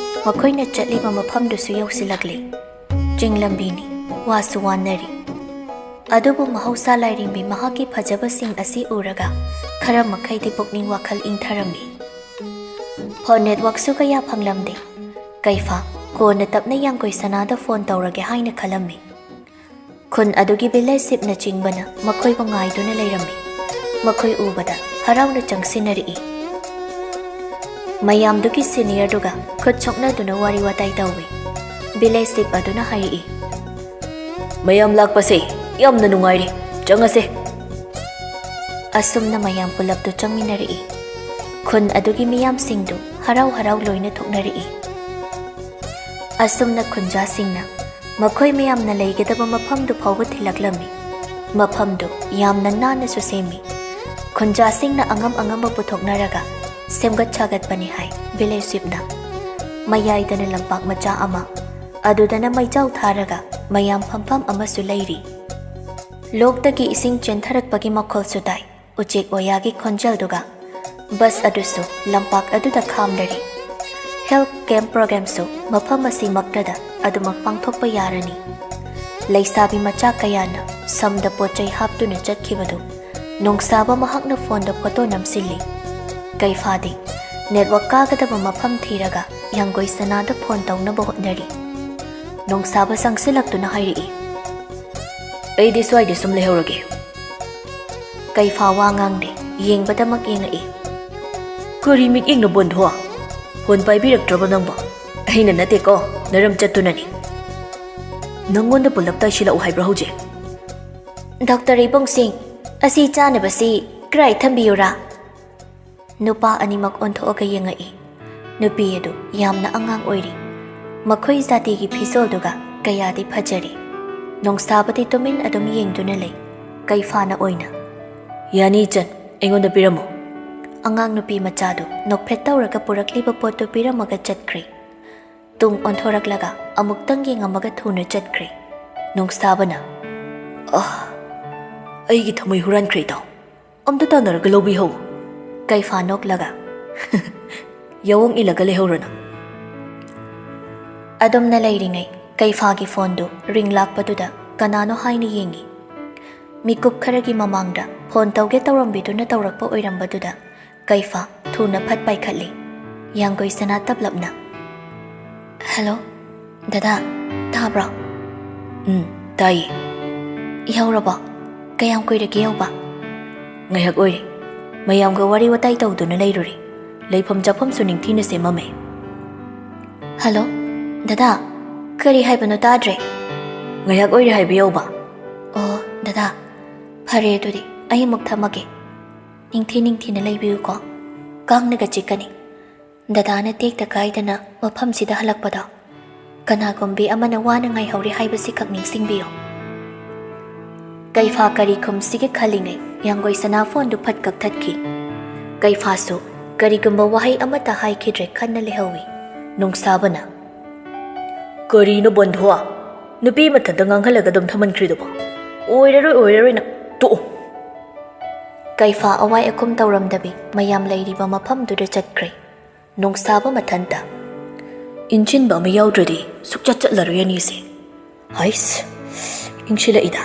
ꯃꯈꯣꯏꯅ ꯆꯠꯂꯤꯕ ꯃꯐꯝꯗꯨꯁꯨ ꯌꯧꯁꯤꯜꯂꯛꯂꯤ꯫ ꯆꯤꯡ ꯂꯝꯕꯤꯅꯤ, ꯋꯥꯁꯨ ꯋꯥꯅꯔꯤ꯫ ꯑꯗꯨꯕꯨ ꯃꯍꯧꯁꯥ ꯂꯥꯏꯔꯦꯝꯕꯤ ꯃꯍꯥꯛꯀꯤ ꯐꯖꯕꯁꯤꯡ ꯑꯁꯤ ꯎꯔꯒ ꯈꯔ ꯃꯈꯩꯗꯤ ꯄꯨꯛꯅꯤꯡ ꯋꯥꯈꯜ ꯏꯪꯊꯔꯝꯃꯤ꯫ ꯐꯣꯟ ꯅꯦꯠꯋꯥꯛꯁꯨ ꯀꯌꯥ ꯐꯪꯂꯝꯗꯦ꯫ ꯀꯩꯐꯥ, ꯀꯣꯟꯅ ꯇꯞꯅ ꯌꯥꯡꯒꯣꯏ ꯁꯅꯥꯗ ꯐꯣꯟ ꯇꯧꯔꯒꯦ ꯍꯥꯏꯅ ꯈꯜꯂꯝꯃꯤ꯫ ꯈꯨꯟ ꯑꯗꯨꯒꯤ village chiefꯅꯆꯤꯡꯕꯅ ꯃꯈꯣꯏꯕꯨ ꯉꯥꯏꯗꯨꯅ ꯂꯩꯔꯝꯃꯤ꯫ ꯃꯈꯣꯏ ꯎꯕꯗ ꯍꯔꯥꯎꯅ ꯆꯪꯁꯤꯟꯅꯔꯛꯏ꯫ ꯃꯌꯥꯝꯗꯨꯒꯤ seniorꯗꯨꯒ ꯈꯨꯠ ꯁꯣꯛꯅꯗꯨꯅ ꯋꯥꯔꯤ ꯋꯥꯇꯥꯏ ꯇꯧꯏ꯫ Village chief ꯑꯗꯨꯅ ꯍꯥꯏꯔꯛꯏ, "ꯃꯌꯥꯝ ꯂꯥꯛꯄꯁꯦ ꯌꯥꯝꯅ ꯅꯨꯡꯉꯥꯏꯔꯦ, ꯆꯪꯉꯁꯦ꯫" ꯑꯁꯨꯝꯅ ꯃꯌꯥꯝ ꯄꯨꯂꯞꯇꯨ ꯆꯪꯃꯤꯟꯅꯔꯛꯏ꯫ ꯈꯨꯟ ꯑꯗꯨꯒꯤ ꯃꯤꯌꯥꯝꯁꯤꯡꯗꯨ ꯍꯔꯥꯎ ꯍꯔꯥꯎ ꯂꯣꯏꯅ ꯊꯣꯛꯅꯔꯛꯏ꯫ ꯑꯁꯨꯝꯅ ꯈꯨꯟꯖꯥꯁꯤꯡꯅ ꯃꯈꯣꯏ ꯃꯌꯥꯝꯅ ꯂꯩꯒꯗꯕ ꯃꯐꯝꯗꯨ ꯐꯥꯎꯕ ꯊꯤꯜꯂꯛꯂꯝꯃꯤ꯫ ꯃꯐꯝꯗꯨ ꯌꯥꯝꯅ ꯅꯥꯟꯅꯁꯨ ꯁꯦꯝꯃꯤ꯫ ꯈꯨꯟꯖꯥꯁꯤꯡꯅ ꯑꯉꯝ ꯑꯉꯝꯕ ꯄꯨꯊꯣꯛꯅꯔꯒ ꯁꯦꯝꯒꯠ ꯁꯥꯒꯠꯄꯅꯤ ꯍꯥꯏ village chiefꯅ꯫ ꯃꯌꯥꯏꯗꯅ ꯂꯝꯄꯥꯛ ꯃꯆꯥ ꯑꯃ, ꯑꯗꯨꯗꯅ ꯃꯩꯖꯥꯎ ꯊꯥꯔꯒ ꯃꯌꯥꯝ ꯐꯝꯐꯝ ꯑꯃꯁꯨ ꯂꯩꯔꯤ꯫ ꯂꯣꯛꯇꯒꯤ ꯏꯁꯤꯡ ꯆꯦꯟꯊꯔꯛꯄꯒꯤ ꯃꯈꯣꯜꯁꯨ ꯇꯥꯏ꯫ ꯎꯆꯦꯛ ꯋꯥꯌꯥꯒꯤ ꯈꯣꯟꯖꯦꯜꯗꯨꯒ ꯕꯁ ꯑꯗꯨꯁꯨ ꯂꯝꯄꯥꯛ ꯑꯗꯨꯗ ꯈꯥꯝꯂꯔꯤ꯫ ꯍꯦꯜꯊ ꯀꯦꯝꯞ ꯄ꯭ꯔꯣꯒ꯭ꯔꯥꯝꯁꯨ ꯃꯐꯝ ꯑꯁꯤꯃꯛꯇꯗ ꯑꯗꯨꯃꯛ ꯄꯥꯡꯊꯣꯛꯄ ꯌꯥꯔꯅꯤ꯫ ꯂꯩꯁꯥꯕꯤ ꯃꯆꯥ ꯀꯌꯥꯅ ꯁꯝꯗ ꯄꯣꯠ ꯆꯩ ꯍꯥꯞꯇꯨꯅ ꯆꯠꯈꯤꯕꯗꯨ ꯅꯣꯡꯁꯥꯕ ꯃꯍꯥꯛꯅ ꯐꯣꯟꯗ ꯐꯣꯇꯣ ꯅꯝꯁꯤꯜꯂꯤ꯫ ꯀꯩꯐꯥꯗꯤ ꯅꯦꯠꯋꯥꯛ ꯀꯥꯒꯗꯕ ꯃꯐꯝ ꯊꯤꯔꯒ ꯌꯥꯡꯒꯣꯏ ꯁꯅꯥꯗ ꯐꯣꯟ ꯇꯧꯅꯕ ꯍꯣꯠꯅꯔꯤ꯫ ꯅꯣꯡꯁꯥꯕ ꯆꯪꯁꯤꯜꯂꯛꯇꯨꯅ ꯍꯥꯏꯔꯛꯏ, "ꯑꯩꯗꯤ ꯁ꯭ꯋꯥꯏꯗ ꯁꯨꯝ ꯂꯩꯍꯧꯔꯒꯦ꯫" ꯀꯩꯐꯥ ꯋꯥ ꯉꯥꯡꯗꯦ, ꯌꯦꯡꯕꯗꯃꯛ ꯌꯦꯡꯉꯛꯏ꯫ "ꯀꯔꯤ ꯃꯤꯠꯌꯦꯡꯅꯣ ꯕꯣꯟꯙꯣ? ꯐꯣꯟ ꯄꯥꯏꯕꯤꯔꯛꯇ꯭ꯔꯕ ꯅꯪꯕꯣ?" "ꯑꯩꯅ ꯅꯠꯇꯦꯀꯣ, ꯅꯔꯝ ꯆꯠꯇꯨꯅꯅꯤ꯫ ꯅꯪꯉꯣꯟꯗ ꯄꯨꯂꯞ ꯇꯥꯏꯁꯤꯜꯂꯛꯎ ꯍꯥꯏꯕ꯭ꯔꯣ ꯍꯧꯖꯤꯛ?" "ꯗꯣꯛꯇꯔ ꯏꯕꯨꯡꯁꯤꯡ, ꯑꯁꯤ ꯆꯥꯅꯕꯁꯤ ꯀꯔꯥꯏ ꯊꯝꯕꯤꯌꯨꯔꯥ?" ꯅꯨꯄꯥ ꯑꯅꯤꯃꯛ ꯑꯣꯟꯊꯣꯛꯑꯒ ꯌꯦꯡꯉꯛꯏ꯫ ꯅꯨꯄꯤ ꯑꯗꯨ ꯌꯥꯝꯅ ꯑꯉꯥꯡ ꯑꯣꯏꯔꯤ꯫ ꯃꯈꯣꯏ ꯖꯥꯇꯤꯒꯤ ꯐꯤꯖꯣꯜꯗꯨꯒ ꯀꯌꯥꯗꯤ ꯐꯖꯔꯤ꯫ ꯅꯣꯡꯁꯥꯕꯗꯤ ꯇꯨꯃꯤꯟ ꯑꯗꯨꯝ ꯌꯦꯡꯗꯨꯅ ꯂꯩ꯫ ꯀꯩꯐꯥꯅ ꯑꯣꯏꯅ, "ꯌꯥꯅꯤ ꯏꯆꯟ, ꯑꯩꯉꯣꯟꯗ ꯄꯤꯔꯝꯃꯣ꯫" ꯑꯉꯥꯡ ꯅꯨꯄꯤ ꯃꯆꯥꯗꯨ ꯅꯣꯛꯐꯦꯠ ꯇꯧꯔꯒ ꯄꯨꯔꯛꯂꯤꯕ ꯄꯣꯠꯇꯨ ꯄꯤꯔꯝꯃꯒ ꯆꯠꯈ꯭ꯔꯦ꯫ ꯇꯨꯡ ꯑꯣꯟꯊꯣꯔꯛꯂꯒ ꯑꯃꯨꯛꯇꯪ ꯌꯦꯡꯉꯝꯃꯒ ꯊꯨꯅ ꯆꯠꯈ꯭ꯔꯦ꯫ ꯅꯣꯡꯁꯥꯕꯅ, "ꯑꯍ, ꯑꯩꯒꯤ ꯊꯃꯣꯏ ꯍꯨꯔꯥꯟꯈ꯭ꯔꯦ ꯏꯇꯥꯎ꯫ ꯑꯝꯇ ꯇꯥꯟꯅꯔꯒ ꯂꯧꯕꯤꯍꯧ꯫" ꯀꯩꯐꯥ ꯅꯣꯛꯂꯒ, "ꯌꯥꯑꯣꯡ ꯏꯜꯂꯒ ꯂꯩꯍꯧꯔꯣ ꯅꯪ꯫" ꯑꯗꯨꯝꯅ ꯂꯩꯔꯤꯉꯩ ꯀꯩꯐꯥꯒꯤ ꯐꯣꯟꯗꯨ ꯔꯤꯡ ꯂꯥꯛꯄꯗꯨꯗ ꯀꯅꯥꯅꯣ ꯍꯥꯏꯅ ꯌꯦꯡꯉꯤ꯫ ꯃꯤꯀꯨꯞ ꯈꯔꯒꯤ ꯃꯃꯥꯡꯗ ꯐꯣꯟ ꯇꯧꯒꯦ ꯇꯧꯔꯝꯕꯤꯗꯨꯅ ꯇꯧꯔꯛꯄ ꯑꯣꯏꯔꯝꯕꯗꯨꯗ ꯀꯩꯐꯥ ꯊꯨꯅ ꯐꯠ ꯄꯥꯏꯈꯠꯂꯤ꯫ ꯌꯥꯡꯒꯣꯏ ꯁꯅꯥ ꯇꯞꯂꯞꯅ, "ꯍꯦꯜꯂꯣ, ꯗꯗꯥ, ꯇꯥꯕ꯭ꯔꯣ?" "ꯎꯝ, ꯇꯥꯏꯌꯦ꯫" "ꯌꯧꯔꯕꯣ? ꯀꯌꯥꯝ ꯀꯨꯏꯔꯒꯦ ꯌꯧꯕ?" "ꯉꯥꯏꯍꯥꯛ ꯑꯣꯏꯔꯦ꯫ ꯃꯌꯥꯝꯒ ꯋꯥꯔꯤ ꯋꯥꯇꯥꯏ ꯇꯧꯗꯨꯅ ꯂꯩꯔꯨꯔꯦ꯫ ꯂꯩꯐꯝ ꯆꯥꯐꯝꯁꯨ ꯅꯤꯡꯊꯤꯅ ꯁꯦꯝꯃꯝꯃꯦ꯫" "ꯍꯦꯜꯂꯣ, ꯗꯗꯥ, ꯀꯔꯤ ꯍꯥꯏꯕꯅꯣ ꯇꯥꯗ꯭ꯔꯦ꯫" "ꯉꯥꯏꯍꯥꯛ ꯑꯣꯏꯔꯦ ꯍꯥꯏꯕ ꯌꯧꯕ꯫" "ꯑꯣ, ꯗꯗꯥ, ꯐꯔꯦ ꯑꯗꯨꯗꯤ ꯑꯩ ꯑꯃꯨꯛ ꯊꯝꯃꯒꯦ꯫ ꯅꯤꯡꯊꯤ ꯅꯤꯡꯊꯤꯅ ꯂꯩꯕꯤꯌꯨꯀꯣ꯫ ꯀꯥꯡꯅꯒ ꯆꯤꯛꯀꯅꯤ꯫ ꯗꯗꯥꯅ ꯇꯦꯛꯇ ꯀꯥꯏꯗꯅ ꯃꯐꯝꯁꯤꯗ ꯍꯜꯂꯛꯄꯗꯣ ꯀꯅꯥꯒꯨꯝꯕꯤ ꯑꯃꯅ ꯋꯥꯅ ꯉꯥꯏꯍꯧꯔꯤ ꯍꯥꯏꯕꯁꯤꯈꯛ ꯅꯤꯡꯁꯤꯡꯕꯤꯌꯨ꯫" ꯀꯩꯐꯥ ꯀꯔꯤ ꯈꯨꯝꯁꯤꯒꯦ ꯈꯜꯂꯤꯉꯩ ꯌꯥꯡꯒꯣꯏ ꯁꯅꯥ ꯐꯣꯟꯗꯨ ꯐꯠ ꯀꯛꯊꯠꯈꯤ꯫ ꯀꯩꯐꯥꯁꯨ ꯀꯔꯤꯒꯨꯝꯕ ꯋꯥꯍꯩ ꯑꯃꯠꯇ ꯍꯥꯏꯈꯤꯗ꯭ꯔꯦ ꯈꯟꯅ ꯂꯩꯍꯧꯏ꯫ ꯅꯣꯡꯁꯥꯕꯅ, "ꯀꯔꯤꯅꯣ ꯕꯣꯟꯙꯣ? ꯅꯨꯄꯤ ꯃꯊꯟꯇ ꯉꯥꯡꯍꯜꯂꯒ ꯑꯗꯨꯝ ꯊꯝꯍꯟꯈ꯭ꯔꯤꯗꯨꯕꯣ? ꯑꯣꯏꯔꯔꯣꯏ, ꯑꯣꯏꯔꯔꯣꯏ ꯅꯪ꯫ ꯇꯣꯛꯑꯣ꯫" ꯀꯩꯐꯥ ꯑꯋꯥꯏ ꯑꯈꯨꯝ ꯇꯧꯔꯝꯗꯕꯤ ꯃꯌꯥꯝ ꯂꯩꯔꯤꯕ ꯃꯐꯝꯗꯨꯗ ꯆꯠꯈ꯭ꯔꯦ꯫ ꯅꯣꯡꯁꯥꯕ ꯃꯊꯟꯇ, "ꯏꯟꯁꯤꯟꯕ ꯑꯃ ꯌꯥꯎꯗ꯭ꯔꯗꯤ ꯁꯨꯛꯆꯠ ꯆꯠꯂꯔꯣꯏ ꯑꯅꯤꯁꯦ꯫ ꯍꯩꯁ, ꯏꯪꯁꯤꯜꯂꯛꯏꯗ"꯫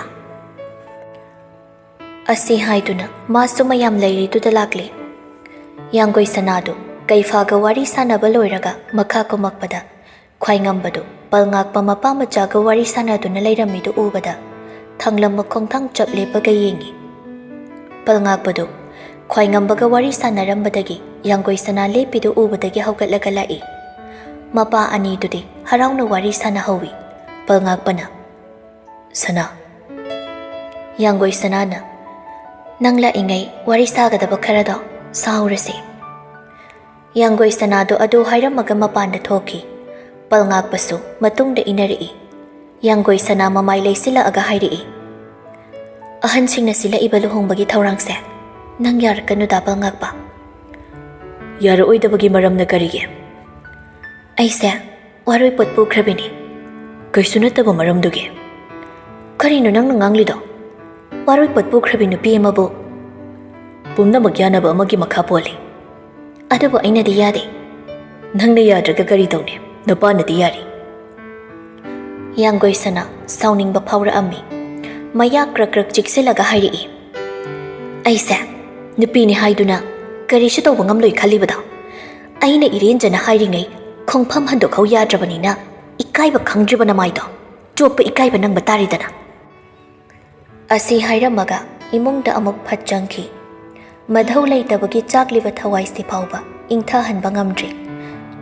ꯑꯁꯤ ꯍꯥꯏꯗꯨꯅ ꯃꯥꯁꯨ ꯃꯌꯥꯝ ꯂꯩꯔꯤꯗꯨꯗ ꯂꯥꯛꯂꯦ꯫ ꯌꯥꯡꯒꯣꯏ ꯁꯅꯥꯗꯨ ꯀꯩꯐꯥꯒ ꯋꯥꯔꯤ ꯁꯥꯟꯅꯕ ꯂꯣꯏꯔꯒ ꯃꯈꯥ ꯀꯨꯝꯃꯛꯄꯗ, ꯈ꯭ꯋꯥꯏꯉꯝꯕꯗꯨ ꯄꯜꯉꯥꯛꯄ ꯃꯄꯥ ꯃꯆꯥꯒ ꯋꯥꯔꯤ ꯁꯥꯟꯅꯗꯨꯅ ꯂꯩꯔꯝꯃꯤꯗꯨ ꯎꯕꯗ, ꯊꯥꯡꯂꯝ ꯃꯈꯣꯡꯊꯥꯡ ꯆꯞ ꯂꯦꯞꯄꯒ ꯌꯦꯡꯉꯤ꯫ ꯄꯜꯉꯥꯛꯄꯗꯨ ꯈ꯭ꯋꯥꯏꯉꯝꯕꯒ ꯋꯥꯔꯤ ꯁꯥꯟꯅꯔꯝꯕꯗꯒꯤ ꯌꯥꯡꯒꯣꯏ ꯁꯅꯥ ꯂꯦꯞꯄꯤꯗꯨ ꯎꯕꯗꯒꯤ ꯍꯧꯒꯠꯂꯒ ꯂꯥꯛꯏ꯫ ꯃꯄꯥ ꯑꯅꯤꯗꯨꯗꯤ ꯍꯔꯥꯎꯅ ꯋꯥꯔꯤ ꯁꯥꯟꯅꯍꯧꯏ꯫ ꯄꯜꯉꯥꯛꯄꯅ, "ꯁꯅꯥ"꯫ ꯌꯥꯡꯒꯣꯏ ꯁꯅꯥꯅ, "ꯅꯪ ꯂꯥꯛꯏꯉꯩ ꯋꯥꯔꯤ ꯁꯥꯒꯗꯕ ꯈꯔꯗꯣ ꯁꯥꯍꯧꯔꯁꯤ"꯫ ꯌꯥꯡꯒꯣꯏ ꯁꯅꯥꯗꯣ ꯑꯗꯨ ꯍꯥꯏꯔꯝꯃꯒ ꯃꯄꯥꯟꯗ ꯊꯣꯛꯈꯤ꯫ ꯄꯜꯉꯥꯛꯄꯁꯨ ꯃꯇꯨꯡꯗ ꯏꯟꯅꯔꯛꯏ꯫ ꯌꯥꯡꯒꯣꯏ ꯁꯅꯥ ꯃꯃꯥꯏ ꯂꯩꯁꯤꯜꯂꯛꯑꯒ ꯍꯥꯏꯔꯛꯏ, "ꯑꯍꯟꯁꯤꯡꯅ ꯁꯤꯜꯂꯛꯏꯕ ꯂꯨꯍꯣꯡꯕꯒꯤ ꯊꯧꯔꯥꯡꯁꯦ ꯅꯪ ꯌꯥꯔꯛꯀꯅꯨꯗ, ꯄꯜꯉꯥꯛꯄ"꯫ "ꯌꯥꯔꯛꯑꯣꯏꯗꯕꯒꯤ ꯃꯔꯝꯅ ꯀꯔꯤꯒꯤ?" "ꯑꯩꯁꯦ ꯋꯥꯔꯣꯏ ꯄꯣꯠ ꯄꯨꯈ꯭ꯔꯕꯤꯅꯤ"꯫ "ꯀꯩꯁꯨ ꯅꯠꯇꯕ ꯃꯔꯝꯗꯨꯒꯤ?" "ꯀꯔꯤꯅꯣ ꯅꯪꯅ ꯉꯥꯡꯂꯤꯗꯣ? ꯋꯥꯔꯣꯏ ꯄꯣꯠ ꯄꯨꯈ꯭ꯔꯕꯤ ꯅꯨꯄꯤ ꯑꯃꯕꯨ?" "ꯄꯨꯝꯅꯃꯛ ꯌꯥꯅꯕ ꯑꯃꯒꯤ ꯃꯈꯥ ꯄꯣꯜꯂꯤ"꯫ "ꯑꯗꯨꯕꯨ ꯑꯩꯅꯗꯤ ꯌꯥꯗꯦ"꯫ "ꯅꯪꯅ ꯌꯥꯗ꯭ꯔꯒ ꯀꯔꯤ ꯇꯧꯅꯤ? ꯅꯄꯥꯅꯗꯤ ꯌꯥꯔꯤ"꯫ ꯌꯥꯡꯒꯣꯏ ꯁꯅꯥ ꯁꯥꯎꯅꯤꯡꯕ ꯐꯥꯎꯔꯛꯑꯝꯃꯤ꯫ ꯃꯌꯥ ꯀ꯭ꯔꯛ ꯀ꯭ꯔꯛ ꯆꯤꯛꯁꯤꯜꯂꯒ ꯍꯥꯏꯔꯛꯏ, "ꯑꯩꯁꯦ ꯅꯨꯄꯤꯅꯤ ꯍꯥꯏꯗꯨꯅ ꯀꯔꯤꯁꯨ ꯇꯧꯕ ꯉꯝꯂꯣꯏ ꯈꯜꯂꯤꯕꯗꯣ? ꯑꯩꯅ ꯏꯔꯦꯟꯖꯅ ꯍꯥꯏꯔꯤꯉꯩ ꯈꯣꯡꯐꯝ ꯍꯟꯗꯣꯛꯍꯧ ꯌꯥꯗ꯭ꯔꯕꯅꯤꯅ ꯏꯀꯥꯏꯕ ꯈꯪꯗ꯭ꯔꯤꯕ ꯅꯃꯥꯏꯗꯣ꯫ ꯆꯣꯞꯄ ꯏꯀꯥꯏꯕ ꯅꯪꯕ ꯇꯥꯔꯦꯗꯅ"꯫ ꯑꯁꯤ ꯍꯥꯏꯔꯝꯃꯒ ꯏꯃꯨꯡꯗ ꯑꯃꯨꯛ ꯐꯠ ꯆꯪꯈꯤ꯫ ꯃꯙꯧ ꯂꯩꯇꯕꯒꯤ ꯆꯥꯛꯂꯤꯕ ꯊꯋꯥꯏꯁꯤ ꯐꯥꯎꯕ ꯏꯪꯊꯍꯟꯕ ꯉꯝꯗ꯭ꯔꯤ꯫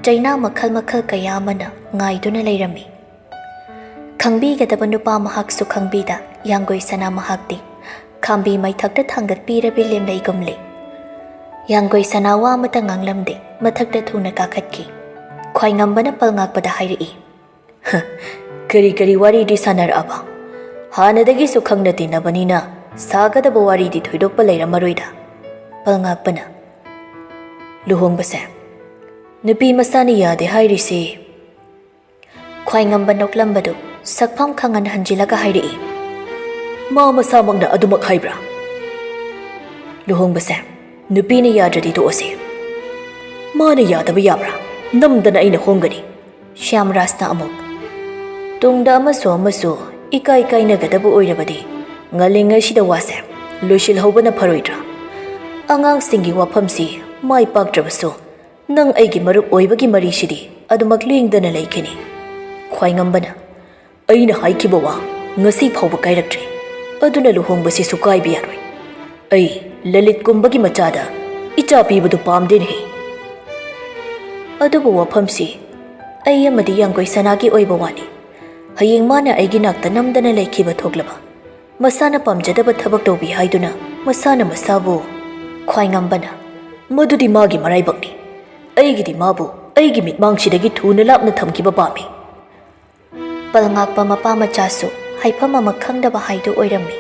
ꯆꯩꯅꯥ ꯃꯈꯜ ꯃꯈꯜ ꯀꯌꯥ ꯑꯃꯅ ꯉꯥꯏꯗꯨꯅ ꯂꯩꯔꯝꯃꯤ꯫ ꯈꯪꯕꯤꯒꯗꯕ ꯅꯨꯄꯥ ꯃꯍꯥꯛꯁꯨ ꯈꯪꯕꯤꯗ ꯌꯥꯡꯒꯣꯏ ꯁꯅꯥ ꯃꯍꯥꯛꯇꯤ ꯈꯥꯝꯕꯤ ꯃꯩꯊꯛꯇ ꯊꯥꯡꯒꯠꯄꯤꯔꯕꯤ ꯂꯦꯝꯂꯩꯒꯨꯝꯂꯦ꯫ ꯌꯥꯡꯒꯣꯏ ꯁꯅꯥ ꯋꯥ ꯑꯃꯇ ꯉꯥꯡꯂꯝꯗꯦ, ꯃꯊꯛꯇ ꯊꯨꯅ ꯀꯥꯈꯠꯈꯤ꯫ ꯈ꯭ꯋꯥꯏꯉꯝꯕꯅ ꯄꯜꯉꯥꯛꯄꯗ ꯍꯥꯏꯔꯛꯏ, "ꯍ, ꯀꯔꯤ ꯀꯔꯤ ꯋꯥꯔꯤꯗꯤ ꯁꯥꯟꯅꯔꯛꯑꯕ? ꯍꯥꯟꯅꯗꯒꯤꯁꯨ ꯈꯪꯅ ꯇꯤꯟꯅꯕꯅꯤꯅ ꯁꯥꯒꯗꯕ ꯋꯥꯔꯤꯗꯤ ꯊꯣꯏꯗꯣꯛꯄ ꯂꯩꯔꯝꯃꯔꯣꯏꯗ"꯫ ꯄꯜꯉꯥꯛꯄꯅ, "ꯂꯨꯍꯣꯡꯕꯁꯦ ꯅꯨꯄꯤ ꯃꯁꯥꯅ ꯌꯥꯗꯦ ꯍꯥꯏꯔꯤꯁꯤ"꯫ ꯈ꯭ꯋꯥꯏꯉꯝꯕ ꯅꯣꯛꯂꯝꯕꯗꯨ ꯁꯛꯐꯝ ꯈꯪꯍꯟ ꯍꯟꯖꯤꯜꯂꯒ ꯍꯥꯏꯔꯛꯏ, "ꯃꯥ ꯃꯁꯥꯃꯛꯅ ꯑꯗꯨꯃꯛ ꯍꯥꯏꯕ꯭ꯔꯥ?" ꯂꯨꯍꯣꯡꯕꯁꯦ ꯅꯨꯄꯤꯅ ꯌꯥꯗ꯭ꯔꯗꯤ ꯇꯣꯛꯑꯁꯦ꯫ ꯃꯥꯅ ꯌꯥꯗꯕ ꯌꯥꯕ꯭ꯔꯥ? ꯅꯝꯗꯅ ꯑꯩꯅ ꯍꯣꯡꯒꯅꯤ꯫ ꯁ꯭ꯌꯥꯝꯔꯥꯖꯅ ꯑꯃꯨꯛ, "ꯇꯨꯡꯗ ꯑꯃꯁꯨ ꯑꯃꯁꯨ ꯏꯀꯥꯏ ꯀꯥꯏꯅꯒꯗꯕ ꯑꯣꯏꯔꯕꯗꯤ ꯉꯜꯂꯤꯉꯩꯁꯤꯗ ꯋꯥꯁꯦ ꯂꯣꯏꯁꯤꯜꯍꯧꯕꯅ ꯐꯔꯣꯏꯗ꯭ꯔꯥ? ꯑꯉꯥꯡꯁꯤꯡꯒꯤ ꯋꯥꯐꯝꯁꯤ ꯃꯥꯏ ꯄꯥꯛꯇ꯭ꯔꯕꯁꯨ ꯅꯪ ꯑꯩꯒꯤ ꯃꯔꯨꯞ ꯑꯣꯏꯕꯒꯤ ꯃꯔꯤꯁꯤꯗꯤ ꯑꯗꯨꯃꯛ ꯂꯦꯡꯗꯅ ꯂꯩꯈꯤꯅꯤ꯫" ꯈ꯭ꯋꯥꯏꯉꯝꯕꯅ, "ꯑꯩꯅ ꯍꯥꯏꯈꯤꯕ ꯋꯥ ꯉꯁꯤ ꯐꯥꯎꯕ ꯀꯥꯏꯔꯛꯇ꯭ꯔꯤ꯫ ꯑꯗꯨꯅ ꯂꯨꯍꯣꯡꯕꯁꯤꯁꯨ ꯀꯥꯏꯕ ꯌꯥꯔꯣꯏ꯫ ꯑꯩ ꯂꯂꯤꯠꯀꯨꯝꯕꯒꯤ ꯃꯆꯥꯗ ꯏꯆꯥ ꯄꯤꯕꯗꯨ ꯄꯥꯝꯗꯦꯅꯦꯍꯦ꯫ ꯑꯗꯨꯕꯨ ꯋꯥꯐꯝꯁꯤ ꯑꯩ ꯑꯃꯗꯤ ꯌꯥꯡꯒꯣꯏ ꯁꯅꯥꯒꯤ ꯑꯣꯏꯕ ꯋꯥꯅꯤ꯫ ꯍꯌꯦꯡ ꯃꯥꯅ ꯑꯩꯒꯤ ꯅꯥꯛꯇ ꯅꯝꯗꯅ ꯂꯩꯈꯤꯕ ꯊꯣꯛꯂꯕ, ꯃꯁꯥꯅ ꯄꯥꯝꯖꯗꯕ ꯊꯕꯛ ꯇꯧꯕꯤ ꯍꯥꯏꯗꯨꯅ ꯃꯁꯥꯅ ꯃꯁꯥꯕꯨ" ꯈ꯭ꯋꯥꯏꯉꯝꯕꯅ, "ꯃꯗꯨꯗꯤ ꯃꯥꯒꯤ ꯃꯔꯥꯏꯕꯛꯅꯤ꯫ ꯑꯩꯒꯤꯗꯤ ꯃꯥꯕꯨ ꯑꯩꯒꯤ ꯃꯤꯠꯃꯥꯡꯁꯤꯗꯒꯤ ꯊꯨꯅ ꯂꯥꯞꯅ ꯊꯝꯈꯤꯕ ꯄꯥꯝꯃꯤ꯫" ꯄꯜꯉꯥꯛꯄ ꯃꯄꯥ ꯃꯆꯥꯁꯨ ꯍꯥꯏꯐꯝ ꯑꯃ ꯈꯪꯗꯕ ꯍꯥꯏꯗꯨ ꯑꯣꯏꯔꯝꯃꯤ꯫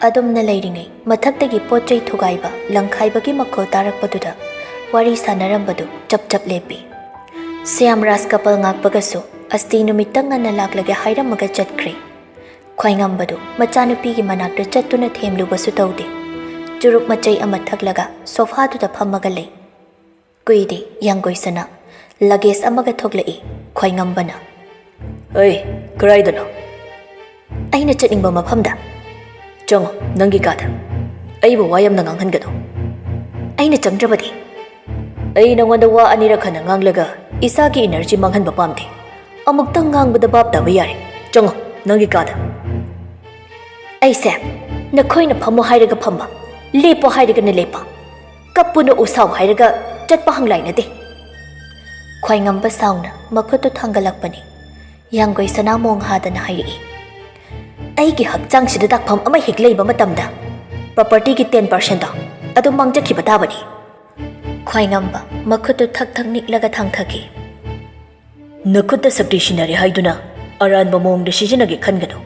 ꯑꯗꯨꯝꯅ ꯂꯩꯔꯤꯉꯩ ꯃꯊꯛꯇꯒꯤ ꯄꯣꯠ ꯆꯩ ꯊꯨꯒꯥꯏꯕ, ꯂꯪꯈꯥꯏꯕꯒꯤ ꯃꯈꯣꯜ ꯇꯥꯔꯛꯄꯗꯨꯗ ꯋꯥꯔꯤ ꯁꯥꯟꯅꯔꯝꯕꯗꯨ ꯆꯞ ꯆꯞ ꯂꯦꯞꯄꯤ꯫ ꯁ꯭ꯌꯥꯝꯔꯥꯖꯀ ꯄꯜꯉꯥꯛꯄꯒꯁꯨ ꯑꯁꯇꯤ ꯅꯨꯃꯤꯠꯇ ꯉꯟꯅ ꯂꯥꯛꯂꯒꯦ ꯍꯥꯏꯔꯝꯃꯒ ꯆꯠꯈ꯭ꯔꯦ꯫ ꯈ꯭ꯋꯥꯏꯉꯝꯕꯗꯨ ꯃꯆꯥꯅꯨꯄꯤꯒꯤ ꯃꯅꯥꯛꯇ ꯆꯠꯇꯨꯅ ꯊꯦꯝꯂꯨꯕꯁꯨ ꯇꯧꯗꯦ꯫ ꯆꯨꯔꯨꯞ ꯃꯆꯩ ꯑꯃ ꯊꯛꯂꯒ ꯁꯣꯐꯥꯗꯨꯗ ꯐꯝꯃꯒ ꯂꯩ꯫ ꯀꯨꯏꯗꯦ, ꯌꯥꯡꯒꯣꯏꯁꯅꯥ ꯂꯒꯦꯖ ꯑꯃꯒ ꯊꯣꯛꯂꯛꯏ꯫ ꯈ꯭ꯋꯥꯏꯉꯝꯕꯅ, "ꯑꯩ, ꯀꯗꯥꯏꯗꯅꯣ?" "ꯑꯩꯅ ꯆꯠꯅꯤꯡꯕ ꯃꯐꯝꯗ꯫ ꯆꯪꯉꯣ, ꯅꯪꯒꯤ ꯀꯥꯗ꯫ ꯑꯩꯕꯨ ꯋꯥ ꯌꯥꯝꯅ ꯉꯥꯡꯍꯟꯒꯅꯨ꯫" "ꯑꯩꯅ ꯆꯪꯗ꯭ꯔꯕꯗꯤ?" "ꯑꯩ ꯅꯉꯣꯟꯗ ꯋꯥ ꯑꯅꯤꯔꯛ ꯍꯟꯅ ꯉꯥꯡꯂꯒ ꯏꯁꯥꯒꯤ ꯏꯅꯔꯖꯤ ꯃꯥꯡꯍꯟꯕ ꯄꯥꯝꯗꯦ꯫ ꯑꯃꯨꯛꯇꯪ ꯉꯥꯡꯕꯗ ꯚꯥꯞ ꯇꯥꯕ ꯌꯥꯔꯦ꯫ ꯆꯪꯉꯣ, ꯅꯪꯒꯤ ꯀꯥꯗ꯫" "ꯑꯩꯁꯦ ꯅꯈꯣꯏꯅ ꯐꯝꯃꯣ ꯍꯥꯏꯔꯒ ꯐꯝꯕ, ꯂꯦꯞꯄꯣ ꯍꯥꯏꯔꯒꯅ ꯂꯦꯞꯄ, ꯀꯞꯄꯨꯅ ꯎꯁꯥꯎ ꯍꯥꯏꯔꯒ ꯆꯠꯄ ꯍꯪꯂꯥꯏꯅꯗꯦ꯫" ꯈ꯭ꯋꯥꯏꯉꯝꯕ ꯁꯥꯎꯅ ꯃꯈꯨꯠꯇꯨ ꯊꯥꯡꯒꯠꯂꯛꯄꯅꯤ꯫ ꯌꯥꯡꯒꯣꯏ ꯁꯅꯥ ꯃꯣꯡ ꯍꯥꯗꯅ ꯍꯥꯏꯔꯛꯏ, "ꯑꯩꯒꯤ ꯍꯛꯆꯥꯡꯁꯤꯗ ꯗꯥꯛꯐꯝ ꯑꯃ ꯍꯦꯛ ꯂꯩꯕ ꯃꯇꯝꯗ ꯄ꯭ꯔꯣꯄꯔꯇꯤꯒꯤ ꯇꯦꯟ ꯄꯥꯔꯁꯦꯟꯗꯣ ꯑꯗꯨꯝ ꯃꯥꯡꯖꯈꯤꯕ ꯇꯥꯕꯅꯤ꯫" ꯈ꯭ꯋꯥꯏꯉꯝꯕ ꯃꯈꯨꯠꯇꯨ ꯊꯛ ꯊꯛ ꯅꯤꯛꯂꯒ ꯊꯥꯡꯊꯈꯤ꯫ "ꯅꯈꯨꯠꯇ ꯁꯛꯇꯤ ꯁꯤꯟꯅꯔꯦ ꯍꯥꯏꯗꯨꯅ ꯑꯔꯥꯟꯕ ꯃꯑꯣꯡꯗ ꯁꯤꯖꯤꯟꯅꯒꯦ ꯈꯟꯒꯅꯨ꯫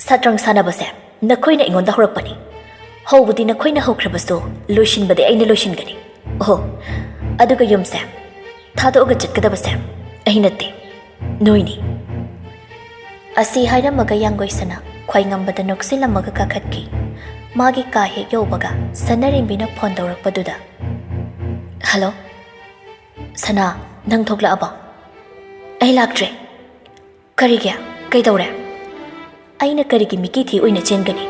ꯁꯠꯔꯪ ꯁꯥꯟꯅꯕꯁꯦ ꯅꯈꯣꯏꯅ ꯑꯩꯉꯣꯟꯗ ꯍꯧꯔꯛꯄꯅꯤ꯫ ꯍꯧꯕꯗꯤ ꯅꯈꯣꯏꯅ ꯍꯧꯈ꯭ꯔꯕꯁꯨ ꯂꯣꯏꯁꯤꯟꯕꯗꯤ ꯑꯩꯅ ꯂꯣꯏꯁꯤꯟꯒꯅꯤ꯫ ꯑꯣꯍꯣ, ꯑꯗꯨꯒ ꯌꯨꯝꯁꯦ ꯊꯥꯗꯣꯛꯑꯒ ꯆꯠꯀꯗꯕꯁꯦ ꯑꯩ ꯅꯠꯇꯦ, ꯅꯣꯏꯅꯤ꯫" ꯑꯁꯤ ꯍꯥꯏꯔꯝꯃꯒ ꯌꯥꯡꯒꯣꯏꯁꯅꯥ ꯈ꯭ꯋꯥꯏꯉꯝꯕꯗ ꯅꯣꯛꯁꯤꯜꯂꯝꯃꯒ ꯀꯥꯈꯠꯈꯤ꯫ ꯃꯥꯒꯤ ꯀꯥ ꯍꯦꯛ ꯌꯧꯕꯒ ꯁꯅꯥꯔꯦꯝꯕꯤꯅ ꯐꯣꯟ ꯇꯧꯔꯛꯄꯗꯨꯗ, "ꯍꯜꯂꯣ, ꯁꯅꯥ, ꯅꯪ ꯊꯣꯛꯂꯛꯑꯕꯣ?" "ꯑꯩ ꯂꯥꯛꯇ꯭ꯔꯦ꯫" "ꯀꯔꯤꯒꯤ? ꯀꯩꯗꯧꯔꯦ?" "ꯑꯩꯅ ꯀꯔꯤꯒꯤ ꯃꯤꯀꯤ ꯊꯤ ꯑꯣꯏꯅ ꯆꯦꯟꯒꯅꯤ?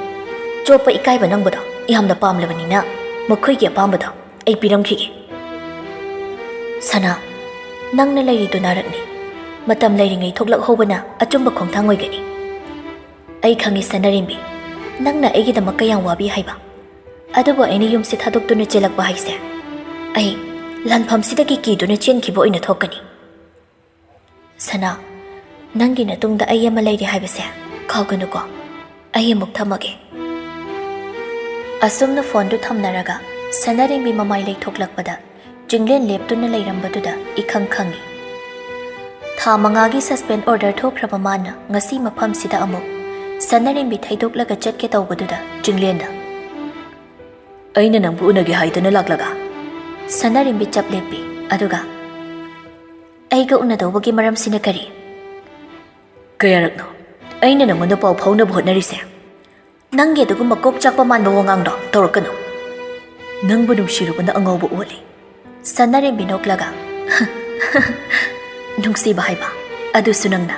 ꯆꯣꯞꯄ ꯏꯀꯥꯏꯕ ꯅꯪꯕꯗꯣ ꯌꯥꯝꯅ ꯄꯥꯝꯂꯕꯅꯤꯅ ꯃꯈꯣꯏꯒꯤ ꯑꯄꯥꯝꯕꯗꯣ ꯑꯩ ꯄꯤꯔꯝꯈꯤꯒꯦ꯫" "ꯁꯅꯥ, ꯅꯪꯅ ꯂꯩꯔꯤꯗꯨ ꯅꯥꯔꯛꯅꯤ꯫ ꯃꯇꯝ ꯂꯩꯔꯤꯉꯩ ꯊꯣꯛꯂꯛꯍꯧꯕꯅ ꯑꯆꯨꯝꯕ ꯈꯣꯡꯊꯥꯡ ꯑꯣꯏꯒꯅꯤ꯫ ꯑꯩ ꯈꯪꯉꯤ ꯁꯅꯥꯔꯦꯝꯕꯤ, ꯅꯪꯅ ꯑꯩꯒꯤꯗꯃꯛ ꯀꯌꯥꯝ ꯋꯥꯕꯤ ꯍꯥꯏꯕ꯫ ꯑꯗꯨꯕꯨ ꯑꯩꯅ ꯌꯨꯝꯁꯤ ꯊꯥꯗꯣꯛꯇꯨꯅ ꯆꯦꯜꯂꯛꯄ ꯍꯥꯏꯁꯦ, ꯑꯩ ꯂꯥꯟꯐꯝꯁꯤꯗꯒꯤ ꯀꯤꯗꯨꯅ ꯆꯦꯟꯈꯤꯕ ꯑꯣꯏꯅ ꯊꯣꯛꯀꯅꯤ꯫ ꯁꯅꯥ, ꯅꯪꯒꯤ ꯅꯇꯨꯡꯗ ꯑꯩ ꯑꯃ ꯂꯩꯔꯤ ꯍꯥꯏꯕꯁꯦ ꯀꯥꯎꯒꯅꯨꯀꯣ꯫ ꯑꯩ ꯑꯃꯨꯛ ꯊꯝꯃꯒꯦ꯫" ꯑꯁꯨꯝꯅ ꯐꯣꯟꯗꯨ ꯊꯝꯅꯔꯒ ꯁꯅꯥꯔꯦꯝꯕꯤ ꯃꯃꯥꯏ ꯂꯩꯊꯣꯛꯂꯛꯄꯗ ꯆꯤꯡꯂꯦꯟ ꯂꯦꯞꯇꯨꯅ ꯂꯩꯔꯝꯕꯗꯨꯗ ꯏꯈꯪ ꯈꯪꯉꯤ꯫ ꯊꯥ ꯃꯉꯥꯒꯤ ꯁꯁꯄꯦꯟ ꯑꯣꯔꯗꯔ ꯊꯣꯛꯈ꯭ꯔꯕ ꯃꯥꯅ ꯉꯁꯤ ꯃꯐꯝꯁꯤꯗ ꯑꯃꯨꯛ ꯁꯅꯥꯔꯦꯝꯕꯤ ꯊꯩꯗꯣꯛꯂꯒ ꯆꯠꯀꯦ ꯇꯧꯕꯗꯨꯗ ꯆꯤꯡꯂꯦꯟꯅ, "ꯑꯩꯅ ꯅꯪꯕꯨ ꯎꯅꯒꯦ ꯍꯥꯏꯗꯨꯅ ꯂꯥꯛꯂꯒ?" ꯁꯅꯥꯔꯦꯝꯕꯤ ꯆꯞ ꯂꯦꯞꯄꯤ꯫ ꯑꯗꯨꯒ, "ꯑꯩꯒ ꯎꯅꯗꯧꯕꯒꯤ ꯃꯔꯝꯁꯤꯅ ꯀꯔꯤ?" "ꯀꯌꯥꯔꯛꯅꯣ ꯑꯩꯅ ꯅꯪꯉꯣꯟꯗ ꯄꯥꯎ ꯐꯥꯎꯅꯕ ꯍꯣꯠꯅꯔꯤꯁꯦ? ꯅꯪꯒꯤ ꯑꯗꯨꯒꯨꯝꯕ ꯀꯣꯛ ꯆꯥꯛꯄ ꯃꯥꯟꯕ ꯋꯥꯉꯥꯡꯗꯣ ꯇꯧꯔꯛꯀꯅꯨ꯫ ꯅꯪꯕꯨ ꯅꯨꯡꯁꯤꯔꯨꯕꯅ ꯑꯉꯥꯎꯕ ꯑꯣꯜꯂꯤ꯫" ꯁꯅꯥꯔꯦꯝꯕꯤ ꯅꯣꯛꯂꯒ, "ꯅꯨꯡꯁꯤꯕ ꯍꯥꯏꯕ ꯑꯗꯨꯁꯨ ꯅꯪꯅ?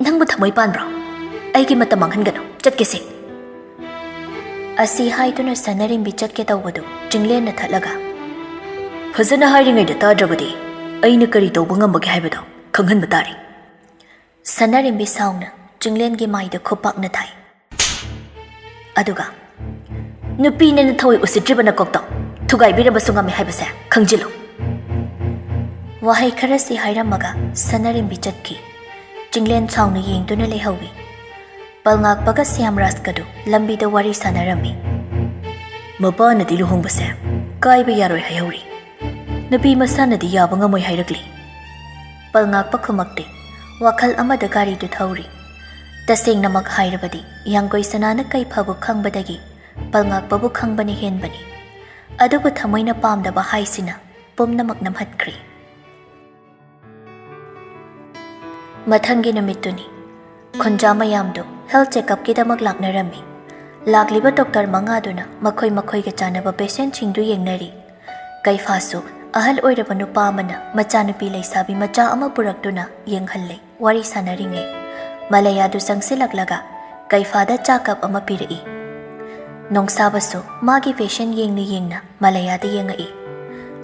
ꯅꯪꯕꯨ ꯊꯃꯣꯏ ꯄꯥꯟꯕ꯭ꯔꯣ? ꯑꯩꯒꯤ ꯃꯇꯝ ꯃꯥꯡꯍꯟꯒꯅꯨ, ꯆꯠꯀꯦꯁꯦ꯫" ꯑꯁꯤ ꯍꯥꯏꯗꯨꯅ ꯁꯅꯥꯔꯦꯝꯕꯤ ꯆꯠꯀꯦ ꯇꯧꯕꯗꯨ ꯆꯤꯡꯂꯦꯟꯅ ꯊꯠꯂꯒ, "ꯐꯖꯅ ꯍꯥꯏꯔꯤꯉꯩꯗ ꯇꯥꯗ꯭ꯔꯕꯗꯤ ꯑꯩꯅ ꯀꯔꯤ ꯇꯧꯕ ꯉꯝꯕꯒꯦ ꯍꯥꯏꯕꯗꯣ ꯈꯪꯍꯟꯕ ꯇꯥꯔꯦ꯫" ꯁꯅꯥꯔꯦꯝꯕꯤ ꯁꯥꯎꯅ ꯆꯤꯡꯂꯦꯟꯒꯤ ꯃꯥꯏꯗ ꯈꯨꯄꯥꯛꯅ ꯊꯥꯏ꯫ ꯑꯗꯨꯒ, "ꯅꯨꯄꯤꯅꯦꯅ ꯊꯧꯑꯣꯏ ꯎꯁꯤꯠꯇ꯭ꯔꯤꯕ ꯅꯀꯣꯛꯇꯣ ꯊꯨꯒꯥꯏꯕꯤꯔꯕꯁꯨ ꯉꯝꯃꯤ ꯍꯥꯏꯕꯁꯦ ꯈꯪꯖꯤꯜꯂꯨ꯫" ꯋꯥꯍꯩ ꯈꯔꯁꯤ ꯍꯥꯏꯔꯝꯃꯒ ꯁꯅꯥꯔꯦꯝꯕꯤ ꯆꯠꯈꯤ꯫ ꯆꯤꯡꯂꯦꯟ ꯁꯥꯎꯅ ꯌꯦꯡꯗꯨꯅ ꯂꯩꯍꯧꯏ꯫ ꯄꯜꯉꯥꯛꯄꯒ ꯁ꯭ꯌꯥꯝꯔꯥꯖꯀꯗꯨ ꯂꯝꯕꯤꯗ ꯋꯥꯔꯤ ꯁꯥꯟꯅꯔꯝꯃꯤ꯫ "ꯃꯄꯥꯅꯗꯤ ꯂꯨꯍꯣꯡꯕꯁꯦ ꯀꯥꯏꯕ ꯌꯥꯔꯣꯏ ꯍꯥꯏꯍꯧꯔꯤ꯫ ꯅꯨꯄꯤ ꯃꯁꯥꯅꯗꯤ ꯌꯥꯕ ꯉꯝꯃꯣꯏ ꯍꯥꯏꯔꯛꯂꯤ꯫" ꯄꯜꯉꯥꯛꯄ ꯈꯨꯝꯃꯛꯇꯦ꯫ ꯋꯥꯈꯜ ꯑꯃꯗ ꯒꯥꯔꯤꯗꯨ ꯊꯧꯔꯤ꯫ ꯇꯁꯦꯡꯅꯃꯛ ꯍꯥꯏꯔꯕꯗꯤ ꯌꯥꯡꯒꯣꯏ ꯁꯅꯥꯅ ꯀꯩ ꯐꯕ ꯈꯪꯕꯗꯒꯤ ꯄꯜꯉꯥꯛꯄꯕꯨ ꯈꯪꯕꯅ ꯍꯦꯟꯕꯅꯤ꯫ ꯑꯗꯨꯕꯨ ꯊꯃꯣꯏꯅ ꯄꯥꯝꯗꯕ ꯍꯥꯏꯁꯤꯅ ꯄꯨꯝꯅꯃꯛ ꯅꯝꯍꯠꯈ꯭ꯔꯦ꯫ ꯃꯊꯪꯒꯤ ꯅꯨꯃꯤꯠꯇꯨꯅꯤ꯫ ꯈꯨꯟꯖꯥ ꯃꯌꯥꯝꯗꯨ ꯍꯦꯜꯊ ꯆꯦꯛꯑꯞꯀꯤꯗꯃꯛ ꯂꯥꯛꯅꯔꯝꯃꯤ꯫ ꯂꯥꯛꯂꯤꯕ ꯗꯣꯛꯇꯔ ꯃꯉꯥꯗꯨꯅ ꯃꯈꯣꯏ ꯃꯈꯣꯏꯒ ꯆꯥꯟꯅꯕ ꯄꯦꯁꯦꯟꯠꯁꯤꯡꯗꯨ ꯌꯦꯡꯅꯔꯤ꯫ ꯀꯩꯐꯥꯁꯨ ꯑꯍꯜ ꯑꯣꯏꯔꯕ ꯅꯨꯄꯥ ꯑꯃꯅ ꯃꯆꯥꯅꯨꯄꯤ ꯂꯩꯁꯥꯕꯤ ꯃꯆꯥ ꯑꯃ ꯄꯨꯔꯛꯇꯨꯅ ꯌꯦꯡꯍꯜꯂꯦ꯫ ꯋꯥꯔꯤ ꯁꯥꯟꯅꯔꯤꯉꯩ ꯃꯂꯌꯥꯗꯨ ꯆꯪꯁꯤꯜꯂꯛꯂꯒ ꯀꯩꯐꯥꯗ ꯆꯥ ꯀꯞ ꯑꯃ ꯄꯤꯔꯛꯏ꯫ ꯅꯣꯡꯁꯥꯕꯁꯨ ꯃꯥꯒꯤ ꯄꯦꯁꯦꯟꯠ ꯌꯦꯡꯅ ꯌꯦꯡꯅ ꯃꯂꯌꯥꯗ ꯌꯦꯡꯉꯛꯏ꯫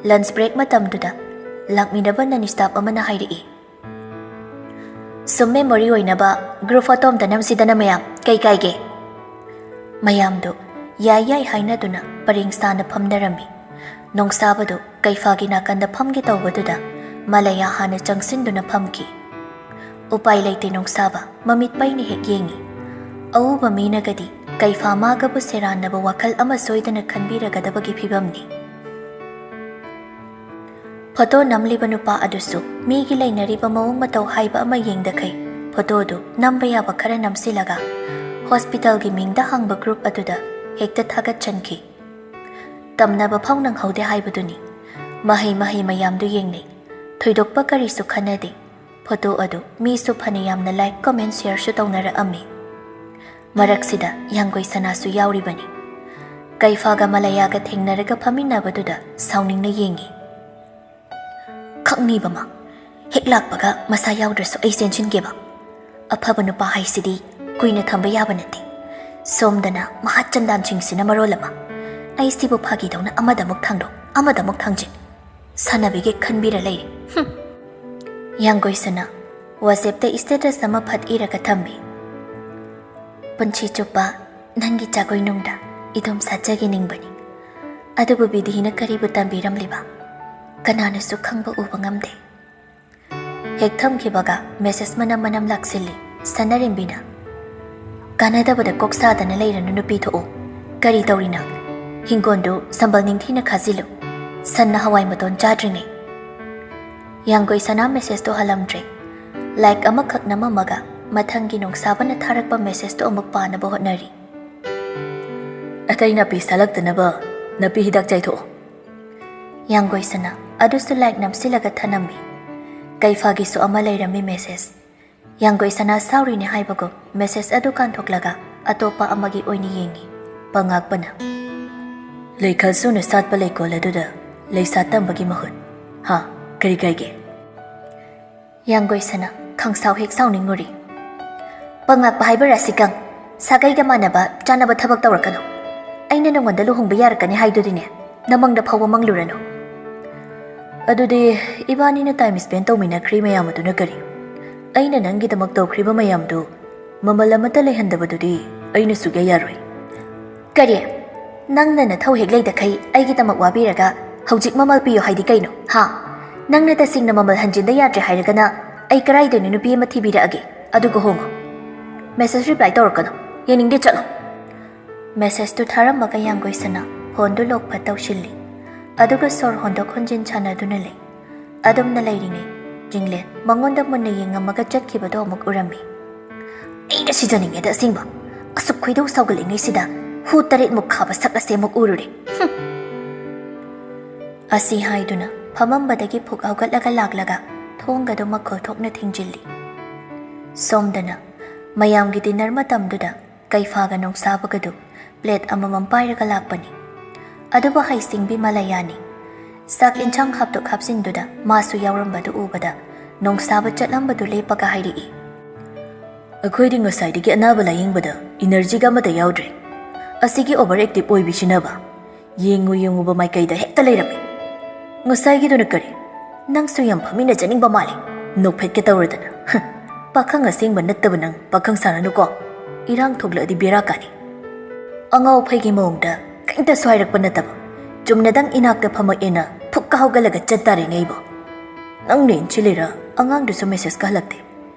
ꯂꯟꯆ ꯕ꯭ꯔꯦꯛ ꯃꯇꯝꯗꯨꯗ ꯂꯥꯛꯃꯤꯟꯅꯕ ꯅꯟ ꯁ꯭ꯇꯥꯐ ꯑꯃꯅ ꯍꯥꯏꯔꯛꯏ, "ꯁꯨꯝ ꯃꯦꯃꯣꯔꯤ ꯑꯣꯏꯅꯕ ꯒ꯭ꯔꯨꯞ ꯐꯣꯇꯣ ꯑꯝꯇ ꯅꯝꯁꯤꯗꯅ ꯃꯌꯥꯝ, ꯀꯩ ꯀꯥꯏꯒꯦ?" ꯃꯌꯥꯝꯗꯨ ꯌꯥꯏ ꯌꯥꯏ ꯍꯥꯏꯅꯗꯨꯅ ꯄꯔꯦꯡ ꯁꯥꯅ ꯐꯝꯅꯔꯝꯃꯤ꯫ ꯅꯣꯡꯁꯥꯕꯗꯨ ꯀꯩꯐꯥꯒꯤ ꯅꯥꯀꯟꯗ ꯐꯝꯒꯦ ꯇꯧꯕꯗꯨꯗ ꯃꯂꯌꯥ ꯍꯥꯟꯅ ꯆꯪꯁꯤꯟꯗꯨꯅ ꯐꯝꯈꯤ꯫ ꯎꯄꯥꯏ ꯂꯩꯇꯦ ꯅꯣꯡꯁꯥꯕ, ꯃꯃꯤꯠ ꯄꯩꯅ ꯍꯦꯛ ꯌꯦꯡꯉꯤ꯫ ꯑꯎꯕ ꯃꯤꯅꯒꯗꯤ ꯀꯩꯐꯥ ꯃꯥꯒꯕꯨ ꯁꯦꯔꯥꯟꯅꯕ ꯋꯥꯈꯜ ꯑꯃ ꯁꯣꯏꯗꯅ ꯈꯟꯕꯤꯔꯒꯗꯕꯒꯤ ꯐꯤꯕꯝꯅꯤ꯫ ꯐꯣꯇꯣ ꯅꯝꯂꯤꯕ ꯅꯨꯄꯥ ꯑꯗꯨꯁꯨ ꯃꯤꯒꯤ ꯂꯩꯅꯔꯤꯕ ꯃꯑꯣꯡ ꯃꯇꯧ ꯍꯥꯏꯕ ꯑꯃ ꯌꯦꯡꯗꯈꯩ ꯐꯣꯇꯣꯗꯨ ꯅꯝꯕ ꯌꯥꯕ ꯈꯔ ꯅꯝꯁꯤꯜꯂꯒ ꯍꯣꯁꯄꯤꯇꯥꯜꯒꯤ ꯃꯤꯡꯗ ꯍꯥꯡꯕ ꯒ꯭ꯔꯨꯞ ꯑꯗꯨꯗ ꯍꯦꯛꯇ ꯊꯥꯒꯠꯆꯟꯈꯤ꯫ ꯇꯝꯅꯕ ꯐꯥꯎ ꯅꯪꯍꯧꯗꯦ ꯍꯥꯏꯕꯗꯨꯅꯤ꯫ ꯃꯍꯩ ꯃꯍꯩ ꯃꯌꯥꯝꯗꯨ ꯌꯦꯡꯅꯩ꯫ ꯊꯣꯏꯗꯣꯛꯄ ꯀꯔꯤꯁꯨ ꯈꯟꯅꯗꯦ꯫ ꯐꯣꯇꯣ ꯑꯗꯨ ꯃꯤꯁꯨ ꯐꯅ ꯌꯥꯝꯅ ꯂꯥꯏꯛ, ꯀꯣꯃꯦꯟꯠ, ꯁꯤꯌꯔꯁꯨ ꯇꯧꯅꯔꯛꯑꯝꯃꯤ꯫ ꯃꯔꯛꯁꯤꯗ ꯌꯥꯡꯒꯣꯏ ꯁꯅꯥꯁꯨ ꯌꯥꯎꯔꯤꯕꯅꯤ꯫ ꯀꯩꯐꯥꯒ ꯃꯂꯌꯥꯒ ꯊꯦꯡꯅꯔꯒ ꯐꯝꯃꯤꯟꯅꯕꯗꯨꯗ ꯁꯥꯎꯅꯤꯡꯅ ꯌꯦꯡꯉꯤ꯫ "ꯈꯪꯅꯤꯕꯃ ꯍꯦꯛ ꯂꯥꯛꯄꯒ ꯃꯁꯥ ꯌꯥꯎꯗ꯭ꯔꯁꯨ ꯑꯩ ꯆꯦꯟꯁꯤꯟꯒꯦꯕ꯫ ꯑꯐꯕ ꯅꯨꯄꯥ ꯍꯥꯏꯁꯤꯗꯤ ꯀꯨꯏꯅ ꯊꯝꯕ ꯌꯥꯕ ꯅꯠꯇꯦ꯫ ꯁꯣꯝꯗꯅ ꯃꯍꯥ ꯆꯟꯗꯥꯟꯁꯤꯡꯁꯤꯅ ꯃꯔꯣꯜ ꯑꯃ꯫ ꯑꯩ ꯁꯤꯕꯨ ꯐꯥꯒꯤꯗꯧꯅ ꯑꯃꯗ ꯑꯃꯨꯛ ꯊꯥꯡꯗꯣꯛ, ꯑꯃꯗ ꯑꯃꯨꯛ ꯊꯥꯡꯖꯤꯟ꯫ ꯁꯥꯟꯅꯕꯤꯒꯦ ꯈꯟꯕꯤꯔ ꯂꯩꯔꯦ꯫ ꯍꯨꯝ!" ꯌꯥꯡꯒꯣꯏ ꯁꯅꯥ ꯋꯥꯆꯦꯞꯇ ꯁ꯭ꯇꯦꯇꯁ ꯑꯃ ꯐꯠ ꯏꯔꯒ ꯊꯝꯃꯤ꯫ "ꯄꯨꯟꯁꯤ ꯆꯨꯞꯄ ꯅꯪꯒꯤ ꯖꯒꯣꯏ ꯅꯨꯡꯗ ꯏꯗꯨꯝ ꯁꯥꯠꯆꯒꯦ ꯅꯤꯡꯕꯅꯤ꯫ ꯑꯗꯨꯕꯨ ꯕꯤꯙꯤꯅ ꯀꯔꯤꯕꯨ ꯇꯝꯕꯤꯔꯝꯂꯤꯕ? ꯀꯅꯥꯅꯁꯨ ꯈꯪꯕ ꯎꯕ ꯉꯝꯗꯦ꯫" ꯍꯦꯛ ꯊꯝꯈꯤꯕꯒ ꯃꯦꯁꯦꯖ ꯃꯅꯝ ꯃꯅꯝ ꯂꯥꯛꯁꯤꯜꯂꯤ꯫ ꯁꯅꯥꯔꯦꯝꯕꯤꯅ, "ꯀꯥꯟꯅꯗꯕꯗ ꯀꯣꯛ ꯁꯥꯗꯅ ꯂꯩꯔꯅꯨ ꯅꯨꯄꯤ, ꯊꯣꯛꯎ꯫ ꯀꯔꯤ ꯇꯧꯔꯤ ꯅꯪ? ꯍꯤꯡꯒꯣꯟꯗꯨ ꯁꯝꯕꯜ ꯅꯤꯡꯊꯤꯅ ꯈꯥꯖꯤꯜꯂꯨ꯫ ꯁꯟꯅ ꯍꯋꯥꯏ ꯃꯇꯣꯟ ꯆꯥꯗ꯭ꯔꯤꯉꯩ꯫" ꯌꯥꯡꯒꯣꯏ ꯁꯅꯥ ꯃꯦꯁꯦꯖꯇꯣ ꯍꯜꯂꯝꯗ꯭ꯔꯦ꯫ ꯂꯥꯏꯛ ꯑꯃꯈꯛ ꯅꯝꯃꯝꯃꯒ ꯃꯊꯪꯒꯤ ꯅꯣꯡꯁꯥꯕꯅ ꯊꯥꯔꯛꯄ ꯃꯦꯁꯦꯖꯇꯣ ꯑꯃꯨꯛ ꯄꯥꯅꯕ ꯍꯣꯠꯅꯔꯤ꯫ "ꯑꯇꯩ ꯅꯥꯄꯤ ꯁꯥꯠꯂꯛꯇꯅꯕ ꯅꯥꯄꯤ ꯍꯤꯗꯥꯛ ꯆꯥꯏꯊꯣꯛꯑꯣ꯫" ꯌꯥꯡꯒꯣꯏ ꯁꯅꯥ ꯑꯗꯨꯁꯨ ꯂꯥꯏꯛ ꯅꯝꯁꯤꯜꯂꯒ ꯊꯅꯝꯃꯤ꯫ ꯀꯩꯐꯥꯒꯤꯁꯨ ꯑꯃ ꯂꯩꯔꯝꯃꯤ ꯃꯦꯁꯦꯖ꯫ ꯌꯥꯡꯒꯣꯏ ꯁꯅꯥ ꯁꯥꯎꯔꯤꯅꯦ ꯍꯥꯏꯕꯒꯨꯝ ꯃꯦꯁꯦꯖ ꯑꯗꯨ ꯀꯥꯟꯊꯣꯛꯂꯒ ꯑꯇꯣꯞꯄ ꯑꯃꯒꯤ ꯑꯣꯏꯅ ꯌꯦꯡꯉꯤ꯫ ꯄꯉꯥꯛꯄꯅ, "ꯂꯩꯈꯜ ꯁꯨꯅ ꯁꯥꯠꯄ ꯂꯩꯀꯣꯜ ꯑꯗꯨꯗ ꯂꯩꯁꯥ ꯇꯝꯕꯒꯤ ꯃꯍꯨꯠ꯫ ꯍꯥ, ꯀꯔꯤ ꯀꯥꯏꯒꯦ?" ꯌꯥꯡꯒꯣꯏꯁꯅ ꯈꯪꯁꯥꯎ ꯍꯦꯛ ꯁꯥꯎꯅꯤꯡꯉꯨꯔꯤ꯫ "ꯄꯉꯥꯛꯄ ꯍꯥꯏꯕ ꯔꯥꯁꯤꯀꯪ, ꯁꯥꯒꯩꯒ ꯃꯥꯟꯅꯕ ꯆꯥꯟꯅꯕ ꯊꯕꯛ ꯇꯧꯔꯛꯀꯅꯨ꯫ ꯑꯩꯅ ꯅꯉꯣꯟꯗ ꯂꯨꯍꯣꯡꯕ ꯌꯥꯔꯛꯀꯅꯤ ꯍꯥꯏꯗꯨꯗꯤꯅꯦ, ꯅꯃꯪꯗ ꯐꯥꯎꯕ ꯃꯪꯂꯨꯔꯅꯨ꯫" "ꯑꯗꯨꯗꯤ ꯏꯕꯥꯅꯤꯅ time spend ꯇꯧꯃꯤꯟꯅꯈ꯭ꯔꯤ ꯃꯌꯥꯝ ꯑꯗꯨꯅ ꯀꯔꯤ? ꯑꯩꯅ ꯅꯪꯒꯤꯗꯃꯛ ꯇꯧꯈ꯭ꯔꯤꯕ ꯃꯌꯥꯝꯗꯨ ꯃꯃꯜ ꯑꯃꯠꯇ ꯂꯩꯍꯟꯗꯕꯗꯨꯗꯤ ꯑꯩꯅ ꯁꯨꯛꯌꯥ ꯌꯥꯔꯣꯏ꯫" "ꯀꯔꯤ? ꯅꯪꯅ ꯅꯊꯧ ꯍꯦꯛ ꯂꯩꯗꯈꯩ ꯑꯩꯒꯤꯗꯃꯛ ꯋꯥꯕꯤꯔꯒ ꯍꯧꯖꯤꯛ ꯃꯃꯜ ꯄꯤꯌꯨ ꯍꯥꯏꯗꯤ ꯀꯩꯅꯣ? ꯍꯥ? ꯅꯪꯅ ꯇꯁꯦꯡꯅ ꯃꯃꯜ ꯍꯟꯖꯤꯟꯗ ꯌꯥꯗ꯭ꯔꯦ ꯍꯥꯏꯔꯒꯅ ꯑꯩ ꯀꯔꯥꯏꯗꯩꯅꯣ ꯅꯨꯄꯤ ꯑꯃ ꯊꯤꯕꯤꯔꯛꯑꯒꯦ, ꯑꯗꯨꯒ ꯍꯣꯡꯉꯣ꯫ Message reply ꯇꯧꯔꯛꯀꯅꯨ, ꯌꯦꯡꯅꯤꯡꯗꯦ, ꯆꯠꯂꯣ꯫" Message ꯇꯨ ꯊꯥꯔꯝꯃꯒ ꯌꯥꯡꯒꯣꯏꯁꯅ phone ꯗꯨ lock ꯐꯠ ꯇꯧꯁꯤꯜꯂꯤ꯫ ꯑꯗꯨꯒ ꯁꯣꯔ ꯍꯣꯟꯗꯣꯛ ꯍꯣꯟꯖꯤꯟ ꯁꯥꯟꯅꯗꯨꯅ ꯂꯩ꯫ ꯑꯗꯨꯝꯅ ꯂꯩꯔꯤꯉꯩ, ꯖꯤꯡꯂꯦꯟ ꯃꯉꯣꯟꯗ ꯃꯨꯟꯅ ꯌꯦꯡꯉꯝꯃꯒ ꯆꯠꯈꯤꯕꯗꯣ ꯑꯃꯨꯛ ꯎꯔꯝꯃꯤ꯫ "ꯑꯩꯅ ꯁꯤꯖꯅꯤꯡꯉꯦꯗ ꯑꯁꯦꯡꯕ꯫ ꯑꯁꯨꯛ ꯈꯣꯏꯗꯧ ꯁꯥꯎꯒꯠꯂꯤꯉꯩꯁꯤꯗ ꯍꯨ ꯇꯔꯦꯠꯃꯨꯛ ꯈꯥꯕ ꯁꯛ ꯑꯁꯦ ꯑꯃꯨꯛ ꯎꯔꯨꯔꯦ꯫ ꯍꯨꯝ!" ꯑꯁꯤ ꯍꯥꯏꯗꯨꯅ ꯐꯝꯃꯝꯕꯗꯒꯤ ꯐꯨꯛ ꯍꯧꯒꯠꯂꯒ ꯂꯥꯛꯂꯒ ꯊꯣꯡꯒꯗꯨ ꯃꯈꯣꯜ ꯊꯣꯛꯅ ꯊꯤꯡꯖꯤꯜꯂꯤ꯫ ꯁꯣꯝꯗꯅ ꯃꯌꯥꯝꯒꯤ dinner ꯃꯇꯝꯗꯨꯗ ꯀꯩꯐꯥꯒ ꯅꯣꯡꯁꯥꯕꯒꯗꯨ plate ꯑꯃꯃꯝ ꯄꯥꯏꯔꯒ ꯂꯥꯛꯄꯅꯤ꯫ ꯑꯗꯨꯕꯨ ꯍꯩꯁꯤꯡꯕꯤ ꯃꯂꯌꯥꯅꯤ꯫ ꯆꯥꯛ ꯏꯟꯁꯥꯡ ꯍꯥꯞꯇꯣꯛ ꯍꯥꯞꯆꯤꯟꯗꯨꯗ ꯃꯥꯁꯨ ꯌꯥꯎꯔꯝꯕꯗꯨ ꯎꯕꯗ ꯅꯣꯡꯁꯥꯕ ꯆꯠꯂꯝꯕꯗꯨ ꯂꯦꯞꯄꯒ ꯍꯥꯏꯔꯛꯏ, "ꯑꯩꯈꯣꯏꯗꯤ ꯉꯁꯥꯏꯗꯒꯤ ꯑꯅꯥꯕ ꯂꯥꯌꯦꯡꯕꯗ energy ꯒ ꯑꯃꯠꯇ ꯌꯥꯎꯗ꯭ꯔꯦ꯫ ꯑꯁꯤꯒꯤ over active ꯑꯣꯏꯕꯤꯁꯤꯅꯕ ꯌꯦꯡꯉꯨ ꯌꯦꯡꯉꯨꯕ ꯃꯥꯏꯀꯩꯗ ꯍꯦꯛꯇ ꯂꯩꯔꯝꯃꯤ꯫ ꯉꯁꯥꯏꯒꯤꯗꯨꯅ ꯀꯔꯤ? ꯅꯪꯁꯨ ꯌꯥꯝ ꯐꯝꯃꯤꯟꯅꯖꯅꯤꯡꯕ ꯃꯥꯜꯂꯦ꯫ ꯅꯣꯛꯐꯦꯠꯀꯦ ꯇꯧꯔꯗꯅ꯫ ꯍ, ꯄꯥꯈꯪ ꯑꯁꯦꯡꯕ ꯅꯠꯇꯕ ꯅꯪ ꯄꯥꯈꯪ ꯁꯥꯔꯅꯨꯀꯣ꯫ ꯏꯔꯥꯡ ꯊꯣꯛꯂꯛꯑꯗꯤ ꯕꯦꯔꯥ ꯀꯥꯅꯤ꯫" ꯑꯉꯥꯎ ꯐꯩꯒꯤ ꯃꯑꯣꯡꯗ ꯀꯔꯤꯝꯇꯁꯨ ꯍꯥꯏꯔꯛꯄ ꯅꯠꯇꯕ, ꯆꯨꯝꯅꯗꯪ ꯏꯅꯥꯛꯇ ꯐꯝꯃꯛꯑꯦꯅ ꯐꯨꯛꯀ ꯍꯧꯒꯠꯂꯒ ꯆꯠ ꯇꯥꯔꯦꯅꯦ ꯑꯩꯕꯣ꯫ ꯅꯪꯅ ꯏꯟꯁꯤꯜꯂꯤꯔ? ꯑꯉꯥꯡꯗꯨꯁꯨ message ꯀ ꯍꯜꯂꯛꯇꯦ꯫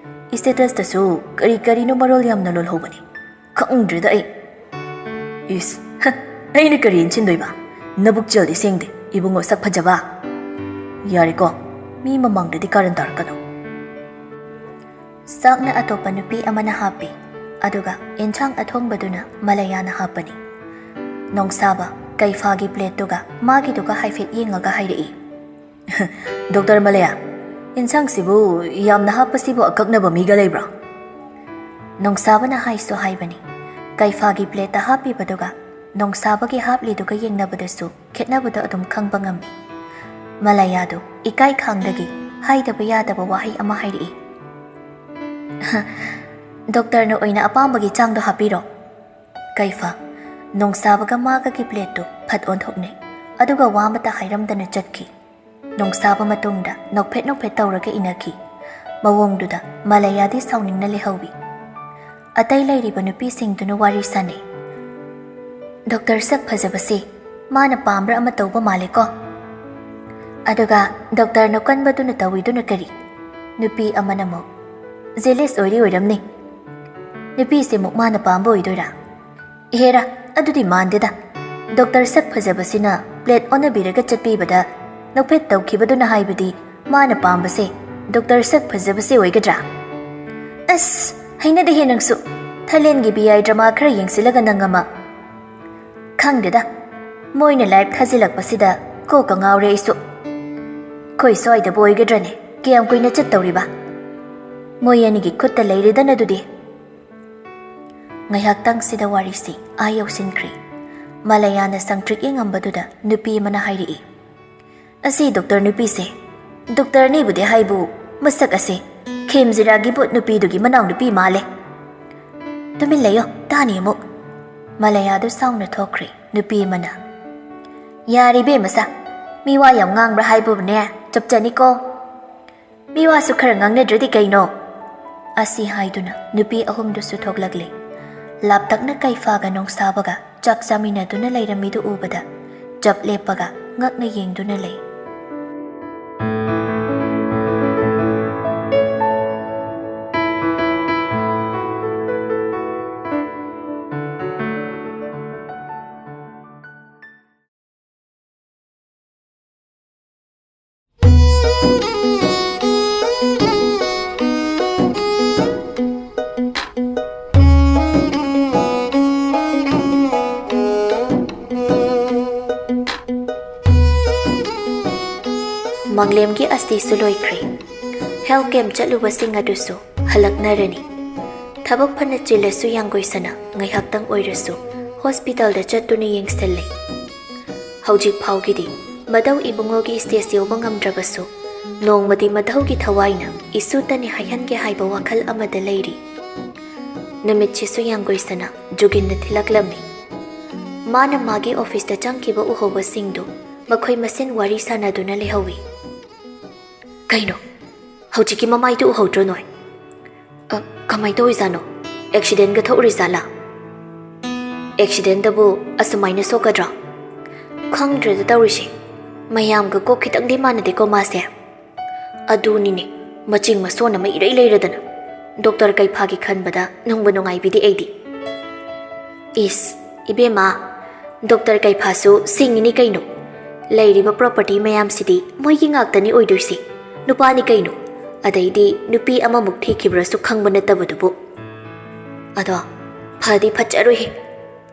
Status ꯇꯁꯨ ꯀꯔꯤ ꯀꯔꯤꯅꯣ ꯃꯔꯣꯜ ꯌꯥꯝꯅ ꯂꯣꯜꯍꯧꯕꯅꯤ꯫ ꯈꯪꯗ꯭ꯔꯦꯗ ꯑꯩ꯫ ꯏꯁ, ꯍ, ꯑꯩꯅ ꯀꯔꯤ ꯏꯟꯁꯤꯟꯗꯣꯏꯕ? ꯅꯕꯨꯛ ꯆꯦꯜꯗꯤ ꯁꯦꯡꯗꯦ, ꯏꯕꯨꯡꯉꯣ ꯁꯛ ꯐꯖꯕ꯫ ꯌꯥꯔꯦꯀꯣ, ꯃꯤ ꯃꯃꯥꯡꯗꯗꯤ ꯀꯥꯔꯟ ꯇꯥꯔꯛꯀꯅꯨ꯫ ꯆꯥꯛꯅ ꯑꯇꯣꯞꯄ ꯅꯨꯄꯤ ꯑꯃꯅ ꯍꯥꯞꯄꯤ, ꯑꯗꯨꯒ ꯏꯟꯁꯥꯡ ꯑꯊꯣꯡꯕꯗꯨꯅ ꯃꯂꯌꯥꯅ ꯍꯥꯞꯄꯅꯤ꯫ ꯅꯣꯡꯁꯥꯕ ꯀꯩꯐꯥꯒꯤ plate ꯇꯨꯒ ꯃꯥꯒꯤꯗꯨꯒ ꯍꯥꯏꯐꯦꯠ ꯌꯦꯡꯉꯒ ꯍꯥꯏꯔꯛꯏ, "Doctor ꯃꯂꯌꯥ, ꯏꯟꯁꯥꯡꯁꯤꯕꯨ ꯌꯥꯝꯅ ꯍꯥꯞꯄꯁꯤꯕꯨ ꯑꯀꯛꯅꯕ ꯃꯤꯒ ꯂꯩꯕ꯭ꯔꯣ?" ꯅꯣꯡꯁꯥꯕꯅ ꯍꯥꯏꯁꯨ ꯍꯥꯏꯕꯅꯤ, ꯀꯩꯐꯥꯒꯤ ꯄ꯭ꯂꯦꯠꯇ ꯍꯥꯞꯄꯤꯕꯗꯨꯒ ꯅꯣꯡꯁꯥꯕꯒꯤ ꯍꯥꯞꯂꯤꯗꯨꯒ ꯌꯦꯡꯅꯕꯗꯁꯨ ꯈꯦꯠꯅꯕꯗꯣ ꯑꯗꯨꯝ ꯈꯪꯕ ꯉꯝꯃꯤ꯫ ꯃꯂꯌꯥꯗꯨ ꯏꯀꯥꯏ ꯈꯥꯡꯗꯒꯤ ꯍꯥꯏꯗꯕ ꯌꯥꯗꯕ ꯋꯥꯍꯩ ꯑꯃ ꯍꯥꯏꯔꯛꯏ꯫ "ꯗꯣꯛꯇꯔꯅ ꯑꯣꯏꯅ ꯑꯄꯥꯝꯕꯒꯤ ꯆꯥꯡꯗꯣ ꯍꯥꯞꯄꯤꯔꯣ꯫" ꯀꯩꯐꯥ ꯅꯣꯡꯁꯥꯕꯒ ꯃꯥꯒꯒꯤ ꯄ꯭ꯂꯦꯠꯇꯨ ꯐꯠ ꯑꯣꯟꯊꯣꯛꯅꯩ, ꯑꯗꯨꯒ ꯋꯥ ꯑꯃꯠꯇ ꯍꯥꯏꯔꯝꯗꯅ ꯆꯠꯈꯤ꯫ ꯅꯣꯡꯁꯥꯕ ꯃꯇꯨꯡꯗ ꯅꯣꯛꯐꯦꯠ ꯅꯣꯛꯐꯦꯠ ꯇꯧꯔꯒ ꯏꯟꯅꯈꯤ꯫ ꯃꯑꯣꯡꯗꯨꯗ ꯃꯂꯌꯥꯗꯤ ꯁꯥꯎꯅꯤꯡꯅ ꯂꯩꯍꯧꯏ꯫ ꯑꯇꯩ ꯂꯩꯔꯤꯕ ꯅꯨꯄꯤꯁꯤꯡꯗꯨꯅ ꯋꯥꯔꯤ ꯁꯥꯅꯩ꯫ "ꯗꯣꯛꯇꯔ ꯁꯛ ꯐꯖꯕꯁꯦ ꯃꯥꯅ ꯄꯥꯝꯕ꯭ꯔꯥ ꯑꯃ ꯇꯧꯕ ꯃꯥꯜꯂꯦꯀꯣ꯫ ꯑꯗꯨꯒ ꯗꯣꯛꯇꯔ ꯅꯣꯛꯀꯟꯕꯗꯨꯅ ꯇꯧꯏꯗꯨꯅ ꯀꯔꯤ?" ꯅꯨꯄꯤ ꯑꯃꯅ ꯑꯃꯨꯛ, "ꯖꯦꯂꯤꯁ ꯑꯣꯏꯔꯤ ꯑꯣꯏꯔꯝꯅꯤ꯫ ꯅꯨꯄꯤꯁꯦ ꯑꯃꯨꯛ ꯃꯥꯅ ꯄꯥꯝꯕ ꯑꯣꯏꯗꯣꯏꯔꯥ? ꯏꯍꯦꯔꯥ, ꯑꯗꯨꯗꯤ ꯃꯥꯟꯗꯦꯗ꯫ ꯗꯣꯛꯇꯔ ꯁꯛ ꯐꯖꯕꯁꯤꯅ ꯄ꯭ꯂꯦꯠ ꯑꯣꯟꯅꯕꯤꯔꯒ ꯆꯠꯄꯤꯕꯗ ꯅꯣꯛꯐꯦꯠ ꯇꯧꯈꯤꯕꯗꯨꯅ ꯍꯥꯏꯕꯗꯤ ꯃꯥꯅ ꯄꯥꯝꯕꯁꯦ ꯗꯣꯛꯇꯔ ꯁꯛ ꯐꯖꯕꯁꯦ ꯑꯣꯏꯒꯗ꯭ꯔꯥ?" "ꯑꯁ, ꯍꯩꯅꯗꯦꯍꯦ ꯅꯪꯁꯨ꯫ ꯊꯥꯏꯂꯦꯟꯒꯤ ꯕꯤ ꯑꯥꯏ ꯗ꯭ꯔꯃꯥ ꯈꯔ ꯌꯦꯡꯁꯤꯜꯂꯒ ꯅꯪ ꯑꯃ꯫" "ꯈꯪꯗꯦꯗ, ꯃꯣꯏꯅ ꯂꯥꯏꯔꯤꯛ ꯊꯥꯖꯤꯜꯂꯛꯄꯁꯤꯗ ꯀꯣꯛꯀ ꯉꯥꯎꯔꯦ ꯑꯩꯁꯨ꯫ ꯑꯩꯈꯣꯏ ꯁ꯭ꯋꯥꯏꯗꯕꯨ ꯑꯣꯏꯒꯗ꯭ꯔꯅꯦ? ꯀꯌꯥꯝ ꯀꯨꯏꯅ ꯆꯠꯇꯧꯔꯤꯕ? ꯃꯣꯏ ꯑꯅꯤꯒꯤ ꯈꯨꯠꯇ ꯂꯩꯔꯦꯗꯅ ꯑꯗꯨꯗꯤ꯫" ꯉꯥꯏꯍꯥꯛꯇꯪꯁꯤꯗ ꯋꯥꯔꯤꯁꯤ ꯑꯥ ꯌꯧꯁꯤꯟꯈ꯭ꯔꯦ꯫ ꯃꯂꯌꯥꯅ ꯁꯪꯇ꯭ꯔꯤꯛ ꯌꯦꯡꯉꯝꯕꯗꯨꯗ ꯅꯨꯄꯤ ꯑꯃꯅ ꯍꯥꯏꯔꯛꯏ, "ꯑꯁꯤ ꯗꯣꯛꯇꯔ ꯅꯨꯄꯤꯁꯦ, ꯗꯣꯛꯇꯔꯅꯤꯕꯨꯗꯤ ꯍꯥꯏꯕꯨ, ꯃꯁꯛ ꯑꯁꯦ ꯈꯦꯝꯖꯤꯔꯥꯒꯤ ꯚꯨꯠ ꯅꯨꯄꯤꯗꯨꯒꯤ ꯃꯅꯥꯎꯅꯨꯄꯤ ꯃꯥꯜꯂꯦ꯫" "ꯇꯨꯃꯤꯟ ꯂꯩꯌꯣ, ꯇꯥꯅꯤ ꯑꯃꯨꯛ꯫" ꯃꯂꯌꯥꯗꯨ ꯁꯥꯎꯅ ꯊꯣꯛꯈ꯭ꯔꯦ꯫ ꯅꯨꯄꯤ ꯑꯃꯅ, "ꯌꯥꯔꯦ ꯏꯕꯦꯝꯃ ꯁꯥ, ꯃꯤ ꯋꯥ ꯌꯥꯝ ꯉꯥꯡꯕ꯭ꯔꯥ ꯍꯥꯏꯕꯕꯨꯅꯦ, ꯆꯞꯆꯅꯤꯀꯣ꯫ ꯃꯤ ꯋꯥꯁꯨ ꯈꯔ ꯉꯥꯡꯅꯗ꯭ꯔꯗꯤ ꯀꯩꯅꯣ?" ꯑꯁꯤ ꯍꯥꯏꯗꯨꯅ ꯅꯨꯄꯤ ꯑꯍꯨꯝꯗꯨꯁꯨ ꯊꯣꯛꯂꯛꯂꯦ꯫ ꯂꯥꯞꯇꯛꯅ ꯀꯩꯐꯥꯒ ꯅꯣꯡꯁꯥꯕꯒ ꯆꯥꯛ ꯆꯥꯃꯤꯟꯅꯗꯨꯅ ꯂꯩꯔꯝꯃꯤꯗꯨ ꯎꯕꯗ ꯆꯞ ꯂꯦꯞꯄꯒ ꯉꯛꯅ ꯌꯦꯡꯗꯨꯅ ꯂꯩ꯫ ꯃꯪꯂꯦꯝꯒꯤ ꯑꯁꯇꯤꯁꯨ ꯂꯣꯏꯈ꯭ꯔꯦ꯫ ꯍꯦꯜꯊ ꯀꯦꯝꯞ ꯆꯠꯂꯨꯕꯁꯤꯡ ꯑꯗꯨꯁꯨ ꯍꯜꯂꯛꯅꯔꯅꯤ꯫ ꯊꯕꯛ ꯐꯅ ꯆꯤꯜꯂꯁꯨ ꯌꯥꯡꯒꯣꯏꯁꯅꯥ ꯉꯥꯏꯍꯥꯛꯇꯪ ꯑꯣꯏꯔꯁꯨ ꯍꯣꯁꯄꯤꯇꯥꯜꯗ ꯆꯠꯇꯨꯅ ꯌꯦꯡꯁꯤꯜꯂꯤ꯫ ꯍꯧꯖꯤꯛ ꯐꯥꯎꯒꯤꯗꯤ ꯃꯙꯧ ꯏꯕꯨꯡꯉꯣꯒꯤ ꯁ꯭ꯇꯦꯖ ꯌꯧꯕ ꯉꯝꯗ꯭ꯔꯕꯁꯨ, ꯅꯣꯡꯃꯗꯤ ꯃꯙꯧꯒꯤ ꯊꯋꯥꯏꯅ ꯏꯁꯨꯇꯅꯤ ꯍꯥꯏꯍꯟꯒꯦ ꯍꯥꯏꯕ ꯋꯥꯈꯜ ꯑꯃꯗ ꯂꯩꯔꯤ꯫ ꯅꯨꯃꯤꯠꯁꯤꯁꯨ ꯌꯥꯡꯒꯣꯏꯁꯅꯥ ꯖꯨꯒꯤꯟꯅ ꯊꯤꯜꯂꯛꯂꯝꯃꯤ꯫ ꯃꯥꯅ ꯃꯥꯒꯤ ꯑꯣꯐꯤꯁꯇ ꯆꯪꯈꯤꯕ ꯎꯍꯧꯕꯁꯤꯡꯗꯨ ꯃꯈꯣꯏ ꯃꯁꯦꯟ ꯋꯥꯔꯤ ꯁꯥꯟꯅꯗꯨꯅ ꯂꯩꯍꯧꯏ꯫ "ꯀꯩꯅꯣ? ꯍꯧꯖꯤꯛꯀꯤ ꯃꯃꯥꯏꯗꯨ ꯎꯍꯧꯗ꯭ꯔꯣ ꯅꯣꯏ? ꯑ, ꯀꯃꯥꯏꯅ ꯇꯧꯔꯤꯖꯥꯠꯅꯣ? ꯑꯦꯛꯁꯤꯗꯦꯟꯒ ꯊꯣꯛꯎꯔꯤꯖꯥꯠꯂꯥ?" "ꯑꯦꯛꯁꯤꯗꯦꯟꯗꯕꯨ ꯑꯁꯨꯃꯥꯏꯅ ꯁꯣꯛꯀꯗ꯭ꯔꯣ? ꯈꯪꯗ꯭ꯔꯦꯗ ꯇꯧꯔꯤꯁꯦ꯫ ꯃꯌꯥꯝꯒ ꯀꯣꯛ ꯈꯤꯇꯪꯗꯤ ꯃꯥꯟꯅꯗꯦꯀꯣ ꯃꯥꯁꯦ꯫ ꯑꯗꯨꯅꯤꯅꯦ, ꯃꯆꯤꯡ ꯃꯁꯣꯟ ꯑꯃ ꯏꯔꯩ ꯂꯩꯔꯗꯅ꯫ ꯗꯣꯛꯇꯔ ꯀꯩꯐꯥꯒꯤ ꯈꯟꯕꯗ ꯅꯨꯡꯕꯨ ꯅꯨꯡꯉꯥꯏꯕꯤꯗꯦ ꯑꯩꯗꯤ꯫" "ꯏꯁ, ꯏꯕꯦꯝꯃ, ꯗꯣꯛꯇꯔ ꯀꯩꯐꯥꯁꯨ ꯁꯤꯡꯉꯤꯅꯤ ꯀꯩꯅꯣ꯫ ꯂꯩꯔꯤꯕ ꯄ꯭ꯔꯣꯄꯔꯇꯤ ꯃꯌꯥꯝꯁꯤꯗꯤ ꯃꯣꯏꯒꯤ ꯉꯥꯛꯇꯅꯤ ꯑꯣꯏꯗꯣꯏꯁꯤ꯫ ꯅꯨꯄꯥꯅꯤ ꯀꯩꯅꯣ꯫ ꯑꯗꯩꯗꯤ ꯅꯨꯄꯤ ꯑꯃꯃꯨꯛ ꯊꯤꯈꯤꯕ꯭ꯔꯁꯨ ꯈꯪꯕ ꯅꯠꯇꯕꯗꯨꯕꯨ꯫ ꯑꯗꯣ ꯐꯗꯤ ꯐꯠꯖꯔꯣꯏꯍꯦ꯫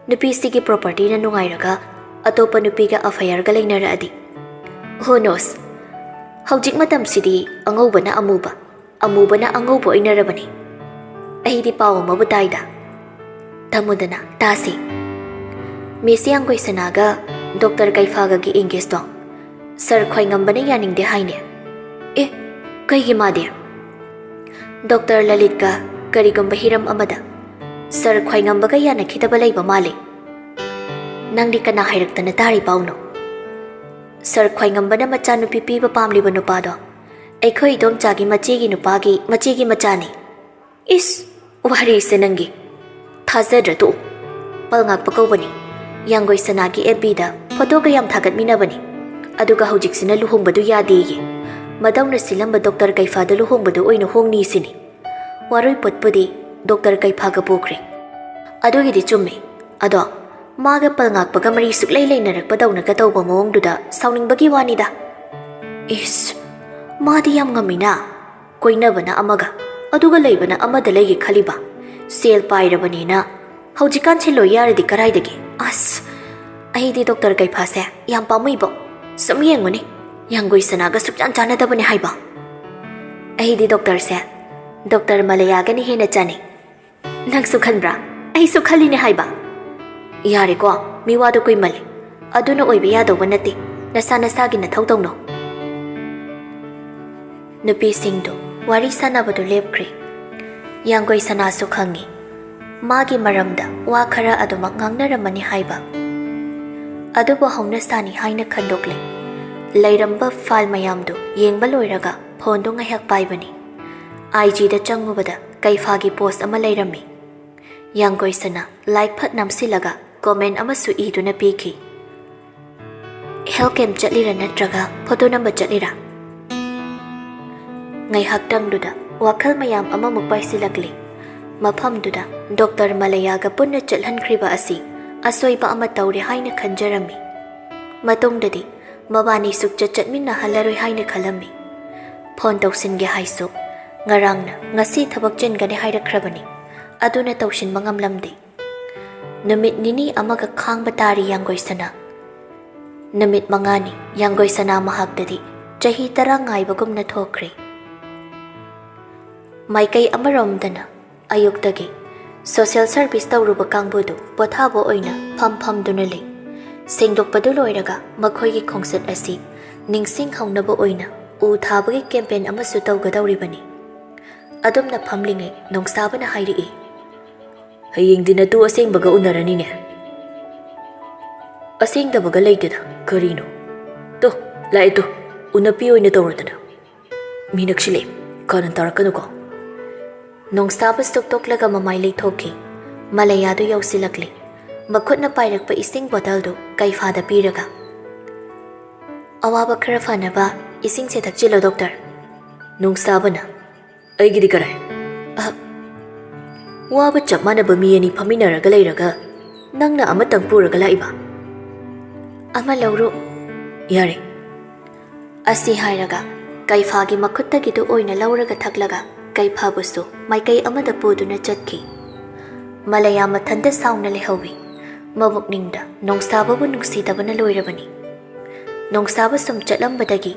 ꯅꯨꯄꯤꯁꯤꯒꯤ ꯄ꯭ꯔꯣꯄꯔꯇꯤꯅ ꯅꯨꯡꯉꯥꯏꯔꯒ ꯑꯇꯣꯞꯄ ꯅꯨꯄꯤꯒ ꯑꯐꯦꯌꯔꯒ ꯂꯩꯅꯔꯛꯑꯗꯤ꯫ Who knows? ꯍꯧꯖꯤꯛ ꯃꯇꯝꯁꯤꯗꯤ ꯑꯉꯧꯕꯅ ꯑꯃꯨꯕ, ꯑꯃꯨꯕꯅ ꯑꯉꯧꯕ ꯑꯣꯏꯅꯔꯕꯅꯤ꯫ ꯑꯩꯗꯤ ꯄꯥꯎ ꯑꯃꯕꯨ ꯇꯥꯏꯗ꯫ ꯇꯝꯃꯨꯗꯅ ꯇꯥꯁꯤ꯫" ꯃꯤꯁ ꯌꯥꯡꯒꯣꯏꯁꯅꯥꯒ ꯗꯣꯛꯇꯔ ꯀꯩꯐꯥꯒꯒꯤ ꯏꯪꯒꯦꯖꯇꯣ ꯁꯔ ꯈ꯭ꯋꯥꯏꯉꯝꯕꯅ ꯌꯥꯅꯤꯡꯗꯦ ꯍꯥꯏꯅꯦ꯫ "ꯑꯦ, ꯀꯩꯒꯤ ꯃꯥꯗꯤ?" "ꯗꯣꯛꯇꯔ ꯂꯂꯤꯠꯀ ꯀꯔꯤꯒꯨꯝꯕ ꯍꯤꯔꯝ ꯑꯃꯗ ꯁꯔ ꯈ꯭ꯋꯥꯏꯉꯝꯕꯒ ꯌꯥꯅꯈꯤꯗꯕ ꯂꯩꯕ ꯃꯥꯜꯂꯤ꯫" "ꯅꯪꯗꯤ ꯀꯅꯥ ꯍꯥꯏꯔꯛꯇꯅ ꯇꯥꯔꯤ ꯄꯥꯎꯅꯣ?" "ꯁꯔ ꯈ꯭ꯋꯥꯏꯉꯝꯕꯅ ꯃꯆꯥꯅꯨꯄꯤ ꯄꯤꯕ ꯄꯥꯝꯂꯤꯕ ꯅꯨꯄꯥꯗꯣ ꯑꯩꯈꯣꯏ ꯏꯗꯣꯝꯆꯥꯒꯤ ꯃꯆꯦꯒꯤ ꯅꯨꯄꯥꯒꯤ ꯃꯆꯦꯒꯤ ꯃꯆꯥꯅꯤ꯫" "ꯏꯁ, ꯋꯥꯔꯤꯁꯦ ꯅꯪꯒꯤ꯫ ꯊꯥꯖꯗ꯭ꯔ ꯇꯣꯛꯎ꯫ ꯄꯜꯉꯥꯛꯄ ꯀꯧꯕꯅꯤ꯫ ꯌꯥꯡꯒꯣꯏ ꯁꯅꯥꯒꯤ ꯑꯦꯐ ꯕꯤꯗ ꯐꯣꯇꯣꯒ ꯌꯥꯝ ꯊꯥꯒꯠꯃꯤꯟꯅꯕꯅꯤ꯫ ꯑꯗꯨꯒ ꯍꯧꯖꯤꯛꯁꯤꯅ ꯂꯨꯍꯣꯡꯕꯗꯨ ꯌꯥꯗꯦꯌꯦ꯫ ꯃꯗꯧꯅ ꯁꯤꯜꯂꯝꯕ ꯗꯣꯛꯇꯔ ꯀꯩꯐꯥꯗ ꯂꯨꯍꯣꯡꯕꯗꯨ ꯑꯣꯏꯅ ꯍꯣꯡꯅꯤ ꯁꯤꯅꯤ꯫ ꯋꯥꯔꯣꯏ ꯄꯣꯠꯄꯨꯗꯤ ꯗꯣꯛꯇꯔ ꯀꯩꯐꯥꯒ ꯄꯣꯛꯈ꯭ꯔꯦ꯫" "ꯑꯗꯨꯒꯤꯗꯤ ꯆꯨꯝꯃꯤ꯫ ꯑꯗꯣ ꯃꯥꯒ ꯄꯜꯉꯥꯛꯄꯒ ꯃꯔꯤ ꯁꯨꯛꯂꯩ ꯂꯩꯅꯔꯛꯄꯗꯧꯅꯒ ꯇꯧꯕ ꯃꯑꯣꯡꯗꯨꯗ ꯁꯥꯎꯅꯤꯡꯕꯒꯤ ꯋꯥꯅꯤꯗ꯫" "ꯏꯁ, ꯃꯥꯗꯤ ꯌꯥꯝ ꯉꯝꯃꯤꯅ꯫ ꯀꯣꯏꯅꯕꯅ ꯑꯃꯒ, ꯑꯗꯨꯒ ꯂꯩꯕꯅ ꯑꯃꯗ ꯂꯩꯒꯦ ꯈꯜꯂꯤꯕ꯫ ꯁꯦꯜ ꯄꯥꯏꯔꯕꯅꯤꯅ ꯍꯧꯖꯤꯛꯀꯥꯟ ꯁꯦꯜ ꯂꯣꯏ ꯌꯥꯔꯗꯤ ꯀꯔꯥꯏꯗꯒꯤ? ꯑꯁ, ꯑꯩꯗꯤ ꯗꯣꯛꯇꯔ ꯀꯩꯐꯥꯁꯦ ꯌꯥꯝ ꯄꯥꯝꯃꯨꯏꯕꯣ꯫ ꯁꯨꯝ ꯌꯦꯡꯉꯨꯅꯦ, ꯌꯥꯡꯒꯣꯏ ꯁꯅꯥꯒ ꯁꯨꯛꯆꯥꯟ ꯆꯥꯟꯅꯗꯕꯅꯦ ꯍꯥꯏꯕ꯫ ꯑꯩꯗꯤ ꯗꯣꯛꯇꯔꯁꯦ, ꯗꯣꯛꯇꯔ ꯃꯂꯌꯥꯒꯅ ꯍꯦꯟꯅ ꯆꯥꯅꯩ꯫ ꯅꯪꯁꯨ ꯈꯟꯕ꯭ꯔꯥ? ꯑꯩꯁꯨ ꯈꯜꯂꯤꯅꯦ ꯍꯥꯏꯕ꯫ ꯌꯥꯔꯦꯀꯣ, ꯃꯤꯋꯥꯗꯣ ꯀꯨꯏꯃꯜꯂꯦ꯫ ꯑꯗꯨꯅ ꯑꯣꯏꯕ ꯌꯥꯗꯧꯕ ꯅꯠꯇꯦ꯫ ꯅꯁꯥ ꯅꯁꯥꯒꯤ ꯅꯊꯧ ꯇꯧꯅꯧ꯫ ꯅꯨꯄꯤꯁꯤꯡꯗꯨ ꯋꯥꯔꯤ ꯁꯥꯟꯅꯕꯗꯨ ꯂꯦꯞꯈ꯭ꯔꯦ꯫ ꯌꯥꯡꯒꯣꯏ ꯁꯅꯥꯁꯨ ꯈꯪꯉꯤ, ꯃꯥꯒꯤ ꯃꯔꯝꯗ ꯋꯥ ꯈꯔ ꯑꯗꯨꯃꯛ ꯉꯥꯡꯅꯔꯝꯃꯅꯤ ꯍꯥꯏꯕ꯫ ꯑꯗꯨꯕꯨ ꯍꯧꯅꯁꯥꯅꯤ ꯍꯥꯏꯅ ꯈꯟꯗꯣꯛꯂꯦ꯫ ꯂꯩꯔꯝꯕ ꯐꯥꯏꯜ ꯃꯌꯥꯝꯗꯨ ꯌꯦꯡꯕ ꯂꯣꯏꯔꯒ ꯐꯣꯟꯗꯨ ꯉꯥꯏꯍꯥꯛ ꯄꯥꯏꯕꯅꯤ꯫ ꯑꯥꯏ ꯖꯤꯗ ꯆꯪꯉꯨꯕꯗ ꯀꯩꯐꯥꯒꯤ ꯄꯣꯁ ꯑꯃ ꯂꯩꯔꯝꯃꯤ꯫ ꯌꯥꯡꯒꯣꯏ ꯁꯅꯥ ꯂꯥꯏꯛ ꯐꯠ ꯅꯝꯁꯤꯜꯂꯒ ꯀꯣꯃꯦꯟ ꯑꯃꯁꯨ ꯏꯗꯨꯅ ꯄꯤꯈꯤ꯫ "ꯍꯦꯜꯊ ꯀꯦꯝꯞ ꯆꯠꯂꯤꯔꯥ ꯅꯠꯇ꯭ꯔꯒ ꯐꯣꯇꯣ ꯅꯝꯕ ꯆꯠꯂꯤꯔꯥ?" ꯉꯥꯏꯍꯥꯛꯇꯪꯗꯨꯗ ꯋꯥꯈꯜ ꯃꯌꯥꯝ ꯑꯃꯃꯨꯛ ꯄꯥꯏꯁꯤꯜꯂꯛꯂꯤ꯫ ꯃꯐꯝꯗꯨꯗ ꯗꯣꯛꯇꯔ ꯃꯂꯌꯥꯒ ꯄꯨꯟꯅ ꯆꯠꯍꯟꯈ꯭ꯔꯤꯕ ꯑꯁꯤ ꯑꯁꯣꯏꯕ ꯑꯃ ꯇꯧꯔꯦ ꯍꯥꯏꯅ ꯈꯟꯖꯔꯝꯃꯤ꯫ ꯃꯇꯨꯡꯗꯗꯤ ꯃꯕꯥꯅꯤ ꯁꯨꯛꯆꯠ ꯆꯠꯃꯤꯟꯅꯍꯜꯂꯔꯣꯏ ꯍꯥꯏꯅ ꯈꯜꯂꯝꯃꯤ꯫ ꯐꯣꯟ ꯇꯧꯁꯤꯟꯒꯦ ꯍꯥꯏꯁꯨ ꯉꯔꯥꯡꯅ ꯉꯁꯤ ꯊꯕꯛ ꯆꯤꯟꯒꯅꯤ ꯍꯥꯏꯔꯛꯈ꯭ꯔꯕꯅꯤ꯫ ꯑꯗꯨꯅ ꯇꯧꯁꯤꯟꯕ ꯉꯝꯂꯝꯗꯦ꯫ ꯅꯨꯃꯤꯠ ꯅꯤꯅꯤ ꯑꯃꯒ ꯈꯥꯡꯕ ꯇꯥꯔꯤ ꯌꯥꯡꯒꯣꯏ ꯁꯅꯥ꯫ ꯅꯨꯃꯤꯠ ꯃꯉꯥꯅꯤ ꯌꯥꯡꯒꯣꯏ ꯁꯅꯥ ꯃꯍꯥꯛꯇꯗꯤ ꯆꯍꯤ ꯇꯔꯥ ꯉꯥꯏꯕꯒꯨꯝꯅ ꯊꯣꯛꯈ꯭ꯔꯦ꯫ ꯃꯥꯏꯀꯩ ꯑꯃꯔꯣꯝꯗꯅ ꯑꯌꯨꯛꯇꯒꯤ ꯁꯣꯁꯤꯌꯦꯜ ꯁꯔꯚꯤꯁ ꯇꯧꯔꯨꯕ ꯀꯥꯡꯕꯨꯗꯨ ꯄꯣꯊꯥꯕ ꯑꯣꯏꯅ ꯐꯝ ꯐꯝꯗꯨꯅ ꯂꯩ꯫ ꯁꯦꯡꯗꯣꯛꯄꯗꯨ ꯂꯣꯏꯔꯒ ꯃꯈꯣꯏꯒꯤ ꯈꯣꯡꯆꯠ ꯑꯁꯤ ꯅꯤꯡꯁꯤꯡꯍꯧꯅꯕ ꯑꯣꯏꯅ ꯎ ꯊꯥꯕꯒꯤ ꯀꯦꯝꯄꯦꯟ ꯑꯃꯁꯨ ꯇꯧꯒꯗꯧꯔꯤꯕꯅꯤ꯫ ꯑꯗꯨꯝꯅ ꯐꯝꯂꯤꯉꯩ ꯅꯣꯡꯁꯥꯕꯅ ꯍꯥꯏꯔꯛꯏ, "ꯍꯌꯦꯡꯗꯤ ꯅꯇꯨ ꯑꯁꯦꯡꯕꯒ ꯎꯅꯔꯅꯤꯅꯦ?" "ꯑꯁꯦꯡꯗꯕꯒ ꯂꯩꯇꯦꯗ, ꯀꯔꯤꯅꯣ? ꯇꯣ, ꯂꯥꯛꯑꯦ ꯇꯣ, ꯎꯅꯄꯤ ꯑꯣꯏꯅ ꯇꯧꯔꯗꯅ꯫ ꯃꯤ ꯅꯛꯁꯤꯜꯂꯛꯑꯦ, ꯀꯥꯔꯟ ꯇꯥꯔꯛꯀꯅꯨꯀꯣ꯫" ꯅꯣꯡꯁꯥꯕ ꯁꯨꯛꯇꯣꯛꯂꯒ ꯃꯃꯥꯏ ꯂꯩꯊꯣꯛꯈꯤ꯫ ꯃꯂꯌꯥꯗꯨ ꯌꯧꯁꯤꯜꯂꯛꯂꯦ꯫ ꯃꯈꯨꯠꯅ ꯄꯥꯏꯔꯛꯄ ꯏꯁꯤꯡ ꯕꯣꯇꯜꯗꯨ ꯀꯩꯐꯥꯗ ꯄꯤꯔꯒ, "ꯑꯋꯥꯕ ꯈꯔ ꯐꯅꯕ ꯏꯁꯤꯡꯁꯦ ꯊꯛꯆꯤꯜꯂꯣ, ꯗꯣꯛꯇꯔ꯫" ꯅꯣꯡꯁꯥꯕꯅ, "ꯑꯩꯒꯤꯗꯤ ꯀꯔꯥꯏ?" "ꯑ, ꯋꯥꯕ ꯆꯞ ꯃꯥꯟꯅꯕ ꯃꯤ ꯑꯅꯤ ꯐꯝꯃꯤꯟꯅꯔꯒ ꯂꯩꯔꯒ ꯅꯪꯅ ꯑꯃꯇꯪ ꯄꯨꯔꯒ ꯂꯥꯛꯏꯕ?" "ꯑꯃ ꯂꯧꯔꯣ꯫" "ꯌꯥꯔꯦ꯫" ꯑꯁꯤ ꯍꯥꯏꯔꯒ ꯀꯩꯐꯥꯒꯤ ꯃꯈꯨꯠꯇꯒꯤꯗꯨ ꯑꯣꯏꯅ ꯂꯧꯔꯒ ꯊꯛꯂꯒ ꯀꯩꯐꯥꯕꯨꯁꯨ ꯃꯥꯏꯀꯩ ꯑꯃꯗ ꯄꯨꯗꯨꯅ ꯆꯠꯈꯤ꯫ ꯃꯂꯌꯥ ꯃꯊꯟꯇ ꯁꯥꯎꯅ ꯂꯩꯍꯧꯏ꯫ ꯃꯕꯨꯛꯅꯤꯡꯗ ꯅꯣꯡꯁꯥꯕꯕꯨ ꯅꯨꯡꯁꯤꯗꯕꯅ ꯂꯣꯏꯔꯕꯅꯤ꯫ ꯅꯣꯡꯁꯥꯕ ꯁꯨꯝ ꯆꯠꯂꯝꯕꯗꯒꯤ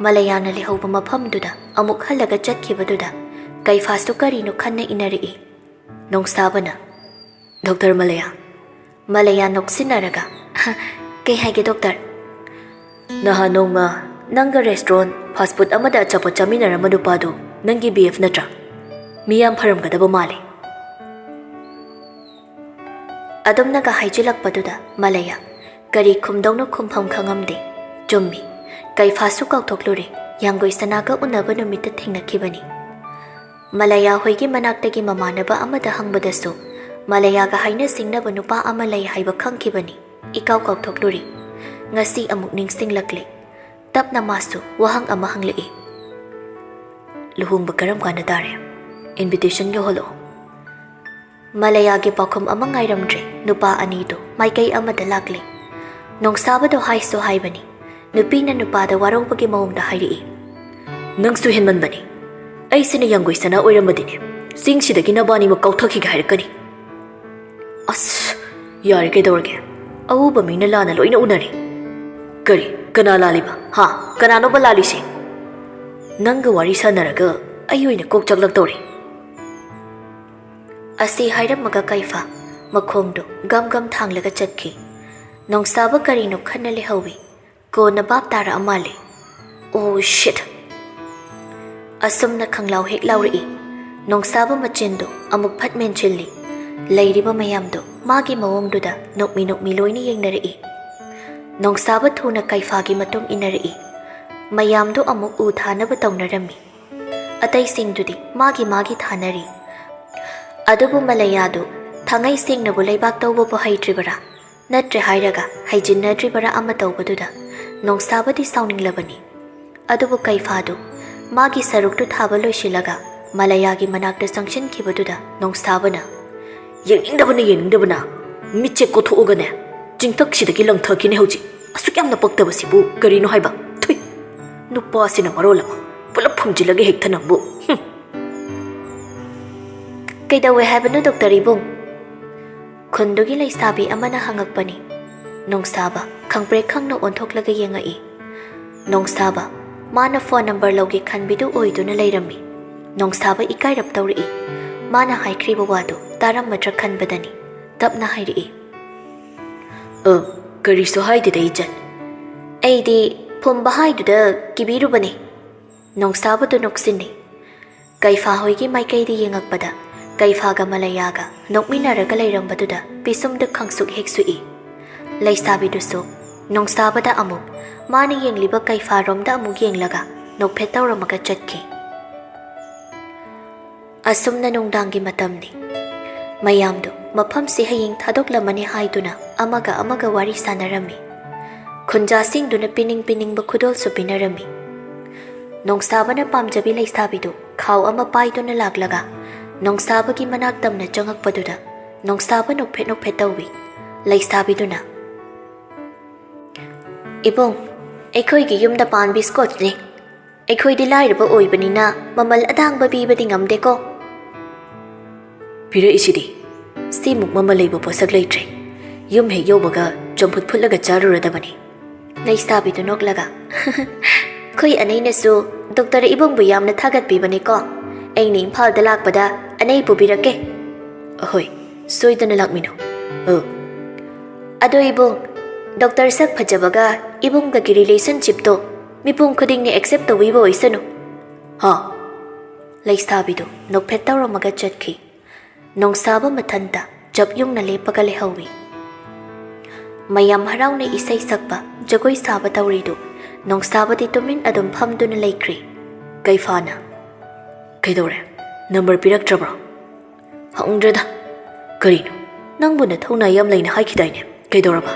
ꯃꯂꯌꯥꯅ ꯂꯩꯍꯧꯕ ꯃꯐꯝꯗꯨꯗ ꯑꯃꯨꯛ ꯍꯜꯂꯒ ꯆꯠꯈꯤꯕꯗꯨꯗ ꯀꯩꯐꯥꯁꯨ ꯀꯔꯤꯅꯣ ꯈꯟꯅ ꯏꯟꯅꯔꯛꯏ꯫ ꯅꯣꯡꯁꯥꯕꯅ, "ꯗꯣꯛꯇꯔ ꯃꯂꯌꯥ?" ꯃꯂꯌꯥ ꯅꯣꯛꯁꯤꯟꯅꯔꯒ, "ꯀꯩ ꯍꯥꯏꯒꯦ ꯗꯣꯛꯇꯔ?" "ꯅꯍꯥꯟ ꯅꯣꯡꯃ ꯅꯪꯒ ꯔꯦꯁꯇꯨꯔꯦꯟ ꯐꯥꯁ ꯐꯨꯗ ꯑꯃꯗ ꯑꯆꯥꯄꯣꯠ ꯆꯥꯃꯤꯟꯅꯔꯝꯕ ꯅꯨꯄꯥꯗꯨ ꯅꯪꯒꯤ ꯕꯤ ꯑꯦꯐ ꯅꯠꯇ꯭ꯔꯥ? ꯃꯤ ꯌꯥꯝ ꯐꯔꯝꯒꯗꯕ ꯃꯥꯜꯂꯦ꯫" ꯑꯗꯨꯝꯅꯒ ꯍꯥꯏꯖꯤꯜꯂꯛꯄꯗꯨꯗ ꯃꯂꯌꯥ ꯀꯔꯤ ꯈꯨꯝꯗꯧꯅꯣ ꯈꯨꯝꯐꯝ ꯈꯪꯉꯝꯗꯦ꯫ ꯆꯨꯝꯃꯤ, ꯀꯩꯐꯥꯁꯨ ꯀꯥꯎꯊꯣꯛꯂꯨꯔꯦ, ꯌꯥꯡꯒꯣꯏ ꯁꯅꯥꯒ ꯎꯅꯕ ꯅꯨꯃꯤꯠꯇ ꯊꯦꯡꯅꯈꯤꯕꯅꯤ꯫ ꯃꯂꯌꯥ ꯍꯣꯏꯒꯤ ꯃꯅꯥꯛꯇꯒꯤ ꯃꯃꯥꯟꯅꯕ ꯑꯃꯗ ꯍꯪꯕꯗꯁꯨ ꯃꯂꯌꯥꯒ ꯍꯥꯏꯅ ꯁꯤꯡꯅꯕ ꯅꯨꯄꯥ ꯑꯃ ꯂꯩ ꯍꯥꯏꯕ ꯈꯪꯈꯤꯕꯅꯤ꯫ ꯏꯀꯥꯎ ꯀꯥꯎꯊꯣꯛꯂꯨꯔꯦ꯫ ꯉꯁꯤ ꯑꯃꯨꯛ ꯅꯤꯡꯁꯤꯡꯂꯛꯂꯦ꯫ ꯇꯞꯅ ꯃꯥꯁꯨ ꯋꯥꯍꯪ ꯑꯃ ꯍꯪꯂꯛꯏ꯫ "ꯂꯨꯍꯣꯡꯕ ꯀꯔꯝ ꯀꯥꯟꯗ ꯇꯥꯔꯦ? ꯏꯟꯚꯤꯇꯦꯁꯟ ꯌꯧꯍꯜꯂꯛꯑꯣ꯫" ꯃꯂꯌꯥꯒꯤ ꯄꯥꯎꯈꯨꯝ ꯑꯃ ꯉꯥꯏꯔꯝꯗ꯭ꯔꯦ꯫ ꯅꯨꯄꯥ ꯑꯅꯤꯗꯨ ꯃꯥꯏꯀꯩ ꯑꯃꯗ ꯂꯥꯛꯂꯦ꯫ ꯅꯣꯡꯁꯥꯕꯗꯣ ꯍꯥꯏꯁꯨ ꯍꯥꯏꯕꯅꯤ, ꯅꯨꯄꯤꯅ ꯅꯨꯄꯥꯗ ꯋꯥꯔꯧꯕꯒꯤ ꯃꯑꯣꯡꯗ ꯍꯥꯏꯔꯛꯏ꯫ "ꯅꯪꯁꯨ ꯍꯦꯟꯃꯟꯕꯅꯤ꯫ ꯑꯩꯁꯤꯅ ꯌꯥꯡꯒꯣꯏ ꯁꯅꯥ ꯑꯣꯏꯔꯝꯃꯗꯤꯅꯦ, ꯆꯤꯡꯁꯤꯗꯒꯤ ꯅꯕꯥꯅꯤꯃꯛ ꯀꯥꯎꯊꯈꯤꯒꯦ ꯍꯥꯏꯔꯛꯀꯅꯤ꯫" "ꯑꯁ, ꯌꯥꯔꯦ, ꯀꯩꯗꯧꯔꯒꯦ? ꯑꯎꯕ ꯃꯤꯅ ꯂꯥꯟꯅ ꯂꯣꯏꯅ ꯎꯅꯔꯦ꯫" "ꯀꯔꯤ? ꯀꯅꯥ ꯂꯥꯜꯂꯤꯕ? ꯍꯥ? ꯀꯅꯥꯅꯣꯕ ꯂꯥꯜꯂꯤꯁꯦ?" "ꯅꯪꯒ ꯋꯥꯔꯤ ꯁꯥꯟꯅꯔꯒ ꯑꯩ ꯑꯣꯏꯅ ꯀꯣꯛ ꯆꯥꯛꯂꯛꯇꯧꯔꯦ꯫" ꯑꯁꯤ ꯍꯥꯏꯔꯝꯃꯒ ꯀꯩꯐꯥ ꯃꯈꯣꯡꯗꯨ ꯒꯝ ꯒꯝ ꯊꯥꯡꯂꯒ ꯆꯠꯈꯤ꯫ ꯅꯣꯡꯁꯥꯕ ꯀꯔꯤꯅꯣ ꯈꯟꯅ ꯂꯩꯍꯧꯏ꯫ ꯀꯣꯟꯅ ꯚꯥꯞ ꯇꯥꯔꯛꯑ ꯃꯥꯜꯂꯦ꯫ "ꯑꯣ ꯁꯤꯠ!" ꯑꯁꯨꯝꯅ ꯈꯪꯂꯥꯎ ꯍꯦꯛ ꯂꯥꯎꯔꯛꯏ꯫ ꯅꯣꯡꯁꯥꯕ ꯃꯆꯤꯟꯗꯨ ꯑꯃꯨꯛ ꯐꯠ ꯃꯦꯟꯁꯤꯜꯂꯤ꯫ ꯂꯩꯔꯤꯕ ꯃꯌꯥꯝꯗꯨ ꯃꯥꯒꯤ ꯃꯑꯣꯡꯗꯨꯗ ꯅꯣꯛꯃꯤ ꯅꯣꯛꯃꯤ ꯂꯣꯏꯅ ꯌꯦꯡꯅꯔꯛꯏ꯫ ꯅꯣꯡꯁꯥꯕ ꯊꯨꯅ ꯀꯩꯐꯥꯒꯤ ꯃꯇꯨꯡ ꯏꯟꯅꯔꯛꯏ꯫ ꯃꯌꯥꯝꯗꯨ ꯑꯃꯨꯛ ꯎ ꯊꯥꯅꯕ ꯇꯧꯅꯔꯝꯃꯤ꯫ ꯑꯇꯩꯁꯤꯡꯗꯨꯗꯤ ꯃꯥꯒꯤ ꯃꯥꯒꯤ ꯊꯥꯅꯔꯤ꯫ ꯑꯗꯨꯕꯨ ꯃꯂꯌꯥꯗꯨ ꯊꯥꯡꯉꯩ ꯁꯦꯡꯅꯕꯨ ꯂꯩꯕꯥꯛ ꯇꯧꯕꯕꯨ ꯍꯩꯇ꯭ꯔꯤꯕꯔꯥ? ꯅꯠꯇ꯭ꯔꯦ ꯍꯥꯏꯔꯒ ꯍꯩꯖꯤꯟꯅꯗ꯭ꯔꯤꯕꯔꯥ ꯑꯃ ꯇꯧꯕꯗꯨꯗ ꯅꯣꯡꯁꯥꯕꯗꯤ ꯁꯥꯎꯅꯤꯡꯂꯕꯅꯤ꯫ ꯑꯗꯨꯕꯨ ꯀꯩꯐꯥꯗꯨ ꯃꯥꯒꯤ ꯁꯔꯨꯛꯇꯨ ꯊꯥꯕ ꯂꯣꯏꯁꯤꯜꯂꯒ ꯃꯂꯌꯥꯒꯤ ꯃꯅꯥꯛꯇ ꯆꯪꯁꯤꯟꯈꯤꯕꯗꯨꯗ ꯅꯣꯡꯁꯥꯕꯅ, "ꯌꯦꯡꯅꯤꯡꯗꯕꯅ, ꯌꯦꯡꯅꯤꯡꯗꯕꯅ ꯃꯤꯠꯁꯦ ꯀꯣꯊꯣꯛꯑꯒꯅꯦ, ꯆꯤꯡꯊꯛꯁꯤꯗꯒꯤ ꯂꯪꯊꯈꯤꯅꯦ ꯍꯧꯖꯤꯛ꯫ ꯑꯁꯨꯛ ꯌꯥꯝꯅ ꯄꯛꯇꯕꯁꯤꯕꯨ ꯀꯔꯤꯅꯣ ꯍꯥꯏꯕ? ꯊꯨꯏ! ꯅꯨꯄꯥꯁꯤꯅ ꯃꯔꯣꯜ ꯑꯃ, ꯄꯨꯂꯞ ꯐꯨꯝꯖꯤꯜꯂꯒ ꯍꯦꯛꯇ ꯅꯝꯕꯨ꯫ ꯍꯨꯝ!" "ꯀꯩꯗꯧꯋꯦ ꯍꯥꯏꯕꯅꯣ, ꯗꯣꯛꯇꯔ ꯏꯕꯨꯡ?" ꯈꯨꯟꯗꯨꯒꯤ ꯂꯩꯁꯥꯕꯤ ꯑꯃꯅ ꯍꯪꯉꯛꯄꯅꯤ꯫ ꯅꯣꯡꯁꯥꯕ ꯈꯪꯄ꯭ꯔꯦꯛ ꯈꯪꯅ ꯑꯣꯟꯊꯣꯛꯂꯒ ꯌꯦꯡꯉꯛꯏ꯫ ꯅꯣꯡꯁꯥꯕ, ꯃꯥꯅ ꯐꯣꯟ ꯅꯝꯕꯔ ꯂꯧꯒꯦ ꯈꯟꯕꯤꯗꯨ ꯑꯣꯏꯗꯨꯅ ꯂꯩꯔꯝꯃꯤ꯫ ꯅꯣꯡꯁꯥꯕ ꯏꯀꯥꯏꯔꯞ ꯇꯧꯔꯛꯏ꯫ ꯃꯥꯅ ꯍꯥꯏꯈ꯭ꯔꯤꯕ ꯋꯥꯗꯨ ꯇꯥꯔꯝꯃꯗ꯭ꯔꯥ ꯈꯟꯕꯗꯅꯤ ꯇꯞꯅ ꯍꯥꯏꯔꯛꯏ꯫ "ꯑ, ꯀꯔꯤꯁꯨ ꯍꯥꯏꯗꯦꯗ, ꯏꯆꯟ꯫ ꯑꯩꯗꯤ ꯐꯨꯝꯕ ꯍꯥꯏꯗꯨꯗ ꯀꯤꯕꯤꯔꯨꯕꯅꯤ꯫" ꯅꯣꯡꯁꯥꯕꯗꯨ ꯅꯣꯛꯁꯤꯟꯅꯩ꯫ ꯀꯩꯐꯥ ꯍꯣꯏꯒꯤ ꯃꯥꯏꯀꯩꯗ ꯌꯦꯡꯉꯛꯄꯗ ꯀꯩꯐꯥꯒ ꯃꯂꯌꯥꯒ ꯅꯣꯛꯃꯤꯟꯅꯔꯒ ꯂꯩꯔꯝꯕꯗꯨꯗ ꯄꯤꯁꯨꯝꯗ ꯈꯪꯁꯨꯛ ꯍꯦꯛ ꯁꯨꯛꯏ꯫ ꯂꯩꯁꯥꯕꯤꯗꯨꯁꯨ ꯅꯣꯡꯁꯥꯕꯗ ꯑꯃꯨꯛ, ꯃꯥꯅ ꯌꯦꯡꯂꯤꯕ ꯀꯩꯐꯥꯔꯣꯝꯗ ꯑꯃꯨꯛ ꯌꯦꯡꯂꯒ ꯅꯣꯛꯐꯦꯠ ꯇꯧꯔꯝꯃꯒ ꯆꯠꯈꯤ꯫ ꯑꯁꯨꯝꯅ ꯅꯨꯡꯗꯥꯡꯒꯤ ꯃꯇꯝꯅꯤ꯫ ꯃꯌꯥꯝꯗꯨ ꯃꯐꯝꯁꯤ ꯍꯌꯦꯡ ꯊꯥꯗꯣꯛꯂꯝꯃꯅꯤ ꯍꯥꯏꯗꯨꯅ ꯑꯃꯒ ꯑꯃꯒ ꯋꯥꯔꯤ ꯁꯥꯟꯅꯔꯝꯃꯤ꯫ ꯈꯨꯟꯖꯥꯁꯤꯡꯗꯨꯅ ꯄꯤꯅꯤꯡ ꯄꯤꯅꯤꯡꯕ ꯈꯨꯗꯣꯜꯁꯨ ꯄꯤꯅꯔꯝꯃꯤ꯫ ꯅꯣꯡꯁꯥꯕꯅ ꯄꯥꯝꯖꯕꯤ ꯂꯩꯁꯥꯕꯤꯗꯨ ꯈꯥꯎ ꯑꯃ ꯄꯥꯏꯗꯨꯅ ꯂꯥꯛꯂꯒ ꯅꯣꯡꯁꯥꯕꯒꯤ ꯃꯅꯥꯛ ꯇꯝꯅ ꯆꯪꯉꯛꯄꯗꯨꯗ ꯅꯣꯡꯁꯥꯕ ꯅꯣꯛꯐꯦꯠ ꯅꯣꯛꯐꯦꯠ ꯇꯧꯏ꯫ ꯂꯩꯁꯥꯕꯤꯗꯨꯅ, "ꯏꯕꯨꯡ, ꯑꯩꯈꯣꯏꯒꯤ ꯌꯨꯝꯗ ꯄꯥꯟꯕꯤ ꯁ꯭ꯀꯣꯠꯅꯦ꯫ ꯑꯩꯈꯣꯏꯗꯤ ꯂꯥꯏꯔꯕ ꯑꯣꯏꯕꯅꯤꯅ ꯃꯃꯜ ꯑꯇꯥꯡꯕ ꯄꯤꯕꯗꯤ ꯉꯝꯗꯦꯀꯣ꯫" "ꯄꯤꯔꯛꯏꯁꯤꯗꯤ, ꯁꯤꯃꯨꯛ ꯃꯃꯜ ꯂꯩꯕ ꯄꯣꯠꯁꯛ ꯂꯩꯇ꯭ꯔꯦ꯫ ꯌꯨꯝ ꯍꯦꯛ ꯌꯧꯕꯒ ꯆꯝꯐꯨꯠ ꯐꯨꯠꯂꯒ ꯆꯥꯔꯨꯔꯗꯕꯅꯤ꯫" ꯂꯩꯁꯥꯕꯤꯗꯨ ꯅꯣꯛꯂꯒ, "ꯑꯩꯈꯣꯏ ꯑꯅꯩꯅꯁꯨ ꯗꯣꯛꯇꯔ ꯏꯕꯨꯡꯕꯨ ꯌꯥꯝꯅ ꯊꯥꯒꯠꯄꯤꯕꯅꯦꯀꯣ꯫ ꯑꯩꯅ ꯏꯝꯐꯥꯜꯗ ꯂꯥꯛꯄꯗ ꯑꯅꯩ ꯄꯨꯕꯤꯔꯛꯀꯦ꯫" "ꯑꯍꯣꯏ, ꯁꯣꯏꯗꯅ ꯂꯥꯛꯃꯤꯟꯅꯧ꯫" "ꯑ, ꯑꯗꯣ ꯏꯕꯨꯡ, ꯗꯣꯛꯇꯔ ꯁꯛ ꯐꯖꯕꯒ ꯏꯕꯨꯡꯒꯒꯤ ꯔꯤꯂꯦꯁꯟꯁꯤꯞꯇꯣ ꯃꯤꯄꯨꯝ ꯈꯨꯗꯤꯡꯅ ꯑꯦꯛꯁꯦꯞ ꯇꯧꯕꯤꯕ ꯑꯣꯏꯁꯅꯨ꯫" "ꯍꯥ?" ꯂꯩꯁꯥꯕꯤꯗꯨ ꯅꯣꯛꯐꯦꯠ ꯇꯧꯔꯝꯃꯒ ꯆꯠꯈꯤ꯫ ꯅꯣꯡꯁꯥꯕ ꯃꯊꯟꯇ ꯆꯞ ꯌꯨꯡꯅ ꯂꯦꯞꯄꯒ ꯂꯩꯍꯧꯏ꯫ ꯃꯌꯥꯝ ꯍꯔꯥꯎꯅ ꯏꯁꯩ ꯁꯛꯄ, ꯖꯒꯣꯏ ꯁꯥꯕ ꯇꯧꯔꯤꯗꯨ ꯅꯣꯡꯁꯥꯕꯗꯤ ꯇꯨꯃꯤꯟ ꯑꯗꯨꯝ ꯐꯝꯗꯨꯅ ꯂꯩꯈ꯭ꯔꯤ꯫ ꯀꯩꯐꯥꯅ, "ꯀꯩꯗꯧꯔꯦ? ꯅꯝꯕꯔ ꯄꯤꯔꯛꯇ꯭ꯔꯕ꯭ꯔꯣ?" "ꯍꯪꯗ꯭ꯔꯦꯗ꯫ ꯀꯔꯤꯅꯣ? ꯅꯪꯕꯨ ꯅꯊꯧꯅꯥ ꯌꯥꯝ ꯂꯩꯅ ꯍꯥꯏꯈꯤꯗꯥꯏꯅꯦ? ꯀꯩꯗꯧꯔꯕ?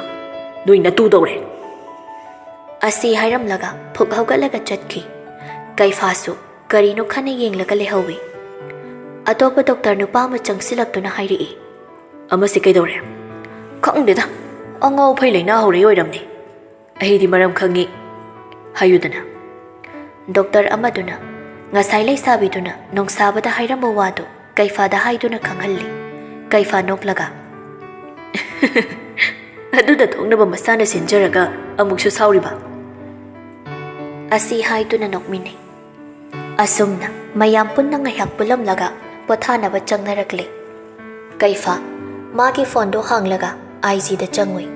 ꯅꯣꯏ ꯅꯇꯨ ꯇꯧꯔꯦ꯫" ꯑꯁꯤ ꯍꯥꯏꯔꯝꯂꯒ ꯐꯨꯛ ꯍꯧꯒꯠꯂꯒ ꯆꯠꯈꯤ꯫ ꯀꯩꯐꯥꯁꯨ ꯀꯔꯤꯅꯣ ꯈꯟꯅ ꯌꯦꯡꯂꯒ ꯂꯩꯍꯧꯏ꯫ ꯑꯇꯣꯞꯄ ꯗꯣꯛꯇꯔ ꯅꯨꯄꯥ ꯑꯃ ꯆꯪꯁꯤꯜꯂꯛꯇꯨꯅ ꯍꯥꯏꯔꯛꯏ꯫ "ꯑꯃꯁꯤ ꯀꯩꯗꯧꯔꯦ? ꯈꯪꯗꯦꯗ, ꯑꯉꯥꯎ ꯑꯐꯩ ꯂꯩꯅꯥ ꯍꯧꯔꯛꯏ ꯑꯣꯏꯔꯝꯅꯤ꯫ ꯑꯩꯗꯤ ꯃꯔꯝ ꯈꯪꯉꯤ ꯍꯥꯏꯌꯨꯗꯅ꯫" ꯗꯣꯛꯇꯔ ꯑꯃꯗꯨꯅ ꯉꯁꯥꯏ ꯂꯩꯁꯥꯕꯤꯗꯨꯅ ꯅꯣꯡꯁꯥꯕꯗ ꯍꯥꯏꯔꯝꯕ ꯋꯥꯗꯨ ꯀꯩꯐꯥꯗ ꯍꯥꯏꯗꯨꯅ ꯈꯪꯍꯜꯂꯤ꯫ ꯀꯩꯐꯥ ꯅꯣꯛꯂꯒ, "ꯑꯗꯨꯗ ꯊꯣꯛꯅꯕ ꯃꯁꯥꯅ ꯁꯤꯟꯖꯔꯒ ꯑꯃꯨꯛꯁꯨ ꯁꯥꯎꯔꯤꯕ?" ꯑꯁꯤ ꯍꯥꯏꯗꯨꯅ ꯅꯣꯛꯃꯤꯟꯅꯩ꯫ ꯑꯁꯨꯝꯅ ꯃꯌꯥꯝ ꯄꯨꯟꯅ ꯉꯥꯏꯍꯥꯛ ꯄꯨꯜꯂꯝꯂꯒ ꯄꯣꯊꯥꯅꯕ ꯆꯪꯅꯔꯛꯂꯤ꯫ ꯀꯩꯐꯥ ꯃꯥꯒꯤ ꯐꯣꯟꯗꯣ ꯍꯥꯡꯂꯒ ꯑꯥꯏ ꯖꯤꯗ ꯆꯪꯉꯨꯏ꯫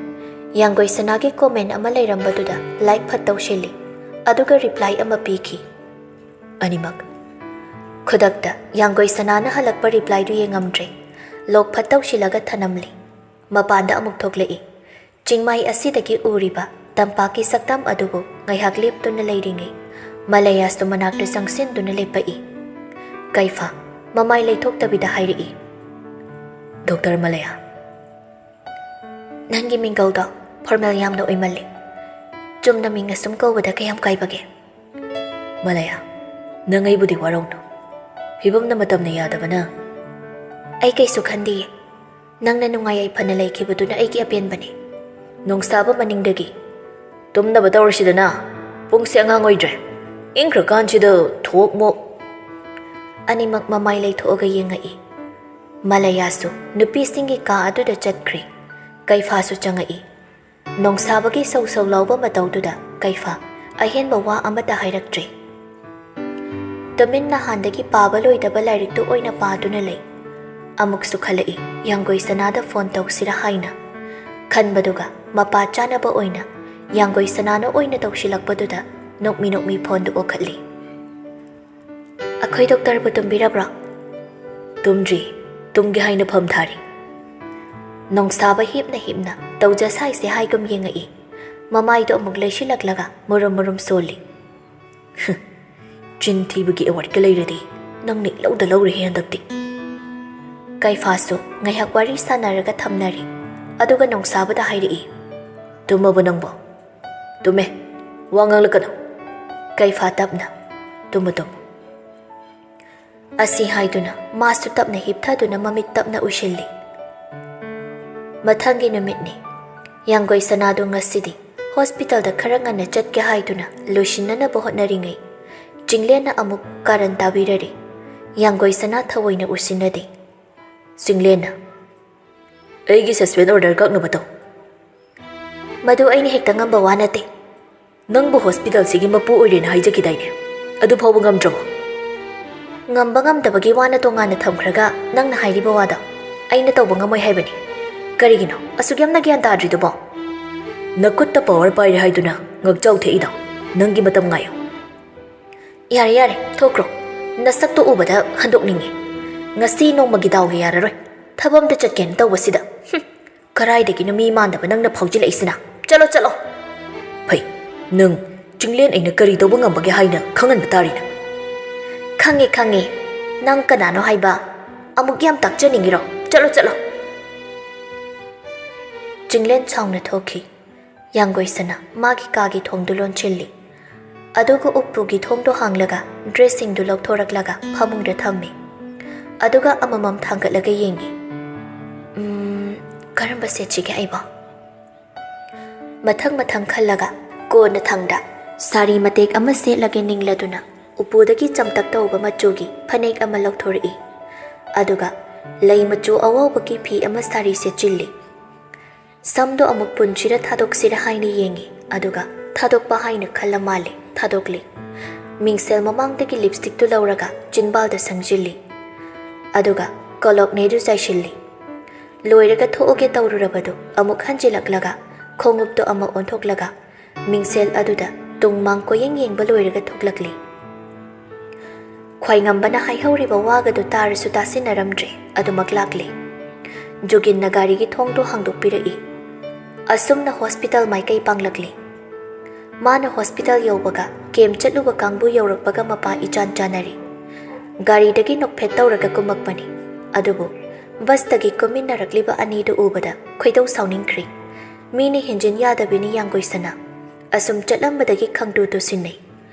ꯌꯥꯡꯒꯣꯏ ꯁꯅꯥꯒꯤ ꯀꯣꯃꯦꯟ ꯑꯃ ꯂꯩꯔꯝꯕꯗꯨꯗ ꯂꯥꯏꯛ ꯐꯠ ꯇꯧꯁꯤꯜꯂꯤ, ꯑꯗꯨꯒ ꯔꯤꯄ꯭ꯂꯥꯏ ꯑꯃ ꯄꯤꯈꯤ꯫ ꯑꯅꯤꯃꯛ꯫ ꯈꯨꯗꯛꯇ ꯌꯥꯡꯒꯣꯏ ꯁꯅꯥꯅ ꯍꯜꯂꯛꯄ ꯔꯤꯄ꯭ꯂꯥꯏꯗꯨ ꯌꯦꯡꯉꯝꯗ꯭ꯔꯦ꯫ ꯂꯣꯛ ꯐꯠ ꯇꯧꯁꯤꯜꯂꯒ ꯊꯅꯝꯂꯤ꯫ ꯃꯄꯥꯟꯗ ꯑꯃꯨꯛ ꯊꯣꯛꯂꯛꯏ꯫ ꯆꯤꯡꯃꯥꯏ ꯑꯁꯤꯗꯒꯤ ꯎꯔꯤꯕ ꯇꯝꯄꯥꯛꯀꯤ ꯁꯛꯇꯝ ꯑꯗꯨꯕꯨ ꯉꯥꯏꯍꯥꯛ ꯂꯦꯞꯇꯨꯅ ꯂꯩꯔꯤꯉꯩ, ꯃꯂꯌꯥꯁꯨ ꯃꯅꯥꯛꯇ ꯆꯪꯁꯤꯟꯗꯨꯅ ꯂꯦꯞꯄꯛꯏ꯫ ꯀꯩꯐꯥ ꯃꯃꯥꯏ ꯂꯩꯊꯣꯛꯇꯕꯤꯗ ꯍꯥꯏꯔꯛꯏ, "ꯗꯣꯛꯇꯔ ꯃꯂꯌꯥ, ꯅꯪꯒꯤ ꯃꯤꯡꯒꯧꯗꯣ ꯐꯣꯔꯃꯦꯜ ꯌꯥꯝꯅ ꯑꯣꯏꯃꯜꯂꯤ꯫ ꯆꯨꯝꯅ ꯃꯤꯡ ꯑꯁꯨꯝ ꯀꯧꯕꯗ ꯀꯌꯥꯝ ꯀꯥꯏꯕꯒꯦ?" "ꯃꯂꯌꯥ, ꯅꯪ ꯑꯩꯕꯨꯗꯤ ꯋꯥꯔꯧꯅꯨ꯫ ꯐꯤꯕꯝꯅ ꯃꯇꯝꯅ ꯌꯥꯗꯕꯅ꯫" "ꯑꯩ ꯀꯩꯁꯨ ꯈꯟꯗꯤꯌꯦ꯫ ꯅꯪꯅ ꯅꯨꯡꯉꯥꯏ ꯌꯥꯏꯐꯅ ꯂꯩꯈꯤꯕꯗꯨꯅ ꯑꯩꯒꯤ ꯑꯄꯦꯟꯕꯅꯤ꯫" "ꯅꯣꯡꯁꯥꯕ ꯃꯅꯤꯡꯗꯒꯤ, ꯇꯨꯝꯅꯕ ꯇꯧꯔꯁꯤꯗꯅ, ꯄꯨꯡꯁꯦ ꯑꯉꯥꯡ ꯑꯣꯏꯗ꯭ꯔꯦ꯫ ꯏꯪꯈ꯭ꯔꯀꯥꯟꯁꯤꯗ ꯊꯣꯛꯃꯣꯛ꯫" ꯑꯅꯤꯃꯛ ꯃꯃꯥꯏ ꯂꯩꯊꯣꯛꯑꯒ ꯌꯦꯡꯉꯛꯏ꯫ ꯃꯂꯌꯥꯁꯨ ꯅꯨꯄꯤꯁꯤꯡꯒꯤ ꯀꯥ ꯑꯗꯨꯗ ꯆꯠꯈ꯭ꯔꯦ꯫ ꯀꯩꯐꯥꯁꯨ ꯆꯪꯉꯛꯏ꯫ ꯅꯣꯡꯁꯥꯕꯒꯤ ꯁꯧ ꯁꯧ ꯂꯥꯎꯕ ꯃꯇꯧꯗꯨꯗ ꯀꯩꯐꯥ ꯑꯍꯦꯟꯕ ꯋꯥ ꯑꯃꯠꯇ ꯍꯥꯏꯔꯛꯇ꯭ꯔꯦ꯫ ꯇꯨꯃꯤꯟꯅ ꯍꯥꯟꯗꯒꯤ ꯄꯥꯕ ꯂꯣꯏꯗꯕ ꯂꯥꯏꯔꯤꯛꯇꯨ ꯑꯣꯏꯅ ꯄꯥꯗꯨꯅ ꯂꯩ꯫ ꯑꯃꯨꯛꯁꯨ ꯈꯜꯂꯛꯏ, ꯌꯥꯡꯒꯣꯏ ꯁꯅꯥꯗ ꯐꯣꯟ ꯇꯧꯁꯤꯔꯥ ꯍꯥꯏꯅ꯫ ꯈꯟꯕꯗꯨꯒ ꯃꯄꯥ ꯆꯥꯅꯕ ꯑꯣꯏꯅ ꯌꯥꯡꯒꯣꯏ ꯁꯅꯥꯅ ꯑꯣꯏꯅ ꯇꯧꯁꯤꯜꯂꯛꯄꯗꯨꯗ ꯅꯣꯛꯃꯤ ꯅꯣꯛꯃꯤ ꯐꯣꯟꯗꯨ ꯑꯣꯛꯈꯠꯂꯤ꯫ "ꯑꯩꯈꯣꯏ ꯗꯣꯛꯇꯔꯕꯨ ꯇꯨꯝꯕꯤꯔꯕ꯭ꯔꯣ?" "ꯇꯨꯝꯗ꯭ꯔꯤ, ꯇꯨꯝꯒꯦ ꯍꯥꯏꯅ ꯐꯝ ꯊꯥꯔꯤ꯫" ꯅꯣꯡꯁꯥꯕ ꯍꯤꯞꯅ ꯍꯤꯞꯅ ꯇꯧꯖ ꯁꯥꯏꯁꯦ ꯍꯥꯏꯒꯨꯝ ꯌꯦꯡꯉꯛꯏ꯫ ꯃꯃꯥꯏꯗꯣ ꯑꯃꯨꯛ ꯂꯩꯁꯤꯜꯂꯛꯂꯒ ꯃꯨꯔꯨꯝ ꯃꯨꯔꯨꯝ ꯁꯣꯜꯂꯤ꯫ "ꯆꯤꯟ ꯊꯤꯕꯒꯤ ꯑꯦꯋꯥꯔꯗꯀ ꯂꯩꯔꯗꯤ ꯅꯪ ꯅꯤꯛꯂꯧꯗ ꯂꯧꯔꯦꯍꯦ ꯍꯟꯗꯛꯇꯤ꯫" ꯀꯩꯐꯥꯁꯨ ꯉꯥꯏꯍꯥꯛ ꯋꯥꯔꯤ ꯁꯥꯟꯅꯔꯒ ꯊꯝꯅꯔꯦ꯫ ꯑꯗꯨꯒ ꯅꯣꯡꯁꯥꯕꯗ ꯍꯥꯏꯔꯛꯏ, "ꯇꯨꯝꯃꯕꯣ ꯅꯪꯕꯣ?" "ꯇꯨꯝꯃꯦ, ꯋꯥ ꯉꯥꯡꯂꯛꯀꯅꯨ꯫" ꯀꯩꯐꯥ ꯇꯞꯅ, "ꯇꯨꯝꯃꯨ, ꯇꯨꯝꯃꯨ꯫" ꯑꯁꯤ ꯍꯥꯏꯗꯨꯅ ꯃꯥꯁꯨ ꯇꯞꯅ ꯍꯤꯞꯊꯗꯨꯅ ꯃꯃꯤꯠ ꯇꯞꯅ ꯎꯏꯁꯤꯜꯂꯤ꯫ ꯃꯊꯪꯒꯤ ꯅꯨꯃꯤꯠꯅꯤ꯫ ꯌꯥꯡꯒꯣꯏ ꯁꯅꯥꯗꯨ ꯉꯁꯤꯗꯤ ꯍꯣꯁꯄꯤꯇꯥꯜꯗ ꯈꯔ ꯉꯟꯅ ꯆꯠꯀꯦ ꯍꯥꯏꯗꯨꯅ ꯂꯣꯏꯁꯤꯟꯅꯅꯕ ꯍꯣꯠꯅꯔꯤꯉꯩ, ꯆꯤꯡꯂꯦꯟꯅ ꯑꯃꯨꯛ ꯀꯥꯔꯟ ꯇꯥꯕꯤꯔꯔꯦ꯫ ꯌꯥꯡꯒꯣꯏ ꯁꯅꯥ ꯊꯑꯣꯏꯅ ꯎꯁꯤꯟꯅꯗꯦ꯫ ꯆꯤꯡꯂꯦꯟꯅ, "ꯑꯩꯒꯤ ꯁꯁꯄꯦꯟ ꯑꯣꯔꯗꯔ ꯀꯛꯅꯕ ꯇꯧ꯫" "ꯃꯗꯨ ꯑꯩꯅ ꯍꯦꯛꯇ ꯉꯝꯕ ꯋꯥ ꯅꯠꯇꯦ꯫" "ꯅꯪꯕꯨ ꯍꯣꯁꯄꯤꯇꯥꯜꯁꯤꯒꯤ ꯃꯄꯨ ꯑꯣꯏꯔꯦꯅ ꯍꯥꯏꯖꯈꯤꯗꯥꯏꯅꯦ? ꯑꯗꯨ ꯐꯥꯎꯕ ꯉꯝꯗ꯭ꯔꯕꯣ?" ꯉꯝꯕ ꯉꯝꯗꯕꯒꯤ ꯋꯥꯅ ꯇꯣꯉꯥꯟꯅ ꯊꯝꯈ꯭ꯔꯒ ꯅꯪꯅ ꯍꯥꯏꯔꯤꯕ ꯋꯥꯗꯣ ꯑꯩꯅ ꯇꯧꯕ ꯉꯝꯃꯣꯏ ꯍꯥꯏꯕꯅꯤ꯫ ꯀꯔꯤꯒꯤꯅꯣ ꯑꯁꯨꯛ ꯌꯥꯝꯅ ꯒ꯭ꯌꯥꯟ ꯇꯥꯗ꯭ꯔꯤꯗꯨꯕꯣ? ꯅꯈꯨꯠꯇ ꯄꯋꯥꯔ ꯄꯥꯏꯔꯦ ꯍꯥꯏꯗꯨꯅ ꯉꯛꯆꯥꯎ ꯊꯦꯛꯏꯗꯣ? ꯅꯪꯒꯤ ꯃꯇꯝ ꯉꯥꯏꯌꯨ꯫ ꯌꯥꯔꯦ, ꯌꯥꯔꯦ, ꯊꯣꯛꯈ꯭ꯔꯣ꯫ ꯅꯁꯛꯇꯣ ꯎꯕꯗ ꯍꯟꯗꯣꯛꯅꯤꯡꯉꯦ꯫ ꯉꯁꯤ ꯅꯣꯡꯃꯒꯤ ꯗꯥꯎꯒ ꯌꯥꯔꯔꯣꯏ꯫ ꯊꯕꯛ ꯑꯝꯇ ꯆꯠꯀꯦꯅ ꯇꯧꯕꯁꯤꯗ꯫ ꯍꯨꯝ, ꯀꯔꯥꯏꯗꯒꯤꯅꯣ ꯃꯤ ꯃꯥꯟꯗꯕ ꯅꯪꯅ ꯐꯥꯎꯖꯤꯜꯂꯛꯏꯁꯤꯅ? ꯆꯠꯂꯣ, ꯆꯠꯂꯣ꯫ ꯐꯩ, ꯅꯪ ꯆꯤꯡꯂꯦꯟ ꯑꯩꯅ ꯀꯔꯤ ꯇꯧꯕ ꯉꯝꯕꯒꯦ ꯍꯥꯏꯅ ꯈꯪꯍꯟꯕ ꯇꯥꯔꯤ ꯅꯪ꯫ ꯈꯪꯉꯦ, ꯈꯪꯉꯦ꯫ ꯅꯪ ꯀꯅꯥꯅꯣ ꯍꯥꯏꯕ? ꯑꯃꯨꯛ ꯌꯥꯝ ꯇꯥꯛꯆꯅꯤꯡꯉꯤꯔꯣ? ꯆꯠꯂꯣ, ꯆꯠꯂꯣ꯫ ꯆꯤꯡꯂꯦꯟ ꯁꯥꯎꯅ ꯊꯣꯛꯈꯤ꯫ ꯌꯥꯡꯒꯣꯏꯁꯅꯥ ꯃꯥꯒꯤ ꯀꯥꯒꯤ ꯊꯣꯡꯗꯨ ꯂꯣꯟꯁꯤꯜꯂꯤ꯫ ꯑꯗꯨꯒ ꯎꯄꯨꯒꯤ ꯊꯣꯡꯗꯣ ꯍꯥꯡꯂꯒ ꯗ꯭ꯔꯦꯁꯁꯤꯡꯗꯨ ꯂꯧꯊꯣꯔꯛꯂꯒ ꯐꯃꯨꯡꯗ ꯊꯝꯃꯤ꯫ ꯑꯗꯨꯒ ꯑꯃꯃꯝ ꯊꯥꯡꯒꯠꯂꯒ ꯌꯦꯡꯉꯤ꯫ "ꯎꯝ, ꯀꯔꯝꯕ ꯁꯦꯠꯁꯤꯒꯦ ꯑꯩꯕꯣ?" ꯃꯊꯪ ꯃꯊꯪ ꯈꯜꯂꯒ ꯀꯣꯟꯅꯊꯪꯗ ꯁꯥꯔꯤ ꯃꯇꯦꯛ ꯑꯃ ꯁꯦꯠꯂꯒꯦ ꯅꯤꯡꯂꯗꯨꯅ ꯎꯄꯨꯗꯒꯤ ꯆꯝꯇꯛ ꯇꯧꯕ ꯃꯆꯨꯒꯤ ꯐꯅꯦꯛ ꯑꯃ ꯂꯧꯊꯣꯔꯛꯏ꯫ ꯑꯗꯨꯒ ꯂꯩ ꯃꯆꯨ ꯑꯋꯥꯎꯕꯒꯤ ꯐꯤ ꯑꯃ ꯁꯥꯔꯤ ꯁꯦꯠꯆꯤꯜꯂꯤ꯫ ꯁꯝꯗꯣ ꯑꯃꯨꯛ ꯄꯨꯟꯁꯤꯔ ꯊꯥꯗꯣꯛꯁꯤꯔ ꯍꯥꯏꯅ ꯌꯦꯡꯉꯤ, ꯑꯗꯨꯒ ꯊꯥꯗꯣꯛꯄ ꯍꯥꯏꯅ ꯈꯜꯂ ꯃꯥꯜꯂꯦ, ꯊꯥꯗꯣꯛꯂꯤ꯫ ꯃꯤꯡꯁꯦꯜ ꯃꯃꯥꯡꯗꯒꯤ ꯂꯤꯞꯁꯇꯤꯛꯇꯨ ꯂꯧꯔꯒ ꯆꯤꯟꯕꯥꯜꯗ ꯁꯪꯖꯤꯜꯂꯤ, ꯑꯗꯨꯒ ꯀꯣꯂꯣꯛꯅꯦꯗꯨ ꯆꯥꯏꯁꯤꯜꯂꯤ꯫ ꯂꯣꯏꯔꯒ ꯊꯣꯛꯎꯒꯦ ꯇꯧꯔꯨꯔꯕꯗꯨ ꯑꯃꯨꯛ ꯍꯟꯖꯤꯜꯂꯛꯂꯒ ꯈꯣꯡꯎꯞꯇꯨ ꯑꯃ ꯑꯣꯟꯊꯣꯛꯂꯒ ꯃꯤꯡꯁꯦꯜ ꯑꯗꯨꯗ ꯇꯨꯡ ꯃꯥꯡ ꯀꯣꯌꯦꯡ ꯌꯦꯡꯕ ꯂꯣꯏꯔꯒ ꯊꯣꯛꯂꯛꯂꯤ꯫ ꯈ꯭ꯋꯥꯏꯉꯝꯕꯅ ꯍꯥꯏꯍꯧꯔꯤꯕ ꯋꯥꯒꯗꯨ ꯇꯥꯔꯁꯨ ꯇꯥꯁꯤꯟꯅꯔꯝꯗ꯭ꯔꯦ, ꯑꯗꯨꯃꯛ ꯂꯥꯛꯂꯤ꯫ ꯖꯨꯒꯤꯟꯅ ꯒꯥꯔꯤꯒꯤ ꯊꯣꯡꯗꯨ ꯍꯥꯡꯗꯣꯛꯄꯤꯔꯛꯏ꯫ ꯑꯁꯨꯝꯅ ꯍꯣꯁꯄꯤꯇꯥꯜ ꯃꯥꯏꯀꯩ ꯄꯥꯡꯂꯛꯂꯤ꯫ ꯃꯥꯅ ꯍꯣꯁꯄꯤꯇꯥꯜ ꯌꯧꯕꯒ ꯀꯦꯝ ꯆꯠꯂꯨꯕ ꯀꯥꯡꯕꯨ ꯌꯧꯔꯛꯄꯒ ꯃꯄꯥ ꯏꯆꯥꯟ ꯆꯥꯟꯅꯔꯤ꯫ ꯒꯥꯔꯤꯗꯒꯤ ꯅꯣꯛꯐꯦꯠ ꯇꯧꯔꯒ ꯀꯨꯝꯃꯛꯄꯅꯤ꯫ ꯑꯗꯨꯕꯨ ꯕꯁꯇꯒꯤ ꯀꯨꯝꯃꯤꯟꯅꯔꯛꯂꯤꯕ ꯑꯅꯤꯗꯨ ꯎꯕꯗ ꯈꯣꯏꯗꯧ ꯁꯥꯎꯅꯤꯡꯈ꯭ꯔꯤ꯫ ꯃꯤꯅ ꯍꯦꯟꯖꯤꯟ ꯌꯥꯗꯕꯤꯅꯤ ꯌꯥꯡꯒꯣꯏꯁꯅꯥ꯫ ꯑꯁꯨꯝ ꯆꯠꯂꯝꯕꯗꯒꯤ ꯈꯪꯇꯨ ꯇꯨꯁꯤꯟꯅꯩ꯫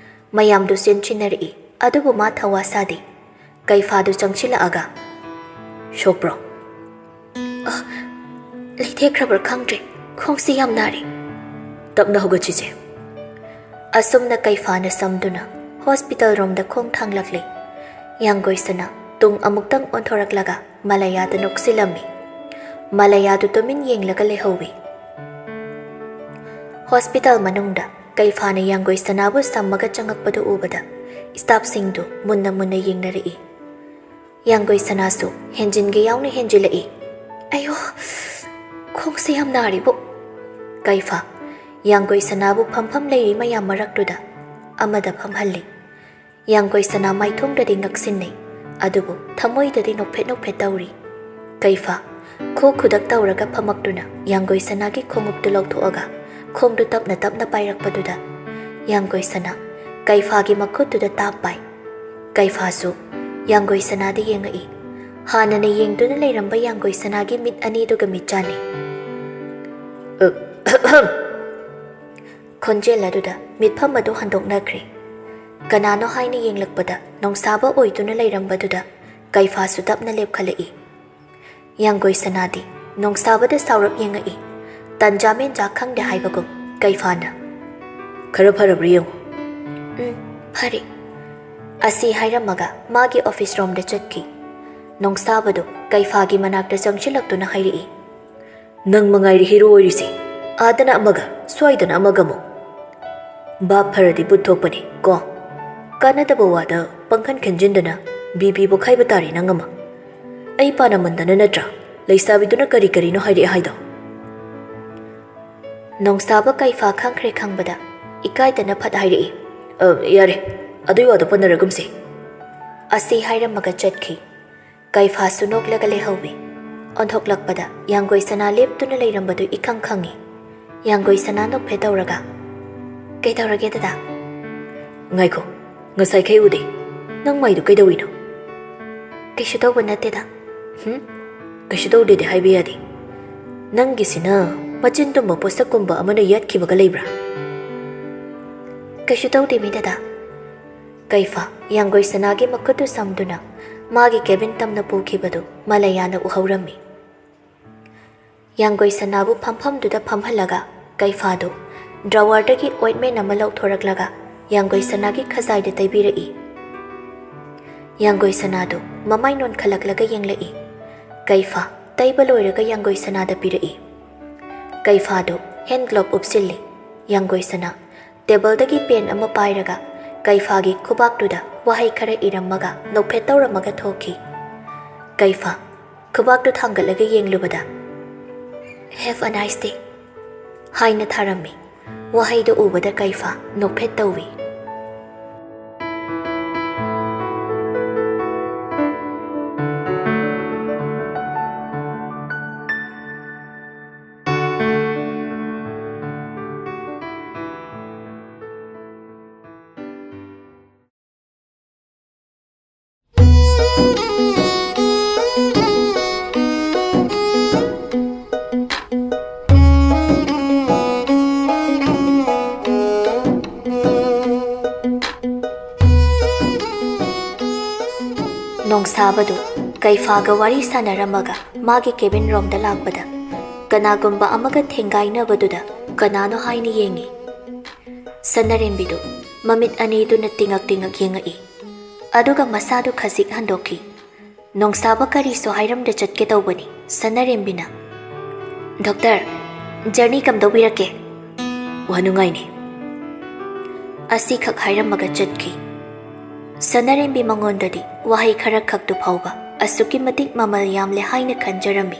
ꯃꯌꯥꯝꯗꯨ ꯆꯦꯟꯁꯤꯟꯅꯔꯛꯏ, ꯑꯗꯨꯕꯨ ꯃꯥ ꯊꯋꯥ ꯁꯥꯗꯦ꯫ ꯀꯩꯐꯥꯗꯨ ꯆꯪꯁꯤꯜꯂꯛꯑꯒ, "ꯁꯣꯛꯄ꯭ꯔꯣ?" "ꯑ, ꯂꯩꯊꯦꯛꯈ꯭ꯔꯕ꯭ꯔꯥ ꯈꯪꯗ꯭ꯔꯦ, ꯈꯣꯡꯁꯤ ꯌꯥꯝ ꯅꯥꯔꯦ꯫" "ꯇꯞꯅ ꯍꯧꯒꯠꯁꯤꯁꯦ꯫" ꯑꯁꯨꯝꯅ ꯀꯩꯐꯥꯅ ꯁꯝꯗꯨꯅ ꯍꯣꯁꯄꯤꯇꯥꯜ ꯔꯣꯝꯗ ꯈꯣꯡ ꯊꯥꯡꯂꯛꯂꯦ꯫ ꯌꯥꯡꯒꯣꯏꯁꯅꯥ ꯇꯨꯡ ꯑꯃꯨꯛꯇꯪ ꯑꯣꯟꯊꯣꯔꯛꯂꯒ ꯃꯂꯌꯥꯗ ꯅꯣꯛꯁꯤꯜꯂꯝꯃꯤ꯫ ꯃꯂꯌꯥꯗꯨ ꯇꯨꯃꯤꯟ ꯌꯦꯡꯂꯒ ꯂꯩꯍꯧꯋꯤ꯫ ꯍꯣꯁꯄꯤꯇꯥꯜ ꯃꯅꯨꯡꯗ ꯀꯩꯐꯥꯅ ꯌꯥꯡꯒꯣꯏꯁꯅꯥꯕꯨ ꯁꯝꯃꯒ ꯆꯪꯉꯛꯄꯗꯨ ꯎꯕꯗ ꯁ꯭ꯇꯥꯐꯁꯤꯡꯗꯨ ꯃꯨꯟꯅ ꯃꯨꯟꯅ ꯌꯦꯡꯅꯔꯛꯏ꯫ ꯌꯥꯡꯒꯣꯏ ꯁꯅꯥꯁꯨ ꯍꯦꯟꯖꯤꯟꯒꯦ ꯌꯥꯎꯅ ꯍꯦꯟꯖꯤꯜꯂꯛꯏ꯫ "ꯑꯌꯣ, ꯈꯣꯡꯁꯦ ꯌꯥꯝ ꯅꯥꯔꯤꯕꯨ!" ꯀꯩꯐꯥ ꯌꯥꯡꯒꯣꯏ ꯁꯅꯥꯕꯨ ꯐꯝꯐꯝ ꯂꯩꯔꯤ ꯃꯌꯥꯝ ꯃꯔꯛꯇꯨꯗ ꯑꯃꯗ ꯐꯝꯍꯜꯂꯤ꯫ ꯌꯥꯡꯒꯣꯏ ꯁꯅꯥ ꯃꯥꯏꯊꯣꯡꯗꯗꯤ ꯉꯛꯁꯤꯟꯅꯩ, ꯑꯗꯨꯕꯨ ꯊꯃꯣꯏꯗꯗꯤ ꯅꯣꯛꯐꯦꯠ ꯅꯣꯛꯐꯦꯠ ꯇꯧꯔꯤ꯫ ꯀꯩꯐꯥ ꯈꯨ ꯈꯨꯗꯛ ꯇꯧꯔꯒ ꯐꯝꯃꯛꯇꯨꯅ ꯌꯥꯡꯒꯣꯏ ꯁꯅꯥꯒꯤ ꯈꯣꯡꯎꯞꯇꯨ ꯂꯧꯊꯣꯛꯑꯒ ꯈꯣꯡꯗꯨ ꯇꯞꯅ ꯇꯞꯅ ꯄꯥꯏꯔꯛꯄꯗꯨꯗ ꯌꯥꯡꯒꯣꯏ ꯁꯅꯥ ꯀꯩꯐꯥꯒꯤ ꯃꯈꯨꯠꯇꯨꯗ ꯇꯥꯞ ꯄꯥꯏ꯫ ꯀꯩꯐꯥꯁꯨ ꯌꯥꯡꯒꯣꯏ ꯁꯅꯥꯗ ꯌꯦꯡꯉꯛꯏ꯫ ꯍꯥꯟꯅꯅ ꯌꯦꯡꯗꯨꯅ ꯂꯩꯔꯝꯕ ꯌꯥꯡꯒꯣꯏ ꯁꯅꯥꯒꯤ ꯃꯤꯠ ꯑꯅꯤꯗꯨꯒ ꯃꯤꯠ ꯆꯥꯟꯅꯩ꯫ ꯈꯣꯟꯖꯦꯜ ꯑꯗꯨꯗ ꯃꯤꯠꯐꯝ ꯑꯗꯨ ꯍꯟꯗꯣꯛꯅꯈ꯭ꯔꯦ꯫ ꯀꯅꯥꯅꯣ ꯍꯥꯏꯅ ꯌꯦꯡꯂꯛꯄꯗ ꯅꯣꯡꯁꯥꯕ ꯑꯣꯏꯗꯨꯅ ꯂꯩꯔꯝꯕꯗꯨꯗ ꯀꯩꯐꯥꯁꯨ ꯇꯞꯅ ꯂꯦꯞꯈꯠꯂꯛꯏ꯫ ꯌꯥꯡꯒꯣꯏ ꯁꯅꯥꯗꯤ ꯅꯣꯡꯁꯥꯕꯗ ꯁꯥꯎꯔꯞ ꯌꯦꯡꯉꯛꯏ꯫ ꯇꯟꯖꯥ ꯃꯦꯟꯖꯥ ꯈꯪꯗꯦ ꯍꯥꯏꯕꯒꯨꯝ ꯀꯩꯐꯥꯅ, "ꯈꯔ ꯐꯔꯕ꯭ꯔꯥ ꯌꯦꯡꯉꯨ꯫" "ꯎꯝ, ꯐꯔꯦ꯫" ꯑꯁꯤ ꯍꯥꯏꯔꯝꯃꯒ ꯃꯥꯒꯤ ꯑꯣꯐꯤꯁ ꯔꯣꯝꯗ ꯆꯠꯈꯤ꯫ ꯅꯣꯡꯁꯥꯕꯗꯨ ꯀꯩꯐꯥꯒꯤ ꯃꯅꯥꯛꯇ ꯆꯪꯁꯤꯜꯂꯛꯇꯨꯅ ꯍꯥꯏꯔꯛꯏ, "ꯅꯪ ꯃꯉꯥꯏꯔꯦ ꯍꯤꯔꯣ ꯑꯣꯏꯔꯤꯁꯦ꯫ ꯑꯥꯗꯅ ꯑꯃꯒ, ꯁ꯭ꯋꯥꯏꯗꯅ ꯑꯃꯒ ꯑꯃꯨꯛ꯫ ꯚꯥꯞ ꯐꯔꯗꯤ ꯕꯨꯠ ꯊꯣꯛꯄꯅꯦ ꯀꯣ꯫ ꯀꯥꯟꯅꯗꯕ ꯋꯥꯗ ꯄꯪꯈꯟ ꯈꯟꯖꯤꯟꯗꯅ ꯕꯤ ꯄꯤ ꯄꯣꯛꯈꯥꯏꯕ ꯇꯥꯔꯦ ꯅꯪ ꯑꯃ꯫ ꯑꯩ ꯄꯥꯅꯃꯟꯗꯅ ꯅꯠꯇ꯭ꯔꯥ ꯂꯩꯁꯥꯕꯤꯗꯨꯅ ꯀꯔꯤ ꯀꯔꯤꯅꯣ ꯍꯥꯏꯔꯛꯑꯦ ꯍꯥꯏꯗꯣ?" ꯅꯣꯡꯁꯥꯕ ꯀꯩꯐꯥ ꯈꯪꯈ꯭ꯔꯦ ꯈꯪꯕꯗ ꯏꯀꯥꯏꯗꯅ ꯐꯠ ꯍꯥꯏꯔꯛꯏ, "ꯑ, ꯌꯥꯔꯦ, ꯑꯗꯨꯏ ꯋꯥꯗꯣ ꯄꯟꯅꯔꯒꯨꯝꯁꯦ꯫" ꯑꯁꯤ ꯍꯥꯏꯔꯝꯃꯒ ꯆꯠꯈꯤ꯫ ꯀꯩꯐꯥꯁꯨ ꯅꯣꯛꯂꯒ ꯂꯩꯍꯧꯋꯤ꯫ ꯑꯣꯟꯊꯣꯛꯂꯛꯄꯗ ꯌꯥꯡꯒꯣꯏ ꯁꯅꯥ ꯂꯦꯞꯇꯨꯅ ꯂꯩꯔꯝꯕꯗꯨ ꯏꯈꯪ ꯈꯪꯉꯤ꯫ ꯌꯥꯡꯒꯣꯏ ꯁꯅꯥ ꯅꯣꯛꯐꯦꯠ ꯇꯧꯔꯒ, "ꯀꯩꯗꯧꯔꯒꯦ ꯗꯗꯥ?" "ꯉꯥꯏꯈꯣ, ꯉꯁꯥꯏꯈꯩ ꯎꯗꯦ꯫ ꯅꯪ ꯃꯥꯏꯗꯨ ꯀꯩꯗꯧꯏꯅꯣ?" "ꯀꯩꯁꯨ ꯇꯧꯕ ꯅꯠꯇꯦꯗ꯫" "ꯍꯨꯝ? ꯀꯩꯁꯨ ꯇꯧꯗꯦꯗꯤ ꯍꯥꯏꯕ ꯌꯥꯗꯦ꯫ ꯅꯪꯒꯤꯁꯤꯅ ꯃꯆꯤꯟ ꯇꯨꯝꯕ ꯄꯣꯠꯁꯛꯀꯨꯝꯕ ꯑꯃꯅ ꯌꯥꯠꯈꯤꯕꯒ ꯂꯩꯕ꯭ꯔꯥ?" "ꯀꯩꯁꯨ ꯇꯧꯗꯦ ꯃꯤ ꯗꯗꯥ꯫" ꯀꯩꯐꯥ ꯌꯥꯡꯒꯣꯏ ꯁꯅꯥꯒꯤ ꯃꯈꯨꯠꯇꯨ ꯁꯝꯗꯨꯅ ꯃꯥꯒꯤ ꯀꯦꯕꯤꯟ ꯇꯝꯅ ꯄꯨꯈꯤꯕꯗꯨ ꯃꯂꯌꯥꯅ ꯎꯍꯧꯔꯝꯃꯤ꯫ ꯌꯥꯡꯒꯣꯏ ꯁꯅꯥꯕꯨ ꯐꯝꯐꯝꯗꯨꯗ ꯐꯝꯍꯜꯂꯒ ꯀꯩꯐꯥꯗꯨ ꯗ꯭ꯔꯋꯥꯔꯗꯒꯤ ꯑꯣꯏꯟꯃꯦꯟ ꯑꯃ ꯂꯧꯊꯣꯔꯛꯂꯒ ꯌꯥꯡꯒꯣꯏ ꯁꯅꯥꯒꯤ ꯈꯖꯥꯏꯗ ꯇꯩꯕꯤꯔꯛꯏ꯫ ꯌꯥꯡꯒꯣꯏ ꯁꯅꯥꯗꯨ ꯃꯃꯥꯏ ꯅꯣꯟꯈꯠꯂꯛꯂꯒ ꯌꯦꯡꯂꯛꯏ꯫ ꯀꯩꯐꯥ ꯇꯩꯕ ꯂꯣꯏꯔꯒ ꯌꯥꯡꯒꯣꯏ ꯁꯅꯥꯗ ꯄꯤꯔꯛꯏ꯫ ꯀꯩꯐꯥꯗꯨ ꯍꯦꯟ ꯒ꯭ꯂꯣꯞ ꯎꯞꯁꯤꯜꯂꯤ꯫ ꯌꯥꯡꯒꯣꯏ ꯁꯅꯥ ꯇꯦꯕꯜꯗꯒꯤ ꯄꯦꯟ ꯑꯃ ꯄꯥꯏꯔꯒ ꯀꯩꯐꯥꯒꯤ ꯈꯨꯕꯥꯛꯇꯨꯗ ꯋꯥꯍꯩ ꯈꯔ ꯏꯔꯝꯃꯒ ꯅꯣꯛꯐꯦꯠ ꯇꯧꯔꯝꯃꯒ ꯊꯣꯛꯈꯤ꯫ ꯀꯩꯐꯥ ꯈꯨꯕꯥꯛꯇꯨ ꯊꯥꯡꯒꯠꯂꯒ ꯌꯦꯡꯂꯨꯕꯗ, "Have a nice day" ꯍꯥꯏꯅ ꯊꯥꯔꯝꯃꯤ꯫ ꯋꯥꯍꯩꯗꯨ ꯎꯕꯗ ꯀꯩꯐꯥ ꯅꯣꯛꯐꯦꯠ ꯇꯧꯏ꯫ ꯅꯣꯡꯁꯥꯕꯗꯨ ꯀꯩꯐꯥꯒ ꯋꯥꯔꯤ ꯁꯥꯟꯅꯔꯝꯃꯒ ꯃꯥꯒꯤ ꯀꯦꯕꯤꯟ ꯔꯣꯝꯗ ꯂꯥꯛꯄꯗ, ꯀꯅꯥꯒꯨꯝꯕ ꯑꯃꯒ ꯊꯦꯡꯒꯥꯏꯅꯕꯗꯨꯗ ꯀꯅꯥꯅꯣ ꯍꯥꯏꯅ ꯌꯦꯡꯉꯤ꯫ ꯁꯅꯥꯔꯦꯝꯕꯤꯗꯨ ꯃꯃꯤꯠ ꯑꯅꯤꯗꯨꯅ ꯇꯤꯉꯛ ꯇꯤꯉꯛ ꯌꯦꯡꯉꯛꯏ꯫ ꯑꯗꯨꯒ ꯃꯁꯥꯗꯨ ꯈꯖꯤꯛ ꯍꯟꯗꯣꯛꯈꯤ꯫ ꯅꯣꯡꯁꯥꯕ ꯀꯔꯤꯁꯨ ꯍꯥꯏꯔꯝꯗ ꯆꯠꯀꯦ ꯇꯧꯕꯅꯤ ꯁꯅꯥꯔꯦꯝꯕꯤꯅ꯫ "Doctor, journey ꯀꯝꯗꯧꯕꯤꯔꯛꯀꯦ?" "ꯋꯥ ꯅꯨꯡꯉꯥꯏꯅꯦ" ꯑꯁꯤꯈꯛ ꯍꯥꯏꯔꯝꯃꯒ ꯆꯠꯈꯤ꯫ ꯁꯅꯥꯔꯦꯝꯕꯤ ꯃꯉꯣꯟꯗꯗꯤ ꯋꯥꯍꯩ ꯈꯔ ꯈꯛꯇꯨ ꯐꯥꯎꯕ ꯑꯁꯨꯛꯀꯤ ꯃꯇꯤꯛ ꯃꯃꯜ ꯌꯥꯝꯂꯦ ꯍꯥꯏꯅ ꯈꯟꯖꯔꯝꯃꯤ꯫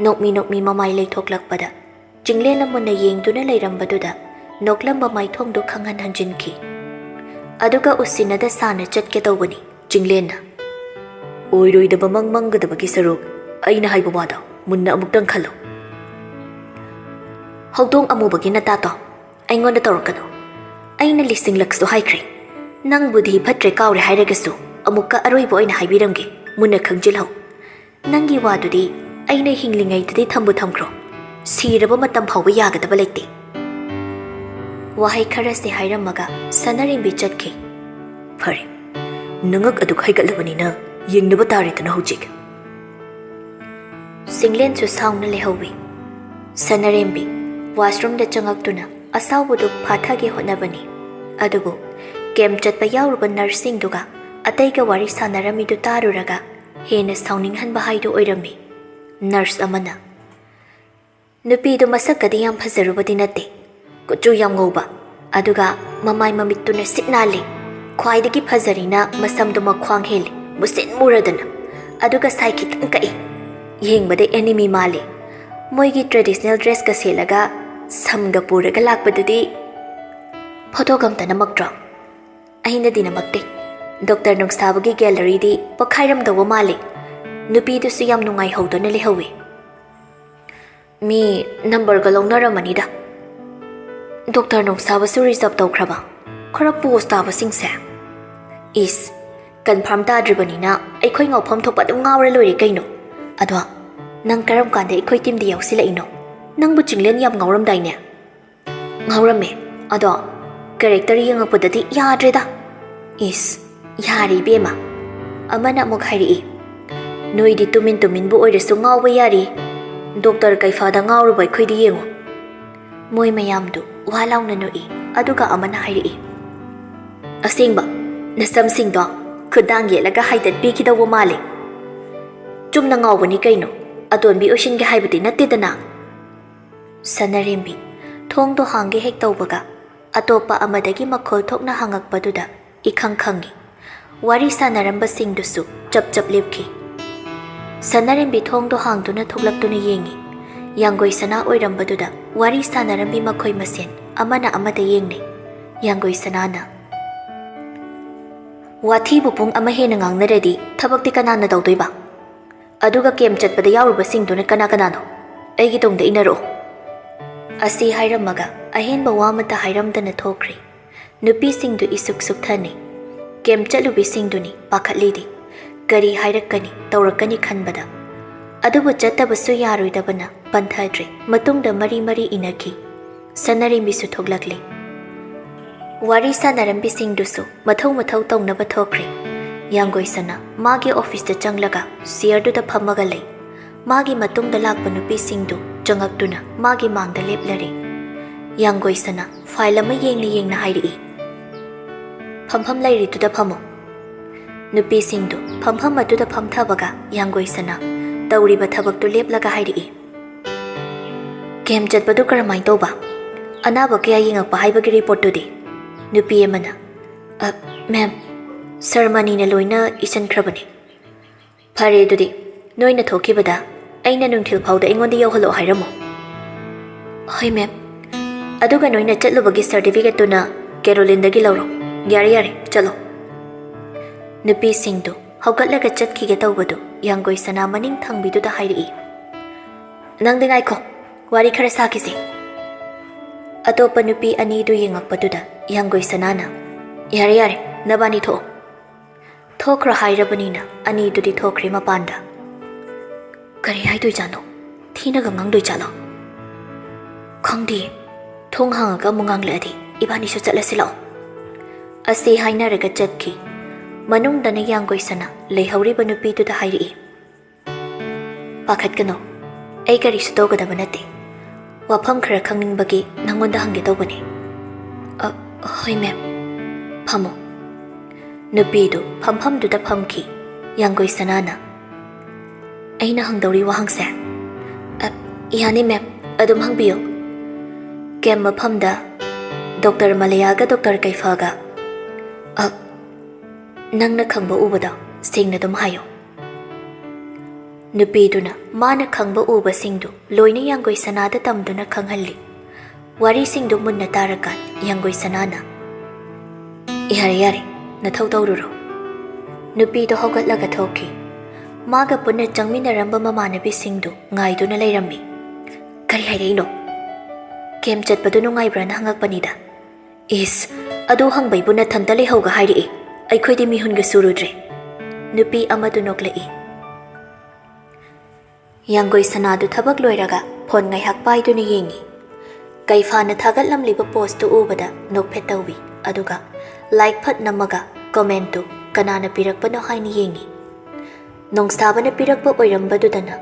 ꯅꯣꯛꯃꯤ ꯅꯣꯛꯃꯤ ꯃꯃꯥꯏ ꯂꯩꯊꯣꯛꯂꯛꯄꯗ ꯆꯤꯡꯂꯦꯟꯅ ꯃꯨꯟꯅ ꯌꯦꯡꯗꯨꯅ ꯂꯩꯔꯝꯕꯗꯨꯗ ꯅꯣꯛꯂꯝꯕ ꯃꯥꯏꯊꯣꯡꯗꯨ ꯈꯪꯍꯟ ꯍꯟꯖꯤꯟꯈꯤ꯫ ꯑꯗꯨꯒ ꯎꯁꯤꯟꯅꯗ ꯁꯥꯅ ꯆꯠꯀꯦ ꯇꯧꯕꯅꯤ ꯆꯤꯡꯂꯦꯟꯅ꯫ "ꯑꯣꯏꯔꯣꯏꯗꯕ ꯃꯪ ꯃꯪꯒꯗꯕꯒꯤ ꯁꯔꯨꯛ ꯑꯩꯅ ꯍꯥꯏꯕ ꯋꯥꯗꯣ ꯃꯨꯟꯅ ꯑꯃꯨꯛꯇꯪ ꯈꯜꯂꯨ꯫ ꯍꯧꯗꯣꯡ ꯑꯃꯨꯕꯒꯤ ꯅꯇꯥꯇꯣ ꯑꯩꯉꯣꯟꯗ ꯇꯧꯔꯛꯀꯅꯨ꯫ ꯑꯩꯅ ꯂꯤꯁꯤꯡꯂꯛꯁꯨ ꯍꯥꯏꯈ꯭ꯔꯦ꯫ ꯅꯪ ꯕꯨꯙꯤ ꯐꯠꯇ꯭ꯔꯦ ꯀꯥꯎꯔꯦ ꯍꯥꯏꯔꯒꯁꯨ ꯑꯃꯨꯛꯀ ꯑꯔꯣꯏꯕ ꯑꯣꯏꯅ ꯍꯥꯏꯕꯤꯔꯝꯒꯦ, ꯃꯨꯟꯅ ꯈꯪꯖꯤꯜꯍꯧ꯫ ꯅꯪꯒꯤ ꯋꯥꯗꯨꯗꯤ ꯑꯩꯅ ꯍꯤꯡꯂꯤꯉꯩꯗꯗꯤ ꯊꯝꯕꯨ ꯊꯝꯈ꯭ꯔꯣ, ꯁꯤꯔꯕ ꯃꯇꯝ ꯐꯥꯎꯕ ꯌꯥꯒꯗꯕ ꯂꯩꯇꯦ"꯫ ꯋꯥꯍꯩ ꯈꯔꯁꯦ ꯍꯥꯏꯔꯝꯃꯒ ꯁꯅꯥꯔꯦꯝꯕꯤ ꯆꯠꯈꯤ꯫ "ꯐꯔꯦ, ꯅꯉꯛ ꯑꯗꯨ ꯍꯥꯏꯒꯠꯂꯕꯅꯤꯅ ꯌꯦꯡꯅꯕ ꯇꯥꯔꯦꯗꯅ ꯍꯧꯖꯤꯛ"꯫ ꯆꯤꯡꯂꯦꯟꯁꯨ ꯁꯥꯎꯅ ꯂꯩꯍꯧꯋꯤ꯫ ꯁꯅꯥꯔꯦꯝꯕꯤ ꯋꯥꯁꯔꯨꯝꯗ ꯆꯪꯉꯛꯇꯨꯅ ꯑꯁꯥꯎꯕꯗꯨ ꯐꯥꯊꯒꯦ ꯍꯣꯠꯅꯕꯅꯤ꯫ ꯑꯗꯨꯕꯨ ꯀꯦꯝꯞ ꯆꯠꯄ ꯌꯥꯎꯔꯨꯕ ꯅꯔꯁꯁꯤꯡꯗꯨꯒ ꯑꯇꯩꯒ ꯋꯥꯔꯤ ꯁꯥꯟꯅꯔꯝꯃꯤꯗꯨ ꯇꯥꯔꯨꯔꯒ ꯍꯦꯟꯅ ꯁꯥꯎꯅꯤꯡꯍꯟꯕ ꯍꯥꯏꯗꯨ ꯑꯣꯏꯔꯝꯃꯤ꯫ ꯅꯔꯁ ꯑꯃꯅ, "ꯅꯨꯄꯤꯗꯨ ꯃꯁꯛꯀꯗꯤ ꯌꯥꯝ ꯐꯖꯔꯨꯕꯗꯤ ꯅꯠꯇꯦ, ꯀꯨꯆꯨ ꯌꯥꯝ ꯉꯧꯕ, ꯑꯗꯨꯒ ꯃꯃꯥꯏ ꯃꯃꯤꯠꯇꯨꯅ ꯁꯤꯠ ꯅꯥꯜꯂꯤ꯫ ꯈ꯭ꯋꯥꯏꯗꯒꯤ ꯐꯖꯔꯤꯅ ꯃꯁꯝꯗꯨ ꯃꯈ꯭ꯋꯥꯡ ꯍꯦꯜꯂꯤ, ꯃꯨꯁꯤꯟ ꯃꯨꯔꯗꯅ꯫ ꯑꯗꯨꯒ ꯁꯥꯏ ꯈꯤꯇꯪ ꯀꯛꯏ꯫ ꯌꯦꯡꯕꯗ ꯑꯦꯅꯤꯃꯤ ꯃꯥꯜꯂꯤ꯫ ꯃꯣꯏꯒꯤ traditional dressꯀ ꯁꯦꯠꯂꯒ ꯁꯝꯒ ꯄꯨꯔꯒ ꯂꯥꯛꯄꯗꯨꯗꯤ꯫ ꯐꯣꯇꯣꯒ ꯑꯝꯇ ꯅꯝꯃꯛꯇ꯭ꯔꯣ? ꯑꯩꯅꯗꯤ ꯅꯝꯃꯛꯇꯦ꯫ ꯗꯣꯛꯇꯔ ꯅꯣꯡꯁꯥꯕꯒꯤ galleryꯗꯤ ꯄꯣꯈꯥꯏꯔꯝꯗꯧꯕ ꯃꯥꯜꯂꯤ꯫ ꯅꯨꯄꯤꯗꯨꯁꯨ ꯌꯥꯝ ꯅꯨꯡꯉꯥꯏꯍꯧꯗꯅ ꯂꯩꯍꯧꯋꯤ꯫ ꯃꯤ ꯅꯝꯕꯔꯒ ꯂꯧꯅꯔꯝꯃꯅꯤꯗ꯫ ꯗꯣꯛꯇꯔ ꯅꯣꯡꯁꯥꯕꯁꯨ reserve ꯇꯧꯈ꯭ꯔꯕ? ꯈꯔ ꯄꯣꯁ ꯇꯥꯕꯁꯤꯡꯁꯦ꯫ ꯏꯁ, confirm ꯇꯥꯗ꯭ꯔꯤꯕꯅꯤꯅ ꯑꯩꯈꯣꯏ ꯉꯥꯎꯐꯝ ꯊꯣꯛꯄ ꯑꯗꯨꯝ ꯉꯥꯎꯔ ꯂꯣꯏꯔꯦ ꯀꯩꯅꯣ꯫ ꯑꯗꯣ ꯅꯪ ꯀꯔꯝ ꯀꯥꯟꯗ ꯑꯩꯈꯣꯏ teamꯗ ꯌꯥꯎꯁꯤꯜꯂꯛꯏꯅꯣ? ꯅꯪꯕꯨ ꯆꯤꯡꯂꯦꯟ ꯌꯥꯝ ꯉꯥꯎꯔꯝꯗꯥꯏꯅꯦ? ꯉꯥꯎꯔꯝꯃꯦ꯫ ꯑꯗꯣ character ꯌꯦꯡꯉꯛꯄꯗꯗꯤ ꯌꯥꯗ꯭ꯔꯦꯗ꯫ ꯏꯁ, ꯌꯥꯔꯦ ꯏꯕꯦꯝꯃ꯫ ꯑꯃꯅ ꯑꯃꯨꯛ ꯍꯥꯏꯔꯛꯏ, "ꯅꯣꯏꯗꯤ ꯇꯨꯃꯤꯟ ꯇꯨꯃꯤꯟꯕꯨ ꯑꯣꯏꯔꯁꯨ ꯉꯥꯎꯕ ꯌꯥꯔꯤ꯫ ꯗꯣꯛꯇꯔ ꯀꯩꯐꯥꯗ ꯉꯥꯎꯔꯨꯕ ꯑꯩꯈꯣꯏꯗꯤ ꯌꯦꯡꯉꯨ꯫" ꯃꯣꯏ ꯃꯌꯥꯝꯗꯨ ꯋꯥ ꯂꯥꯎꯅ ꯅꯣꯛꯏ꯫ ꯑꯗꯨꯒ ꯑꯃꯅ ꯍꯥꯏꯔꯛꯏ, "ꯑꯁꯦꯡꯕ, ꯅꯁꯝꯁꯤꯡꯗꯣ ꯈꯨꯗꯥꯡ ꯌꯦꯠꯂꯒ ꯍꯥꯏꯗꯠꯄꯤꯈꯤꯗꯧꯕ ꯃꯥꯜꯂꯤ꯫ ꯆꯨꯝꯅ ꯉꯥꯎꯕꯅꯤ ꯀꯩꯅꯣ, ꯑꯇꯣꯟꯕꯤ ꯑꯣꯏꯁꯤꯟꯒꯦ ꯍꯥꯏꯕꯗꯤ ꯅꯠꯇꯦꯗꯅ꯫" ꯁꯅꯔꯦꯝꯕꯤ ꯊꯣꯡꯗꯣ ꯍꯥꯡꯒꯦ ꯍꯦꯛ ꯇꯧꯕꯒ, ꯑꯇꯣꯞꯄ ꯑꯃꯗꯒꯤ ꯃꯈꯣꯜ ꯊꯣꯛꯅ ꯍꯪꯉꯛꯄꯗꯨꯗ ꯏꯈꯪ ꯈꯪꯉꯤ꯫ ꯋꯥꯔꯤ ꯁꯥꯟꯅꯔꯝꯕꯁꯤꯡꯗꯨꯁꯨ ꯆꯞ ꯆꯞ ꯂꯦꯞꯈꯤ꯫ ꯁꯅꯔꯦꯝꯕꯤ ꯊꯣꯡꯗꯣ ꯍꯥꯡꯗꯨꯅ ꯊꯣꯛꯂꯛꯇꯨꯅ ꯌꯦꯡꯉꯤ꯫ ꯌꯥꯡꯒꯣꯏ ꯁꯅꯥ ꯑꯣꯏꯔꯝꯕꯗꯨꯗ ꯋꯥꯔꯤ ꯁꯥꯟꯅꯔꯝꯕꯤ ꯃꯈꯣꯏ ꯃꯁꯦꯟ ꯑꯃꯅ ꯑꯃꯗ ꯌꯦꯡꯅꯩ꯫ ꯌꯥꯡꯒꯣꯏ ꯁꯅꯥꯅ, "ꯋꯥꯊꯤꯕꯨ ꯄꯨꯡ ꯑꯃ ꯍꯦꯟꯅ ꯉꯥꯡꯅꯔꯗꯤ ꯊꯕꯛꯇꯤ ꯀꯅꯥꯅ ꯇꯧꯗꯣꯏꯕ? ꯑꯗꯨꯒ camp ꯆꯠꯄꯗ ꯌꯥꯎꯔꯨꯕꯁꯤꯡꯗꯨꯅ ꯀꯅꯥ ꯀꯅꯥꯅꯣ? ꯑꯩꯒꯤ ꯇꯨꯡꯗ ꯏꯟꯅꯔꯛꯑꯣ꯫" ꯑꯁꯤ ꯍꯥꯏꯔꯝꯃꯒ ꯑꯍꯦꯟꯕ ꯋꯥ ꯑꯃꯠꯇ ꯍꯥꯏꯔꯝꯗꯅ ꯊꯣꯛꯈ꯭ꯔꯦ꯫ ꯅꯨꯄꯤꯁꯤꯡꯗꯨ ꯏꯁꯨꯛ ꯁꯨꯛꯊꯅꯩ꯫ Camp ꯆꯠꯂꯨꯕꯤꯁꯤꯡꯗꯨꯅꯤ ꯄꯥꯈꯠꯂꯤꯗꯤ꯫ ꯀꯔꯤ ꯍꯥꯏꯔꯛꯀꯅꯤ, ꯇꯧꯔꯛꯀꯅꯤ ꯈꯟꯕꯗ꯫ ꯑꯗꯨꯕꯨ ꯆꯠꯇꯕꯁꯨ ꯌꯥꯔꯣꯏꯗꯕꯅ ꯄꯟꯊꯗ꯭ꯔꯦ꯫ ꯃꯇꯨꯡꯗ ꯃꯔꯤ ꯃꯔꯤ ꯏꯟꯅꯈꯤ꯫ ꯁꯅꯔꯦꯝꯕꯤꯁꯨ ꯊꯣꯛꯂꯛꯂꯤ꯫ ꯋꯥꯔꯤ ꯁꯥꯟꯅꯔꯝꯕꯤꯁꯤꯡꯗꯨꯁꯨ ꯃꯊꯧ ꯃꯊꯧ ꯇꯧꯅꯕ ꯊꯣꯛꯈ꯭ꯔꯦ꯫ ꯌꯥꯡꯒꯣꯏ ꯁꯅꯥ ꯃꯥꯒꯤ officeꯇ ꯆꯪꯂꯒ chairꯗꯨꯗ ꯐꯝꯃꯒ ꯂꯩ꯫ ꯃꯥꯒꯤ ꯃꯇꯨꯡꯗ ꯂꯥꯛꯄ ꯅꯨꯄꯤꯁꯤꯡꯗꯨ ꯆꯪꯉꯛꯇꯨꯅ ꯃꯥꯒꯤ ꯃꯥꯡꯗ ꯂꯦꯞꯂꯔꯦ꯫ ꯌꯥꯡꯒꯣꯏ ꯁꯅꯥ file ꯑꯃ ꯌꯦꯡꯅ ꯌꯦꯡꯅ ꯍꯥꯏꯔꯛꯏ, "ꯐꯝꯐꯝ ꯂꯩꯔꯤꯗꯨꯗ ꯐꯝꯃꯨ꯫" ꯅꯨꯄꯤꯁꯤꯡꯗꯨ ꯐꯝꯐꯝ ꯑꯗꯨꯗ ꯐꯝꯊꯕꯒ ꯌꯥꯡꯒꯣꯏ ꯁꯅꯥ ꯇꯧꯔꯤꯕ ꯊꯕꯛꯇꯨ ꯂꯦꯞꯂꯒ ꯍꯥꯏꯔꯛꯏ, "Camp ꯆꯠꯄꯗꯨ ꯀꯔꯝꯍꯥꯏꯅ ꯇꯧꯕ? ꯑꯅꯥꯕ ꯀꯌꯥ ꯌꯦꯡꯉꯛꯄ ꯍꯥꯏꯕꯒꯤ ꯔꯤꯄꯣꯔꯠꯇꯨꯗꯤ? ꯅꯨꯄꯤ ꯑꯃꯅ, "ꯑ, ꯃꯦꯝ, ꯁꯔ ꯃꯅꯤꯅ ꯂꯣꯏꯅ ꯏꯁꯤꯟꯈ꯭ꯔꯕꯅꯤ꯫" "ꯐꯔꯦ ꯑꯗꯨꯗꯤ, ꯅꯣꯏꯅ ꯊꯣꯛꯈꯤꯕꯗ ꯑꯩꯅ ꯅꯨꯡꯊꯤꯜ ꯐꯥꯎꯗ ꯑꯩꯉꯣꯟꯗ ꯌꯧꯍꯜꯂꯛꯑꯣ ꯍꯥꯏꯔꯝꯃꯣ꯫" "ꯍꯣꯏ ꯃꯦꯝ꯫" "ꯑꯗꯨꯒ ꯅꯣꯏꯅ ꯆꯠꯂꯨꯕꯒꯤ ꯁꯥꯔꯇꯤꯐꯤꯀꯦꯠꯇꯨꯅ ꯀꯦꯔꯣꯂꯤꯟꯗꯒꯤ ꯂꯧꯔꯣ꯫ ꯌꯥꯔꯦ ꯌꯥꯔꯦ, ꯆꯠꯂꯣ꯫" ꯅꯨꯄꯤꯁꯤꯡꯗꯨ ꯍꯧꯒꯠꯂꯒ ꯆꯠꯈꯤꯒꯦ ꯇꯧꯕꯗꯨ ꯌꯥꯡꯒꯣꯏ ꯁꯅꯥ ꯃꯅꯤꯡ ꯊꯪꯕꯤꯗꯨꯗ ꯍꯥꯏꯔꯛꯏ, "ꯅꯪꯗꯤ ꯉꯥꯏꯈꯣ, ꯋꯥꯔꯤ ꯈꯔ ꯁꯥꯈꯤꯁꯤ꯫" ꯑꯇꯣꯞꯄ ꯅꯨꯄꯤ ꯑꯅꯤꯗꯨ ꯌꯦꯡꯉꯛꯄꯗꯨꯗ ꯌꯥꯡꯒꯣꯏ ꯁꯅꯥꯅ, "ꯌꯥꯔꯦ ꯌꯥꯔꯦ, ꯅꯕꯥꯅꯤ ꯊꯣꯛꯑꯣ꯫" ꯊꯣꯛꯈ꯭ꯔꯣ ꯍꯥꯏꯔꯕꯅꯤꯅ ꯑꯅꯤꯗꯨꯗꯤ ꯊꯣꯛꯈ꯭ꯔꯦ ꯃꯄꯥꯟꯗ꯫ "ꯀꯔꯤ ꯍꯥꯏꯗꯣꯏꯖꯥꯠꯅꯣ? ꯊꯤꯅꯒ ꯉꯥꯡꯗꯣꯏꯖꯥꯠꯂꯣ?" "ꯈꯪꯗꯦ꯫ ꯊꯣꯡ ꯍꯥꯡꯉꯒ ꯑꯃꯨꯛ ꯉꯥꯡꯂꯛꯑꯗꯤ ꯏꯕꯥꯅꯤꯁꯨ ꯆꯠꯂꯁꯤ ꯂꯥꯛꯑꯣ꯫" ꯑꯁꯤ ꯍꯥꯏꯅꯔꯒ ꯆꯠꯈꯤ꯫ ꯃꯅꯨꯡꯗꯅ ꯌꯥꯡꯒꯣꯏ ꯁꯅꯥ ꯂꯩꯍꯧꯔꯤꯕ ꯅꯨꯄꯤꯗꯨꯗ ꯍꯥꯏꯔꯛꯏ, "ꯄꯥꯈꯠꯀꯅꯨ, ꯑꯩ ꯀꯔꯤꯁꯨ ꯇꯧꯒꯗꯕ ꯅꯠꯇꯦ꯫ ꯋꯥꯐꯝ ꯈꯔ ꯈꯪꯅꯤꯡꯕꯒꯤ ꯅꯪꯉꯣꯟꯗ ꯍꯪꯒꯦ ꯇꯧꯕꯅꯦ꯫" "ꯑ, ꯍꯣꯏ ꯃꯦꯝ꯫ ꯐꯝꯃꯣ꯫" ꯅꯨꯄꯤꯗꯨ ꯐꯝꯐꯝꯗꯨꯗ ꯐꯝꯈꯤ꯫ ꯌꯥꯡꯒꯣꯏ ꯁꯅꯥꯅ, "ꯑꯩꯅ ꯍꯪꯗꯧꯔꯤ ꯋꯥꯍꯪꯁꯦ?" "ꯑ, ꯌꯥꯅꯤ ꯃꯦꯝ, ꯑꯗꯨꯝ ꯍꯪꯕꯤꯌꯨ꯫" "ꯀꯦꯝ ꯃꯐꯝꯗ ꯗꯣꯛꯇꯔ ꯃꯂꯌꯥꯒ ꯗꯣꯛꯇꯔ ꯀꯩꯐꯥꯒ, ꯑ, ꯅꯪꯅ ꯈꯪꯕ ꯎꯕꯗꯣ ꯁꯦꯡꯅ ꯑꯗꯨꯝ ꯍꯥꯏꯌꯨ꯫" ꯅꯨꯄꯤꯗꯨꯅ ꯃꯥꯅ ꯈꯪꯕ ꯎꯕꯁꯤꯡꯗꯨ ꯂꯣꯏꯅ ꯌꯥꯡꯒꯣꯏ ꯁꯅꯥꯗ ꯇꯝꯗꯨꯅ ꯈꯪꯍꯜꯂꯤ꯫ ꯋꯥꯔꯤꯁꯤꯡꯗꯨ ꯃꯨꯟꯅ ꯇꯥꯔꯀꯥꯟ ꯌꯥꯡꯒꯣꯏ ꯁꯅꯥꯅ, "ꯌꯥꯔꯦ ꯌꯥꯔꯦ, ꯅꯊꯧ ꯇꯧꯔꯨꯔꯣ꯫" ꯅꯨꯄꯤꯗꯨ ꯍꯧꯒꯠꯂꯒ ꯊꯣꯛꯈꯤ꯫ ꯃꯥꯒ ꯄꯨꯟꯅ ꯆꯪꯃꯤꯟꯅꯔꯝꯕ ꯃꯃꯥꯟꯅꯕꯤꯁꯤꯡꯗꯨ ꯉꯥꯏꯗꯨꯅ ꯂꯩꯔꯝꯃꯤ꯫ "ꯀꯔꯤ ꯍꯥꯏꯔꯛꯏꯅꯣ?" "ꯀꯦꯝ ꯆꯠꯄꯗꯨ ꯅꯨꯡꯉꯥꯏꯕ꯭ꯔꯥꯅ ꯍꯪꯉꯛꯄꯅꯤꯗ꯫" "ꯏꯁ, ꯑꯗꯨ ꯍꯪꯕꯩꯕꯨ ꯅꯊꯟꯇ ꯂꯩꯍꯧꯒ ꯍꯥꯏꯔꯛꯏ? ꯑꯩꯈꯣꯏꯗꯤ ꯃꯤꯍꯨꯟꯒ ꯁꯨꯔꯨꯗ꯭ꯔꯦ꯫" ꯅꯨꯄꯤ ꯑꯃꯗꯨ ꯅꯣꯛꯂꯛꯏ꯫ ꯌꯥꯡꯒꯣꯏ ꯁꯅꯥꯗꯨ ꯊꯕꯛ ꯂꯣꯏꯔꯒ ꯐꯣꯟ ꯉꯥꯏꯍꯥꯛ ꯄꯥꯏꯗꯨꯅ ꯌꯦꯡꯉꯤ꯫ ꯀꯩꯐꯥꯅ ꯊꯥꯒꯠꯂꯝꯂꯤꯕ ꯄꯣꯁꯇꯨ ꯎꯕꯗ ꯅꯣꯛꯐꯦꯠ ꯇꯧꯏ, ꯑꯗꯨꯒ ꯂꯥꯏꯛ ꯐꯠ ꯅꯝꯃꯒ ꯀꯣꯃꯦꯟꯇꯨ ꯀꯅꯥꯅ ꯄꯤꯔꯛꯄꯅꯣ ꯍꯥꯏꯅ ꯌꯦꯡꯉꯤ꯫ ꯅꯣꯡꯁꯥꯕꯅ ꯄꯤꯔꯛꯄ ꯑꯣꯏꯔꯝꯕꯗꯨꯗꯅ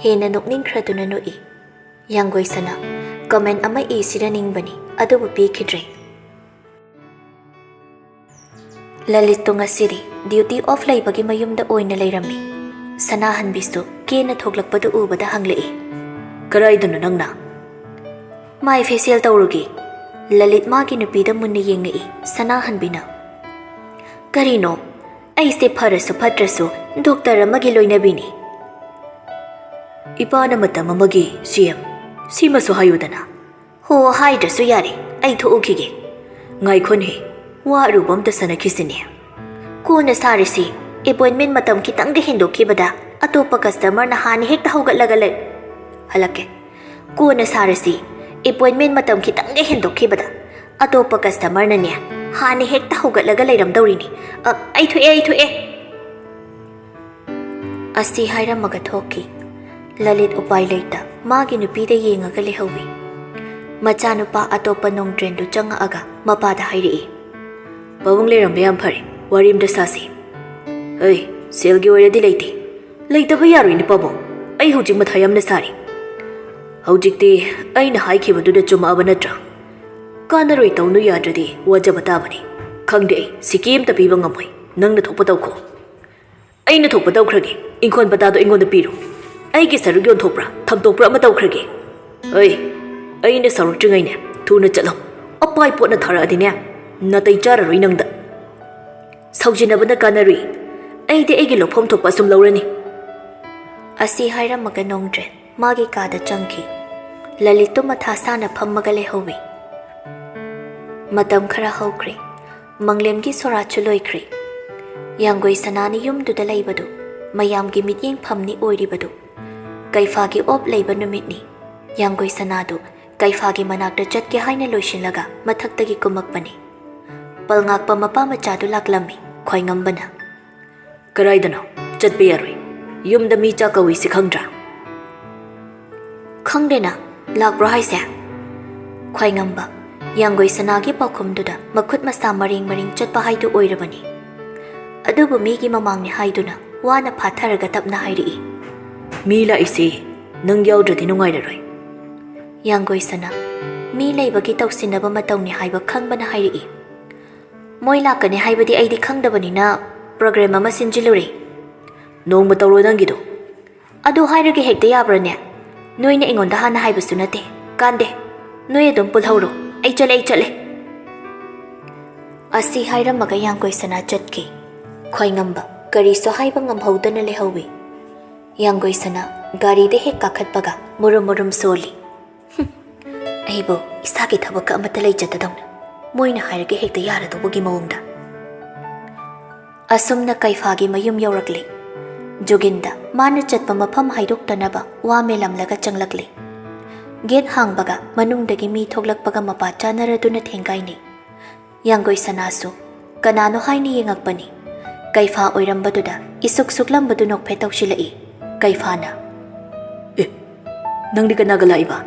ꯍꯦꯟꯅ ꯅꯣꯛꯅꯤꯡꯈ꯭ꯔꯗꯨꯅ ꯅꯣꯛꯏ꯫ ꯌꯥꯡꯒꯣꯏ ꯁꯅꯥ ꯀꯣꯃꯦꯟ ꯑꯃ ꯏꯁꯤꯔ ꯅꯤꯡꯕꯅꯤ, ꯑꯗꯨꯕꯨ ꯄꯤꯈꯤꯗ꯭ꯔꯦ꯫ ꯂꯂꯤꯠꯇꯨ ꯉꯁꯤꯗꯤ ꯗ꯭ꯌꯨꯇꯤ ꯑꯣꯐ ꯂꯩꯕꯒꯤ ꯃꯌꯨꯝꯗ ꯑꯣꯏꯅ ꯂꯩꯔꯝꯃꯤ꯫ ꯁꯅꯥꯍꯟꯕꯤꯁꯨ ꯀꯦꯅ ꯊꯣꯛꯂꯛꯄꯗꯨ ꯎꯕꯗ ꯍꯪꯂꯛꯏ, "ꯀꯔꯥꯏꯗꯅꯣ ꯅꯪꯅ?" ꯃꯥꯏ ꯐꯦꯁꯤꯌꯦꯜ ꯇꯧꯔꯨꯒꯦ꯫ ꯂꯂꯤꯠ ꯃꯥꯒꯤ ꯅꯨꯄꯤꯗ ꯃꯨꯟꯅ ꯌꯦꯡꯉꯛꯏ ꯁꯅꯥꯍꯟꯕꯤꯅ꯫ ꯀꯔꯤꯅꯣ? ꯑꯩꯁꯦ ꯐꯔꯁꯨ ꯐꯠꯇ꯭ꯔꯁꯨ ꯗꯣꯛꯇꯔ ꯑꯃꯒꯤ ꯂꯣꯏꯅꯕꯤꯅꯤ꯫ ꯏꯄꯥꯅ ꯃꯇꯝ ꯑꯃꯒꯤ ꯁꯤ ꯑꯦꯝ, ꯁꯤꯃꯁꯨ ꯍꯥꯏꯌꯨꯗꯅ꯫ ꯍꯣ, ꯍꯥꯏꯗ꯭ꯔꯁꯨ ꯌꯥꯔꯦ, ꯑꯩ ꯊꯣꯛꯎꯈꯤꯒꯦ꯫ ꯉꯥꯏꯈꯣꯅꯦ, ꯋꯥ ꯑꯔꯨꯕ ꯑꯝꯇ ꯁꯥꯟꯅꯈꯤꯁꯤꯅꯦ꯫ ꯀꯣꯟꯅ ꯁꯥꯔꯁꯤ꯫ ꯑꯦꯄꯣꯏꯟꯃꯦꯟ ꯃꯇꯝ ꯈꯤꯇꯪꯒ ꯍꯦꯟꯗꯣꯛꯈꯤꯕꯗ ꯑꯇꯣꯞꯄ ꯀꯁꯇꯃꯔꯅ ꯍꯥꯟꯅ ꯍꯦꯛꯇ ꯍꯧꯒꯠꯂꯒ ꯂꯩ꯫ ꯍꯜꯂꯛꯀꯦ꯫ ꯀꯣꯟꯅ ꯁꯥꯔꯁꯤ꯫ ꯑꯦꯄꯣꯏꯟꯃꯦꯟ ꯃꯇꯝ ꯈꯤꯇꯪꯒ ꯍꯦꯟꯗꯣꯛꯈꯤꯕꯗ ꯑꯇꯣꯞꯄ ꯀꯁꯇꯃꯔꯅꯅꯦ ꯍꯥꯟꯅ ꯍꯦꯛꯇ ꯍꯧꯒꯠꯂꯒ ꯂꯩꯔꯝꯗꯧꯔꯤꯅꯤ꯫ ꯑ, ꯑꯩ ꯊꯣꯛꯑꯦ, ꯑꯩ ꯊꯣꯛꯑꯦ꯫ ꯑꯁꯤ ꯍꯥꯏꯔꯝꯃꯒ ꯊꯣꯛꯈꯤ꯫ ꯂꯂꯤꯠ ꯎꯄꯥꯏ ꯂꯩꯇ ꯃꯥꯒꯤ ꯅꯨꯄꯤꯗ ꯌꯦꯡꯉꯒ ꯂꯩꯍꯧꯏ꯫ ꯃꯆꯥꯅꯨꯄꯥ ꯑꯇꯣꯞꯄ ꯅꯣꯡꯗ꯭ꯔꯦꯟꯗꯨ ꯆꯪꯉꯛꯑꯒ ꯃꯄꯥꯗ ꯍꯥꯏꯔꯛꯏ꯫ "ꯄꯥꯕꯨꯡ ꯂꯩꯔꯝꯕ ꯌꯥꯝ ꯐꯔꯦ, ꯋꯥꯔꯤ ꯑꯝꯇ ꯁꯥꯁꯤ꯫" "ꯑꯩ, ꯁꯦꯜꯒꯤ ꯑꯣꯏꯔꯗꯤ ꯂꯩꯇꯦ꯫" "ꯂꯩꯇꯕ ꯌꯥꯔꯣꯏꯅꯦ ꯄꯥꯕꯨꯡ, ꯑꯩ ꯍꯧꯖꯤꯛ ꯃꯊꯥ ꯌꯥꯝꯅ ꯁꯥꯔꯤ꯫ ꯍꯧꯖꯤꯛꯇꯤ ꯑꯩꯅ ꯍꯥꯏꯈꯤꯕꯗꯨꯗ ꯆꯨꯝꯃꯛꯑꯕ ꯅꯠꯇ꯭ꯔꯥ? ꯀꯥꯟꯅꯔꯣꯏ, ꯇꯧꯅꯨ, ꯌꯥꯗ꯭ꯔꯗꯤ ꯋꯥꯖꯕ ꯇꯥꯕꯅꯤ꯫ ꯈꯪꯗꯦ, ꯑꯩ ꯁꯤꯀꯤ ꯑꯝꯇ ꯄꯤꯕ ꯉꯝꯃꯣꯏ, ꯅꯪꯅ ꯊꯣꯛꯄ ꯇꯧꯈꯣ꯫" "ꯑꯩꯅ ꯊꯣꯛꯄ ꯇꯧꯈ꯭ꯔꯒꯦ, ꯏꯪꯈꯣꯜ ꯄꯇꯥꯗꯣ ꯑꯩꯉꯣꯟꯗ ꯄꯤꯔꯣ꯫ ꯑꯩꯒꯤ ꯁꯔꯨꯛ ꯌꯣꯟꯊꯣꯛꯄ꯭ꯔꯥ ꯊꯝꯗꯣꯛꯄ꯭ꯔꯥ ꯑꯃ ꯇꯧꯈ꯭ꯔꯒꯦ꯫" "ꯑꯩ, ꯑꯩꯅ ꯁꯥꯎꯔꯛꯇ꯭ꯔꯤꯉꯩꯅꯦ, ꯊꯨꯅ ꯆꯠꯂꯣ꯫ ꯑꯄꯥꯏ ꯄꯣꯠꯅ ꯊꯥꯔꯛꯑꯗꯤꯅꯦ, ꯅꯥꯇꯩ ꯆꯥꯔꯔꯣꯏ ꯅꯪꯗ꯫" "ꯁꯥꯎꯖꯤꯟꯅꯕꯅ ꯀꯥꯟꯅꯔꯨꯏ꯫ ꯑꯩꯗꯤ ꯑꯩꯒꯤ ꯂꯧꯐꯝ ꯊꯣꯛꯄ ꯑꯁꯨꯝ ꯂꯧꯔꯅꯤ꯫" ꯑꯁꯤ ꯍꯥꯏꯔꯝꯃꯒ ꯅꯣꯡꯗ꯭ꯔꯦꯟ ꯃꯥꯒꯤ ꯀꯥꯗ ꯆꯪꯈꯤ꯫ ꯂꯂꯤꯠꯇꯨ ꯃꯊꯥ ꯁꯥꯅ ꯐꯝꯃꯒ ꯂꯩꯍꯧꯏ꯫ ꯃꯇꯝ ꯈꯔ ꯍꯧꯈ꯭ꯔꯦ꯫ ꯃꯪꯂꯦꯝꯒꯤ ꯁꯣꯔꯥꯠꯁꯨ ꯂꯣꯏꯈ꯭ꯔꯦ꯫ ꯌꯥꯡꯒꯣꯏ ꯁꯅꯥꯅꯤ ꯌꯨꯝꯗꯨꯗ ꯂꯩꯕꯗꯨ ꯃꯌꯥꯝꯒꯤ ꯃꯤꯠꯌꯦꯡꯐꯝꯅꯤ ꯑꯣꯏꯔꯤꯕꯗꯨ꯫ ꯀꯩꯐꯥꯒꯤ ꯑꯣꯞ ꯂꯩꯕ ꯅꯨꯃꯤꯠꯅꯤ꯫ ꯌꯥꯡꯒꯣꯏ ꯁꯅꯥꯗꯨ ꯀꯩꯐꯥꯒꯤ ꯃꯅꯥꯛꯇ ꯆꯠꯀꯦ ꯍꯥꯏꯅ ꯂꯣꯏꯁꯤꯜꯂꯒ ꯃꯊꯛꯇꯒꯤ ꯀꯨꯝꯃꯛꯄꯅꯤ꯫ ꯄꯜꯉꯥꯛꯄ ꯃꯄꯥ ꯃꯆꯥꯗꯨ ꯂꯥꯛꯂꯝꯃꯤ꯫ ꯈ꯭ꯋꯥꯏꯉꯝꯕꯅ, "ꯀꯔꯥꯏꯗꯅꯣ? ꯆꯠꯄ ꯌꯥꯔꯣꯏ꯫ ꯌꯨꯝꯗ ꯃꯤ ꯆꯥꯛ ꯀꯧꯏꯁꯤ ꯈꯪꯗ꯭ꯔꯥ?" "ꯈꯪꯗꯦꯅ, ꯂꯥꯛꯄ꯭ꯔꯣ ꯍꯥꯏꯁꯦ?" ꯈ꯭ꯋꯥꯏꯉꯝꯕ, ꯌꯥꯡꯒꯣꯏ ꯁꯅꯥꯒꯤ ꯄꯥꯎꯈꯨꯝꯗꯨꯗ ꯃꯈꯨꯠ ꯃꯁꯥ ꯃꯔꯦꯡ ꯃꯔꯦꯡ ꯆꯠꯄ ꯍꯥꯏꯗꯨ ꯑꯣꯏꯔꯕꯅꯤ꯫ ꯑꯗꯨꯕꯨ ꯃꯤꯒꯤ ꯃꯃꯥꯡꯅꯤ ꯍꯥꯏꯗꯨꯅ ꯋꯥꯅ ꯐꯥꯊꯔꯒ ꯇꯞꯅ ꯍꯥꯏꯔꯛꯏ, "ꯃꯤ ꯂꯥꯛꯏꯁꯦ ꯅꯪ ꯌꯥꯎꯗ꯭ꯔꯗꯤ ꯅꯨꯡꯉꯥꯏꯔꯔꯣꯏ꯫" ꯌꯥꯡꯒꯣꯏ ꯁꯅꯥ, ꯃꯤ ꯂꯩꯕꯒꯤ ꯇꯧꯁꯤꯟꯅꯕ ꯃꯇꯧꯅꯤ ꯍꯥꯏꯕ ꯈꯪꯕꯅ ꯍꯥꯏꯔꯛꯏ, "ꯃꯣꯏ ꯂꯥꯛꯀꯅꯤ ꯍꯥꯏꯕꯗꯤ ꯑꯩꯗꯤ ꯈꯪꯗꯕꯅꯤꯅ ꯄ꯭ꯔꯣꯒ꯭ꯔꯥꯝ ꯑꯃ ꯁꯤꯟꯖꯤꯜꯂꯨꯔꯦ꯫" "ꯅꯣꯡꯃ ꯇꯧꯔꯣ ꯅꯪꯒꯤꯗꯣ꯫" "ꯑꯗꯨ ꯍꯥꯏꯔꯒ ꯍꯦꯛꯇ ꯌꯥꯕ꯭ꯔꯥꯅꯦ? ꯅꯣꯏꯅ ꯑꯩꯉꯣꯟꯗ ꯍꯥꯟꯅ ꯍꯥꯏꯕꯁꯨ ꯅꯠꯇꯦ꯫ ꯀꯥꯟꯗꯦ꯫" "ꯅꯣꯏ ꯑꯗꯨꯝ ꯄꯨꯜꯍꯧꯔꯣ, ꯑꯩ ꯆꯠꯂꯦ, ꯑꯩ ꯆꯠꯂꯦ"꯫ ꯑꯁꯤ ꯍꯥꯏꯔꯝꯃꯒ ꯌꯥꯡꯒꯣꯏ ꯁꯅꯥ ꯆꯠꯈꯤ꯫ ꯈ꯭ꯋꯥꯏꯉꯝꯕ ꯀꯔꯤꯁꯨ ꯍꯥꯏꯕ ꯉꯝꯍꯧꯗꯅ ꯂꯩꯍꯧꯏ꯫ ꯌꯥꯡꯒꯣꯏ ꯁꯅꯥ ꯒꯥꯔꯤꯗ ꯍꯦꯛ ꯀꯥꯈꯠꯄꯒ ꯃꯨꯔꯨꯝ ꯃꯨꯔꯨꯝ ꯁꯣꯜꯂꯤ꯫ "ꯍꯨꯝ, ꯑꯩꯕꯨ ꯏꯁꯥꯒꯤ ꯊꯕꯛꯀ ꯑꯃꯠꯇ ꯂꯩꯖꯗꯗꯧꯅ, ꯃꯣꯏꯅ ꯍꯥꯏꯔꯒ ꯍꯦꯛꯇ ꯌꯥꯔꯗꯧꯕꯒꯤ ꯃꯑꯣꯡꯗ"꯫ ꯑꯁꯨꯝꯅ ꯀꯩꯐꯥꯒꯤ ꯃꯌꯨꯝ ꯌꯧꯔꯛꯂꯦ꯫ ꯖꯨꯒꯤꯟꯗ ꯃꯥꯅ ꯆꯠꯄ ꯃꯐꯝ ꯍꯥꯏꯗꯣꯛꯇꯅꯕ ꯋꯥ ꯃꯦꯜꯂꯝꯂꯒ ꯆꯪꯂꯛꯂꯦ꯫ ꯒꯦꯠ ꯍꯥꯡꯕꯒ ꯃꯅꯨꯡꯗꯒꯤ ꯃꯤ ꯊꯣꯛꯂꯛꯄꯒ ꯃꯄꯥ ꯆꯥꯅꯔꯗꯨꯅ ꯊꯦꯡꯒꯥꯏꯅꯩ꯫ ꯌꯥꯡꯒꯣꯏ ꯁꯅꯥꯁꯨ ꯀꯅꯥꯅꯣ ꯍꯥꯏꯅ ꯌꯦꯡꯉꯛꯄꯅꯤ꯫ ꯀꯩꯐꯥ ꯑꯣꯏꯔꯝꯕꯗꯨꯗ ꯏꯁꯨꯛ ꯁꯨꯛꯂꯝꯕꯗꯨ ꯅꯣꯛꯐꯦꯠ ꯇꯧꯁꯤꯜꯂꯛꯏ꯫ ꯀꯩꯐꯥꯅ, "ꯑꯦ, ꯅꯪꯗꯤ ꯀꯅꯥꯒ ꯂꯥꯛꯏꯕ?"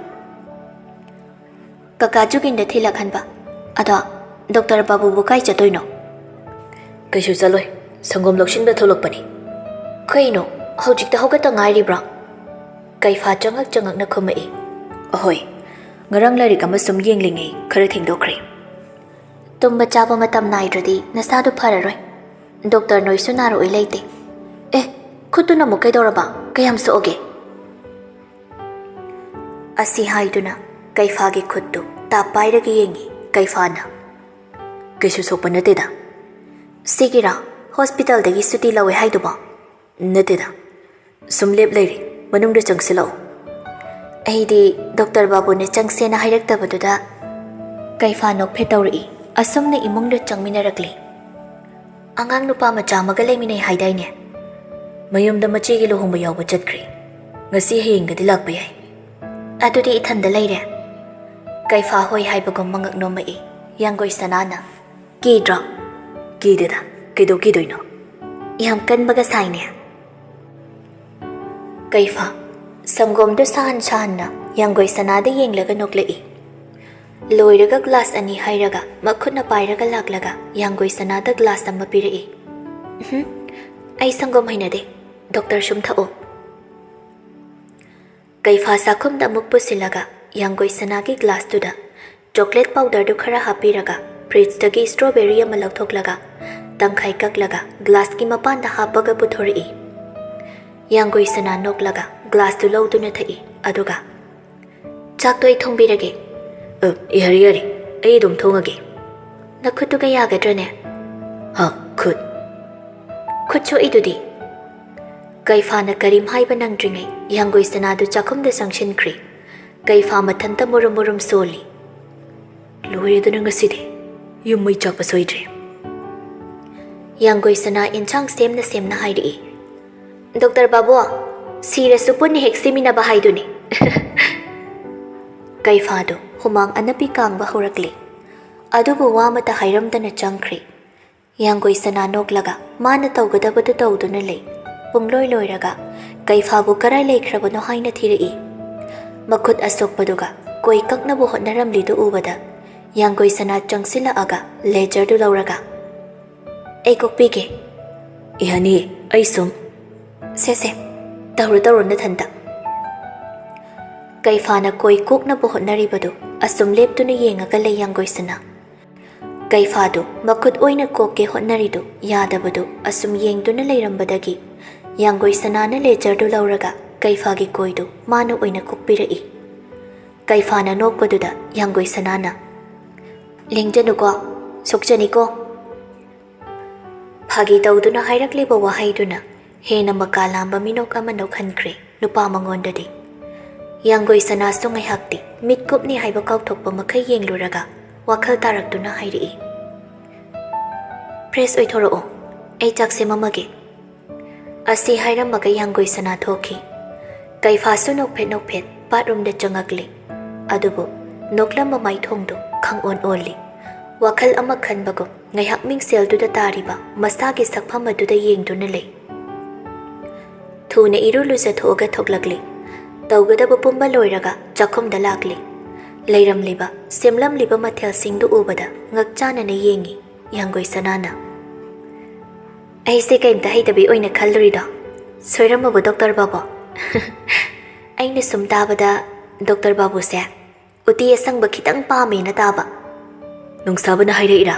"ꯀꯀꯥ ꯖꯨꯒꯤꯟꯗ ꯊꯤꯜꯂꯛꯍꯟꯕ꯫ ꯑꯗꯣ ꯗꯣꯛꯇꯔ ꯕꯥꯕꯨꯕꯨ ꯀꯥꯏ ꯆꯠꯇꯣꯏꯅꯣ?" "ꯀꯩꯁꯨ ꯆꯠꯂꯣꯏ, ꯁꯪꯒꯣꯝ ꯂꯧꯁꯤꯟꯕ ꯊꯣꯛꯂꯛꯄꯅꯤ"꯫ "ꯀꯩꯅꯣ, ꯍꯧꯖꯤꯛꯇ ꯍꯧꯒꯠꯇ ꯉꯥꯏꯔꯤꯕ꯭ꯔꯣ?" ꯀꯩꯐꯥ ꯆꯉꯛ ꯆꯉꯛꯅ ꯈꯨꯝꯃꯛꯏ꯫ "ꯑꯍꯣꯏ, ꯉꯔꯥꯡ ꯂꯥꯏꯔꯤꯛ ꯑꯃ ꯁꯨꯝ ꯌꯦꯡꯂꯤꯉꯩ ꯈꯔ ꯊꯦꯡꯗꯣꯛꯈ꯭ꯔꯦ"꯫ "ꯇꯨꯝꯕ ꯆꯥꯕ ꯃꯇꯝ ꯅꯥꯏꯗ꯭ꯔꯗꯤ ꯅꯁꯥꯗꯨ ꯐꯔꯔꯣꯏ꯫ ꯗꯣꯛꯇꯔ ꯅꯣꯏꯁꯨ ꯅꯥꯔꯛꯑꯣꯏ ꯂꯩꯇꯦ꯫ ꯑꯦ, ꯈꯨꯠꯇꯨꯅ ꯑꯃꯨꯛ ꯀꯩꯗꯧꯔꯕ? ꯀꯌꯥꯝ ꯁꯣꯛꯑꯒꯦ?" ꯑꯁꯤ ꯍꯥꯏꯗꯨꯅ ꯀꯩꯐꯥꯒꯤ ꯈꯨꯠꯇꯨ ꯇꯥꯞ ꯄꯥꯏꯔꯒ ꯌꯦꯡꯉꯤ꯫ ꯀꯩꯐꯥꯅ, "ꯀꯩꯁꯨ ꯁꯣꯛꯄ ꯅꯠꯇꯦꯗ"꯫ "ꯁꯤꯒꯤꯔꯥ ꯍꯣꯁꯄꯤꯇꯥꯜꯗꯒꯤ ꯁꯨꯇꯤ ꯂꯧꯋꯦ ꯍꯥꯏꯗꯨꯕꯣ?" "ꯅꯠꯇꯦꯗ, ꯁꯨꯝ ꯂꯦꯞ ꯂꯩꯔꯤ, ꯃꯅꯨꯡꯗ ꯆꯪꯁꯤꯜꯂꯛꯎ"꯫ "ꯑꯩꯗꯤ ꯗꯣꯛꯇꯔ ꯕꯥꯕꯨꯅ ꯆꯪꯁꯦꯅ ꯍꯥꯏꯔꯛꯇꯕꯗꯨꯗ"꯫ ꯀꯩꯐꯥ ꯅꯣꯛꯐꯦꯠ ꯇꯧꯔꯛꯏ꯫ ꯑꯁꯨꯝꯅ ꯏꯃꯨꯡꯗ ꯆꯪꯃꯤꯟꯅꯔꯛꯂꯤ꯫ "ꯑꯉꯥꯡ ꯅꯨꯄꯥ ꯃꯆꯥ ꯑꯃꯒ ꯂꯩꯃꯤꯟꯅꯩ ꯍꯥꯏꯗꯥꯏꯅꯦ?" "ꯃꯌꯨꯝꯗ ꯃꯆꯦꯒꯤ ꯂꯨꯍꯣꯡꯕ ꯌꯥꯎꯕ ꯆꯠꯈ꯭ꯔꯦ꯫ ꯉꯁꯤ ꯍꯌꯦꯡꯒꯗꯤ ꯂꯥꯛꯄ ꯌꯥꯏ"꯫ "ꯑꯗꯨꯗꯤ ꯏꯊꯟꯗ ꯂꯩꯔꯦ"꯫ ꯀꯩꯐꯥ ꯍꯣꯏ ꯍꯥꯏꯕꯒꯨꯝ ꯃꯉꯛ ꯅꯣꯝꯃꯛꯏ꯫ ꯌꯥꯡꯒꯣꯏ ꯁꯅꯥꯅ, "ꯀꯤꯗ꯭ꯔꯣ?" "ꯀꯤꯗꯦꯗ, ꯀꯩꯗꯧ ꯀꯤꯗꯣꯏꯅꯣ?" "ꯌꯥꯝ ꯀꯟꯕꯒ ꯁꯥꯏꯅꯦ"꯫ ꯀꯩꯐꯥ ꯁꯪꯒꯣꯝꯗꯨ ꯁꯥꯍꯟ ꯁꯥꯍꯟꯅ ꯌꯥꯡꯒꯣꯏ ꯁꯅꯥꯗ ꯌꯦꯡꯂꯒ ꯅꯣꯛꯂꯛꯏ꯫ ꯂꯣꯏꯔꯒ ꯒ꯭ꯂꯥꯁ ꯑꯅꯤ ꯍꯩꯔꯒ ꯃꯈꯨꯠꯅ ꯄꯥꯏꯔꯒ ꯂꯥꯛꯂꯒ ꯌꯥꯡꯒꯣꯏ ꯁꯅꯥꯗ ꯒ꯭ꯂꯥꯁ ꯑꯃ ꯄꯤꯔꯛꯏ꯫ "ꯎꯝꯍꯨꯝ, ꯑꯩ ꯁꯪꯒꯣꯝ ꯍꯩꯅꯗꯦ, ꯗꯣꯛꯇꯔ ꯁꯨꯝ ꯊꯛꯑꯣ"꯫ ꯀꯩꯐꯥ ꯆꯥꯛꯈꯨꯝꯗ ꯑꯃꯨꯛ ꯄꯨꯁꯤꯜꯂꯒ ꯌꯥꯡꯒꯣꯏ ꯁꯅꯥꯒꯤ ꯒ꯭ꯂꯥꯁꯇꯨꯗ ꯆꯣꯀ꯭ꯂꯦꯠ ꯄꯥꯎꯗꯔꯗꯨ ꯈꯔ ꯍꯥꯞꯄꯤꯔꯒ ꯐ꯭ꯔꯤꯖꯇꯒꯤ ꯁ꯭ꯇ꯭ꯔꯣꯕꯦꯔꯤ ꯑꯃ ꯂꯧꯊꯣꯛꯂꯒ ꯇꯪꯈꯥꯏ ꯀꯛꯂꯒ ꯒ꯭ꯂꯥꯁꯀꯤ ꯃꯄꯥꯟꯗ ꯍꯥꯞꯄꯒ ꯄꯨꯊꯣꯔꯛꯏ꯫ ꯌꯥꯡꯒꯣꯏ ꯁꯅꯥ ꯅꯣꯛꯂꯒ ꯒ꯭ꯂꯥꯁꯇꯨ ꯂꯧꯗꯨꯅ ꯊꯛꯏ, ꯑꯗꯨꯒ, "ꯆꯥꯛꯇꯣ ꯑꯩ ꯊꯣꯡꯕꯤꯔꯒꯦ"꯫ ꯑ, ꯌꯥꯔꯦ, ꯌꯥꯔꯦ꯫ ꯑꯩ ꯑꯗꯨꯝ ꯊꯣꯡꯉꯒꯦ꯫ ꯅꯈꯨꯠꯇꯨꯒ ꯌꯥꯒꯗ꯭ꯔꯅꯦ? ꯍ, ꯈꯨꯠ꯫ ꯈꯨꯠ ꯁꯣꯛꯏꯗꯨꯗꯤ? ꯀꯩꯐꯥꯅ ꯀꯔꯤꯝ ꯍꯥꯏꯕ ꯅꯪꯗ꯭ꯔꯤꯉꯩ ꯌꯥꯡꯒꯣꯏ ꯁꯅꯥꯗꯨ ꯆꯥꯛꯈꯨꯝꯗ ꯆꯪꯁꯤꯟꯈ꯭ꯔꯦ꯫ ꯀꯩꯐꯥ ꯃꯊꯟꯇ ꯃꯨꯔꯨꯝ ꯃꯨꯔꯨꯝ ꯁꯣꯜꯂꯤ꯫ ꯂꯣꯏꯔꯦꯗꯅ ꯉꯁꯤꯗꯤ꯫ ꯌꯨꯝ ꯃꯩ ꯆꯥꯛꯄ ꯁꯣꯏꯗ꯭ꯔꯦ꯫ ꯌꯥꯡꯒꯣꯏ ꯁꯅꯥ ꯏꯟꯁꯥꯡ ꯁꯦꯝꯅ ꯁꯦꯝꯅ ꯍꯥꯏꯔꯛꯏ꯫ "ꯗꯣꯛꯇꯔ ꯕꯥꯕꯨ, ꯁꯤꯔꯁꯨ ꯄꯨꯟꯅ ꯍꯦꯛ ꯁꯤꯃꯤꯟꯅꯕ ꯍꯥꯏꯗꯨꯅꯤ꯫" ꯀꯩꯐꯥꯗꯨ ꯍꯨꯃꯥꯡ ꯑꯅꯞꯄꯤ ꯀꯥꯡꯕ ꯍꯧꯔꯛꯂꯦ꯫ ꯑꯗꯨꯕꯨ ꯋꯥ ꯑꯃꯠꯇ ꯍꯥꯏꯔꯝꯗꯅ ꯆꯪꯈ꯭ꯔꯦ꯫ ꯌꯥꯡꯒꯣꯏ ꯁꯅꯥ ꯅꯣꯛꯂꯒ ꯃꯥꯅ ꯇꯧꯒꯗꯕꯗꯨ ꯇꯧꯗꯨꯅ ꯂꯩ꯫ ꯄꯨꯡꯂꯣꯏ ꯂꯣꯏꯔꯒ ꯀꯩꯐꯥꯕꯨ ꯀꯔꯥꯏ ꯂꯩꯈ꯭ꯔꯕꯅꯣ ꯍꯥꯏꯅ ꯊꯤꯔꯛꯏ꯫ ꯃꯈꯨꯠ ꯑꯁꯣꯛꯄꯗꯨꯒ ꯀꯣꯏ ꯀꯛꯅꯕ ꯍꯣꯠꯅꯔꯝꯂꯤꯗꯨ ꯎꯕꯗ ꯌꯥꯡꯒꯣꯏ ꯁꯅꯥ ꯆꯪꯁꯤꯜꯂꯛꯑꯒ ꯂꯦꯖꯔꯗꯨ ꯂꯧꯔꯒ, "ꯑꯩ ꯀꯣꯛꯄꯤꯒꯦ꯫" "ꯏꯍꯅꯤ, ꯑꯩ ꯁꯨꯝ꯫" "ꯁꯦ ꯁꯦ, ꯇꯧꯔꯣ ꯇꯧꯔꯣ ꯅꯊꯟꯇ꯫" ꯀꯩꯐꯥꯅ ꯀꯣꯏ ꯀꯣꯛꯅꯕ ꯍꯣꯠꯅꯔꯤꯕꯗꯨ ꯑꯁꯨꯝ ꯂꯦꯞꯇꯨꯅ ꯌꯦꯡꯉꯒ ꯂꯩ ꯌꯥꯡꯒꯣꯏ ꯁꯅꯥ꯫ ꯀꯩꯐꯥꯗꯨ ꯃꯈꯨꯠ ꯑꯣꯏꯅ ꯀꯣꯛꯀꯦ ꯍꯣꯠꯅꯔꯤꯗꯨ ꯌꯥꯗꯕꯗꯨ ꯑꯁꯨꯝ ꯌꯦꯡꯗꯨꯅ ꯂꯩꯔꯝꯕꯗꯒꯤ ꯌꯥꯡꯒꯣꯏ ꯁꯅꯥꯅ ꯂꯦꯖꯔꯗꯨ ꯂꯧꯔꯒ ꯀꯩꯐꯥꯒꯤ ꯀꯣꯏꯗꯨ ꯃꯥꯅ ꯑꯣꯏꯅ ꯀꯣꯛꯄꯤꯔꯛꯏ꯫ ꯀꯩꯐꯥꯅ ꯅꯣꯛꯄꯗꯨꯗ ꯌꯥꯡꯒꯣꯏ ꯁꯅꯥꯅ, "ꯂꯦꯡꯖꯅꯨꯀꯣ, ꯁꯣꯛꯆꯅꯤꯀꯣ꯫" ꯐꯥꯒꯤ ꯇꯧꯗꯨꯅ ꯍꯥꯏꯔꯛꯂꯤꯕ ꯋꯥꯍꯩꯗꯨꯅ ꯍꯦꯟꯅ ꯃꯀꯥ ꯂꯥꯝꯕ ꯃꯤꯅꯣꯛ ꯑꯃ ꯅꯣꯛꯍꯟꯈ꯭ꯔꯦ ꯅꯨꯄꯥ ꯃꯉꯣꯟꯗꯗꯤ꯫ ꯌꯥꯡꯒꯣꯏ ꯁꯅꯥꯁꯨ ꯉꯥꯏꯍꯥꯛꯇꯤ ꯃꯤꯠ ꯀꯨꯞꯅꯤ ꯍꯥꯏꯕ ꯀꯥꯎꯊꯣꯛꯄ ꯃꯈꯩ ꯌꯦꯡꯂꯨꯔꯒ ꯋꯥꯈꯜ ꯇꯥꯔꯛꯇꯨꯅ ꯍꯥꯏꯔꯛꯏ, "ꯐ꯭ꯔꯦꯁ ꯑꯣꯏꯊꯣꯔꯛꯑꯣ, ꯑꯩ ꯆꯥꯛ ꯁꯦꯝꯃꯝꯃꯒꯦ꯫" ꯑꯁꯤ ꯍꯥꯏꯔꯝꯃꯒ ꯌꯥꯡꯒꯣꯏ ꯁꯅꯥ ꯊꯣꯛꯈꯤ꯫ ꯀꯩꯐꯥꯁꯨ ꯅꯣꯛꯐꯦꯠ ꯅꯣꯛꯐꯦꯠ ꯕꯥꯠꯔꯨꯝꯗ ꯆꯪꯉꯛꯂꯤ꯫ ꯑꯗꯨꯕꯨ ꯅꯣꯛꯂꯝꯕ ꯃꯥꯏꯊꯣꯡꯗꯨ ꯈꯪꯑꯣꯟ ꯑꯣꯜꯂꯤ꯫ ꯋꯥꯈꯜ ꯑꯃ ꯈꯟꯕꯒꯨꯝ ꯉꯥꯏꯍꯥꯛ ꯃꯤꯡꯁꯦꯜꯗꯨꯗ ꯇꯥꯔꯤꯕ ꯃꯁꯥꯒꯤ ꯁꯛꯐꯝ ꯑꯗꯨꯗ ꯌꯦꯡꯗꯨꯅ ꯂꯩ꯫ ꯊꯨꯅ ꯏꯔꯨ ꯂꯨꯖꯊꯣꯛꯑꯒ ꯊꯣꯛꯂꯛꯂꯤ꯫ ꯇꯧꯒꯗꯕ ꯄꯨꯝꯕ ꯂꯣꯏꯔꯒ ꯆꯥꯛꯈꯨꯝꯗ ꯂꯥꯛꯂꯤ꯫ ꯂꯩꯔꯝꯂꯤꯕ, ꯁꯦꯝꯂꯝꯂꯤꯕ ꯃꯊꯦꯜꯁꯤꯡꯗꯨ ꯎꯕꯗ ꯉꯛꯆꯥꯅꯅ ꯌꯦꯡꯉꯤ ꯌꯥꯡꯒꯣꯏ ꯁꯅꯥꯅ꯫ "ꯑꯩꯁꯦ ꯀꯩꯝꯇ ꯍꯩꯇꯕꯤ ꯑꯣꯏꯅ ꯈꯜꯂꯨꯔꯤꯗꯣ? ꯁꯣꯏꯔꯝꯃꯕꯣ ꯗꯣꯛꯇꯔ ꯕꯥꯕꯨ?" "ꯑꯩꯅ ꯁꯨꯝ ꯇꯥꯕꯗ ꯗꯣꯛꯇꯔ ꯕꯥꯕꯨꯁꯦ ꯎꯇꯤ ꯑꯁꯪꯕ ꯈꯤꯇꯪ ꯄꯥꯝꯃꯦꯅ ꯇꯥꯕ꯫" "ꯅꯨꯡꯁꯥꯕꯅ ꯍꯥꯏꯔꯛꯏꯔꯥ?"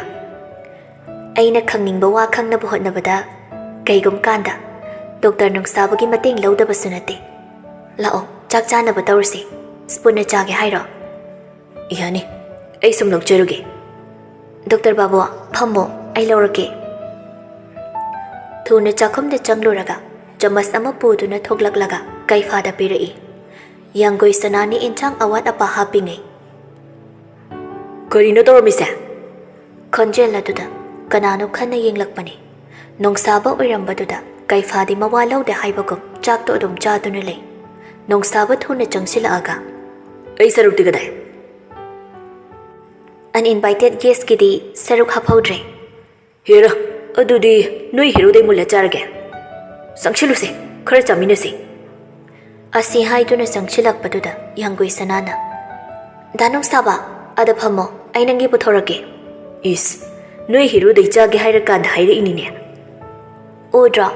"ꯑꯩꯅ ꯈꯪꯅꯤꯡꯕ ꯋꯥ ꯈꯪꯅꯕ ꯍꯣꯠꯅꯕꯗ ꯀꯩꯒꯨꯝ ꯀꯥꯟꯗ ꯗꯣꯛꯇꯔ ꯅꯨꯡꯁꯥꯕꯒꯤ ꯃꯇꯦꯡ ꯂꯧꯗꯕꯁꯨ ꯅꯠꯇꯦ꯫ ꯂꯥꯛꯑꯣ, ꯆꯥꯛ ꯆꯥꯅꯕ ꯇꯧꯔꯁꯤ꯫ ꯁ꯭ꯄꯨꯟꯅ ꯆꯥꯒꯦ ꯍꯥꯏꯔꯣ?" "ꯌꯥꯅꯤ, ꯑꯩ ꯁꯨꯝ ꯂꯧꯖꯔꯨꯒꯦ꯫" "ꯗꯣꯛꯇꯔ ꯕꯥꯕꯨ, ꯐꯝꯃꯣ, ꯑꯩ ꯂꯧꯔꯒꯦ꯫" ꯊꯨꯅ ꯆꯥꯛꯈꯨꯝꯗ ꯆꯪꯂꯨꯔꯒ ꯆꯃꯁ ꯑꯃ ꯄꯨꯗꯨꯅ ꯊꯣꯛꯂꯛꯂꯒ ꯀꯩꯐꯥꯗ ꯄꯤꯔꯛꯏ꯫ ꯌꯥꯡꯒꯣꯏ ꯁꯅꯥꯅꯤ ꯏꯟꯁꯥꯡ ꯑꯋꯥꯠ ꯑꯄꯥ ꯍꯥꯞꯄꯤꯉꯩ꯫ "ꯀꯔꯤꯅꯣ ꯇꯧꯔꯝꯃꯤꯁꯦ?" ꯈꯣꯟꯖꯦꯜ ꯑꯗꯨꯗ ꯀꯅꯥꯅꯣ ꯈꯟꯅ ꯌꯦꯡꯂꯛꯄꯅꯤ꯫ ꯅꯣꯡꯁꯥꯕ ꯑꯣꯏꯔꯝꯕꯗꯨꯗ ꯀꯩꯐꯥꯗꯤ ꯃꯋꯥ ꯂꯧꯗꯦ ꯍꯥꯏꯕꯒꯨꯝ ꯆꯥꯛꯇꯣ ꯑꯗꯨꯝ ꯆꯥꯗꯨꯅ ꯂꯩ꯫ ꯅꯣꯡꯁꯥꯕ ꯊꯨꯅ ꯆꯪꯁꯤꯜꯂꯛꯑꯒ, "ꯑꯩ ꯁꯔꯨꯛꯇꯤ ꯀꯗꯥꯏ?" "Uninvited guestꯀꯤꯗꯤ ꯁꯔꯨꯛ ꯍꯥꯞꯍꯧꯗ꯭ꯔꯦ꯫" "ꯍꯦꯔꯥ, ꯑꯗꯨꯗꯤ ꯅꯣꯏ ꯍꯦꯔꯣꯗꯩ ꯃꯨꯜꯂ ꯆꯥꯔꯒꯦ꯫ ꯆꯪꯁꯤꯜꯂꯨꯁꯦ, ꯈꯔ ꯆꯥꯃꯤꯟꯅꯁꯤ꯫" ꯑꯁꯤ ꯍꯥꯏꯗꯨꯅ ꯆꯪꯁꯤꯜꯂꯛꯄꯗꯨꯗ ꯌꯥꯡꯒꯣꯏ ꯁꯅꯥꯅ, "ꯗꯥ ꯅꯣꯡꯁꯥꯕ, ꯑꯗ ꯐꯝꯃꯣ, ꯑꯩ ꯅꯪꯒꯤ ꯄꯨꯊꯣꯔꯛꯀꯦ꯫" "ꯏꯁ, ꯅꯣꯏ ꯍꯦꯔꯣꯗꯩ ꯆꯥꯒꯦ ꯍꯥꯏꯔꯀꯥꯟꯗ ꯍꯥꯏꯔꯛꯏꯅꯤꯅꯦ꯫" "ꯎꯗ꯭ꯔꯣ,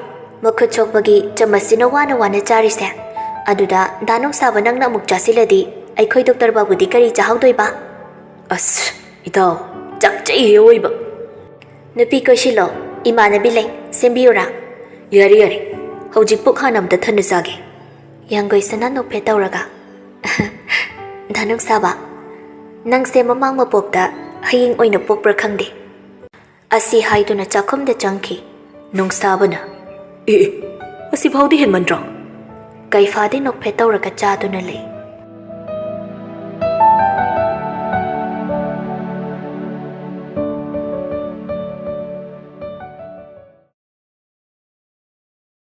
ꯃꯈꯨꯠ ꯁꯣꯛꯄꯒꯤ ꯆꯃꯁꯁꯤꯅ ꯋꯥꯅ ꯋꯥꯅ ꯆꯥꯔꯤꯁꯦ꯫ ꯑꯗꯨꯗ ꯗꯥ ꯅꯣꯡꯁꯥꯕ ꯅꯪꯅ ꯑꯃꯨꯛ ꯆꯥꯁꯤꯜꯂꯗꯤ ꯑꯩꯈꯣꯏ ꯗꯣꯛꯇꯔ ꯕꯥꯕꯨꯗꯤ ꯀꯔꯤ ꯆꯥꯍꯧꯗꯣꯏꯕ?" "ꯑꯁ, ꯏꯇꯥꯎ, ꯆꯥꯛꯆꯩꯍꯦ ꯑꯑꯣꯏꯕ꯫" "ꯅꯨꯄꯤ ꯀꯣꯏꯁꯤꯜꯂꯣ, ꯏꯃꯥꯟꯅꯕꯤ ꯂꯩ, ꯁꯦꯝꯕꯤꯌꯨꯔꯥ?" "ꯌꯥꯔꯦ, ꯌꯥꯔꯦ, ꯍꯧꯖꯤꯛ ꯄꯨꯛ ꯍꯥꯟꯅ ꯑꯝꯇ ꯊꯟꯅ ꯆꯥꯒꯦ꯫" ꯌꯥꯡꯒꯣꯏ ꯁꯅꯥ ꯅꯣꯛꯐꯦꯠ ꯇꯧꯔꯒ, "ꯗꯥ ꯅꯣꯡꯁꯥꯕ, ꯅꯪꯁꯦ ꯃꯃꯥꯡ ꯃꯄꯣꯛꯇ ꯍꯌꯦꯡ ꯑꯣꯏꯅ ꯄꯣꯛꯄ꯭ꯔꯥ ꯈꯪꯗꯦ꯫" ꯑꯁꯤ ꯍꯥꯏꯗꯨꯅ ꯆꯥꯛꯈꯨꯝꯗ ꯆꯪꯈꯤ꯫ ꯅꯣꯡꯁꯥꯕꯅ, "ꯑꯦ, ꯑꯦ, ꯑꯁꯤꯐꯥꯎꯗꯤ ꯍꯦꯟꯃꯟꯗ꯭ꯔꯣ?" ꯀꯩꯐꯥꯗꯤ ꯅꯣꯛꯐꯦꯠ ꯇꯧꯔꯒ ꯆꯥꯗꯨꯅ ꯂꯩ꯫